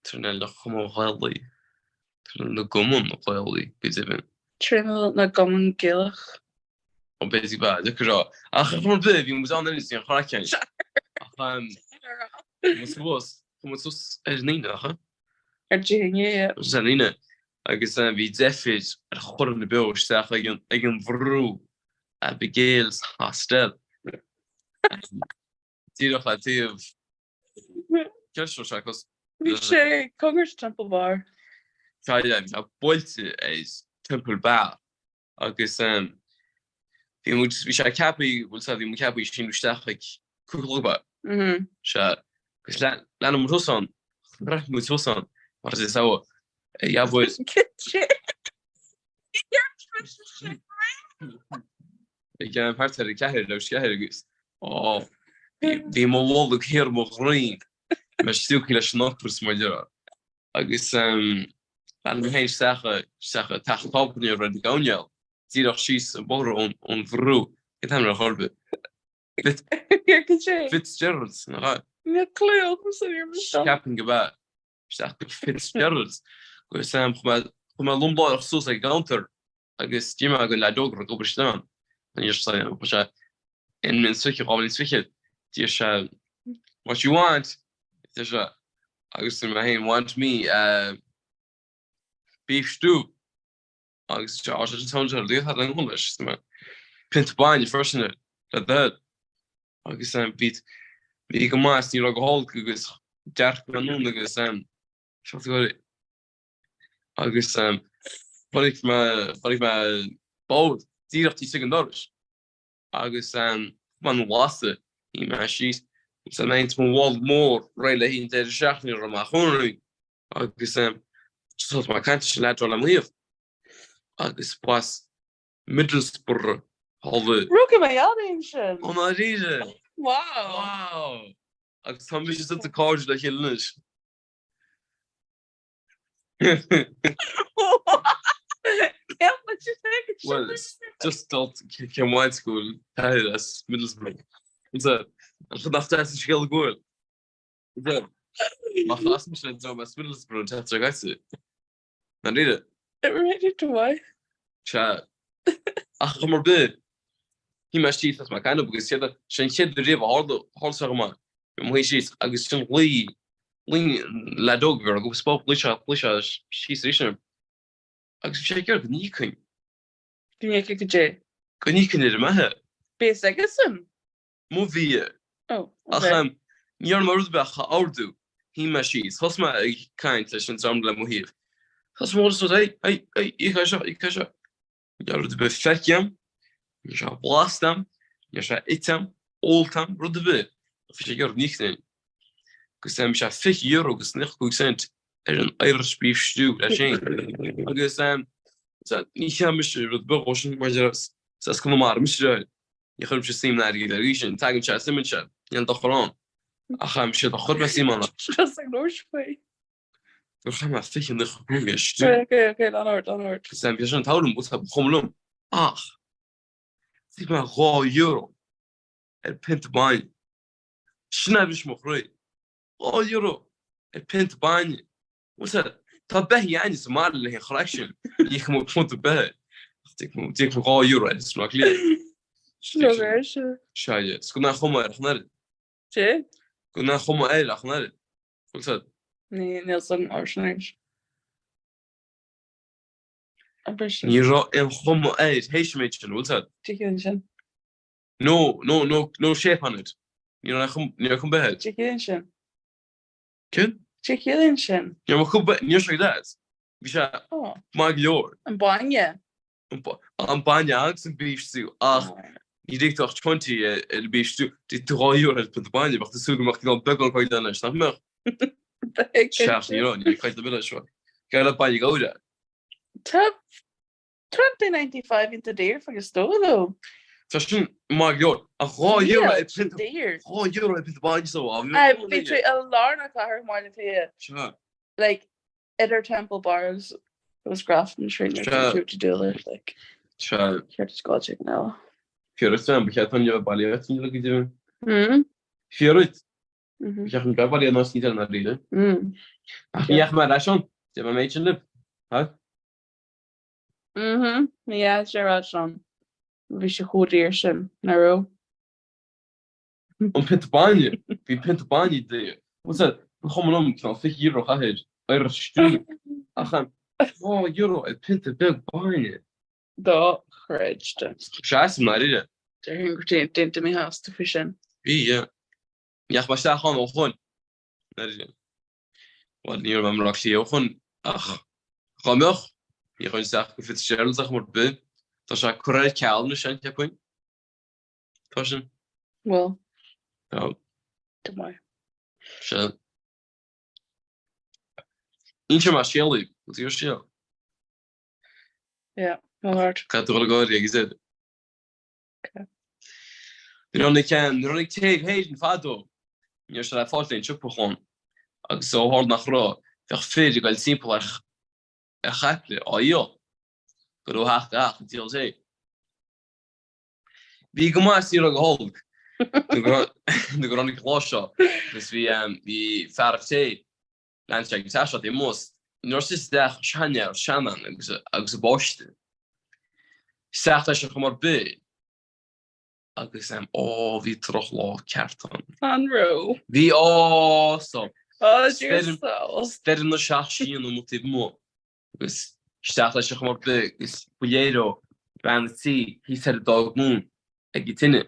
F: Traenáil an Chumainn Ghaelaigh. Traenáil na gCumann Gaelaigh, go deimhin.
M: Traenáil na gCumann Gaelach.
F: Ó b'fhéidir go b'ea, deacair a rá. Ach ar chuma ar bith, bhí muid ann anois, bhí an chraic ann. Ach chuaigh muid suas, chuaigh muid suas ar an Aoine, nach ea?
M: Ar Dé hAoine, yeah.
F: Ar an Aoine. Agus bhí deifir ar chor na beo isteach ag an, ag an bhrú Abigail's Hostel. Díreach le taobh Ceist seo seachas.
M: Bhí sé cóngarach do Temple Bar.
F: Sea, yeah, bhí sé buailte ar Temple Bar. Agus bhí muid, bhí sé ceaptha, bhfuil 's a'd, bhí muid ceaptha síniú isteach ag 5 a chlog ab ea? Sea. Agus lean muid thuas ann, chroith muid thuas ann, mar is ea, dheamhair. Ag thart ar a ceathair, leathuair tar éis a ceathair agus, ó, bhí mo bholg thiar i mo dhroim, mé stiúgtha leis an ocras mar dhea. Agus lean mé féin isteach isteach i teach tábhairne a raibh ag O'Neill, díreach síos an bóthar ón ón bhrú, cén t-ainm ar chor ar bith? Fitzgerald's, nach ea?
M: Níl clue agamsa ar mo seo.
F: Ceapaim go b'ea. Isteach go Fitzgerald's. Agus chuaigh mé chuaigh mé lom láithreach suas ag an gcounter agus d'iarr mé den leaid óg a raibh ag obair istigh ann. An sé chuaigh sé in min 20, 2020, d'iarr sé What you want? Deir sé agus dúirt mé féin Want me beef stew agus sé á sé sin sound ar líofa le ngol leis mé pionta bainne freisin le do thoil agus bhí bhí go maith ní raibh go holc agus dearc mé anonn agus seo agus chonaic mé chonaic mé bord díreach taobh istigh den doras. Agus chuaigh mé an lasadh, shuigh mé síos agus an aint mo bholg mór réidh le haghaidh an deireadh seachtaine a raibh amach romhainn agus thosaigh mé ag caint leis an leaid a raibh le mo thaobh agus b'as Middlesbrough thall i.
M: Rugadh mé ansin!
F: Ó ndáiríre?
M: Wow!
F: Wow! Agus tá mise is tusa cairde le chéile anois. Well, just dult cén mhaith go bhfuil t'athair as Middlesbrough. Nach deas an scéal go bhfuil. Má chas mise le dream as Middlesbrough an tseachtain seo caite. Ndáiríre?
M: Ready to why?
F: Sea. Ach chuma ar bith. Shuigh mé síos thosaigh mé ag caint leo agus siad sin an chéad uair riamh a tharla tharla sé dhom. Bhí mé i mo shuí síos agus sin ghlaoigh ghlaoigh an leaid óg a bhí agam sa bpub ghlaoigh sé ghlaoigh sé síos arís orm agus bhí sé ag iarraidh go n-íocfainn.
M: Go n-íocfainn goidé?
F: Go n-íocfainn ar an mbeatha.
M: Bhí a fhios aigesan?
F: Mo bhí.
M: Oh,
F: Ach
M: ok.
F: ní dhearna mé rud ar bith ach a ordú. Shuigh mé síos. Thosaigh mé ag caint leis an dream le mo thaobh. Thosaigh mé ag rá, Hey, hey, hey, íoc é seo, íoc é seo. Ní raibh rud ar bith feicthe agam, ní raibh sé blasta agam, ní raibh sé ite agam, ólta agam, rud ar bith. Ach bhí sé ag iarraidh go n-íocfainn. Agus bhí sé €20 agus 95 cent ar an Irish beef stew leis féin. Agus ní cheannaigh mise rud ar bith dhó sin mar is as Conamara mise. Ní chuirimse suim in airgead ar aghaidh sin. Tagann sé is imíonn sé. Níl dochar ann. Ach sé do chuir mé suim ann.
M: Just ag labhairt faoi.
F: Gur chaith mé 29 ar stew.
M: Ok, ok, lean ort, lean ort.
F: Is bhí sin an t-am ba chuma liom. Ach d'íoc mé €2 ar phionta bainne. Sin a bhris mo chroí. €2 ar phionta bainne. Bhuel, tá beithígh againne sa mbaile le haghaidh an chraic sin. Ní íocfaidh muid punt ar bith air. Ach d'íoc mé €2 air is Bleá Cliath.
M: Sin ó bhreis.
F: Sea, is gan aon chuma air ach an oiread.
M: Dé?
F: Gan aon chuma air ach an oiread. Bhfuil fhios a'd?
M: Ní, níl fhios agam air sin arís. Abair sin.
F: Ní raibh aon chuma air théis an méid sin, bhfuil fhios a'd?
M: Cad a chiallaíonn sin?
F: No, no, no, no shape on it. Ní raibh aon chuma, ní raibh chuma ar bith air.
M: Cad a chiallaíonn sin?
F: Cén?
M: Cad a chiallaíonn sin?
F: Ní raibh chomh ní raibh sé deas. Bhí sé maith go leor.
M: An bainne?
F: An bainne agus an beef stew ach ní d'íoc tú ach 20 ar an beef stew. D'íoc tú €2 ar phionta bainne, bheadh tú ag súil go mbeadh cineál beagán caighdeán leis, nach mbeadh? Seach, ní raibh, ní raibh caighdeán ar bith leis. Gar le bainne gabhair é.
M: Tá 2095 iontach daor agus dóigh though.
F: Tá sin maith go leor. Ach €2 ar phionta €2 ar phionta bainne so
M: Aye, bhí tú i lár na cathrach i mBaile Átha Cliath.
F: Sea.
M: Like idir Temple Bar agus agus Grafton Street
F: Sea.
M: to do it like.
F: Sea.
M: Ceart is go chicken eile.
F: Fíor duit, ba cheart dúinn a bheith bailithe áit níl go deimhin.
M: Hmm?
F: Fíor duit.
M: Mhm.
F: Ba cheart dúinn bheith bailithe in áit níos eile ná ríle.
M: Mm.
F: Ach ní dheachaigh mé ar ais ann. Déarfaidh mé an méid sin libh. Ha?
M: Mhm, yeah, sé rá sin. Bhí sé chomh daor sin, nach raibh?
F: An pionta bainne, bhí pionta bainne daor. Bhuel sea, ba chuma liom cineál €20 a chaitheamh ar Irish stew. Ach €2 ar phionta beag bainne.
M: Dochreidte.
F: Sea, i ndáiríre.
M: Déarfainn gur déanta míshásta faoi sin.
F: Bhí, yeah. Ní dheachaigh mé isteach ann ó shoin. Ndáiríre. Bhuel, ní raibh mé i mBleá Cliath ó shoin ach dá mbeadh, ní ghabhfainn isteach go Fitzgerald's ar chuma ar bith. Tá sé curtha ar ceal anois, an cheapfainn. Tá sin.
M: Bhuel.
F: Tá.
M: Go maith.
F: Sea. Inseoidh mé scéal daoibh, bhfuil tú ar scéal?
M: Yeah, no hard.
F: Caithfidh tú dul ag gáirí agus iad. Nuair a tháinig nuair a tháinig tae go hÉirinn fadó, ní raibh sé le fáil in aon siopa chun, agus ó tharla nach raibh, bheadh fir ag goil timpeall ar ar chaiple á dhíol, ag goil ó theach go theach ag díol tae. Bhí go maith is ní raibh go holc nó gur tháinig an lá seo agus bhí bhí fear an tae, lean sé ag an teach seo taobh amuigh, ní raibh sé isteach seanfhear, seanbhean agus agus a bpáiste. Isteach leis ar chuma ar bith agus em ó bhí drochlá ceart ann.
M: An raibh?
F: Bhí ó so.
M: Ó dear soul.
F: Stoirm na seacht síon amuigh taobh amuigh agus isteach leis ar chuma ar bith agus ba léir ó bhean an tí thíos ar an dá ghlúin ag an tine.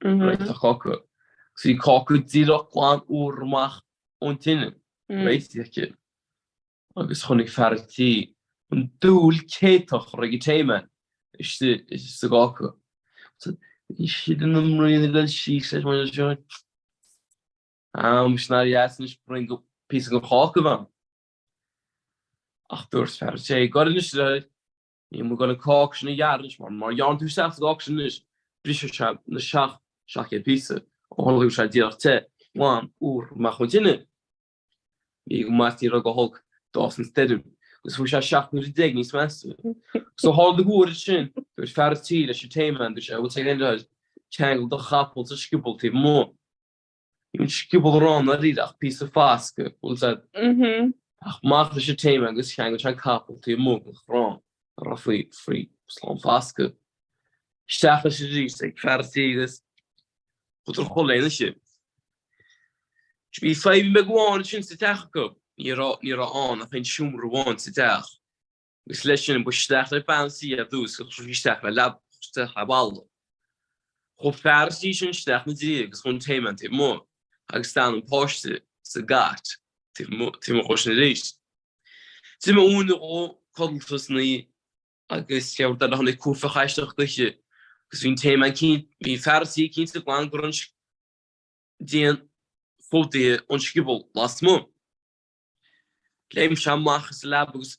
F: Réiteach cáca. Agus bhí cáca díreach glan úr amach ón tine réitithe aici. Agus chonaic fear an tí an dúil céatach a raibh ag an tae-man istigh sa gcáca. Bhí siad ina mbruíon ag dul síos leis mar seo. Am sin ar dheas anois broinn go píosa den cháca a bheith ann. Ach dúirt fear an tae, Gabh anois a deartháir, níl mé ag dul an cáca sin a ghearradh anois mar má ghearrann tú isteach sa gcáca sin anois brisfidh sé na 700 píosa ó tharla go raibh sé díreach te, glan, úr amach ón tine. Bhí go maith is ní raibh go holc d'fhás an stoirm agus fuair sé 17 uaire níos measa. Agus ó tharla go bhfuair sin, dúirt fear an tí leis an tae-man, dúirt sé, bhfuil sé ag an ceangail do chapall sa scioból taobh amuigh. Níl an scioból a raibh ann dáiríre ach píosa fascadh, bhfuil sé Ach amach leis an tae-man agus cheangail sé an capall taobh amuigh den chrann a raibh faoi faoi slám fascadh. Isteach leis arís ag fear an tí agus chuadar a chodladh aon oíche. Bhí fadhb beag amháin ansin sa teach acu, ní raibh ní raibh ann ach aon seomra amháin sa teach. Agus leis sin ba isteach le bean an tí ar dtús agus chuaigh sí isteach le leaba isteach le balla. Chuaigh fear an tí sin isteach ina diaidh agus chuaigh an t-man taobh amuigh agus d'fhan an páiste sa gcat taobh amuigh taobh amuigh dhó sin arís. D'imigh uair nó dhó codlata san oíche agus cé rud eile tháinig cuaifeach aisteach chuici agus bhí an t-man cinn bhí fear an tí cinnte glan go raibh an díon fuadaithe ón scioból lasmuigh. Léim sé amach as an leaba agus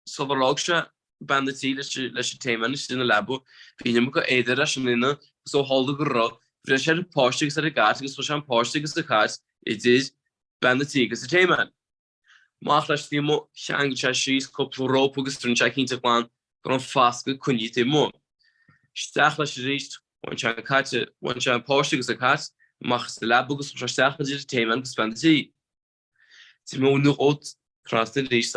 F: sular fhág sé bean an tí leis leis an t-man istigh ina leaba bhí an iomarca éadaigh air sin ina agus ó tharla go raibh bhreith sé ar an pháiste agus ar an gcat agus chuir sé an páiste agus an cat idir bean an tí agus an t-man. Amach leis taobh amuigh, cheangail sé síos cúpla rópa agus rinne sé cinnte glan go raibh an fascadh coinnithe taobh amuigh. Isteach leis arís, bhain sé an cat, bhain sé an páiste agus an cat amach as an leaba agus chuir sé isteach idir an t-man agus bean an tí. D'imigh uair nó dhó trasna arís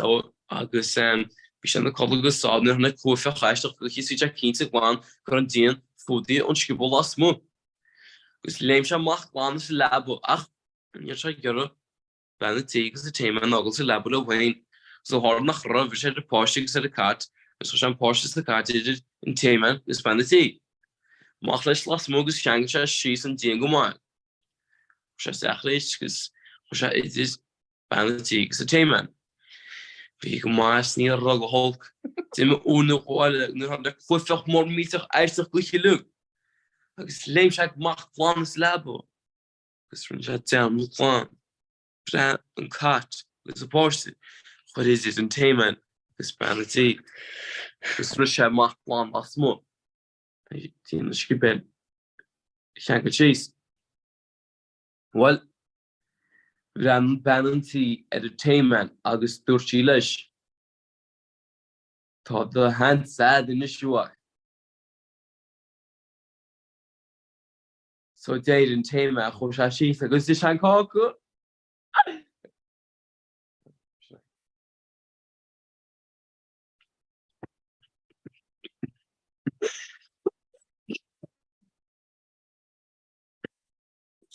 F: agus bhí sé ina codladh go sámh nuair a tháinig cuaifeach aisteach chuici is bhí sé cinnte glan go raibh an díon fuadaithe ón scioból lasmuigh. Agus léim sé amach glan as an leaba ach ní raibh sé ag iarraidh bean an tí agus an t-man a fhágáil sa leaba leo féin, agus ó tharla nach raibh, bhris sé ar an pháiste agus ar an cat, agus chuir sé an páiste is an cat idir an t-man agus bean an tí. Amach leis lasmuigh agus cheangail sé síos an díon go maith. Chuaigh sé isteach arís agus chuir sé idir bean an tí agus an t-man. Bhí go maith is ní raibh go holc. D'imigh uair nó dhó eile nuair a tháinig cuaifeach mór millteach aisteach chuici uilig, agus léim sé amach glan as an leaba. agus rinne sé dearmad glan. Bhreith an cat agus an páiste chuir idir an t-man agus bean an tí agus rith sé amach glan lasmuigh. Díon an scioból a cheangal síos. Bhuel, bhreathnaigh bean an tí ar an t-man agus dúirt sí leis, Tá do sheans a'd anois, a mhac. So d'éirigh an t-man chuaigh sé síos agus d'ith sé an cáca.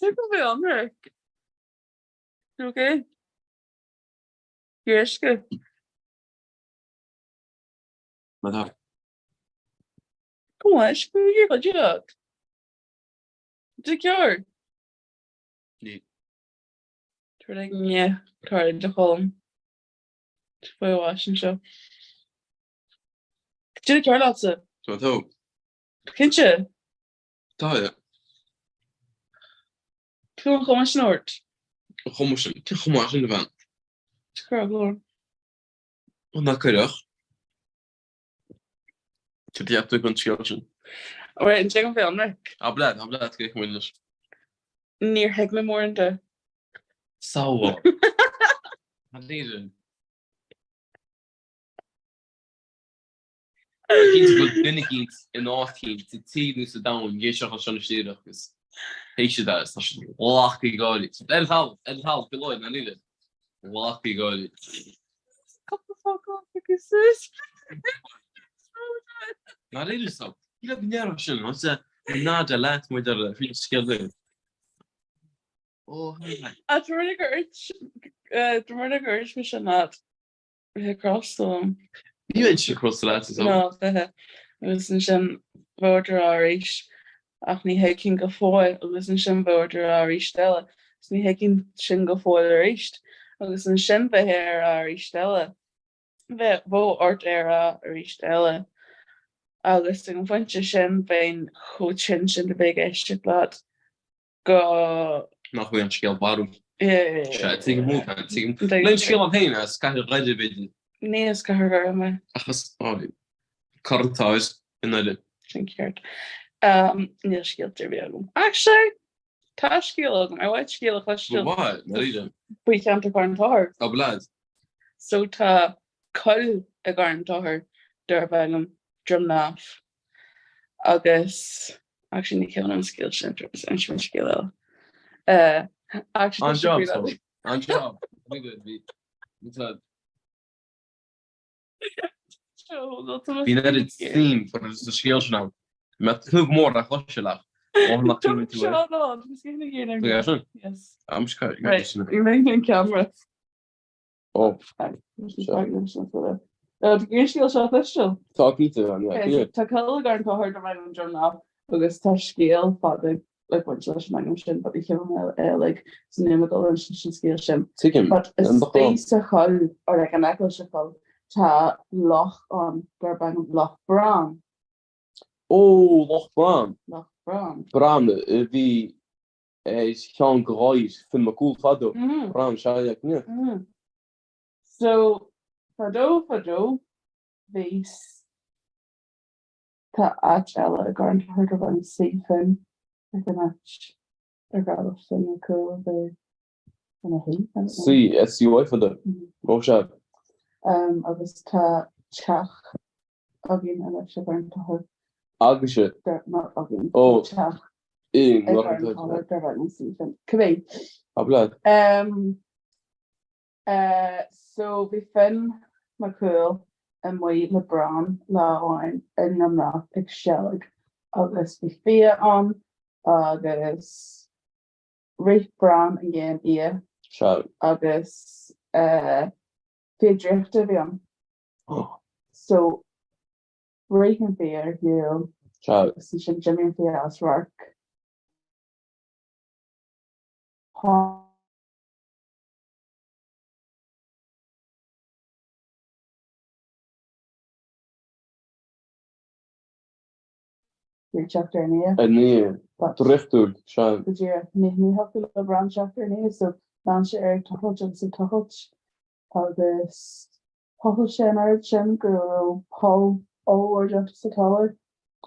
I: Cé go bhfuil ionraic? Okay. Uisce.
F: Má tá.
I: Go maith, go dtí. De ceart?
F: Ní.
I: Tar ag mé tar de cholm. Faoi bhais anseo. Cad é ceart leatsa?
F: Tá tú.
I: Cinnte.
F: Tá yeah.
I: Tú an chuma sin ort?
F: An chuma sin? Cén chuma sin a bhean?
I: Cuir glór.
F: Ó ná cuireadh. Cad a cheap tú faoin scéal sin?
I: Alright, an dtig liom bheith ionraic?
F: Abair leat, abair leat, go bhfuil leis.
I: Níor thuig mé mórán de.
F: Samhail. Cinnte go bhfuil duine eicínt in áit eicínt sa tír nó sa domhan ag éisteacht leis seo anois díreach agus thuig siad é agus tá siad glactha ag gáirí. Ar an talamh, ar an talamh, faoi láthair, ndáiríre. Glactha ag gáirí.
I: Cúpla focal agus is
F: Ndáiríre so. Ní raibh neamh sin, an se nada leat muid ar faoin scéal dúinn. Ó, hi.
I: A dúirt gur dúirt gur éist mise leat bhí crosta liom.
F: Ní bheidh sé crosta leat is
I: Ná bhí agus ansin bheadh ort a rá arís ach ní thuigfinn go fóill agus ansin bheadh ort a rá arís eile agus ní thuigfinn sin go fóill arís agus ansin bheadh é a rá arís eile bheadh ort é a rá arís eile agus ag an phointe sin bheinn chomh tinn sin de bheith ag éisteacht leat go.
F: Nach bhfuil an scéal barrúil. Sea, tuigim thú, tuigim. Léigh an scéal ann féin as Cathair Dhoire, b'fhéidir.
I: Ní as Cathair Dhoire mé.
F: Ach as Carn Tóchair i nDoire.
I: Sin ceart. Níl scéalta ar bith agam. Actually, tá scéal agam. Ar mhaith scéal a chloisteáil?
F: Ba mhaith, ndáiríre.
I: Faoi cheantar Charn Tóchair.
F: Abair leat.
I: So tá coill i gCarn Tóchair darb ainm Droim Naif. Agus actually ní cuimhin liom an scéal sin, inseoidh mé scéal eile. Uh,
F: actually, tá sé An-job, faoi so. An-job. Very good, bhí. Bhí Bhí an oiread suim sa scéal sin ann. Mé tnúth go mór le cloisteáil ach ó nach tú tú.
I: Seo ná, tá mé ag iarraidh.
F: Tá sin?
I: Yes.
F: I'm just kind
I: Right, you're making a camera.
F: Oh.
I: Tá scéal seo cloisteáil.
F: Tá cinnte an yeah.
I: Tá coill i gCarn Tóchair darb ainm Droim Neach agus tá scéal fada ag baint leis an ainm sin, but ní chuimhin liom é uilig, so níl mé ag dul a insint an scéal sin.
F: Tuigim.
I: But istigh sa choill, or like in aice leis an choill, tá loch ann darb ainm Loch Bran.
F: Ó, Loch Bran.
I: Loch Bran.
F: Bran a bhí ar cheann de ghadhair Finn Mac Cumhaill fadó. Bran, sea, yeah, yeah.
I: So, fadó fadó bhí Tá áit eile i gCarn Tóchair darb ainm Suí Finn ag an áit ar ghabh Finn Mac Cumhaill a bheith ina shuí. I don't know.
F: Suí, S-U-I fadó. Ó, sea.
I: Agus tá teach againn anois i gCarn Tóchair.
F: Agaibhse?
I: Not againn.
F: Ó.
I: Tá teach
F: I
I: i
F: nGarn
I: gCarn
F: Tóchair.
I: Tóchair darb ainm Suí Finn. Cibé.
F: Tá blead.
I: So bhí Finn Mac Cumhaill amuigh le Bran lá amháin i nDroim Neach ag seilg agus bhí fia ann agus rith Bran i ndiaidh an fhia
F: Sea.
I: agus fia draíochta a bhí ann. So rith an fia ar shiúl
F: Sea.
I: agus ansin d'imigh an fia as radharc. Bhí teacht ar an fhia.
F: An fhia. Draíochtúil, sea.
I: Go díreach. Ní ní thiocfadh le Bran teacht ar an fhia so lean sé air ag tochailt agus ag tochailt agus thochail sé an oiread sin go raibh poll ollmhór déanta sa talamh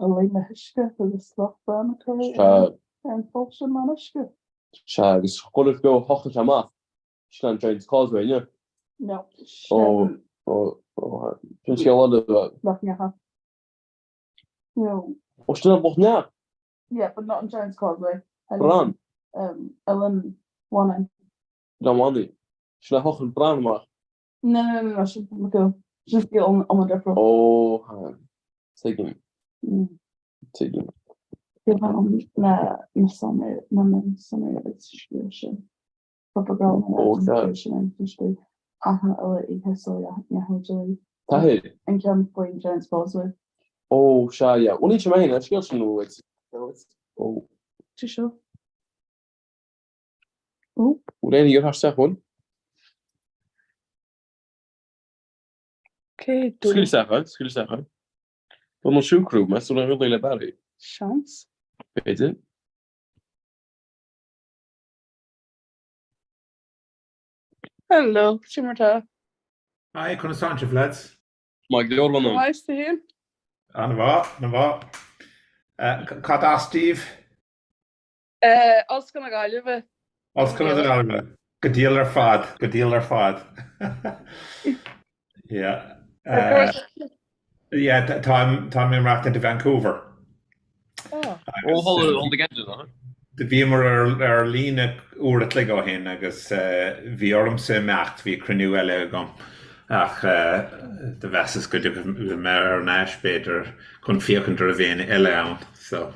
I: a líon le huisce agus Loch Bran a cuireadh ar an pholl sin lán uisce.
F: Sea, agus chuile rud beo a thochail sé amach, sin an Giant's Causeway, inniu?
I: No,
F: Ó,
I: sin.
F: ó, ó, sin scéal eile.
I: Loch Neacha. No.
F: Ó, sin an Loch Neach?
I: Yeah, but not an Giant's Causeway.
F: Bran.
I: Um, Oileán Mhanann.
F: Oileán Mhanann. Sin a thochail Bran amach.
I: No, no, no, no, sin Mac Cumhaill. Sin scéal iomlán difriúil.
F: Ó, ha, tuigim. Tuigim.
I: Tuigim na na sonraí na mionsonraí agus scéal sin. Proper girl na
F: Ó, sea.
I: scéal sin an scéal achan uile oíche sula ndeachaigh Julie.
F: Taithí.
I: An ceann faoin Giant's Causeway.
F: Ó, sea, yeah. Bhuel, níl sé mé, an scéal sin nó Ó.
I: Tú seo. Ó.
F: Bhfuil aon iarrthóir isteach, bhfuil?
I: Cé dó?
F: Scaoil isteach é, scaoil isteach é. Bhfuil mo siúcrú, meas tú an bhfuil le Barry?
I: Seans.
F: B'fhéidir.
I: Hello, sin mar tá.
Q: Hi, conas tánn sibh, lads?
F: Maith go leor, Ronan.
I: Maith tú féin?
Q: An-mhaith, an-mhaith. Cad as daoibh?
I: Ollscoil na Gaillimhe.
Q: Ollscoil na Gaillimhe. Go diail ar fad, go diail ar fad. Yeah. Yeah, táim táim ag maireachtaint i Vancouver.
I: Oh.
F: Ó, hold again, huh?
Q: Do bhíomar ar ar líne uair a chloig ó shin agus bhí ormsa imeacht, bhí cruinniú eile agam ach do mheasas go dtiocfaidh mé ar ais b'fhéidir chun féachaint an raibh éinne eile ann. So.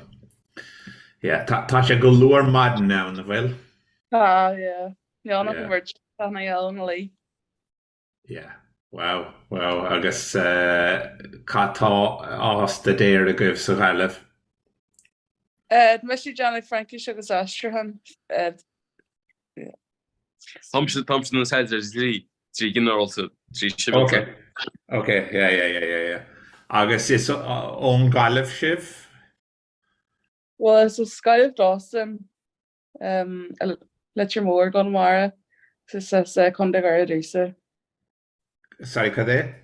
Q: Yeah, tá tá sé go luath ar maidin ann, an bhfuil?
I: Tá, yeah. Níl ann ach
Q: Yeah.
I: an bheirt tá na gheall na luí.
Q: Yeah. Wow, wow. Agus eh, cad tá á staidéar agaibh sa Ghaillimh?
I: Eh, tá mise ag déanamh Fraincis agus aistriúchán. Eh, yeah.
F: Táimse táimse ag staidéar dlí, dlí ginearálta, dlí sibhialta.
Q: Okay. Okay, yeah, yeah, yeah, yeah, yeah. Agus is ón Ghaillimh sibh?
I: Bhuel, is as Gaillimh domsa, i Leitir Móir i gConamara, agus is as Contae Dhoire domhsa.
Q: Sorry, cad é?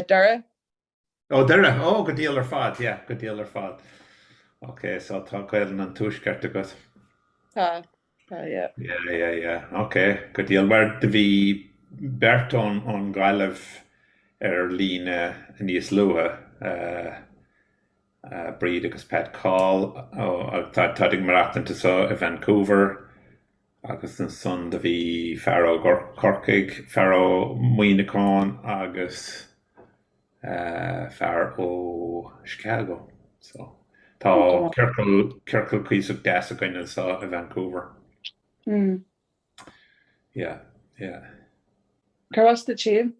I: Doire.
Q: Ó, Doire! Ó, go diail ar fad, yeah, go diail ar fad. Ok, so tá Gaelainn an Tuaiscirt agat.
I: Tá, tá, yeah.
Q: Yeah, yeah, yeah, ok, go diail. Mar do bhí beirt ón ón Ghaillimh ar líne níos luaithe. Bríd agus Pat Coll, táid ag maireachtaint anso i Vancouver agus ansan do bhí fear ó Chorcaigh, fear ó Muineachán agus fear ó Chicago. So. Tá ciorcal, ciorcal cuíosach deas againn anseo i Vancouver.
N: Mm.
Q: Yeah, yeah.
N: Cárb as duit féin?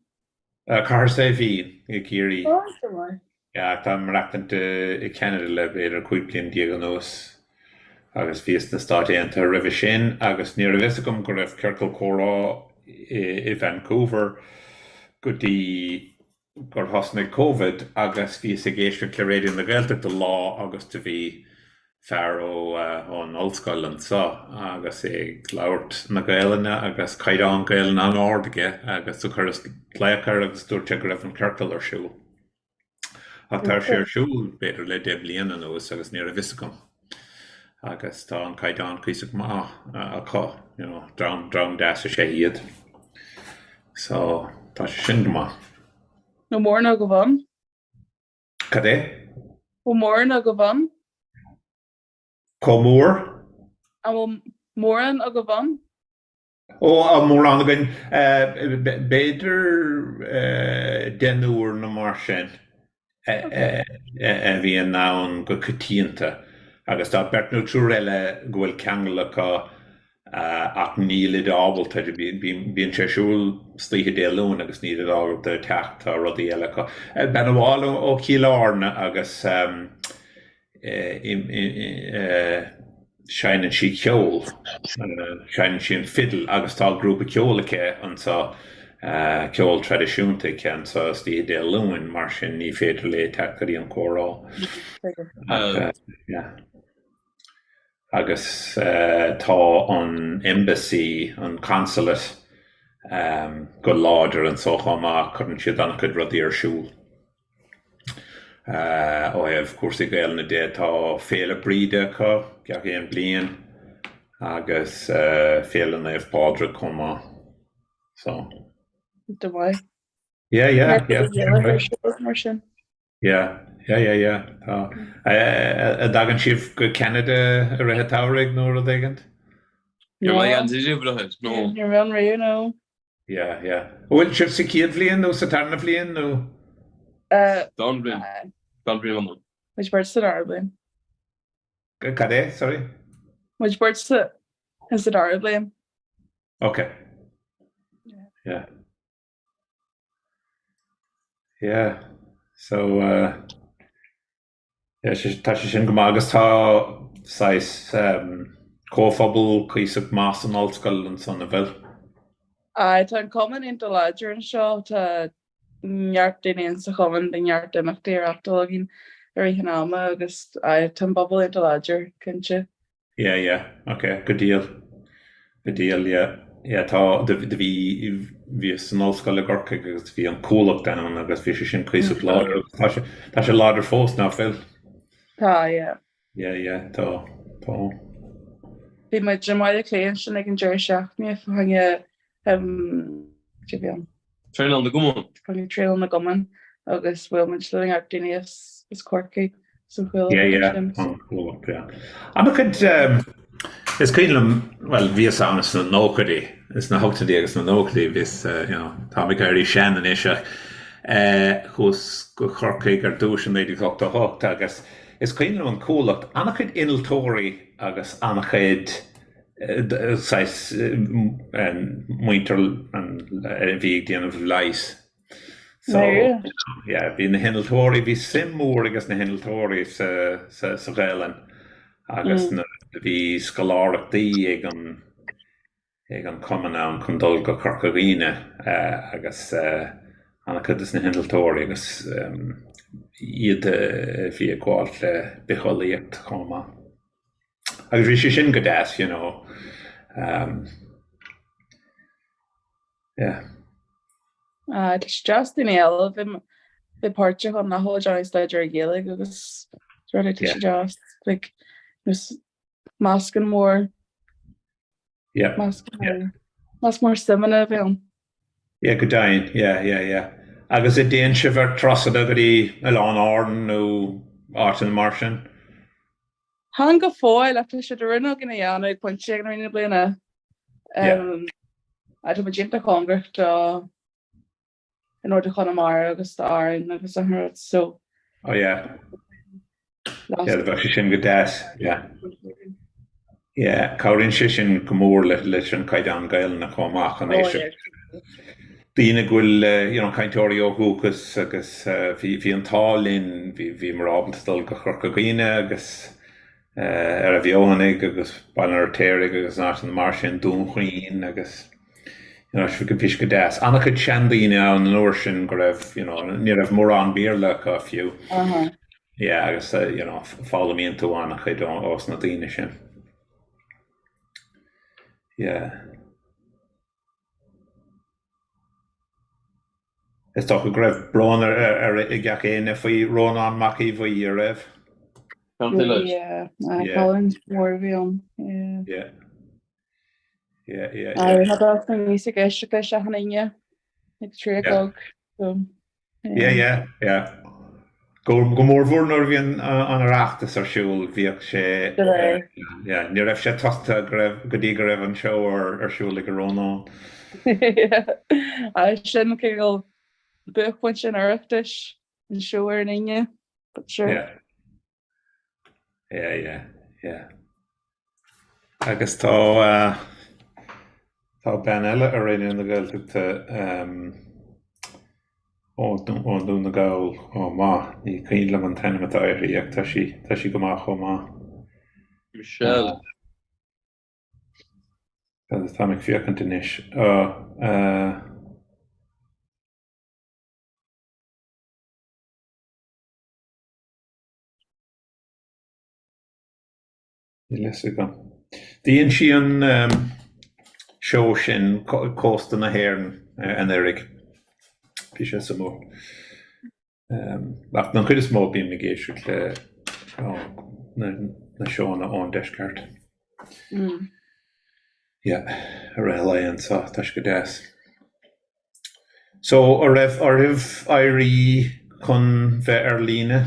Q: Cathair Saidhbhín i gCiarraí.
N: Oh, go maith.
Q: Yeah, ach táim ag maireachtaint i Canada le b'fhéidir 15 bliain anuas agus bhíos sna Stáit Aontaithe roimhe sin agus ní raibh a fhios agam go raibh ciorcal comhrá i Vancouver go dtí gur thosnaigh Covid agus bhíos ag éisteacht le Raidió na Gaeltachta lá agus do bhí fear ón ollscoil anso agus é ag labhairt na Gaelainne agus caighdeán Gaelainne an-ard aige agus do chuireas glaoch air agus dúirt sé go raibh an ciorcal ar siúl. Ach tá sé ar siúl b'fhéidir le 10 bliana anuas agus ní raibh fhios agam. Agus tá an caighdeán cuíosach maith acu, you know, dream, dream deas is ea iad. So, tá sé sin go maith.
N: An bhfuil mórán agaibh ann?
Q: Cad é?
N: Bhfuil mórán agaibh ann?
Q: Chomh mór?
N: An bhfuil mórán agaibh ann?
Q: Ó, tá mórán againn. B'fhéidir deichniúr nó mar sin a bhíonn ann go coitianta. Agus tá beirt nó triúr eile go bhfuil ceangal acu ach nílid ábalta, bíonn sé ar siúl istoíche Dé Luain agus nílid ábalta teacht, tá rudaí eile acu. Bean amháin ó Chill Airne agus seinneann sí ceol, seinneann sí an fidil agus tá grúpa ceoil aici anseo, ceol traidisiúnta aici anseo istoíche Dé Luain, mar sin ní féidir léi teacht go dtí an comhrá. Agus tá an embassy, an consulate, go láidir anso chomh maith, cuireann siad an-chuid rudaí ar siúl. Ó thaobh cúrsaí Gaelainne de, tá Féile Bríde acu gach aon bliain agus Féile Naomh Pádraig chomh maith. So.
N: Go maith.
Q: Yeah, yeah, yeah.
N: Mar sin.
Q: Yeah, yeah, yeah, yeah. Tá. An dtagann sibh go Ceanada i rith an tsamhraidh nó rud éigint?
F: Ní raibh ann riamh, no.
N: Ní raibh ann riamh, no.
Q: Yeah, yeah. An bhfuil sibh sa chéad bhliain nó sa tarna bhliain nó?
F: Dara bliain. Dara bliain ann.
N: Muid beirt sa dara bliain.
Q: Cad é, sorry?
N: Muid beirt sa sa dara bliain.
Q: Okay. Yeah. Yeah. So uh, yeah, tá sé sin go maith agus tá saghas um, comhphobal cuíosach maith san ollscoil ansan an bhfuil.
N: Aye, tá an cumann iontach láidir anseo, tá neart daoine in sa chumann, bíonn neart imeachtaí á reachtáil againn i rith an ama agus aye, tá an pobal iontach láidir, cinnte.
Q: Yeah, yeah, ok, go diail. Go diail, yeah. Yeah, tá, do bhí, bhíos san ollscoil i gCorcaigh agus bhí an Cuallacht ann agus bhí sé sin cuíosach láidir agus tá sé, tá sé láidir fós, nach bhfuil?
N: Tá, yeah.
Q: Yeah, yeah, tá, tá.
N: Bhí muid i mBaile Átha Cliath ansin ag an deireadh seachtaine fá choinne, cad é a bhí ann?
F: Traenáil na gCumann.
N: Fá choinne traenáil na gCumann agus bhuail muid le neart daoine as as Corcaigh sa Chuallacht
Q: Yeah, yeah,
N: ansin.
Q: an Chuallacht, yeah. An-chuid, is cuimhin liom, bhuel, bhíos ann sna nóchaidí, sna hochtóidí agus sna nóchaidí, bhíos, you know, táim ag éirí sean anois ach chuas go Corcaigh ar dtús i 1988 agus is cuimhin liom an Chuallacht, an-chuid innealtóirí agus an-chuid saghas muintir a bhí ag déanamh leighis. So, yeah, bhí na hinnealtóirí, bhí suim mhór ages na hinnealtóirí sa, sa, sa Ghaelainn agus na, bhí scoláireachtaí ag an, ag an cumann ann chun dul go Corca Dhuibhne agus an-chuid des na hinnealtóirí agus iad a bhí ag gabháilt le bitheolaíocht chomh maith. Agus bhí sé sin go deas, you know. Um, yeah.
N: Ah, tá sé deas daoine eile a bheith bheith páirteach ann nach bhfuil ag déanamh staidéar ar Ghaeilge agus rud tá sé deas like meascán mór
Q: Yeah.
N: meascán mór meascán mór suimeanna a bheith ann.
Q: Yeah, go deimhin. Yeah, yeah, yeah. Agus an dtéann sibh ar turasanna go dtí Oileáin Árann nó áiteanna mar sin?
N: Chan go fóill ach tá sé de rún againn a dhéanamh ag pointe éigin i rith na bliana. Tá muid iontach cóngarach do you know do Chonamara agus do Árainn agus achan rud so.
Q: Oh yeah. Yeah, bheadh sé sin go deas, yeah. Yeah, cabhraíonn sé sin go mór leis an caighdeán Gaelainne chomh maith chun éisteacht le daoine go bhfuil, you know, cainteoirí ó dhúchas agus bhí, bhí an t-ádh linn, bhí, bhíomar ábalta dul go Corca Dhuibhne agus ar an bhFeothanaigh agus Baile an Fheirtéaraigh agus in áiteanna mar sin, Dún Chaoin agus, you know, bhí sé go deas. An-chuid seandaoine ann an uair sin go raibh, you know, ní raibh mórán Béarla acu fiú. Yeah, agus, you know, foghlaimíonn tú an-chuid ós na daoine sin. Yeah. Is dócha go raibh brón ar ar ag gach éinne faoi Rónán Mac Aodha Bhuí, a raibh?
B: Yeah, cailliúint mhór a bhí ann. Yeah.
Q: Yeah. Yeah, yeah, yeah.
B: Tá daoine níos ag éisteacht leis achan Aoine ag 3 a chlog. So.
Q: Yeah, yeah, yeah. Go go mórmhór nuair a bhí an an Oireachtas ar siúl, bhíodh sé yeah, ní raibh sé tosta go raibh go dtí go raibh an seó ar ar siúl ag Rónán.
B: Yeah. Sin cineál buaicphointe an Oireachtais, an seó ar an Aoine, but sure.
Q: Yeah. Yeah, yeah, yeah. Agus tá tá bean eile ar Raidió na Gaeltachta ó ó Dún na Gall chomh maith. Ní cuimhin liom an t-ainm atá uirthi ach tá sí tá sí go maith chomh maith.
F: Michelle.
Q: Agus táim ag féachaint anois. Uh, Níl fhios agam. Dhein sí an seó sin, Cósta na hÉireann, anuraidh. Bhí sé suimiúil. Ach don chuid is mó bím ag éisteacht le na seónna ón deisceart. Yeah, i rith an lae anseo, tá sé go deas. So, an raibh oraibh éirí chun bheith ar líne?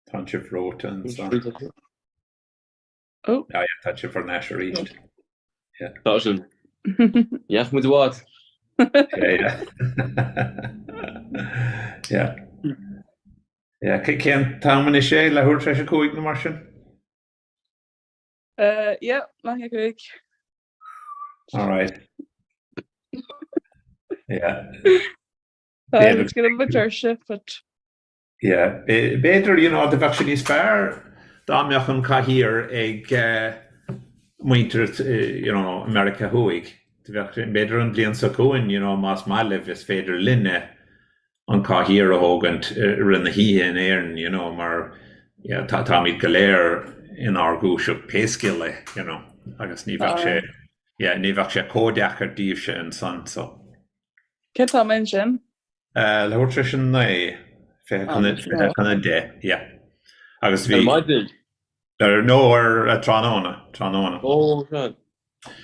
Q: Tá sibh reoite ansan.
B: Oh.
Q: Ah, yeah, tá sibh thar n-ais arís. Yeah.
F: Tá sin. Dheach muid i bhfad.
Q: Yeah, yeah. Yeah. Yeah, cén t-am anois é? Leathuair tar éis a 5 nó mar sin?
B: Uh, yeah, leath i ndiaidh a 5.
Q: All right. Yeah.
B: It's gonna be tuirseach, but
Q: Yeah, b'fhéidir, you know, do bheadh sé níos fearr dá mbeadh an cathaoir ag muintir, you know, Meiriceá Thuaidh. Do bheadh, b'fhéidir an bhliain seo chugainn, you know, más maith libh, is féidir linne an cathaoir a thógaint i rith na hoíche in Éirinn, you know, mar yeah, tá, táimid go léir inár ndúiseacht pé scéal é, you know, agus ní bheadh sé, yeah, ní bheadh sé chomh deacair daoibhse ansan, so.
B: Cén t-am é ansin?
Q: Leathuair tar éis a 9, 20 chun a 10, yeah. Agus bhí...
F: Ar maidin?
Q: Ar, no, ar tráthnóna, tráthnóna.
F: Ó, right.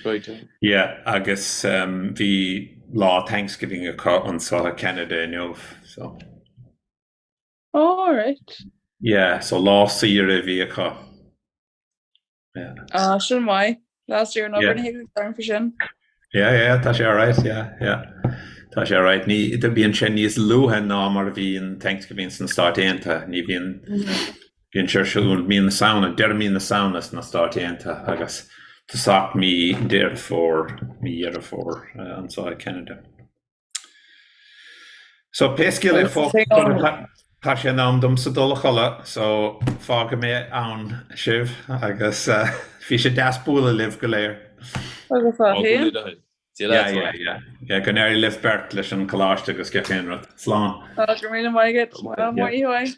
F: Right.
Q: Yeah, agus bhí lá Thanksgiving acu anseo i Canada inniu, so.
B: Ó, right.
Q: Yeah, so lá saoire a bhí acu. Yeah.
B: Ah, sin maith. Last year an obair na héigean gairm faoi sin.
Q: Yeah, yeah, tá sé alright, yeah, yeah. Tá sé alright. Ní, bíonn sé níos luaithe ná mar a bhíonn Thanksgiving sna Stáit Aontaithe. Ní bhíonn, bíonn sé ar siúl mí na Samhna, deireadh mí na Samhna sna Stáit Aontaithe agus tosach mí Deireadh Fómhair, mí Dheireadh Fómhair anseo i Canada. So pé scéal é folks, tá sé in am domsa dul a chodladh, so fágfaidh mé ann sibh agus bhí sé deas bualadh libh go léir.
B: Agus a haon.
Q: Yeah, yeah, yeah. Yeah, go n-éirí libh beirt leis an coláiste agus gach aon rud. Slán.
B: Go raibh míle maith agat. Maith thú.
Q: Oíche mhaith.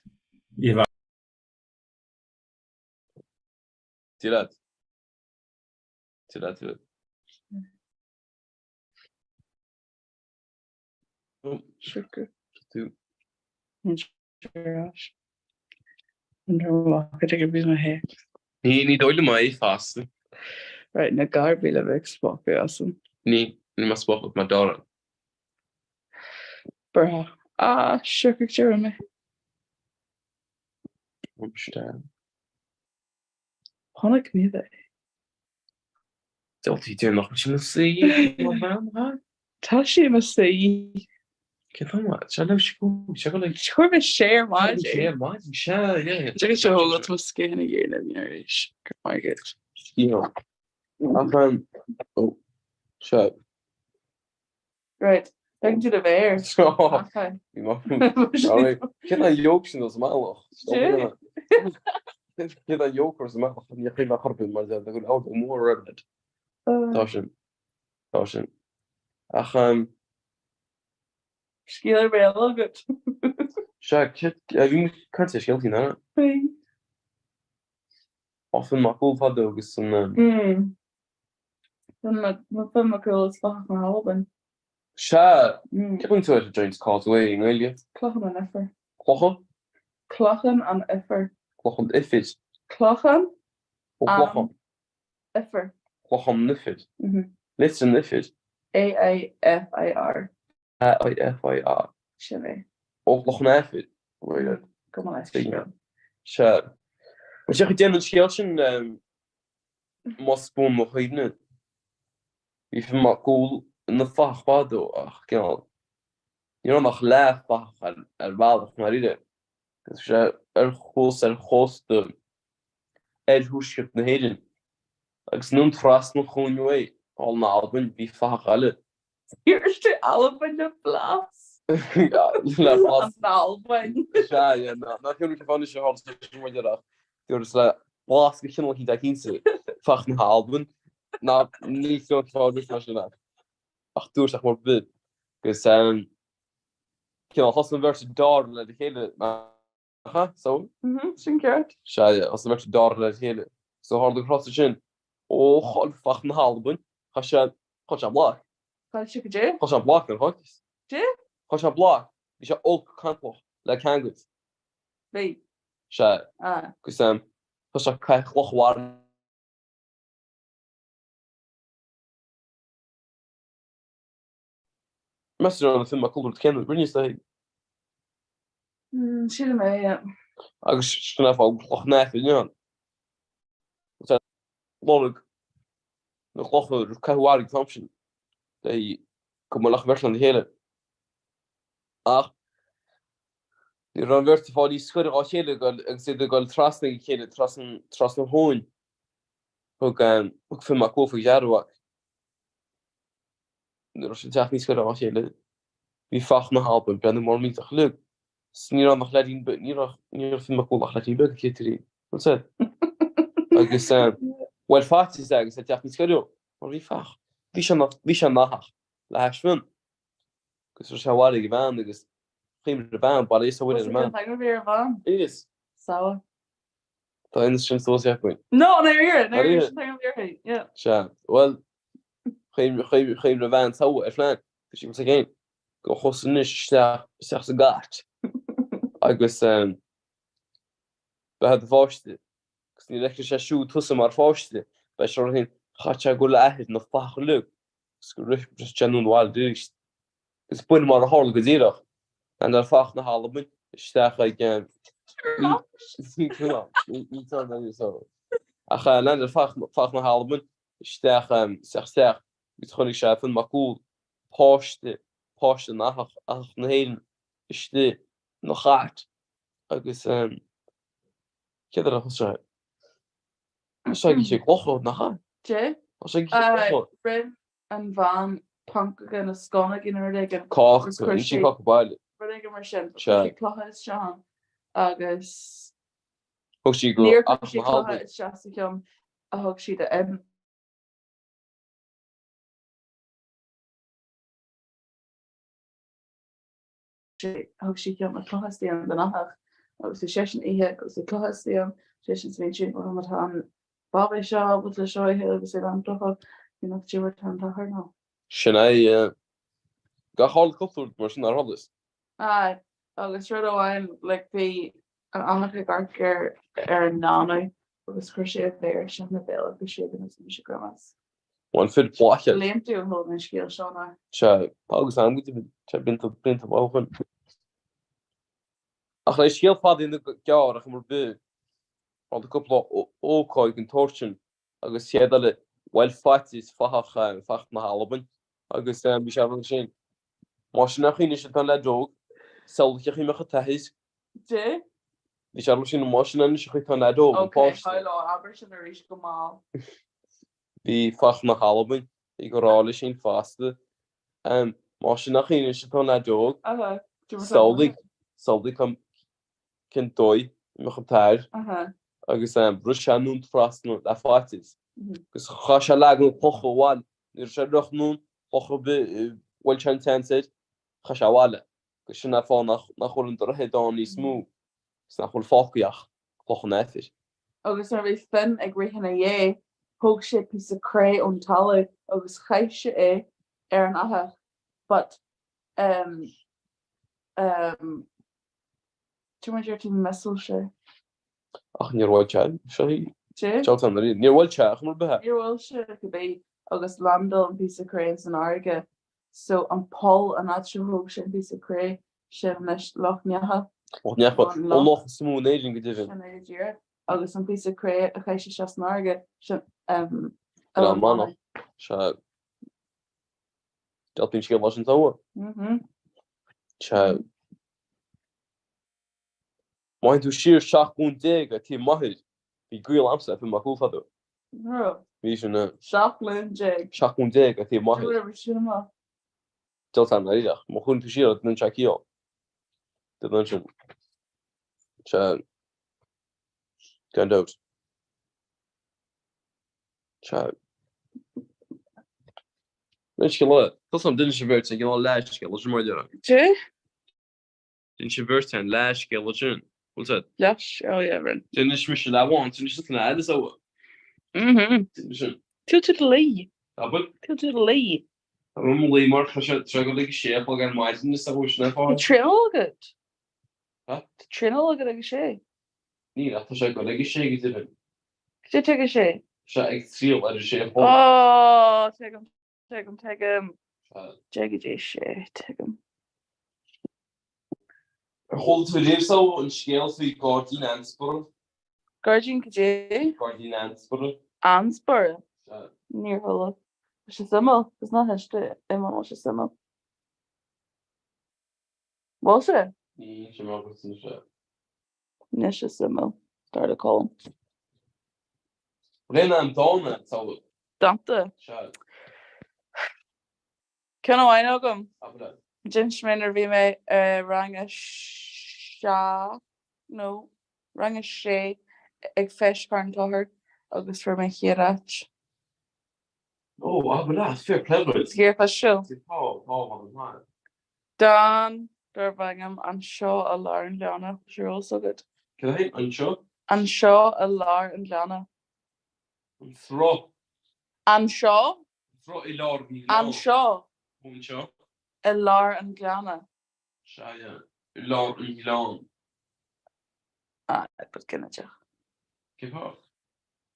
F: Dia leat. Dia leat, dia leat. Ní dóigh liom é fosta.
B: Right, na garbaí le bheith ag spochadh asam.
F: Ní, ní maith spochadh mar dara.
B: Burtha. Ah, siocfadh deireadh mé. Chonaic mé é.
F: D'fhéadfaí déanamh nach bhfuil sí ina suí, mo bhean, ha?
B: Tá sí ina suí.
F: Cén fáth ma? Sea, leabh sí go, sea go like.
B: Chuir mé sé ar maidin.
F: Sé ar maidin, sea, yeah.
B: Sé seo thógáil mo scéin a dhéanamh arís. Go maith agat.
F: Sciath. Ach um, oh, sea.
B: Right, Tugann tú do mhéar.
F: Cén an jóc sin os mbealach? Cén an jóc os mbealach? Ní chuir mé chorpin mar de go leabhar mór roimh. Tá sin. Tá sin. Ach um,
B: Scéal ar béal agat.
F: Sea, bhí muid caint ar scéaltaí ná?
B: Bhí.
F: Ó Finn Mac Cumhaill fadó agus an
B: Finn Mac Cumhaill is Fathach na hAlban.
F: Sea, ceapaim tú ar Giant's Causeway i nGaeilge.
B: Clochán an Aifir.
F: Clocha?
B: Clochán an Aifir.
F: Clochán Aifir.
B: Clochán
F: Ó Clochán.
B: Aifir.
F: Clochán an Aifir. Litir an Aifir.
B: A-I-F-I-R.
F: A-I-F-I-R.
B: Sin é.
F: Ó Chlochán an Aifir. Very good.
B: Go maith leis.
F: Sea. Bhuel, sé déanamh an scéal sin más buan mo chuimhne. Bhí Finn Mac Cumhaill ina fathach fadó ach cineál ní raibh ann ach leath-fhathach ar bhealach i ndáiríre. Agus bhí sé ar thuas ar chósta oirthuaisceart na hÉireann. Agus anonn trasna an chuain uaidh, thall in Albain, bhí fathach eile.
B: Dúirt tú Albain le blas.
F: Le blas.
B: An Albain.
F: Sea, yeah, ná fiú an fáinne seo thall sa muid ar ach dúirt le blas go cineál eicínt cinnte fathach na hAlban. Ná ní fiú an fáinne mar sin ach ach dúirt ach mar bith. Agus cineál thosaigh an bheirt ag deáramh le chéile nach ea? So?
B: Sin ceart.
F: Sea, yeah, thosaigh an bheirt ag deáramh le chéile. So tharla gur thosaigh sin ó chaill fathach na hAlban, chaith sé Chaill sé an bloc.
B: Chaill sé goidé?
F: Chaill sé an bloc ar chaill.
B: Dé?
F: Chaill sé an bloc. Bhí sé olc cantalach le ceangailt.
B: Bhí.
F: Sea.
B: Ah.
F: Agus tá sé caith chloch mhar. Meas tú an Finn Mac Cumhaill céanna rinne sé.
B: Sílim é, yeah.
F: Agus sin é fág cloch an Aifir ann. Lorg na gclocha roimh caitheamh mharaigh Thompson le go mba leach bheirt lena chéile. Ach ní raibh an bheirt ag fáil níos gaire dhá chéile agus iad ag dul trasna ag a chéile trasna an chuain. Thug thug Finn Mac Cumhaill faoi deara uaidh. Nuair a raibh siad ag teacht níos gaire dhá chéile bhí fathach na hAlban breathnú mar millteach uilig. 'S ní raibh ach leaidín beag, ní raibh, ní raibh Finn Mac Cumhaill ach leaidín beag ag céad Bhfuil sé? Agus bhuel faitíos é agus é ag teacht níos gaire dó, mar bhí fathach, bhí sé ina, bhí sé ina fhathach le hais Fionn. Agus raibh sé abhaile ag a bhean agus chuimhnigh ar a bhean, bail ó Dhia is ar Mhuire ar an mbean.
B: Bhí an ar a bhean?
F: Is.
B: Samha.
F: Tá inis sin suas againn.
B: No, ndáiríre, ndáiríre, sin an bhíorthaí, yeah.
F: Sea, bhuel, chuimhnigh a bhean Samha ar phlean, bhí sí ag féin. Go chos anois isteach isteach sa gcait agus beidh do pháiste agus nuair a fheicfidh sé siúd tusa mar pháiste beidh sé féin chaith sé go le athair na fathach uilig agus go rith sé anonn abhaile arís agus b'in mar a tharla go díreach. Leaindeáil fathach na hAlban isteach ag Ach leaindeáil fathach na hAlban isteach isteach isteach agus chonaic sé Fionn Mac Cumhaill páiste, páiste an fhathach, fathach na hÉireann istigh ina chait agus céard eile a thosaigh sé? Thosaigh sé ag ithe clocha, nach ea?
B: Dé?
F: Thosaigh sé ag ithe clocha.
B: Rinne an bhean pancóga nó sconnógaí nó rud éigin.
F: Cáca, rinne sí cáca baile.
B: Rud éigin mar sin. Chuir sí clocha isteach ann agus
F: Thug sí go
B: níor chuir sí clocha isteach sa cheann a thug sí d'Fhionn. Thug sí ceann na clocha istigh ann don fhathach agus bhí seisean ag ithe agus bhí clocha istigh ann, seisean sa bhíonn sin ó má tá an babaí seo ábalta seo a ithe agus é lán clocha, you know, cad é mar tá an t-athair nó.
F: Sin é, gach tharla cúpla rud mar sin ar eolas.
B: Aye, agus rud amháin, like, bhí an fathach ag amharc ar ar an leanbh agus chuir sé a mhéar isteach ina bhéal agus sé go nós mise grimace.
F: Bhain fir blaiseadh.
B: Blianta ó chuala mé an scéal seo ná.
F: Sea, tá agus am go deimhin, tá blianta, blianta mhaith ó shin. Ach le scéal fada a dhéanamh gearr ach mar bith, tharla cúpla ócáid den tsórt sin agus chéad eile, bhuel faitíos fathach, fathach na hAlban agus bhí sé ansin. Más sin a choinnigh sé tá an leaid óg, samhlaigh cén chaoi a mbeadh an t-athair.
B: Dé?
F: Bhí sé mar sin, más sin anois a chaoi tá an leaid óg, an
B: Ok,
F: páiste.
B: hello, abair sin arís go mall.
F: Bhí fear na hAlbain ag rá leis sin fosta. Más sin a chaoi anois atá an leaid óg,
B: Aha, do you
F: samhlaigh, samhlaigh cén cén dóigh a mbeadh an t-athair
B: Aha.
F: agus rith sé anonn trasna le faitíos. Agus chaith sé leagan clocha abhaile, ní raibh sé ag rith anonn, cloch ar bith, bhuail sé an tseans air, chaith sé abhaile. Agus sin é an fáth nach nach bhfuil an droichead ann níos mó, agus nach bhfuil fágtha ach cloch an aifir.
B: Agus nuair a bhí Finn ag rith ina dhiaidh, thóg sé píosa cré ón talamh agus chaith sé é ar an fhathach, but um um cad é mar a deir tú mhíseáil sé.
F: Ach níor bhuail sé, seo í.
B: Dé?
F: Seo tá Níor bhuail sé ach mar bith.
B: Níor bhuail sé cibé agus landáil an píosa cré ins an fharraige. So an poll an áit a thóg sé an píosa cré sin anois Loch Neacha.
F: Loch Neacha, an loch is mó in Éirinn go deimhin.
B: Sin é go díreach. Agus an píosa cré a chaith sé isteach san fharraige sin
F: Oileán Manach. Sea. Dealtaíonn scéal leis an togha. Sea. Má théann tú siar 17 glúin ar taobh m'athair, bhí gaol a'msa le Finn Mac Cumhaill fadó.
B: Raibh.
F: Bhí sin a.
B: 17 glúin.
F: 17 glúin ar taobh m'athair.
B: Raibh sin amach.
F: Dealtaíonn dáiríre. Má chuireann tú siar, déanann sé ciall. Déanann sin. Sea. Gan dabht. Sea. Leithscéal eile. Tá san duine sin bheirt ag an leithscéal, sin mar a déarfá.
B: Dé?
F: D'inis an bheirt an leathscéal ansin. Bhfuil sé?
B: Leathscéal, yeah, rinne.
F: D'inis mise leath amháin, d'inis tusa an leath eile so.
B: Mhm.
F: D'inis sin.
B: Tá tú i do luí.
F: Abair.
B: Tá tú i do luí.
F: Tá mé i mo luí mar tá sé ag dul ag a sé a chlog ar maidin is a sin é
B: fáth. Tá traenáil agat.
F: Ha?
B: Tá traenáil agat ag a sé.
F: Níl ach tá sé ag dul ag a sé go deimhin.
B: Cad é tá ag a sé?
F: Tá sé ag triall ar a sé a chlog.
B: Ó, tuigim. Tuigim, tuigim. Deich go dtí a sé, tuigim.
F: Ar chuala tú riamh so an scéal faoi Gairdín Annsborough?
B: Gairdín cad é?
F: Gairdín Annsborough.
B: Annsborough?
F: Sea.
B: Níor chuala. Tá sé suimiúil. Is ná hinis é muna bhfuil sé suimiúil. Bhfuil sé?
F: Níl sé mar go sé.
B: Níl sé suimiúil, dar le Colm.
F: Rinne an dán an tsamhlaigh.
B: Dánta?
F: Sea.
B: Ceann amháin agam.
F: Abair.
B: D'inis mé nuair a bhí mé i rang a seacht, nó rang a sé ag Feis Charn Tóchair agus fuair mé chéad áit.
F: Ó, abair leat, fair play duit.
B: Is gearr seo.
F: Tá, tá, tá.
B: Dán darb ainm Anseo i Lár an Ghleanna, tá sé ar eolas agat?
F: Cad é? Anseo?
B: Anseo i lár an ghleanna.
F: An sruth.
B: Anseo?
F: An sruth i lár an ghleanna.
B: Anseo.
F: Ó, anseo.
B: I lár an ghleanna.
F: Sea, yeah. I lár an ghleann.
B: Ah, but ginideach.
F: Cén fáth?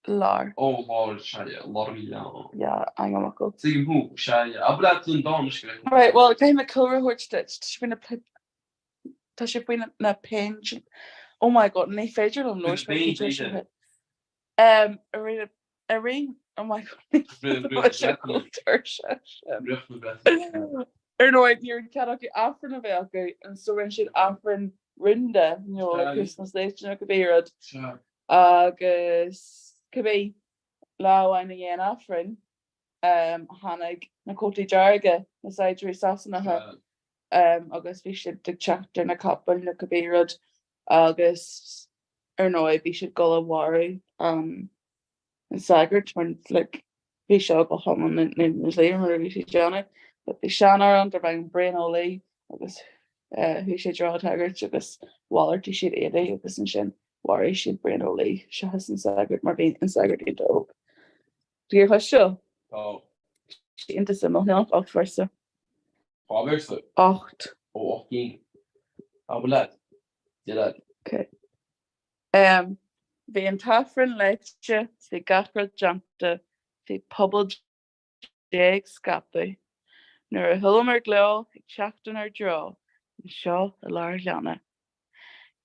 B: Lár.
F: Ó, lár, sea, yeah, lár an ghleann.
B: Yeah, ainmfhocal.
F: Tuigim thú, sea, yeah. Abair leat an dán a scríobh.
B: Right, well, caithfidh mé cúlra a thabhairt duit. Tá sé faoi na tá sé faoi na péint. Oh my god, ní féidir liom labhairt
F: Faoi na péint,
B: Um, i rith, oh my god, tá sé chomh tuirseach sin.
F: Rith na Breataine.
B: Ar ndóigh, ní raibh cead acu Aifreann a bheith acu, and so rinne siad Aifreann rúnda, you know, like Christmas Day nó cibé rud. Agus cibé lá amháin i ndiaidh an Aifrinn, um, tháinig na Cótaí Dearga, na saighdiúirí Sasanacha, um, agus bhí siad ag teacht ar na capaill nó cibé rud, agus ar ndóigh bhí siad ag dul a mharú an sagart mar like bhí sé go hiomlán na dlí mar a bhí siad déanamh. But bhí seanfhear ann darb ainm Brian Ó Laoi agus chuaigh sé i dtreo an tsagairt agus mhalartaigh siad éadaí agus ansin mharaigh siad Brian Ó Laoi seachas an sagart mar bhí an sagart iontach óg. Do you cloisteáil?
F: Tá.
B: Sé iontach suimiúil, níl ach 8 véarsa.
F: Dhá véarsa?
B: 8.
F: Ó 8 gcinn. Abair leat. Dé leat.
B: Ok. Em, bhí an t-aifreann léite, 's bhí gach rud déanta, bhí pobal Dé ag scaipeadh. Nuair a chualamar gleo ag teacht inár dtreo, anseo i lár an ghleanna.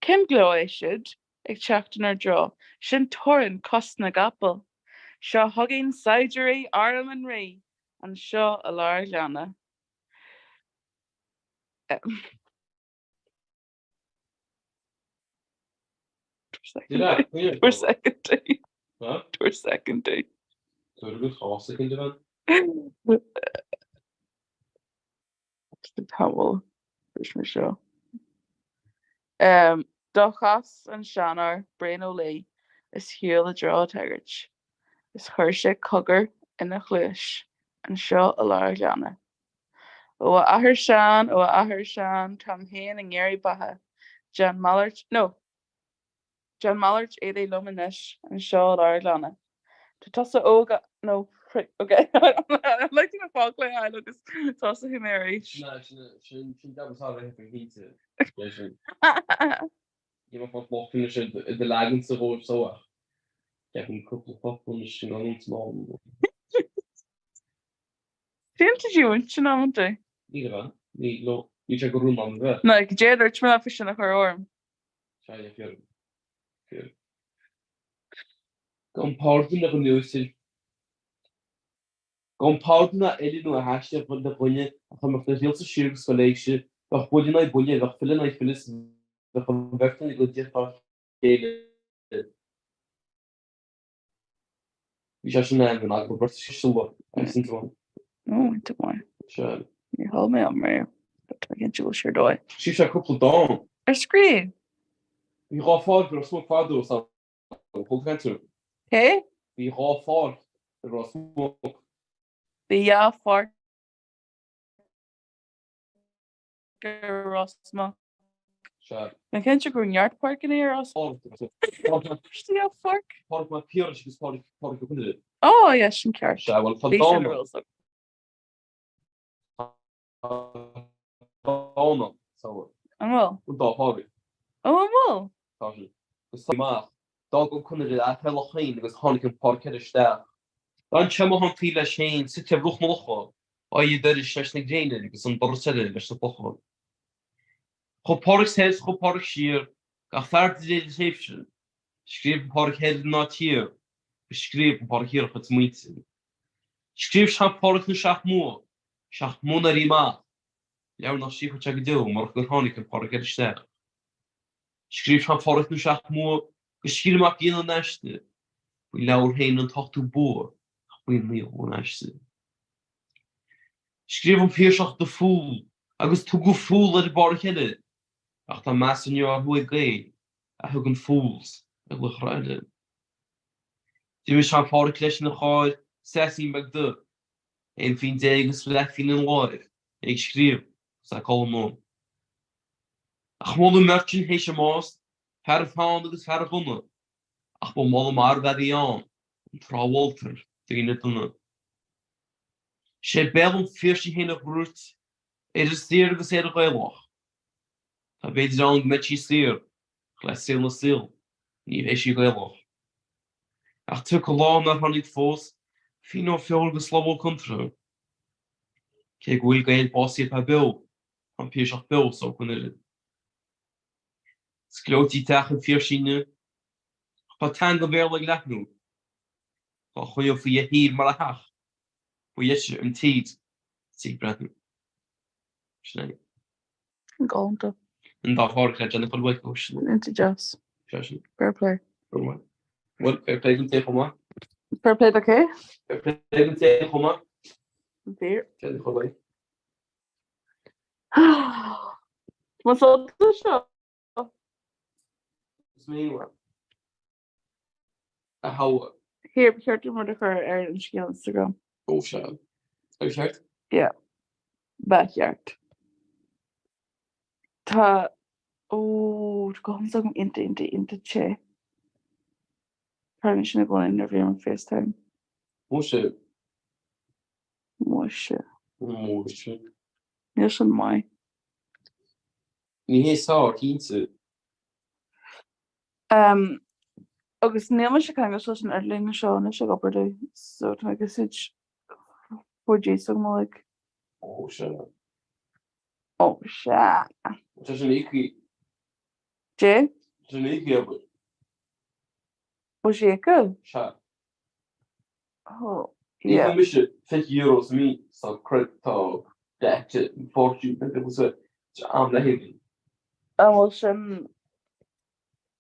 B: Cén gleo é siúd ag teacht inár dtreo? Sin torann cos na gcapall. Seo chugainn saighdiúirí arm an Rí, anseo i lár an ghleanna.
N: Tabhair soicind domh. Tabhair soicind domh.
F: Tabhair go tá soicind a bhean.
B: Tamall leis mé seo. Do chas an seanfhear Brian Ó Laoi is shiúil i dtreo an tsagairt is chuir sé cogar ina chluais anseo i lár an ghleanna. Ó a athair Seán, ó a athair Seán, táim féin i ngiorraí beatha, déan malairt, no, déan malairt éadaigh liom anois anseo i lár an ghleanna. Tá tusa óg, no, ok, like na focla a fháil agus tosóidh mé arís.
F: Ná, sin, sin, sin dealbh atá ar a cinnte. Sin. Ní bheadh fáil locht anois i do leagan sa dhóibh so ach ceapaim cúpla focal anois sin an t-am.
B: Déan tú díomhaoin sin amanta.
F: Ní raibh ann. Ní, no, níl sé go rún ann a bheith.
B: Ná, goidé a dúirt mé leat faoi sin a chur orm.
F: Sea, yeah, fíor. Fíor. Gan pardún a ghniúsair. Gan pardún a fhile nó a thaistil le dhuine ach dá mbeadh do thriallsa siar go scoil éigse, bheadh buille in aghaidh buille, bheadh file in aghaidh file 's bheadh an bheirt ina gcuideachta dá chéile. Bhí sé sin ann in eaglais bheirt sula agus an drong.
B: Ó, iontach maith.
F: Sea.
B: Níor chuala mé ann riamh. Tá mé cinnte go bhfuil sé ar dóigh.
F: Scríobh sé cúpla dán.
B: Ar scríobh?
F: Bhí dhá pháirc i Ros Muc fadó is an caint orthu.
B: Cé?
F: Bhí dhá pháirc i Ros Muc.
B: Bhí dhá pháirc i Ros Muc.
F: Sea.
B: Mé cinnte go raibh neart páirceanna i Ros Muc. Sea,
F: pháirc. Páirc Mac Piarais agus Páirc Páirc Ó Conaire.
B: Ó, yeah, sin ceart.
F: Sea, bhuel, tá dán ann. Dán ann, sa bhfuil.
B: An bhfuil?
F: An dá pháirc.
B: Ó, an bhfuil?
F: Tá sin. Agus tá amach. D'fhág Ó Conaire a theaghlach féin agus tháinig an pháirc eile isteach. D'fhan sé amuigh an taobh leis féin, suite ar bhruach na locha, aghaidh an dorais leis na gréine agus an doras eile leis na clocha. Chuaigh Pádraig soir 's chuaigh Pádraig siar, gach fear de réir a thréimhse. Scríobh an Pádraig thoir ná thiar, agus scríobh an Pádraig thiar a chuid smaointe. Scríobh Sean Phádraig na Seacht mBua, Seacht mBua an Éirí Amach, leabhar nach scríobhfadh sé go deo murach gur tháinig an Pádraig eile isteach. Scríobh Sean Phádraig na Seacht mBua gus scríobh Mac Grianna in aiste, B'í an leabhar féin an t-ochtú bua ach b'í an naoú bua in aiste. Scríobh an Piarsach The Fool agus tugadh Fool ar an bPádraig eile, ach tá meas inniu orthu ag Gaeil a thugann Fools ar laochra eile. D'imigh Sean Phádraic leis ina charr saisín beag dubh, aon phingin déag agus leathphingin ina láimh, é ag scríobh agus é ag codladh anonn. Ach moladh an mbeirt sin théis a mbás, fear an pheann agus fear an ghunna, ach ba moladh marbh a bhí ann an tráth a mholtar daoine dona. Sé béal an Phiarsaigh féin a dhúirt, Éire saor agus Éire Ghaelach. Tá b'fhéidir ann go mbeidh sí saor, ach le saol na saol, ní bheidh sí Gaelach. Ach tiocfaidh lá nár tháinig fós, fíon nó feoil go Slobhá Contra. Cé go bhfuil Gaeil básaithe atá beo, tá an Piarsach beo sa Ó Conaire. Is gleoite teach an Phiarsaigh inniu, ach tá teanga an Bhéarla ag leathnú. Dá choinneofaí a thír mar a theach, ba dheise an tír is í ag breathnú. Sin é.
B: Galánta.
F: An dá pháirc le Jennifer White ó sin.
B: Iontach deas.
F: Sé sin.
B: Fair play.
F: Bhuel, fair play don té chomh maith.
B: Fair play do cé?
F: Fair play don té chomh maith.
B: Fair.
F: Jennifer White.
B: Más seo.
F: Is mé a thogha.
B: Here, ba cheart dom rud a chur ar an scéal Instagram.
F: Ó sea. Ar cheart?
B: Yeah. Ba cheart. Tá, ó, tá guthán s'agam iontach, iontach, iontach te. Tarlaíonn sin i gcónaí nuair a bhím ar FaceTime.
F: Muise.
B: Muise.
F: Muise.
B: Níl sin maith.
F: Ní hé sár, cinnte.
B: Um, agus níl mise ceangailte leis an idirlíon seo anois ag obair domh, so tá mé ag úsáid 4G s'agam uilig.
F: Ó sea.
B: Ó sea.
F: Tá sin íoctha.
B: Dé?
F: Tá sin íoctha abair.
B: Bhfuil sé íoctha?
F: Sea.
B: Oh, yeah.
F: Íocann mise €20 sa mí sa cred tá deite fortune. Am le hÉirinn.
B: An bhfuil sin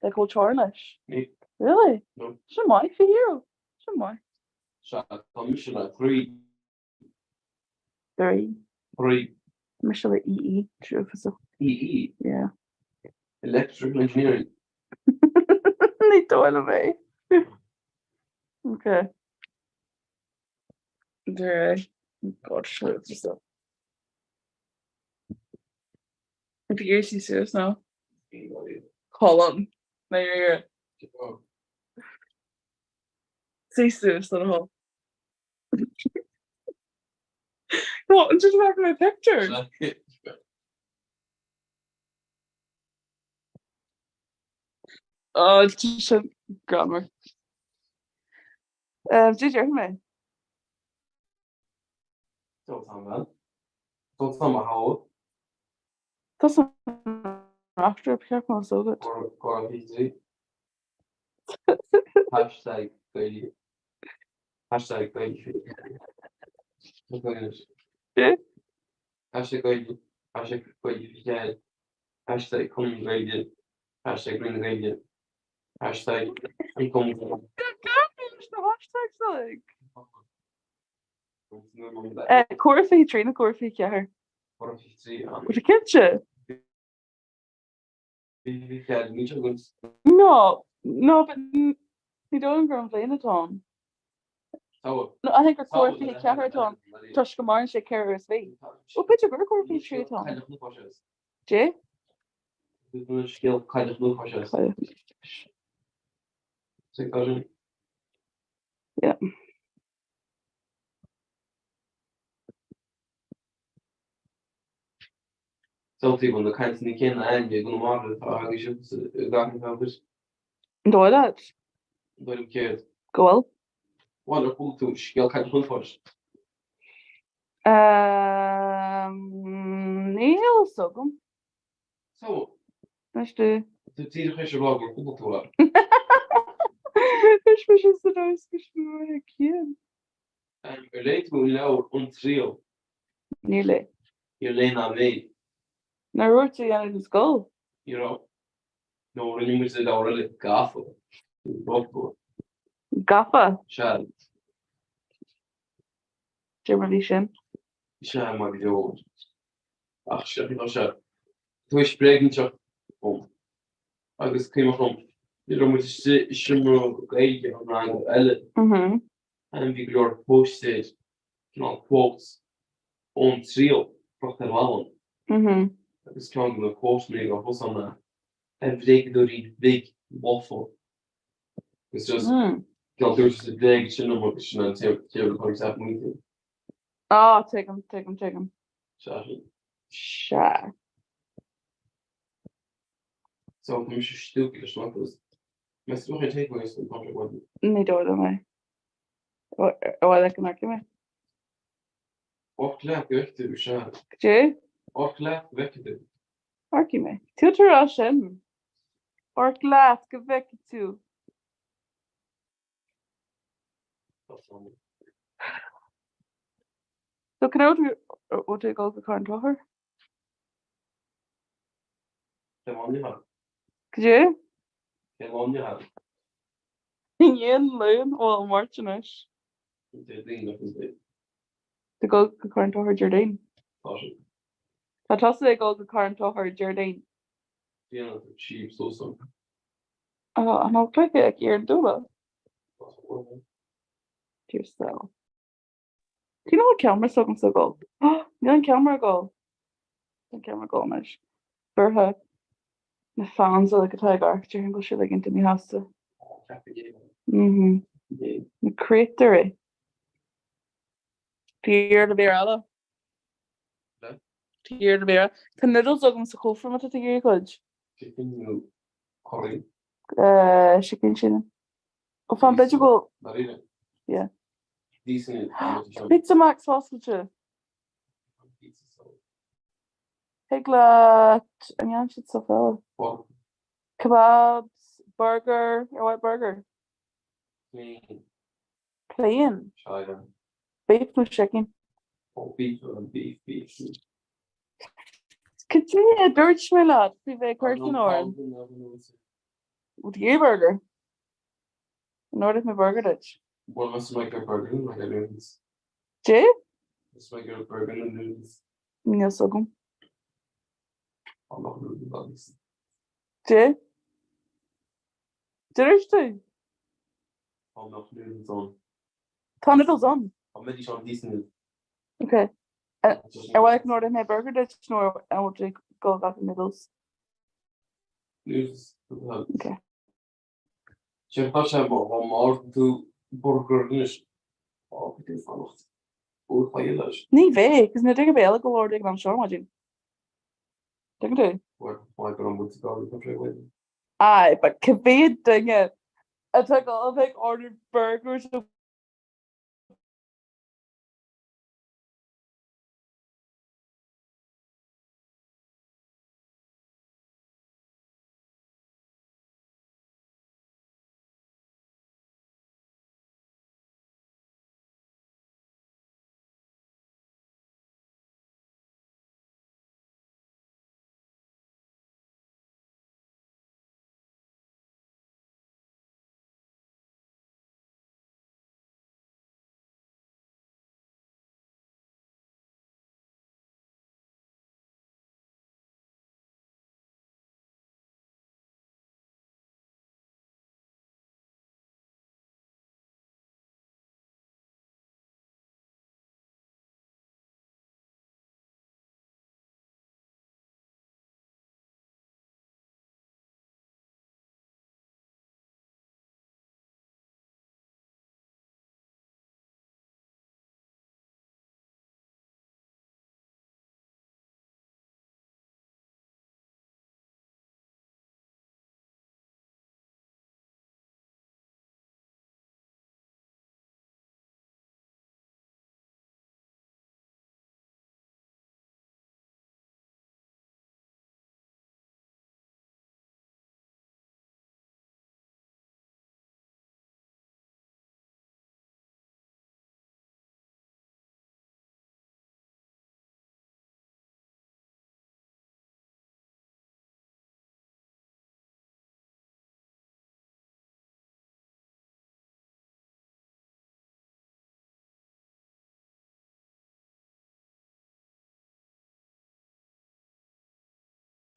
B: like bhfuil teorainn leis?
F: Ní.
B: Really?
F: No.
B: Sin maith, €20. Sin maith.
F: Sea, tá mise le 3.
B: 3.
F: 3.
B: Mise le EE, trúfasach.
F: EE?
B: Yeah.
F: Electrical Engineering.
B: Ní dóigh liom é. Okay. Dre. God, trúfasach. If you see suas now. Colin. Na you're See suas le hó. What, just back my picture? Oh, sin grammar. Um, did you hear me? Tá san after ceap má so
F: Hashtag Gaeilge. Hashtag Gaeilge. Hashtag Gaeilge. Hashtag Gaeilge 24. Hashtag Conradh na Gaeilge. Hashtag Roinn na Gaeilge. Hashtag An Conradh.
B: Na hashtags like. Comhrá 23 nó comhrá 24?
F: Comhrá 23 an.
B: Bhfuil sé cinnte? No, no, but ní dóigh liom gur an bhliain atá ann. No, I think gur comhrá 24 atá ann toisc go maireann sé 4 uair is mhí. Ó, b'fhéidir gur comhrá 23 atá ann. Dé? Yeah.
F: Samhlaigh na cainteanna céanna againn i gConamara atá agaibh sibhse i gCathair an Pheabhais.
B: An dóigh leat?
F: An dóigh liom céard?
B: Go bhfuil.
F: Bhuel, ar chuala tú scéal Cailleach an Uafáis?
B: Ehm, níl a fhios agam.
F: So,
B: Anois do.
F: Tú díreach théis a rá gur chuala tú é.
B: Anois mise sa dóigh is go mbeidh cian.
F: Ar léigh tú an leabhar An Triail?
B: Níor léigh.
F: Níor léigh ná mé.
B: Nár dhúirt tú dhéanamh den scoil?
F: Ní raibh. No, rinne muid le leabhar eile, Gafa.
B: Gafa?
F: Sea.
B: Cad é mar bhí sin?
F: Sea, maith go leor. Ach sea, tá sé. Tá sé bréaginseacht dom. Agus cuimhneach liom, ní raibh muid istigh i seomra Gaeilge an ranga eile. Bhí go leor póstaeir, cineál quotes, ón Triail, crochta ar bhalla. Agus ceann de na quotes a bhí thuas ann ná, A bhréagadóirí bhig lofa. Agus just, cineál dúirt siad bréag sin liom agus sin an chéad rud a tháinig isteach i m'intinn.
B: Á, tuigim, tuigim, tuigim.
F: Sea, sin.
B: Sea.
F: So, tá mise stiúgtha leis an agus Meas tú an takeaways an tá sé bhain?
B: Ní dóigh liom é. Ar mhaith leat go n-amharcfaidh mé?
F: Amharc leat go bhfeicfidh tú, sea.
B: Cad é?
F: Amharc leat go bhfeicfidh tú.
B: Amharcfaidh mé. Tú tar rá sin. Amharc leat go bhfeicfidh tú. So can I bhfuil tú ag dul go Carn Tóchair?
F: Cén lá inniu?
B: Cad é?
F: Cén lá inniu?
B: Inné an Luan, bhuel an Mháirt anois.
F: Déardaoin nach bhfuil
B: Tú ag dul go Carn Tóchair Déardaoin.
F: Tá sé.
B: Tá tusa ag dul go Carn Tóchair Déardaoin.
F: Déanann tú cheap suas an.
B: Á, an bhfuil cluiche ag iarraidh an dúla? Dear soul. Cén bhfuil ceamara s'agamsa ag dul? Níl an ceamara ag dul. Tá an ceamara ag dul anois. Buartha na fans uilig atá ag amharc déarfainn go bhfuil siad ag iontach míshásta. Mhm. Na créatúirí. Tír le bhír eile. Tír le bhír eile. Tá noodles agam sa chófra má tá tú ag iarraidh cuid.
F: Chicken nó curry?
B: Eh, chicken sin. Ó fan b'fhéidir go
F: bhfuil.
B: Yeah. Pizza Max oscailte. Thig leat an ndéanann siad stuff eile? Kebabs, burger, ar mhaith burger?
F: Plain.
B: Plain? Beef nó chicken?
F: Oh, beef, beef, beef.
B: Cad é a dúirt mé leat faoi bheith ag cur san áireamh? Bhfuil tú ag iarraidh burger? An ordóidh mé burger duit?
F: Bhuel, meas tú gur burger nó gur noodles?
B: Dé?
F: Meas tú gur burger nó noodles?
B: Níl fhios agam.
F: Tá nach noodles obviously.
B: Dé? Dúirt tú?
F: Tá nach noodles ann.
B: Tá noodles ann.
F: Tá mbeidís ann decent noodles.
B: Ok. Ar mhaith leat go n-ordóidh mé burger duit nó an bhfuil tú ag dul gach noodles?
F: Noodles.
B: Ok.
F: Sin tá sé má má tú burger anois. Á bhí tú fanacht. Uair chaoi leis.
B: Ní bheidh, cos níl duine ar bith eile ag dul ordú ag an am seo ar maidin. Tuigeann tú?
F: Bhuel, maith go raibh muid ag dul go tré bhuel.
B: Aye, but cá mhéad duine atá ag dul a bheith ag ordú burgers ó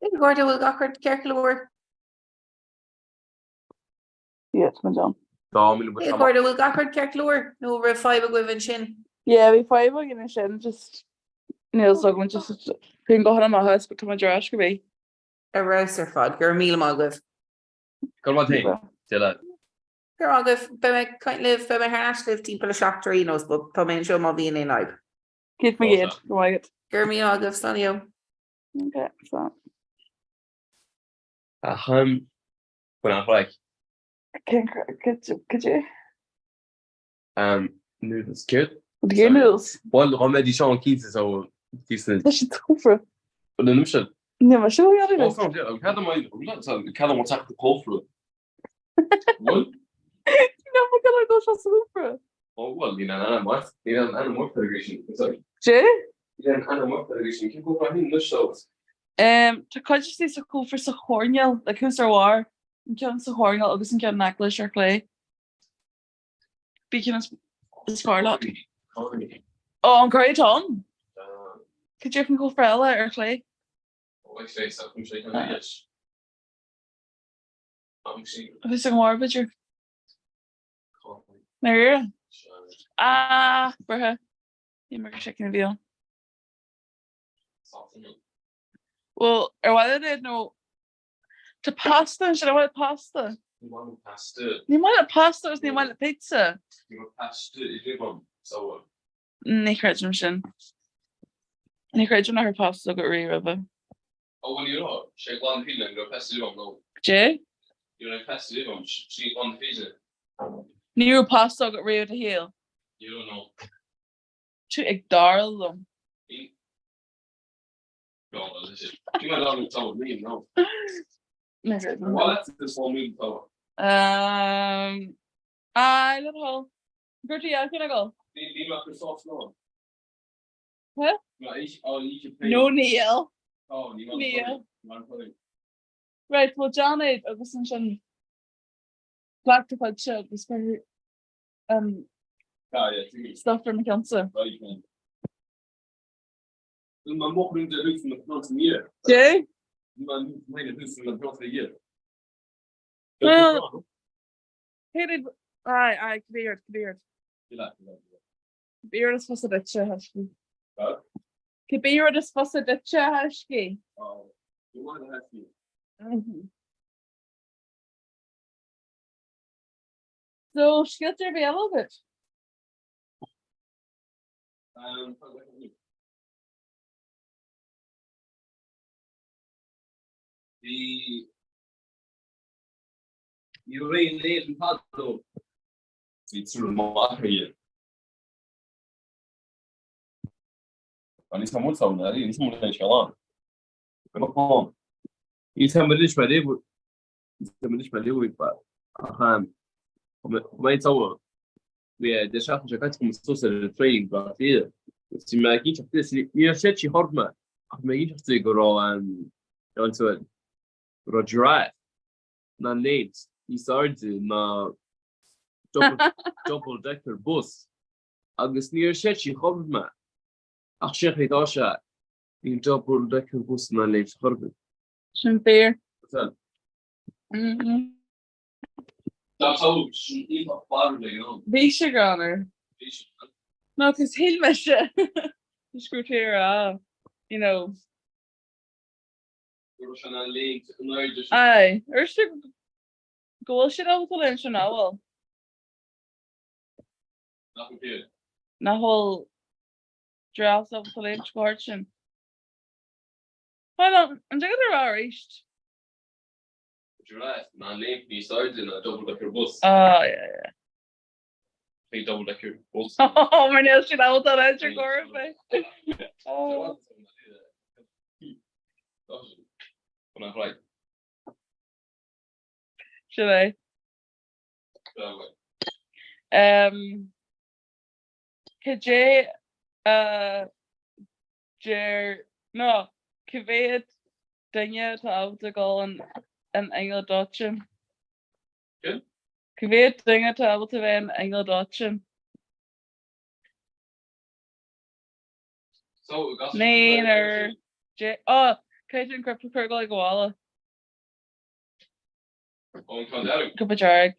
G: A chairde, bhfuil gach rud ceart go leor?
B: Yeah, tá done.
G: A chairde, bhfuil gach rud ceart go leor nó raibh fadhb agaibh ansin?
B: Yeah, bhí fadhb againn ansin, just níl fhios agam, just bhí an guthán amach as, but tá muid ar ais go bhí.
G: Ar fheabhas ar fad, go raibh míle maith agaibh.
F: Go raibh maith agat, Dia leat.
G: Go raibh maith agaibh, beidh mé ag caint libh, beidh mé thar n-ais libh timpeall a 7 ar aon nós, but tá mé anseo má bhíonn aon fhadhb.
B: 100%, go raibh maith agat.
G: Go raibh míle maith agaibh, slán leo.
B: Okay, slán.
F: Achan Bain an chraic.
B: Cén cad é?
F: Um, noodles. Céard?
B: Céard noodles?
F: Bhuel, dá mbeidís ann cinnte so decent.
B: Tá siad cófra.
F: Bhuel, an sin?
B: Ní mar sin a
F: Oh, sound, yeah. Cad am I? Cad am teacht cófra? Bhuel?
B: Ní mar go go seo sa cófra.
F: Oh, well, níl an ainm maith. Níl an ainm maith ar sin. Sorry.
B: Dé?
F: Níl an ainm maith ar sin. Cén cófra hin leis so?
B: Um, tá cuid istigh sa chófra sa choirnéal, like thuas ar bharr, an ceann sa choirnéal agus an ceann in aice leis ar chlé. Bí ceann is is fearr leat. Ó, an curry atá ann? Cad é faoin chófra eile ar chlé? Thuas ar an bharr, b'fhéidir. Dáiríre? Ah, buartha. Ní mar gur chicken a bhí ann. Bhuel, ar mhaith leat nó Tá pasta ansin, ar mhaith leat pasta?
F: Ní maith liom pasta.
B: Ní maith leat pasta agus ní maith leat pizza.
F: Ní raibh pasta riamh agam, so.
B: Ní chreidim sin. Ní chreidim nach raibh pasta agat riamh roimhe.
F: Ó bhuel ní raibh, sé glan na fírinne, ní raibh pasta riamh agam, no.
B: Dé?
F: Ní raibh pasta riamh agam, sé glan na fírinne.
B: Ní raibh pasta agat riamh i do shaol?
F: Ní raibh, no.
B: Tú ag dáiríre liom.
F: Ní.
B: Um, I le do thoil. Gur tú dhealchan a gol? Huh? No níl. Níl. Right, well déan iad agus ansin glac do chuidse agus cuir um, stuff ar mo cheannsa. Dé? Well, Aye, aye, cibé rud, cibé rud. Cibé rud is fusa duitse, a thaiscí. Cibé rud is fusa duitse, a thaiscí. So, scéalta ar bith eile agat?
F: Bhí Ní raibh in Éirinn fadó. Bhí triúr mac aige. Níos mó ná níos mó ná sé lán. Níos mó anois mar níos mó anois mar ach mé tó bhí de seachtain seo caite chun suas ar an traein go Baile Átha Cliath. Bhí mé ag inseacht ní raibh sé sí thorb mé ach mé ag inseacht go raibh an go raibh giraffe in ann léimt níos airde ná double decker bus agus níor chreid sí chor ar bith mé ach sin chaoi atá sé níl double decker bus in ann léimt chor ar bith.
B: Sin fíor. Bhí sé greannmhar. No, cos shíl mise just go raibh tú ag rá, you know.
F: Go raibh sé in ann léimt in airde
B: sin. Aye, ar sé go bhfuil siad ábalta léimt sin nach bhfuil?
F: Nach bhfuil céard?
B: Nach bhfuil giraffes ábalta léimt chomh hard sin. Hold on, an dtig leat a rá arís?
F: Giraffe in ann léimt níos airde ná double decker bus.
B: Oh, yeah, yeah.
F: Bhí double decker bus.
B: Oh, mar níl siad ábalta léimt ar chor ar bith. Oh. Sin é. Um, Cad é a deir nó cá mhéad duine atá ábalta dul in in inneall dóiteáin? Cá mhéad duine atá ábalta bheith in inneall dóiteáin? Naonúr dé Ó, caithfidh tú an cnaipe a chur ag gabháil. Cnaipe dearg.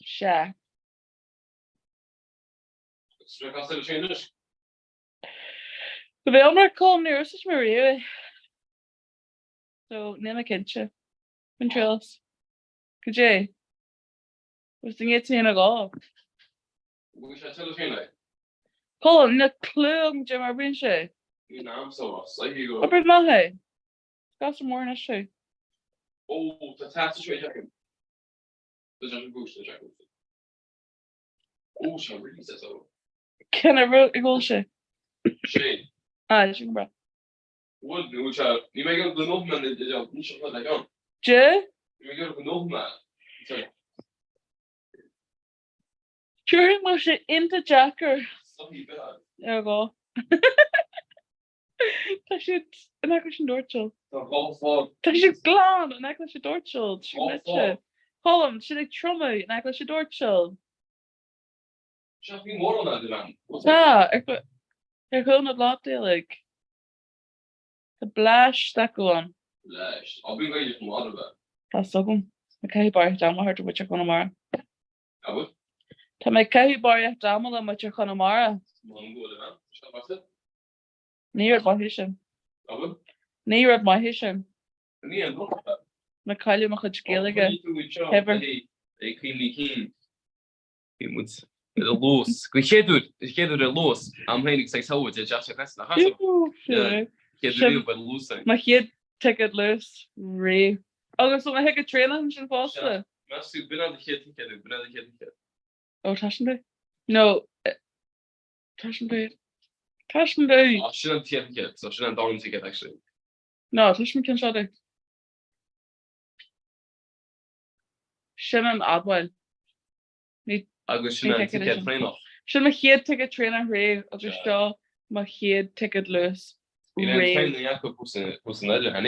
B: Sea. Go bhfuil mar Colm níor úsáid mé riamh é. So níl mé cinnte. An triail. Cad é? Was the ngéit féin a gá?
F: Bhfuil sé tuilleadh féin é?
B: Colm, níl clue agam cad é mar oibríonn sé.
F: Ní an am so, saithí
B: go. Obair maith é. Gasúr mór anois é.
F: Ó, tá teas seo ag Tá sé bús, tá sé bús. Ó, sé really sé so.
B: Cén uimhir a bhfuil sé?
F: Sé.
B: Ah, sin go breá.
F: Bhfuil, nó bhfuil sé, ní mé go gnóthaigh mé na, ní seo le gan.
B: De?
F: Ní mé go gnóthaigh mé.
B: Déarfainn go bhfuil sé iontach deacair. Ar gá. Tá siad in aice leis an doirteal. Tá siad glan in aice leis an doirteal. Tá siad leite. Colm, tá siad ag triomú in aice leis an doirteal. Tá, ar chúl na lámhdéalaigh. Tá bleaist acu ann.
F: Bleaist. Á, bíonn Gaeilge chomh maith le.
B: Tá 'fhios agam. Tá mé ag caitheamh barraíocht ama thart ar mhuintir Chonamara.
F: An bhfuil?
B: Tá mé ag caitheamh barraíocht ama le muintir Chonamara.
F: Molaim go bhfuil a bhean. Tá sé maith.
B: Ní rud maith é sin.
F: An bhfuil?
B: Ní rud maith é sin.
F: Ní an rud maith.
B: Mé ag cailleadh mo chuid Gaeilge.
F: Shaibhir. Ag cuimhní cinn. Bhí muid ar an Luas. Go chéad uair, an chéad uair ar Luas, am féin agus ag samhail de Josh Fest nach as. Chéad uair riamh ar an Luas é.
B: Mo chéad ticket Luas riamh. Agus mo thicéad traenach ansin fosta.
F: Meas tú, b'in do chéad ticéad nó b'in do chéad ticéad?
B: Ó, tá sin dé. No, tá sin dé. Tá sin dé.
F: Á, sin an chéad ticéad, so sin an dara ticéad actually.
B: No, tá sin ceann seo dé. Sin an admháil.
F: Ní Agus sin an ticéad traenach.
B: Sin mo chéad ticéad traenach riamh agus seo mo chéad ticéad Luas.
F: Níl aon traenáil acu thuas in Eile, an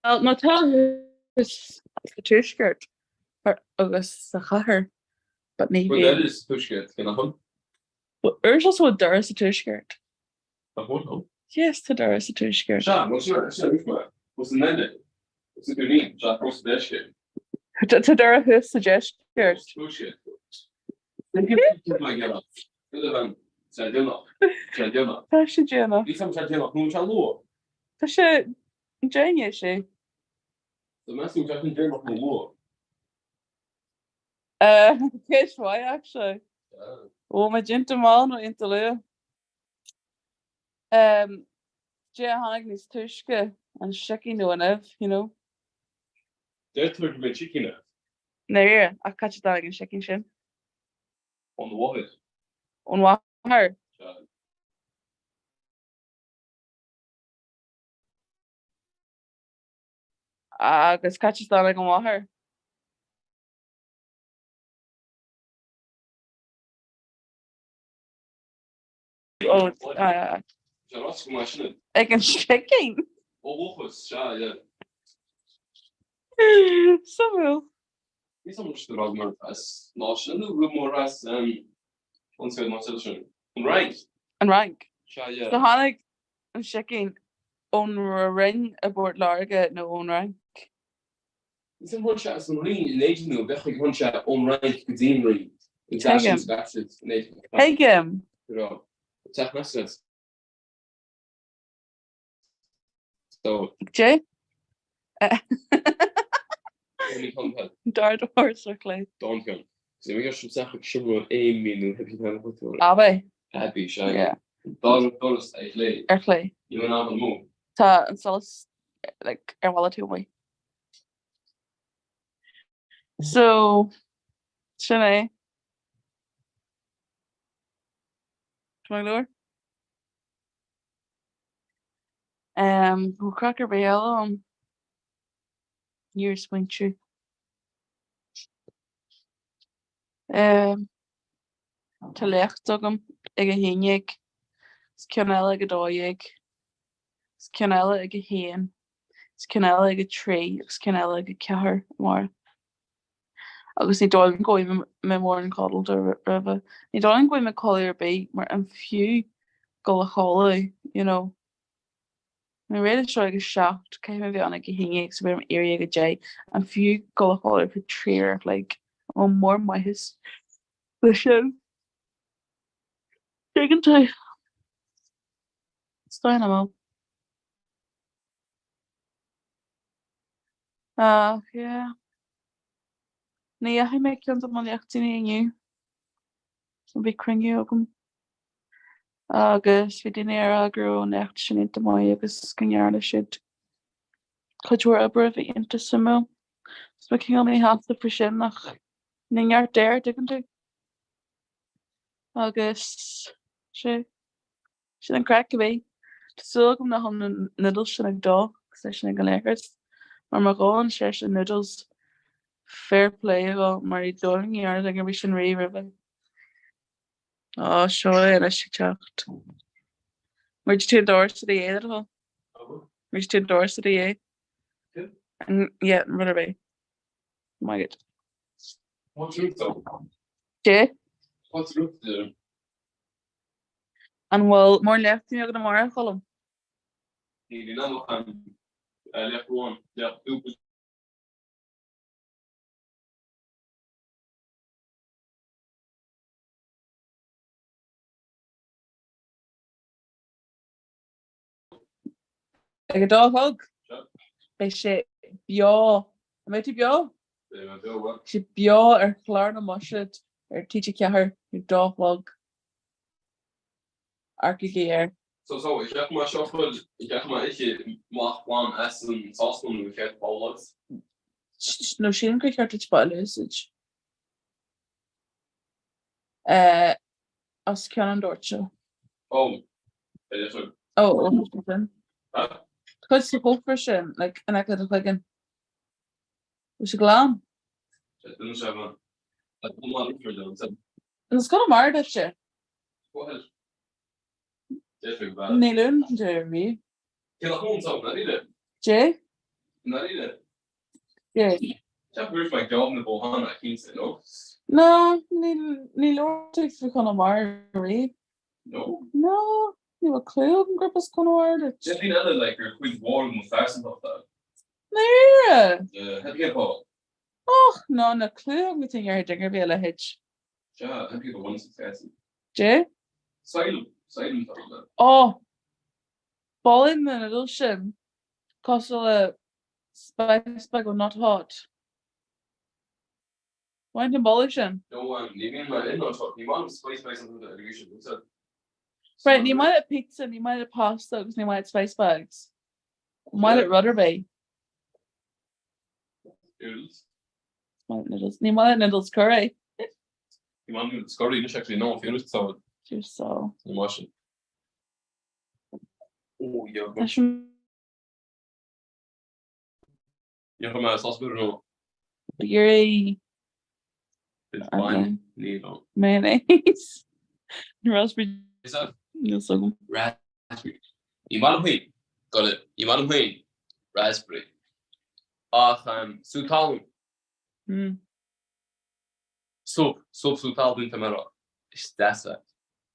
B: Bhuel, má tá thuas sa tuaisceart agus sa chathair, but ní
F: bhíonn. Rud eile sa tuaisceart, cé nach bhfuil?
B: Well, uair seo bhfuil Doire sa tuaisceart.
F: Nach bhfuil, nó?
B: Yes, tá Doire sa tuaisceart.
F: Sea, bhuel, sin sin a dúirt mé. Thuas in Eile, thuas sa Dúinín, sea, thuas sa deisceart.
B: Tá Doire thuas sa deisceart.
F: Sa tuaisceart.
B: Tá sé déanach. Tá sé déanach sé. Ceist mhaith actually. Bhfuil mé iontach mall nó iontach luath? Cé a tháinig níos túisce, an sicín nó an ubh, you know?
F: Deirtear gurb é an sicín é.
B: Ndáiríre, ach cá háit a dtáinig an sicín sin?
F: Ón mháthair.
B: Ón mháthair?
F: Sea.
B: Agus cá háit a dtáinig an mháthair? Ó,
F: Sea, rás go maith sin.
B: Ag an sicín?
F: Ó dhúchas, sea, yeah.
B: Suimiúil.
F: Ní sam leis go raibh mar as náisiún nó go mór as an scoil mar sin. An Fhrainc.
B: An Fhrainc.
F: Sea, yeah.
B: So tháinig an sicín ón Rinn i bPort Láirge nó ón Fhrainc?
F: Ní sam tháinig sé as an Rinn in Éirinn nó bheadh ag tháinig sé ón Fhrainc go dtí an Rinn.
B: Tuigim. Tuigim.
F: Go raibh teach measctha. So.
B: Dé? Dart horse ar chlé.
F: Don ceann. So mi sin seach siúl éimi nó hippie pan
B: Ab é?
F: Abí sé. Yeah. Dá doras ar chlé.
B: Ar chlé.
F: Ní an am mó.
B: Tá an solas like, ar bhalla tú amuigh. So sin é. Tá mé leor? Um, bhfuil craic ar bith eile ann? Níor smaointiú. Um, tá léacht agam ag a 11, is ceann eile ag a 12, is ceann eile ag a 1, is ceann eile ag a 3 agus ceann eile ag a 4 amárach. Agus ní dóigh liom go bhfaighidh mé mórán codlata roimhe. Ní dóigh liom go bhfaighidh mé codladh ar bith mar an fiú dul a chodladh, you know. Mé réidh leis seo ag a 7, caithfidh mé bheith ann ag a 11 agus beidh orm éirí ag a 10. An fiú dul a chodladh ar feadh 3 uair a chloig? An bhfuil mórán maitheas leis sin? Tuigeann tú? Is dóigh nach bhfuil. Ach yeah. Ní dheachaigh mé ceann de mo léachtaí inniu. Bhí cruinniú agam agus bhí daoine ag rá go raibh an léacht sin iontach maith agus go ndearna siad cuid mhór oibre a bhí iontach suimiúil. So mé cineál míshásta faoi sin ach ní neart air, tuigeann tú. Agus sé. Sin an craic a bhí. Tá súil agam nach bhfuil na noodles sin ag dó agus é sin ag an leithreas, mar má dhóann seisean noodles, fair play dhó mar ní dóigh liom go ndearna duine ar bith sin riamh roimhe. Á, seo é anois ag teacht. Bhfuair tú an doras i do dhiaidh, le do thoil? Bhfuair tú an doras i do dhiaidh? Yeah, rud ar bith. Maith agat.
F: What's root though?
B: Dé?
F: What's root there?
B: An bhfuil mórán léachtaí agat amárach, a Cholm?
F: Níl in am ach an léacht amháin, léacht dúbailte.
B: Ag a dó a chlog? Beidh sé beo. An mbeidh tú beo?
F: Beidh mé beo, bhuel.
B: Beidh sé beo ar chlár na mBuiséad ar TG4 ag a dó a chlog. Amharcaigí air.
F: So, so, is ea mar seo fuil, is ea mar ithe amach glan as an sáspan nó cheart ball agus.
B: No, sílim gur cheart duit ba a úsáid. Eh, os cionn an doirteal.
F: Ó, é sin.
B: Ó, ó, sin. Cuid sa chófra sin, like, in aice le do chloigeann. Bhfuil sé glan?
F: Sé, duine sé bhean. Tá maith
B: An as Conamara duitse?
F: Bhuel.
B: Níl ann riamh. Dé? Dé. No, ní labhair tú faoi Chonamara riamh.
F: No?
B: No, ní bhfuil clue agam gurb as Conamara duit.
F: Deir daoine eile like gur cuid mhór de mo phearsantacht é.
B: Dáiríre?
F: Yeah, cén fáth?
B: Och, no, níl clue agam go dtí ar duine ar bith a leithéid.
F: Sea, tá people want to
B: Dé?
F: Sílim, sílim tá le.
B: Ó! Boladh na noodles sin cosúil le spice bag ó Not Hot. Bhain an boladh sin?
F: No, ní bhíonn mé in Not Hot, ní maith liom spice bags an rud arís an rud.
B: Right, ní maith leat pizza, ní maith leat pasta agus ní maith leat spice bags. Maith leat rud ar bith.
F: Noodles.
B: Maith leat noodles. Ní maith leat noodles curry.
F: Ní maith noodles curry, ní actually no, fíor so.
B: Fíor so.
F: Ní maith sin. Oh, yeah.
B: Tá sin.
F: Ní raibh mé sásta nó.
B: Iarraidh.
F: Bain níl ann.
B: Mayonnaise. Raspberry.
F: Is that?
B: Níl 's agam.
F: Raspberry. Ní maith liom féin. Got it. Ní maith liom féin. Raspberry. Ach sú talún.
B: Mm.
F: Subh, subh sú talún tá mé a rá. Is deas é.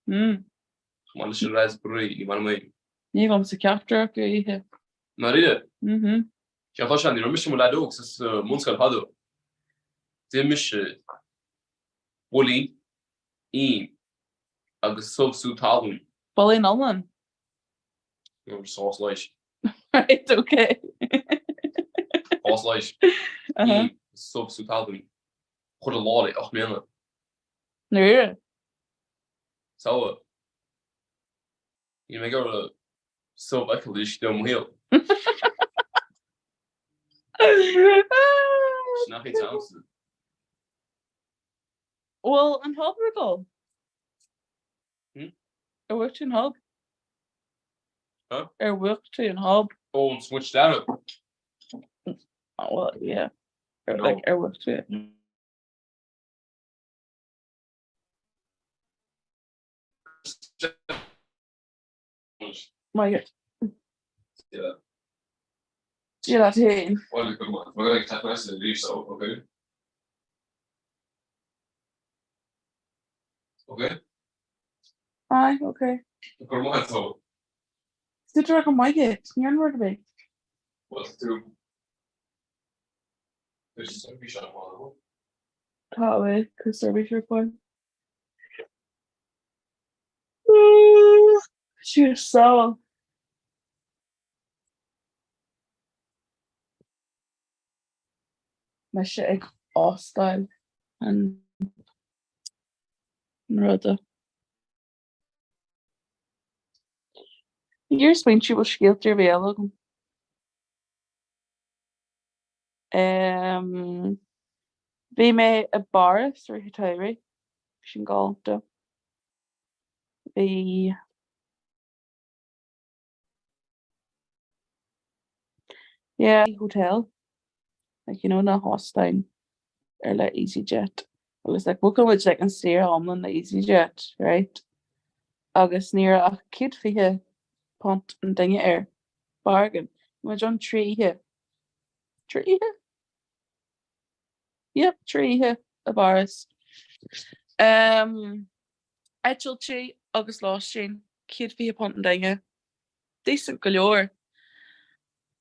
B: Mm.
F: Chomh maith leis an raspberry, ní maith liom féin.
B: Ní liomsa ceachtar acu a ithe.
F: Dáiríre?
B: Mhm.
F: Cén fáth sin? Nuair a bhí mise i mo leaid óg sa mbunscoil fadó. D'ith mise builín, im agus subh sú talún.
B: Builín iomlán?
F: No, just dhá slice.
B: Right, okay.
F: Dhá slice. Im, subh sú talún. Chuile lá le 8 mbliana.
B: Dáiríre?
F: So, níl mé ag iarraidh subh a fheiceáil arís go deo mo shaol. Sin nach é t-am.
B: Bhfuil an hob ar dul?
F: Hmm?
B: Ar mhúch tú an hob?
F: Huh?
B: Ar mhúch tú an hob?
F: Ó, an switch dearg.
B: Oh, well, yeah. Ar,
F: No.
B: like, ar mhúch tú é? My
F: Yeah.
B: Dia leat féin.
F: Well, good one. We're gonna tap message arís so, okay? Okay?
B: Aye, okay.
F: Go raibh maith agat.
B: Is tú go maith it, ní an rud ar bith.
F: Well, tú seirbhís an bhfuil.
B: Tá mé chu seirbhís ar fáil. Siar samhail. Mise ag óstáil an ruda. Ag iarraidh smaointiú bhfuil scéalta ar bith eile agam. Bhí mé i bPáras i rith an tsamhraidh, bhí sin galánta. Bhí. Yeah, hotel. Like, you know, na hóstáin ar le EasyJet. Agus like, bhookáil muid like an saoire iomlán le EasyJet, right? Agus ní raibh ach £120 an duine air. Bargain. Bhí muid ann 3 oíche. 3 oíche? Yep, 3 oíche i bPáras. Um, eitiltí agus lóistín, £120 an duine. Decent go leor.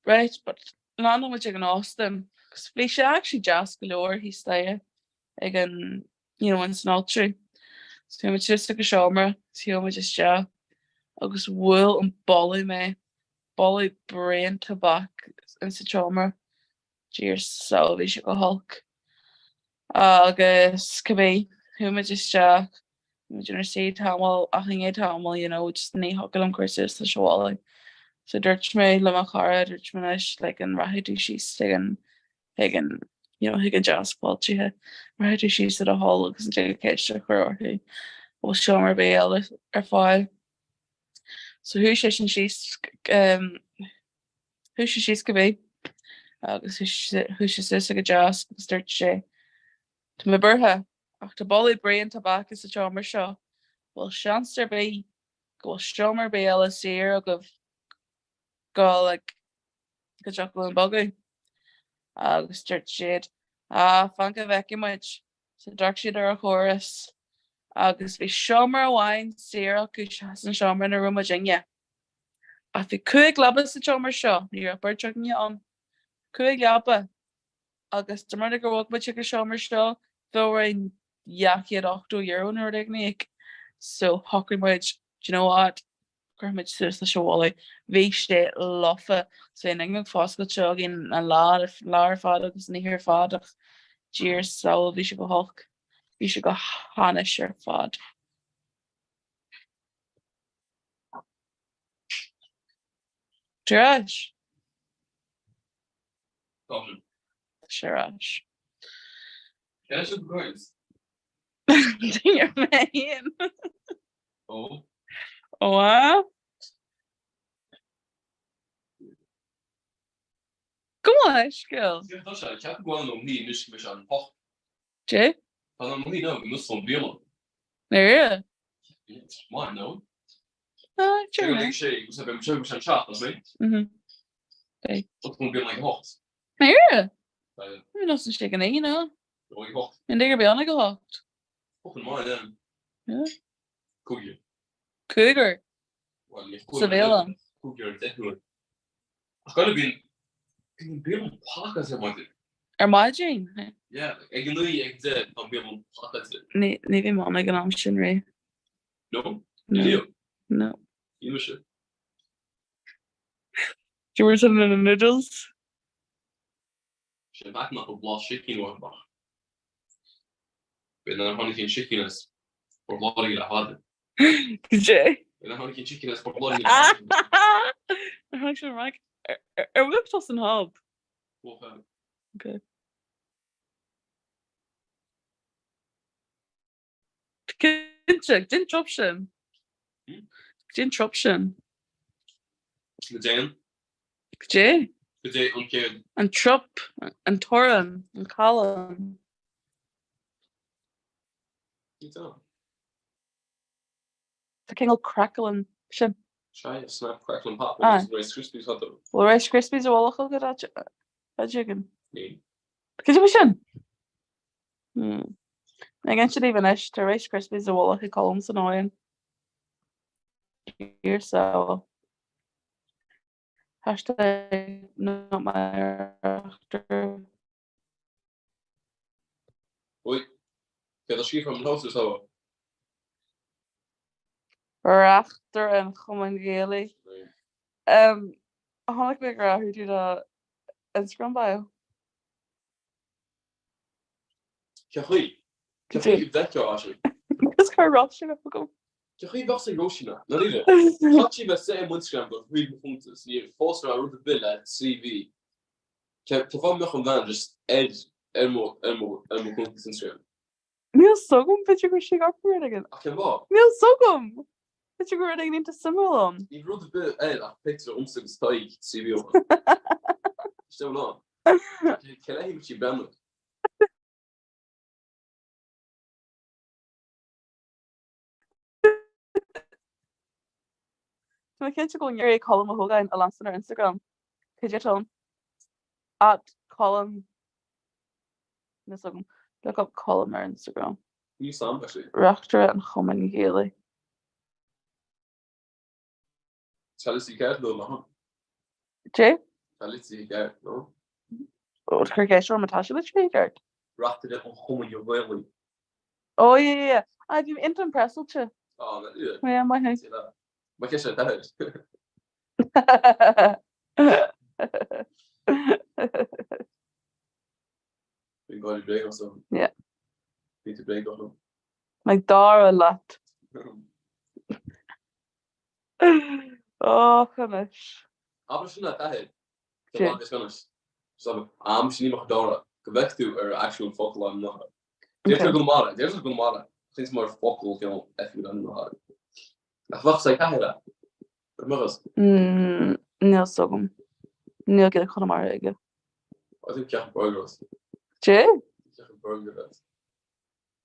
B: Right, but landáil muid ag an óstán agus bhí sé actually deas go leor thíos staighre ag an, you know, ins an fháiltiú. So bhí muid suas ag an seomra, shiúil muid isteach agus bhuail an boladh mé, boladh bréan tobac ins an tseomra. Dia ár sábháil, bhí sé go holc. Agus cibé, chuaigh muid isteach, bhí muid inár suí tamall ach i ndiaidh tamaill, you know, just ní thiocfadh liom cur suas leis an bholadh. So dúirt mé le mo chara, dúirt mé anois, like, an rachaidh tú síos chuig an, chuig an, you know, chuig an deasc fáiltithe, rachaidh tú síos le do thoil agus an dtig ceist a chur orthu, an bhfuil seomra ar bith eile ar fáil. So chuaigh seisean síos, um, Chuaigh sé síos cibé agus chuaigh sé suas ag an deasc agus dúirt sé, Tá mé buartha, ach tá boladh bréan tobac sa tseomra seo, bhfuil seans ar bith Go bhfuil seomra ar bith eile saor agaibh go like go dtiocfadh linn bogadh? Agus dúirt siad ah fan go bhfeicfidh muid. So d'amharc siad ar an chóras agus bhí seomra amháin saor acu seachas an seomra ina raibh muidinne. Ach bhí 5 leaba sa tseomra seo, ní raibh beirt againne ann. 5 leaba! Agus dá mba rud é gur bhog muid chuig an seomra seo, bheadh orainn €280 nó rud éigin a íoc. So shocraigh muid, do you know what, cuirfidh muid suas leis an mholadh. Bhí sé lofa, so bhí an fhuinneog foscailte againn an lá, lá ar fad agus an oíche ar fad ach Dia ár sábháil bhí sé go holc. Bhí sé go hainnis ar fad. Tá ar ais.
F: Tá sin.
B: Tá sé ar ais.
F: Cé sin go gcuid?
B: Duine mé féin.
F: Ó.
B: Ó a? Go maith, scéal.
F: Tá sé, ceapaim go bhfuil an ní anois go mbeidh sé an pocht.
B: Dé?
F: Tá an ní ná go nus an bíola.
B: Ní
F: Maith nó?
B: Ah, sure.
F: Sé sé go bheidh sé an chat as mé.
B: Mhm. Beidh.
F: Tá an bíola ag hocht.
B: Ní Ní nos an sé go naoi nó?
F: Ag hocht.
B: Ní gur bí anna go hocht.
F: Fucking maith, yeah.
B: Yeah.
F: Cúigear.
B: Cúigear?
F: Well, ní
B: Sa bhialann.
F: Cúigear deichniúr. Ach go bíonn bíonn bialann pacáilte ar maidin.
B: Ar maidin?
F: Yeah, like, ag a naoi ag deich tá an bialann pacáilte.
B: Ní ní bhím ann ag an am sin rí.
F: No?
B: No.
F: Níl.
B: No.
F: Ní mise.
B: Do you want some of the noodles?
F: Sé bheith nach bhfuil blas sicín uathu ach. B'fhéidir nár tháinig aon sicín as Port Láirge le fada.
B: Cad é?
F: B'fhéidir nár tháinig aon sicín as Port Láirge le fada.
B: Ar tháinig sé amach? Ar bhuaigh tusa an hob?
F: Bhuaigh mé.
B: Okay. Cinnte, déan trup sin. Déan trup sin.
F: Goidé an?
B: Goidé?
F: Goidé an chéad?
B: An trup, an torann, an callán. Tá cineál crackle ann sin.
F: Sea, snap, crackle and pop. Aye. Rice Krispies hot dog.
B: Bhfuil Rice Krispies i bhfolach agat áit éigin?
F: Níl.
B: Cad é sin? Hmm. Ag inse daoibh anois, tá Rice Krispies i bhfolach ag Colm san oigheann. Dia ár sábháil. Hashtag not my reachtaire.
F: Oi, céard a scríobh an house is ea?
B: Reachtaire an Chumainn Ghaelaigh. Um, chonaic mé gur athraigh tú do Instagram bio.
F: Cén chaoi? Cén chaoi a bhfeicfeá é sin?
B: Is chuir Róisín up agam.
F: Cén chaoi a bheadh ag Róisín é? Dáiríre. Chaith sí bheith suite ar mo Instagram go thríd mo chuntas, níor phóst mé rud ar bith le 3 mhí. Cén fáth a mbeadh an bhean just ar ar mo ar mo ar mo chuntas Instagram?
B: Níl 's agam, b'fhéidir go raibh sí ag amharc ar rud éigin.
F: Ach cén fáth?
B: Níl 's agam! B'fhéidir go raibh rud éigin iontach suimiúil ann.
F: Níl rud ar bith air ach pictiúr dhomsa agus Tadhg 3 mhí ó shin. Is deimhin ann. Cé léi a bhfuil sí ag breathnú?
B: Tá mé cinnte go bhfuil iarraidh Colm Ó hÓgáin a leanstan ar Instagram. Cad é atá ann? At Colm Níl 's agam. Look up Colm ar Instagram.
F: Níl 's agam, actually.
B: Reachtaire an Chumainn Ghaelaigh.
F: Tá litrithe ceart nó nach?
B: Cé?
F: Tá litrithe ceart, nó?
B: Ó, cuir ceist orm, tá sé litrithe ceart.
F: Reachtaire an Chumainn Ghaelaigh.
B: Oh, yeah, yeah, yeah. Ah, bhí mé iontach impressed.
F: Oh, yeah.
B: Yeah, maith thú.
F: Má ceist ar tair. Bhí gáirí bréagach so.
B: Yeah.
F: Bhí tú bréagach liom.
B: Like Dara leat. Och anois.
F: Abair sin le d'athair. Am sin ní Dara go bhfeic tú ar actual focal an nach. Deirtear Conamara, deirtear Conamara, sin mar focal ceann oifigiúil an nach. Ach bheadh sé cathair é. Ar mbeadh?
B: Níl 's agam. Níl Gaeilge Chonamara aige.
F: I think ceapann burger as.
B: Cé?
F: Ceapann burger as.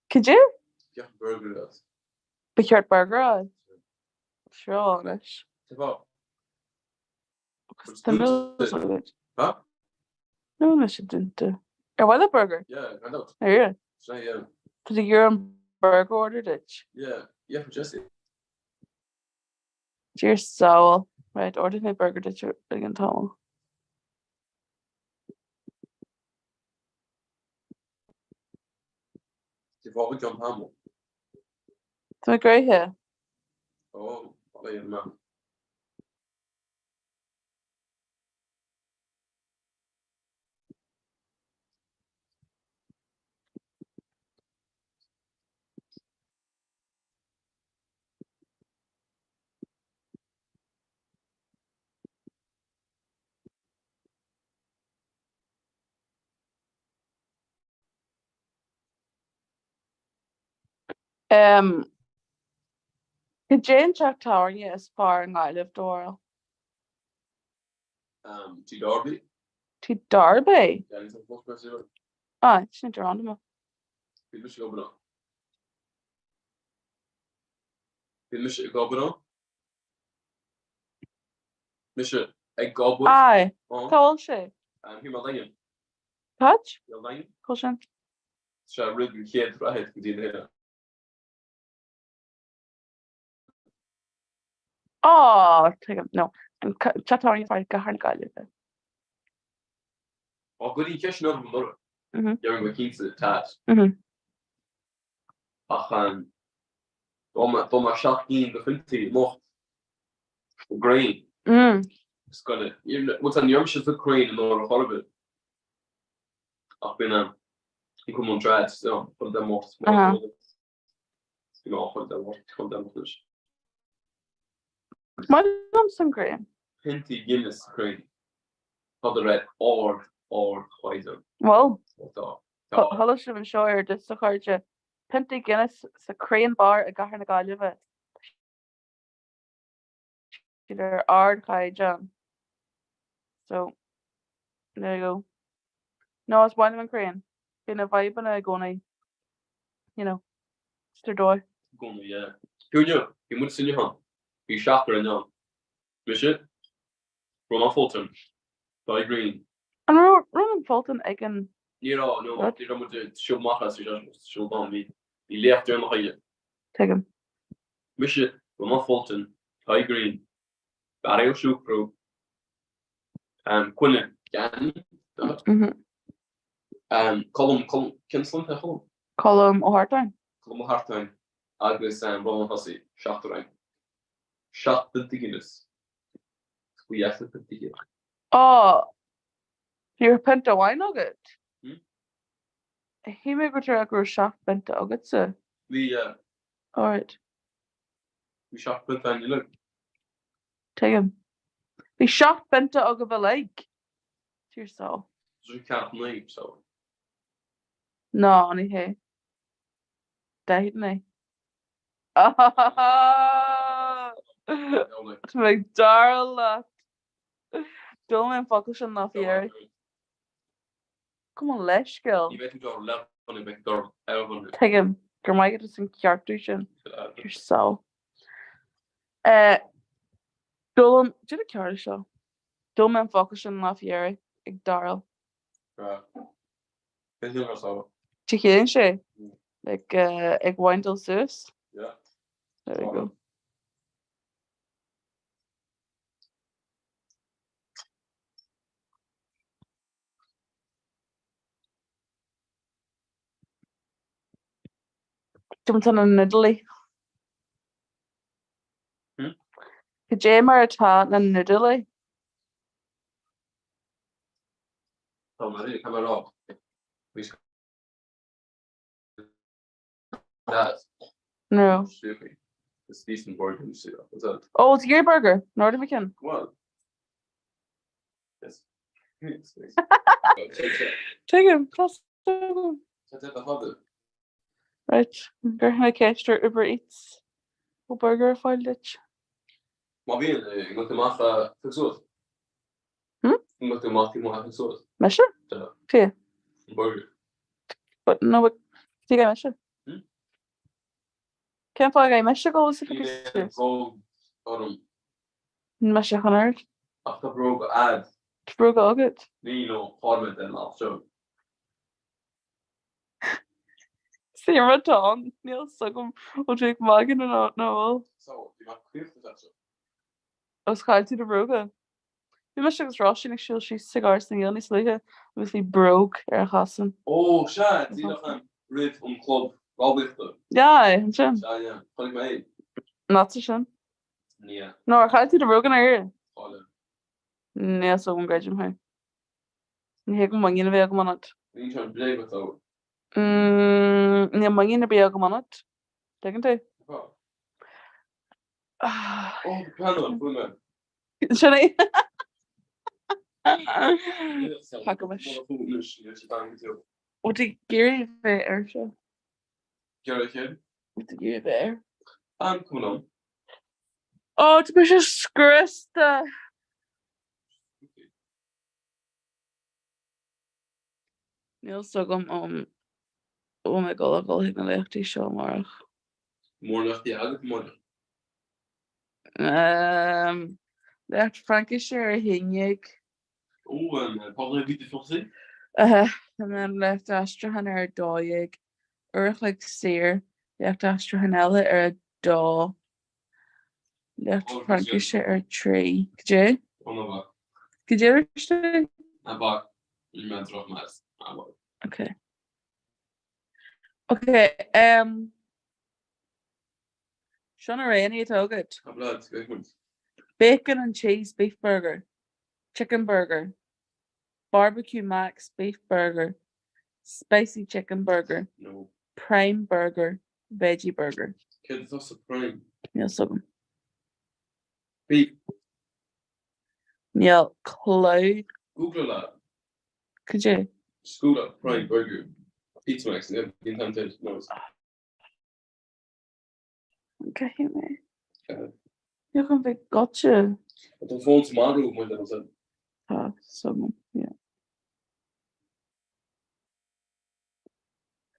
B: Cad é?
F: Ceapann burger as.
B: Ba cheart burger a fháil. Seo anois. Agus tá mé agat.
F: Ha?
B: No anois a dúnta. Ar mhaith leat burger?
F: Yeah, gan dabht.
B: Ar iarraidh?
F: Sea, yeah.
B: Tá tú ag iarraidh an burger order duit?
F: Yeah, yeah for Jesse.
B: Dear soul. Right, ordaigh mé burger duit i gcionn tamaill.
F: Cén fáth i gcionn tamaill?
B: Tá mé gnoitheach.
F: Ó, bail ó Dhia ar an
B: Um, Cad é an teach tábhairne is fearr i nGaillimh, do bharúil?
F: Um, Tigh Darby.
B: Tigh Darby?
F: Yeah, níl fós mar sin.
B: Ah, sin random.
F: Bhí mise ag obair ann. Bhí mise ag obair ann. Mise ag obair.
B: Aye, cá bhfuil sé?
F: Um, Thiar i mBéal Daingean.
B: Cad?
F: Béal Daingean.
B: Cá bhfuil sin?
F: Sé roimh an chéad droichead go dtí an oileán.
B: Á, tuigim, no. An teach tábhairne is fearr i gcathair na Gaillimhe.
F: Á, cuireadh an cheist sin orm anuraidh. Déarfainn go cinnte Tat. Ach d'ól mé 7 gcinn de phiontaí anocht sa gCrane. Scoile. Bhuel, tá ní raibh mise sa Crane anuraidh chor ar bith. Ach bíonn an Cumann Trad, so, chuile Dé Máirt.
B: Maith liomsa an Crane.
F: Piontaí Guinness sa Crane. Tá de réir ard, ardchaighdeán.
B: Bhuel,
F: Tá.
B: chuala sibh anseo ar dtús, a chairde. Piontaí Guinness sa Crane Bar i gCathair na Gaillimhe. Tá siad ar ardchaighdeán. So, there you go. No, is maith liom an Crane. Bíonn na vibeanna i gcónaí, you know, just ar dóigh.
F: I gcónaí, yeah. Fiú inniu, bhí muid inniu ann. Bhí seachtar againn ann. Mise, Rónán Fulton, Dáithí Greene.
B: An raibh Rónán Fulton ag an.
F: Ní raibh, no, ní raibh muid ag siúl amach as, bhí sé ag siúl ann, bhí léacht deireanach aige.
B: Tuigim.
F: Mise, Rónán Fulton, Dáithí Greene, Barry Ó Siúcrú, Quinne Gannon, Colm, Colm, cén sloinne atá ar Cholm?
B: Colm Ó hArtáin.
F: Colm Ó hArtáin agus Rónán Hussey, seachtar againn. 7 bpionta Guinness. Ba dheas le pionta Guinness.
B: Á, ní raibh pionta amháin agat? Shíl mé go raibh go raibh 7 bpionta agatsa.
F: Bhí, yeah.
B: Alright.
F: Bhí 7 bpionta againn uilig.
B: Tuigim. Bhí 7 bpionta agaibh uilig? Dear soul.
F: Tá sé ceacht 9, so.
B: Ná, ní hé. 49. Tá mé ag dearúd leat. D'fhoghlaim mé an focal sin lá faoi dheireadh. Gabh mo leithscéal.
F: Ní bheidh tú dár leath bheidh dár ar bhun.
B: Tuigim. Go raibh maith agat as an ceartú sin. Dear soul. D'fhoghlaim, déan an ceart seo. D'fhoghlaim mé an focal sin lá faoi dheireadh ag Darrell. Cad a chiallaíonn sé? Like ag windáil suas?
F: Yeah.
B: There we go. Cad é mar atá na núdailí. Cad é mar atá na núdailí.
F: Tá mé tá mé rá.
B: No.
F: It's decent burger.
B: Oh, it's your burger. Nor we can.
F: Well. Yes.
B: Tuigim. Right, cuirfidh mé ceist ar Uber Eats ó burger ar fáil duit.
F: Má bhíonn, an bhfuil tú amach ag suas?
B: Hmm?
F: An bhfuil tú amach taobh amuigh ag suas?
B: Mise? Cé?
F: An burger.
B: But no, but cé mise?
F: Hmm?
B: Cén fáth a mise go sa suas?
F: Go. Orm.
B: Mise chun ard.
F: Ach tá bróga a'd.
B: Tá bróga agat.
F: Ní nó chaill mé den lá seo.
B: Is é an rud atá ann, níl fhios agam bhfuil tú ag magadh nó nach bhfuil.
F: So, bhí mé caoch sa seo.
B: Agus chaill tú do bhróga. Bhí mise agus Róisín ag siúl síos chuig Áras na nGael níos luaithe agus bhí bróg ar an chosán.
F: Ó, sea, díreach roimh an chlub rámhaíochta.
B: Yeah, ansin.
F: Sea, yeah, chonaic mé é.
B: Not sin.
F: Ní hea.
B: Nó ar chaill tú do bhróga ar?
F: Chaill.
B: Níl fhios agam an gcreidim thú. Ní hé go muinín a bheith agam ionat.
F: Níl sé bréag atá.
B: Níl muinín ar bith agam ionat. Tuigeann tú?
F: Tá. Ó, pleanáil, fuair mé.
B: Sin é. Tagaimis. Bhfuil tú ag iarraidh bheith air seo?
F: Iarraidh céard?
B: Bhfuil tú ag iarraidh bheith air?
F: An cuma liom.
B: Ó, tá mise scriosta! Níl fhios agam an bhfuil mé ag dul a dhul chuig na léachtaí seo amárach.
F: Mórán léachtaí agat amárach?
B: Léacht Fraincise ar a haon dhéag.
F: Ó, parler vite français?
B: Aha, and then léacht aistriúcháin ar a dó dhéag. Uair a chloig saor, léacht aistriúcháin eile ar a dó. Léacht Fraincise ar 3. Cad é?
F: Ó ná bac.
B: Cad é arís é?
F: Ná bac. Ní mé drochmheas. Ná bac.
B: Ok. Ok, um, Seo na roghanna atá agat.
F: Tá blood, go muid.
B: Bacon and cheese beef burger, chicken burger, barbecue max beef burger, spicy chicken burger,
F: No.
B: prime burger, veggie burger.
F: Céard atá sa prime?
B: Níl fhios agam.
F: Beef.
B: Níl clue.
F: Google that.
B: Cad é?
F: Just Google prime burger. Pizza Max. Yeah, bíonn time to nose.
B: Caithfidh mé. Níl chun bheith goite.
F: Tá fón sa marú muid ar an
B: Tá so yeah.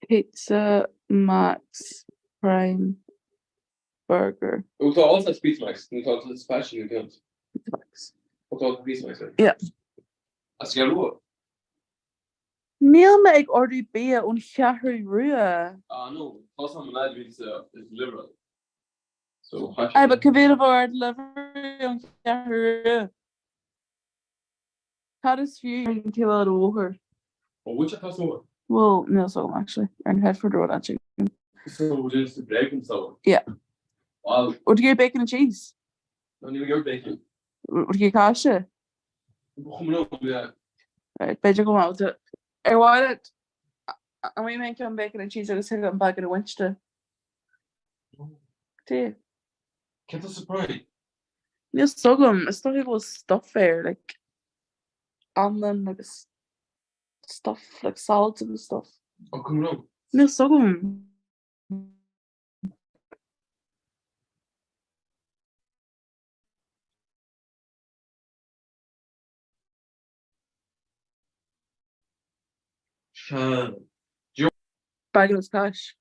B: Pizza Max Prime Burger.
F: Ó tá also Pizza Max, nó tá tá fashion nó déant.
B: Pizza Max.
F: Ó tá Pizza Max.
B: Yeah.
F: As go luath.
B: Níl mé ag ordú bia ón Cheathrú Rua.
F: Ah no, tá sam an leid is delivery. So
B: Aye, but cá mhéad a bheadh ar delivery ón Cheathrú Rua? Cad is fiú an taobh eile den bhóthar?
F: Ó bhfuil sé tá so?
B: Well, níl fhios agam actually. Ar an Headford Road actually.
F: So just the bacon so.
B: Yeah.
F: Well,
B: Would you get bacon and cheese?
F: No, ní get bacon.
B: Would you get cáise?
F: Chum liom, yeah.
B: Right, b'fhéidir go mbeadh tú. Ar mhaith leat an bhfuil mé ceann bacon and cheese agus thig an bag a bhaint de? Dé.
F: Céard atá sa prime?
B: Níl fhios agam, is dócha go bhfuil stuff air, like anlann agus stuff, like salads agus stuff.
F: Ó, cum liom.
B: Níl fhios agam.
F: Sea.
B: Bacon agus cáis.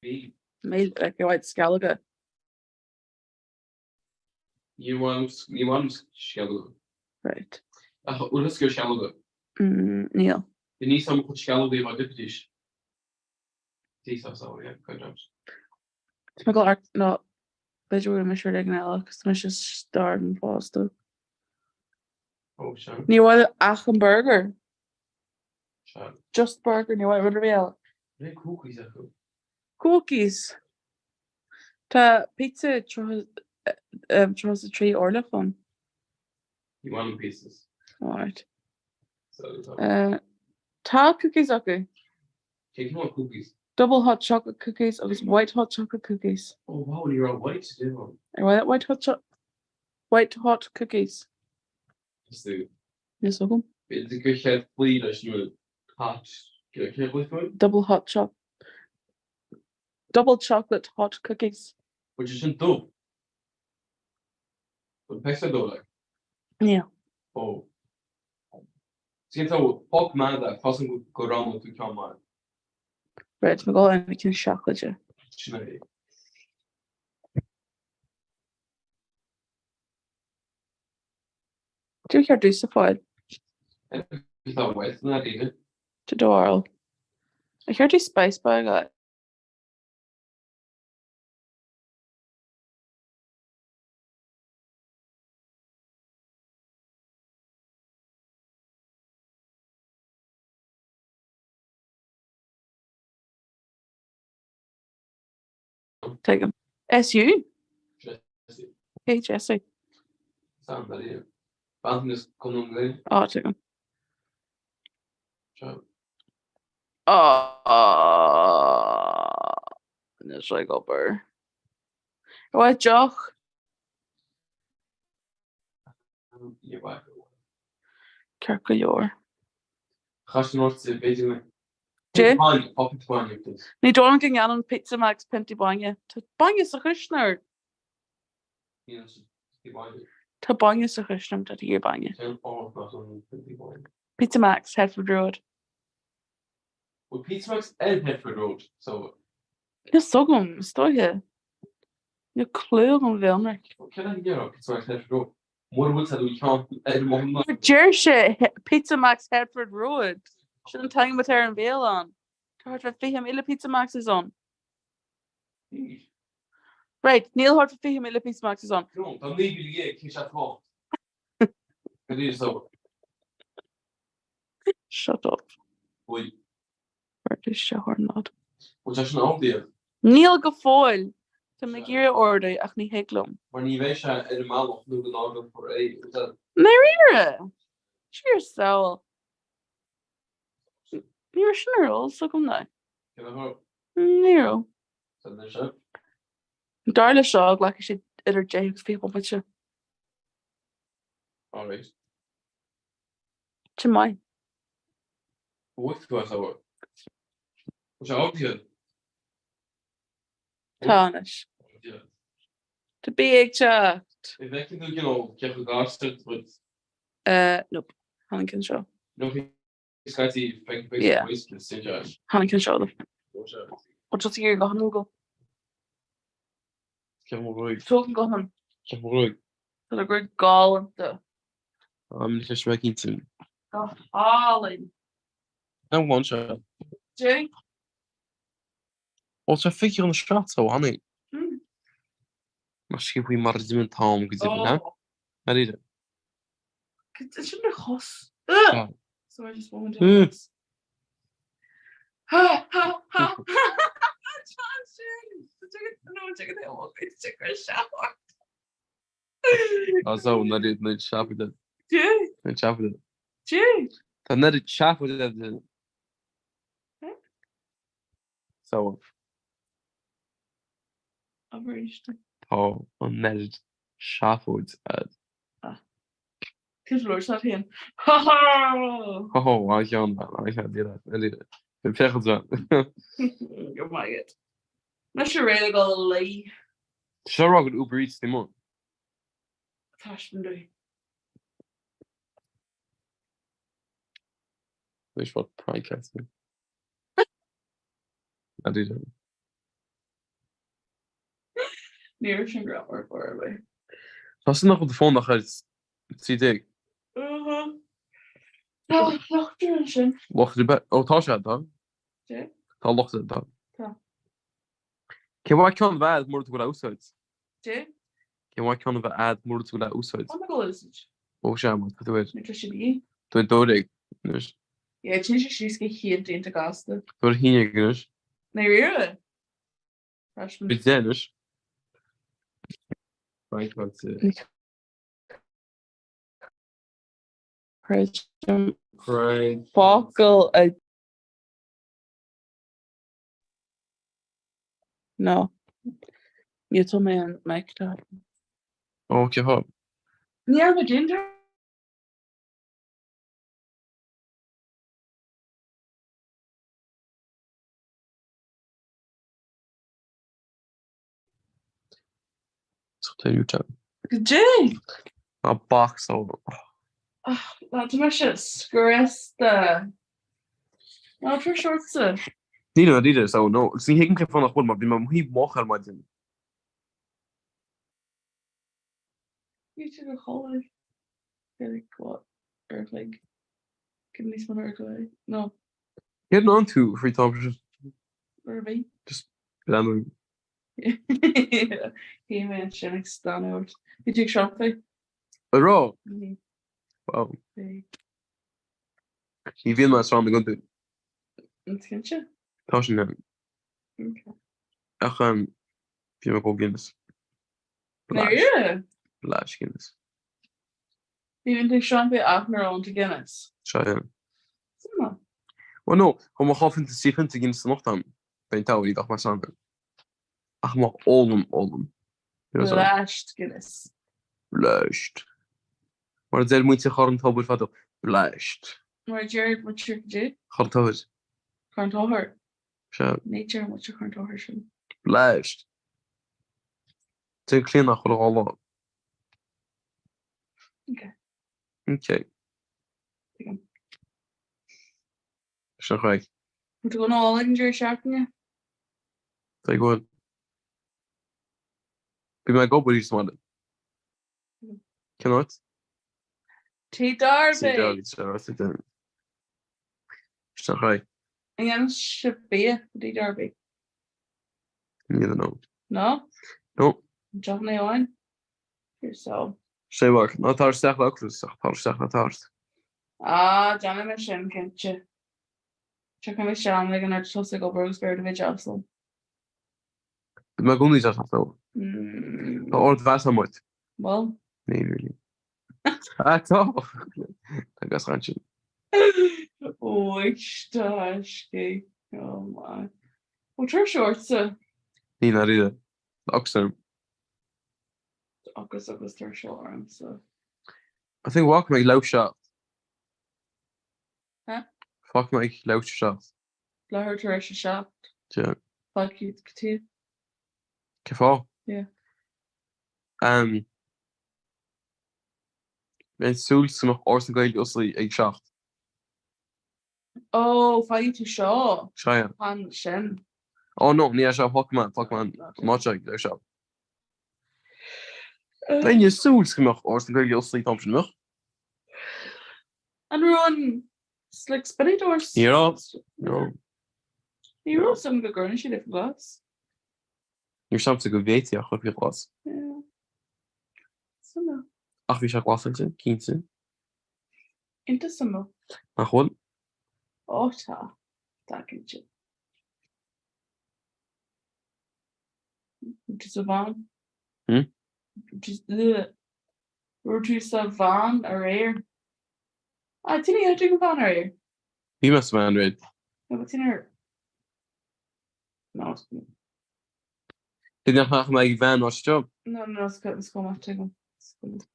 F: Bhí.
B: Mé like ar mhaith sceallóga.
F: Ní bhain ní bhain sceallóga.
B: Right.
F: Ach bhfuil fhios agat sceallóga?
B: Níl.
F: Bhí níos am chun sceallógaí a bheith dipidís. Tí sa sa yeah, kind of.
B: Tá mé ag dul ar no b'fhéidir go bhfuil mise rud éigin eile agus tá mise starving fosta.
F: Ó sea.
B: Ní bhfuil ach an burger.
F: Sea.
B: Just burger ní bhfuil rud ar bith eile.
F: Níl cookies acu.
B: Cookies! Tá pizza 33 orlach ann.
F: Ní bhfuil an pizzas.
B: Alright. Tá cookies acu.
F: Cé cineál cookies?
B: Double hot chocolate cookies agus white hot chocolate cookies.
F: Oh wow, ní raibh white dim ann.
B: Ar mhaith leat white hot cho white hot cookies?
F: Is tú.
B: Níl fhios agam.
F: B'fhéidir gur cheart cloí leis na hot cén cloí fúinn?
B: Double hot cho double chocolate hot cookies.
F: Bhfuil sé sin dubh? Bhfuil pictiúr dubh like?
B: Níl.
F: Ó. Cén t-am fuck man that thosaigh go go raibh tú ceann maith.
B: Right, tá mé ag dul an ceann seacláide.
F: Sin é.
B: Cad é ar cheart domhsa fáil?
F: Tá uait na daoine.
B: Cad é do bharúil. Ar cheart domh spice bag a fháil? Tuigim. SU? Cé Jesse?
F: Sam, that is. Bantam is coming on
B: Á, tuigim.
F: Seo.
B: Á, níl sé ag obair. Ar mhaith deoch? Ceart go leor. Dé? Ní dóigh liom go ndéanann Pizza Max piontaí bainne. Tá bainne sa chuisneoir! Tá bainne sa chuisneoir, tá tú ag iarraidh bainne. Pizza Max, Headford Road.
F: Pizza Max ar Headford Road, so.
B: Níl 's agam, is dóiche. Níl clue agam a bheith ionraic.
F: Cén fáth a ndéarfá Pizza Max Headford Road? Mura bhfuil tú ceann ar mo
B: Mar deir sé Pizza Max Headford Road. Sin an t-ainm atá ar an bhialann. Tá thart fá 20,000 Pizza Maxes ann. Right, níl thart fá 20,000 Pizza Maxes ann.
F: No, tá 19,168. Go dtí so.
B: Shut up.
F: Bhuel.
B: Bhfuil sé ordaithe.
F: Bhfuil sé sin ordaithe?
B: Níl go fóill! Tá mé ag iarraidh ordú ach ní thig liom.
F: Mar ní bheidh sé ar an mbealach nó go n-ordófar é.
B: Ndáiríre? Siar samhail. Ní raibh sin ar eolas agam ná.
F: Cé nach raibh?
B: Ní raibh.
F: San é seo?
B: Dar le seo, glacfaidh sé idir 10 agus 20 bomaite.
F: Alright.
B: Sin maith.
F: Bhuaigh tú as abhair. Bhfuil sé ordaithe?
B: Tá anois. Tá bia ag teacht.
F: An bhfeiceann tú cineál cé chomh gasta duit?
B: Eh, nope. Tháinig ceann seo.
F: No, scaití feicfidh tú
B: Yeah.
F: voice le sin.
B: Tháinig ceann seo. Ó just iarraidh guthán Google.
F: Cé mo ghruaig?
B: Tóg an guthán.
F: Cé mo ghruaig?
B: Tá do ghruaig galánta.
F: Am leis mé cinnte.
B: Go hálainn.
F: An bhfuil sé?
B: Dé?
F: Ó tá 27 ó Annie. Mar sin faoi mar a d'imigh an t-am go deimhin, ha? Dáiríre.
B: Sin ar chos. Sorry, just one minute. Ha ha ha ha ha sin! No,
F: Tá so na na seafóid.
B: Dé?
F: Na seafóid.
B: Dé?
F: Tá na seafóid. So Tá an oiread seafóid agat.
B: Cén leor seo féin? Ha ha!
F: Ha ha, an-cheann, an-cheann, bhí féachaint ann.
B: Go maith agat. Mise réidh le dul a luí.
F: Tá sé ag rá go bhfuil Uber Eats taobh amuigh.
B: Taispeáin domh.
F: Anois fág prank as mé. Ní
B: Ní raibh sin greannmhar ar chor ar bith.
F: Tá sin nach bhfuil do fón ach ar 13.
B: Tá locht ar ansin.
F: Locht ar bith. Ó tá sé, tá.
B: Dé?
F: Tá locht ar, tá.
B: Tá.
F: Cén mhaith ceann a bheith a'd mura bhfuil tú á úsáid?
B: Dé?
F: Cén mhaith ceann a bheith a'd mura bhfuil tú á úsáid?
B: Tá mé ag dul a úsáid.
F: Ó sea, má tá tú ar.
B: Ní tá sé bí.
F: Tú ar 12 anois.
B: Yeah, téann sé síos go hiontach gasta.
F: Tú ar 11 anois.
B: Dáiríre?
F: Bhí 10 anois. Frank
B: Ní chreidim focal a No. Miotal mé an mic tá.
F: Ó, cé há?
B: Ní raibh mé déanta. Goidé?
F: Tá box ó.
B: Tá mise scriosta. Ná tabhair shortsa.
F: Níl an Adidas ó no. Agus ní thuigim cén fáth nach bhfuil mar bhí mé i mo shuí moch ar maidin.
B: Bhí tú go chodladh. Like what? Uair a chloig. Give níos mó ná uair a chloig. No.
F: Céard an tú free tom sin?
B: Uair a bhí.
F: Just breathnú.
B: Bhí mé ansin ag stánadh ort. Bhí tú ag siopa?
F: An raibh?
B: Mhm.
F: Wow.
B: Bhí.
F: Ní bhíonn mé ag srán i gcontae.
B: An cinnte?
F: Tá sin ann.
B: Okay.
F: Ach um, bhí mé ag ól Guinness.
B: Dáiríre?
F: Bleaist Guinness.
B: Ní bhíonn tú ag siopa ach nuair a ólann tú Guinness.
F: Seo é.
B: Suimiúil.
F: Well no, tá mo dhá phionta trí phionta Guinness anocht agam. Beidh an t-am ní bheadh mé san. Ach má ólaim, ólaim. You know, so-
B: Bleaist Guinness.
F: Bleaist. Mar a deir muintir Chorn an Tobair fadó, bleaist.
B: Mar a deir muintir cad é?
F: Chorn an Tobair.
B: Chorn an Tobair.
F: Sea.
B: Ní deir muintir Chorn an Tobair sin.
F: Bleaist. Déan claonadh chuile dhá lá.
B: Ok.
F: Ok.
B: Tuigim.
F: Sin chuig.
B: Bhfuil tú ag dul ag an deireadh seachtaine?
F: Tá ag gabháil. Bhí mé ag obair thíos sa mbaile. Cén áit?
B: Tigh Darby!
F: Tigh Darby, sea, sin chuig.
B: An ndéanann sibh bia i dTigh Darby?
F: Ní no.
B: No?
F: No.
B: Deochanna amháin? Yourself.
F: Sé mhac, ná tar isteach le ocras ach tar isteach le tart.
B: Ah, déanfaidh mé sin, cinnte. Tiocfaidh mé isteach am éigin nuair atá tusa ag obair agus b'fhéidir bheidh jobs liom.
F: Beidh mé i gcónaí deas leat. Tá ardmheas agam ort.
B: Bhuel.
F: Ní really. Ah, tá! Tá gas ansin.
B: Uait taiscí. Oh my. Bhfuil tuirse ortsa?
F: Ní ndáiríre. Tá ocras orm.
B: Tá ocras agus tuirse ormsa.
F: I think bhfaca mé ag leabhar seacht.
B: Huh?
F: Bhfaca mé ag leabhar seacht.
B: Leathuair tar éis a seacht.
F: Yeah.
B: Fágfaidh cad chuige?
F: Cén fáth?
B: Yeah.
F: Um, Bheinn ag súil go mbeadh Áras na Gaeilge oscailte ag 7.
B: Ó, fágfaidh tú seo.
F: Sea.
B: Fan sin.
F: Ó no, ní hea seo, fágfaidh mé, fágfaidh mé an áit seo ag 7. Bheinn ag súil go mbeadh Áras na Gaeilge oscailte an t-am sin, mbeadh?
B: An raibh an like spinny doors?
F: Ní raibh, ní raibh.
B: Ní raibh suim go gcuireann siad é faoi ghlas.
F: Ní raibh seans go bhféadfaí a chur faoi ghlas.
B: Yeah. Suimiúil.
F: Ach bhí sé glasáilte, cinnte.
B: Iontach suimiúil.
F: Nach bhfuil?
B: Ó tá. Tá cinnte. Raibh tú sa veain?
F: Hmm?
B: Raibh tú sa veain aréir? Ah, tí ní tú go veain aréir?
F: Bhí mé sa veain aréir.
B: No, but tí ar No,
F: Did nach mbeadh mé ag veain áit seo?
B: No, no, is cuma, tuigim.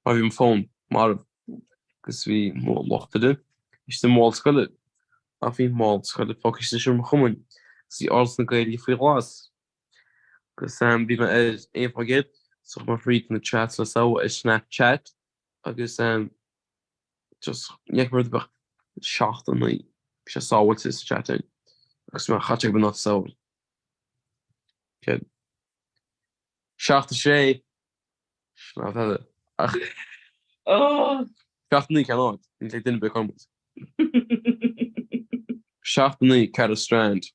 F: Mar bhí mo fón marbh agus bhí mo lucht oide istigh i mála scoile ach bhí mála scoile fágtha istigh i seomra chumainn agus bhí Áras na Gaeilge faoi ghlas agus bhí mé ar 1% so chuaigh mé fríd na chats le Samha ar Snapchat agus just ní fhaca mé rud ar bith ach 7 9 bhí sé sábháilte sa chat sin agus bhí mé chaite ag an áit sábháil. Okay. 7 6 Ná tada. Ach
B: Oh!
F: 7 9 cén áit? Níl ag duine ar bith comment. 7 9 Carra Strand.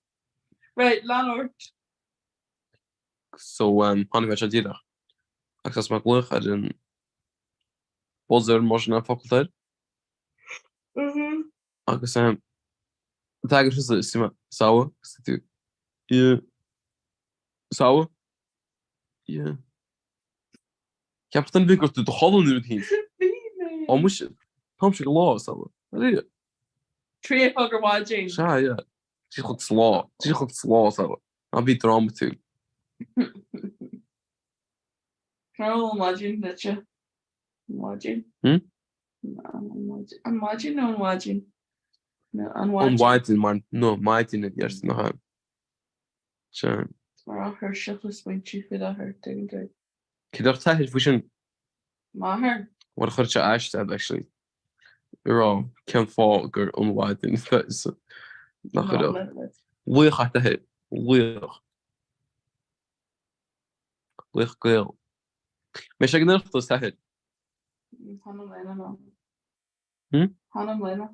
B: Right, lean ort.
F: So um, tháinig mé seo díreach. Agus as mé glaoch ar an buzzer mar sin an focal air.
B: Mhm.
F: Agus um, d'fhreagair tusa is mé Samha agus tú Yeah. Samha? Yeah. Ceap duine bhí gur tú do chodladh nó rud éigin.
B: Bhí mé.
F: Ó muise, táimse ag lá, Samha. Dáiríre.
B: 3 a chlog ar maidin.
F: Sea, yeah. 3 a chlog sa lá. 3 a chlog sa lá, Samha. Ná bí drámatúil.
B: Cá bhfuil an mhaidin duitse? An mhaidin?
F: Hmm?
B: An mhaidin nó an mhaidin?
F: An mhaidin. An mhaidin mar nó maidin a deir na ha. Sea.
B: Mar athair seo le smaointiú faoi láthair, tuigeann tú.
F: Cé nach t-athair faoi sin?
B: M'athair.
F: Mar a chuir sé aiste actually ag rá cén fáth gur an mhaidin nach raibh. Laoch é d'athair. Laoch. Laoch Gael. Mbeidh sé ag an Oireachtas, t'athair?
B: Tá mo léine ann.
F: Hmm?
B: Thána mbliana.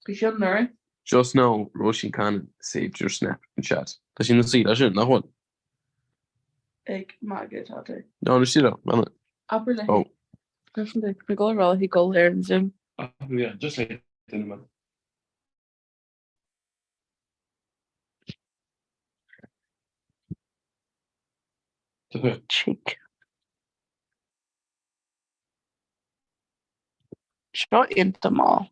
B: Bhí siad anuraidh.
F: Just now, Róisín Cannon saved your snap in chat. Tá sí ina suí leis sin, nach bhfuil?
B: Ag magadh atá tú.
F: No, na sí man.
B: Abair léi.
F: Oh.
B: Tá go rá léi dul ar an Zoom.
F: Ah, yeah, just like duine man.
B: Cheek. Seo iontach mall.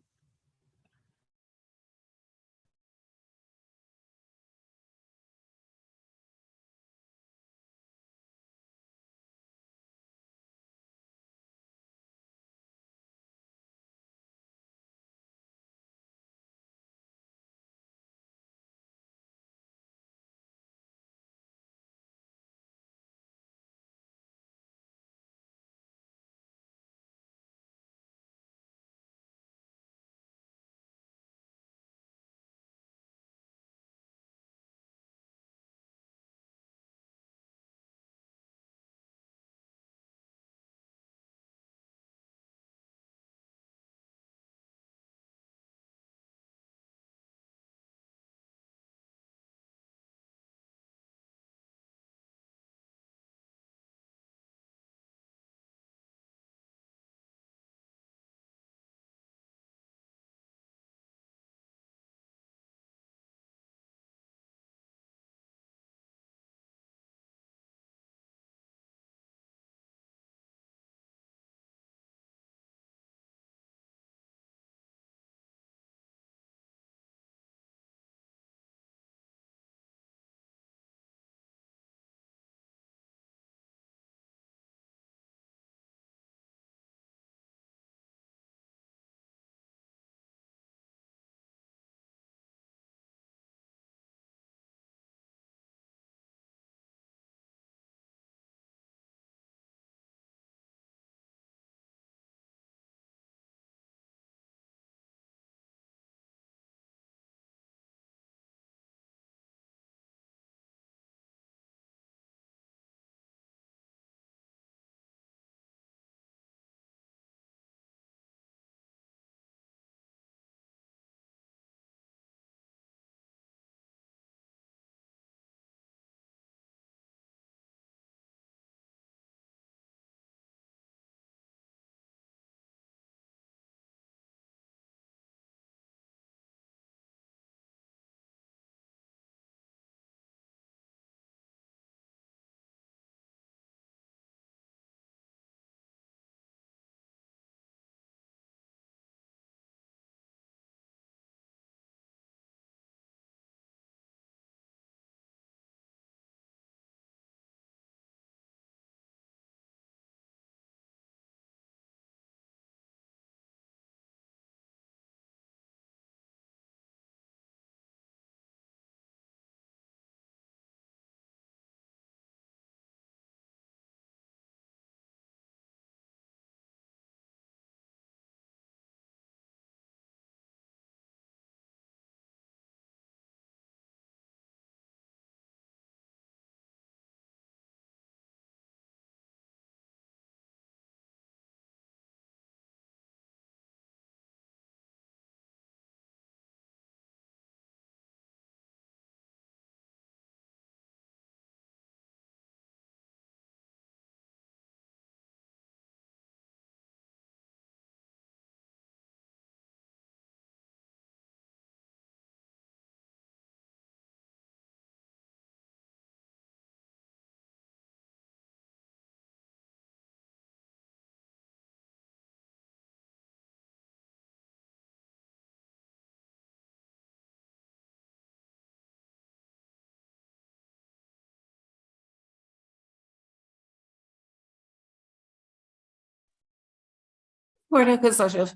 G: Cairde, conas tá sibh?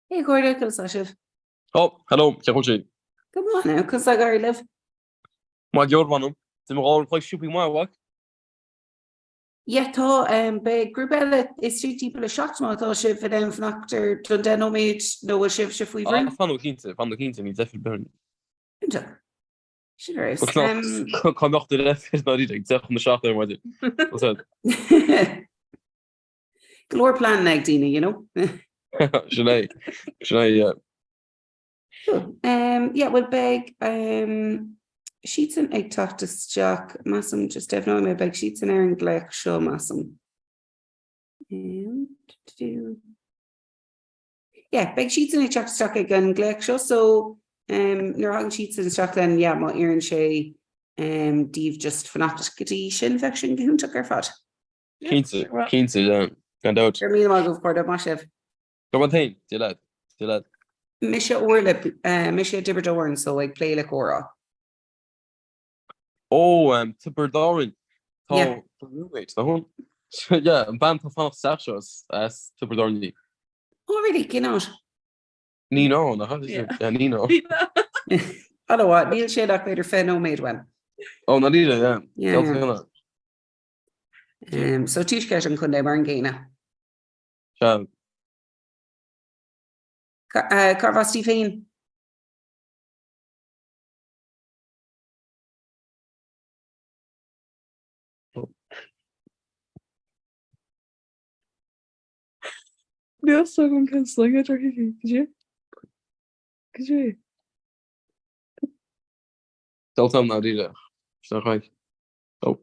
G: Hey cairde, conas tá sibh?
F: Oh, hello, cén chaoi a bhfuil sibh?
G: Go maith now, conas tá ag éirí libh?
F: Maith go leor, m'anam. D'imigh dhá uair an chloig siopaí maith, a mhac.
G: Yeah, tá, beidh grúpa eile istigh timpeall a 7 má tá sibh in ann fanacht ar don 10 nóiméad nó bhfuil sibhse faoi bhrú?
F: Ah, fanfaidh cinnte, fanfaidh cinnte, níl deifir ar bith orainn.
G: Iontach. Sin ar
F: Cá mbeadh do leith ná ag 7 chun 7 ar maidin.
G: Go leor pleananna ag daoine, you know.
F: Sin é, sin é, yeah.
G: Cool. Um, yeah, well beidh um, siadsan ag teacht isteach, measaim, just deimhneoidh mé, beidh siadsan ar an nglaoch seo, measaim. Um, do, Yeah, beidh siadsan ag teacht isteach ag an nglaoch seo, so um, nuair a thagann siadsan isteach then, yeah, má iarrann sé um, daoibh just fanacht go dtí sin, bheadh sin go hiontach ar fad.
F: Cinnte, cinnte, yeah, gan dabht.
G: Go raibh míle maith agaibh, a chairde, maith sibh.
F: Go raibh maith Dia leat, Dia leat.
G: Mise Orla, uh, mise i dTiobraid Árann, so ag plé le comhrá.
F: Ó, um, Tiobraid Árann. Tá yeah. roommate, tá hún? Yeah, an bean tá fanacht sa teach seo as Tiobraid Árann í.
G: Oh, really? Cén áit?
F: Ní ná, nach yeah. Ní ná.
G: An-mhaith, níl sé ach b'fhéidir 20 nóiméad uaim.
F: Ó, ná ní, yeah. Yeah.
G: Um, so tuaisceart an chontae mar an gcéanna.
F: Sea.
G: Cárbh as daoibh féin?
B: Níl fhios agam cén sloinne atá uirthi. Cad é? Cad é?
F: Delta ná díreach. Sin an chaint. Oh.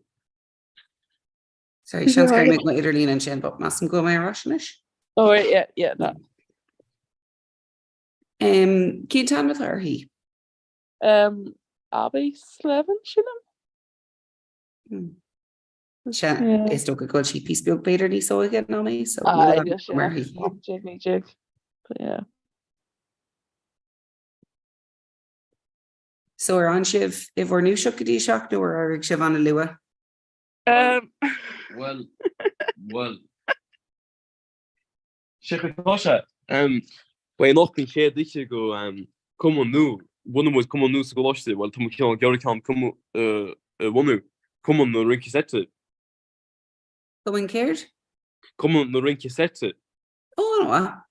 G: Sorry, seans gur imigh m'idirlíon ansin, but measaim go bhfuil mé ar ais anois.
B: Oh, right, yeah, yeah, no.
G: Um, cén t-ainm atá uirthi?
B: Um, Abby Slevin, sílim?
G: Hmm. Se, yeah. Is dócha go bhfuil sí píosa beag b'fhéidir níos óige ná mé, so
B: ah, níl déag, but yeah.
G: So ar fhan sibh i bhur ndúiseacht go dtí a 7 nó ar éirigh sibh an-luath?
B: Um.
F: Bhuel, bhuel. Sé chaoi tá sé. Um, ba é anocht an chéad oíche go um, cumann nua, bhunaigh muid cumann nua sa gcoláiste, bhuel tá muid cineál ag iarraidh ceann cumann uh, a bhunú, cumann na Rince Seite.
G: Cumann céard?
F: Cumann na Rince Seite.
G: Ó, an-mhaith.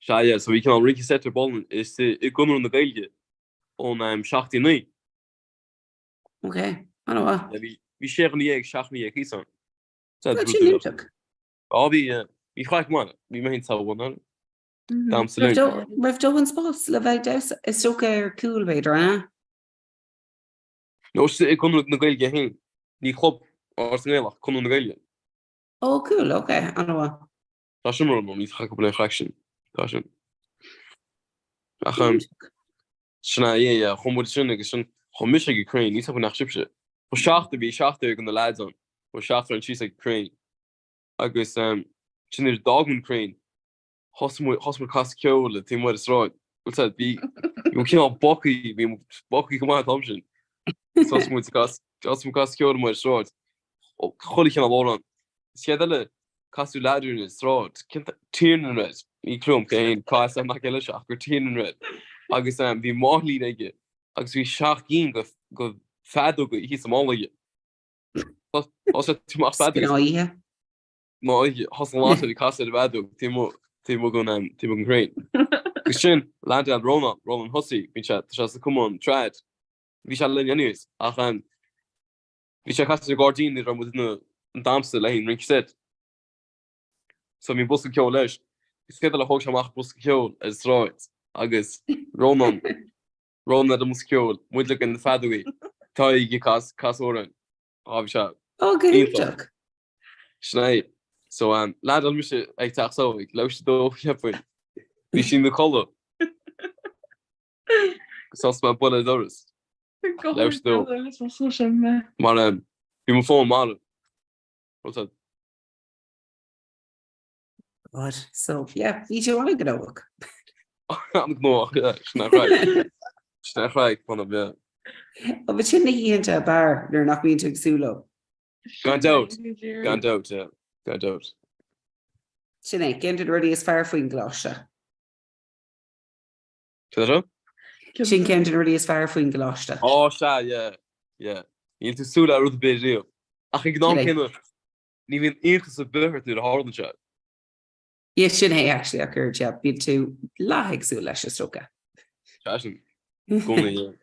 F: Sea, yeah, so bhí cineál rince seite ar bun is i gConradh na Gaeilge ón am 7 9.
G: Ok, an-mhaith.
F: Yeah, bhí bhí sé dhuine dhéag, 17 dhuine thíos ann.
G: Bhuel, sin iontach.
F: Á, bhí, yeah, bhí craic maith, bhí mé féin togha ann. Damhsa
G: Raibh
F: linn.
G: dó- raibh dóthain spás le bheith ag damhsa, is dócha ar cúl b'fhéidir, an ea?
F: No, i gConradh na Gaeilge féin, ní club Áras na nGael ach Conradh na Gaeilge.
G: Ó, cool, ok, an-mhaith.
F: Tá sin mar ní cha cúpla chraic sin. Tá sin. Ach um, sin é, yeah, yeah, chuaigh muid sin agus sin chuaigh mise ag crainn, ní nach sibhse. Ba seachtar bhí seachtar de na lads ann, ba seachtar ann síos ag crainn. Agus um, sin nuair a d'fhág muid an crainn, thosaigh muid thosaigh muid casadh ceoil le taobh amuigh ar an sráid. Bhuel said, bhí bhí muid cineál bogthaí, bhí muid bogthaí go maith an t-am sin. Thosaigh muid ag cas thosaigh muid casadh ceoil amuigh ar an sráid. Chuile chineál amhrán. Is chéad eile casadh leaid orainn ar an sráid, Tiernan Red, níl clue agam cén cá as an mac eile seo ach gur Tiernan Red. Agus bhí máinlín aige agus bhí seacht gcinn de feadóga thíos sa mála aige. Thosaigh sé amach feadóg.
G: Gnáth-oíche.
F: Gnáth-oíche. Thosaigh an leaid ag casadh ar an bhfeadóg taobh amuigh taobh amuigh den taobh amuigh den chrainn. Agus sin leaid eile Rónán, Rónán Hussey, bhí sé tá sé sa cumann trad. Bhí sé linn anyways ach Bhí sé ag casadh ar an gcairdín nuair a raibh muid ina an damhsa le haghaidh an rince seit. So bhí an bosca ceoil leis. Is chéad eile thóg sé amach bosca ceoil ar an sráid agus Rónán Rónán ar an mbosca ceoil, muid le na feadógaí, Tadhg ag cas casadh amhráin. Á bhí sé
G: Ó go hiontach.
F: Sin é. So um, leaid eile mise ag teach s'againn, leabhar sé dó cheapfainn. Bhí sí ina codladh. Agus thosaigh mé ag bualadh ar an doras. Leabhar dó. Mar um, bhí mo fón marbh. What's that?
G: God, so yeah, bhí tú an-ghnóthach.
F: An-ghnóthach, yeah, sin é chraic. Sin é chraic, fan a bheith.
G: Ó, but sin na hoícheanta ab fhearr nuair nach mbíonn tú ag súil leo.
F: Gan dabht, gan dabht, yeah, gan dabht.
G: Sin é, ceann de na rudaí is fearr faoin gcoláiste.
F: Cad é seo?
G: Sin ceann de na rudaí is fearr faoin gcoláiste.
F: Ó, sea, yeah, yeah. Níl tú ag súil le rud ar bith riamh. Ach ag an am céanna, ní bhíonn iontas ar bith ort nuair a tharlaíonn sé.
G: Yeah, sin é actually ach oiread, yeah, bíonn tú leath ag súil leis is dócha.
F: Sea, sin. I gcónaí, yeah.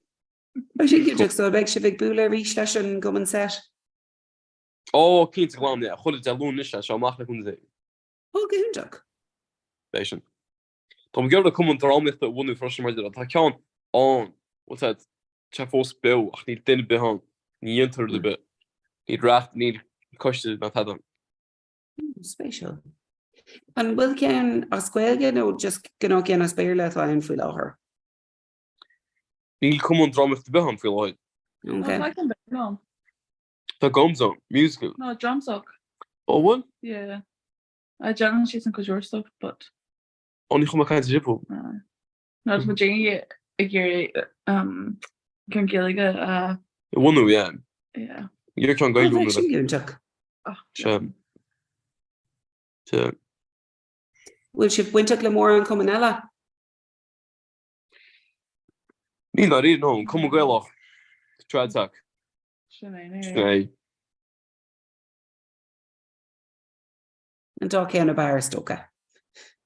G: Tá sin iontach, so beidh sibh ag bualadh arís leis an gcumann seit?
F: Ó, cinnte glan, yeah. Chuile Dé Luain anois as seo amach le cúnamh Dé.
G: Ó, go hiontach.
F: Beidh sin. Táim ag iarraidh cumann drámaíochta a bhunú freisin mar tá ceann ann, bhfuil sé, tá sé fós beo ach níl duine ar bith ann, ní dhéantar rud ar bith. Níl reacht, níl coiste ná tada ann.
G: Spéisiúil. An bhfuil ceann as Gaeilge nó just gnáth ceann as Béarla atá ann faoi láthair?
F: Níl cumann drámaíochta ar bith ann faoi láthair.
G: Ok.
B: Tá ceann Béarla ann.
F: Tá Gums ann, musical.
B: No, Dramsoc.
F: Ó, bhfuil?
B: Yeah. I déanann siad an cuid mhór stuff, but.
F: Ó, ní chuala mé caint ar bith.
B: No, tá daoine ag iarraidh um, ceann Gaeilge a.
F: A bhunú, yeah.
B: Yeah.
F: Iarraidh ceann Gaeilge a bhunú.
G: Sin iontach.
F: Sea. Sea.
G: Bhfuil sibh bainteach le mórán cumann eile?
F: Níl dáiríre, no, an Cumann Gaelach, Trad-Sac.
B: Sin é.
F: Sin é.
G: An dá ceann ab fhearr is dócha.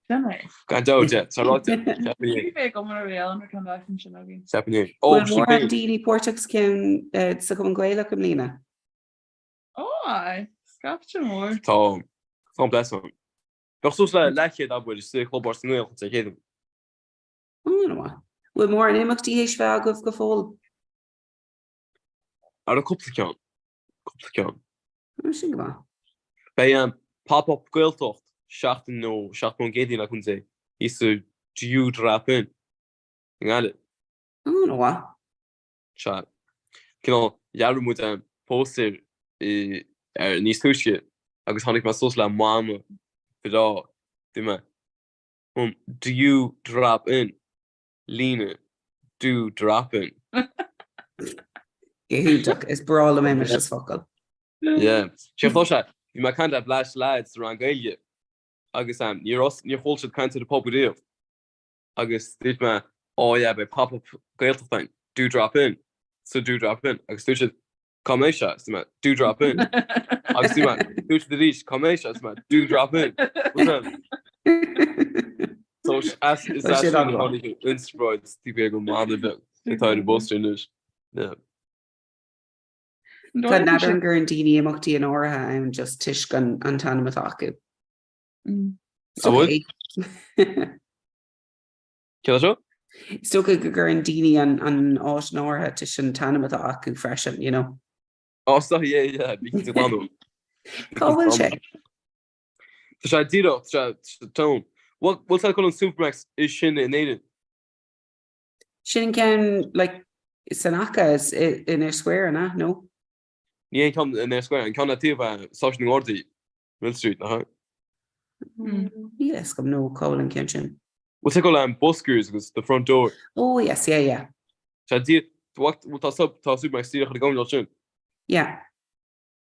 B: Sin é.
F: Gan dabht, yeah, tá ráite.
B: Ní bheidh agam ar réal an ceann leis sin againn.
F: Ceapaim é. Ó,
G: Bhfuil
F: sin
G: mórán
F: féin.
G: daoine páirteach sa cheann sa Chumann Gaelach i mbliana?
B: Ó, aye, scaifte mór.
F: Tá, tá an bless ann. Bheadh suas le leathchéad abair sa Chlub Ársa na nGael Dé Céadaoin.
G: Ó, an-mhaith. Bhfuil mórán imeachtaí théis bheith agaibh go fóill?
F: Ara cúpla ceann. Cúpla ceann.
G: Ó, sin go maith.
F: Beidh an Pop-Up Gaeltacht seachtain nó seachtain ón gCéadaoin le cúnamh Dé thíos sa Dew Drop Inn i nGaillimh.
G: Ó, an-mhaith.
F: Sea. Cineál, dhear muid an póstaer ar níos túisce agus tháinig mé suas le mana breá, dúirt mé, an Dew Drop Inn. líne do drop in.
G: Go hiontach, is breá liom é is focal.
F: Yeah. Sé tá sé, bhí mé ag caint le bleaist lads sa rang Gaeilge agus um, níor os- níor chuala siad caint ar an pub riamh. Agus dúirt mé, oh yeah, beidh pop-up Gaeltacht ann, do drop in. So do drop in. Agus dúirt siad, Cá mbeidh sé? Is mé, do drop in. Agus dúirt mé, dúirt siad arís, cá mbeidh sé? Is mé, do drop in. So is as is as sin a tháinig an inspioráid taobh thiar den mana bheag atá ar an bpóstaer anois. Yeah.
G: Tá n'fheadar an gcuireann daoine imeachtaí in áirithe ann just toisc an an t-ainm atá acu.
F: An bhfuil? Céard é seo?
G: Is dócha go gcuireann daoine an an áit in áirithe toisc an t-ainm atá acu freisin, you know.
F: Ó, sorry, yeah, yeah, bí cinnte glanadh.
G: Cá bhfuil sé?
F: Tá sé díreach, tá sé sa town. Bhfuil bhfuil sé chun an Supermacs is sine in Éirinn?
G: Sin an ceann, like, san aice is in Eyre Square, an ea? No?
F: Ní an ceann in Eyre Square, an ceann le taobh Stáisiún na nGardaí. Mill Street, nach ea?
G: Níl a fhios agam nó cá bhfuil an ceann sin.
F: Bhfuil sé go le Buskers agus The Front Door.
G: Oh yes, yeah, yeah.
F: Tá díreach, tá sub, tá Supermacs díreach ar an gcoirnéal sin.
G: Yeah.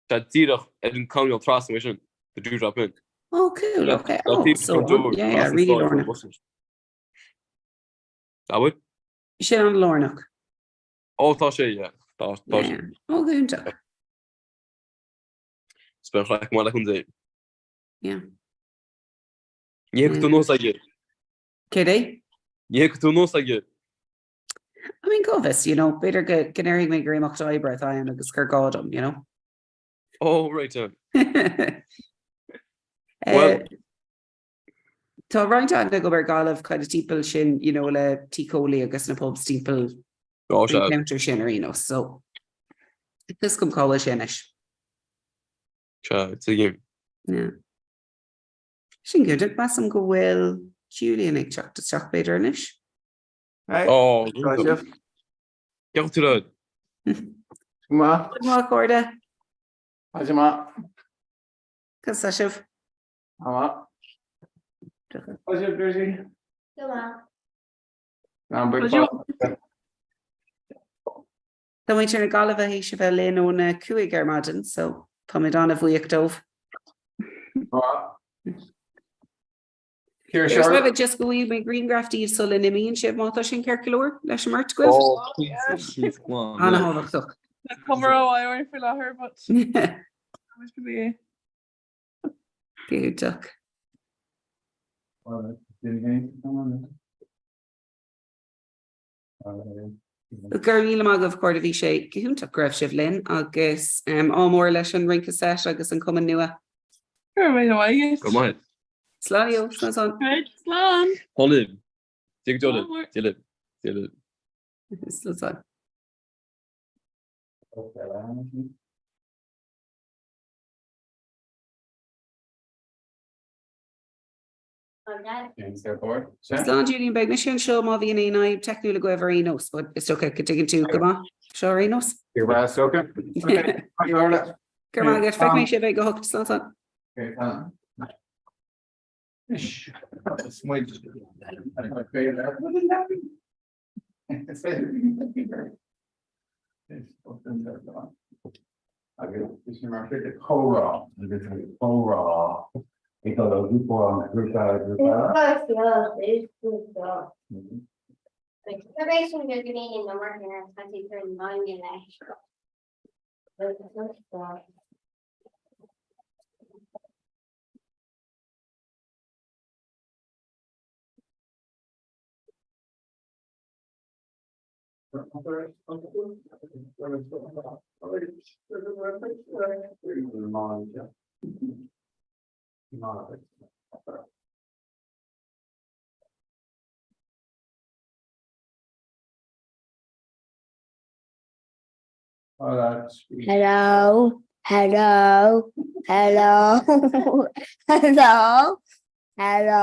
F: Tá díreach ar an gcoirnéal trasna uaidh sin, The Dew Drop Inn.
G: Oh cool, okay. Oh, so, yeah, yeah, really lárnach.
F: Tá bhfuil?
G: Sin an-lárnach.
F: Ó, tá sé, yeah. Tá, tá sé.
G: Oh, go hiontach.
F: Is beidh an chraic maith le cúnamh Dé.
G: Yeah.
F: Ní thiocfaidh tú anuas aige.
G: Céard é?
F: Ní thiocfaidh tú anuas aige.
G: I mean, cá bhfios, you know, b'fhéidir go go ndéarfaidh mé gur imeacht oibre atá ann agus gur gá dom, you know.
F: Oh, right, yeah. Well,
G: Tá roinnt aithne agam ar Ghaillimh kind of timpeall sin, you know, le Tí Chóilí agus na pubs timpeall
F: Ó,
G: an
F: sea.
G: ceantar sin ar aon nós, so fios agam cá bhfuil sé anois.
F: Sea, tuigim.
G: Yeah. Sin go Measaim go bhfuil Julian ag teacht isteach b'fhéidir anois.
L: Hey.
F: Ó,
L: Tá sibh.
F: Ceapadh tú le.
L: Maith.
G: Maith cairde.
L: Tá maith.
G: Cad tá sibh?
L: Tá sibh busy?
H: Go maith.
G: Tá muintir na Gaillimhe théis a bheith linn óna 5 ar maidin so táimid an-bhuíoch dóibh. Ar just go bhfaighidh mé grianghraf díobh sula n-imíonn sibh má tá sin ceart go leor leis an mbeirt agaibh. An-thábhachtach.
B: Cuma ó faoi láthair but
G: Iontach.
C: Go raibh míle maith agaibh, a chairde, bhí sé go hiontach go raibh sibh linn agus ádh mór leis an rince seit agus an cumann nua.
T: Go raibh míle maith agat.
F: Go maith.
C: Slán leo, slán slán.
T: Right, slán.
F: Slán libh. Dia go deo libh. Dia libh. Dia libh.
C: Slán slán. Slán Julian, beidh mise anseo má bhíonn aon fhadhb teicniúil agaibh ar aon nós, but is dócha go dtuigeann tú go maith seo ar aon nós.
V: Go maith, is dócha.
C: Go raibh maith agat, feicfidh mé sibh ag a hocht, slán slán.
V: Is muid. Agus is mar chuid de chomhrá agus comhrá ag dul ó ghrúpa amháin go grúpa eile grúpa eile.
W: Hello, hello, hello, hello, hello,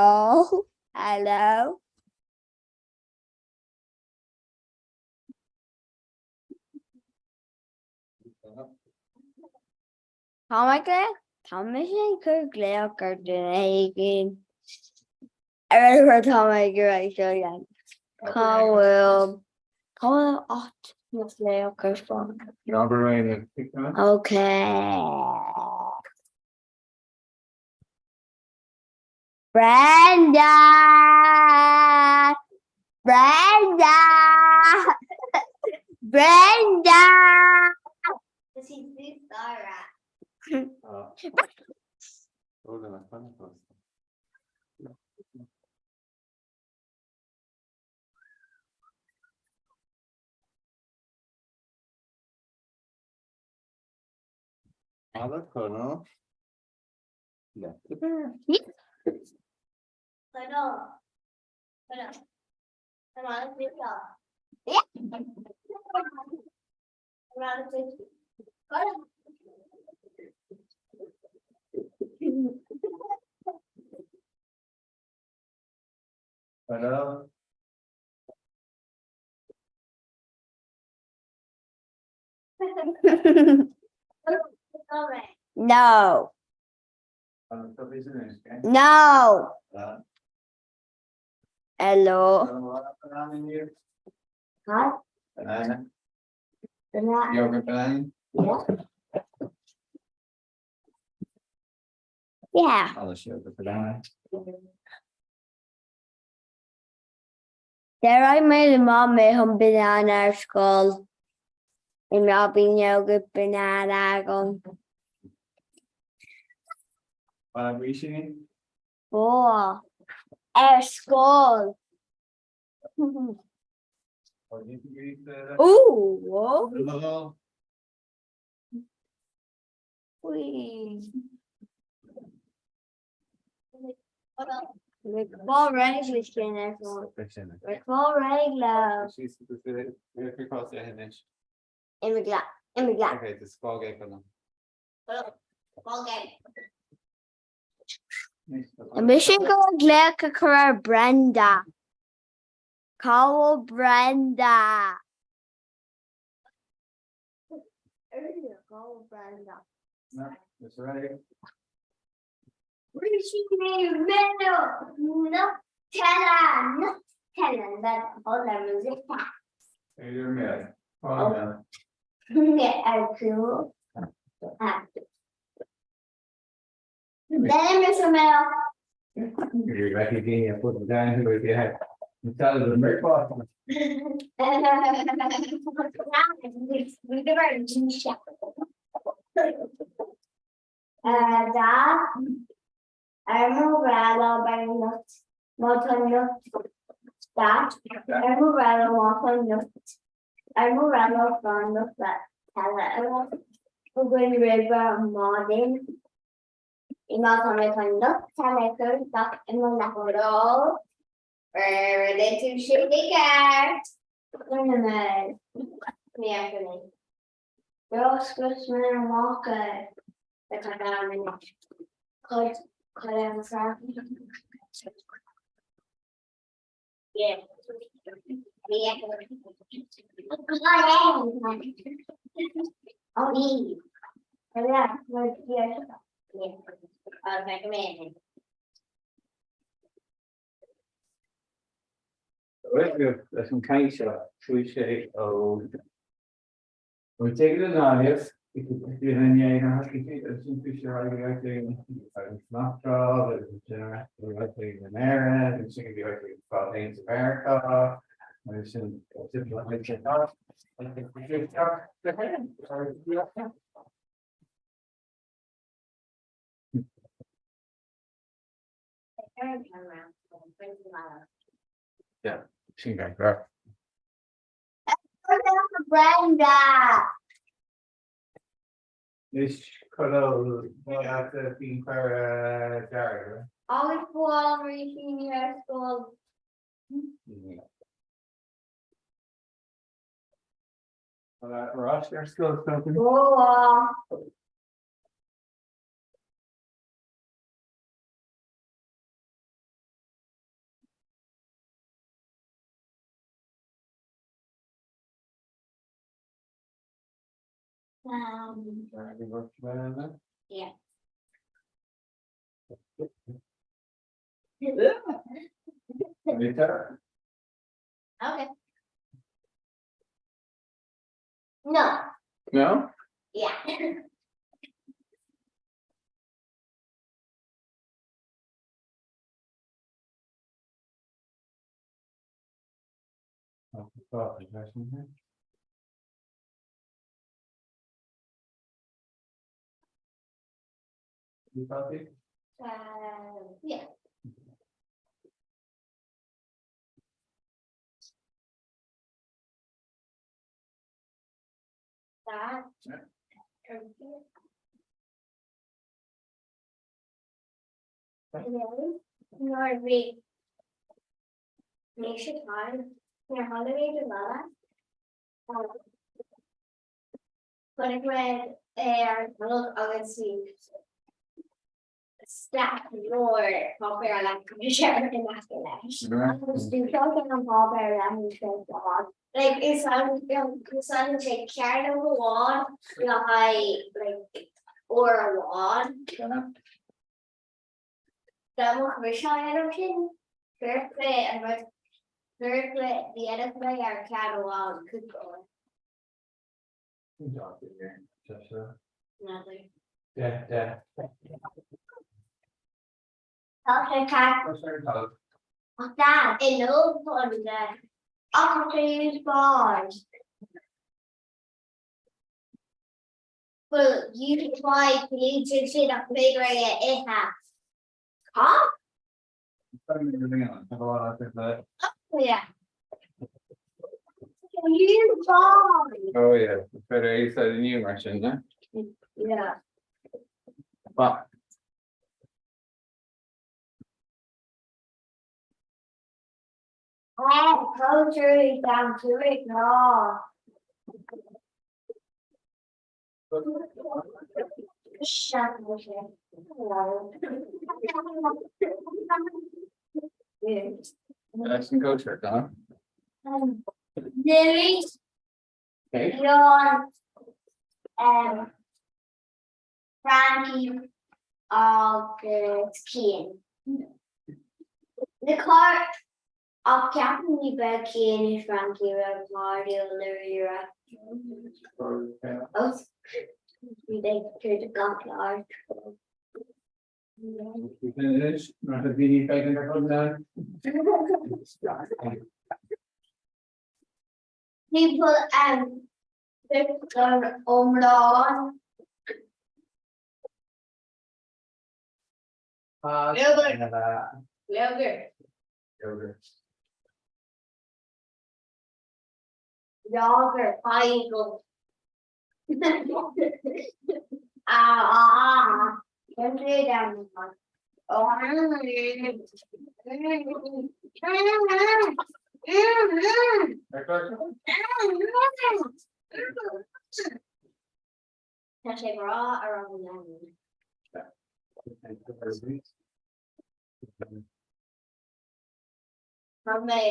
W: hello. Tá mé ag glaoch, tá mise ag cur glaoch ar duine éigin. Ar aon tá mé ag iarraidh seo a dhéanamh. Cá bhfuil, cá bhfuil áit le glaoch ar fán? Okay. Brenda! Brenda! Brenda!
V: Hello.
W: No. No. Hello. Huh?
V: Banana.
W: Banana.
V: Yogurt banana.
W: Yeah.
V: Alice yogurt banana.
W: Déarfaidh mé le Mamaí chun banana ar scoil. Ní bhíonn yogurt banana agam. Bua. Ar scoil. Ooh. Whee. Fáil réidh le sin ar fáil. Fáil réidh le. Imigh leat, imigh leat.
V: Okay, just fág é for now.
W: Fág é. Tá mise ag dul glaoch a chur ar Brenda. Cá bhfuil Brenda? Cá bhfuil Brenda?
V: No, it's alright.
W: Dad, ar mo bhreithlá beidh nut, má tá nut, Dad, ar mo bhreithlá má tá nut. Ar mo rannóg gan lucht eile againn roimh maidin. I má tá mé chun lucht eile a chur isteach i mo leabhrán. Rinne tú sin i gceart. Rinne mé. Ní fheicim é. Scrios mé amach é. Cuid cuid an
V: Leis an chaint seo, chuaigh sé ó Ó dtig le Gaillimh, bhí an ndiaidh ar thosaigh siad agus sin chuaigh sé ar aghaidh go áit éigin agus san Astráil agus ansin ar ais go áit éigin in Éirinn agus ansin go dtí áit éigin fad féin sa Mheiriceá agus sin Yeah, sin go.
W: Brenda!
V: Anois cuireadh bíonn cuireadh dearg.
W: Agus bhuail rísíní ar scoil.
V: Ar ar scoil
W: Bhuail. Um, yeah. Okay. No.
V: No?
W: Yeah. Uh, yeah. That. Yeah. Nuair bhí mise ann, nuair tháinig mé go bhaile, chonaic mé é ar an talamh agus bhí stack mór páipéar le cur in aice leis. Agus bhí seo an páipéar le sé Like úsáideann sé cearnóg amháin le haghaidh like uair amháin. Dá mbeadh mise á dhéanamh sin, chuirfeadh mé an rud, chuirfeadh mé, dhéanfadh mé ar cheann amháin cúpla uair. N'fheadar. Tá sé ceart. Ach Dad, inniu tá an de. Ach tá sé use bád. Bhuel, you can try ciallaíonn sin nach féidir é a ithe. Cá? Oh yeah. Use bád.
V: Oh yeah, better é sa inniu mar sin, ne?
W: Yeah.
V: Ba.
W: Eh, culture down to it, no.
V: Leis an gcóisir, tá?
W: Lily, Leon, um, Frankie agus Cian. Na car Ach ceapaim ní bheadh Cian is Frankie ró-chairdiúil dáiríre. Os bhí tríd gach áit. Timpeall an iomlán.
B: Leogur.
V: Yogurt.
W: Lager Feigl. Ah, Tá sé breá ar an leanúint. Tá mé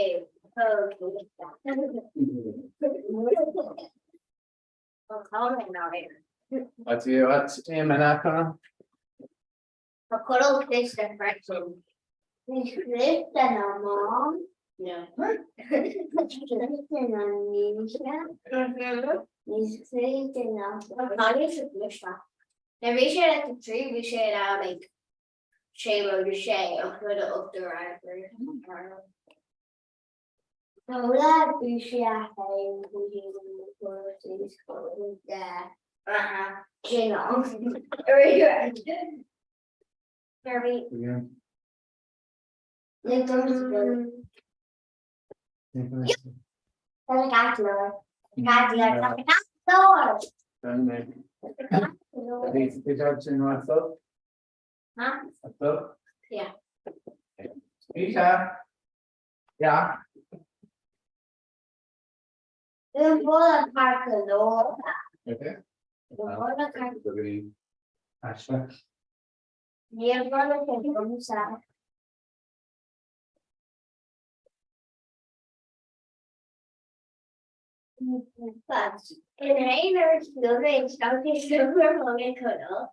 W: Tá Conall cliste freisin. Níos cliste ná Mam. Níos cliste ná Naoise. Níos cliste ná Tá Nuair bhí sé like 3 bhí sé in ann like sé nó sé ach rud a 80 ar Bhí sé a haon
V: Yeah.
W: An bhfuil ceart go leor?
V: Okay.
W: An bhfuil ceart? Níor bhfuil sé agamsa. In aon uair shiúil mé isteach i seomra ranga Conall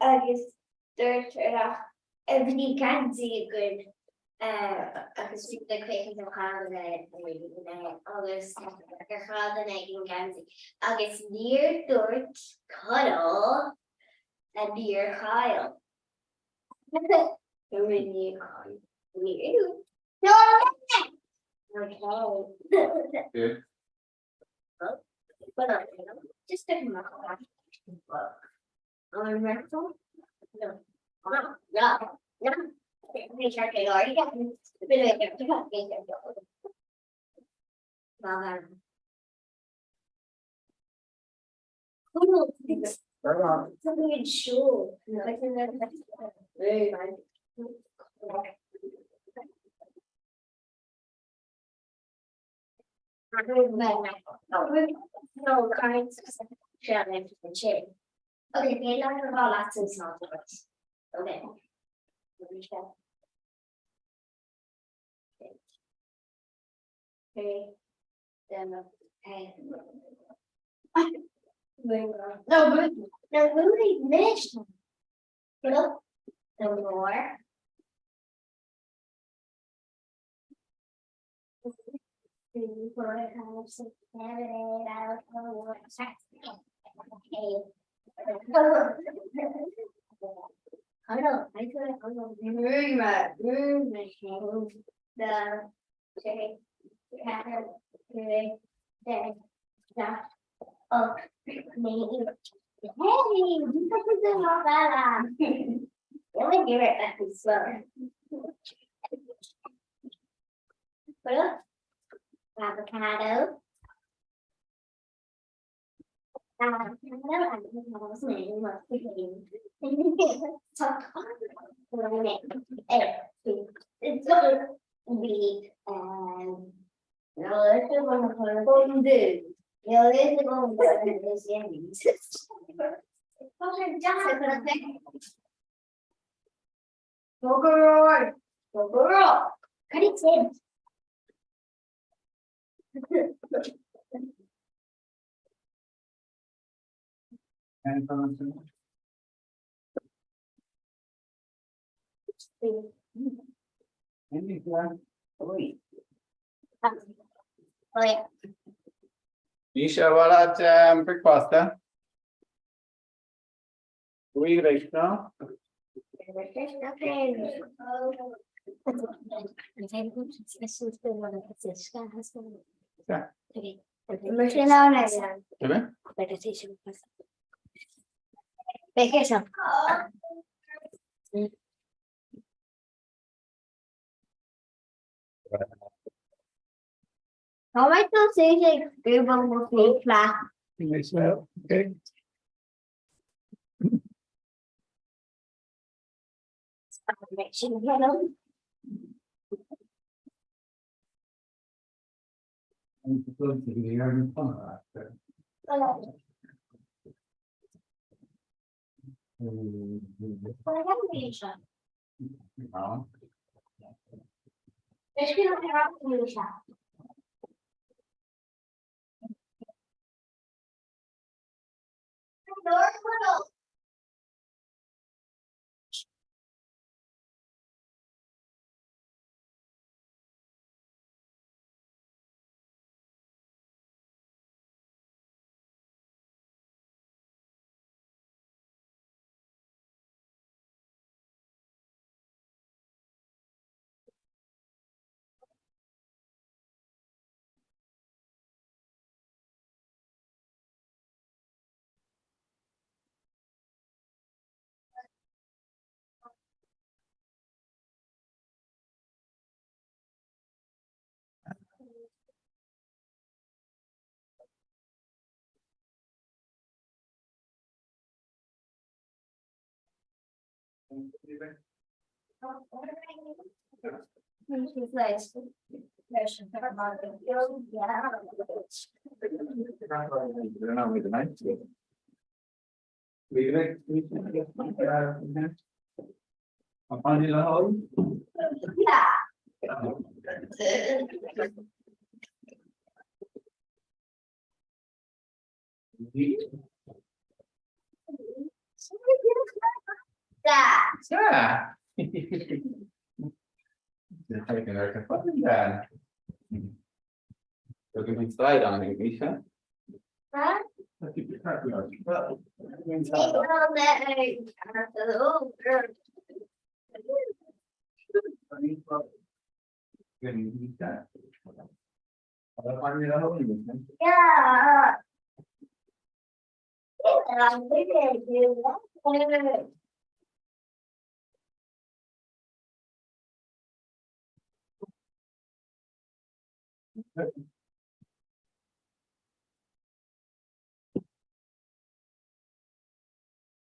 W: agus dúirt nach bhí geansaí againn agus bhí like féachaint ar chaill duine agus ar chaill duine ag an geansaí agus níor dúirt Conall a níor chaill. Níor chaill. Níor dúirt. Okay. Just a Okay, bhí le rá leat sin sná Okay. No, bhuaigh mise. The more. Avocado.
V: Bhí sé bhfuil bricfeasta. Bhí ná?
W: Tá mé tosaithe ag scuabadh mo cúpla.
A: Nice well, okay.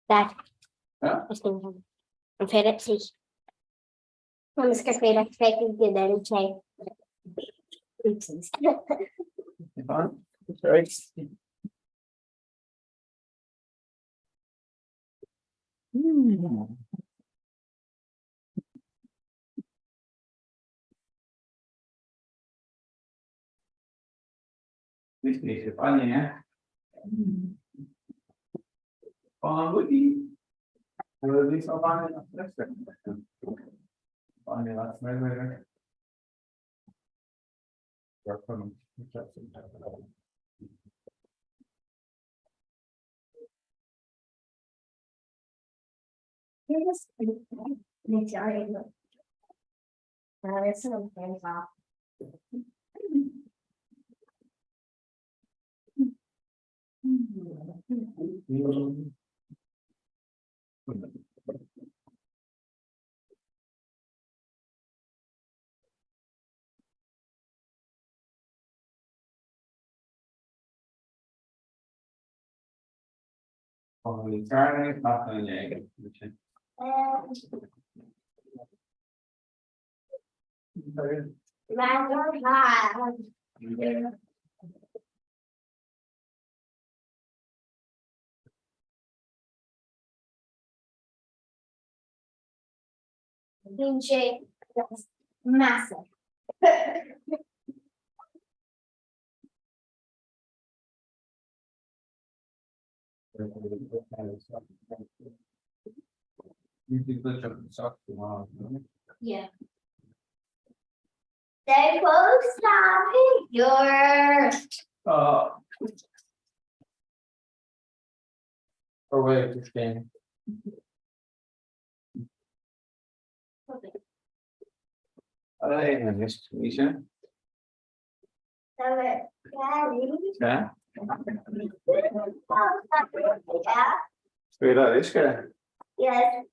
A: Dad. An féidir sí. Agus gur féidir féidir go ndéanann sé. Bíonn sé massive. Yeah. They post a picture.
V: Uh, or wait, this game.
W: Yes,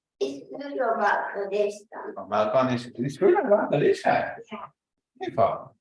V: Cén fáth?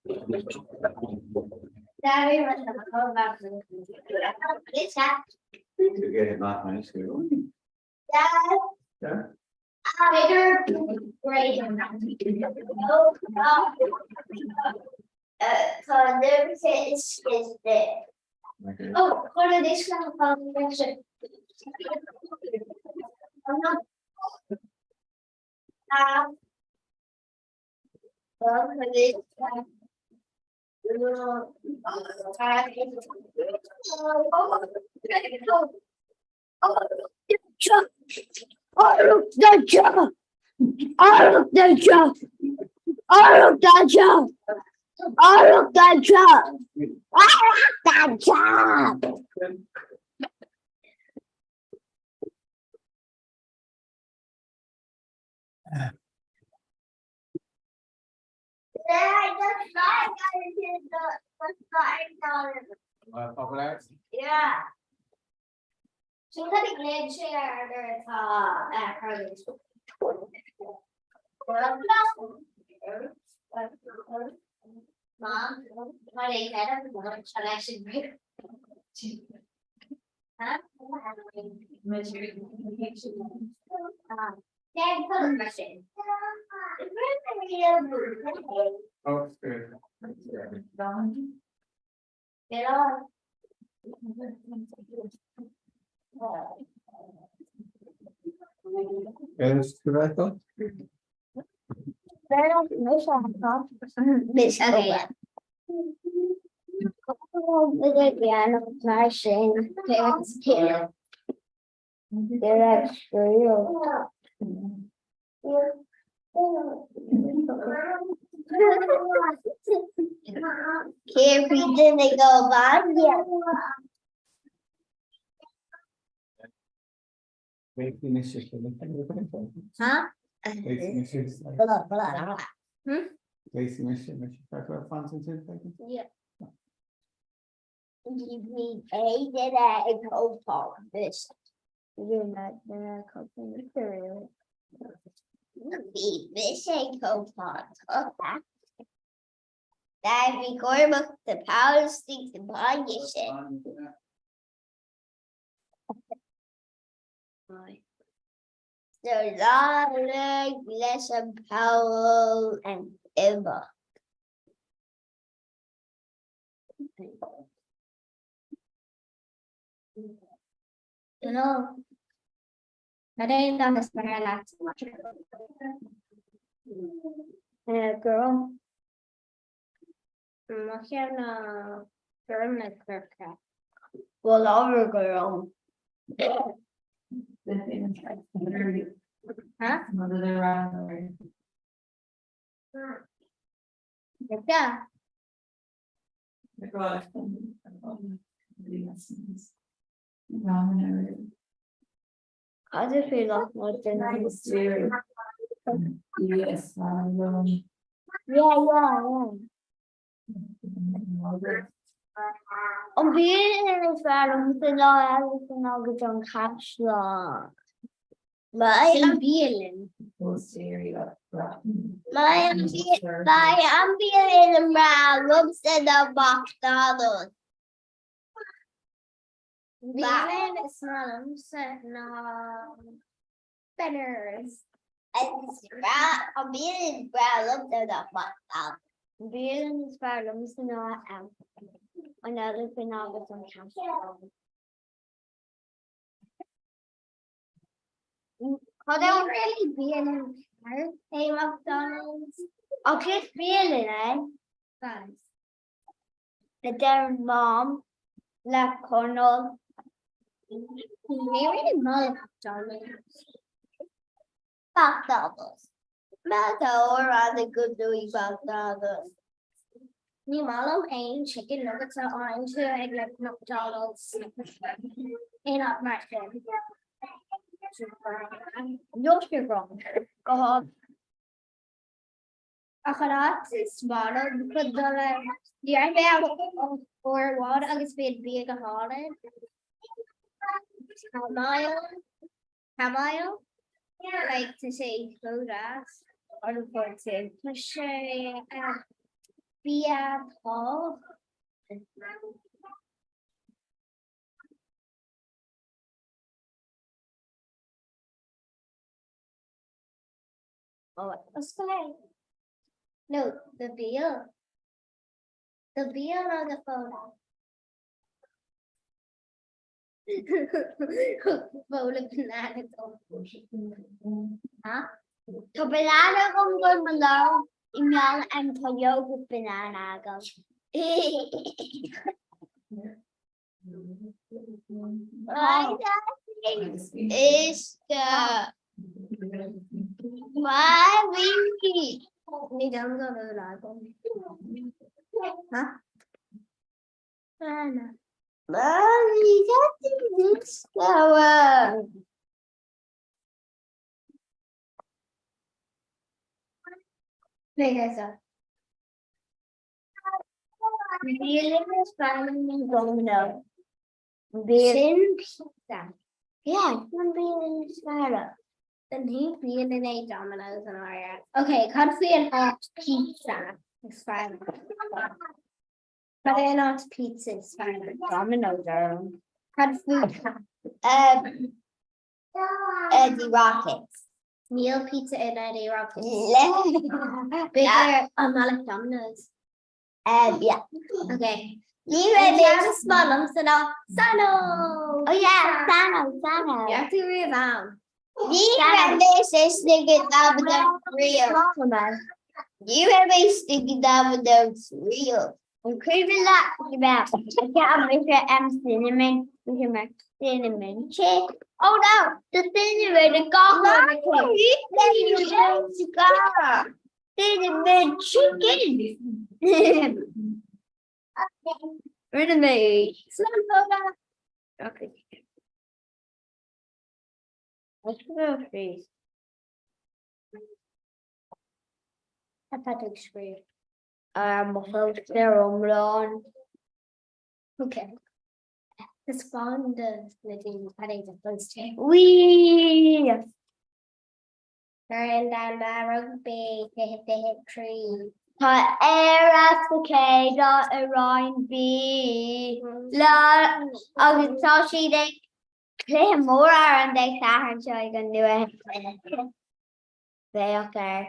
W: Yeah. Sin cad a ghlaonn sé air nuair atá
V: Is correct?
W: Bhí mise ag cóipeáil tusa. Dar bhí Cormac de Paul istigh sa bhaile sin. So labhair leis an Paul and imeacht.
D: Hello. Cad é an dath is fearr leat? Gorm. Mo cheann ná gorm nó corcra.
W: Bhuel ábhar gorm.
D: Yeah.
W: Cad é faoi loch Yeah, yeah, yeah. An bialann is fearr liomsa ná Alison agus an Caisleán. An bialann. An bialann is breá liomsa ná McDonald's.
D: Bialann is maith liomsa ná Benners.
W: An bialann is breá liomsa ná McDonald's.
D: An bialann is fearr liomsa ná an Elephant agus an Caisleán.
W: Cad é an really bialann é McDonald's? Ach is bialann é. A deir Mam le Conall.
D: Ní really maith liom McDonald's.
W: McDonald's. Má tá uair go dtí McDonald's.
D: Ní maith liom aon chicken nuggets a fhaigheann tú ag like McDonald's. Aon áit mar sin.
W: Níl sé wrong. Go háirithe.
D: Ach an áit is maith liom chun dul ann, ní raibh mé ann uair amháin agus bhí an bia go hálainn. Chamomile, chamomile, like tá sé chomh deas. Tá sé Bia tá. Oh, oscail. No, the béal. The béal nó the phone. Bóla banana dom. Ha? Tá banana agam go mo ló i meall an tá yogurt banana agam. Uisce. Ní dom go bhfuil agam. Ha? Banana. Sin pizza. Yeah, sin bialann is fearr. An bialann é Domino's an áirithe. Ok, cad faoi an áit pizza is fearr? Cad é an áit pizza is fearr? Domino's orm. Cad faoi um, Eddie Rockets? Níl pizza in Eddie Rockets. B'fhéidir an maith leat Domino's. Um, yeah. Okay. Ní raibh mé is maith liomsa ná Sano! Oh yeah, Sano, Sano. Yeah, tú riamh ann. Ní raibh mé istigh i Domino's riamh. Ní raibh mé istigh i Domino's riamh. An cuimhin leat go raibh ceann mise am cinnamon mise mar cinnamon chick. Oh no, the cinnamon the gach Cinnamon chicken. Rinne mé slán Okay. Let's go freeze. Tá tú ag scríobh. Ar mo chóipleabhar iomlán. Ok. Taispeáin do na daoine cad é do phost. Whee! Corn Domhanda Rugbaí 2023. Tá Éire sa chéad áit i Roinn B le agus tá siad ag cluiche mór ar an Dé Sathairn seo ag an Nua-Shéalainn. Féach air.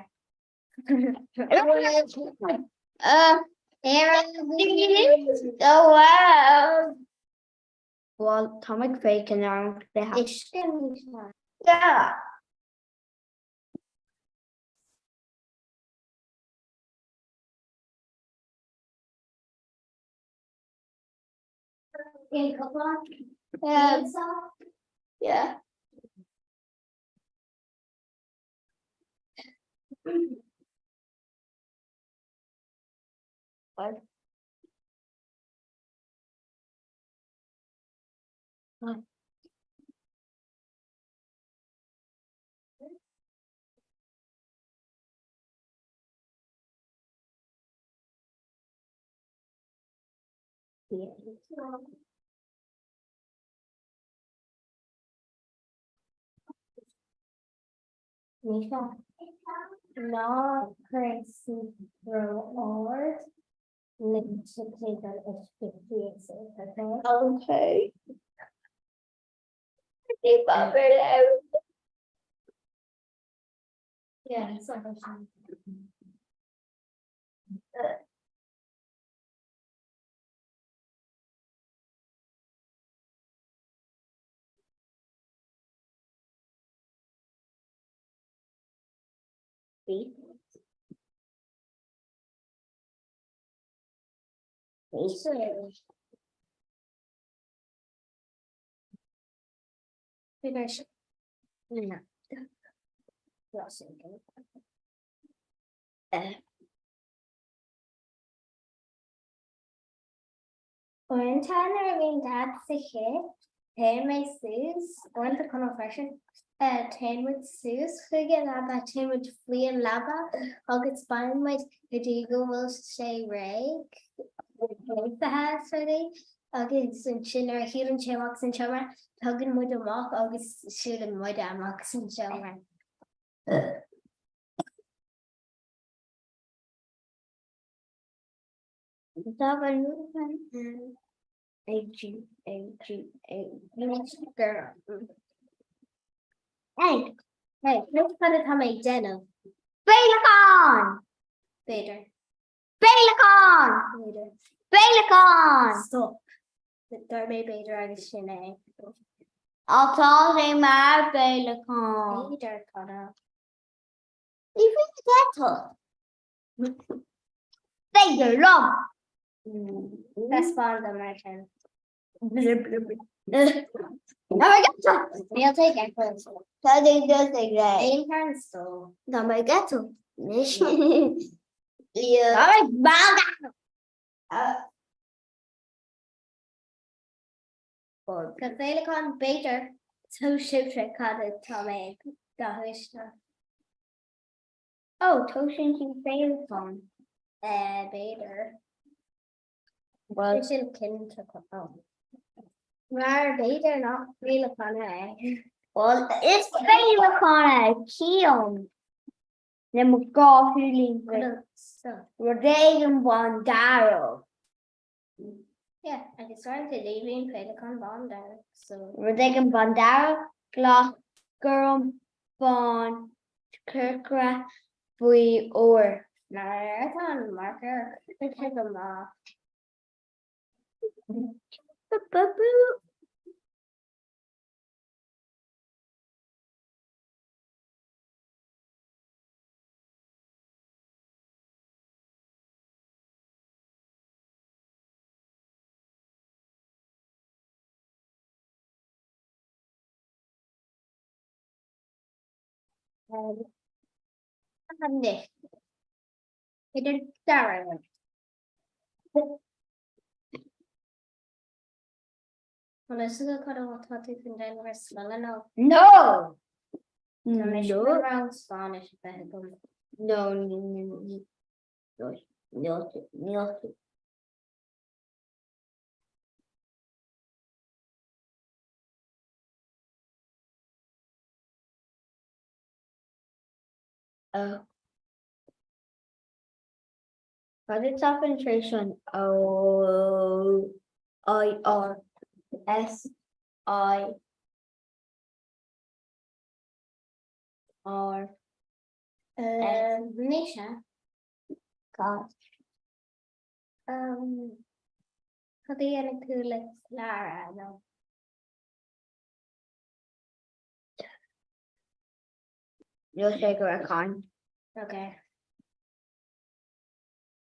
D: Bhuel, tá mé ag féachaint ar an chluiche. Uisce níos fearr. Yeah. Yeah. What? What? Yeah. Misha, ná cuir suas ró-ard le tiocfaidh an uisce síos, okay? Okay. Ní bobber lew. Yeah, it's like B. Uaireanta nuair a bhíonn Dad sa chith, téann mé suas, uaireanta Conall freisin, téann muid suas chuig an leaba, téann muid faoi an leaba agus fanann muid go dtí go bhfuil sé réidh, léasaithe is rudaí, agus ansin nuair a shiúlann sé amach as an seomra, tagann muid amach agus siúlann muide amach as an seomra. A G A G A Girl. Hey, hey, cad atá mé ag déanamh? Féileacán! B'fhéidir. Féileacán! B'fhéidir. Féileacán! Stop. Dúirt mé b'fhéidir agus sin é. Ach tá sé mar féileacán. B'fhéidir, Conor. Ní féidir eitilt. Féidir liom! Taispeáin dom mar sin. Níl tú ag eitilt. Tá tú just ag rá. Aon ceann stól. Tá mé ag eitilt. Tá mé ag magadh! Tá féileacán b'fhéidir tomhais sibhse cad atá mé ag dathú isteach. Ó, tomhaiseann sí féileacán. B'fhéidir. Bhuel sin cinnte Mar b'fhéidir nach féileacán é. Bhuel is féileacán é, tchím le mo dhá shúilín rud éigin bándearg. Yeah, agus uaireanta ní bhíonn féileacán bándearg, so. Rud éigin bándearg, glas, gorm, bán, corcra, buí, ór. Mar atá an marker, tá go maith. Anois, idir dara rud. An fhios agat cad atá tú chun déanamh ar scoil nó? No! Tá mé chun rang Spáinnis a bheith agam. No, no, no. Cad atá tar éis an O I R S I R S Mise. Cad a dhéanfaidh tú le Clara nó? Níl sé go raibh caint. Ok.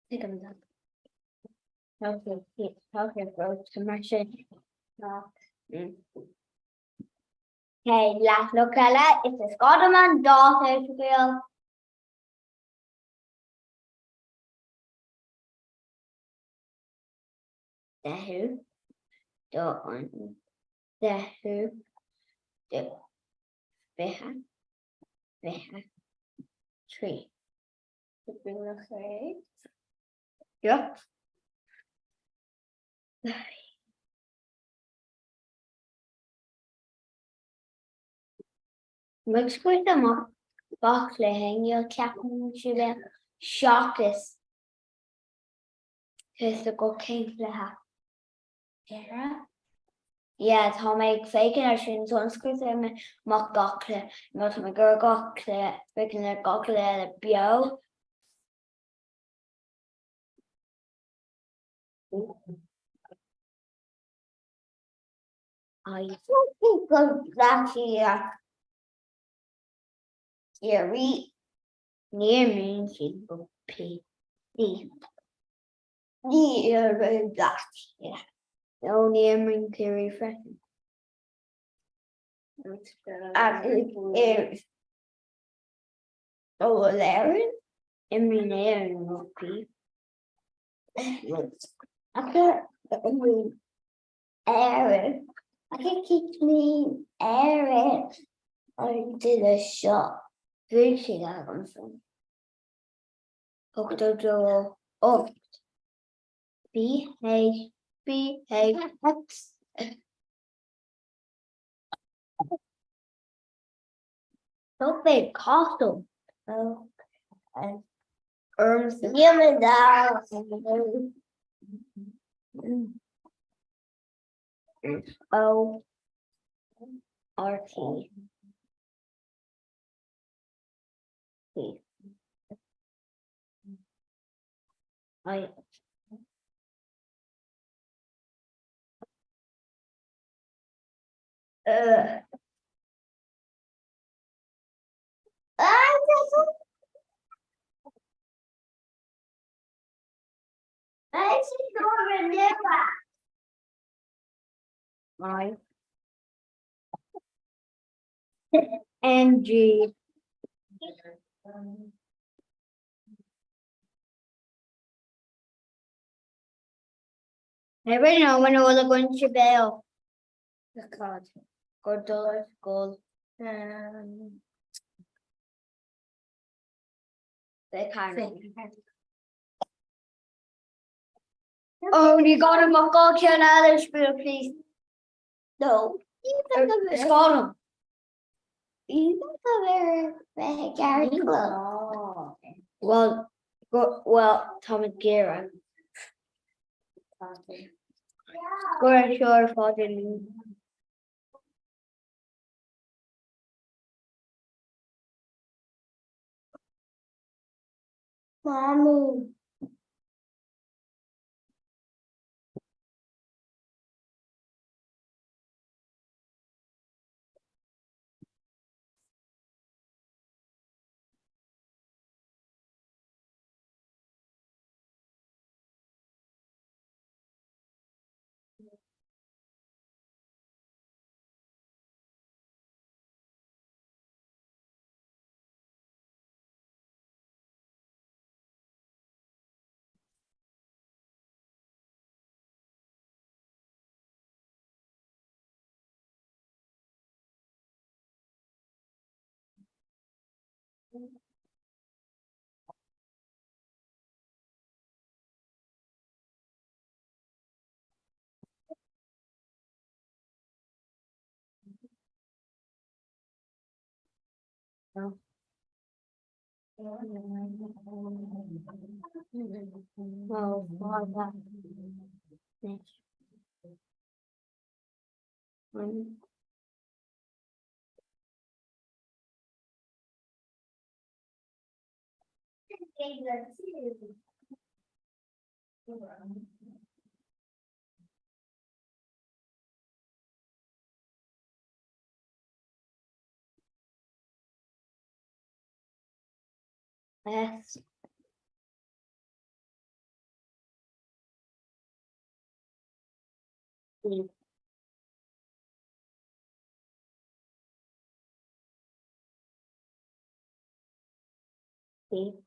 D: Tuigim dat. Tá sé tá sé breoite mar sin. Tá. Hey, leathanach eile, is is gá dom an dáta a fháil. Deichiú do an deichiú do 20 23. Yep. Muid scaoilte amach gach cluiche inniu ceapaim sibh seachas Cé go cén cluiche? Deireadh? Yeah, tá mé ag féachaint ar sin so an scaoilte amach gach cluiche nó tá mé ag iarraidh gach cluiche féachaint ar gach cluiche eile beo. I think go Bleá Ciarraí ní imríonn siad rugbaí. Ní imríonn Bleá Cliath. Nó ní imríonn Ciarraí freisin. Agus ó bhfuil Éirinn? Imríonn Éirinn rugbaí. Ach imríonn Éirinn. Ach imríonn Éirinn an duine seo. Bhuaigh siad agamsa. 82 8. B H B H X. Don't be costume. O R T T I Uh. I N G Never know when all are going to bail. The card. Go dollar goal. Um, the card. Oh, you got him a goal can other spiel, please. No. It's got him. Well, well, Thomas Gearan. Go sure for Mommy. No. Well, why that? One. S E E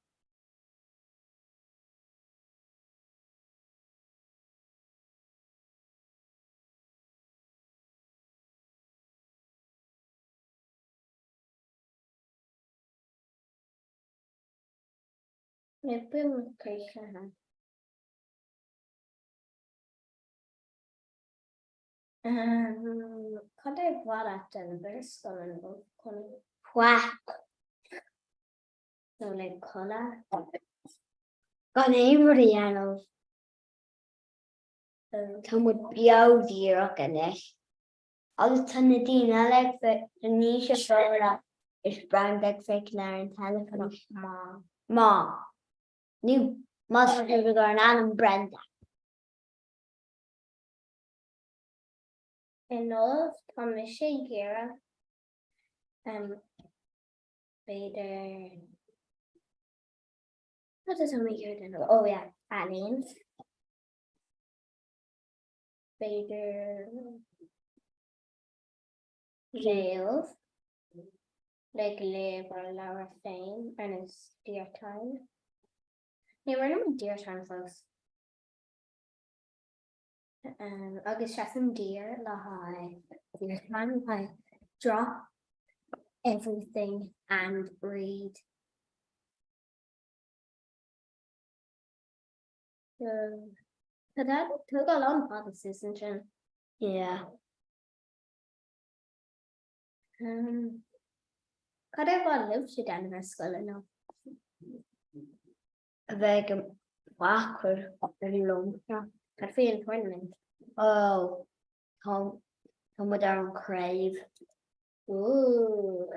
D: Cad ar mhaith leat déanamh ar scoil inniu Faic. Nó le codladh. Gan aon rud a dhéanamh. Tá muid beo díreach anois. Agus tá na daoine eile ag féachaint, Naoise Fódhla is Brenda ag féachaint ar an teilifís. Má. Nó más rud gur an ainm Brenda. Inniu tá mise ag iarraidh b'fhéidir cad atá mé ag iarraidh déanamh? Oh yeah, ealaín. B'fhéidir léamh, like léamh ár leabhar féin ar nós Dear Time. Ní rinne muid Dear Time fós. Um, agus seasann Dear le haghaidh Dear Time le haghaidh Drop Everything and Read. So, Tá dad ag tógáil an-fhada suas ansin. Yeah. Um, cad ar mhaith libhse déanamh ar scoil inniu? A bheith ag. Backward liomsa. Cad faoi an tournament? Oh, tá tá muid ar an craobh. Ooh.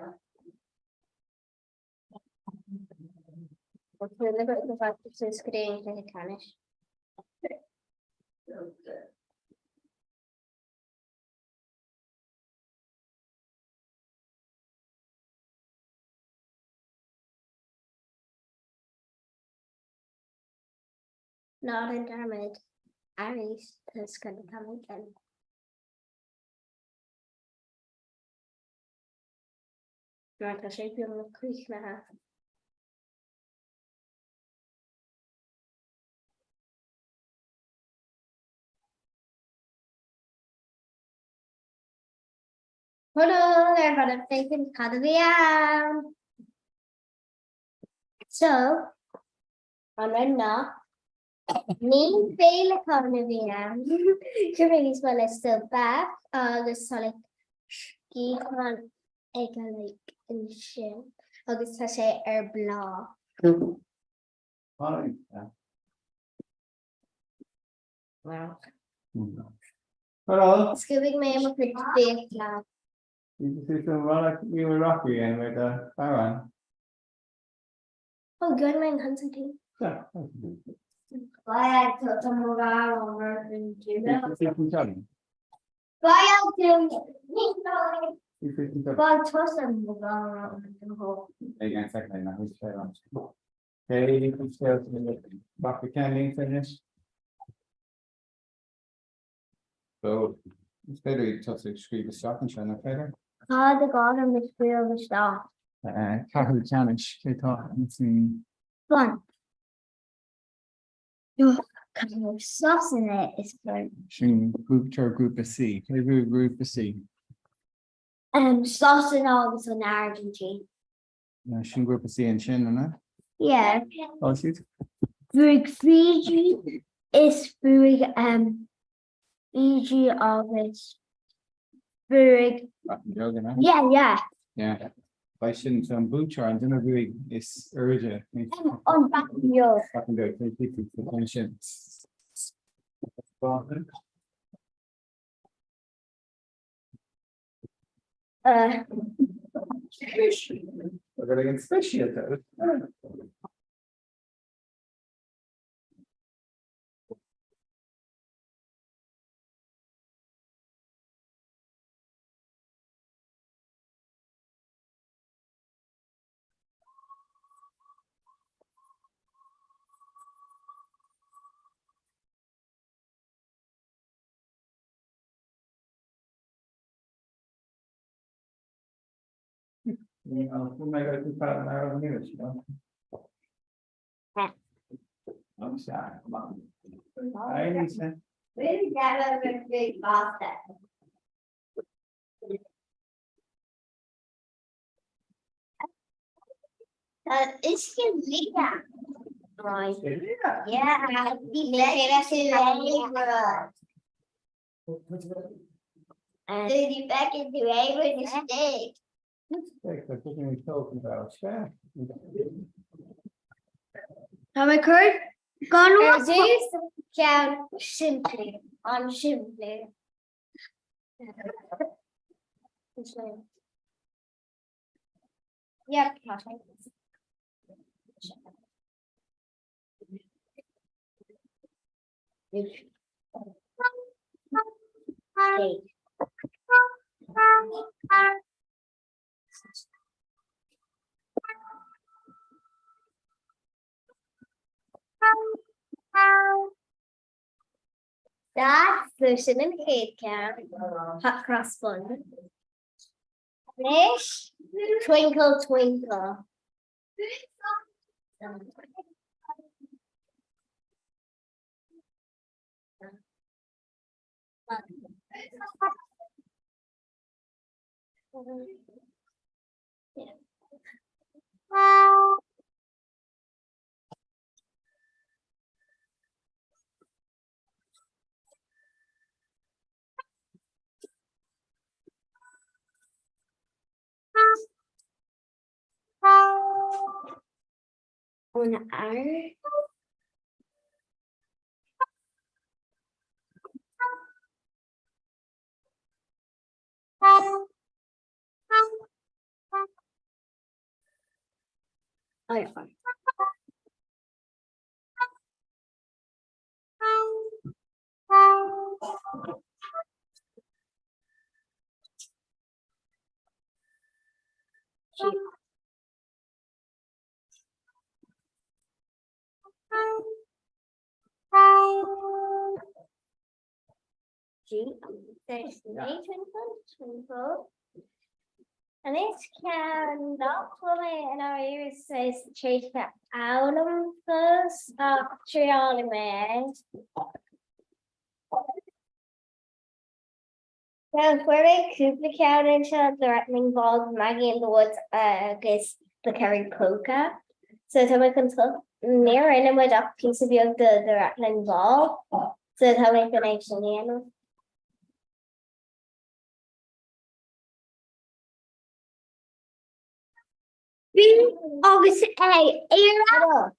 D: Ná déan dearmad arís toisc go dtáimid linn. Mar tá sé beagnach críochnaithe. Hello ar fad ag féachaint cad a bhí ann. So, an rud ná, ní féileacán a bhí ann. Sure níos mó le so beach agus tá like sciathán aige like ansin agus tá sé ar bláth. Wow.
V: Hello.
D: Scuabfaidh mé mo chuid fiacla.
V: We were rocky and with the Baron.
D: Oh, gheobhaidh mé an consairtín.
V: So, is féidir tusa ag scríobh isteach anseo, nach féidir?
D: Cad atá orm a scríobh isteach?
V: Ceathrú ceannais, cé tá ansin?
D: Bun. Sasana is bun.
V: Sin buaiteoir Grúpa C. Cé bhuaigh Grúpa C?
D: Sasana agus an Airgintín.
V: Sin Grúpa C ansin, an ea?
D: Yeah.
V: Tá siad?
D: Bhuaigh Fiji is bhuaigh Fiji agus bhuaigh.
V: Breatain Bheag, an ea?
D: Yeah, yeah.
V: Yeah. Beidh sin so an buaiteoir, an duine a bhuaigh is airde.
D: An Bhreatain Bheag.
V: Breatain Bheag, cé cé sin? Rud éigin speisialta.
D: Tá uisce liath. Right. Yeah. Tá mé cur gan Ar dtús ceann simplí, an simplí. Yep, tá sé. That sin an chéad ceann hot cross bun. Anois twinkle twinkle. An fhear. Anois ceann nach bhfuil mé i ndáiríre tar éis a fhoghlaim fós ach triálfaidh mé é. So fuair mé cúpla ceann anseo, The Threatening Bog, Maggie in the Woods agus The Kerry Polka. So tá mé chun níor rinne muid ach píosa beag de The Rattling Ball, so tá mé chun é sin a dhéanamh. B agus A, Éire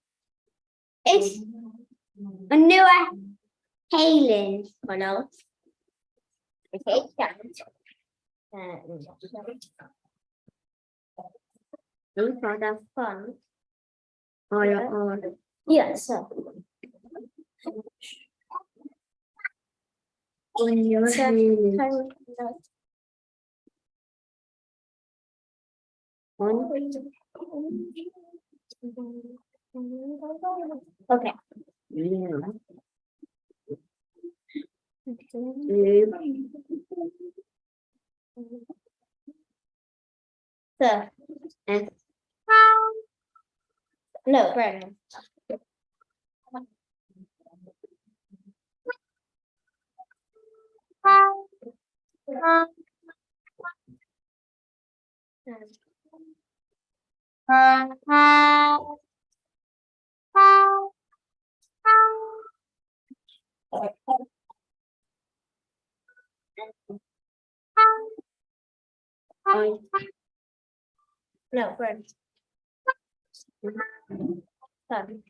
D: is an Nua Shéalainn Yeah, so. Okay. So, and no, Brennan. No, Brennan. Sorry.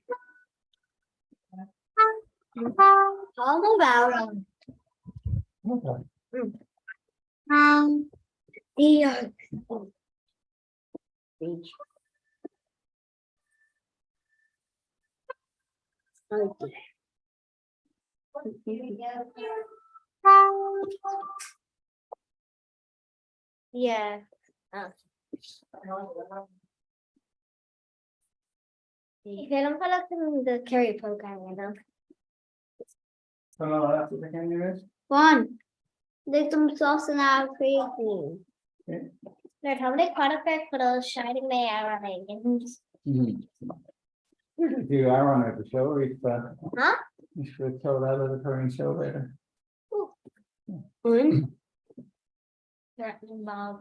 D: All about The Beach. Yeah. Oh. The Kerry program, One. Lig dom sos in am chríochnú. Nuair atá mé ag fanacht ar chodail seinnfidh mé amhrán éigin.
V: Do amhrán ar the show arís ba.
D: Huh?
V: Is rud ceol eile le cur an seó b'fhéidir.
D: Un. Bog.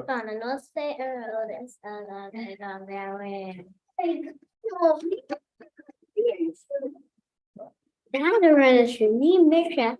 D: Fan an oste ar eolas a Ní mise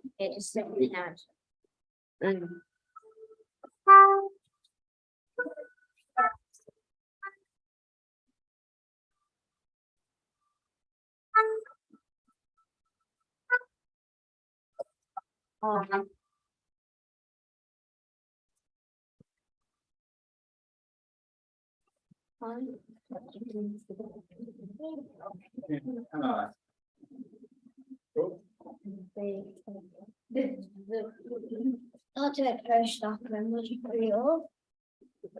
D: Tá tú ag cur isteach ar mo thriail.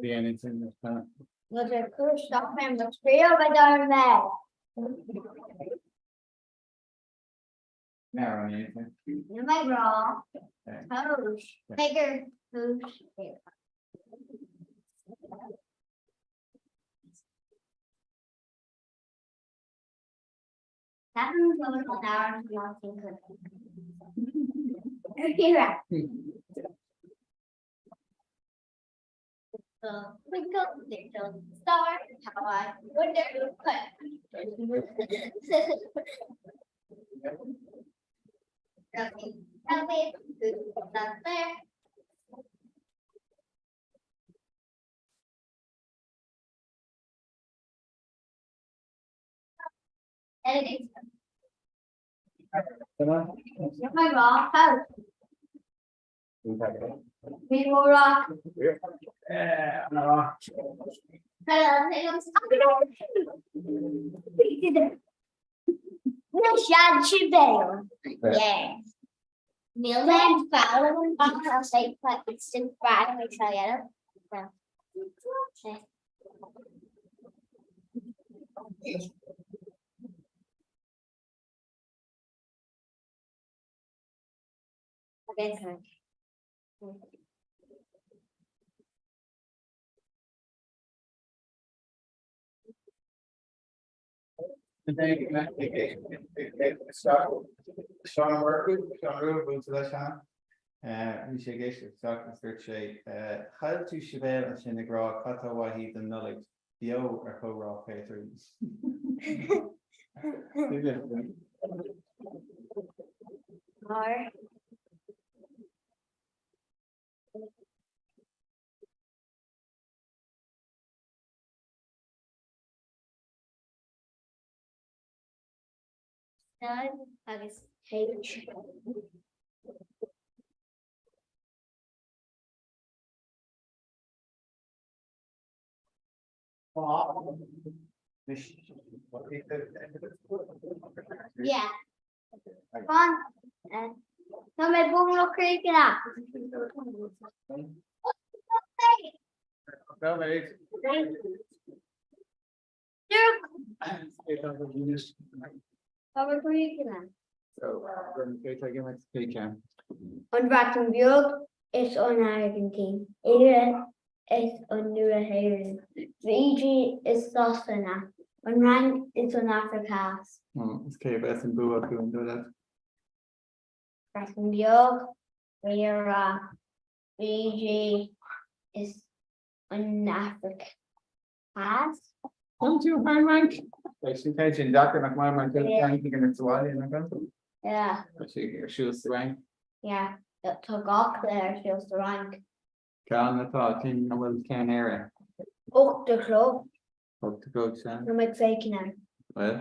V: Bhí anything like that.
D: Tá tú ag cur isteach ar mo thriail a dar mé.
V: Now anything.
D: Níl mé ag rá. Tomhais. Bigger tomhais. Twinkle little star, how I wonder Tell me who's up there. Editing. My raw house. Bhí mórán. Na sean sibéal. Níl mé ag foghlaim an
V: Seán Ó Murchú, Seán Rua, bhuail tú leis cheana. Bhí sé ag éisteacht isteach agus dúirt sé, Chaill tú Sibéal ansin ag rá cad tá uaithi don Nollaig beo ar Chomhrá Phéatairí.
D: Mar. Agus H. Yeah. Fan. Tá mé beagnach críochnaithe. Tá mé críochnaithe. An Bhreatain Bheag is an Airgintín, Éire is an Nua-Shéalainn, Fiji is Sasana, an Fhrainc is an Afraic Theas.
V: Is cé a bheas an bua acu an dóigh leat?
D: Breatain Bheag, Éire, Fiji is an Afraic Theas.
V: Tá tú thar an Fhrainc? Beidh sé tá sin deacair nach mbeidh mar tá Frainc ag imirt sa bhaile nach bhfuil?
D: Yeah.
V: Tá sé ar siúl sa Fhrainc.
D: Yeah, tá gach cluiche ar siúl sa Fhrainc.
V: Ceann atá cinn an bhfuil ceann Éire?
D: 8 a chlog.
V: 8 a chlog sea.
D: Tá mé ag féachaint air.
V: Bhfuil?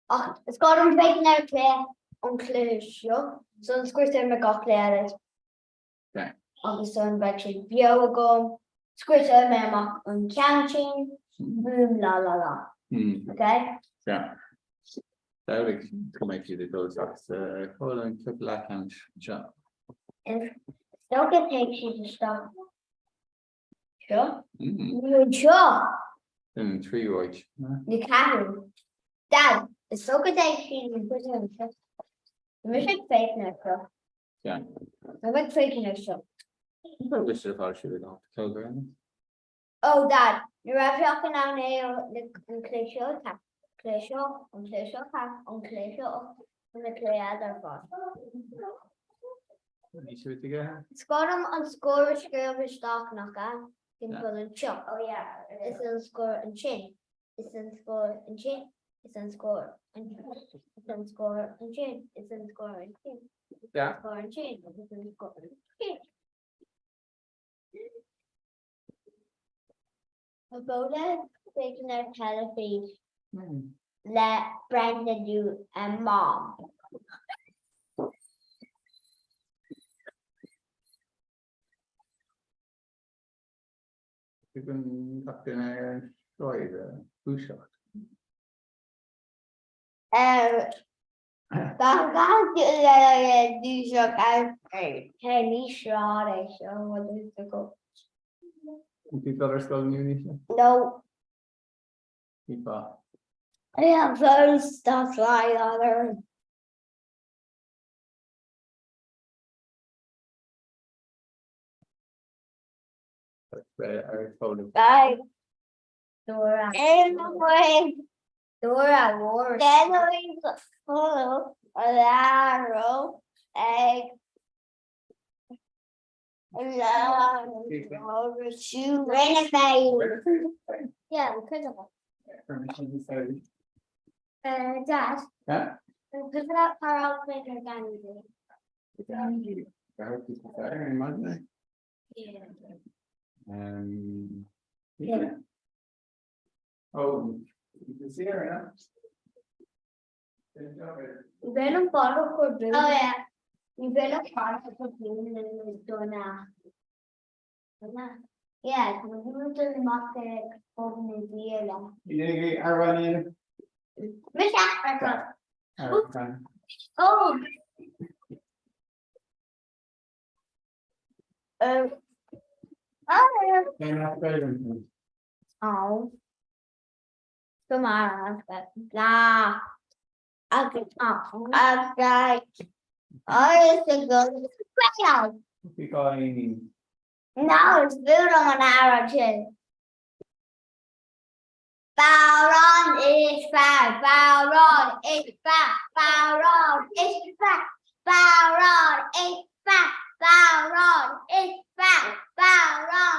D: Ach is gá dom féachaint ar cluiche an cluiche seo, so an scriosfaidh mé gach cluiche eile.
V: Okay.
D: Agus an beidh sé beo agam, scriosfaidh mé amach an ceann sin, boom la la la. Okay?
V: Sea. Samhlaigh go mbeidh siad ag dul isteach sa chomhla an cluiche leathcheannais anseo.
D: Is dócha téigh siad isteach seo? Nó anseo?
V: Sin an tríú háit.
D: Nó ceathrú. Dad, is dócha téigh siad anseo. Tá mise ag féachaint air seo.
V: Sea.
D: Tá mé ag féachaint air seo.
V: Agus sé fáil siad ag an ceolchoirm.
D: Oh Dad, ní raibh sé ach in ann é an cluiche seo ceap, cluiche seo, an cluiche seo ceap, an cluiche seo an na cluiche eile ar fad.
V: Ní siúd aige.
D: Is gá dom an scór a scríobh isteach nach ea? Timpeall anseo. Oh yeah. Is an scór ansin. Is an scór ansin. Is an scór ansin. Is an scór ansin. Is an scór ansin. Is an scór ansin. Is an scór ansin. Tá Bóla ag féachaint ar teilifís le Brenda nó a Mom.
V: Tugann gach duine ar an sráid a dhúiseacht.
D: Tá gach duine ar a dúiseacht ar ní sráid é seo bhfuil fhios agat.
V: An tú dul ar scoil inniu Naoise?
D: No.
V: Ní fáth.
D: I have those stuff lying on her.
V: Ar foghlaim.
D: Bye. Dora. Dora Mhór. Ag Dad.
V: Yeah? Um, yeah. Oh, you can see her now.
D: Ben an bottle for Bill. Oh yeah. Ní bheidh le fáil sa bhliain dona. Yeah, tá mé ag dul amach ar pub na díola.
V: Ní amhrán a dhéanamh?
D: Mise!
V: Amhrán.
D: Oh! Oh. Go maith lá agus agus go
V: Bhí gá
D: No, is fuath liom an amhrán sin. Bodhrán is fearr, bodhrán is fearr, bodhrán is fearr, bodhrán is fearr, bodhrán is fearr, bodhrán.